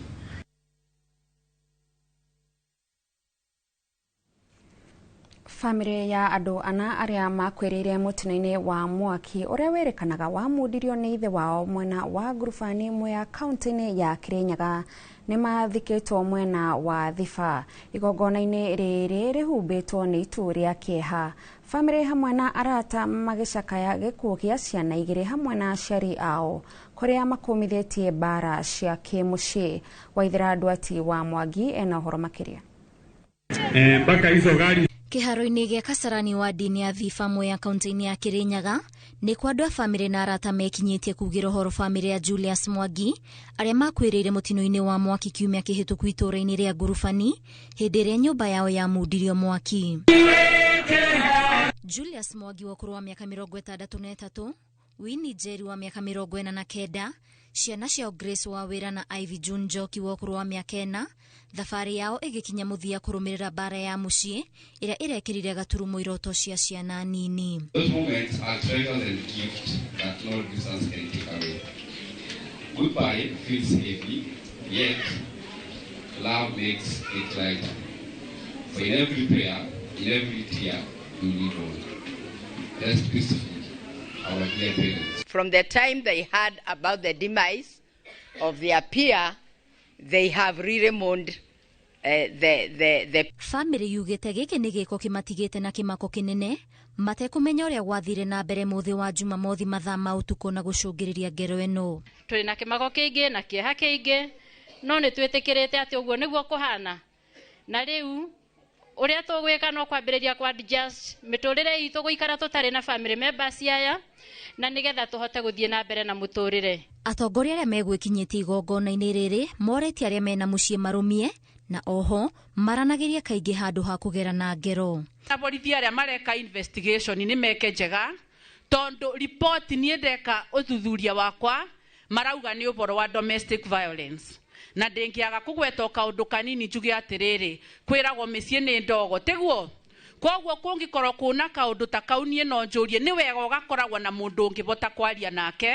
Famĩlĩ ya andũ ana arĩa makuĩrĩire mũtino-inĩ wa mwaki ũrĩa wĩrĩkanaga wamundirio nĩ ithe wao mwena wa Ngurubani Mwea kaunti-inĩ ya Kirinyaga nĩ mathikĩtwo mwena wa Thiba. Igongona-inĩ rĩrĩ rĩhumbĩtwo nĩ itu rĩa kĩeha. Famĩlĩ hamwe na arata magĩcakaya gĩkuũ gĩa ciana igĩrĩ hamwe na aciari ao kũrĩa makũmithĩtie mbara cia kĩmũciĩ. Waithera Ndwati wa Mwangi ena ũhoro makĩria. Mpaka hizo gari Kĩharo-inĩ gĩa Kasarani wa ndini ya Thiba Mwea kaunti-inĩ ya Kirinyaga nĩ kwa andũ a famĩlĩ na arata mekinyĩtie kugĩra ũhoro famĩlĩ ya Julius Mwangi arĩa makuĩrĩire mũtino-inĩ wa mwaki kiumia kĩhĩtũku itũũra-inĩ rĩa Ngurubani hĩndĩ ĩrĩa nyũmba yao yamundirio mwaki. Julius Mwangi wa ũkũrũ wa mĩaka 63, Winnie Njeri wa mĩaka 49, ciana ciao Grace Wawĩra na Ivy June Njoki wa ũkũrũ wa mĩaka 4, thabarĩ yao ĩgĩkinya mũthia kũrũmĩrĩra mbara ya mũciĩ ĩrĩa ĩrekĩrire gaturumo iroto cia ciana nini. Those moments are treasures and gifts that no distance can take away. Goodbye feels heavy, yet love makes it lighter. For in every prayer, in every tear, you live on. Rest peacefully, our dear parents. From the time they heard about the demise of their peer, they have really mourned the Family yugĩte gĩkĩ nĩ gĩko kĩmatigĩte na kĩmako kĩnene matekũmenya ũrĩa gwathire na mbere mũthĩ wa Jumamothi mathaa ma ũtukũ na gũcũngĩrĩria ngero ĩno. Tũrĩ na kĩmako kĩingĩ na kĩeha kĩingĩ, no nĩ twĩtĩkĩrĩte atĩ ũguo nĩguo kũhana, na rĩu ũrĩa tũgwĩka no kwambĩrĩria kwa adjust mĩtũrĩre itũ gũikara tũtarĩ na family members aya, na nĩgetha tũhote gũthiĩ na mbere na mũtũrĩre. Atongoria arĩa megwĩkinyĩtie igongona-inĩ rĩrĩ morĩtie arĩa mena mũciĩ marũmie na oho maranagĩria kaingĩ handũ ha kũgerana ngero. Aborithi arĩa mareka investigation nĩ meke njega, tondũ report niĩ ndeka ũthuthuria wakwa marauga nĩ ũhoro wa domestic violence, na ndĩngĩaga kũgweta kaũndũ kanini njuge atĩrĩrĩ, kwĩragwo mĩciĩ nĩ ndogo tiguo. Koguo kũngĩkorwo kũna kaũndũ ta kau niĩ no njũrie nĩ wega ũgakoragwo na mũndũ ũngĩbota kwaria nake,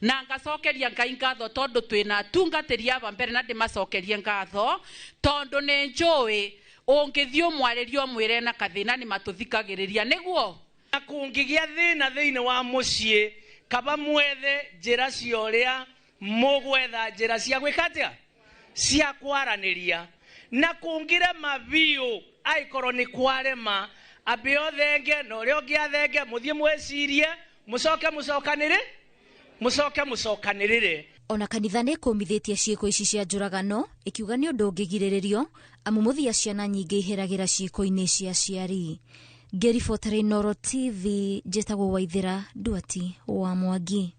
na ngacokeria Ngai ngatho tondũ twĩna atungatĩri aba mbere na ndĩmacokerie ngatho tondũ nĩ njũĩ ũngĩthiĩ ũmwarĩrie ũmwĩre na kathĩna nĩ matũthikagĩrĩria nĩguo. Na kũngĩgĩa thĩna thĩinĩ wa mũciĩ kaba mwethe njĩra cia ũrĩa mũgwetha njĩra cia gwĩka atĩa, cia kwaranĩria, na kũngĩrema biũ aikorwo nĩ kwarema ambe othenge na ũrĩa ũngĩ athenge, mũthiĩ mwĩcirie mũcoke mũcokanĩrĩ mũcoke mũcokanĩrĩre. Ona kanitha nĩ ĩkũmithĩtie ciĩko ici cia njũragano ĩkiuga nĩ ũndũ ũngĩgirĩrĩrio amu mũthia ciana nyingĩ iheragĩra ciĩko-inĩ cia aciari. Ngĩribotera Inooro TV, njĩtagwo Waithĩra Nduati wa Mwangi.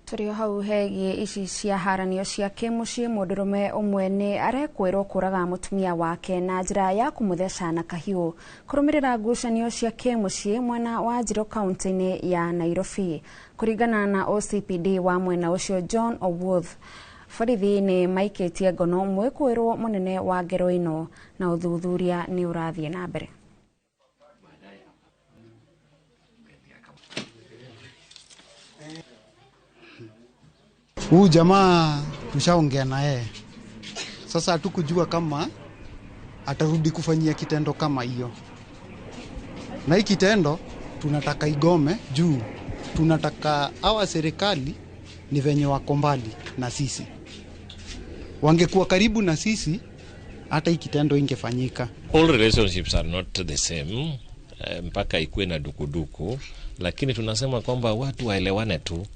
Tũrĩ o hau hegiĩ ici cia haranio cia kĩmũciĩ, mũndũrũme ũmwe nĩ arekwĩrwo kũraga mũtumia wake na njĩra ya kũmũtheca na kahiũ kũrũmĩrĩra ngucanio cia kĩmũciĩ mwena wa Njiro kaunti-inĩ ya Nairobi. Kũringana na OCPD wa mwena ũcio John Owuoth, borithi nĩ maikĩtie ngono mwĩkũĩrwo mũnene wa ngero ĩno na ũthuthuria nĩ ũrathiĩ na mbere. Huyu jamaa tushaongea na yeye, sasa hatukujua kama atarudi kufanyia kitendo kama hiyo, na hii kitendo tunataka igome juu tunataka hawa serikali ni venye wako mbali na sisi. Wangekuwa karibu na sisi hata hii kitendo ingefanyika. All relationships are not the same, mpaka ikuwe na dukuduku, lakini tunasema kwamba watu waelewane tu.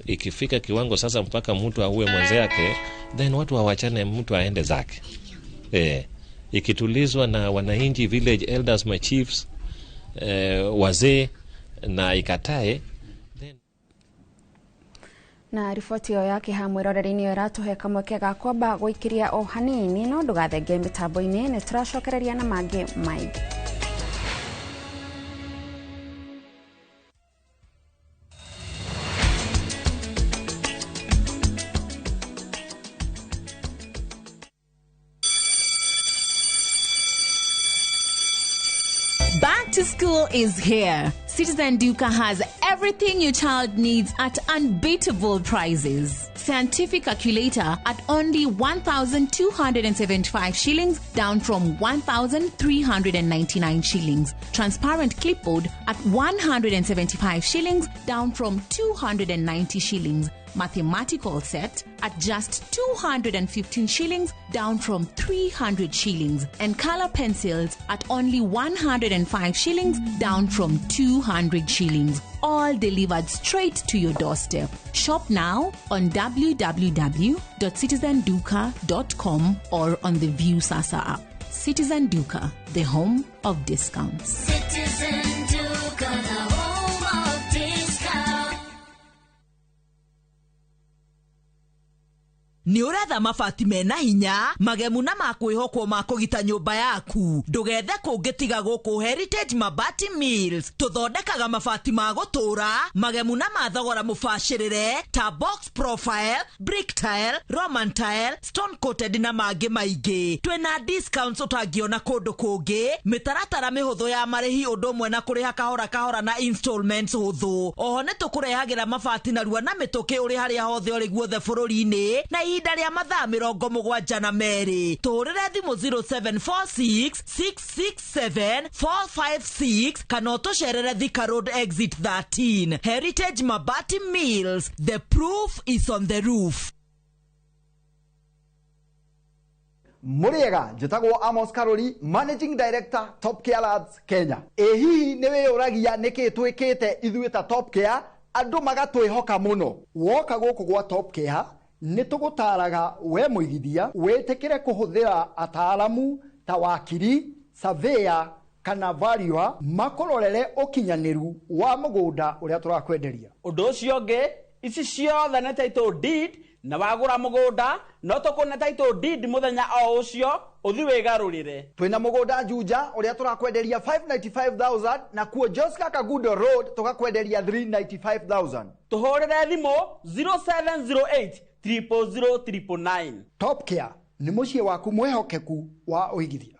Ikifika kiwango sasa mpaka mtu auwe mwenzake, then watu wawachane, mtu aende zake. Ikitulizwa na wananchi, village elders, my chiefs, wazee na ikatae. Na riboti ĩyo ya kĩha mwĩroreri-inĩ ĩyo ĩratũhe kamweke ga kwamba gũikĩria o hanini, no ndũgathenge mĩtambo-inĩ, nĩ tũracokereria na mangĩ maingĩ. Back to school is here. Citizen Duka has everything your child needs at unbeatable prices. Scientific calculator at only 1,275 shillings, down from 1,399 shillings. Transparent clipboard at 175 shillings, down from 290 shillings. Mathematical set at just 215 shillings, down from 300 shillings. And color pencils at only 105 shillings, down from 200 shillings. All delivered straight to your doorstep. Shop now on www.citizenduka.com or on the View Sasa app. Citizen Duka, the home of discounts. Citizen Duka, the home of discounts. Nĩ ũretha mabati mena hinya magemu na makwĩhokwo ma kũgita nyũmba yaku, ndũgethe kũngĩ tiga gũkũ Heritage Mabati Mills. Tũthondekaga mabati ma gũtũũra magemu na ma thogora mũbacĩrĩre ta box profile, brick tile, roman tile, stone coated na mangĩ maingĩ. Twĩna discounts ũtangĩona kũndũ kũngĩ, mĩtaratara mĩhũthũ ya marĩhi ũndũ ũmwe na kũrĩha kahora kahora na installments hũthũ. Oho nĩ tũkũrehagĩra mabati narua na mĩtũkĩ ũrĩ harĩa hothe ũrĩ guothe bũrũri-inĩ na ihinda rĩa mathaa 72. Tũhũrĩre thimũ 0746 667 456 kana ũtũcerere Thika Road exit 13. Heritage Mabati Mills, the proof is on the roof. Mũrĩega, njĩtagwo Amos Karori, Managing Director Top Care Lads Kenya. Ĩ hihi nĩ wĩyũragia nĩkĩ twĩkĩte ithuĩ ta Top Care andũ magatwĩhoka mũno? Woka gũkũ gwa Top Care nĩ tũgũtaraga we mũigithia wĩtĩkĩre kũhũthĩra ataaramu ta wakiri, surveyor kana valuer makũrorere ũkinyanĩru wa mũgũnda ũrĩa tũrakwenderia. Ũndũ ũcio ũngĩ, ici ciothe nĩ title deed, na wagũra mũgũnda no tũkũne title deed mũthenya o ũcio ũthi wĩgarũrĩre. Twĩna mũgũnda Juja ũrĩa tũrakwenderia 595,000 na kuo Joska Kagundo Road tũgakwenderia 395,000. Tũhũrĩre thimũ 0708 000 999. Top Care nĩ mũciĩ waku mwĩhokeku wa ũigithia.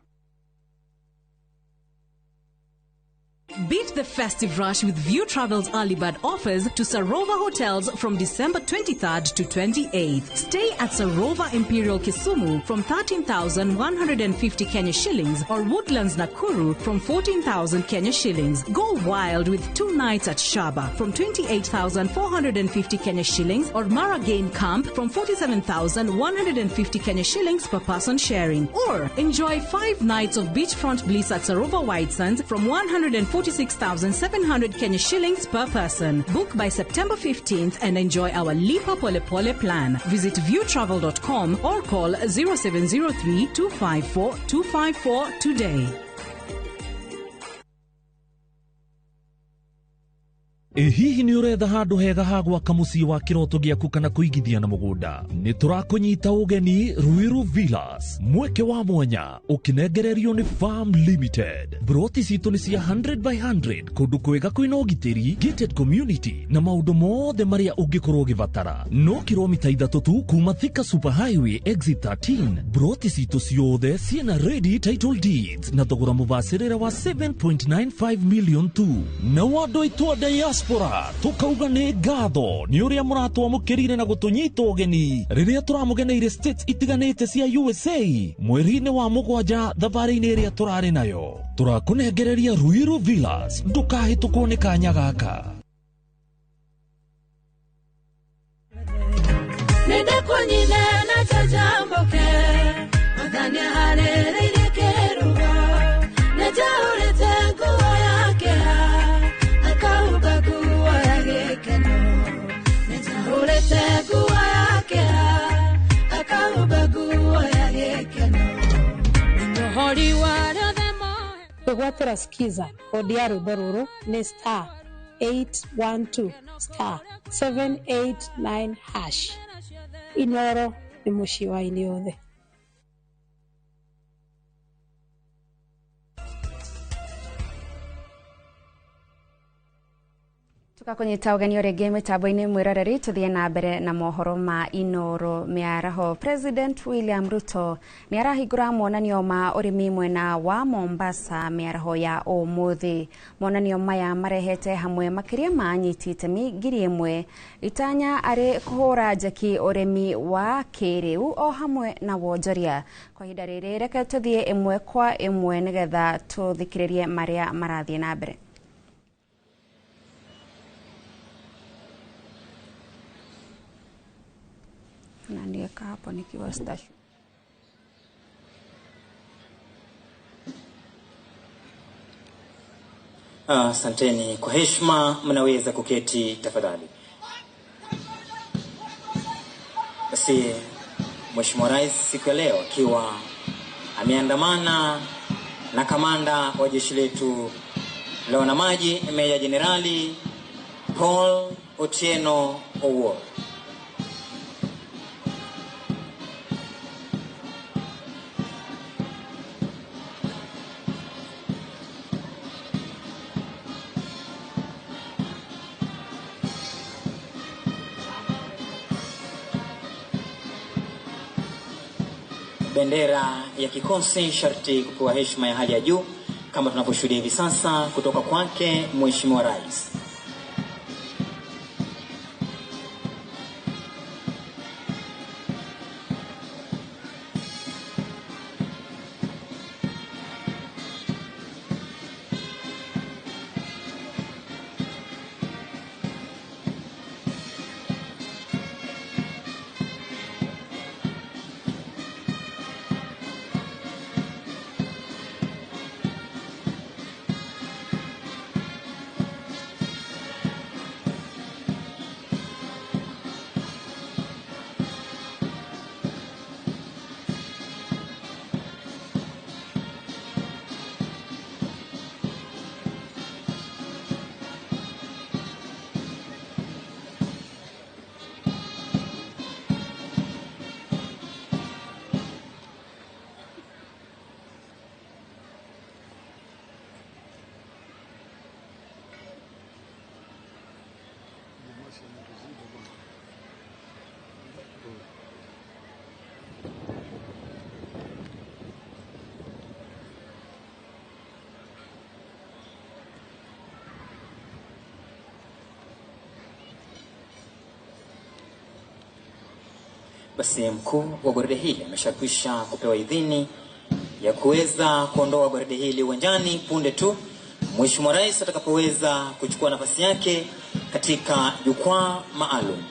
Beat the festive rush with View Travel's early bird offers to Sarova Hotels from December 23rd to 28th. Stay at Sarova Imperial Kisumu from 13,150 Kenya shillings or Woodlands Nakuru from 14,000 Kenya shillings. Go wild with 2 nights at Shaba from 28,450 Kenya shillings or Mara Game Camp from 47,150 Kenya shillings per person sharing. Or enjoy 5 nights of beachfront bliss at Sarova White Sands from 146,700 Kenya shillings per person. Book by September 15th and enjoy our Lipa Pole Pole plan. Visit viewtravel.com or call 0703 254 254 today. Ĩ hihi nĩ ũretha handũ hega ha gwaka mũciĩ wa kĩroto gĩaku kana kũigithia na mũgũnda? Nĩ tũrakũnyita ũgeni Ruiru Villas, mweke wa mwanya ũkĩnengererio nĩ Farm Limited. Broti citũ nĩ cia 100 by 100 kũndũ kwega kwĩna ũgitĩri, gated community na maũndũ mothe marĩa ũngĩkorwo ũgĩbatara. No kilomita 3 tu kuma Thika Super Highway exit 13. Broti citũ ciothe ciĩna ready title deeds na thogora mũbacĩrĩre wa 7.95 million tu. Na andũ aitũ a diaspora tũkauga nĩ ngatho nĩ ũrĩa mũratwamũkĩrire na gũtũnyita ũgeni rĩrĩa tũramũgeneire states itiganĩte cia USA mweri-inĩ wa 7 thabarĩ-inĩ ĩrĩa tũrarĩ nayo. Tũrakũnengereria Ruiru Villas, ndũkahĩtũkwo nĩ kanya gaka. Kwĩgwatĩra skiza kodi ya rwĩmbo rũrũ nĩ star 812 star 789 hash. Inoro nĩ mũciĩ wa aini othe. Tukakunyita ũgeni ũrĩngĩ mĩtambo-inĩ mwĩroreri tũthiĩ na mbere na mohoro ma Inoro mĩaraho. President William Ruto nĩ arahingũra monanio ma ũrĩmi mwena wa Mombasa mĩaraho ya ũmũthĩ. Monanio maya marehete hamwe makĩria ma anyiti itemi 1,000 itanya arĩ kũhũra njeki ũrĩmi wa kĩrĩu o hamwe na wonjoria. Kwa ihinda rĩrĩ reke tũthiĩ ĩmwe kwa ĩmwe nĩgetha tũthikĩrĩrie marĩa marathiĩ na mbere. Naniweka hapo nikiwa station. Asanteni kwa heshima, mnaweza kuketi tafadhali. Basi Mheshimiwa Rais siku ya leo akiwa ameandamana na kamanda wa jeshi letu la wanamaji Meja Jenerali Paul Otieno Owuor. Bendera ya kikosi sharti kupewa heshima ya hali ya juu kama tunavyoshuhudia hivi sasa kutoka kwake Mheshimiwa Rais. Basi mkuu wa gwaride hili ameshakwisha kupewa idhini ya kuweza kuondoa gwaride hili uwanjani punde tu Mheshimiwa Rais atakapoweza kuchukua nafasi yake katika jukwaa maalum.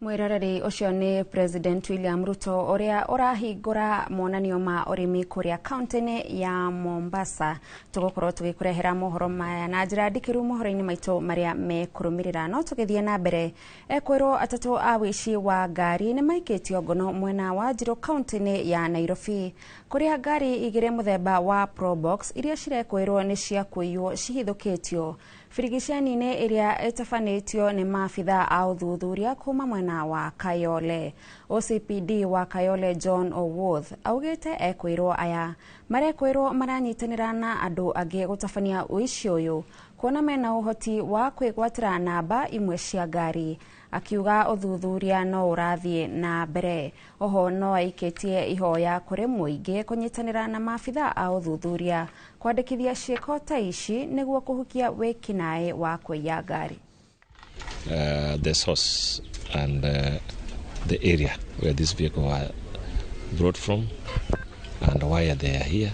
Mwiroreri ucio ni President William Ruto uria urahingura monanio ma urimi kuria kaunti-ini ya Mombasa. Tugukorwo tugikurehera mohoro maya na njira ndikiru mohoro-ini maitu maria mekurumirira. No tugithie na mbere, ekwirwo atatu a wici wa ngari ni maikitio ngono mwena wa Njiru kaunti-ini ya Nairobi, kuria ngari igiri muthemba wa Probox iria cirekwirwo ni cia kuiywo cihithukitio birigicani-ini iria itabanitio ni maabitha a uthuthuria kuma mwena wa Kayole. OCPD wa Kayole John Owuoth augite ekwirwo aya marekwirwo maranyitanira na andu angi gutabania uici uyu kuona mena uhoti wa kwigwatira namba imwe cia ngari. Akiuga uthuthuria no urathie na mbere. Oho no aikitie ihoya kuri muingi kunyitanira na maabitha a uthuthuria kwandikithia ciiko ta ici niguo kuhukia wikinae wa kuiya ngari. The source and the area where this vehicle were brought from, and why they are here,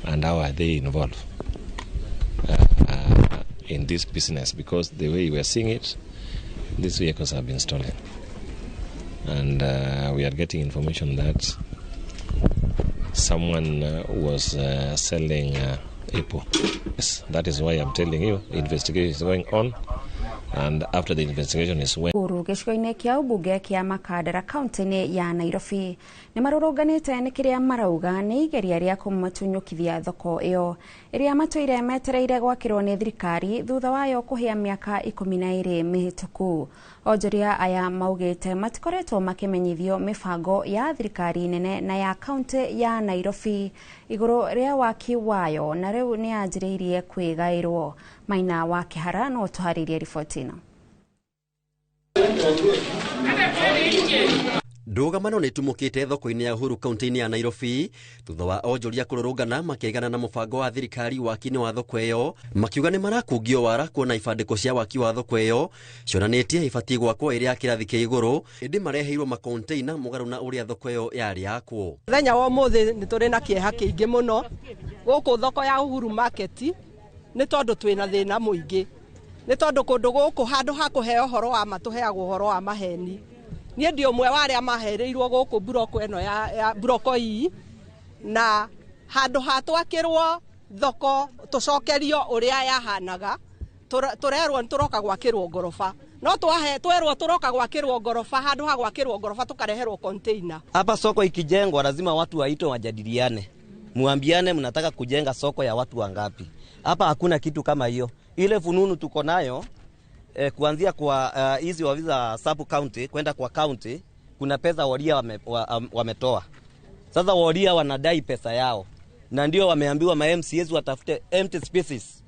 and how are they involved in this business, because the way we are seeing it, these vehicles have been stolen, and we are getting information that someone was selling apple. Yes, that is why I'm telling you, investigation is going on, and after the investigation is when Uru gĩcigo-inĩ kĩa ũmbunge kĩa Makandara kaunti-inĩ ya Nairobi nĩ marũrũnganĩte nĩ kĩrĩa marauga nĩ igeria rĩa kũmatunyũkithia thoko ĩyo ĩrĩa matũire metereire gwakĩrwo nĩ thirikari thutha wayo kũhĩa mĩaka 12 mĩhĩtũku. Onjoria aya maugĩte matikoretwo makĩmenyithio mĩbango ya thirikari nene na ya kaunti ya Nairobi igũrũ rĩa waki wayo na rĩu nĩ yanjĩrĩirie kwĩgaĩrwo. Maina wa Kĩhara no tũharĩrie riboti ĩno. Ndũgamano nĩ itumũkĩte thoko-inĩ ya Uhuru kaunti-inĩ ya Nairobi thutha wa onjoria kũrũrũngana makĩegana na mũbango wa thirikari waki-inĩ wa thoko ĩyo, makiuga nĩ marakungio wara kuona ibandĩko cia waki wa thoko ĩyo cionanĩtie ibatiĩ gwakwo ĩrĩ ya kĩrathi kĩa igũrũ, ĩndĩ mareheirwo makonteina mũgarũ na ũrĩa thoko ĩyo yarĩ yakwo. Mũthenya wa ũmũthĩ nĩ tũrĩ na kĩeha kĩingĩ mũno gũkũ thoko ya Uhuru Market, nĩ tondũ twĩna thĩna mũingĩ, nĩ tondũ kũndũ gũkũ handũ ha kũheo ũhoro wa ma tũheagwo ũhoro wa maheni. Niĩ ndi ũmwe wa arĩa mahereirwo gũkũ mburoko ĩno ya mburoko iyi, na handũ ha twakĩrwo thoko tũcokerio ũrĩa yahanaga, tũrerwo nĩ tũroka gwakĩrwo ngoroba, no twerwo tũroka gwakĩrwo ngoroba, handũ ha gwakĩrwo ngoroba tũkareherwo container. Hapa soko ikijengwa lazima watu waitwe wajadiliane, muambiane mnataka kujenga soko ya watu wangapi. Hapa hakuna kitu kama hiyo. Ile fununu tuko nayo kuanzia kwa hizi ofisi za sub county kwenda kwa county, kuna pesa waria wametoa. Sasa waria wanadai pesa yao, na ndio wameambiwa ma MCAs watafute empty spaces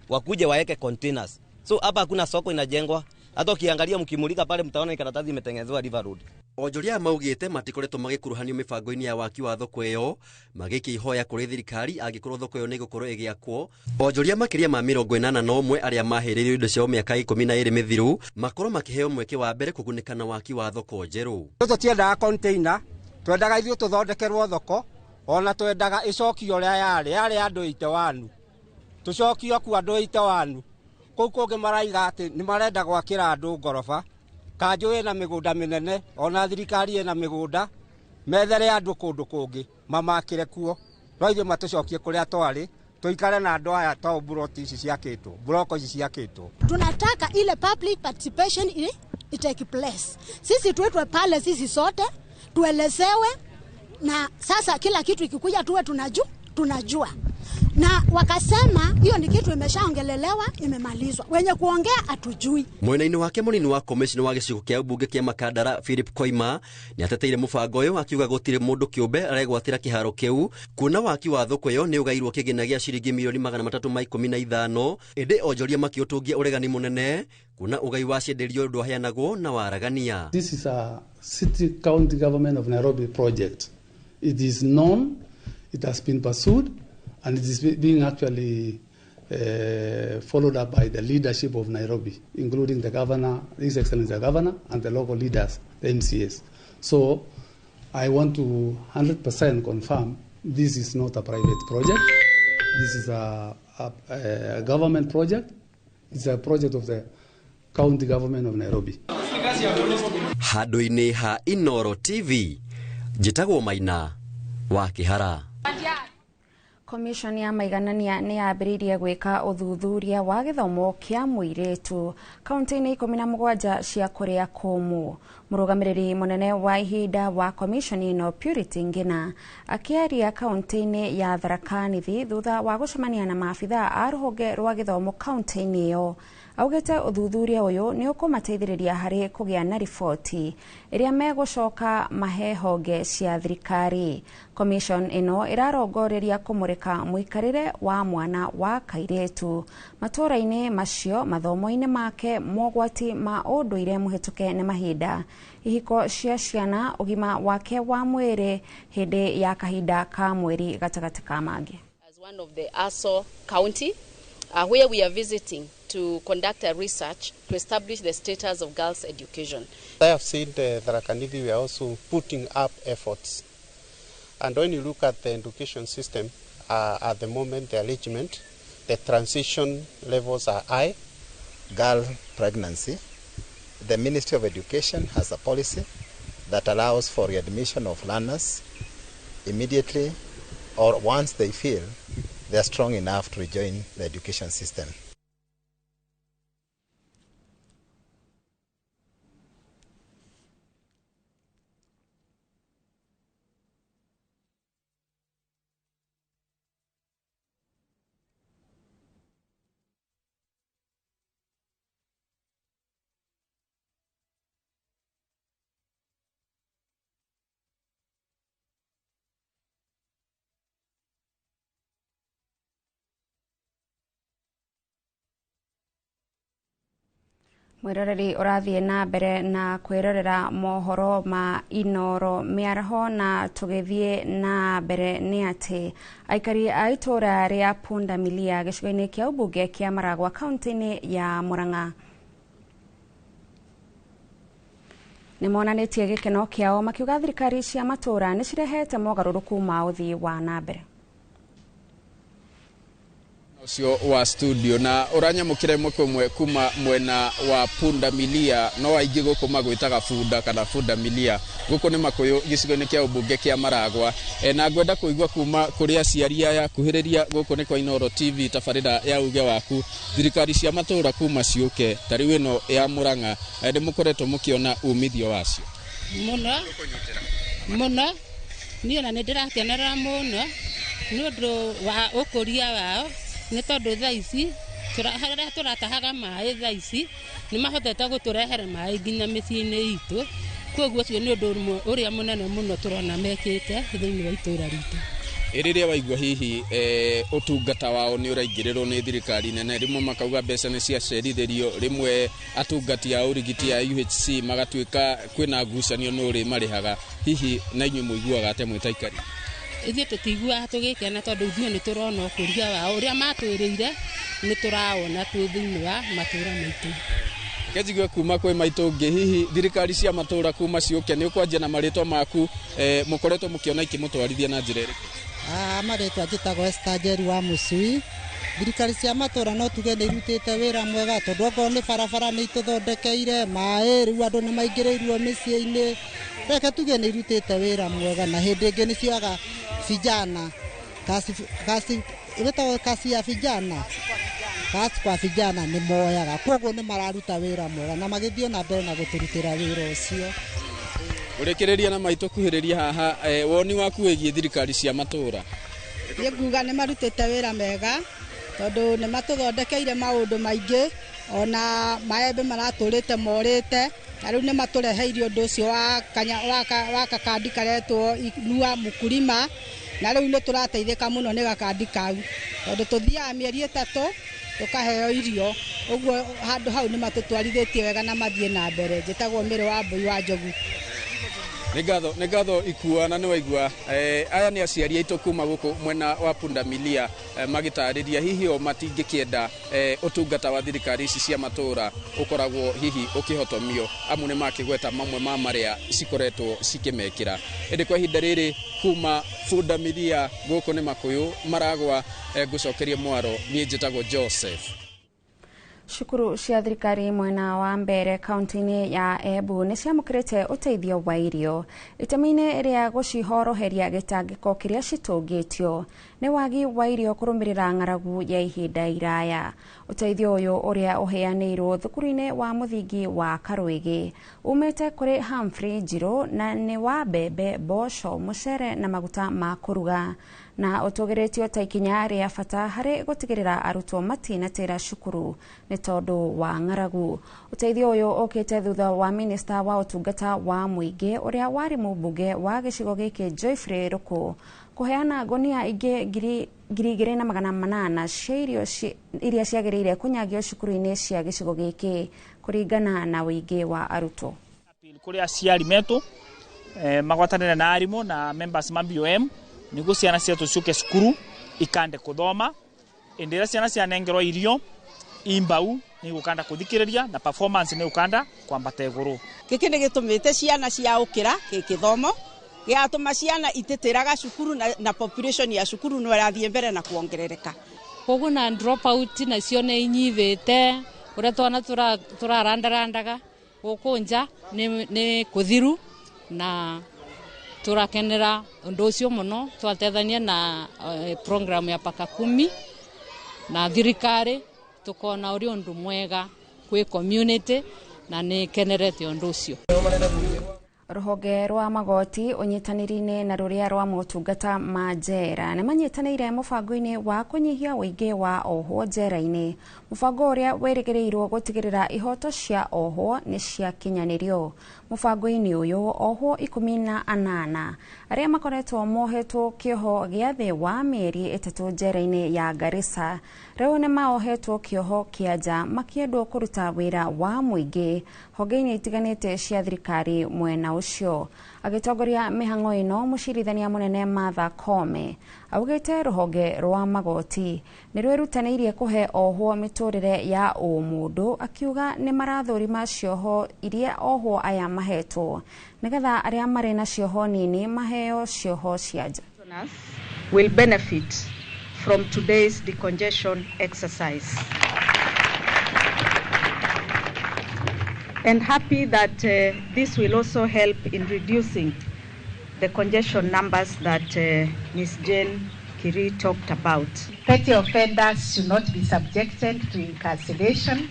wakuje waeke containers. So hapa hakuna soko inajengwa. Hata ukiangalia mkimulika pale mtaona karatasi imetengenezewa River Road. Onjoria maugĩte matikoretwo magĩkuruhanio mĩbango-inĩ ya waki wa thoko ĩyo, magĩikia ihoya kũrĩ thirikari angĩkorwo thoko ĩyo nĩĩgũkorwo ĩgĩakwo. Onjoria makĩria ma 81 arĩa mahereirio indo ciao mĩaka 12 mĩthiru makorwo makĩheo mweke wa mbere kũgunĩka na waki wa thoko njerũ. Tũtiendaga container, twendaga ithuĩ tũthondekerwo thoko, ona twendaga ĩcokio ũrĩa yarĩ andũ 81, tũcokio ku andũ 81. Kũu kũngĩ maraiga atĩ nĩ marenda gwakĩra andũ ngoroba, kanjũ ĩna mĩgũnda mĩnene, ona thirikari ĩna mĩgũnda, methere andũ kũndũ kũngĩ mamakĩre kuo, no ithuĩ matũcokie kũrĩa twarĩ, tũikare na andũ aya to mburoti ici ciakĩtwo, mburoko ici ciakĩtwo. Tunataka ile public participation itake place. Sisi tuitwe pale, sisi sote tuelezewe, na sasa kila kitu ikikuja tuwe tunajua. Na wakasema hiyo ni kitu imeshaongelelewa, imemalizwa. Wenye kuongea atujui. Mwena-inĩ wake mũnini wa komishina wa gĩcigo kĩa mbunge kĩa Makandara Philip Koima nĩ ateteire mũbango ũyũ akiuga gũtirĩ mũndũ kĩũmbe aregwatĩra kĩharo kĩu, kuona waki wa thoko ĩyo nĩ ũgairwo kĩgĩna gĩa ciringi milioni 315, ĩndĩ onjoria makĩũtũngia ũregani mũnene kuona ũgai wa cienderio ndwaheanagwo na waragania. This is a city county government of Nairobi project. It is known, it has been pursued, and it is being actually followed up by the leadership of Nairobi, including the governor, His Excellency the governor, and the local leaders, the MCAs. So I want to 100% confirm this is not a private project. This is a government project. It's a project of the county government of Nairobi. Handũ-inĩ ha Inoro TV, njĩtagwo Maina wa Kĩhara. Commission ya maiganania nĩ yambĩrĩirie gwĩka ũthuthuria wa gĩthomo kĩa mũirĩtu kaunti-inĩ 17 cia kũrĩa kũmũ. Mũrũgamĩrĩri mũnene wa ihinda wa commission ĩno Purity Ngina akĩaria kaunti-inĩ ya Tharaka Nithi thutha wa gũcemania na maabithaa a rũhonge rwa gĩthomo kaunti-inĩ ĩyo, augĩte ũthuthuria ũyũ nĩ ũkũmateithĩrĩria harĩ kũgĩa na riboti ĩrĩa megũcoka mahe honge cia thirikari. Commission ĩno ĩrarongoreria kũmũrĩka mũikarĩre wa mwana wa kairĩtu matũũra-inĩ macio, mathomo-inĩ make, mogwati ma ũndũire mũhĩtũke nĩ mahinda, ihiko cia ciana, ũgima wake wa mwĩrĩ hĩndĩ ya kahinda ka mweri gatagatĩ ka mangĩ. As one of the ASO county, where we are visiting to conduct a research to establish the status of girls' education. I have seen the Tharaka Nithi, we are also putting up efforts. And when you look at the education system, at the moment, the arrangement, the transition levels are high. Girl pregnancy, the Ministry of Education has a policy that allows for readmission of learners immediately or once they feel they are strong enough to rejoin the education system. Mwiroreri ũrathiĩ na mbere na kwĩrorera mohoro ma Inoro mĩaraho, na tũgĩthiĩ na mbere nĩ atĩ aikari a itũũra rĩa Pundamilia gĩcigo-inĩ kĩa ũmbunge kĩa Maragwa kaunti-inĩ ya Murang'a nĩ monanĩtie gĩkeno kĩao makiuga thirikari cia matũũra nĩ cirehete mogarũrũku ma ũthii wa na mbere. Ũcio wa studio na ũranyamũkĩra ĩmwe kwa ĩmwe kuma mwena wa Pundamilia, no aingĩ gũkũ magwĩtaga bunda kana Pundamilia. Gũkũ nĩ Makũyũ gĩcigo-inĩ kĩa ũmbunge kĩa Maragwa. Na ngwenda kũigua kuma kũrĩ aciari aya kuhĩrĩria gũkũ nĩ kwa Inoro TV tabarĩra ya uge waku. Thirikari cia matũũra kuma ciũke ta rĩu ĩno ya Murang'a, nĩ mũkoretwo mũkĩona umithio wacio mũno mũno. Niĩ ona nĩ ndĩrakenerera mũno nĩ ũndũ wa ũkũria wao, nĩ tondũ thaa ici harĩa tũratahaga maĩ thaa ici nĩ mahotete gũtũrehere maĩ nginya mĩciĩ-inĩ itũ. Koguo ũcio nĩ ũndũ ũrĩa mũnene mũno tũrona mekĩte thĩinĩ wa itũũra ritũ. Rĩrĩa waigua hihi ũtungata wao nĩ ũraingĩrĩrwo nĩ thirikari nene, rĩmwe makauga mbeca nĩ ciacerithĩrio, rĩmwe atungati a ũrigiti a UHC magatuĩka kwĩna ngucanio nĩ ũrĩ marĩhaga, hihi na inyuĩ mũiguaga atĩa mwĩ ta aikari? Ithuĩ tũtiguaga tũgĩkena tondũ ithuĩ nĩ tũrona ũkũria wao ũrĩa matwĩrĩire, nĩ tũrawona twĩ thĩinĩ wa matũũra maitũ. Kenjigue kuma kwĩ maitũ ũngĩ, hihi thirikari cia matũũra kuma ciũke nĩ ũkwanjia na marĩtwa maku, mũkoretwo mũkĩona ikĩmũtwarithia na njĩra ĩrĩkũ? Marĩtwa njĩtagwo Esther Njeri wa Mũcui. Thirikari cia matũũra no tuge nĩ irutĩte wĩra mwega tondũ okorwo nĩ barabara nĩ itũthondekeire, maĩ rĩu andũ nĩ maingĩrĩirwo mĩciĩ-inĩ. Reke tuge nĩ irutĩte wĩra mwega, na hĩndĩ ĩngĩ nĩ cioyaga vijana kasi ĩtagwo kasi ya vijana, kasi kwa vijana nĩ moyaga, koguo nĩ mararuta wĩra mwega na magĩthiĩ na mbere na gũtũrutĩra wĩra ũcio. Ũrĩkĩrĩria na maitũ kuhĩrĩria haha, woni waku wĩgiĩ thirikari cia matũũra? Niĩ nguga nĩ marutĩte wĩra mega tondũ nĩ matũthondekeire maũndũ maingĩ, ona maembe maratũrĩte morĩte, na rĩu nĩ matũreheire ũndũ ũcio wa gakandi karetwo Inua Mkulima, na rĩu nĩ tũrateithĩka mũno nĩ gakandi kau tondũ tũthiaga mĩeri 3 tũkaheo irio, ũguo handũ hau nĩ matũtwarithĩtie wega na mathiĩ na mbere. Njĩtagwo Mĩrĩ wa Mbũi wa Njogu. Nĩ ngatho ikua na nĩ waigua. Aya nĩ aciari aitũ kuma gũkũ mwena wa Pundamilia, magĩtarĩria hihi o matingĩkĩenda ũtungata wa thirikari ici cia matũũra ũkoragwo hihi ũkĩhotomio, amu nĩ makĩgweta mamwe ma marĩa cikoretwo cikĩmekĩra. Ĩndĩ kwa ihinda rĩrĩ kuma Pundamilia gũkũ nĩ Makũyũ Maragwa, ngũcokerie mwaro. Niĩ njĩtagwo Joseph. Cukuru cia thirikari mwena wa mbere kaunti-inĩ ya Embu nĩ ciamũkĩrĩte ũteithio wa irio itemi-inĩ rĩa gũcihoroheria gĩtangĩko kĩrĩa citũngĩtio nĩ wagi wa irio kũrũmĩrĩra ng'aragu ya ihinda iraya. Ũteithio ũyũ ũrĩa ũheanĩirwo thukuru-inĩ wa mũthingi wa Karwĩgĩ umĩte kũrĩ Humphrey Njirũ na nĩ wa mbembe, mboco, mũcere na maguta ma kũruga, na ũtũgĩrĩtio ta ikinya rĩa bata harĩ gũtigĩrĩra arutwo matinatĩra cukuru nĩ tondũ wa ng'aragu. Ũteithio ũyũ ũkĩte thutha wa minista wa ũtungata wa mũingĩ ũrĩa warĩ mũmbunge wa gĩcigo gĩkĩ Geoffrey Ruku kũheana ngonia ingĩ 2,800 cia irio iria ciagĩrĩire kũnyagio cukuru-inĩ cia gĩcigo gĩkĩ kũringana na ũingĩ wa arutwo. Kũrĩ aciari metũ magwatanĩre na arimũ na members ma BOM niguo ciana cietũ ciũke cukuru ikande kũthoma. Ĩndĩ ĩrĩa ciana cianengerwo irio imbau nĩ igũkanda kũthikĩrĩria na performance nĩ igũkanda kwambata igũrũ. Gĩkĩ nĩ gĩtũmĩte ciana ciaũkĩra gĩthomo gĩatũma ciana itĩtĩraga cukuru na population ya cukuru no ĩrathiĩ mbere na kuongerereka. Koguo na drop out nacio nĩ inyivĩte ũrĩa twana tũrarandarandaga gũkũ nja nĩ kũthiru na tũrakenera ũndũ ũcio mũno. Twatethania na program ya Paka Kumi na thirikari tukona ũrĩ ũndũ mwega kwĩ community na nĩ kenerete ũndũ ũcio. Rũhonge rwa magoti ũnyitanĩri-inĩ na rũrĩa rwa motungata ma njera nĩ manyitanĩire mũbango-inĩ wa kũnyihia ũingĩ wa ohwo njera-inĩ, mũbango ũrĩa wĩrĩgĩrĩirwo gũtigĩrĩra ihoto cia ohwo nĩ ciakinyanĩrio. Mũbango-inĩ ũyũ ohwo 18 arĩa makoretwo mohetwo kĩoho gĩa thĩ wa mĩeri 3 njera-inĩ ya Garissa rĩu nĩ maohetwo kĩoho kĩa nja makĩendwo kũruta wĩra wa mũingĩ honge-inĩ itiganĩte cia thirikari mwena ũcio. Agĩtongoria mĩhang'o ĩno mũcirithania mũnene Martha Koome augĩte rũhonge rwa magoti nĩ rwĩrutanĩirie kũhe ohwo mĩtũrĩre ya ũmũndũ, akiuga nĩ marathũrima cioho iria ohwo aya mahetwo nĩgetha arĩa marĩ na cioho nini maheo cioho cia nja. Will benefit from today's decongestion exercise. And happy that this will also help in reducing the congestion numbers that Ms. Jane Kiri talked about. Petty offenders should not be subjected to incarceration,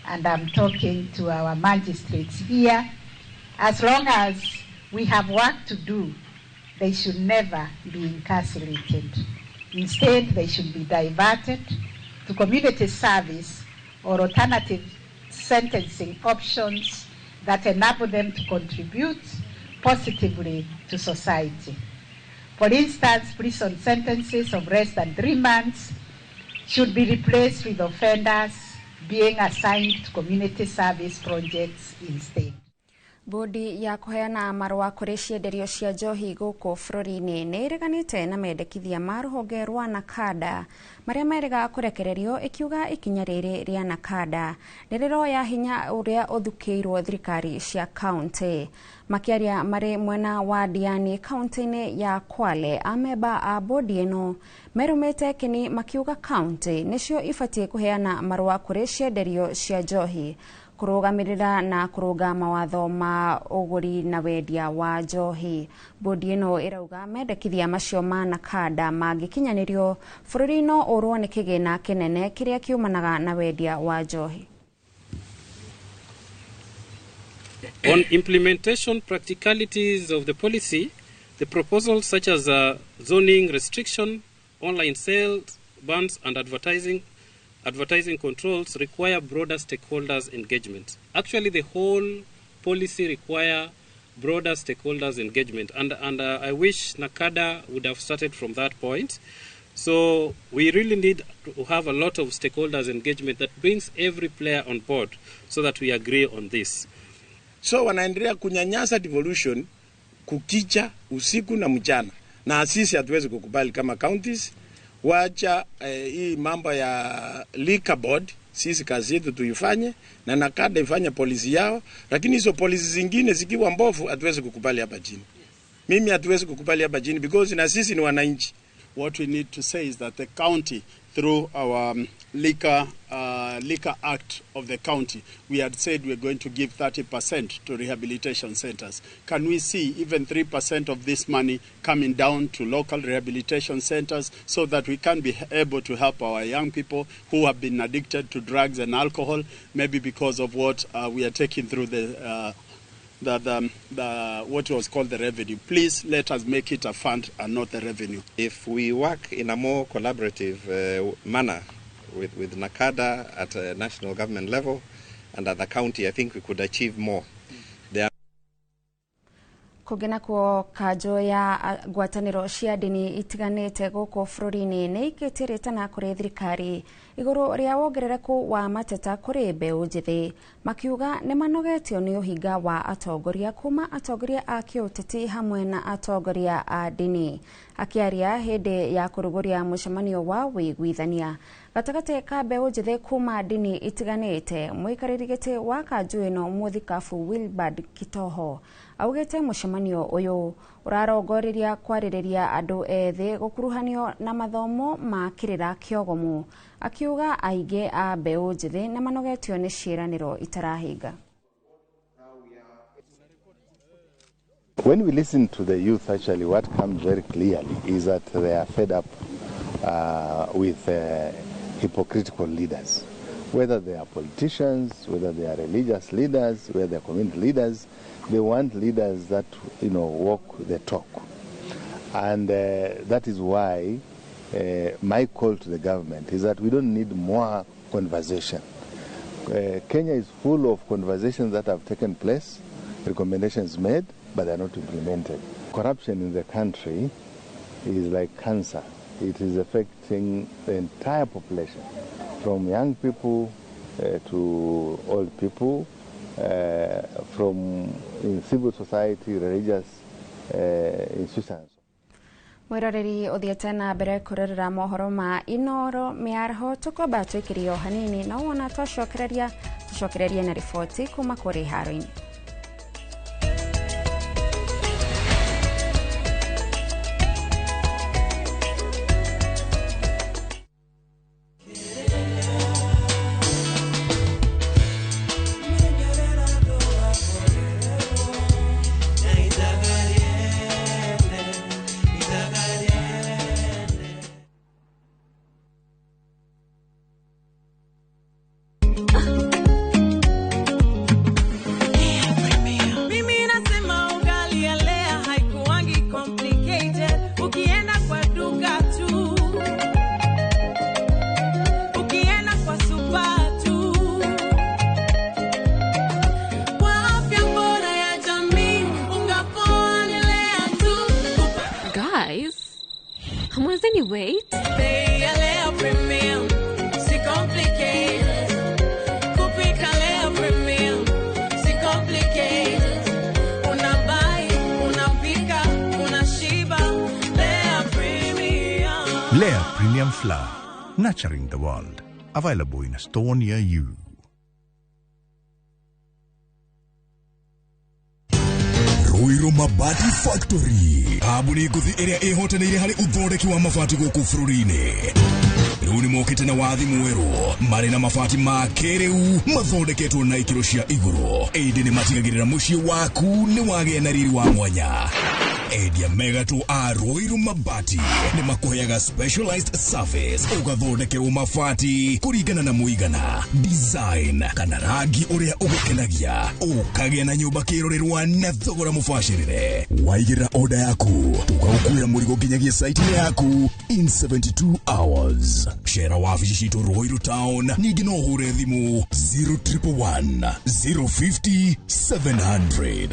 and I'm talking to our magistrates here. As long as we have work to do, they should never be incarcerated. Instead, they should be diverted to community service or alternative sentencing options that enable them to contribute positively to society. For instance, prison sentences of less than 3 months should be replaced with offenders being assigned to community service projects instead. Bodi ya kũheana marũa kũrĩ cienderio cia njohi gũkũ bũrũri-inĩ nĩ ĩreganĩte na mendekithia ma rũhonge rwa NACADA marĩa merĩga kũrekererio, ĩkiuga ikinya rĩrĩ rĩa NACADA nĩ rĩroya hinya ũrĩa ũthukĩirwo thirikari cia kaunti. Makĩaria marĩ mwena wa Diani kaunti-inĩ ya Kwale, amemba a bodi ĩno merumĩte kĩni makiuga kaunti nĩcio ibatiĩ kũheana marũa kũrĩ cienderio cia njohi kũrũgamĩrĩra na kũrũnga mawatho ma ũgũri na wendia wa njohi. Bodi ĩno ĩrauga mendekithia macio ma NACADA mangĩkinyanĩrio bũrũri no ũrwo nĩ kĩgĩna kĩnene kĩrĩa kiumanaga na wendia wa njohi. On implementation practicalities of the policy, the proposals such as zoning restriction, online sales bans and advertising controls require broader stakeholders engagement. Actually, the whole policy require broader stakeholders engagement, and I wish NACADA would have started from that point. So we really need to have a lot of stakeholders engagement that brings every player on board so that we agree on this. So wanaendelea kunyanyasa devolution kukicha usiku na mchana, na sisi hatuwezi kukubali kama counties. Wacha hii mambo ya liquor board, sisi kazi yetu tuifanye na NACADA ifanye policy yao, lakini hizo policy zingine zikiwa mbovu hatuwezi kukubali hapa chini. Mimi hatuwezi kukubali hapa chini because na sisi ni wananchi. What we need to say is that the county through our Liquor Act of the county, we had said we're going to give 30% to rehabilitation centers. Can we see even 3% of this money coming down to local rehabilitation centers so that we can be able to help our young people who have been addicted to drugs and alcohol, maybe because of what we are taking through the what was called the revenue? Please let us make it a fund and not the revenue. If we work in a more collaborative manner with NACADA at a national government level and at the county, I think we could achieve more. Kũngĩ nakuo kanjũ ya ngwatanĩro cia ndini itiganĩte gũkũ bũrũri-inĩ nĩ ikĩtie rĩtana kũrĩ thirikari igũrũ rĩa wongerereku wa mateta kũrĩ mbeũ njĩthĩ, makiuga nĩ manogetio nĩ ũhinga wa atongoria kuma atongoria a kĩũteti hamwe na atongoria a ndini. Akĩaria hĩndĩ ya kũrugũria mũcemanio wa wĩiguithania gatagatĩ ka mbeũ njĩthĩ kuma ndini itiganĩte, mũikarĩri gĩtĩ wa kanjũ ĩno mũthikabu Wilbard Kitoho augĩte mũcemanio ũyũ ũrarongoreria kwarĩrĩria andũ ethĩ gũkuruhanio na mathomo ma kĩrĩra kĩogomu, akiuga aingĩ a mbeũ njĩthĩ nĩ manogetio nĩ ciĩranĩro itarahinga. When we listen to the youth, actually what comes very clearly is that they are fed up with hypocritical leaders, whether they are politicians, whether they are religious leaders, whether they are community leaders. They want leaders that, you know, walk the talk. And that is why my call to the government is that we don't need more conversation. Kenya is full of conversations that have taken place, recommendations made, but they are not implemented. Corruption in the country is like cancer. It is affecting the entire population, from young people to old people, from in civil society, religious institutions. Mwiroreri uthiete na mbere kurorera mohoro ma Inoro miaraho tukwamba twikirio hanini na wona twacokereria tucokererie na riboti kuma kuri haro-ini. Lea Premium Flour, nurturing the world. Available in a store near you. Ruiru Mabati Factory kambuni ngũthi ĩrĩa ĩhotanĩire harĩ ũthondeki wa mabati gũkũ bũrũri-inĩ. Rĩu nĩ mokĩte na wathi mwerũ marĩ na mabati ma kĩrĩu mathondeketwo na ikĩro cia igũrũ, ĩndĩ nĩ matigagĩrĩra mũciĩ waku nĩ wagĩa na riri wa mwanya. Endia mega tu a Ruiru Mabati nĩ makũheaga specialized service ũgathondekerwo mabati kũringana na mũigana, design kana rangi ũrĩa ũgũkenagia, ũkagĩa na nyũmba kĩrorerwa na thogora mũbacĩrĩre. Waigĩrĩra order yaku tũgagũkuĩra mũrigo nginyagia site-inĩ yaku in 72 hours. Cera wabici citũ Ruiru Town, ningĩ no ũhũre thimũ 0111 050 700.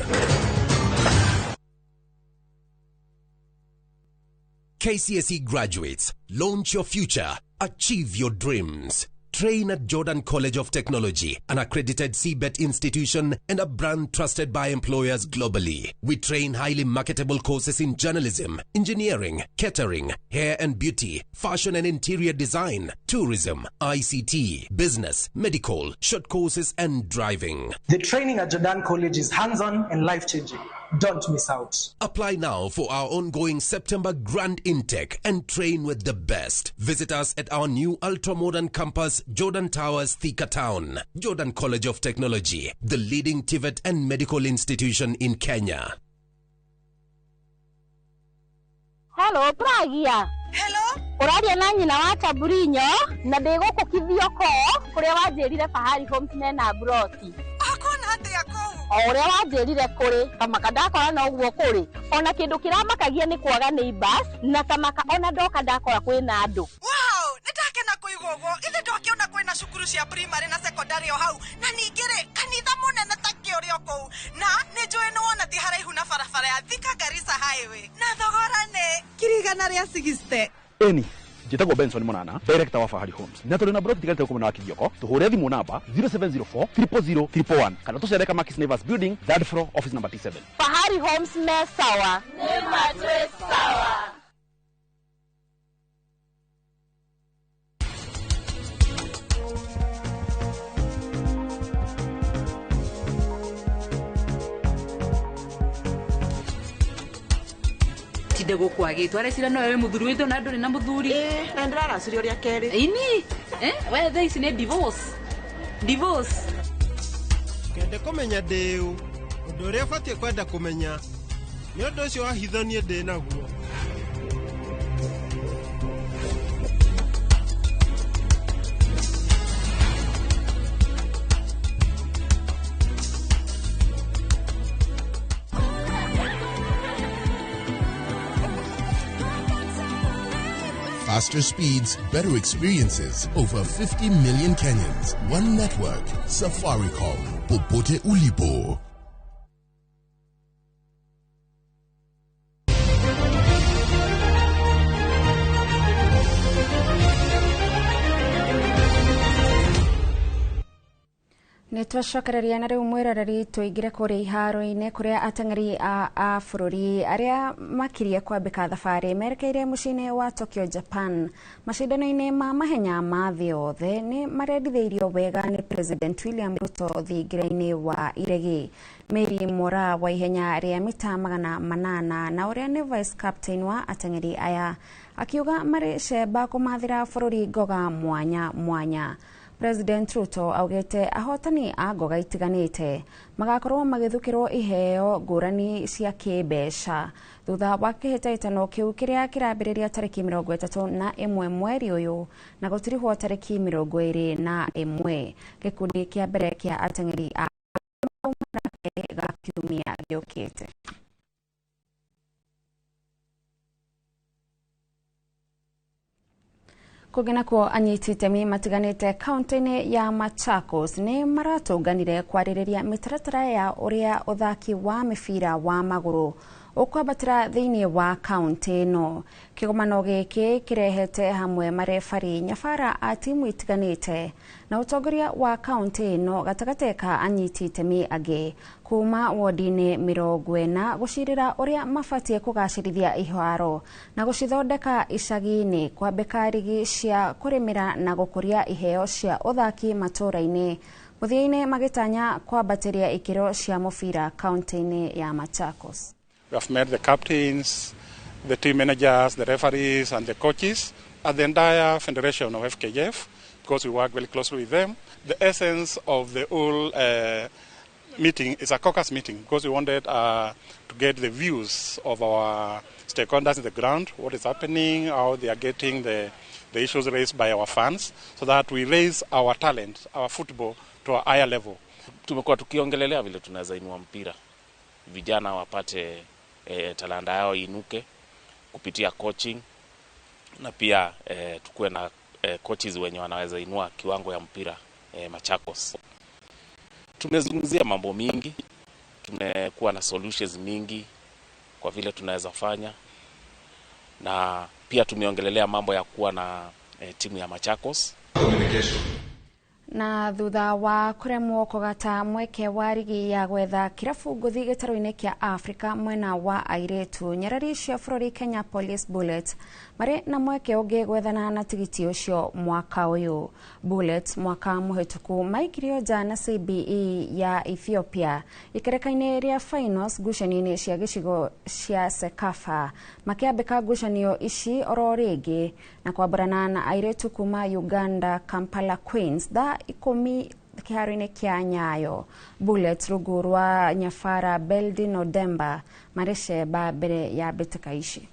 KCSE graduates, launch your future, achieve your dreams. Train at Jordan College of Technology, an accredited CBET institution and a brand trusted by employers globally. We train highly marketable courses in journalism, engineering, catering, hair and beauty, fashion and interior design, tourism, ICT, business, medical, short courses and driving. The training at Jordan College is hands-on and life-changing. Don't miss out. Apply now for our ongoing September grand intake and train with the best. Visit us at our new ultra-modern campus, Jordan Towers, Thika Town. Jordan College of Technology, the leading TVET and medical institution in Kenya. Hello, Pragia. Hello. Ũraria na nyina wa Taburinyo na ndĩ gũkũ Kithioko kũrĩa wanjĩrire Fahari Homes mena broti. Akona atĩa kũu? O ũrĩa wanjĩrire kũrĩ kamaka ndakora noguo kũrĩ ona kĩndũ kĩramakagia nĩ kwaga neighbors na kamaka ona ndoka ndakora kwĩna andũ. Wow, nĩndakena kũigua ũguo. Ithe ndokĩona kwĩna cukuru cia primary na secondary o hau na ningĩ rĩ kanitha mũnene ta kĩ ũrĩ o kũu na nĩ njũĩ nĩ wona ti haraihu na barabara ya Thika Garissa Highway na thogora nĩ 160,000. Eni njĩtagwo Benson Munana, director wa Fahari Homes, na tũrĩ na broti tigarĩte gũkũ mwena wa Kithioko. Tũhũre thimũ namba 0704 000 111 kana tũcere Kamakis Neighbors Building, third floor, office number T7. Fahari Homes me sawa. Nĩ matwĩ sawa. Tinde gukwagitwo arecira nowe wi muthuri witũ na ndũrĩ na muthuri. Na ndĩraracirio rĩa kerĩ. Ini we thaa ici nĩ divorce. Divorce. Kende kũmenya ndĩ ũ, ũndũ ũrĩa ũbatiĩ kwenda kũmenya nĩ ũndũ ũcio wa hitho niĩ ndĩ naguo. Faster speeds, better experiences. Over 50 million Kenyans. One network. Safaricom. Popote ulipo. Nĩ twacokereria na rĩu mwĩroreri tũingĩre kũrĩa iharo-inĩ kũrĩa ateng'eri a bũrũri arĩa makirie kwambĩka thabarĩ merekeire mũciĩ-inĩ wa Tokyo, Japan macindano-inĩ ma mahenya ma thĩ yothe nĩ marendithĩirio wega nĩ President William Ruto thingira-inĩ wa iregi. Mary Mora wa ihenya rĩa mita 800 na ũrĩa nĩ vice captain wa ateng'eri aya akiuga marĩ cemba kũmathĩra bũrũri ngoga mwanya mwanya. President Ruto augite ahotani a ngoga itiganite magakorwo magithukirwo iheo ngurani cia kĩmbeca thutha wa kĩhĩtahĩtano kĩu kĩrĩa kĩrambĩrĩria tarĩki 31 mweri ũyũ na gũtirihwo tarĩki 21. Gĩkundi kĩa mbere kĩa ateng'eri a ga kiumia gĩũkĩte. Kũngĩ nakuo anyiti itemi matiganĩte kaunti-inĩ ya Machakos nĩ maratũnganire kwarĩrĩria mĩtaratara ya ũrĩa ũthaki wa mĩbira wa magũrũ ũkwambatĩra thĩinĩ wa kaunti ĩno. Kĩgomano gĩkĩ kĩrehete hamwe marebari nyabara a timu itiganĩte na ũtongoria wa kaunti ĩno gatagatĩ ka anyiti itemi angĩ kuma wodi-inĩ 40 gũcirĩra ũrĩa mabatiĩ kũgacĩrithia iharo na gũcithondeka icagi-inĩ, kwambĩka rigi cia kũrĩmĩra na gũkũria iheo cia ũthaki matũũra-inĩ, mũthia-inĩ magĩtanya kwambatĩria ikĩro cia mũbira kaunti-inĩ ya Machakos. We have met the captains, the team managers, the referees, and the coaches at the entire federation of FKF, because we work very closely with them. The essence of the whole meeting is a caucus meeting, because we wanted to get the views of our stakeholders in the ground, what is happening, how they are getting the issues raised by our fans, so that we raise our talent, our football, to a higher level. Tumekuwa tukiongelelea vile tunaweza inua mpira, vijana wapate talanta yao inuke kupitia coaching, na pia tukue na coaches wenye wanaweza inua kiwango ya mpira Machakos. Tumezungumzia mambo mingi, tumekuwa na solutions mingi kwa vile tunaweza fanya, na pia tumeongelelea mambo ya kuwa na timu ya Machakos. Communication. Na thutha wa kuremwo kugata mweke wa rigi ya gwetha kirabu nguthi gĩtarũ-inĩ kĩa Afrika mwena wa airĩtu, nyarari cia bũrũri Kenya Police Bullets marĩ na mweke ũngĩ gwethana na tigiti ũcio mwaka ũyũ. Bullets mwaka mũhĩtũku maikirio nja na CBE ya Ethiopia ikereka-inĩ rĩa finals ngucanio-inĩ cia gĩcigo cia CECAFA, makĩambĩka ngucanio ici oro rĩngĩ na kwambarana na airĩtu kuma Uganda Kampala Queens thaa 10 kĩharo-inĩ kĩa Nyayo. Bullets rungu rwa Nyafara Beldin Odemba marĩ cemba mbere ya mbĩtĩka ici.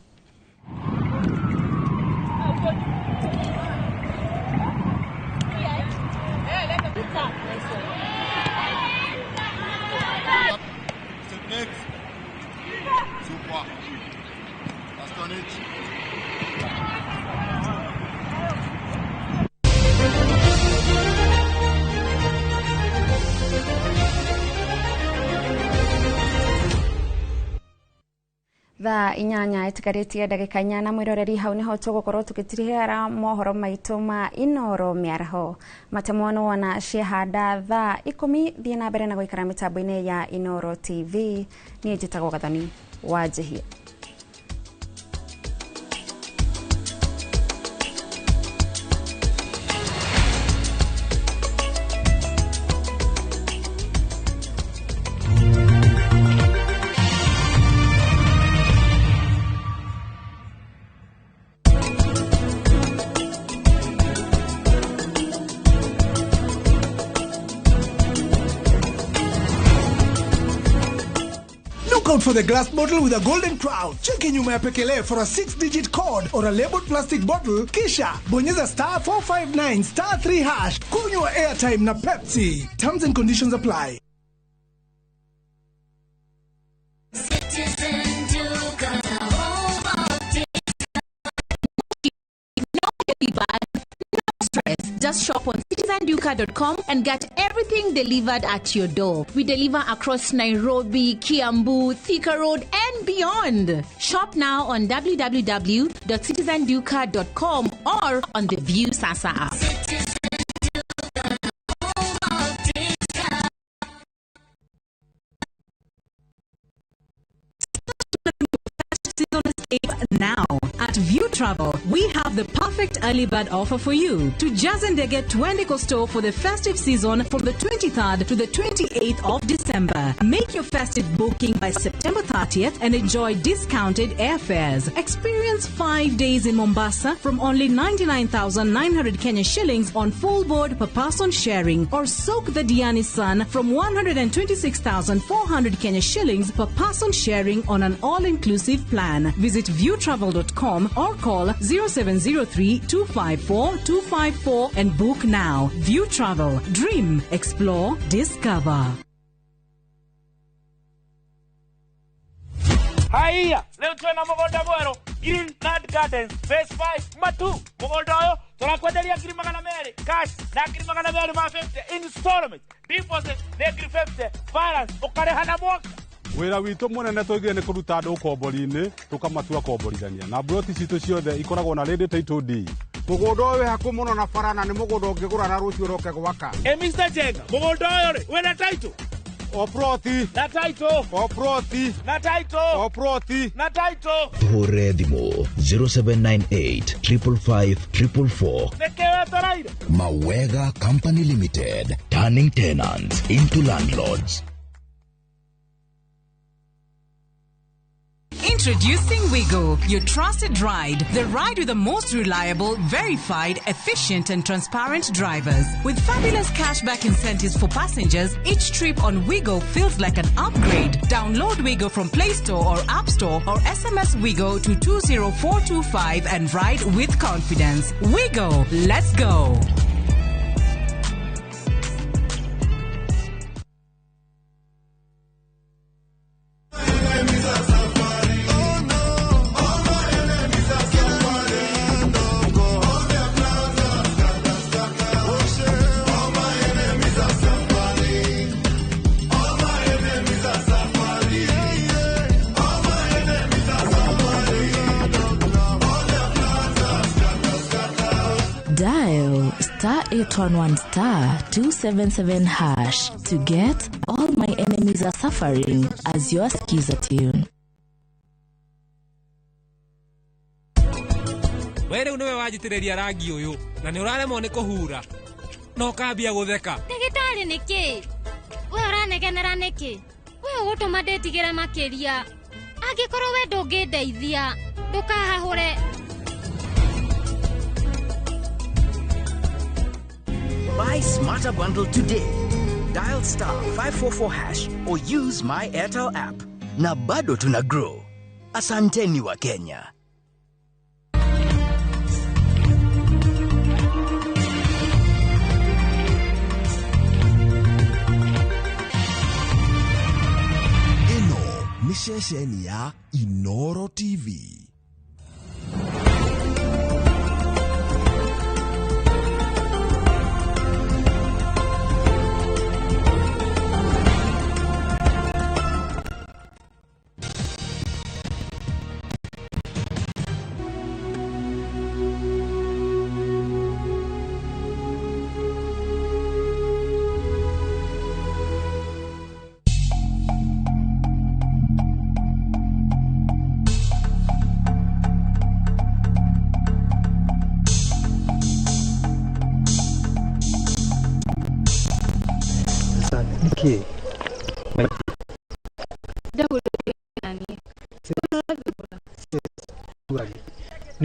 Thaa 8 itigarĩtie ndagĩka 4 na mwĩroreri, hau nĩho tũgũkorwo tũgĩtirihĩra mohoro maitũ ma Inoro mĩaraho. Matemwo nĩ wona ciehanda thaa 10. Thiĩ na mbere na gũikara mĩtambo-inĩ ya Inoro TV. Niĩ njĩtagwo Gathoni wa Njihia. Out for the glass bottle with a golden crown. Cheki nyuma ya pekele for a 6-digit code or a labeled plastic bottle, kisha bonyeza star 459 star 3 hash. Kunywa airtime na Pepsi. Terms and conditions apply. Just shop on citizenduka.com and get everything delivered at your door. We deliver across Nairobi, Kiambu, Thika Road, and beyond. Shop now on www.citizenduka.com or on the View Sasa app. Now at View Travel, we have the perfect early bird offer for you. To Jazendege Twendiko store for the festive season from the 23rd to the 28th of December. Make your festive booking by September 30th and enjoy discounted airfares. Experience 5 days in Mombasa from only 99,900 Kenya shillings on full board per person sharing, or soak the Diani sun from 126,400 Kenya shillings per person sharing on an all-inclusive plan. Visit viewtravel.com or call 0703 254 254 and book now. View Travel. Dream, explore, discover. Haya, leo twena mũgũnda mwerũ Green Land Gardens Phase 5 Matu. Mũgũnda ũyũ tũrakwenderia 200,000 cash na 250,000 installment, deposit nĩ 50,000, balance ũkarĩha na mwaka. Wĩra witũ mũnene tũigire nĩ kũruta andũ ũkombori-inĩ tũkamatua komborithania, na mburoti citũ ciothe ikoragwo na ready title deed. Mũgũnda ũyũ wĩ hakuhĩ mũno na bara na nĩ mũgũnda ũngĩgũra na rũciũ ũroke gwaka. Mr. Jenga, mũgũnda ũyũ rĩ wĩna title? O ploti na title, o ploti na title, o ploti na title. Tuhũrĩre thimũ 0798 555 444. Nĩkĩ wetereire? Mawega Company Limited, turning tenants into landlords. Introducing Wigo, your trusted ride. The ride with the most reliable, verified, efficient and transparent drivers. With fabulous cashback incentives for passengers, each trip on Wigo feels like an upgrade. Download Wigo from Play Store or App Store or SMS Wigo to 20425 and ride with confidence. Wigo, let's go. Dial star 811 star 277 hash to get All My Enemies Are Suffering as your skiza tune. We rĩu nĩwe wanjitĩrĩria rangi ũyũ na nĩ ũraremwo nĩ kũhura na ũkambia gũtheka. Ndagĩtarĩ nĩkĩ? We ũranegenera nĩkĩ? We ũgũtũma ndĩtigĩre makĩria. Angĩkorwo we ndũngĩndeithia, ndũkahahũre. Buy Smarter Bundle today. Dial star 544 hash or use my Airtel app. Na bado tuna grow. Asanteni wa Kenya. Ĩno nĩ ceceni ya Inoro TV. Niki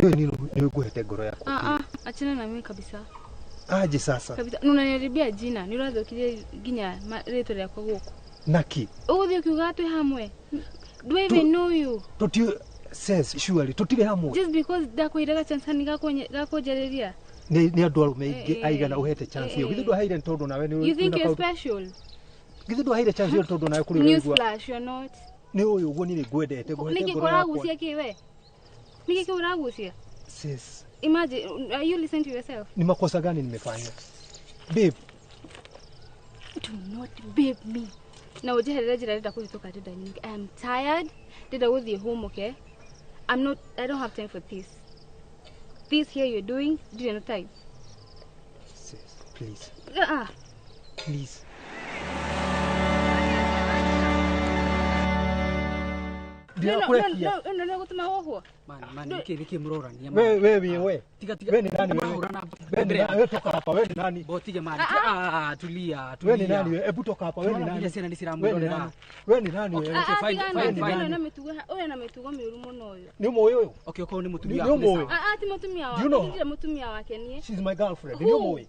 niwe nguhete ngoro yakwa. Ah ah, achana na mimi kabisa. Aje sasa. Kabisa unaniharibia jina, ni urathukirie nginya rĩtwa rĩakwa gũkũ. Naki. Ũgũthiĩ ũkiuga twĩ hamwe. Do I even know you? Tuti says surely tutire hamwe. Just because ndakwĩraga chance ni gakũnjarĩria. Ni andũ arũme aingĩ aigana ũhete chance ĩyo. Githĩ ndwaheire tondũ nawe nĩ. You think you're special? Githĩ ndwaheire chance ĩyo tondũ nawe kũrĩ ũraigua. Newsflash, you're not. Nĩ ũyũ ũguo niĩ ngwendete ngũhete ngoro yakwa. Nĩkĩ kũragucia kĩ we? Nĩkĩ kũragucia? Sis. Imagine, are you listening to yourself? Ni makosa gani nimefanya? Babe. Do not babe me. Na ujeherere njĩra ndĩrenda kũhĩtũka ndĩrenda nyingĩ. I am tired. Ndĩrenda gũthiĩ home, okay? I don't have time for this. This here you're doing, ndirĩ na time. Sis, please. Please. No, no, gũtũma wohwo. Man, nĩkĩ mũrorania? We. Tiga. We ni nani wewe? We toka hapa, we ni nani? Bo tige man. Tulia. We ni nani wewe? Hebu toka hapa, we ni nani? Ciana nĩ ciramwĩrorera. We ni nani wewe? Okay, fine. Ũyũ na mĩtugo mĩũru mũno ũyũ. Nĩ mũĩ ũyũ? Okay, okorwo nĩ mũtumia waku. Ti mũtumia wakwa. Ndirĩ mũtumia wake niĩ. She's my girlfriend. Nĩ mũĩ?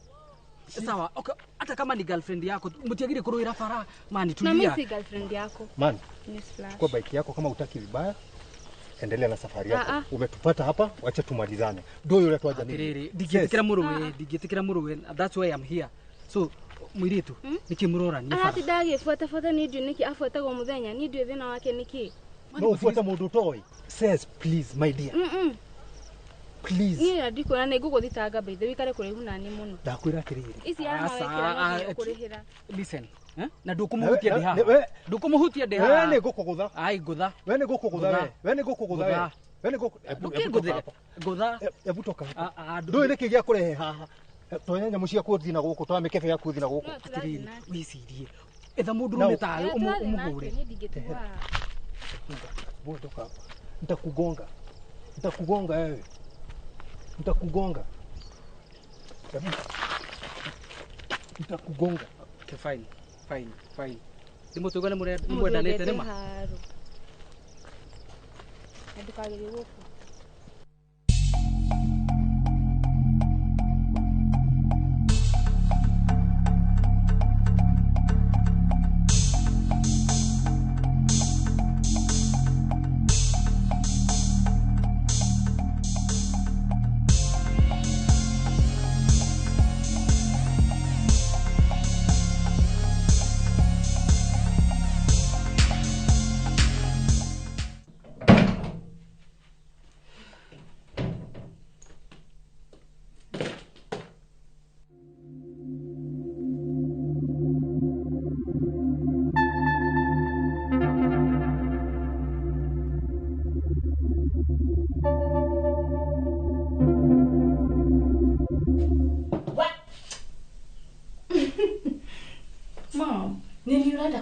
Sawa, okay, hata kama ni girlfriend yako, mtiagire kuruira fara, man, tulia. Na mimi si girlfriend yako. Man, chukua bike yako kama hutaki vibaya. Endelea na safari yako. Umetupata hapa, wacha tumalizane. Ndio yule twaja nini? Ndingĩtĩkĩra mũrũwe, that's why I'm here. So, mũirĩtu, nĩkĩ mũrorania bara? Arati ndagĩbuata buata niĩ ndiũĩ nĩkĩ abuatagwo mũthenya, niĩ ndiũĩ thĩna wake nĩkĩ. No ufuate mũndũ ũtoĩ. Says please my dear. Please. Niĩ ndikuona nĩ ngũgũthitanga by the way wikare kũraihu nani mũno. Ndakwĩra atĩrĩrĩ. Ici arama wekĩra no kũrĩhĩra. Listen. Na ndũkũmũhutia ndĩ haha. Ndũkũmũhutia ndĩ haha. We nĩ ngũkũgũtha. Ai ngũtha. We nĩ ngũkũgũtha we. We nĩ ngũkũgũtha we. We nĩ ngũkũgũtha. Ngũtha. Ebu toka hapa. Ndũĩ nĩkĩ gĩa kũrehe haha. Tonya nyamũ ciaku ũthiĩ na gũkũ, toya mĩkebe yaku ũthiĩ na gũkũ. Atĩrĩrĩ, wĩcirie. Etha mũndũrũme tawe ũmũhũre. Wewe toka hapa. Nitakugonga. Nitakugonga wewe. Nitakugonga. Nitakugonga. Okay, fine. Fine. Ndimũtũigua nĩ mũrendanĩte nĩ ma? Ndũkagerie gũkũ.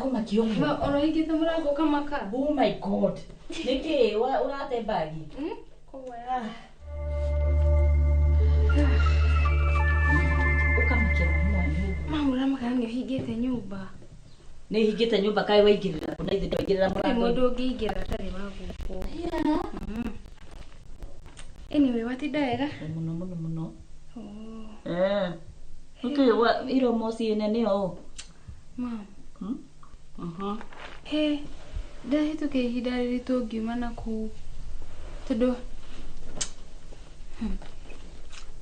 Ndakũmakia ũguo. Orohingĩte mũrango ũkamaka. Oh my God. Nĩkĩ ũrate mbagi? Koguo ya. Ũkamakia mamu wanyu ũguo. Mamu ũramaka nĩ ũhingĩte nyũmba. Nĩ hingĩte nyũmba kaĩ waingĩrĩra kũ na ithe ndwaingĩrĩra Gũtirĩ mũrango. mũndũ ũngĩingĩra atarĩ wa gũkũ. Anyway, watinda wega? Mũno mũno mũno. Oh. Eh. Nĩkĩ iromo ciĩ nene ũũ? Mam. Mhm. He, ndahĩtũka ihinda rĩritũ ngiuma na kũu tondũ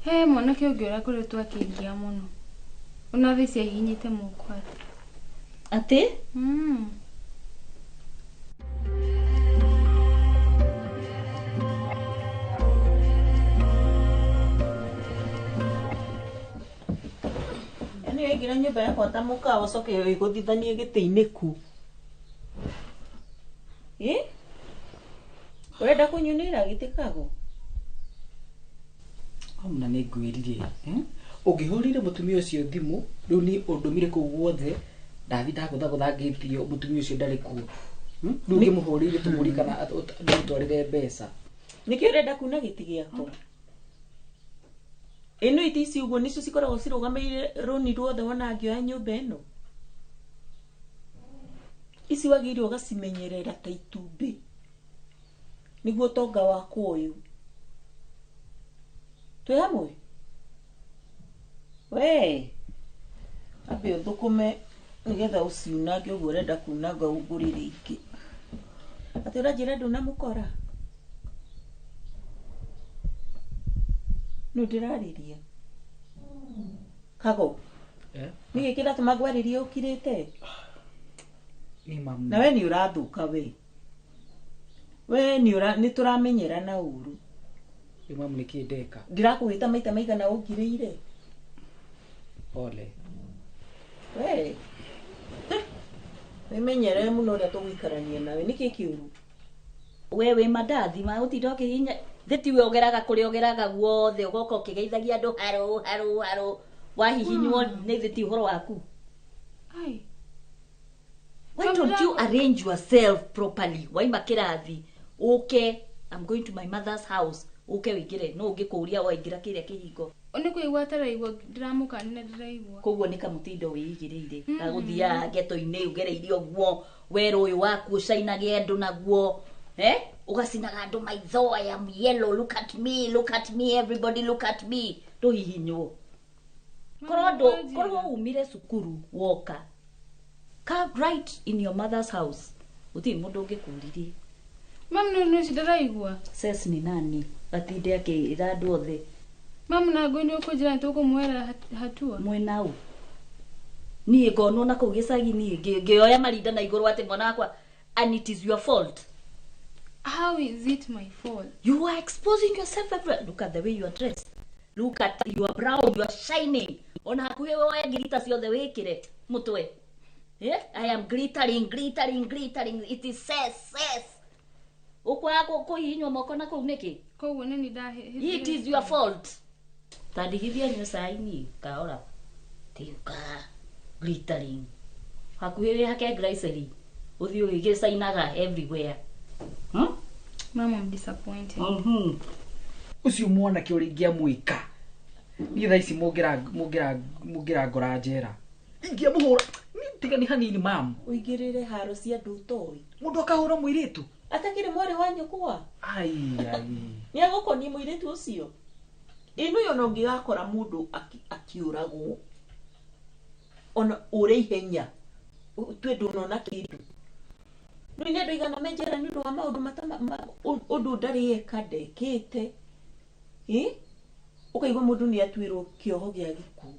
he mwanake ũngĩ ũrakoretwo akĩngia mũno ona thaa ici ahihinyĩte moko atĩ. Atĩ? Yaani waingĩra nyũmba yakwa ta mũkawa ũcoke wĩgũthithanie gĩtĩ-inĩ ku. Ĩ? Ũrenda kũnyunĩra gĩtĩ kago? Amuna nĩ ngwĩrire ũngĩhũrĩire mũtumia ũcio thimũ rĩu niĩ ũndũmire kũu guothe ndathi ndagũthagũtha ngĩtio mũtumia ũcio ndarĩ kuo. Rĩu ũngĩmũhũrĩire tũmũrie kana ndĩmũtwarĩre mbeca. Nĩkĩ ũrenda kuna gĩtĩ gĩakwa? Ĩno itĩ ici ũguo nĩcio cikoragwo cirũgamĩrĩire rũni ruothe wona ngĩoya nyũmba ĩno. Ici wagĩrĩirwo ũgacimenyerera ta itumbĩ nĩguo ũtonga wakwa ũyũ. Twĩ hamwe? We ambe ũthũkũme nĩgetha ũciunange ũguo ũrenda kunanga ũngũrĩre ingĩ. Atĩ ũranjĩra ndũnamũkora? Nũ ndĩrarĩria? Kago. Nĩkĩ kĩratũma ngwarĩrie ũkirĩte? Ni mamu. Na we nĩ ũrathũka we. We nĩ tũramenyerana ũru. Rĩu mamu nĩkĩ ndeka? Ndĩrakũgĩta maita maigana ũngirĩire? Pole. We. Wĩmenyerere mũno ũrĩa tũgũikarania nawe. Nĩkĩ kĩũru? We wĩ mandathi ma gũtinda ũkĩhihinya thĩ tiwe ũgeraga kũrĩa ũgeraga guothe ũgoka ũkĩgeithagia andũ harũ harũ harũ wahihinywo nĩ thĩ ti ũhoro waku. Ai. Why don't you arrange yourself properly? Waima kĩrathi ũke I'm going to my mother's house ũke wĩingĩre no ũngĩkũria waingĩra kĩrĩa kĩhingo. Nĩ kũigua ataraigua ndĩramũkania ndĩraigua. Koguo nĩ kamũtindo wĩigĩrĩire gagũthiaga ghetto-inĩ ũgereirie ũguo werũ ũyũ waku ũcainage andũ naguo. Ũgacinaga andũ maitho. I am yellow, look at me, look at me, everybody look at me. Ndũhihinywo. Korwo umire cukuru woka come right in your mother's house gũtirĩ mũndũ ũngĩkũririe. Mamu nĩ ũcio ndĩraigua. Ses ni nani atinde akĩra andũ othe. Mamu na ngũĩ nĩ ũkũnjĩra nĩtũkũmuoera hatua. Mwena ũ? Niĩ ngonwo na kũu gĩcagi niĩ ngĩoya marinda na igũrũ atĩ mwana wakwa and it is your fault. How is it my fault? You are exposing yourself everywhere. Look at the way you are dressed. Look at you are brown, you are shining. Ona hakuhĩ woe ngirita ciothe wĩkĩre mũtwe. I am glittering, glittering, glittering. It is ses, ses. Ũkwaga kũhihinywo moko na kũu nĩkĩ? Koguo nĩ niĩ ndahĩtirie. It is your fault. Tandigithia nyue cai niĩ kahora. Tiuka glittering. Hakuhĩ wĩ hake glycerin. Ũthiĩ ũgĩgĩcainaga everywhere. Mama, I'm disappointed. Ũcio mwanake ũrĩa ingĩamwĩka. Niĩ thaa ici mũngĩrangora njera. Ingĩamũhũra. Tiga nĩ hanini mamu. Ũingĩrĩre haro cia andũ ũtoĩ. Mũndũ akahũra mũirĩtu. Atakĩrĩ mwarĩ wa nyũkwa. Ai ai. Nĩ agũkoniĩ mũirĩtu ũcio. Ĩno yo no ũngĩgakora mũndũ akĩũragwo. Ona ũre ihenya. Ũtue ndũnona kĩndũ. Rĩu nĩ andũ aigana me njera nĩ ũndũ wa maũndũ ũndũ ndarĩ eka ndekĩte. Ũkaigua mũndũ nĩ atuĩrwo kĩoho gĩa gĩkuũ.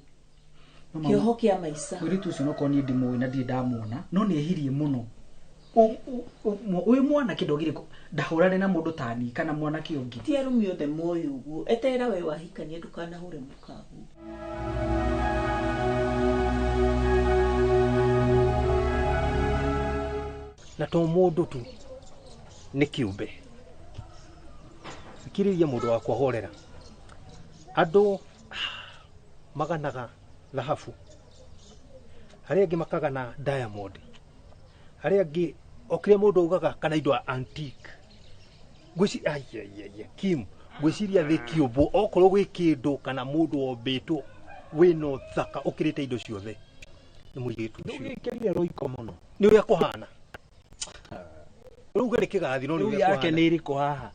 Kĩoho kĩa maica. Mũirĩtu ũcio nokorwo niĩ ndimũĩ na ndirĩ ndamuona no nĩ ehirie mũno. Ũyũ mwanake ndogire ndahũrane na mũndũ ta niĩ kana mwanake ũngĩ. Ti arũme othe moĩ ũguo. Eterera we wahikania ndũkanahũre mũkaguo. Na to mũndũ tu nĩ kĩũmbe. Thikĩrĩria mũndũ wakwa horera. Andũ maganaga thahabu, arĩa angĩ makagana diamond, Arĩa angĩ o kĩrĩa mũndũ augaga kana indo antique. Ngwĩciria ai Kim, ngwĩciria thĩ kĩũmbwo okorwo gwĩ kĩndũ kana mũndũ wombĩtwo wĩna ũthaka ũkĩrĩte indo ciothe nĩ mũirĩtu ũcio. Ndũgĩkĩrire rũiko mũno. Nĩ ũrĩa kũhana. Rĩu nĩ kĩgathi no nĩ Rĩu ũrĩa yake kũhana. nĩ ĩrĩkũ haha?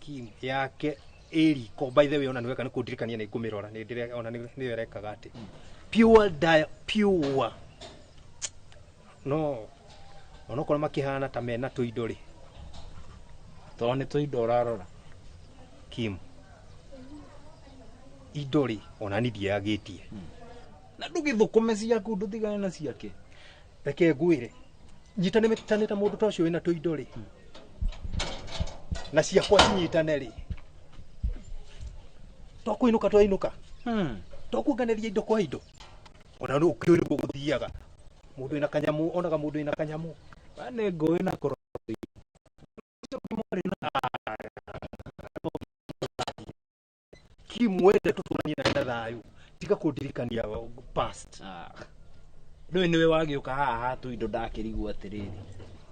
Kim yake ĩriko by the way ona nĩweka nĩ kũndirikania nĩ ngũmĩrora nĩ ndĩre ona nĩyo ĩrekaga atĩ pure dia pure no onokorwo makĩhana ta mena tũindo rĩ to nĩ tũindo ũrarora Kim indo rĩ ona ni ndiagĩtie na ndũgĩthũkũme ciaku ndũtigane na ciake reke ngwĩre nyitane mĩtane ta mũndũ ta ũcio wĩna tũindo rĩ na ciakwa cinyitane rĩ twakwĩnũka twainũka twakuonganĩria indo kwa indo ona nũ ũkĩũĩ nĩguo gũthiaga mũndũ wĩna kanyamũ onaga mũndũ wĩna kanyamũ nĩ ngũĩ na kũrora Kim wende tũtũranie na thayũ tiga kũndirikania past rĩu nĩwe wagĩũka haha ha tũindo ndakĩrigwo atĩrĩrĩ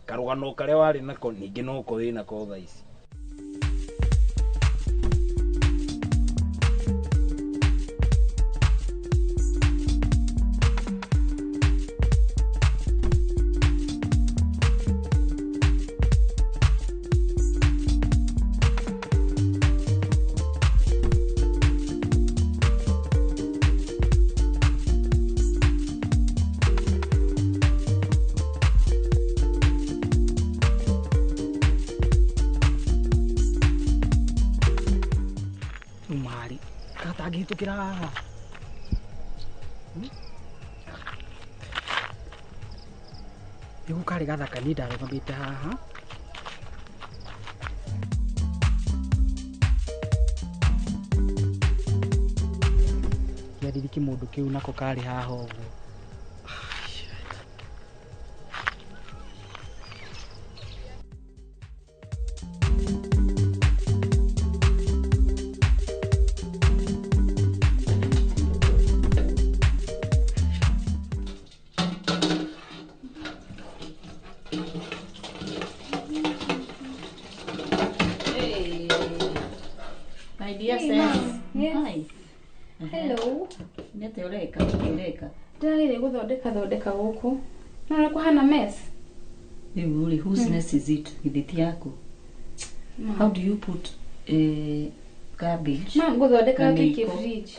karũgano karĩa warĩ nako ningĩ noko wĩnako thaa ici. Mari katangĩhĩtũkĩra haha nĩguo karĩ gathaka niĩ ndarũgamĩte haha kĩariri kĩmũndũ kĩu nako karĩ haha ũguo. Hey. My dear Hey, sis. Mom. Yes. Hi. Hello. Nĩ atĩa ũreka? Nĩkĩ ũreka? Ndĩrarĩrĩ gũthondeka thondeka gũkũ. No ũrĩa kũhana mess. Rĩu rĩ, whose nest is it? Githĩ ti yaku? Mom. How do you put garbage? Mom, gũthondeka na gĩkĩ mĩiko? fridge.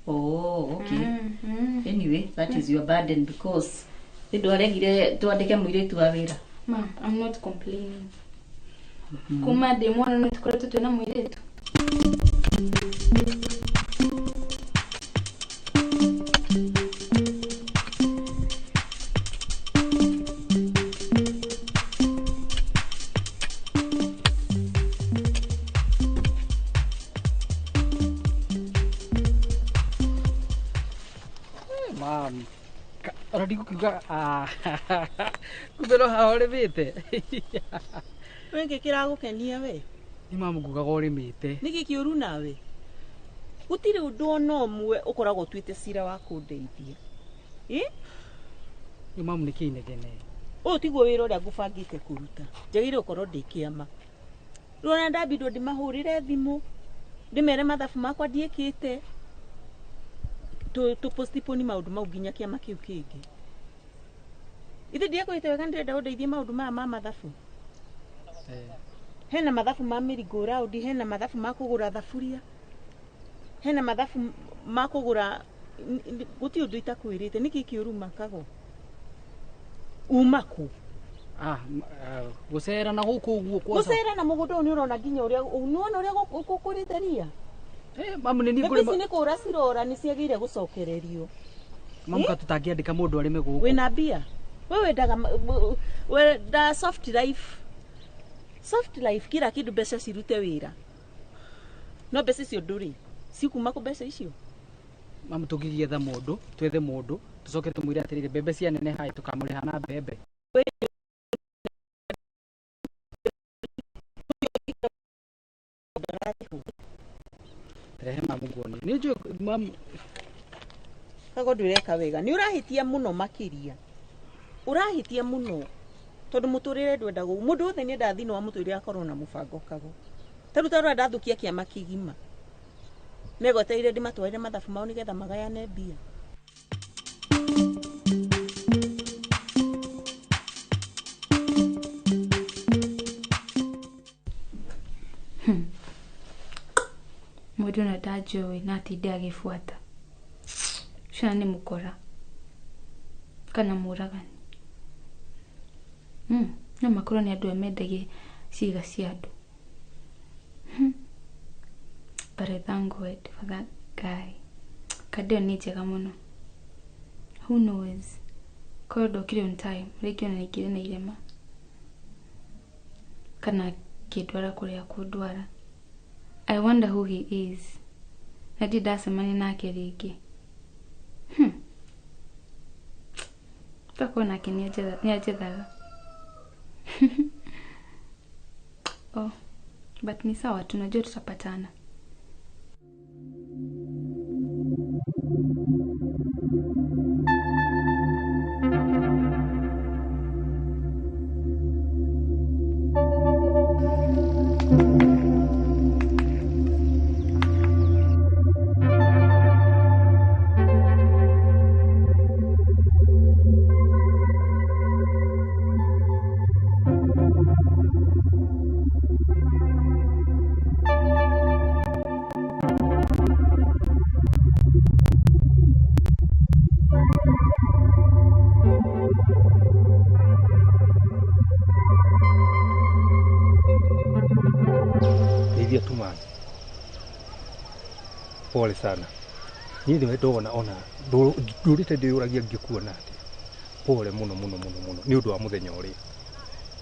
Oh, okay. Mm. Anyway, that is your burden because nĩ ndwaregire twandĩke mũirĩtu wa wĩra. Mom, I'm not complaining. Kuma ndĩ mwana no tũkoretwo twĩna mũirĩtu. Mam, ona ndigukiuga kumbe no haha ũrĩmĩte. We nĩkĩ kĩragũkenia we? Nĩ mamu ngugaga ũrĩmĩte. Nĩkĩ kĩũru nawe? Gũtirĩ ũndũ ona ũmwe ũkoragwo ũtuĩte cira wa kũndeithia. Ĩ? Nĩ mamu nĩkĩ inegene? Ũyũ tiguo wĩra ũrĩa ngũbangĩte kũruta. Njagĩrĩire gũkorwo ndĩ kĩama. Rĩu ona ndambindwo ndĩmahũrĩre thimũ, ndĩmere mathabu makwa ndiĩkĩte. Tũ postpone maũndũ mau nginya kĩama kĩu kĩngĩ. Ithe ndiakwĩte wega ndĩrenda ũndeithie maũndũ maya ma mathabu. Hena mathabu ma merry-go round, hena mathabu ma kũgũra thaburia, hena mathabu ma kũgũra gũtirĩ ũndũ itakwĩrĩte. Nĩkĩ kĩũru makago? Uma kũ? Gũcera na gũkũ ũguo kwa Gũcera na mũgũnda ũyũ nĩ ũrona nginya ũrĩa nĩwona ũrĩa gũkũrĩte ria. Mamu nĩ niĩ Mbembe ici ngũrĩma. nĩ kũra cirora nĩ ciagĩrĩire gũcokererio. Mamu ka tũtangĩandĩka mũndũ arĩme gũkũ. Wĩna mbia? We wendaga wenda soft life. Soft life kila kĩndũ mbeca cirute wĩra. No mbeca icio ndũrĩ. Cikuma kũ mbeca icio? Mamu tũngĩgĩetha mũndũ, twethe mũndũ, tũcoke tũmwĩre atĩrĩrĩ mbembe cianeneha ĩ tũkamũrĩha na mbembe. Rehe mamu nguonie. Nĩ njũĩ mamu Kago ndũreka wega. Nĩ ũrahĩtia mũno makĩria. Ũrahĩtia mũno tondũ mũtũrĩre ndwendaga ũguo. Mũndũ wothe nĩendaga thĩinĩ wa mũtũrĩre akorwo na mũbango kago. Ta rĩu ta ũrĩa ndathũkia kĩama kĩgima. Megwetereire ndĩmatwarĩre mathabu mao nĩgetha magayane mbia. Mũndũ ona ndanjũĩ na atinde agĩbuata. Ũcio nĩ mũkora kana mũragani. No makorwo nĩ andũ arĩa mendagia ciĩga cia andũ. But I thank God for that guy. Kandi ĩyo nĩ njega mũno. Who knows? Korwo ndokire on time, rĩngĩ ona ingĩrĩ na irema. Kana akĩndwara kũrĩa kũndwara. I wonder who he is. Na ndirĩ ndacemania nake rĩngĩ. Tokorwo nake nĩanjethaga. Oh, but ni sawa, tunajua tutapatana. Pole sana. Niĩ nĩwe ndona ona ndũrĩte ndĩyũragia ngĩkuona atĩa. Pole mũno mũno mũno mũno nĩ ũndũ wa mũthenya ũrĩa.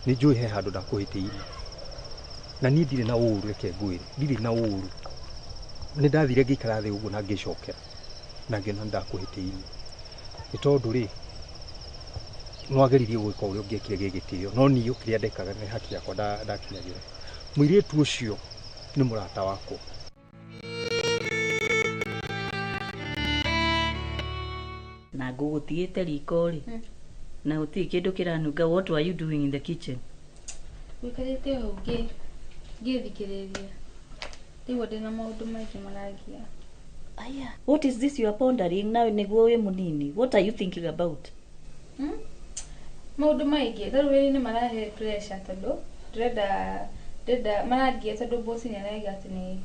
Nĩ njũĩ he handũ ndakũhĩtĩirie. Na niĩ ndirĩ na ũũru, reke ngwĩre, ndirĩ na ũũru. Nĩ ndathire ngĩikara thĩ ũguo na ngĩcokera na ngĩona nĩ ndakũhĩtĩirie. Nĩ tondũ rĩ, nĩwageririe gwĩka ũrĩa ũngĩekire gĩgĩtĩo, no niĩ kĩrĩa ndekaga nĩ haki yakwa ndakinyagĩra. Mũirĩtu ũcio nĩ mũrata wakwa. Na ngũgũtigĩte riko rĩ, na gũtirĩ kĩndũ kĩranunga. What were you doing in the kitchen? Gũikarĩte hau ngĩthikĩrĩria. Rĩu ndĩna maũndũ maingĩ marangia. Aya, what is this you are pondering now nĩguo wĩ mũnini? What are you thinking about? Maũndũ maingĩ, ta rĩu wĩra-inĩ marahe pressure tondũ ndĩrenda marangia tondũ boss nĩ arauga atĩ nĩ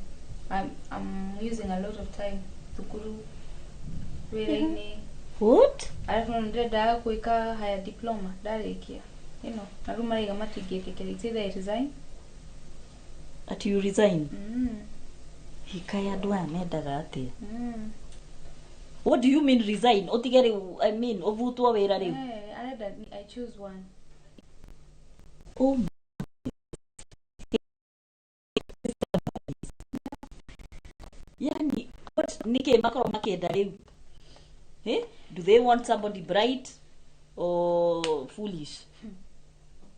I'm using a lot of time thukuru wĩra-inĩ. What? Alafu ndĩrenda gwĩka higher diploma ndarĩkia. You know, na rĩu maraiga matingĩtĩkĩra. It's either I resign. Ati you resign? Hikaya andũ aya mendaga atĩa? What do you mean resign? Ũtige rĩu, I mean, ũbutwo wĩra rĩu. Arenda I choose one. Oh my. Yani, what nĩkĩ makorwo makĩenda rĩu? Eh? Do they want somebody bright or foolish?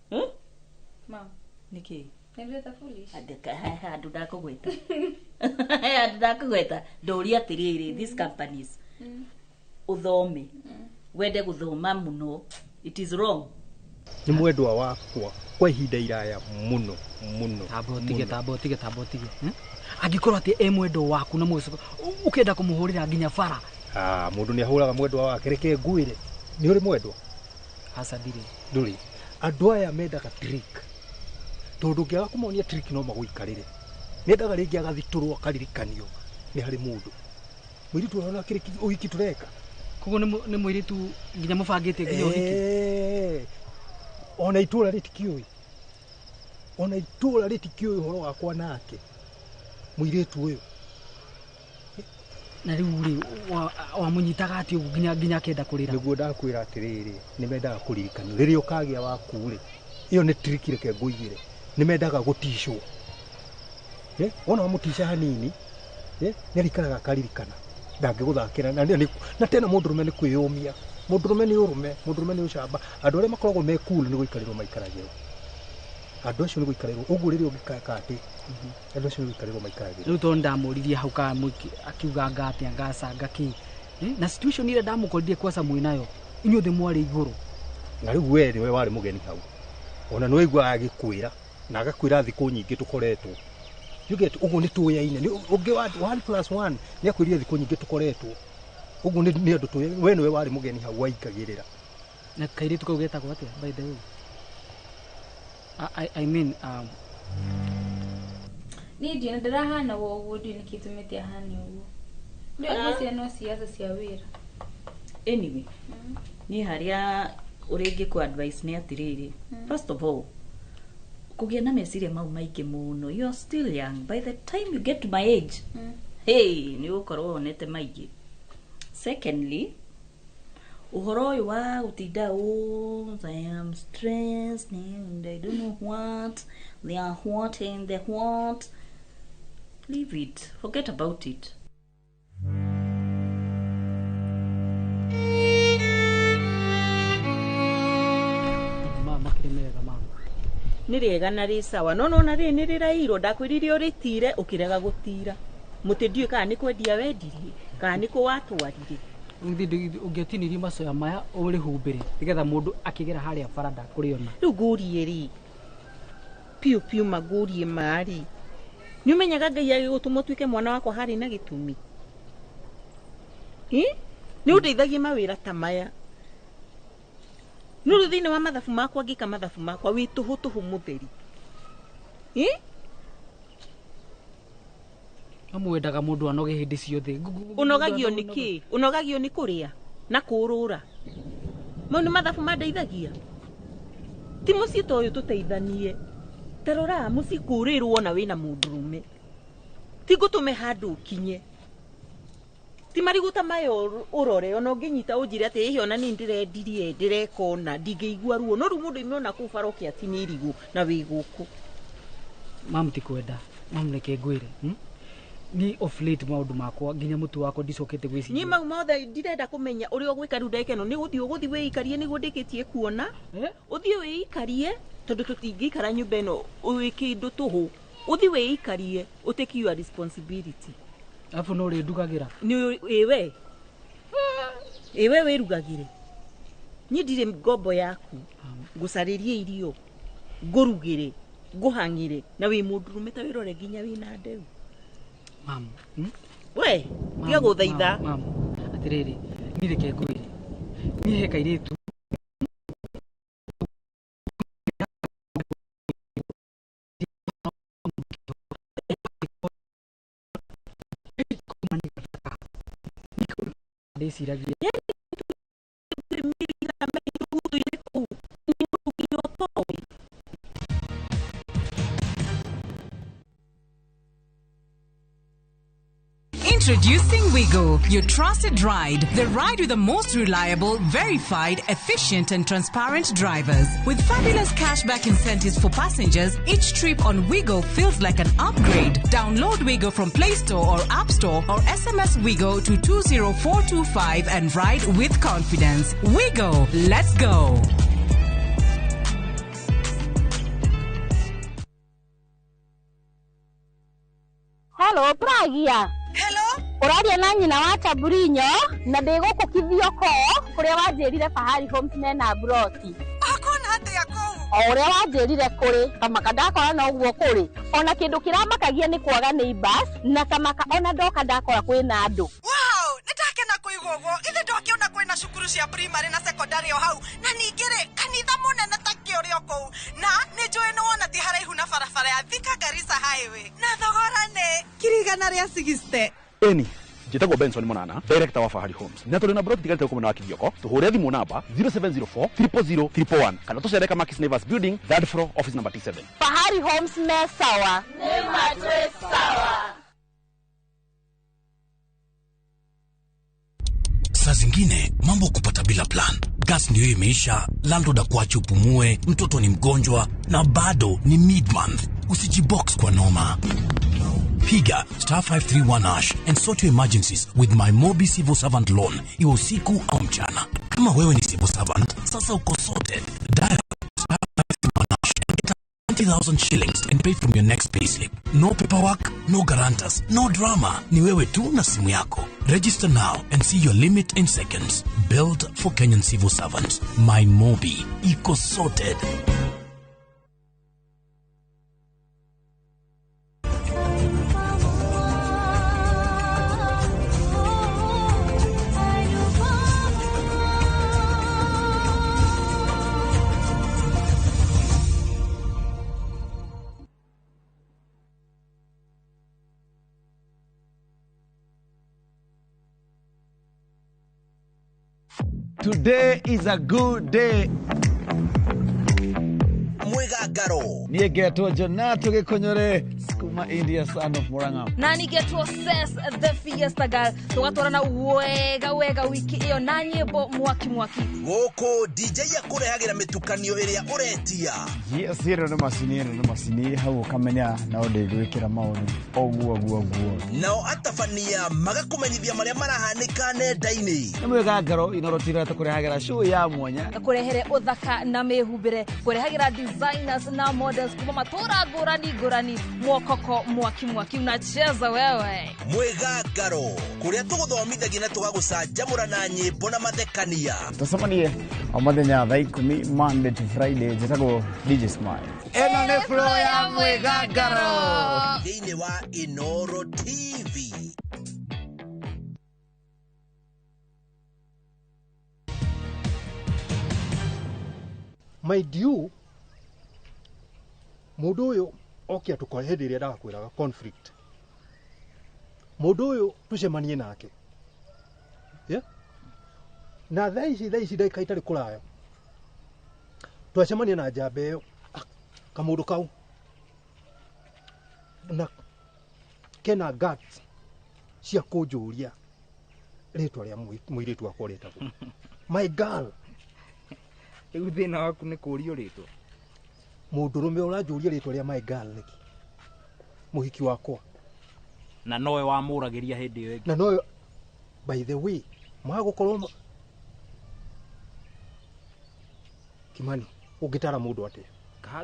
Huh? Mom. Nĩkĩ? Nĩndĩreta foolish. Andũ ndakũgweta. Andũ ndakũgweta. Ndũria atĩrĩrĩ, these companies. Ũthome. Wende gũthoma mũno. It is wrong. Nĩ mwendwa wakwa kwa ihinda iraya mũno mũno. Tamba ũtige, tamba ũtige, tamba ũtige. Angĩkorwo atĩ e mwendwa waku na mũgĩcoka ũkĩenda kũmũhũrĩra nginya bara. Mũndũ nĩ ahũraga mwendwa wake, reke ngwĩre. Nĩ ũrĩ mwendwa? Aca ndirĩ. Ndũrĩ. Andũ aya mendaga trick. Tondũ ũngĩaga kũmonia trick no magũikarĩre. Nĩendaga rĩngĩ agathitũrwo akaririkanio nĩ harĩ mũndũ. Mũirĩtu ũrona kĩrĩ ũhiki tũreka. Koguo nĩ mũirĩtu nginya mũbangĩte nginya ũhiki. Ona itũra rĩtikĩũĩ. Ona itũra rĩtikĩũĩ ũhoro wakwa nake. Mũirĩtu ũyũ. Na rĩu rĩ wamũnyitaga atĩ ũguo nginya akĩenda kũrĩra. Nĩguo ndakwĩra atĩrĩrĩ, nĩ mendaga kũririkanio. Rĩrĩa ũkagĩa waku rĩ, ĩyo nĩ trick reke ngũigĩre. Nĩ mendaga gũticwo. Wona wamũtica hanini, nĩ arikaraga akaririkana. Ndangĩgũthakĩra na tena mũndũrũme nĩ kwĩyũmia. Mũndũrũme nĩ ũrũme, mũndũrũme nĩ ũcamba. Andũ arĩa makoragwo me cool nĩ gũikarĩrwo maikaragĩrwo. Andũ acio nĩ gũikarĩrwo. Ũguo rĩrĩa ũngĩka atĩ, andũ acio nĩ gũikarĩrwo maikaragĩrwo. Rĩu tondũ ndamũririe hau kana akiuga anga atĩa ngacanga kĩ. Na situation ĩrĩa ndamũkorire kwaca mwĩ nayo, inyuothe mwarĩ igũrũ. Na rĩu we nĩwe warĩ mũgeni hau. Ona nĩ waiguaga agĩkwĩra na agakwĩra thikũ nyingĩ tũkoretwo. You get ũguo nĩ tũyaine. Nĩ ũngĩ wa 1 plus 1 nĩ akwĩrire thikũ nyingĩ tũkoretwo. Ũguo nĩ andũ tũyaine. We nĩwe warĩ mũgeni hau waingagĩrĩra. Na kairĩtu kau getagwo atĩa by the way? I mean Niĩ ndiona ndĩrahana ũguo, ndiũĩ nĩkĩ gĩtũmĩte ahane ũguo. Ndiũĩ ngwĩciria no ciaca cia wĩra. Anyway, niĩ harĩa ũrĩa ingĩkũ advice nĩ atĩrĩrĩ, first of all, kũgĩa na meciria mau maingĩ mũno, you are still young. By the time you get to my age, hey, nĩ ũgũkorwo wonete maingĩ. Secondly, ũhoro ũyũ wa gũtinda, "Oh, I am stressed and I don't know what they are, what and the what," leave it, forget about it. Ma makĩrĩ mega mama. Nĩ rĩega na rĩ sawa, no nona rĩ nĩ rĩrairwo. Ndakwĩrire ũrĩtire, ũkĩrega gũtira mũtĩ. Ndiũĩ kana nĩ kwendia wendirie kana nĩ kũ watwarire. Ũngĩatinirie macoya maya ũrĩhumbĩre nĩgetha mũndũ akĩgera harĩa bara ndakũrĩona. Rĩu ngũrie rĩ piũ piũ, ma ngũrie marĩ nĩ ũmenyaga Ngai agĩgũtũma ũtuĩke mwana wakwa harĩ na gĩtũmi. Ĩ? Nĩ ũndeithagie mawĩra ta maya. Nĩ rĩu thĩinĩ wa mathabu makwa, ngĩka mathabu makwa wĩ tũhũ tũhũ mũtheri. Ĩ? Amwendaga mũndũ anoge hĩndĩ ciothe. Ũnogagio nĩ kĩ? Ũnogagio nĩ kũrĩa na kũrũra. Mau nĩ mathabu mandeithagia. Ti mũciĩ ta ũyũ tũteithanie. Ta rora mũciĩ kũrĩrwo na wĩna mũndũrũme. Ti ngũtũme handũ ũkinye. Ti marigũ ta maya ũrore ona ũngĩnyita ũnjĩre atĩ ĩhĩ ona niĩ ndĩrendirie ndĩreka ũna ndingĩigua ruo, no rĩu mũndũ oime ona kũu bara oke atinie irigũ na wĩ gũkũ. Mam, ti kwenda mam, reke ngwĩre, Ni off late maũndũ makwa nginya mũtu wakwa ndicokete gwĩciria. Niĩ mau mothe ndirenda kũmenya. Ũrĩa ũgwĩka rĩu ndagĩka ĩno nĩ gũthiĩ ũgũthiĩ wĩikarie nĩguo ndĩkĩtie kuona. Ũthiĩ wĩikarie tondũ tũtingĩikara nyũmba ĩno wĩ kĩndũ tũhũ. Ũthiĩ wĩikarie, ũtake your responsibility. Alafu no ũrĩ ndugagĩra. Nĩ ĩwe ĩwe wĩrugagĩre. Niĩ ndirĩ ngombo yaku ngũcarĩrie irio ngũrugĩre ngũhang'ĩre na wĩ mũndũrũme ta wĩrore nginya wĩna nderu. Mam, We tiga gũthaitha. Mam, atĩrĩrĩ, niĩ reke ngwĩre, niĩ he kairĩtu. Ndĩciragia. Introducing Wigo, your trusted ride. The ride with the most reliable, verified, efficient, and transparent drivers. With fabulous cashback incentives for passengers, each trip on Wigo feels like an upgrade. Download Wigo from Play Store or App Store or SMS Wigo to 20425 and ride with confidence. Wigo, let's go. Hello, Pragia. Hello. Ũraria na nyina wa Taburinyo na ndĩ gũkũ Kithioko kũrĩa wanjĩrire Fahari Homes mena mburoti. Akona atĩa kũu? O ũrĩa wanjĩrire kũrĩ, kamaka ndakora noguo kũrĩ. Ona kĩndũ kĩramakagia nĩ kwaga neighbors na kamaka ona ndoka ndakora kwĩna andũ. Wow, nĩ ndakena kũigua ũguo. Ithe ndwakĩona kwĩna cukuru cia primary na secondary o hau na ningĩ rĩ kanitha mũnene ta kĩũrĩ o kũu, na nĩ njũĩ nĩ wona ti haraihu na barabara ya Thika Garissa Highway, na thogora nĩ 160,000. Eni njĩtagwo Benson Munana, director wa Fahari Homes, na tũrĩ na broti tigarĩte gũkũ mwena wa Kithioko. Tũhũre thimũ namba 0704 000 111 kana tũcere Kamakis Neighbors Building, third floor, office number T7. Fahari Homes me sawa. Nĩ matwĩ sawa. Saa zingine mambo kupata bila plan. Gas ndio imeisha, landlord akuache upumue, mtoto ni mgonjwa na bado ni mid-month. Usijibox kwa noma. Piga star 531 hash and sort your emergencies with my Mobi Civil Servant Loan, iwe usiku au mchana. Kama wewe ni civil servant, sasa uko sorted. Dial star 531 hash and get 20,000 shillings and pay from your next payslip. No paperwork, no guarantors, no drama. Ni wewe tu na simu yako. Register now and see your limit in seconds. Built for Kenyan civil servants. My Mobi. Iko sorted. Today is a good day. Mwigagaro. Niĩ ngetwo Jonato Gĩkũnyũrĩ, Skuma India son of Murang'a. Na nĩngetwo Ses the Fiesta Girl, tũgatwarana wega wega wiki ĩyo na nyĩmbo mwaki mwaki. Gũkũ DJ akũrehagĩra mĩtukanio ĩrĩa ũretia. Yes, ĩno nĩ macini, ĩno nĩ macini, hau ũkamenya no ndĩgwĩkĩra maũndũ ũguo ũguo ũguo. Nao atabania magakũmenyithia marĩa marahanĩka nenda-inĩ. Nĩ mwĩgangaro Inoro TV tũkũrehagĩra show ya mwanya. Kũrehere ũthaka na mĩhumbĩre, kũrehagĩra designers na models kuma matũra ngũrani ngũrani, mwokoko mwaki mwaki unacheza wewe. Mwĩgangaro kũrĩa tũgũthomithagia na tũgagũcanjamũra na nyĩmbo na mathekania. Tũcemanie o mũthenya thaa 10 Monday to Friday, njĩtagwo DJ Smile. Ĩno nĩ flow ya mwĩgangaro thĩinĩ wa Inoro TV. Mind you, mũndũ ũyũ oke atũkore hĩndĩ ĩrĩa ndakwĩraga conflict. Mũndũ ũyũ tũcemanie nake. Yeah? Na thaa ici ndagĩka itarĩ kũraya. Twacemania na njamba ĩyo, kamũndũ kau. Na kena guts cia kũnjũria rĩtwa rĩa mũirĩtu wakwa rĩtagwo. My girl. Rĩu thĩna waku nĩ kũũrio rĩtwa. Mũndũrũme ũranjũria rĩtwa rĩa my girl nĩkĩ? Mũhiki wakwa. Na nowe wamũragĩria hĩndĩ ĩyo ĩngĩ. Na nowe, by the way, magũkorwo Kimani, ũngĩtara mũndũ atĩa?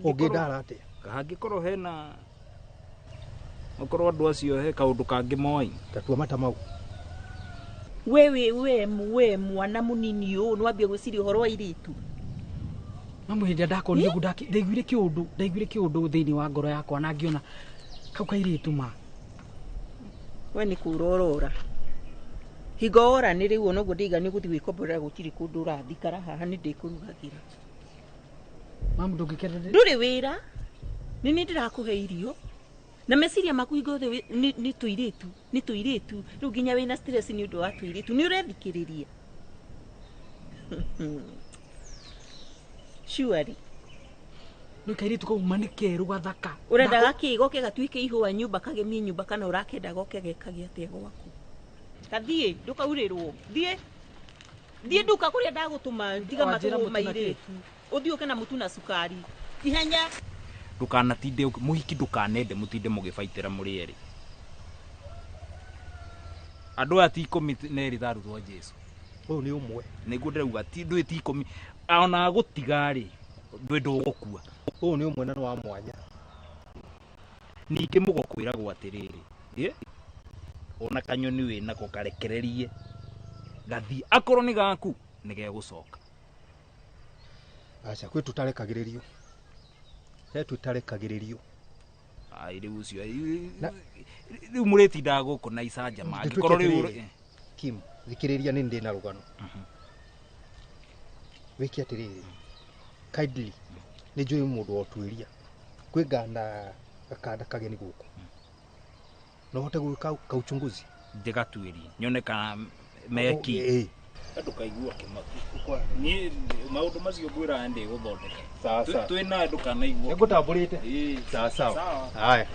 Ũngĩndara atĩa? Hangĩkorwo hena okorwo andũ acio he kaũndũ kangĩ moĩ. Tatua mata mau. We we mwana mũnini ũũ nĩwambia gwĩciria ũhoro wa airĩtu. Mamu hĩndĩ ĩrĩa ndakonire ũguo ndaiguire kĩũndũ thĩinĩ wa ngoro yakwa na ngĩona kau kairĩtu ma. We nĩ kũũra ũrora. Hingo wora nĩ rĩu onoguo ndĩiga nĩ ũgũthiĩ gwĩkomborera gũtirĩ kũndũ ũrathiĩ ikara haha nĩ ndĩkũrugagĩra. Mamu ndũngĩkenda Ndũrĩ wĩra, nĩ niĩ ndĩrakũhe irio. Na meciria maku hingo yothe nĩ tũirĩtu, nĩ tũirĩtu. Rĩu nginya wĩna stress nĩ ũndũ wa tũirĩtu. Nĩ ũrethikĩrĩria. Surely. Nĩ kairĩtu kau ma nĩ kerũ gathaka. Ũrenda gakĩ goke gatuĩke ihũa nyũmba kagemie nyũmba kana ũrakenda goke gekage atĩa gwaku? Kathiĩ ndũkaurĩrwo. Thiĩ. Thiĩ nduka kũrĩa ndagũtũma tiga matũ mairĩtu. Ũthiĩ ũke na mũtu na cukari. Ihenya. Ndũkanatinde mũhiki ndũkanende mũtinde mũgĩbaitĩra mũrĩ erĩ. Andũ aya ti 12 ta arutwo a Jesũ. Ũyũ nĩ ũmwe. Nĩguo ndĩrauga ti ndũĩ ti 10 ona gũtiga rĩ ndũĩ ndũgũkua. Ũyũ nĩ ũmwe na nĩ wa mwanya. Ningĩ mũgũkwĩragwo atĩrĩrĩ, ona kanyoni wĩnako karekererie gathiĩ akorwo nĩ gaku nĩ gegũcoka. Aca kwĩ tũtarekagĩrĩrio. He tũtarekagĩrĩrio. Ai rĩu ũcio rĩu mũrĩtindaga gũkũ na icanjama angĩkorwo rĩu Kim, thikĩrĩria nĩ ndĩ na rũgano. Wĩke atĩrĩrĩ, kindly nĩ njũĩ mũndũ wa ũtuĩria. Kwĩ nganda gakanda kageni gũkũ. No ũhote gwĩka kauchunguzi? Ndĩgatuĩrie nyone kana meki. Ndũkaigua kĩmaku. Niĩ maũndũ macio ngwĩraga ndĩgũthondeka. Sawa sawa. Twĩ nawe ndũkanaigua. Nĩngũtambũrĩte. Sawa sawa. Haya.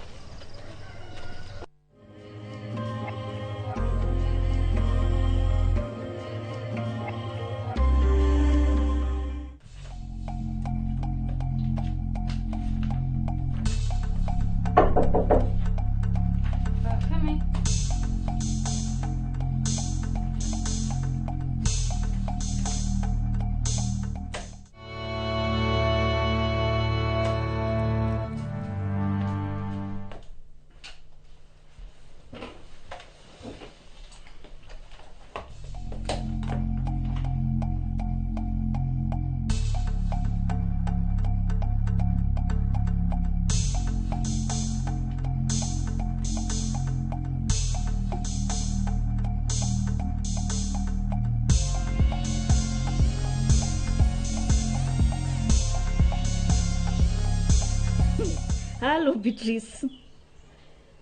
Hello Beatrice.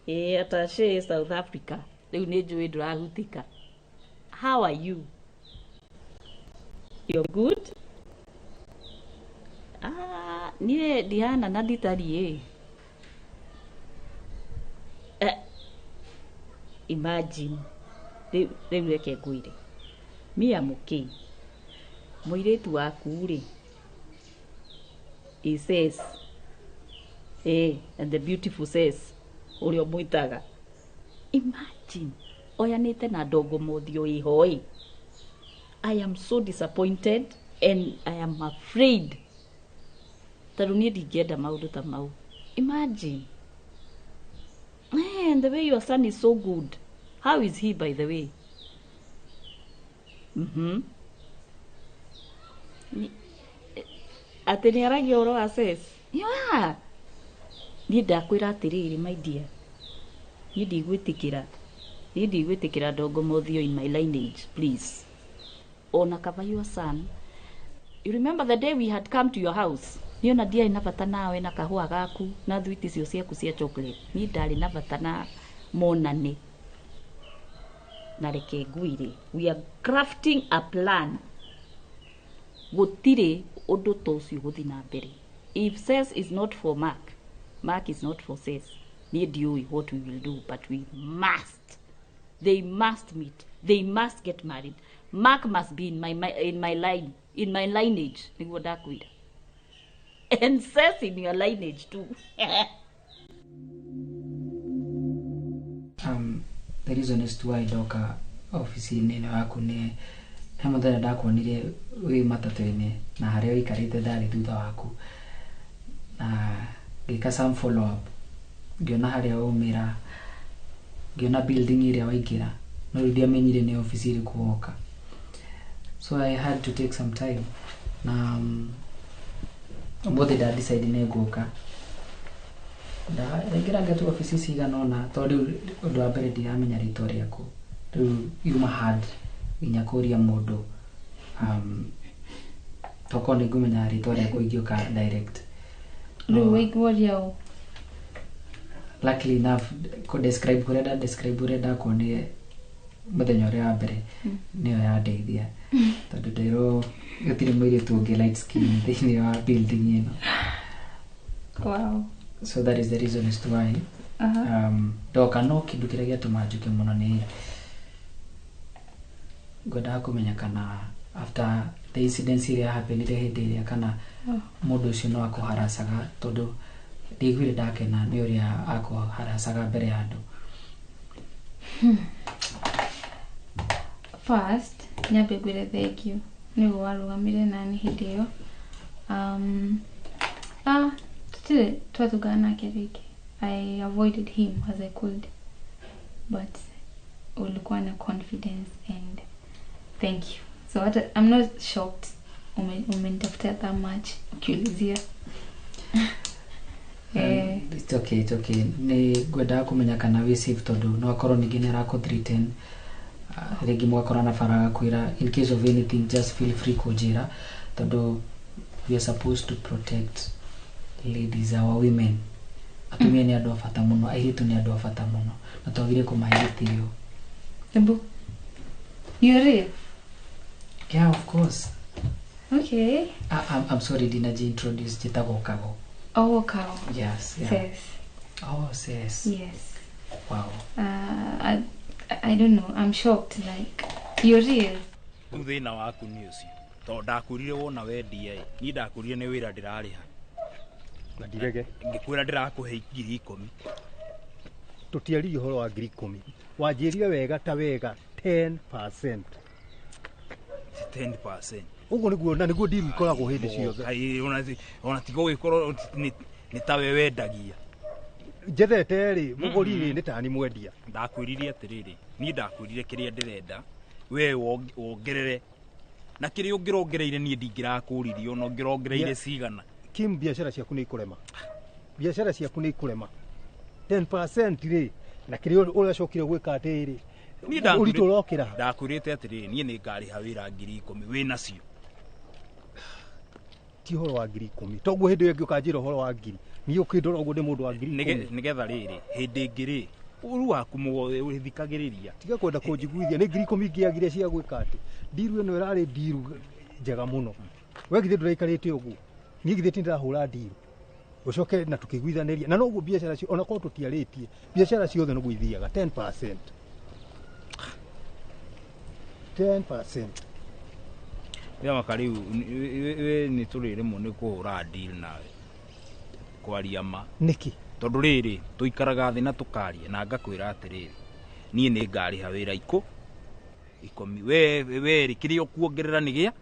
Eh, attaché South Africa. Rĩu nĩ njũĩ ndũrahutika. How are you? You're good? Ah, niĩ ndihana na nditariĩ. Eh, imagine. Rĩu reke ngwĩre. Me am okay. Mũirĩtu waku rĩ, he says, eh, and the beautiful says, ũrĩa ũmwĩtaga. Imagine, oyanĩte na ndongo mũthiũ ĩho ĩ. I am so disappointed and I am afraid. Tondũ niĩ ndingĩenda maũndũ ta mau. Imagine. Man, the way your son is so good. How is he, by the way? Mhm. Atĩ nĩ aragia ũhoro wa sex. Yeah. Niĩ ndakwĩra atĩrĩrĩ, my dear. Niĩ ndigwĩtĩkĩra. Niĩ ndigwĩtĩkĩra ndongo mũthio in my lineage, please. Ona kaba your son. You remember the day we had come to your house? Niĩ ona ndiarĩ na bata nawe na kahũa gaku na thwiti icio ciaku cia chocolate. Niĩ ndarĩ na bata na monane. Na reke ngwĩre, we are crafting a plan. Gũtirĩ ũndũ ta ũcio ũgũthiĩ na mbere. If sex is not for Mark, Mark is not for sex. Niĩ ndiũĩ what we will do, but we must. They must meet. They must get married. Mark must be in my line, in my lineage. Nĩguo ndakwĩra. And sex in your lineage too. The reason is to why ndoka ofici-inĩ ĩno yaku nĩ he mũthenya ndakuonire wĩ matatũ-inĩ na harĩa ũikarĩte ndarĩ thutha waku na ngĩka some follow up, ngĩona harĩa waumĩra, ngĩona building ĩrĩa waingĩra, no rĩu ndiamenyire nĩ ofici ĩrĩkũ woka. So I had to take some time na ũmũthĩ nda decide nĩ ngũka. Ndaingĩra ngĩtua ofici cigana ũna tondũ rĩu ũndũ wa mbere ndiramenya rĩtwa rĩaku, rĩu yuma hard nginya kũria mũndũ tokorwo nĩ ngũmenya rĩtwa rĩaku ingĩũka direct. Rĩu waiguaria ũ? Luckily enough, kũ describe kũrĩa nda describe ũrĩa ndakuonire mũthenya ũrĩa wa mbere nĩyo yandeithia tondũ nderwo gũtirĩ mũirĩtu ũngĩ light skin thĩinĩ wa building ĩno. Wow. So that is the reason as to why ndoka. No kĩndũ kĩrĩa gĩatũma njuke mũno nĩ ngwendaga kũmenya kana after the incident ĩrĩa happenire hĩndĩ ĩrĩa kana mũndũ ũcio no akũharacaga, tondũ ndiaiguire ndakena nĩ ũrĩa akũharacaga mbere ya andũ. First, nyambe ngwĩre thank you nĩguo warũgamire nani hĩndĩ ĩyo. Tũtirĩ twatũngana nake rĩngĩ. I avoided him as I could, but ulikuwa na confidence and thank you. So I'm not shocked umenitafuta that much ukiulizia. It's okay, it's okay. Nĩ ngwendaga kũmenya kana wĩ safe tondũ no akorwo ningĩ nĩ arakũ threaten, rĩngĩ mũgakorwo na bara agakwĩra in case of anything just feel free kũnjĩra, tondũ we are supposed to protect ladies, our women. Atumia nĩ andũ a bata mũno, airĩtu nĩ andũ a bata mũno na twagĩrĩire kũmahe gĩtĩo. Ebu, you're real? Yeah, of course. Okay. I'm sorry, ndinaji introduce, njĩtagwo Kago. Oh, Kago. Yes, yeah. Ses. Oh, Ses. Yes. Wow. I don't know, I'm shocked, like, you're real. Rĩu thĩna waku nĩ ũcio tondũ ndakwĩrire wona wendia ĩ, niĩ ndakwĩrire nĩ wĩra ndĩrarĩha na ndirege ngĩkwĩra ndĩrakũhe 10,000. Tũtiaririe ũhoro wa 10,000, wanjĩrire wega ta wega 10%. 10%. Ũguo nĩguo na nĩguo deal ikoragwo hĩndĩ ciothe. Ona tiga ũgĩkorwo nĩ tawe wendagia. Njethete rĩ mũgũri rĩ nĩ tani mwendia. Ndakwĩrire atĩrĩrĩ, niĩ ndakwĩrire kĩrĩa ndĩrenda we wongerere na kĩrĩa ũngĩrongereire niĩ ndingĩrakũririe ona ũngĩrongereire cigana. Kim, biacara ciaku nĩ ikũrema. Biacara ciaku nĩ ikũrema. 10% rĩ na kĩrĩa ũracokire gwĩka atĩrĩ ũritũ ũrokĩra. Ndakwĩrĩte atĩrĩrĩ, niĩ nĩ ngarĩha wĩra 10,000 wĩ nacio. Ti ũhoro wa 10,000. Toguo hĩndĩ ĩyo ĩngĩ ũkanjĩra ũhoro wa 1,000. Niĩ ũkĩndora ũguo ndĩ mũndũ wa 10,000. Nĩgetha rĩrĩ hĩndĩ ĩngĩ rĩ ũru waku ũthikagĩrĩria. Tiga kwenda kũnjiguithia nĩ 10,000 ingĩagire cia gwĩka atĩ. Ndiru ĩno ĩrarĩ ndiru njega mũno. We githĩ ndũraikarĩte ũguo. Niĩ githĩ ti ndĩrahũra ndiru. Ũcoke na tũkĩiguithanĩria na noguo biacara cio ona korwo tũtiarĩtie biacara ciothe noguo ithiaga 10%. 10%. Rĩu rĩu we nĩ tũrĩrĩmwo nĩ kũhũra deal nawe kwaria ma. Nĩkĩ? Tondũ rĩrĩ tũikaraga thĩ na tũkaria na ngakwĩra atĩrĩrĩ niĩ nĩ ngarĩha wĩra 10 we we rĩ kĩrĩa ũkuongerera nĩ gĩa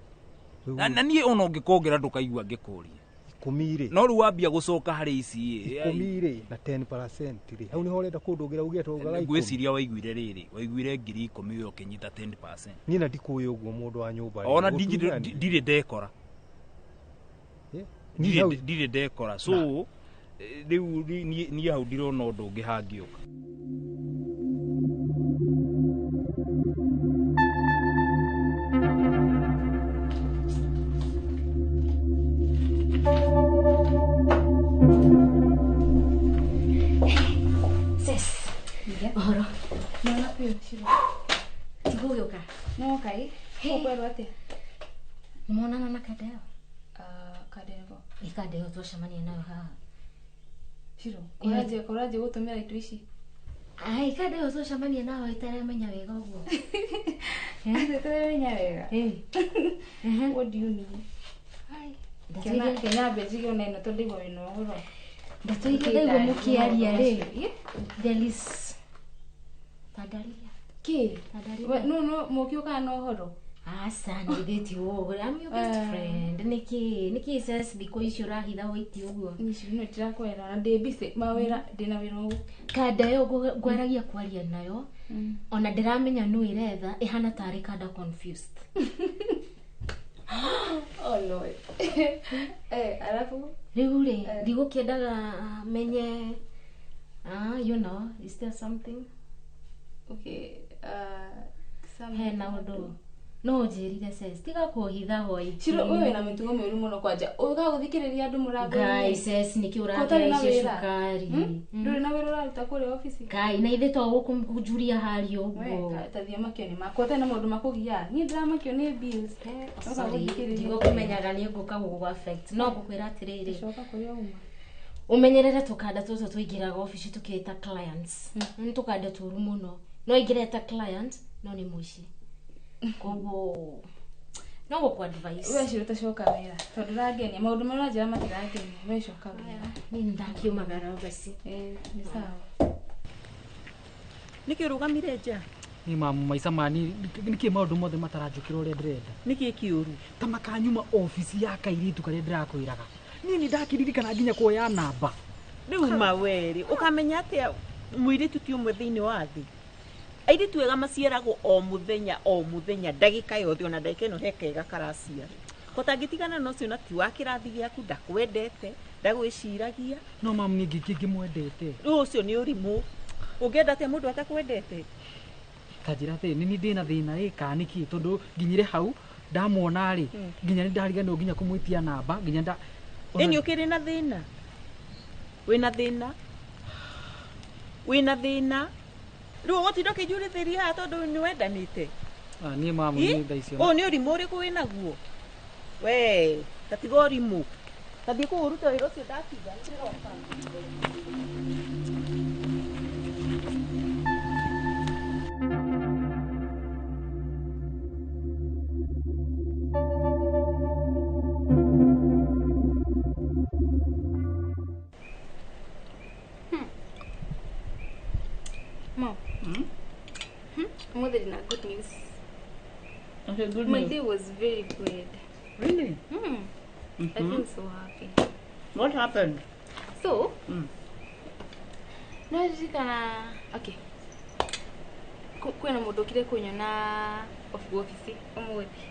na niĩ ona ũngĩkongerera ndũkaigua ngĩkũria 10 rĩ no rĩu wambia gũcoka harĩ ici ĩ 10 rĩ na 10% rĩ hau nĩho ũrenda kũndũgĩra uge tũgara 10. Ngwĩciria waiguire rĩrĩ waiguire 10,000 we ũkĩnyita 10%. Niĩ na ndikũĩ ũguo mũndũ wa nyũmba ona ndirĩ ndekora ndirĩ ndekora so rĩu niĩ hau ndirona ũndũ ũngĩ hangĩũka. Sis, ũhoro Nona biũ Shiro. Tigũgĩũka? No kai. Ũkwĩrwo atĩa? Nĩmonana na Kadeo? Kadeo. Ĩ Kadeo twacemania nayo haha. Shiro, kũranjia gũtũmĩra indo ici? Ai, Kadeo twacemania nayo itaramenya wega ũguo. Itaramenya wega? What do you mean? Ai, Kenya mbejige ona ĩno tondũ ndaigua wĩna ũhoro. Ndeto iria ndaigua mũkĩaria rĩ, there is Tandaria. Kĩ? Tandaria. No mũkĩũkaga na ũhoro? Aca nĩ ithuĩ ti ũguo. I'm your best friend. Nĩkĩ nĩkĩ sis thikũ ici ũrahitha wĩiti ũguo? Niĩ Shiro no ndĩrakwĩra na ndĩ busy mawĩra ndĩna wĩra ũguo. Kanda ĩyo ngwaragia kwaria nayo ona ndĩramenya nũ ĩretha ĩhana tarĩ kanda confused. Oh Lord. Alafu rĩu rĩ ndigũkĩendaga menye you know, is there something? Okay, hena ũndũ no ũnjĩrire sis tiga kũhitha hwaiti. Shiro wewe wĩna mĩtugo mĩũru mũno kwanja ũkaga gũthikĩrĩria andũ mũrango-inĩ. Ngai sis nĩkĩ ũrangĩra icio cukari? Ndũrĩ na wĩra ũraruta kũrĩa obici? Ngai na ithe to gũkũnjuria hari ũguo. We ta thiĩ makio nĩ makwa ũtarĩ na maũndũ makũgia. Niĩ ndĩramakio nĩ bills. Sorry, ndigũkũmenyaga nĩ ngũka gũgũ affect no ngũkwĩra atĩrĩrĩ coka kũrĩa uma ũmenyerere tũkanda tũtũ tũingĩraga obici tũkĩta clients. Nĩ tũkanda tũru mũno no ingĩre ta client no nĩ mũici koguo no gũkũ advice. We Shiro tacoka wĩra tondũ ũrangenia maũndũ marĩa ũranjĩra matirangenia. We coka wĩra. Niĩ ndakiumagara basi. Nĩ sawa. Nĩkĩ ũrũgamire nja? Ni mamu maica mani nĩkĩ maũndũ mothe mataranjũkĩra ũrĩa ndĩrenda? Nĩkĩ kĩũru? Ta makanyuma obici ya kairĩtu karĩa ndĩrakwĩraga. Niĩ nĩ ndakiririkana nginya kuoya namba. Rĩu mawerĩ ũkamenya atĩa mũirĩtu ti ũmwe thĩinĩ wa thĩ? Airĩtu ega maciaragwo o mũthenya o mũthenya ndagĩka yothe ona ndagĩka ĩno he kega karaciara. Kotangĩtigana na ũcio na ti wa kĩrathi gĩaku ndakwendete ndagwĩciragia. No mamu niĩ ngĩmwendete. Rĩu ũcio nĩ ũrimũ. Ũngĩenda atĩa mũndũ atakwendete? Ta njĩra atĩrĩ nĩ niĩ ndĩna thĩna ĩ kana nĩkĩ tondũ nginyire hau ndamwona rĩ nginya nĩ ndariganĩrwo nginya kũmwĩtia namba nginya nda Ĩni ũkĩrĩ na thĩna? Wĩna thĩna? Wĩna thĩna? Rĩu ũgũtinda ũkĩnjũrĩthĩria haha tondũ nĩ wendanĩte? Niĩ mamu nĩ thaa icio. Ũyũ nĩ ũrimũ ũrĩkũ wĩnaguo? We ta tiga ũrimũ. Ta thiĩ kũu ũrute wĩra ũcio ndatiga nĩndĩroka. Mom. Mother na good news. Okay, good My news. day was very good. Really? I feel so happy. What happened? So, no ririkana okay. Kwĩna mũndũ ũkire kũnyona obici ũmũthĩ.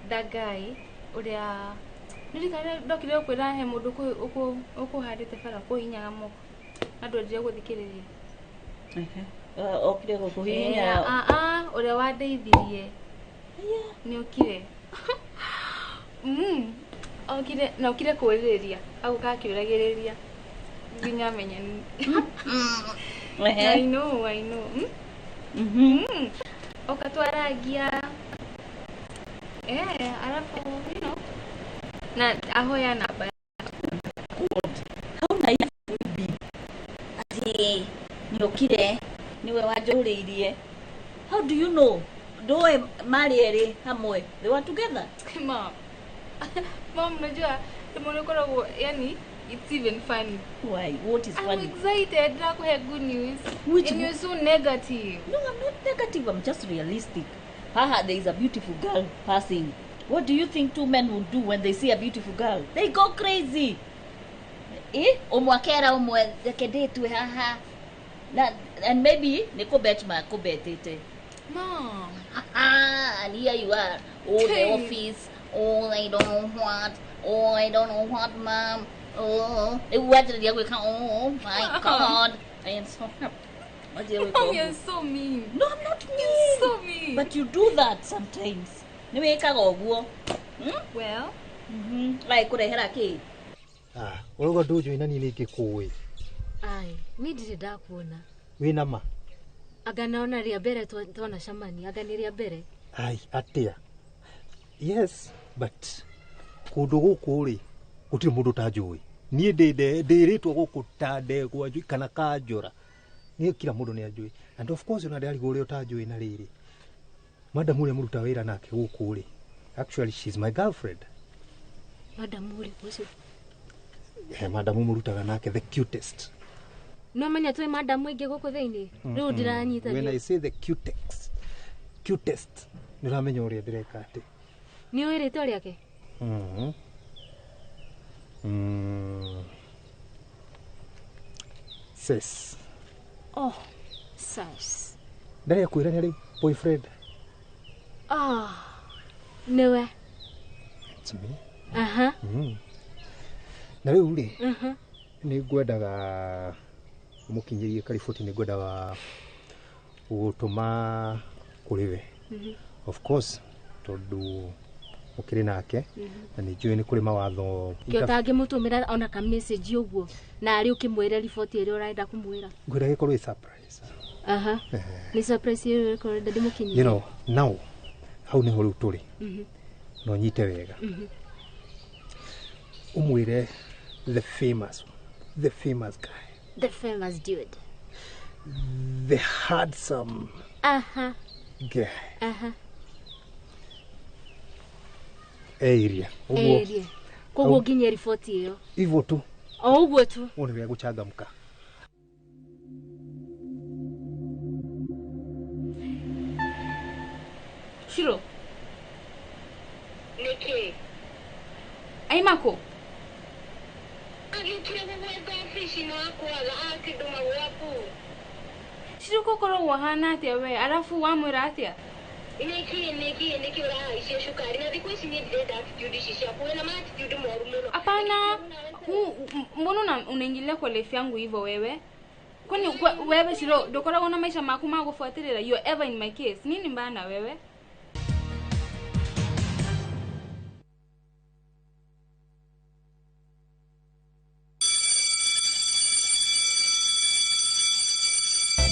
That guy ũrĩa nĩririkana ndokire gũkwĩra he mũndũ ũkũhandĩte bara kũhihinyaga moko na ndwendire gũthikĩrĩria. Okire gũkũhihinya? Ũrĩa wandeithirie nĩ okire. Okire na okire kũrĩrĩria agũka akĩũragĩrĩria nginya menye. I know, I know. Okatwaragia alafu you know na ahoya namba. God, how naive would be ati niokire niwe wanjũrĩirie. How do you know? Ndoe marĩ erĩ hamwe. They were together. Mom. Mom, unajua tumeona kwa yani it's even funny. Why? What is funny? I'm excited. Nakuhe good news. Which and you're so negative. No, I'm not negative. I'm just realistic. Haha, there is a beautiful girl passing. What do you think two men would do when they see a beautiful girl? They go crazy. Eh? Omwakera omwe kedetwe haha. Na and maybe niko bet ma ko betete. Mom. And here you are. Oh, the office. Oh, I don't know what. Oh, I don't know what, mom. Oh, oh my God. I am so happy. Mom, you're so mean. No, I'm not mean. You're so mean. But you do that sometimes. Niwekaga ũguo. Well, like kũrehera kĩ? Ah, ũrauga ndũnjũĩ na niĩ nĩngĩkũĩ. Ai, niĩ ndirĩ ndakuona. Wĩna ma? Anga naona rĩa mbere twanacemania, anga nĩ rĩa mbere. Ai, atĩa? Yes, but kũndũ gũkũ rĩ, gũtirĩ mũndũ ũtanjũĩ. Niĩ ndĩrĩtwo gũkũ ta ndegwa njũĩ kana kanjũra. Niĩ kila mũndũ nĩ anjũĩ. And of course ona ndĩrarigwo ũrĩa ũtanjũĩ na rĩrĩ. Madam ũrĩa mũruta wĩra nake gũkũ rĩ, actually she's my girlfriend. Madam ũrĩkũ ũcio? Madam mũrutaga nake, the cutest. No menya twĩ madam aingĩ gũkũ thĩinĩ. Rĩu ndiranyita. When I say the cutest, cutest, nĩ ũramenya ũrĩa ndĩreka atĩ. Nĩ ũĩ rĩtwa rĩake? Sis. Oh, sis. Ndarĩ akwĩra nĩ arĩ boyfriend. Ah, nĩwe. It's me. Aha. Na rĩu rĩ, nĩ ngwendaga mũkinyĩrie kariboti, nĩ ngwendaga gũtũma kũrĩ we. Of course, tondũ ũkĩrĩ nake na nĩ njũĩ nĩ kũrĩ mawatho. Kĩo ũtangĩmũtũmĩra ona ka message ũguo na arĩ ũkĩmwĩra riboti ĩrĩa ũrenda kũmwĩra. Ngwenda gĩkorwo ĩ surprise. Aha. Nĩ surprise ĩrĩa ũrenda ndĩmũkinyĩrie. You know, now hau nĩho rĩu tũrĩ. No nyite wega. Ũmwĩre the famous guy. The famous dude. The handsome guy. Aha. Area. Area. Koguo nginya riboti ĩyo. Ivo tu. O ũguo tu. Ũũ nĩ gũchangamka. Shiro. Nĩkĩ? Aimako. Agĩũkire gũgwetha obici na akwaga akĩndũma gwaku. Shiro gũkoragwo hana atĩa we? Arafu wamwĩra atĩa? Nĩkĩ ũrahaicia cukari na thikũ ici niĩ ndirenda attitude ici ciaku, wĩna ma attitude moru mũno. Hapana, mbona unaingilia kwa life yangu hivyo wewe? Kwani wewe Shiro ndokoragwo na maisha maku ma gũbuatĩrĩra? You're ever in my case. Nini mbaya na wewe?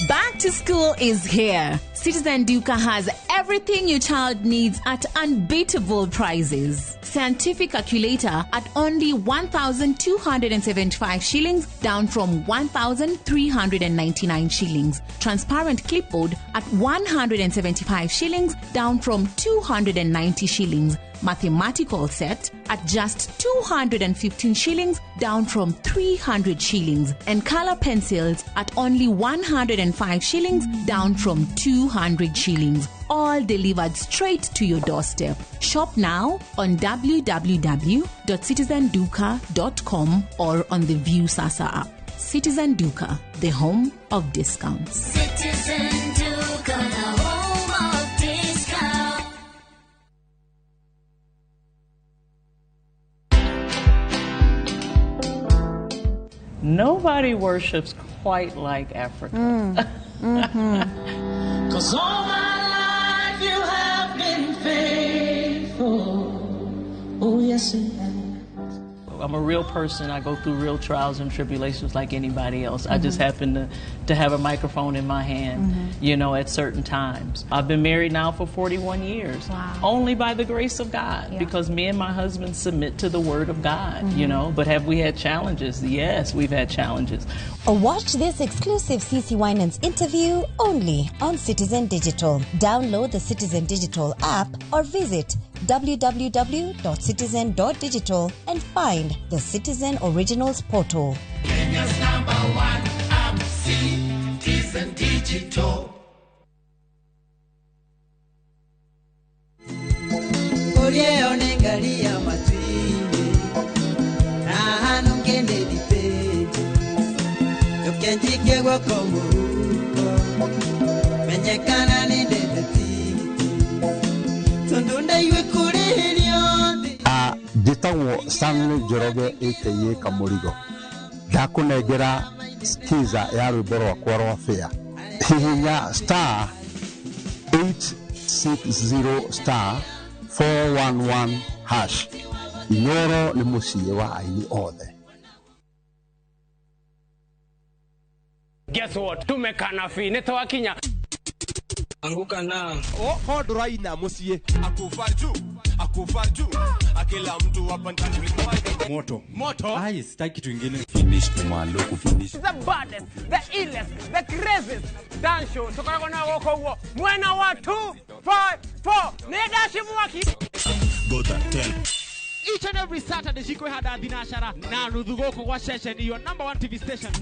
Back to school is here. Citizen Duka has everything your child needs at unbeatable prices. Scientific calculator at only 1,275 shillings, down from 1,399 shillings. Transparent clipboard at 175 shillings, down from 290 shillings. Mathematical set at just 215 shillings, down from 300 shillings. And color pencils at only 105 shillings, down from 200 shillings. All delivered straight to your doorstep. Shop now on www.citizenduka.com or on the View Sasa app. Citizen Duka, the home of discounts. Citizen Duka, the home of discounts. Nobody worships quite like Africa. 'Cause all my life you have been faithful. Oh, I'm a real person. I go through real trials and tribulations like anybody else. I just happen to have a microphone in my hand, you know, at certain times. I've been married now for 41 years. Wow. Only by the grace of God, because me and my husband submit to the Word of God, you know. But have we had challenges? Yes, we've had challenges. Watch this exclusive CeCe Winans interview only on Citizen Digital. Download the Citizen Digital app or visit www.citizen.digital and find the Citizen Originals portal. Kenya's number one app, Citizen Digital. Njĩtagwo Stanley Njoroge aka Kamũrigo. Ndakũnengera skiza ya rwĩmbo rwakwa rwa fare. Hihinya star 860 star 411 hash. Inooro nĩ mũciĩ wa aini othe. Guess what? Tumekana fi nĩtwakinya. Anguka na oho ndũraina mũciĩ akufa juu akufa juu akila mtu hapa ndani moto moto. Ai, sitaki kitu kingine. Finish tumalo kufinish. The baddest, the illest, the craziest dance show tukoragwo na gũkũ ũguo mwena wa 2 5 4 nĩ ndaci mwaki. Gota tell. Each and every Saturday cikwĩhanda thinacara na nuthu gũkũ gwa ceceni your number 1 TV station.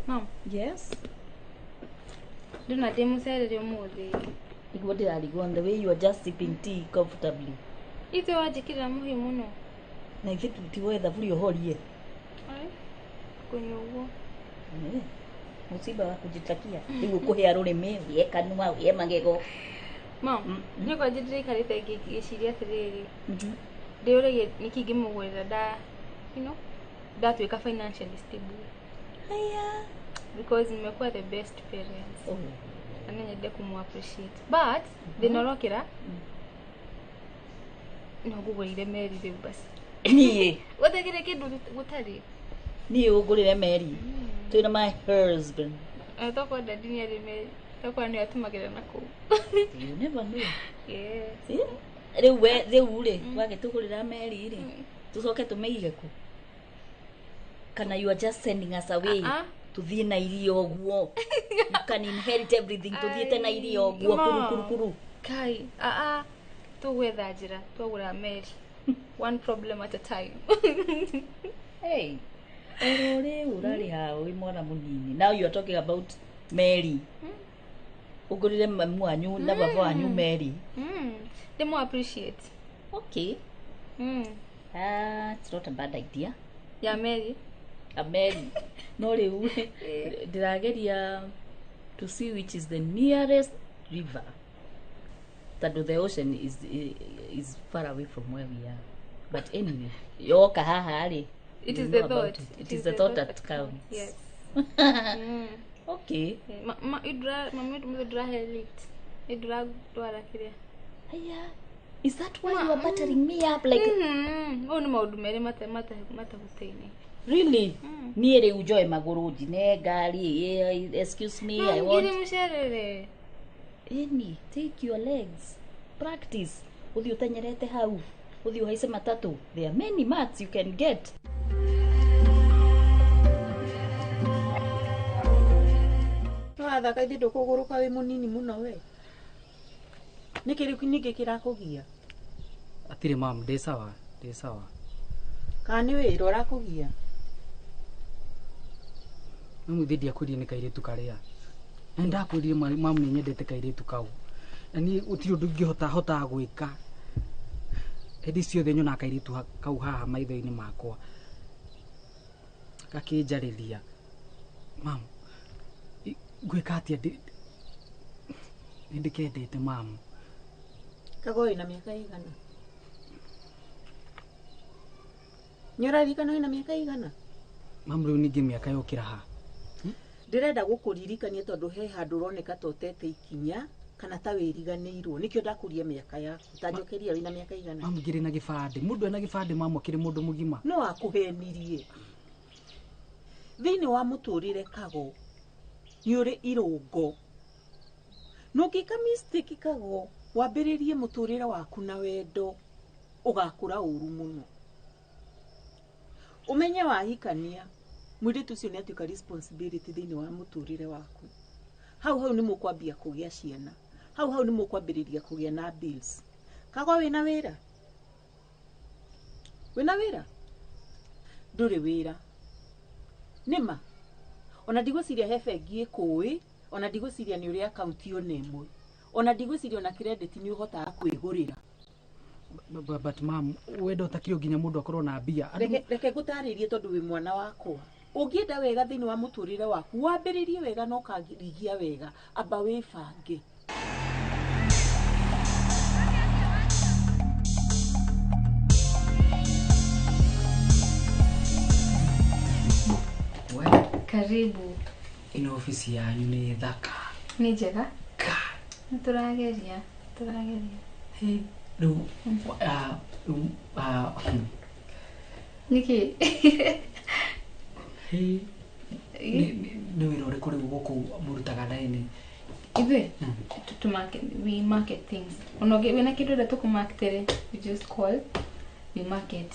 Mom. Yes. Ndona ndĩ mũcerere ũmũthĩ. Nĩguo ndĩrarigwo the way you are just sipping tea comfortably. Ithe wanjĩkĩrĩra mũhiũ mũno. Na ithe tutiwoe thaburia ũhorie. Ai. Kũnyua ũguo. Mũciba wa kũnjitakia. Rĩu ũkũhĩa rũrĩmĩ, ũhĩe kanua, ũhĩe magego. Mom, niĩ kwanja ndĩraikarĩte ngĩciria atĩrĩrĩ. Ndĩũragia nĩkĩ ingĩmũgũrĩra nda, you know, ndatuĩka financially stable. Haya. Because nimekuwa the best parents. Oh. Na nyende kumu appreciate. But thĩna ũrokĩra no ngũgũrĩire meri rĩu basi. Niĩ. Gũtagĩrĩ kĩndũ gũtarĩ. Niĩ ũngũrĩre meri. Twĩna my husband. Tokorwo daddy nĩ arĩ meri. Tokorwo nĩwe atũmagĩra na kũu. You never know. Yes. Rĩu we rĩu rĩ wagĩtũgũrĩra meri rĩ tũcoke tũmĩige kũ? Kana you are just sending us away. Tuthiĩ na irio ũguo. You can inherit everything. Tuthiĩte na irio ũguo kuru kuru kuru. Kai, tũgwetha njĩra twagũra meri. One problem at a time. Hey. Oro rĩu ũrarĩ ha wĩ mwana mũnini. Now you are talking about Mary. Ũgũrĩre mamu wanyu na baba wanyu Mary. Ndĩmũ appreciate. Okay. It's not a bad idea. Ya Mary. A Mary. No rĩu ndĩrageria to see which is the nearest river. Tondũ the ocean is far away from where we are. But anyway, yoka haha rĩ. It is the thought. It is the thought that counts. Yes. Okay. Mami ndũrahe lift. Ndũradwara kĩrĩa. Haya. Is that why you are buttering me up like? Mau nĩ maũndũ merĩ matahutaine. Really? Niĩ rĩu njoe magũrũ njine ngari. Excuse me, I want. Ngiri mũcerere. Eni, take your legs. Practice. Ũthiĩ ũtenyerete hau. Ũthiĩ ũhaice matatũ. There are many mats you can get. Wathaka ithe ndũkũgũrũka wĩ mũnini mũno we. Nĩkĩ rĩu ningĩ kĩrakũgia? Atirĩ mam, ndĩ sawa, ndĩ sawa. Kana nĩ wĩra ũrakũgia? Mamu ithe ndiakwĩrire nĩ kairĩtu karĩa. Na nĩndakwĩrire mamu nĩ nyendete kairĩtu kau. Na niĩ gũtirĩ ũndũ ingĩhota hotaga gwĩka. Hĩndĩ ciothe nyonaga kairĩtu kau haha maitho-inĩ makwa. Gakĩnjarĩria. Mamu, ngwĩka atĩa? Nĩ ndĩkendete mamu. Kago wĩna mĩaka igana? Nĩ ũraririkana wĩna mĩaka igana? Mamu rĩu ningĩ mĩaka yokĩra ha? Ndĩrenda gũkũririkania tondũ he handũ ũroneka ta ũtete ikinya kana ta wĩriganĩirwo, nĩkĩo ndakũria mĩaka yaku. Ta njokeria wĩna mĩaka igana? Mamu ngĩrĩ na gĩbandĩ, mũndũ ena gĩbandĩ mamu akĩrĩ mũndũ mũgima. No akũhenirie. Thĩinĩ wa mũtũrĩre Kago nĩ ũrĩ irũngo. Na ũngĩka mistake Kago, wambĩrĩrie mũtũrĩre waku na wendo, ũgakũra ũru mũno. Ũmenye wahikania, mũirĩtu ũcio nĩ atuĩka responsibility thĩinĩ wa mũtũrĩre waku. Hau hau nĩ mũkwambia kũgĩa ciana. Hau hau nĩ mũkwambĩrĩria kũgĩa na bills. Kago wĩna wĩra? Wĩna wĩra? Ndũrĩ wĩra. Nĩma? Ona ndigwĩciria he bengi ĩkũĩ, ona ndigwĩciria nĩ ũrĩ akaunti ona ĩmwe. Ona ndigwĩciria ona credit nĩ ũhotaga kwĩgũrĩra. But mam, wendo ũtakĩrĩ nginya mũndũ akorwo na mbia. Reke ngũtarĩrie tondũ wĩ mwana wakwa. Ũngĩenda wega thĩinĩ wa mũtũrĩre waku, wambĩrĩrie wega na ũkarigia wega, amba wĩbange. Karibu. Ino ofisi yanyu nĩ thaka. Nĩ njega? Nĩ tũrageria, tũrageria. Hey, rĩu Nĩkĩ? Hey, nĩ wĩra ũrĩkũ rĩu gũkũ mũrutaga raini? Ithuĩ to market, we market things. Ona wĩna kĩndũ ũrenda tũkũmarketere, we just call, we market.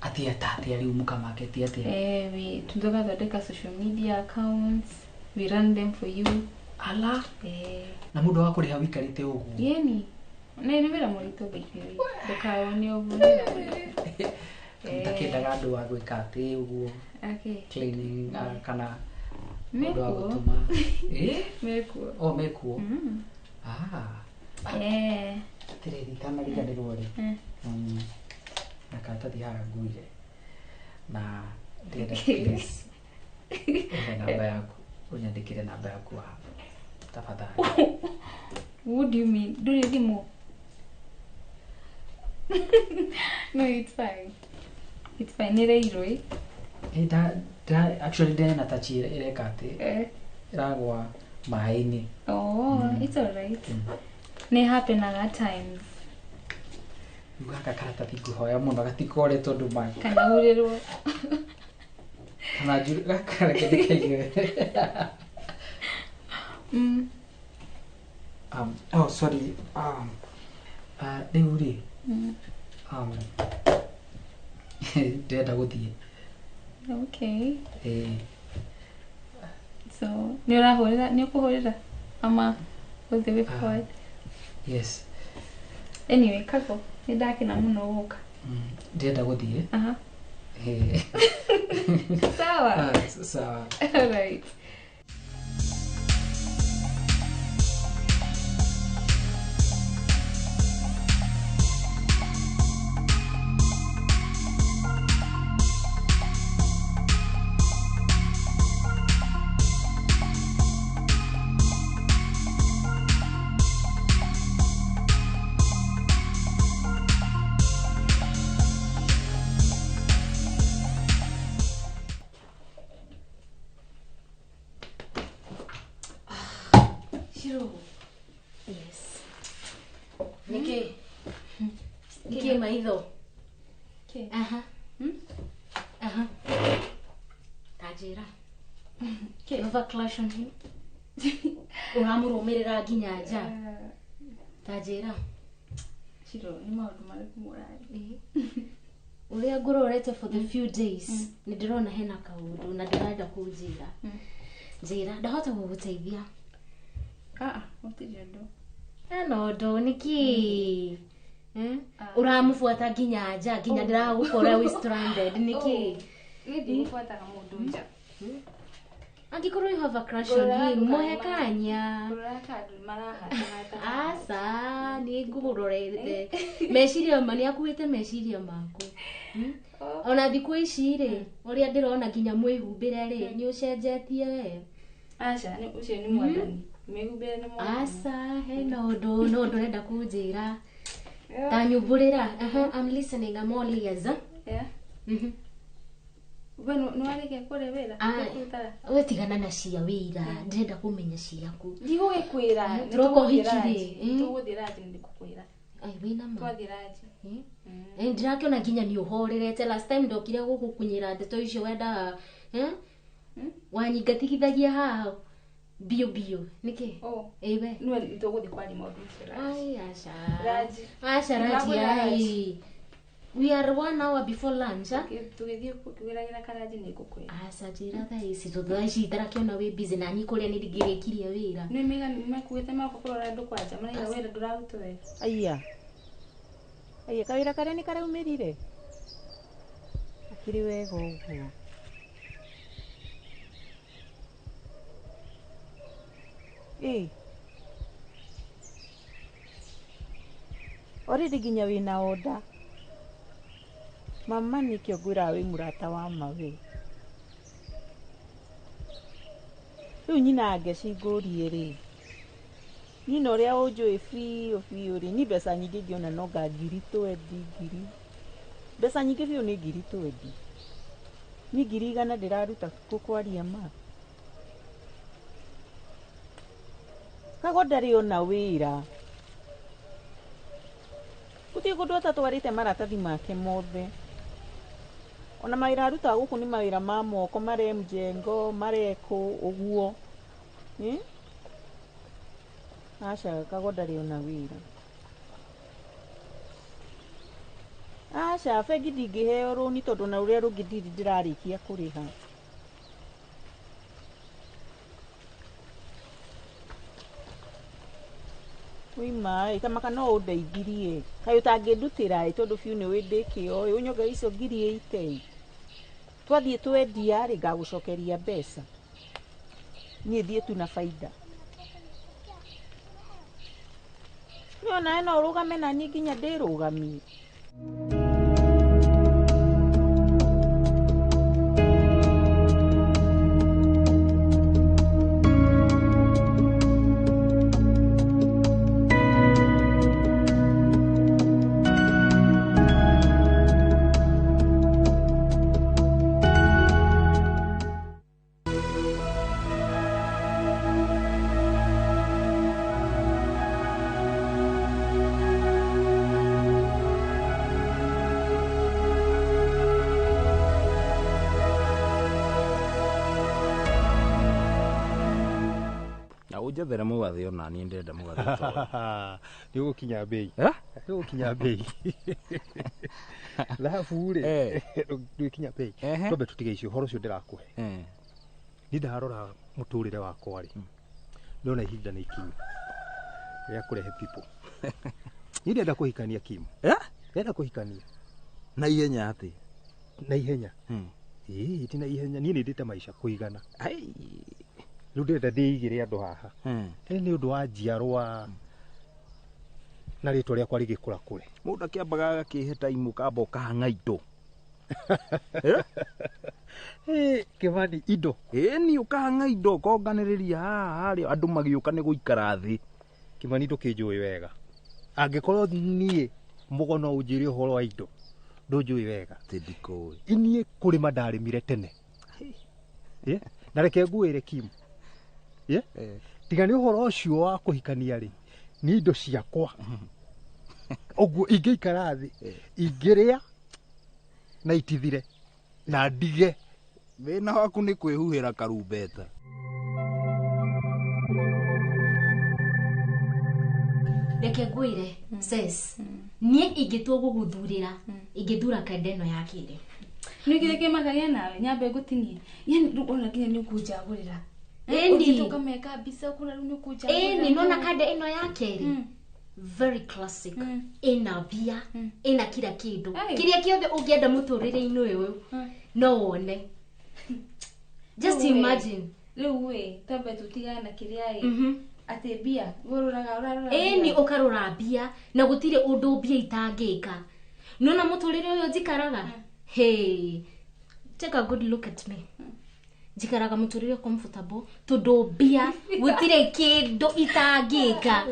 Atia ta atia rĩu mũkamarket atia? We tũgathondeka social media accounts, we run them for you. Ala? Na mũndũ wa kũrĩha wĩikarĩte ũguo? Yeni. Nĩ wĩra mũritũ by the way. Ndũkawone ũguo, nĩ wĩra mũritũ. Mũtakĩendaga andũ a gwĩka atĩ ũguo? Okay. Cleaning kana mũndũ wa gũtũma. Mekuo. Oh, mekuo. Ah. Atĩrĩrĩ, itanariganĩrwo rĩ, na karatathi haha nguire na ndĩrenda please ũhe namba yaku, ũnyandĩkĩre namba yaku haha tafadhali. What do you mean? Ndũrĩ thimũ? No, it's fine. It's fine. Nĩ ĩrairwo ĩ? Actually ndĩrĩ na touch ĩreka atĩ ĩragwa maĩ-inĩ. Oh, it's all right. Nĩ happenaga at times. Rĩu gaka karatathi ngũhoya mũno gatikore tondũ ma Kana urĩrwo. Kana gaka reke ndĩkaige. Oh, sorry. Rĩu rĩ, ndĩrenda gũthiĩ. Okay. So, nĩ ũrahũrĩra, nĩ ũkũhũrĩra ama what's the way forward? Yes. Anyway, Kago, nĩ ndakena mũno gũka. Ndĩrenda gũthiĩ. Aha. Sawa. Sawa. All right. Yes. Niki. Niki maitho. Aha. Aha. Tajira. You have a crush on him? Ũramũrũmĩrĩra nginya nja. Tajira. Shiro, nĩ maũndũ marĩkũ mũraria? Ũrĩa ngũrorete for the few days, nĩ ndĩrona hena kaũndũ na ndĩrenda kũnjĩra. Njĩra, ndahota gũgũteithia. Ah, gũtirĩ ũndũ. Hena ũndũ, nĩkĩ? Ũramũbuata nginya nja, nginya ndĩragũkora wĩ stranded, nĩkĩ? Niĩ ndigũbuataga mũndũ nja. Angĩkorwo you have a crush on him, mũhe kanya. Aca, nĩ ngũrorete. Meciria ma nĩ akuĩte meciria maku. Ona thikũ ici rĩ, ũrĩa ndĩrona nginya mwĩhumbĩre rĩ, nĩ ũcenjetie we. Aca, ũcio nĩ mwathani. Mĩhumbĩre nĩ mwathani. Aca, hena ũndũ, no ndũrenda kũnjĩra. Ta nyumbũrĩra. Aha, I'm listening, I'm all ears. Ah. Yeah. We nĩ warĩkia kũrĩa wĩra? Ah. Kũrutaga? We tigana na cia wĩra, ndĩrenda kũmenya ciaku. Ndigũgĩkwĩra. Eh, tũroka ũhiki rĩ, eh? Tũgũthiĩ ranji nĩ ndĩgũkwĩra. Ai, wĩna ma. Twathiĩ ranji. Eh, ndirakĩona nginya nĩ ũhorerete. Last time ndokire gũgũkunyĩra ndeto icio wendaga, eh? Wanyingatigithagia haha biũ biũ nĩkĩ? Oh. Ĩwe. Nĩwe nĩtũgũthiĩ kwaria maũndũ macio ranji. Ai, aca. Ranji. Aca, ranji, Ndĩrakwĩra ai. ranji. We are 1 hour before lunch, ah? Tũgĩthiĩ kũgĩragĩra karanji nĩ ngũkwĩra. Aca, njĩra thaa ici tondũ thaa ici itarakĩona wĩ busy na niĩ kũrĩa nĩ ndingĩrĩkirie wĩra. Nĩ mekuĩte mako kũrora andũ kwanja maraiga wĩra ndũrarutwo wega. Aya. Aya kawĩra karĩa nĩ karaumĩrire? Akĩrĩ wega ũguo. Ĩ. Already nginya wĩna order. Mama nĩkĩo ngwĩraga wĩ mũrata wa ma we. Rĩu nyina Ngeci ngũrie rĩ, niĩ na ũrĩa ũnjũĩ biũ biũ rĩ, niĩ mbeca nyingĩ ingĩona no nga ngiri twendi, ngiri mbeca nyingĩ biũ nĩ ngiri twendi. Niĩ 100,000 ndĩraruta kwaria ma. Kago ndarĩ ona wĩra. Gũtirĩ kũndũ atatwarĩte maratathi make mothe. Ona mawĩra arutaga gũkũ nĩ mawĩra ma moko, mare mjengo, marekũ, ũguo. Ĩ? Aca, Kago ndarĩ ona wĩra. Aca, bengi ndingĩheo rũni tondũ na rũrĩa rũngĩ ndirĩ ndĩrarĩkia kũrĩha. Wĩma ĩ, kamaka no ũndeithirie. Kaĩ ũtangĩndutĩra ĩ tondũ biũ nĩ ũĩ ndĩ kĩo ĩ, ũnyongerere icio 80,000 ĩ. Twathiĩ twendia rĩ, ngagũcokeria mbeca. Niĩ thiĩ tu na baida. Nĩ onawe no ũrũgame na niĩ nginya ndĩrũgamie. Na ũnjethere mũgathĩ ona niĩ ndĩrenda mũgathĩ ta ũyũ. Nĩ ũgũkinya mbei. Nĩ ũgũkinya mbei. Thahabu rĩ, ndũgĩkinya mbei. Twambe tũtige icio, ũhoro ũcio ndĩrakũhe. Niĩ ndarora mũtũrĩre wakwa rĩ, ndĩrona ihinda nĩ ikinyu rĩa kũrehe people. Niĩ ndĩrenda kũhikania Kim. Ndĩrenda kũhikania. Na ihenya atĩ? Na ihenya. Ĩĩ, ti na ihenya. Niĩ nĩ ndĩte maica kũigana. Rĩu ndĩrenda ndĩigĩre andũ haha. Ĩ nĩ ũndũ wa njiarwa na rĩtwa rĩakwa rĩgĩkũra kũre. Mũndũ akĩambaga agakĩhe time ũkamba ũkahang'a indo. Kĩmani, indo. Ĩni ũkahang'a indo ũkonganĩrĩria haha harĩa andũ magĩũka nĩ gũikara thĩ. Kĩmani ndũkĩnjũĩ wega. Angĩkorwo niĩ mũgo no ũnjĩre ũhoro wa indo, ndũnjũĩ wega. Atĩ ndikũĩ. Niĩ kũrĩma ndarĩmire tene. Na reke ngwĩre Kim. Tiga nĩ ũhoro ũcio wa kũhikania rĩ, nĩ indo ciakwa. Ũguo ingĩikara thĩ, ingĩrĩa na itithire na ndige. Thĩna waku nĩ kwĩhuhĩra karumbeta. Reke ngwĩre, sis, niĩ ingĩtua gũgũthurĩra, ingĩthura kanda ĩno ya kerĩ. Nĩ kĩrĩa kĩmakagia nawe, nyambe ngũtinie. Yaani rĩu ona nginya nĩ ũkũnjagũrĩra. Ĩni. Ũthiĩte ũkameka mbica ũkona rĩu nĩ ũkũnjagũrĩra. Ĩni, nona kanda ĩno ya kerĩ. Very classic. Ĩna mbia, ĩna kila kĩndũ. Kĩrĩa kĩothe ũngĩenda mũtũrĩre-inĩ ũyũ, no wone. Just Rĩu we, imagine. Rĩu we, twambe tũtigane na kĩrĩa ĩ. Atĩ mbia, ũroraga ũrarora. Ĩni ũkarora mbia na gũtirĩ ũndũ mbia itangĩka. Nona mũtũrĩre ũyũ njikaraga? Hey, take a good look at me. Njikaraga mũtũrĩre comfortable tondũ mbia gũtirĩ kĩndũ itangĩka.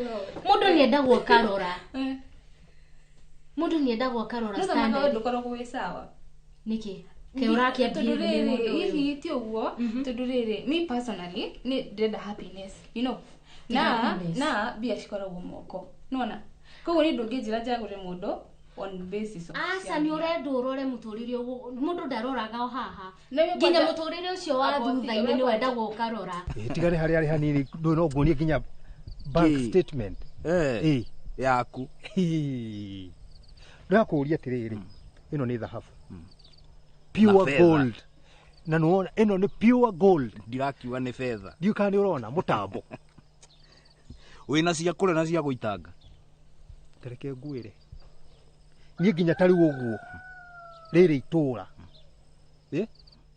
Mũndũ nĩ endagwo akarora. Mũndũ nĩ endagwo akarora No tamaka standard. we ndũkoragwo wĩ sawa. Nĩkĩ? Kaĩ ũrakĩa Tondũ behave nĩ rĩrĩ, mũndũ ũyũ? hihi ti ũguo, tondũ rĩrĩ, me personally nĩ ndĩrenda happiness, you know. Ti Na happiness. na mbia cikoragwo moko. Nĩwona? Koguo niĩ ndũngĩnjĩra njagũre mũndũ on basis of Aca nĩ ũrenda ũrore mũtũrĩre ũguo mũndũ ndaroraga o haha No, we nginya kwanja- mũtũrĩre ũcio wa Abo, thutha-inĩ we nĩ kwanja- wendagwo ũkarora. Tigane harĩa arĩ hanini ndũ no nguonie nginya bank Kĩ? statement. Eh. Yaku. Ndakũria atĩrĩrĩ, ĩno nĩ thahabu. Na Pure fedha. gold. Na nĩwona ĩno nĩ pure gold. Ndirakiuga nĩ betha. Ndiũ kana nĩ ũrona mũtambo. Wĩna cia kũrĩa na cia gũitanga. Tareke ngwĩre. Niĩ nginya ta rĩu ũguo rĩrĩ itũra.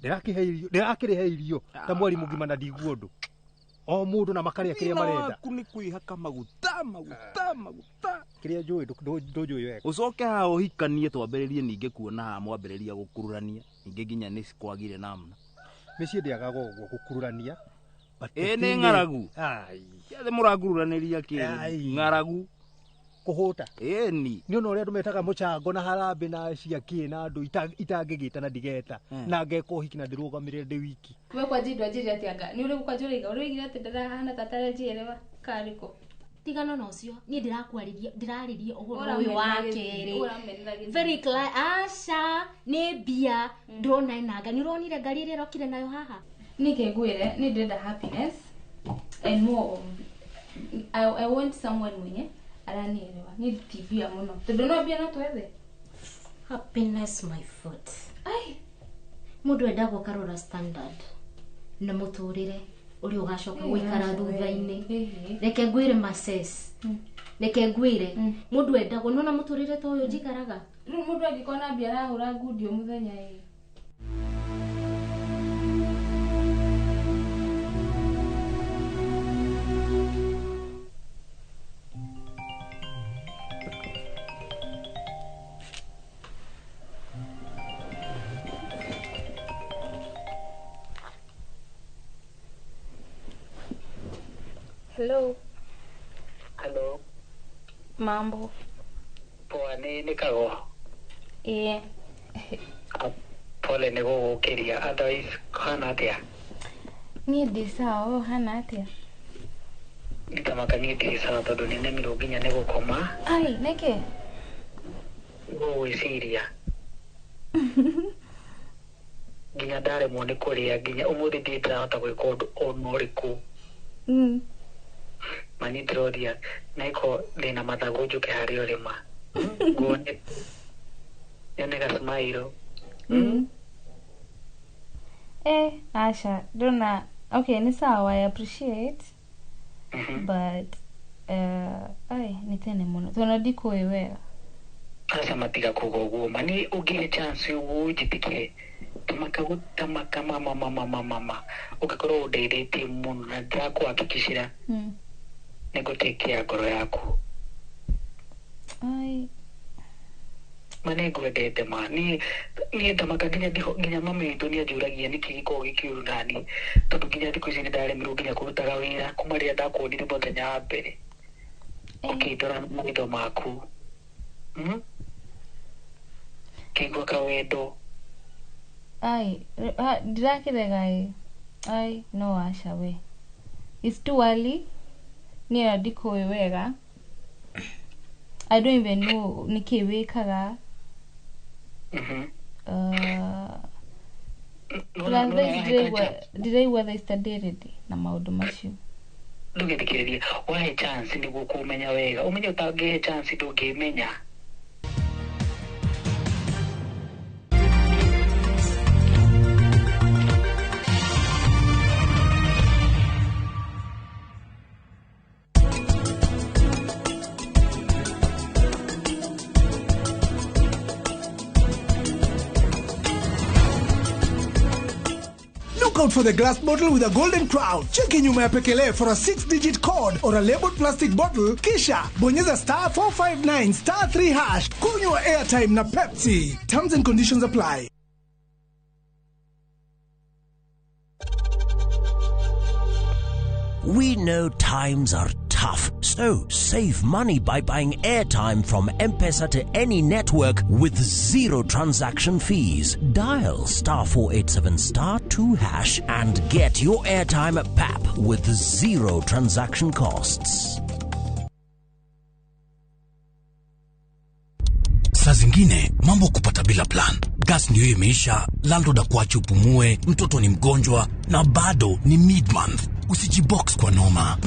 Ndĩrakĩhe irio, ndĩrakĩrĩhe irio ta mweri mũgima na ndigua ũndũ. O mũndũ na makarĩa kĩrĩa Thĩna marenda. waku nĩ kwĩhaka maguta maguta maguta. Kĩrĩa njũĩ ndũnjũĩ wega. Ũcoke haha ũhikanie twambĩrĩrie ningĩ kuona haha mwambĩrĩria gũkururania ningĩ nginya nĩ kwagire namna. Mĩciĩ ndĩagaga ũguo gũkururania. But the Ĩ nĩ thing is- ng'aragu. Ai. Ciothe mũrakururanĩria kĩ? Ai. Ng'aragu. Kũhũta. Ĩni. Nĩ ona ũrĩa andũ metaga mũchango na harambĩ na cia kĩ na andũ itangĩgĩta na ndigeta na ngeka ũhiki na ndĩrũgamĩrĩre ndĩ wiki. We kwanja indo anjĩre atĩa nga? Nĩ ũrĩkũ kwanja ũraiga? Ũrĩoigire atĩ ndarahana ta atarĩnjĩrewa karĩkũ? Tigana na ũcio niĩ ndĩrakwarĩria ndĩrarĩria ũhoro Ũramenera ũyũ wa gĩthithi, kerĩ. ũramenera gĩthithi. Very clear. Aca nĩ mbia ndĩrona ĩna ngari. Nĩ ũronire ngari ĩrĩa ĩrokire nayo haha? Niĩ ke ngwĩre nĩ ndĩrenda happiness and more of I want someone mwenye aranielewa. Niĩ ti mbia mũno tondũ no mbia no twethe. Happiness my foot. Ai. Mũndũ endagwo karora standard na mũtũrĩre ũrĩa ũgacoka gũikara thutha-inĩ. Reke ngwĩre mases. Reke ngwĩre mũndũ endagwo nona mũtũrĩre ta ũyũ njikaraga. Rĩu mũndũ angĩkorwo na mbia arahũra ngundi o mũthenya ĩ. Hello. Hello. Mambo. Poa nĩ Kago. Ĩĩ. Pole nĩ gũgũkĩria. Otherwise kũhana atĩa? Niĩ ndĩ sawa, we ũhana atĩa? Nditamaka niĩ ndirĩ sawa tondũ nĩ nemirwo nginya nĩ gũkoma. Ai, nĩkĩ? Gũgwĩciria. Nginya ndaremwo nĩ kũrĩa nginya ũmũthĩ ndirĩ ndĩrahota gwĩka ũndũ ona ũrĩkũ. Mani ndĩroria naiko ndĩna mathagu njũke harĩa ũrĩma. Nguone nyone gacmairo. Asha, ndona okay, ni sawa, I appreciate. But ai, nĩ tene mũno tondũ ndikũĩ wega. Aca matiga kuga ũguo mani ũngĩhe chance ũguo ũnjĩtĩkĩre tamaka gũtamaka mama mama mama mama ũngĩkorwo ũndeithĩtie mũno na ndĩrakũhakikicĩra nĩ ngũtĩkia ngoro yaku. Ai. Ma nĩ ngwendete ma niĩ tamaka nginya mami witũ nĩ anjũragia nĩkĩ gĩkoragwo gĩkĩũru nani tondũ nginya thikũ ici nĩ ndaremirwo nginya kũrutaga wĩra kuma rĩrĩa ndakuonire mũthenya wa mbere ũkĩndora na maitho maku kĩigua kawendo. Ai, ndirakĩrega ĩ. Ai, no aca we. It's too early. Niĩ ndikũĩ wega. I don't even know nĩkĩ wĩkaga. Plus thaa ici ndĩraigua thaa ici ta ndĩ ready na maũndũ macio. Ndũgĩthikĩrĩrie, wahe chance nĩguo kũmenya wega. Ũmenye ũtangĩhe chance ndũngĩmenya. Look out for the glass bottle with a golden crown. Cheki nyuma ya pekele for a 6-digit code or a labeled plastic bottle. Kisha bonyeza star 459 star 3 hash. Kunywa airtime na Pepsi. Terms and conditions apply. We know times are tough. So save money by buying airtime from M-Pesa to any network with zero transaction fees. Dial star 487 star 2 hash and get your airtime at PAP with zero transaction costs. Saa zingine mambo kupata bila plan. Gas ndio imeisha, landlord akuache upumue, mtoto ni mgonjwa na bado ni mid month. Usijibox kwa noma.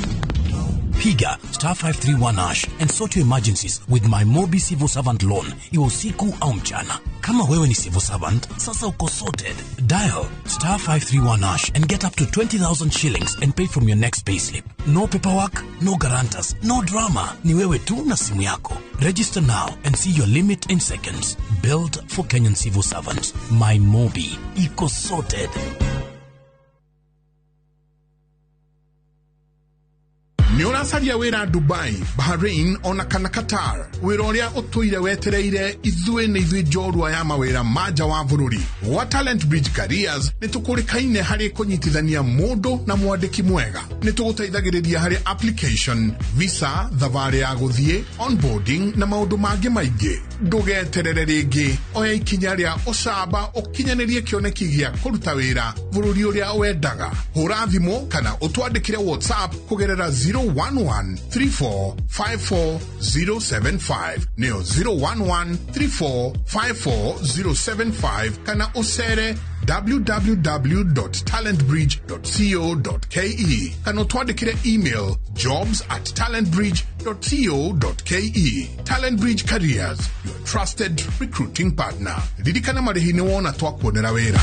Piga star 531 hash and sort your emergencies with my Mobi Civil Servant Loan, iwe usiku au mchana. Kama wewe ni civil servant, sasa uko sorted. Dial star 531 hash and get up to 20,000 shillings and pay from your next payslip. No paperwork, no guarantors, no drama. Ni wewe tu na simu yako. Register now and see your limit in seconds. Built for Kenyan civil servants. My Mobi. Iko sorted. Nĩ ũracaria wĩra Dubai, Bahrain ona kana Qatar. Wĩra ũrĩa ũtũire wetereire ithuĩ nĩ ithuĩ njorua ya mawĩra ma nja wa bũrũri. Gwa Talent Bridge Careers nĩ tũkũrĩkaine harĩ kũnyitithania mũndũ na mwandĩki mwega. Nĩ tũgũteithagĩrĩria harĩ application, visa, thabarĩ ya gũthiĩ, onboarding na maũndũ mangĩ maingĩ. Ndũgeterere rĩngĩ, oya ikinya rĩa ũcamba ũkinyanĩrie kĩoneki gĩa kũruta wĩra bũrũri ũrĩa wendaga. Hũra thimũ kana ũtwandĩkĩre WhatsApp kũgerera 011 34 54 075 nĩyo 011 34 54 075 kana ũcere www.talentbridge.co.ke kana ũtwandĩkĩre email jobs at talentbridge.co.ke. Talent Bridge Careers, your trusted recruiting partner. Ririkana marĩhi nĩ wona twakuonera wĩra.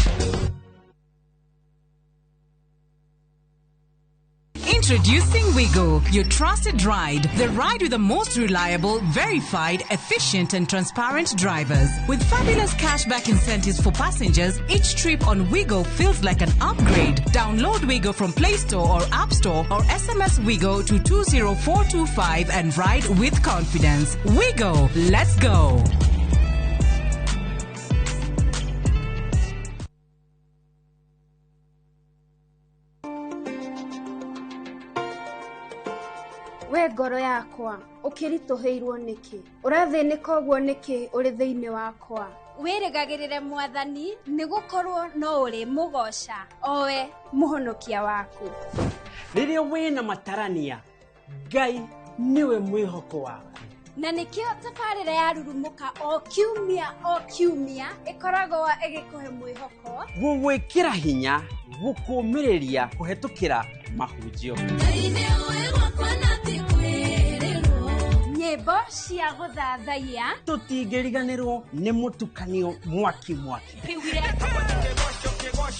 Introducing Wigo, your trusted ride. The ride with the most reliable, verified, efficient, and transparent drivers. With fabulous cashback incentives for passengers, each trip on Wigo feels like an upgrade. Download Wigo from Play Store or App Store or SMS Wigo to 20425 and ride with confidence. Wigo, let's go. We ngoro yakwa ũkĩritũhĩirwo nĩkĩ ũrathĩnĩka ũguo nĩkĩ ũrĩ thĩinĩ wakwa wĩrĩgagĩrĩre mwathani nĩ gũkorwo no ũrĩ mũgoca owe mũhonokia waku. Rĩrĩa wĩna matarania Ngai nĩwe mwĩhoko waku. Na nĩkĩo tabarĩra ya Rurumũka o kiumia ĩkoragwo ĩgĩkũhe mwĩhoko, gũgwĩkĩra hinya, gũkũmĩrĩria kũhetũkĩra mahunjio, nyĩmbo cia gũthathaiya, tũtingĩriganĩrwo nĩ mũtukanio mwaki mwaki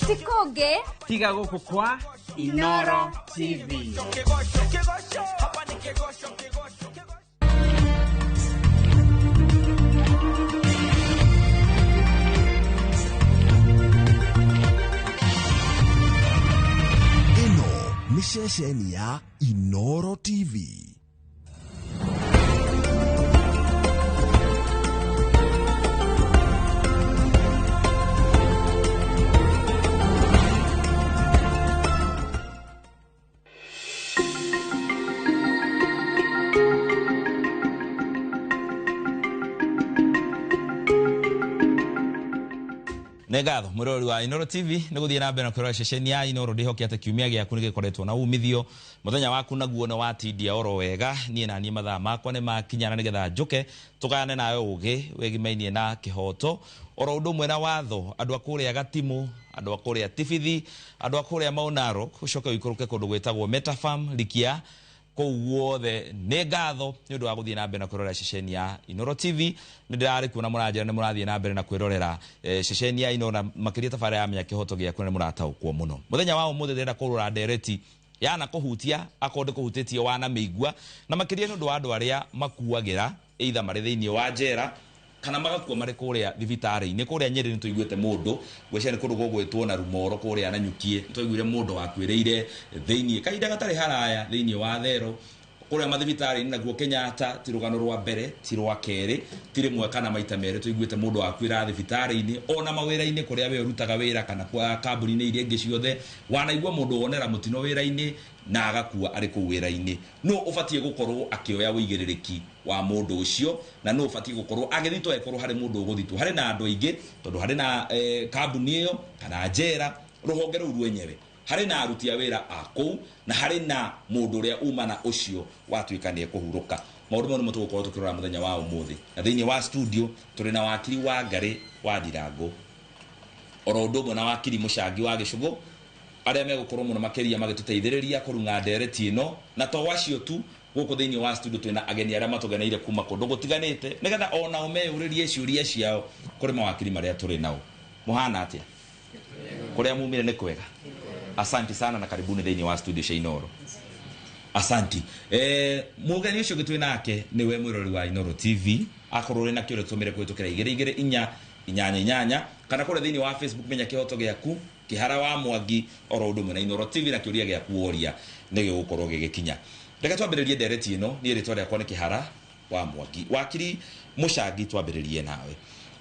ti kũngĩ tiga gũkũ kwa Inoro TV. Ĩno nĩ ceceni ya Inoro TV. Nĩ ngatho mwĩroreri wa Inoro TV nĩ gũthiĩ na mbere na kwĩrora ceceni ya Inoro. Ndĩhoke atĩ kiumia gĩaku nĩ gĩkoretwo na umithio, mũthenya waku naguo nĩ watindia oro wega. Niĩ na niĩ mathaa makwa nĩ makinya na nĩgetha njũke tũgayane nawe ũgĩ wĩgimainie na kĩhoto oro ũndũ ũmwe na watho. Andũ a kũrĩa Gatimu, andũ a kũrĩa Tibithi, andũ a kũrĩa Mau Narok, ũcoke ũikũrũke kũndũ gwĩtagwo Metafarm Rikia, kũu guothe nĩ ngatho nĩ ũndũ wa gũthiĩ na mbere na kwĩrorera ceceni ya Inoro TV. Nĩ ndĩrarĩ kuona mũranjĩra nĩ mũrathiĩ na mbere na kwĩrorera ceceni ya Inoro, na makĩria tabarĩra ya Menya Kĩhoto Gĩaku nĩ mũrataũkwo mũno. Mũthenya wa ũmũthĩ ndĩrenda kũrora ndereti yana kũhutia akorwo ndĩkũhutĩtie wanamĩigua, na makĩria nĩ ũndũ wa andũ arĩa makuagĩra either marĩ thĩinĩ wa njera kana magakua marĩ kũrĩa thibitarĩ-inĩ. Kũrĩa Nyĩrĩ nĩ tũiguĩte mũndũ, ngwĩciria nĩ kũndũ gũgwĩtwo na Rumoro kũrĩa Nanyukie, nĩ twaiguire mũndũ wakuĩrĩire thĩinĩ kahinda gatarĩ haraya thĩinĩ wa thero. Kũrĩa mathibitarĩ-inĩ naguo Kenyatta ti rũgano rwa mbere, ti rwa kerĩ, ti rĩmwe kana maita merĩ tũiguĩte mũndũ akuĩra thibitarĩ-inĩ, ona mawĩra-inĩ kũrĩa we ũrutaga wĩra kana kwa kambuni-inĩ iria ingĩ ciothe, wanaigua mũndũ wonera mũtino wĩra-inĩ na agakua arĩ kũu wĩra-inĩ. Nũ ũbatiĩ gũkorwo akĩoya ũigĩrĩrĩki wa mũndũ ũcio, na nũ ũbatiĩ gũkorwo agĩthitwo angĩkorwo harĩ mũndũ ũgũthitwo? Harĩ na andũ aingĩ, tondũ harĩ na kambuni ĩyo kana njera, rũhonge rũu rwenyewe, harĩ na aruti a wĩra a kũu, na harĩ na mũndũ ũrĩa uma na ũcio watuĩka nĩ ekũhurũka. Maũndũ mau nĩmo tũgũkorwo tũkĩrora mũthenya wa ũmũthĩ. Na thĩinĩ wa studio tũrĩ na wakiri wa Ngarĩ wa Ndirango, oro ũndũ ũmwe na wakiri Mũcangi wa Gĩcũgũ, arĩa megũkorwo mũno makĩria magĩtũteithĩrĩria kũrung'a ndereti ĩno. Na to acio tu, gũkũ thĩinĩ wa studio twĩna ageni arĩa matũgeneire kuma kũndũ gũtiganĩte, nĩgetha onao meyũrĩrie ciũria ciao kũrĩ mawakiri marĩa tũrĩ nao. Mũhana atĩa? Kũrĩa mumire nĩ kwega? Asanti sana na karibuni thĩinĩ wa studio cia Inooro. Asanti. Mũgeni ũcio ũngĩ twĩ nake nĩwe mwĩrori wa Inooro TV. Akorwo ũrĩ na kĩũria tũmĩre kũhĩtũkĩra 2 2 4 8 8 kana kũrĩa thĩinĩ wa Facebook, menya kĩhoto gĩaku Kĩhara wa Mwangi oro ũndũ ũmwe na Inooro TV, na kĩũria gĩaku woria nĩ gĩgũkorwo gĩgĩkinya. Reke twambĩrĩrie ndereti ĩno. Niĩ rĩtwa rĩakwa nĩ Kĩhara wa Mwangi. Wakiri Mũcangi, twambĩrĩrie nawe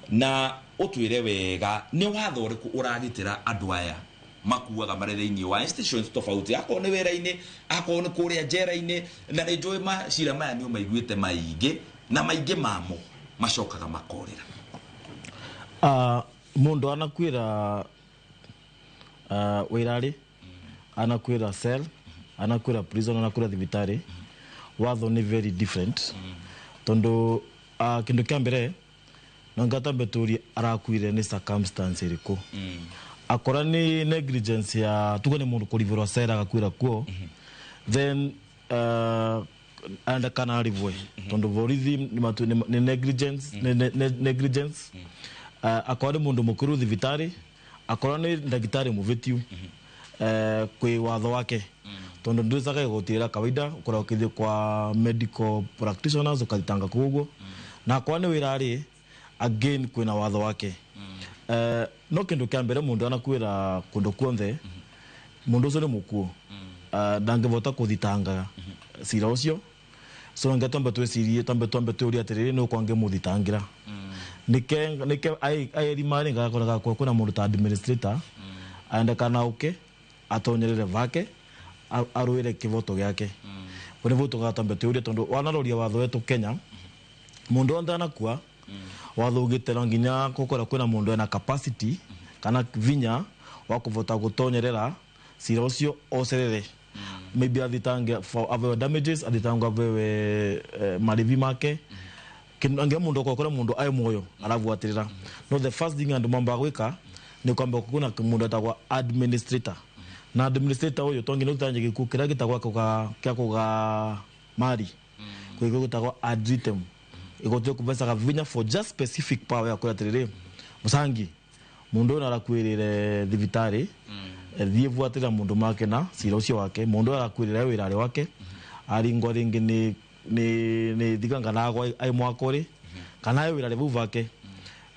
na ũtwĩre wega nĩ watho ũrĩkũ ũragitĩra andũ aya makuaga marĩ thĩinĩ wa institutions tofauti, akorwo nĩ wĩra-inĩ, akorwo nĩ kũrĩa njera-inĩ, na nĩ njũĩ macira maya nĩ ũmaiguĩte maingĩ, na maingĩ mamo macokaga makorĩra. Mundu anakwira wĩra-rĩ, anakwira cell, anakwira prison, anakwira thibitari, watho nĩ very different. Tondu kindu kia mbere no ngatambe tũrie arakuire nĩ circumstance ĩrĩkũ. Akora ni negligence ya tuge ni mundu kurivirwa cell agakuira kuo, then anda kana arivwe, tondu borithi ni negligence, ni negligence. Akora ni mundu mukuru thibitari, akora ni ndagitari muvitiu, kwi watho wake, tondu ndwicaga igoti rĩa kawaida, ukoragwo ukithie kwa medical practitioners ukathitanga kũu ũguo. Na akora nĩ wĩra rĩ, again kwĩna watho wake. No kindu kia mbere, mundu anakwira kundu kuonthe, mundu ucio ni mukuo, ndangivota kuthitanga cira ucio. So nge twambe twicirie, twambe twiurie atiriri, ni ukwange muthitangira nike aeri mari ngakoraga kwina mundu ta administrator aende kana uke atonyerere vake aruire kivoto giake. Kuri voto ga twambe twiurie, tondu wanaroria watho wetu Kenya, mundu onthe anakua, watho ugite no nginya gukora kwina mundu ena capacity kana vinya wa kuvota gutonyerera cira ucio ocerere, maybe athitange for avewe damages, athitange avewe marivi make. Kindu mundu okora mundu ai moyo arabuatirira. No the first thing andu mambaga gwika ni kwamba kuna mundu etagwa administrator, na administrator uyu to nginya utanje giku kiria gitagwa kuga kia kuga mari kwigwo gitagwa ad litem, igoti kubecaga vinya for just specific power ya kwira atiriri, mucangi mundu uyu arakwirire thibitari, thiĩ buatĩrĩra mundu make na cira ũcio wake. Mundu ũyũ arakwĩrĩra wĩra arĩ wake, aringwo rĩngĩ nĩ thiganga na agwa ai mwako rĩ, kana ai wĩra rĩ vau vake,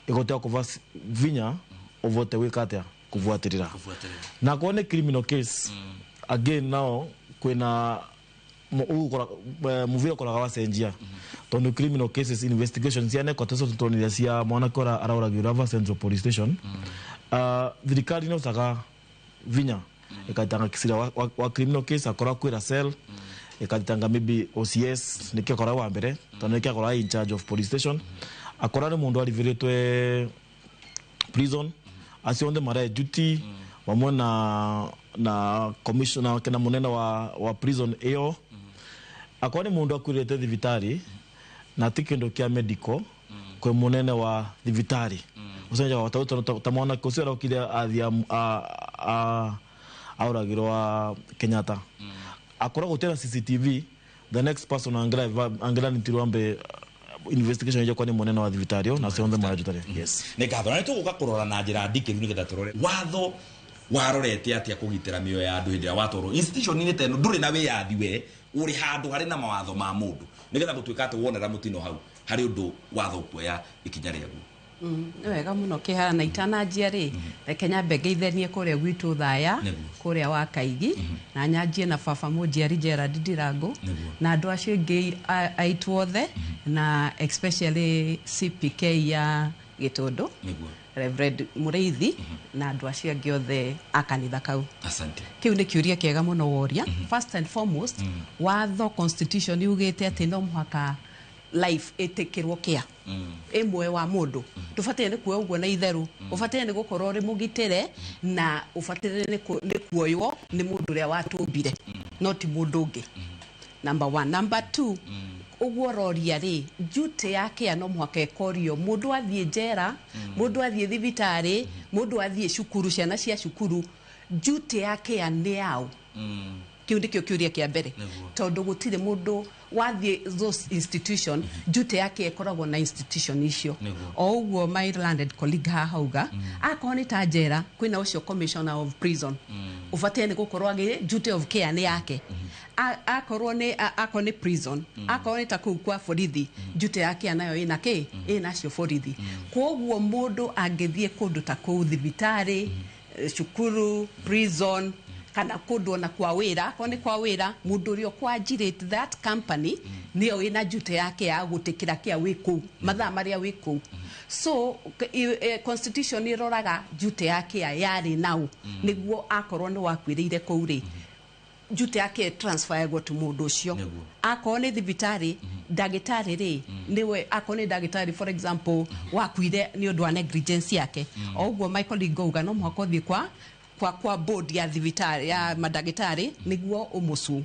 igoti kuva vinya uvote gwĩka atĩa kubuatĩrĩra. Na korwo nĩ criminal case, again nao kwĩna muvira ũkoraga wacenjia, tondu criminal cases investigation ciane kwa teso tutonire cia mwanake ũrĩa araũragirwo ava Central Police Station, thirikari nĩ ũcaga vinya ĩkaitanga cira wa criminal case, akora kwĩra cell, ĩkaitanga maybe OCS nĩkĩo akora wa mbere, tondũ nĩkĩo akora in charge of police station. Akora nĩ mũndũ arivirĩtwe prison, acio othe marĩ duty pamwe na commissioner kana munene wa prison ĩyo. Akorwo nĩ mũndũ akuĩrĩte thibitari na ti kĩndũ kĩa medical, kwĩ munene wa thibitari ũcio ta mwanake ũcio arokire athiĩ aũragirwo wa Kenyatta, akorwo gũtirĩ na CCTV, the next person angĩra nĩtirwo ambe investigation ĩjekwo nĩ munene wa thibitari na acio othe marajutare. Yes. Nĩ ngatho, na nĩ tũgũka kũrora na njĩra ndikĩru nĩgetha tũrore watho warorete atĩa kũgitĩra mĩoyo ya andũ hĩndĩ ĩrĩa watwarwo institution-inĩ ta ĩno. Ndũrĩ na wĩyathi, we ũrĩ handũ harĩ na mawatho ma mũndũ, nĩgetha gũtuĩka atĩ wonera mũtino hau harĩ ũndũ watho ũkuoya ikinya rĩaguo. Nĩ wega mũno kĩhara na itananjia rĩ, reke nyambe ngeithanie kũrĩa gwitũ Thaya, kũrĩa wa Kaigi, na nyanjie na baba mũnjiari Gerald Ndirango na andũ acio angĩ aitũ othe, na especially CPK ya Gĩtũndũ, Reverend Mũrĩithi, na andũ acio angĩ othe a kanitha kau. Asante. Kĩu nĩ kĩũria kĩega mũno woria. First and foremost, watho, constitution yugĩte atĩ no mũhaka life ĩtĩkĩrwo kĩa ĩmwe wa mũndũ. Ndũbataire nĩ kuoya ũguo na itherũ, ũbataire nĩ gũkorwo ũrĩ mũgitĩre, na ũbataire nĩ kuoywo nĩ mũndũ ũrĩa watũmbire, no ti mũndũ ũngĩ. Number one. Number two, ũguo ũroria rĩ, duty ya care no mũhaka ĩkorio. Mũndũ athiĩ njera, mũndũ athiĩ thibitarĩ, mũndũ athiĩ cukuru, ciana cia cukuru, duty ya care nĩ yaũ? Kĩu nĩkĩo kĩũria kĩa mbere, tondũ gũtirĩ mũndũ wathiĩ those institution, duty yake ĩkoragwo na institution icio. O ũguo my learned colleague haha auga, akorwo nĩ ta njera, kwĩna ũcio commissioner of prison, ũbataire nĩ gũkorwo agĩ duty of care nĩ yake. Akorwo nĩ akorwo nĩ prison, akorwo nĩ ta kũu kwa borithi, duty yake nayo ĩna kĩ ĩna acio borithi. Koguo mũndũ angĩthiĩ kũndũ ta kũu, thibitarĩ, cukuru, prison, kana kũndũ ona kwa wĩra, akorwo nĩ kwa wĩra, mũndũ ũrĩa ũkwanjirĩte that company nĩyo wĩna duty yake ya gũtĩkĩra kĩa wĩ kũu mathaa marĩa wĩ kũu. So constitution ĩroraga duty yake yarĩ nau, nĩguo akorwo nĩ wakuĩrĩire kũu rĩ, duty yake transferagwo to mũndũ ũcio. Akorwo nĩ thibitarĩ, ndagĩtarĩ rĩ, nĩwe, akorwo nĩ ndagĩtarĩ, for example, wakuire nĩ ũndũ wa negligence yake, o ũguo my colleague auga, no mũhaka ũthiĩ kwa board ya thibitarĩ ya mandagĩtarĩ nĩguo ũmũcu.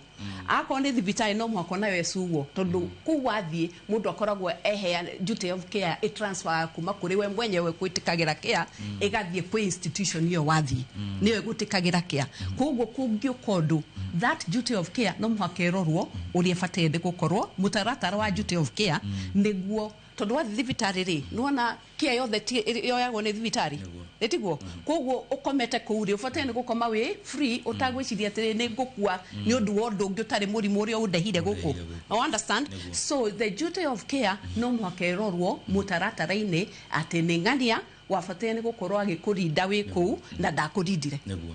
Akorwo nĩ thibitarĩ, no mũhaka onayo ĩcuo, tondũ kũu wathiĩ mũndũ akoragwo eheana duty of care, ĩ transfer kuma kũrĩ we mwenyewe gwĩtĩkagĩra care, ĩgathiĩ kwĩ institution ĩyo wathiĩ, nĩyo ĩgũtĩkagĩra care. Koguo kũngĩũka ũndũ, that duty of care no mũhaka ĩrorwo ũrĩa ĩbataire nĩ gũkorwo mũtaratara wa duty of care, nĩguo tondũ wathiĩ thibitarĩ rĩ, nĩwona care yothe yoyagwo nĩ thibitarĩ, nĩ tiguo? Koguo ũkomete kũu rĩ, ũbataire nĩ gũkoma wĩ free, ũtagwĩciria atĩrĩ nĩ ngũkua nĩ ũndũ wa ũndũ ũngĩ ũtarĩ mũrimũ ũrĩa ũndehire gũkũ. You understand? So the duty of care no mũhaka ĩrorwo mũtaratara-inĩ atĩ nĩ ng'ania wabataire nĩ gũkorwo agĩkũrinda wĩ kũu na ndakũrindire. Nĩguo,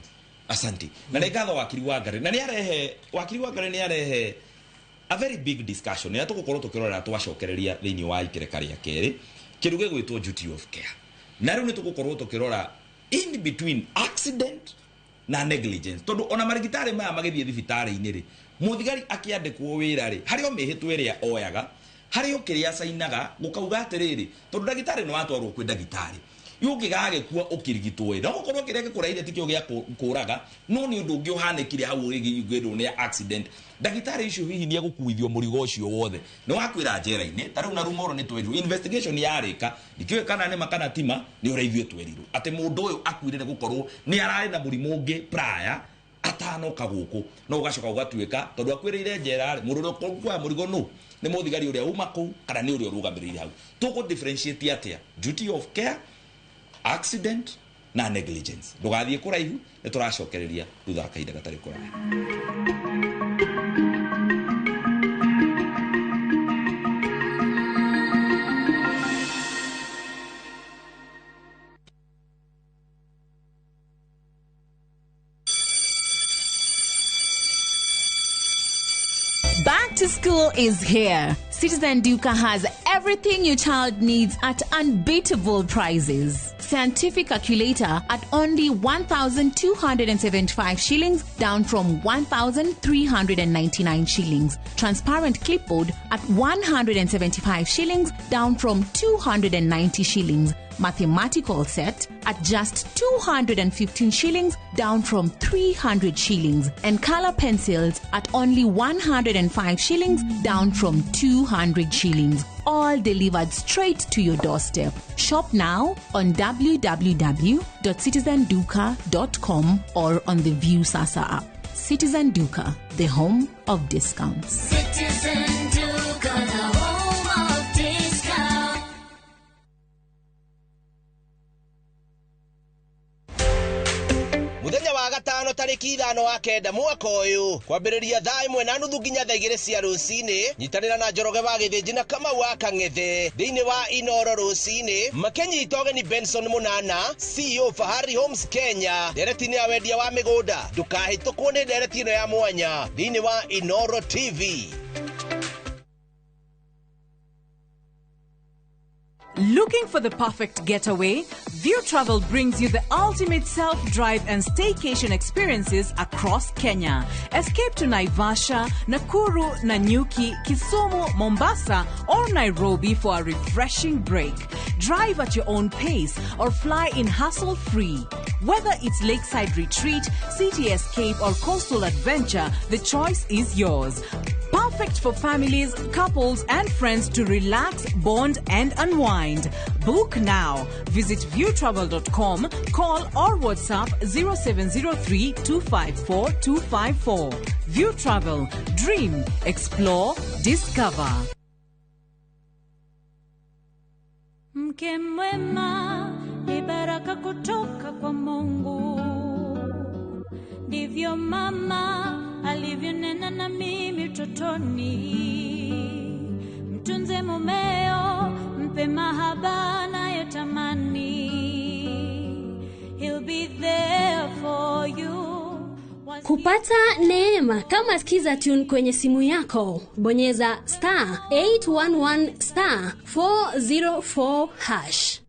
asante. Na nĩ ngatho wakiri wa Ngarĩ, na nĩ arehe, wakiri wa Ngarĩ nĩ arehe a very big discussion ĩrĩa tũgũkorwo tũkĩrora twacokereria thĩinĩ wa ikereka rĩa kerĩ, kĩndũ gĩgwĩtwo duty of care. Na rĩu nĩ tũgũkorwo tũkĩrora in between accident na negligence, tondũ ona marigitari maya magĩthiĩ thibitarĩ-inĩ rĩ, mũthigari akĩandĩkwo wĩra rĩ, harĩ o mĩhĩtwa ĩrĩa oyaga, harĩ o kĩrĩa acainaga gũkauga atĩrĩrĩ, tondũ ndagĩtarĩ nĩ watwarwo kwĩ ndagĩtarĩ ũngĩgagĩkua ũkĩrigitwo ĩ, no gũkorwo kĩrĩa gĩkũraire tikĩo gĩa kũraga, no nĩ ũndũ ũngĩ ũhanĩkire hau ũgĩgĩrwo nĩ accident. Ndagĩtarĩ icio hihi nĩ egũkuithio mũrigo ũcio wothe nĩ wakwĩra njera-inĩ ta rĩu na rumoro nĩ twerirwo investigation yarĩka, ndikĩũĩ kana nĩ ma kana tima, nĩ ũrĩa ithuĩ twerirwo atĩ mũndũ ũyũ akuire nĩ gũkorwo nĩ ararĩ na mũrimũ ũngĩ prior atanoka gũkũ, no ũgacoka ũgatuĩka tondũ akuĩrĩire njera rĩ, mũndũ ũrĩa ũkuoya mũrigo nũ? Nĩ mũthigari ũrĩa uma kũu kana nĩ ũrĩa ũrũgamĩrĩire hau? Tũkũ differentiate atĩa duty of care, accident na negligence? Ndũgathiĩ kũraihu, nĩ tũracokereria thutha wa kahinda gatarĩ kũraya. Back to school is here. Citizen Duka has everything your child needs at unbeatable prices. Scientific calculator at only 1,275 shillings, down from 1,399 shillings. Transparent clipboard at 175 shillings, down from 290 shillings. Mathematical set at just 215 shillings, down from 300 shillings. And color pencils at only 105 shillings, down from 200 shillings. All delivered straight to your doorstep. Shop now on www.citizenduka.com or on the View Sasa app. Citizen Duka, the home of discounts. Citizen Duka, the home of discounts. Muthenya wa gatano tarĩki 5 wa 9 mwaka ũyũ kwambĩrĩria thaa 1:30 nginya thaa 2 cia rũcinĩ. Nyitanĩra na Njoroge wa Gĩthĩnji na Kamau wa Kang'ethe thĩinĩ wa Inoro rũcinĩ makĩnyita ũgeni Benson Munana, CEO Fahari Homes Kenya, ndereti-inĩ ya wendia wa mĩgũnda. Ndũkahĩtũkwo nĩ ndereti ĩno ya mwanya thĩinĩ wa Inoro TV. Looking for the perfect getaway? View Travel brings you the ultimate self-drive and staycation experiences across Kenya. Escape to Naivasha, Nakuru, Nanyuki, Kisumu, Mombasa, or Nairobi for a refreshing break. Drive at your own pace or fly in hassle-free. Whether it's lakeside retreat, city escape, or coastal adventure, the choice is yours. Perfect for families, couples, and friends to relax, bond, and unwind. Book now. Visit viewtravel.com, call or WhatsApp 0703 254 254. View Travel. Dream, explore, discover. Mke mwema ni baraka kutoka kwa Mungu. Ndivyo mama alivyonena na mimi utotoni. Mtunze mumeo, mpe mahaba anayotamani. He'll be there for you. Kupata neema kama Skiza Tune kwenye simu yako, bonyeza star 811 star 404 hash.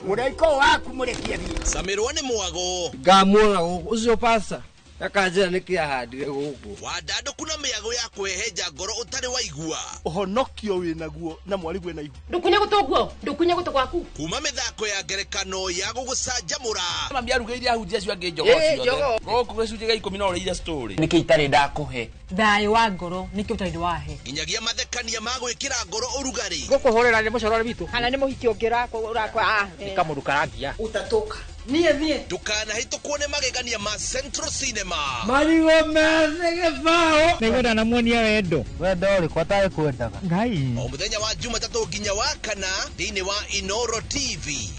Muraiko waku murekia thi. Samirwo ni mwago. Ngamuona guku ucio pasa. Akanjĩra nĩkĩ ahandire gũkũ. Wandandũku na mĩago ya kwĩhenja ngoro ũtarĩ waigua. Ũhonokio wĩnaguo na mwarigwe na ihu. Ndũkunye gũtũ guo, ndũkunye gũtũ gwaku. Kuma mĩthako ya ngerekano ya gũgũcanjamũra. Mami arugĩire ahunjia acio angĩ njogoo ciothe. Gũkũ gĩcunjĩ gĩa 10 no ũrĩire story. Nĩkĩ itarĩ ndakũhe? Thayũ wa ngoro nĩkĩ ũtarĩ wahe. Nginyagia mathekania ma gwĩkĩra ngoro ũrugarĩ. Gũkũhũrĩra nĩ mũcorore witũ. Kana nĩ mũhiki ũngĩ ũrakwa. Nĩ kamũndũ karangia. Utatoka. Niĩ thiĩ. Ndũkanahĩtũkwo nĩ magegania ma Central Cinema. Marigũ methĩ gĩbaũ. Nĩngwenda namuonia wendo. Wendo ũrĩkũ atarĩ kwendaga? Ngai. O mũthenya wa Jumatatũ nginya wa kana thĩinĩ wa Inoro TV.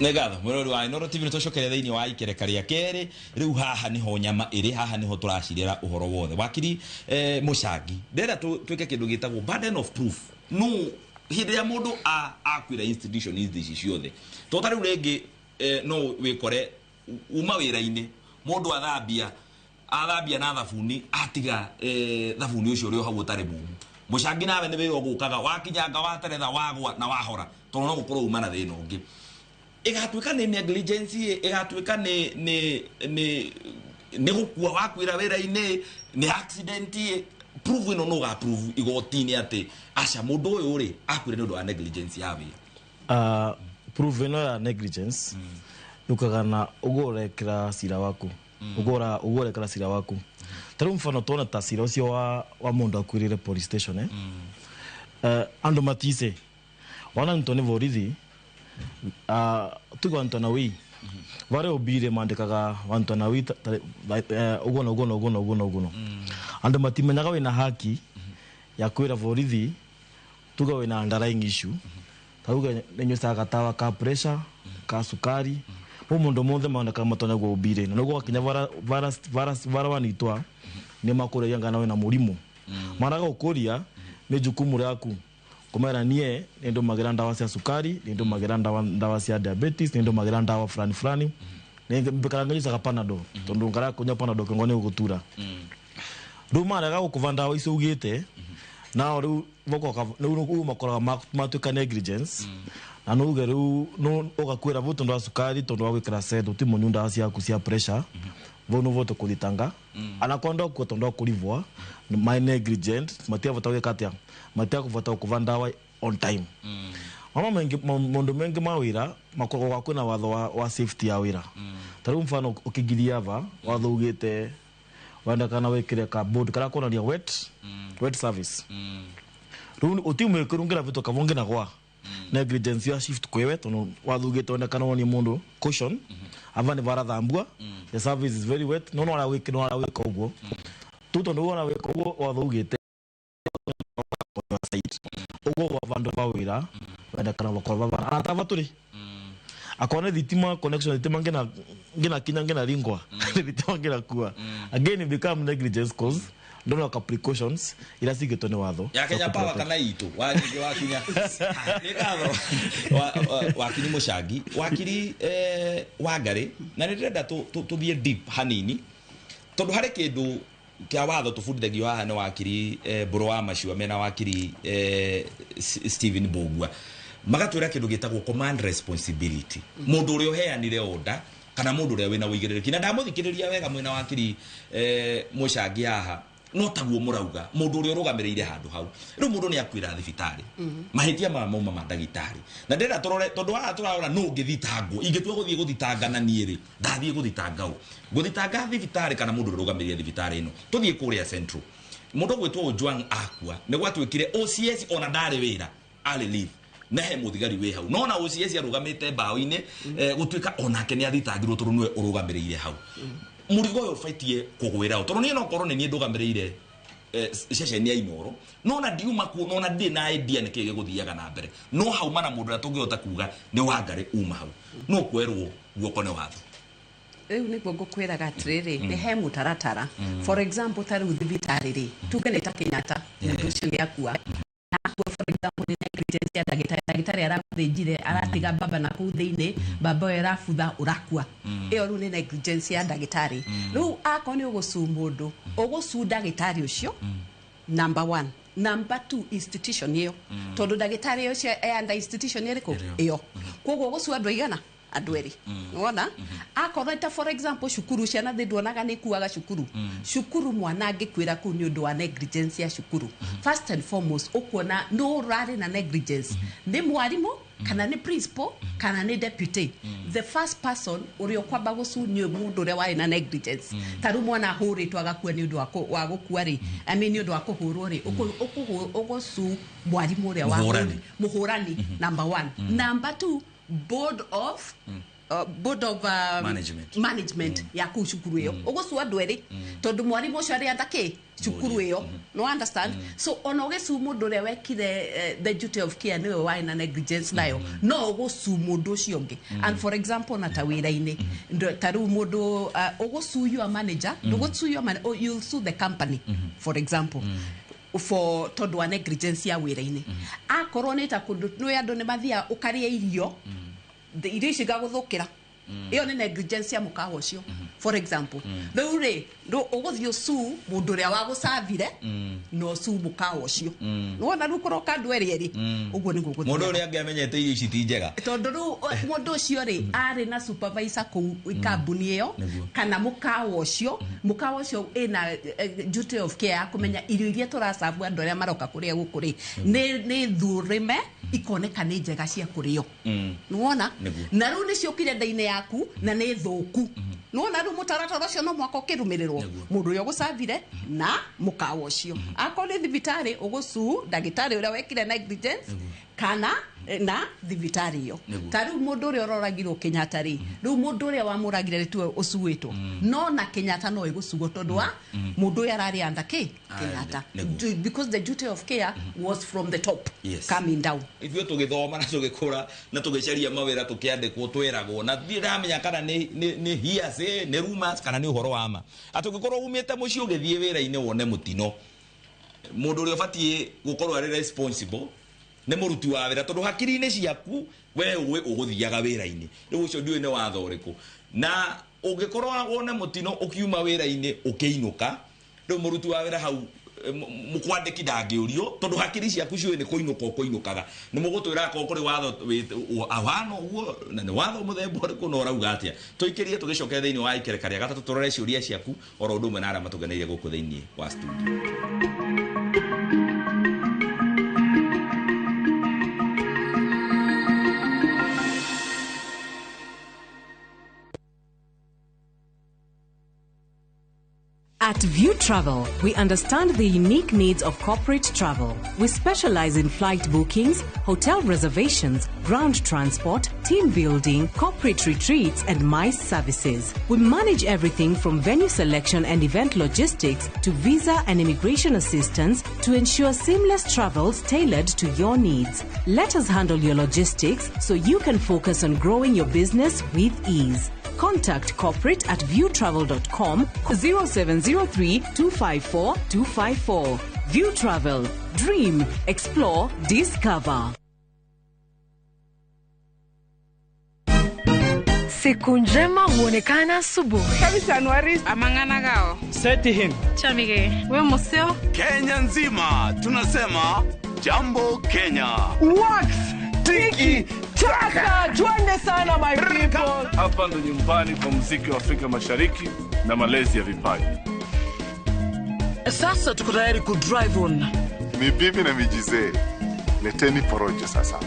Nĩ ngatho mwĩrori wa Inoro TV, nĩ tũcokeria thĩinĩ wa ikereka rĩa kerĩ. Rĩu haha nĩho nyama ĩrĩ, haha nĩho tũracirĩra ũhoro wothe. Wakiri Mũcangi, ndĩrenda twĩke kĩndũ gĩtagwo burden of proof. No hĩndĩ ĩrĩa mũndũ akwĩra institution ici ciothe, to ta rĩu rĩngĩ no wĩkore uma wĩra-inĩ mũndũ athambia na thabuni, atiga thabuni ũcio ũrĩ o hau ũtarĩ mũmũ. Mũcangi nawe nĩ wĩra ũgũkaga wakinyanga wateretha wagwa na wahora, tondũ no gũkorwo uma na thĩna ũngĩ. Ĩgatuĩka nĩ negligence, ĩgatuĩka nĩ gũkua wakwĩra wĩra-inĩ, nĩ accident. Prove ĩno no ũga-prove igoti-inĩ atĩ aca mũndũ ũyũ rĩ akuire nĩ ũndũ wa negligence ya wĩra. Prove ĩno ya negligence yũkaga na ũguo ũrekĩra cira waku. Ũguo ũrekĩra cira waku. Ta rĩu mfano tuone ta cira ũcio wa mũndũ akuĩrĩire police station, andũ matice wana nĩtwo nĩ borithi. Tuga wantwana wi vare obire mandikaga wantwana wi uguo na uguo na uguo na uguo na uguo. Andu matimenyaga wina haki ya kwira borithi tuga wina underlying issue. Tauga nenyucaga gatawa ka pressure ka sukari mu mundu mothe maoneka matonya gwo obire na nuguo gakinya vara wanitwa ni makuragia ngana wina murimu maraga ukuria ni jukumu ryaku kumera nie nindumagira ndawa cia sukari, nindumagira ndawa cia diabetes, nindumagira ndawa fulani fulani, ningikara Panadol tondu ngara kunywa Panadol kingo ni gutura. Riu marega gukuva ndawa icio ugite nao riu bokoka riu makoraga matuika negligence na nuge riu no ugakwira vu tondu wa sukari tondu wa gwikira cedo ti munyu ndawa ciaku cia pressure vu no vote kuthitanga anakonda ku tondu kurivwa my negligent matiavota gwika atia matiakuvota kuva ndawa on time. Mama mengi mundu mengi ma wira makoragwo kwina watho wa safety ya wira. Ta riu mfano ukigiria va watho ugite wenda kana wikire ka board kara kuonania wet service. Riu utimwikiru ngira vitu kavungi na gwa Negligence ya shift kwewe tondu wathugite onekana wonie mundu caution ava ni varathambua. The service is very wet, no no ara wiki no ara wika uguo tu tondu wona wika uguo wathugite site uguo wa vandu va wira wendekana vakorwo vavana atava turi akona thitima connection thitima ngina ngina kinya ngina ringwa thitima ngina kua. Again it become negligence cause ndono ka precautions ira cigitwo ni watho ya Kenya Power kana itu wanyingi wakinya ni ngatho wakiri Mucangi wakiri Wangari na nĩ ndĩrenda tũthiĩ deep hanini tondu harĩ kĩndũ kĩa watho tũbundithagio haha nĩ wakiri Mbũrũ wa Macua mena wakiri Stephen Mbugua magatwĩra kĩndũ gĩtagwo command responsibility. Mũndũ ũrĩa ũheanire order kana mũndũ ũrĩa wĩna ũigĩrĩrĩki na ndamũthikĩrĩria wega mwena wakiri Mucangi haha no taguo murauga mundu uria urugamiriire handu hau riu mundu ni akuira thibitari mahitia ma mauma ma ndagitari na ndira turore tondu haha turarora no ngithitangwo ingitua guthie guthitanga na nie ri ndathie guthitanga u guthitanga thibitari kana mundu urugamiriire thibitari ino tuthie kuria Central mundu gwitwo Ojwang akua ni gwatuikire OCS ona ndari wira ari leave na he muthigari wi hau nona OCS arugamite mbao-ini gutuika onake ni athitangirwo tondu niwe urugamiriire hau murigo uyu ubatie kugwira u tondu nie no korwo ni nie ndugamiriire ceceni ya Inoro nona ndiuma kuo nona ndi na idea niki giguthiaga na mbere no hau mana mundu uria tungihota kuga ni Wangari uma hau no kwerwo guoko ni watho riu niguo ngukwiraga atiriri ni he mutaratara. For example ta riu thibitari ri tuge ni ta Kenyatta mundu ucio ni akua for example ni negligence ya ndagitari ndagitari arathĩnjire aratiga baba na kuu thĩinĩ baba ũyũ ĩrabutha ũrakua ĩyo rĩu nĩ negligence ya ndagĩtarĩ. Rĩu akorwo nĩ ũgũcu mũndũ ũgũcu ndagĩtarĩ ũcio number 1, number 2 institution ĩyo tondũ ndagĩtarĩ ũcio e under institution ĩrĩkũ ĩyo koguo ũgũcu andũ aigana andũ erĩ wona akorwo ta for example cukuru ciana thĩ nduonaga nĩ ikuaga cukuru cukuru mwana angĩkuĩra kũu nĩ ũndũ wa negligence ya cukuru. First and foremost ũkuona nũ ũrarĩ na negligence nĩ mwarimũ kana nĩ principal kana nĩ deputy. The first person ũrĩa ũkwamba gũcu nĩ mũndũ ũrĩa warĩ na negligence. Ta rĩu mwana ahũrĩtwo agakua nĩ ũndũ wa gũkua rĩ, I mean nĩ ũndũ wa kũhũrwo rĩ, ũgũcu mwarimũ ũrĩa wa mũhũrani number 1. Number 2 board of management ya kuu cukuru iyo ugucu andu eri tondu mwarimu ucio ari anda ki cukuru iyo no understand. So ona ugicu mundu uria wekire the duty of care niwe wai na negligence nayo no ugucu mundu ucio ungi. And for example na ta wira-ini ta riu mundu ugucu your manager ndugucu your man you'll sue the company for example for tondu wa negligence ya wira-ini. Akorwo ni ta kundu no andu ni mathia ukaria irio irio ici igaguthukira iyo ni negligence ya mukawa ucio for example. Riu ri uguthii ucu mundu uria wagucavire no ucu mukawa ucio nĩwona riu kuroka andu eri eri uguo niguo guthii mundu uria angiamenyete irio ici ti njega tondu riu mundu ucio ri ari na supervisor kuu kambuni iyo kana mukawa ucio mukawa ucio ina duty of care ya kumenya irio iria turacabu andu aria maroka kuria guku ri ni thurime ikoneka ni njega cia kurio nĩwona na riu nĩciũkire nda-inĩ yaku na nĩ thũku nĩwona riu mũtaratara ũcio no mwaka ũkĩrũmĩrĩrwo mũndũ ũrĩa ũgũcavire na mũkawa ũcio akorwo nĩ thibitarĩ ũgũcu ndagĩtarĩ ũrĩa wekire negligence kana na thibitarĩ iyo ta rĩu mũndũ ũrĩa ũroragirwo Kenyatta rĩ rĩu mũndũ ũrĩa wamũragire rĩ tiwe ũcuĩtwo no na Kenyatta no ĩgũcuo tondũ wa mũndũ ũyũ ararĩ under kĩ Kenyatta because the duty of care was from the top coming down. Ithuĩ tũgĩthoma na tũgĩkũra na tũgĩcaria mawĩra tũkĩandĩkwo twĩragwo na ndirĩ ndamenya kana nĩ hearsay nĩ rumors kana nĩ ũhoro wa ma atĩ ũngĩkorwo umĩte mũciĩ ũgĩthiĩ wĩra-inĩ wone mũtino mũndũ ũrĩa ũbatiĩ gũkorwo arĩ responsible nĩ mũruti wa wĩra tondũ hakiri-inĩ ciaku we ũĩ ũgũthiaga wĩra-inĩ rĩu ũcio ndiũĩ nĩ watho ũrĩkũ na ũngĩkorwo wone mũtino ũkiuma wĩra-inĩ ũkĩinũka rĩu mũruti wa wĩra hau mukwandĩki ndangĩũrio tondũ hakiri ciaku ciũĩ nĩ kũinũka ũkũinũkaga nĩ mũgũtwĩra akorwo kũrĩ watho ahana ũguo na nĩ watho mũthemba ũrĩkũ na ũrauga atĩa tũikĩrie tũgĩcokere thĩinĩ wa ikereka rĩa gatatũ tũrore ciũria ciaku oro ũndũ ũmwe na arĩa matũgeneire gũkũ thĩinĩ wa studio. At At View Travel, we understand the unique needs of corporate travel. We specialize in flight bookings, hotel reservations, ground transport, team building, corporate retreats, and MICE services. We manage everything from venue selection and event logistics to visa and immigration assistance to ensure seamless travels tailored to your needs. Let us handle your logistics so you can focus on growing your business with ease. Contact corporate at viewtravel.com 0703 254 254. View Travel. Dream, explore, discover. Siku njema huonekana asubuhi. Amang'ana gao. Seti him. Chamige. We museo. Kenya nzima tunasema jambo Kenya. Wax tiki taka, twende sana my people. Hapa ndo nyumbani kwa muziki wa Afrika Mashariki na malezi ya vipaji. Sasa tuko tayari ku drive on. Ni bibi na mijizee. Leteni porojo sasa.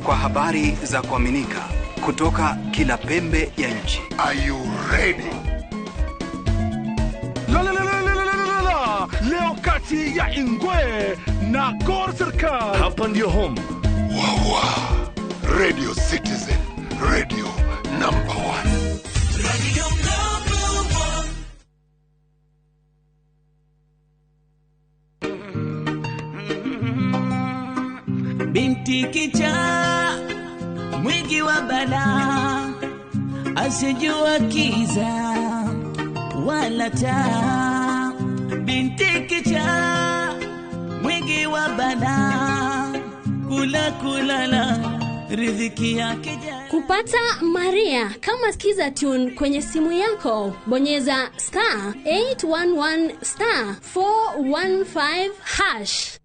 Kwa habari za kuaminika kutoka kila pembe ya nchi. Are you ready? La la la la la la la. Leo kati ya Ingwe na Gor Serikal. Hapa ndio home. Wawa. Radio Citizen, radio number 1. Radio number 1. Binti kichaa mwingi wa balaa, asijua kiza wala taa. Binti kichaa mwingi wa balaa, kula kulala riziki yake. Kupata Maria kama Skiza tune kwenye simu yako, bonyeza star 811 star 415 hash.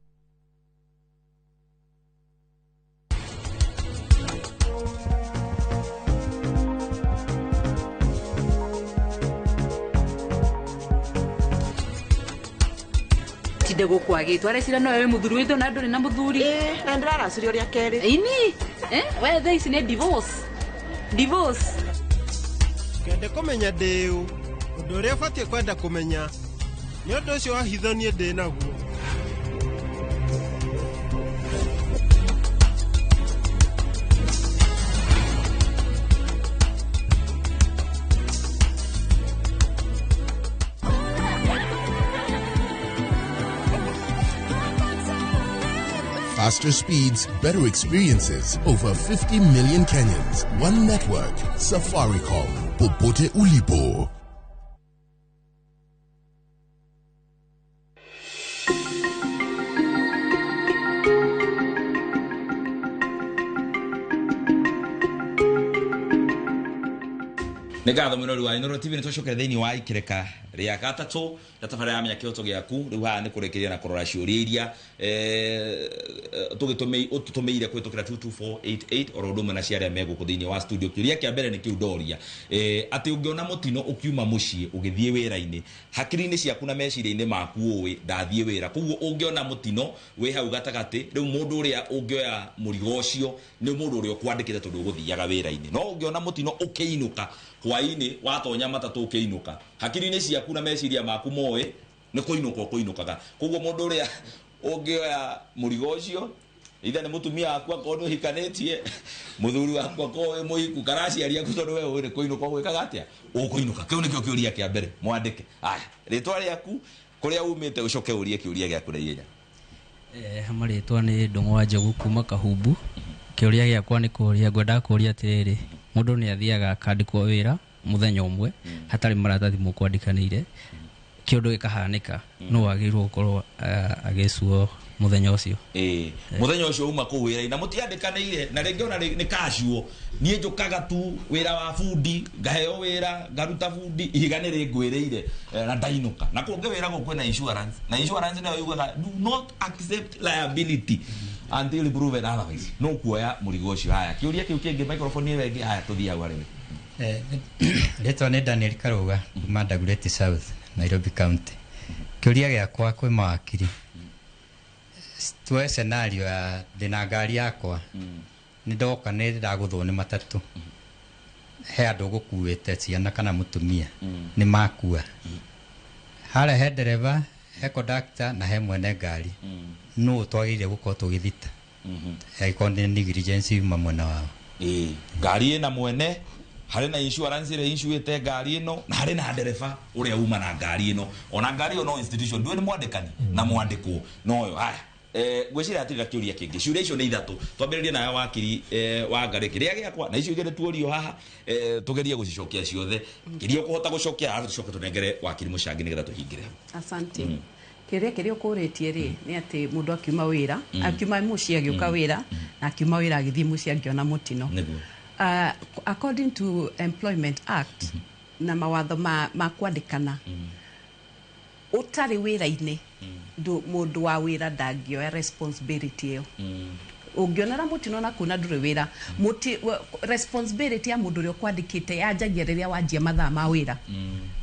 Tinde gukwagitwo arecira no we muthuri witho na nduri na muthuri na ndiraracirio ria keri ini we thaa ici ni divorce divorce. Kende kumenya ndiu undu uria ubatie kwenda kumenya ni undu ucio wa hitho nie ndi naguo. Faster speeds, better experiences. Over 50 million Kenyans. One network. Safaricom. Popote ulipo. Nĩ ngatho mũno wa Inooro TV nĩ twacokera thĩinĩ wa ikireka rĩa gatatũ na tabarĩra ya Menya Kĩhoto Gĩaku. Rĩu haha nĩ kũrĩkĩrĩria na kũrora ciũria iria tũgĩtũmĩire kũhĩtũkĩra 22488 oro ũndũ ũmwe na cia arĩa me gũkũ thĩinĩ wa studio. Kĩũria kĩa mbere nĩ kĩu ndoria atĩ ũngĩona mũtino ũkiuma mũciĩ ũgĩthiĩ wĩra-inĩ, hakiri-inĩ ciaku na meciria-inĩ maku ũĩ ndathiĩ wĩra, koguo ũngĩona mũtino wĩ hau gatagatĩ, rĩu mũndũ ũrĩa ũngĩoya mũrigo ũcio nĩ mũndũ ũrĩa ũkwandĩkĩte tondũ ũgũthiaga wĩra-inĩ. No ũngĩona mũtino ũkĩinũka hwainĩ watonya matatũ ũkĩinũka, hakiri-inĩ ciaku na meciria maku moĩ nĩ kũinũka ũkũinũkaga, koguo mũndũ ũrĩa ũngĩoya mũrigo ũcio ithe nĩ mũtumia waku akorwo nĩ ũhikanĩtie, mũthuri waku akorwo wĩ mũhiku, kana aciari aku tondũ we ũĩ nĩ kũinũka ũgwĩkaga atĩa, ũkũinũka. Kĩu nĩkĩo kĩũria kĩa mbere mwandĩke. Aya, rĩtwa rĩaku, kũrĩa umĩte, ũcoke ũrie kĩũria gĩaku na ihenya. Marĩtwa nĩ Ndũng'ũ wa Njogu kuma Kahumbu. Kĩũria gĩakwa nĩ kũria, ngwendaga kũria atĩrĩrĩ, mũndũ nĩ athiaga akandĩkwo wĩra mũthenya ũmwe hatarĩ maratathi mũkwandĩkanĩire, kĩũndũ gĩkahanĩka, no wagĩrĩirwo gũkorwo agĩcuo mũthenya ũcio. Mũthenya ũcio uma kũu wĩra-inĩ na mũtiandĩkanĩire, na rĩngĩ ona nĩ casual, niĩ njũkaga tu wĩra wa bundi, ngaheo wĩra, ngaruta bundi, ihiga nĩ rĩngwĩrĩire na ndainũka. Na kũngĩ wĩra gũkũ kwĩna insurance, na insurance nayo yugaga do not accept liability until proven otherwise. No kuoya mũrigo ũcio. Haya, kĩũria kĩu kĩngĩ, microphone ĩyo ĩngĩ. Haya, tũthiĩ hau harĩ we. Rĩtwa nĩ Daniel Karuga kuma Dagoretti South, Nairobi County. Kĩũria gĩakwa kwĩ mawakiri, tuoe scenario ya ndĩna ngari yakwa, nĩ ndoka nĩ ndagũthwo nĩ matatũ, He andũ gũkuĩte ciana kana mũtumia nĩ makua. Harĩa he ndereba, he conductor na he mwene ngari. Nũ twagĩrĩire gũkorwo tũgĩthita? Angĩkorwo nĩ negligence yuma mwena wao. Ĩĩ, ngari ĩna mwene, harĩ na insurance ĩrĩa insuĩte ngari ĩno, na harĩ na ndereba ũrĩa uma na ngari ĩno. Ona ngari ĩyo no institution, ndũĩ nĩ mwandĩkani na mwandĩkwo noyo. Haya, ngwĩciria hatirĩ na kĩũria kĩngĩ. Ciũria icio nĩ ithatũ. Twambĩrĩrie nawe wakiri wa Ngarĩ. Kĩrĩa gĩakwa na icio igĩrĩ tuorio haha, tũgerie gũcicokia ciothe. Kĩrĩa ũkũhota gũcokia arabu tũcoke tũnengere wakiri Mũcangi nĩgetha tũhingĩre hau. Asante. Kĩrĩa kĩrĩa ũkũrĩtie rĩ nĩ atĩ mũndũ akiuma wĩra, akiuma mũciĩ agĩũka wĩra, na akiuma wĩra agĩthiĩ mũciĩ akĩona mũtino. Nĩguo. According to Employment Act na mawatho ma kwandĩkana, ũtarĩ wĩra-inĩ, mũndũ wa wĩra ndangĩoya responsibility ĩyo. Ũngĩonera mũtino na kuna ndũrĩ wĩra, responsibility ya mũndũ ũrĩa ũkwandĩkĩte yanjagia rĩrĩa wanjia mathaa ma wĩra.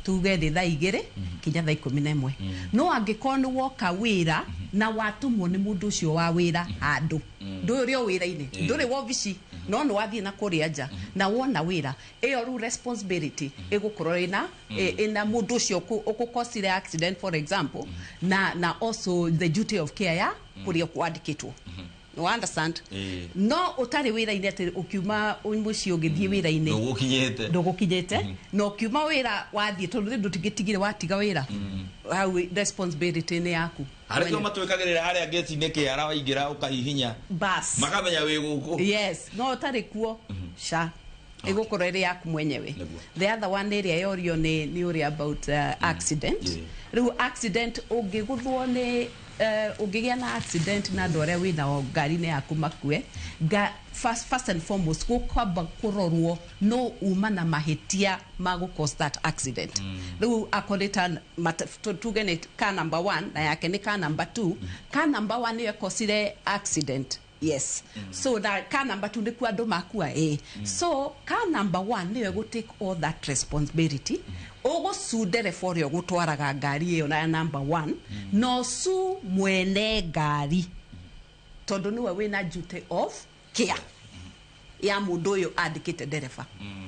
Tuge thĩ thaa 2 kinya thaa 11. No angĩkorwo nĩ woka wĩra na watũmwo nĩ mũndũ ũcio wa wĩra handũ, ndũrĩ o wĩra-inĩ, ndũrĩ wobici, no nĩ wathiĩ na kũrĩa nja na wona wĩra, ĩyo rĩu responsibility ĩgũkorwo ĩna mũndũ ũcio ũkũkosire accident, for example, na also the duty of care ya kũrĩa kwandĩkĩtwo. You understand? No ũtarĩ wĩra-inĩ atĩ ũkiuma mũciĩ ũgĩthiĩ wĩra-inĩ, Ndũgũkinyĩte. Ndũgũkinyĩte, na ũkiuma wĩra wathiĩ, tondũ rĩu ndũtingĩtigire watiga wĩra hau, responsibility nĩ yaku. Harĩ kĩo matwĩkagĩrĩra harĩa gate-inĩ kĩara, waingĩra ũkahihinya. Bas. Makamenya wĩ gũkũ. Yes, no ũtarĩ kuo sha ĩgũkorwo ĩrĩ yaku mwenyewe. The other one ĩrĩa yorio nĩ ũrĩa about accident. Rĩu accident ũngĩgũthwo nĩ ũngĩgĩa na accident na andũ arĩa wĩnao ngari-inĩ yaku makue, first and foremost gũkwamba kũrorwo no uma na mahĩtia ma gũ cause that accident. Rĩu akorwo ta tuge nĩ car number 1 na yake nĩ car number 2, car number 1 nĩyo ĩkosire accident. Yes. So na car number 2 nĩkuo andũ makua ĩ. So car number 1 nĩyo ĩgũ take all that responsibility. Ũgũcu ndereba ũrĩa ũgũtwaraga ngari ĩyo na ya number 1, no su mwene ngari tondũ nĩwe wĩna duty of care ya mũndũ ũyũ andĩkĩte ndereba.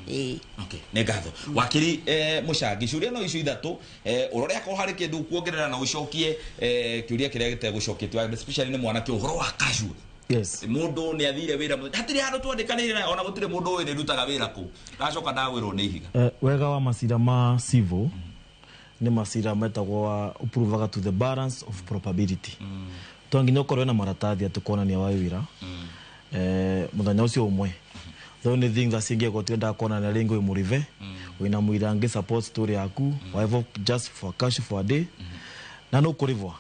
Ĩĩ. Okay, nĩ ngatho wakiri Mũcangi. Ciũria no icio ithatũ, ũrore akorwo harĩ kĩndũ kuongerera na ũcokie kĩũria kĩrĩa gĩtegũcoketio, especially nĩ mwanake, ũhoro wa casual. Yes. Mũndũ nĩ athire wĩra mũthenya, hatirĩ handũ twandĩkanĩire naye, ona gũtirĩ mũndũ ũĩ ndĩrutaga wĩra kũ, ndacoka ndagwĩrwo nĩ ihiga. Wega wa macira ma civil nĩ macira metagwo wa ũprovaga to the balance of probability. To nginya ũkorwo na maratathi atĩ kuonania wa wĩra mũthenya ũcio ũmwe. The only thing that cingĩgwo tiendaga kuonania rĩngĩ wĩ mũribe, wĩna mũira angĩ support story yaku, whatever, just for cash for a day, na no kũrĩbwa.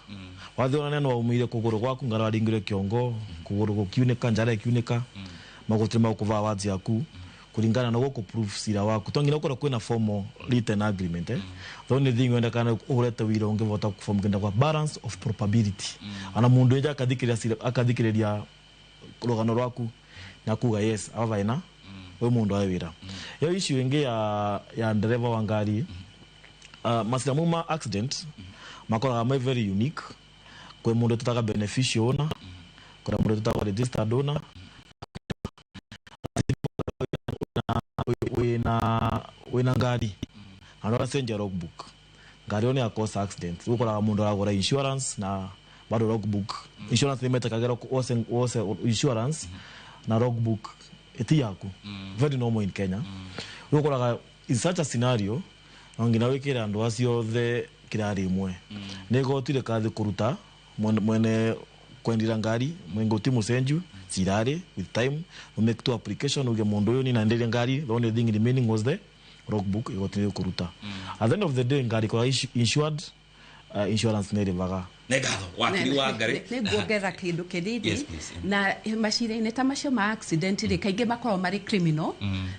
Wathiĩ onania no waumire kũgũrũ gwaku, ngara waringire kĩongo, kũgũrũ gũkiunĩka, njara ĩkiunĩka, magũtirĩ magũkũvaa words yaku kũringana na gũkũ proof cira waku. To nginya ũkorwo kwĩna formal written agreement. The only thing wendekana ũgũrete wĩra ũngĩvota form kĩndũ kwa balance of probability. Ana mũndũ enja akathikĩrĩria cira, akathikĩrĩria rũgano rwaku na kuga yes, ava ina we mundu wa wira. Yo issue ingi ya ndereva wa ngari, masira muma accident makoraga me very unique. Kwe mundu tutaga beneficial owner, kwe mundu tutaga registered owner, wina ngari na ndo senja logbook. Ngari yo ni cause accident, ukoraga mundu aragura insurance na bado logbook. Insurance ni metakagera wose insurance na logbook eti yaku. Very normal in Kenya. Ukoraga in such a scenario ngina wikira andu acio othe kirari imwe. Nego tire kathi kuruta mwene kwendira ngari mwengo ti musenju cirari with time we make two application uge mundu uyu ni nanderia ngari, the only thing remaining was the logbook igotire kuruta. At the end of the day ngari kwa insured, insurance nä rĩvaga. Nĩ ngatho wakiri wa Ngarĩ. Nĩ nguongerera kĩndũ kĩnini. Yes, please. Na macira-inĩ ta macio ma accident rĩ, kaingĩ makoragwo marĩ criminal.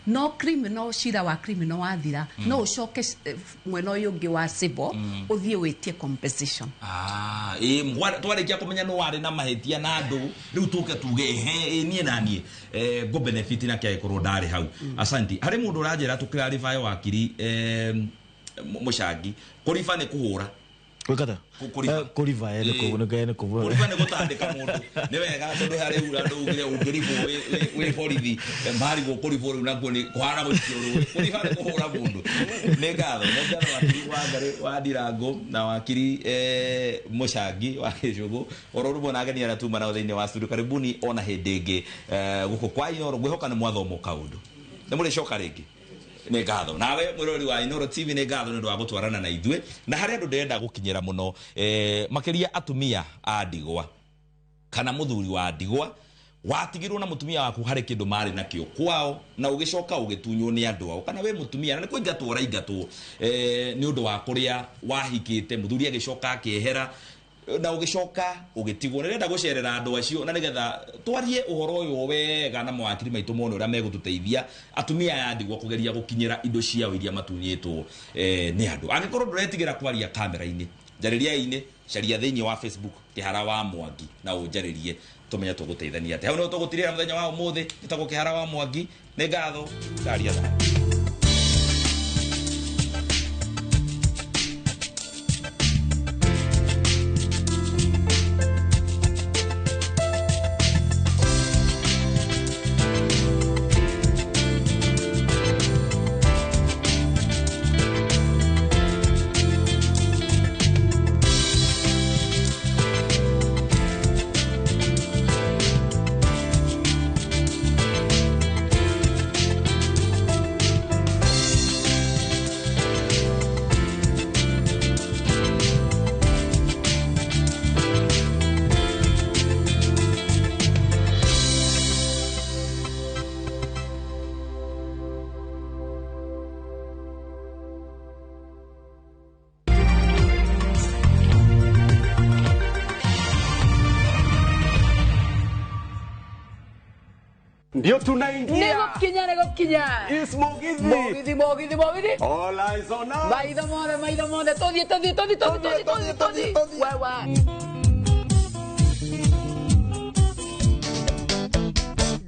No criminal, cira wa criminal wathira, no ũcoke mwena ũyũ ũngĩ wa civil, ũthiĩ wĩtie compensation. Twarĩkia kũmenya nũ warĩ na mahĩtia na andũ, rĩu tũke tuge ehe, niĩ na niĩ ngũ benefit na kĩangĩkorwo ndarĩ hau. Asante. Harĩ mũndũ ũranjĩra tũkĩrarĩba wakiri Mũcangi, kũriba nĩ kũhũra. Gwĩka Kũriba. Kũriba nĩ nĩ Kũriba nĩ gũtandĩka mũndũ. Nĩ wega tondũ harĩ ura andũ ugire ũngĩribwo wĩ borithi, marigwo kũribwo rĩu nakuo nĩ kũhana gũikio rũĩ. Kũriba nĩ kũhũra mũndũ. Nĩ ngatho. Nĩ ngatho wakiri Wangarĩ wa Ndirango na wakiri Mũcangi wa Gĩcũgũ. Oro rũmwe na ageni arĩa tuma nao thĩinĩ wa studio. Karibuni ona hĩndĩ ĩngĩ gũkũ kwa Inooro. Ngwĩhoka nĩ mwathoma kaũndũ. Nĩ mũrĩcoka rĩngĩ. Nĩ ngatho. Nawe mwĩroreri wa Inooro TV nĩ ngatho nĩ ũndũ wa gũtwarana na ithuĩ. Na harĩa andũ ndĩrenda gũkinyĩra mũno, makĩria atumia a ndigwa kana mũthuri wa ndigwa watigirwo na mũtumia waku harĩ kĩndũ marĩ nakĩo kwao na ũgĩcoka ũgĩtunywo nĩ andũ ao, kana we mũtumia na nĩ kũingatwo ũraingatwo nĩ ũndũ wa kũrĩa wahikĩte, mũthuri agĩcoka akĩehera na ũgĩcoka ũgĩtigwo. Nĩrenda gũcerera andũ acio na nĩgetha twarie ũhoro ũyũ wega na mawakiri maitũ mone ũrĩa megũtũteithia atumia aya ndigwa kũgeria gũkinyĩra indo ciao iria matunyĩtwo nĩ andũ. Angĩkorwo ndũretigĩra kwaria kamera-inĩ, njarĩria-inĩ, caria thĩinĩ wa Facebook Kĩhara wa Mwangi na ũnjarĩrie tũmenye tũgũteithania atĩa. Hau nĩho tũgũtirĩra mũthenya wa ũmũthĩ. Njĩtagwo Kĩhara wa Mwangi. Nĩ ngatho. Ndaria thayũ. Ndio tunaingia. Nĩgũkinya. Is Mugithi. Mugithi, Mugithi, Mugithi. All eyes on us. Maitho mothe, maitho mothe. Tũthiĩ, tũthiĩ, tũthiĩ, tũthiĩ, tũthiĩ, tũthiĩ, tũthiĩ. Wewe.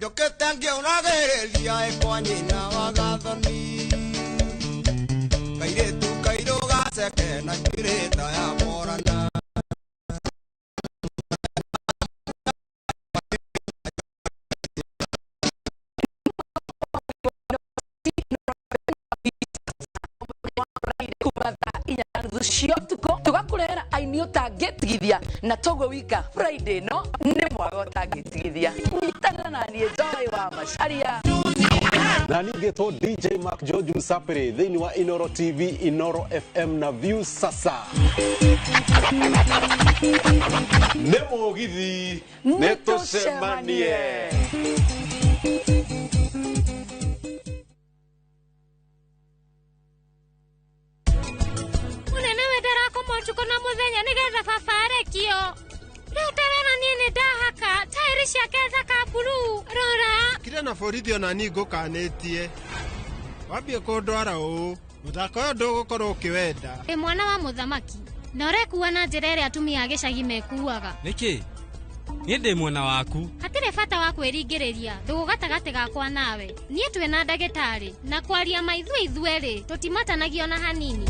Njũkĩte ngĩũragĩrĩria ĩ kwa nyina wa Gathoni. Kairĩtu kairũ gaceke na njuĩrĩ ta ya Morana. Cia ũtukũ tũgakũrehera aini ũtangĩtigithia na toguo wika Friday no nĩ mwaga ũtangĩtigithia. Nyitanĩra na niĩ Joy wa Macharia. Na ningĩ DJ Mark George Msafiri thĩinĩ wa Inooro TV, Inooro FM na View Sasa. Nĩ Mũgithi, nĩ tũcemanie. Ũtukũ na mũthenya nĩgetha baba arekio. Rĩu tarora niĩ nĩ ndahaka taĩri ciake thaka blue. Rora. Kire na borithi ona niĩ ngũkanĩtie. Wambie kũndwara ũũ, mũthako ũyũ ndũgũkorwo ũkĩwenda. Ĩ mwana wa mũthamaki, na ũrekua na njĩra ĩrĩa atumia a gĩcagi mekuaga. Nĩkĩ? Niĩ ndĩ mwena waku. Hatirĩ bata wa kwĩringĩrĩria ndũgũ gatagatĩ gakwa nawe. Niĩ twĩ na ndagĩtarĩ, na kwaria ma ithuĩ ithuerĩ tũtimatanagio na hanini.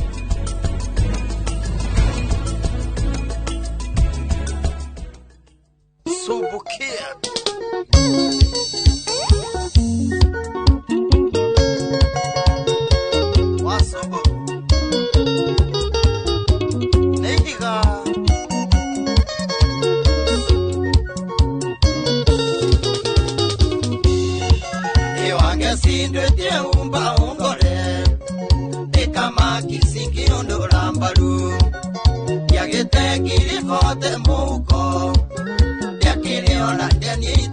Sumbukia. Wasumbu. Neiga. Iwange sindwe tie umba ungore. Nikama kisingi undurambaru. Yagete kilifote muko. Ona ndeni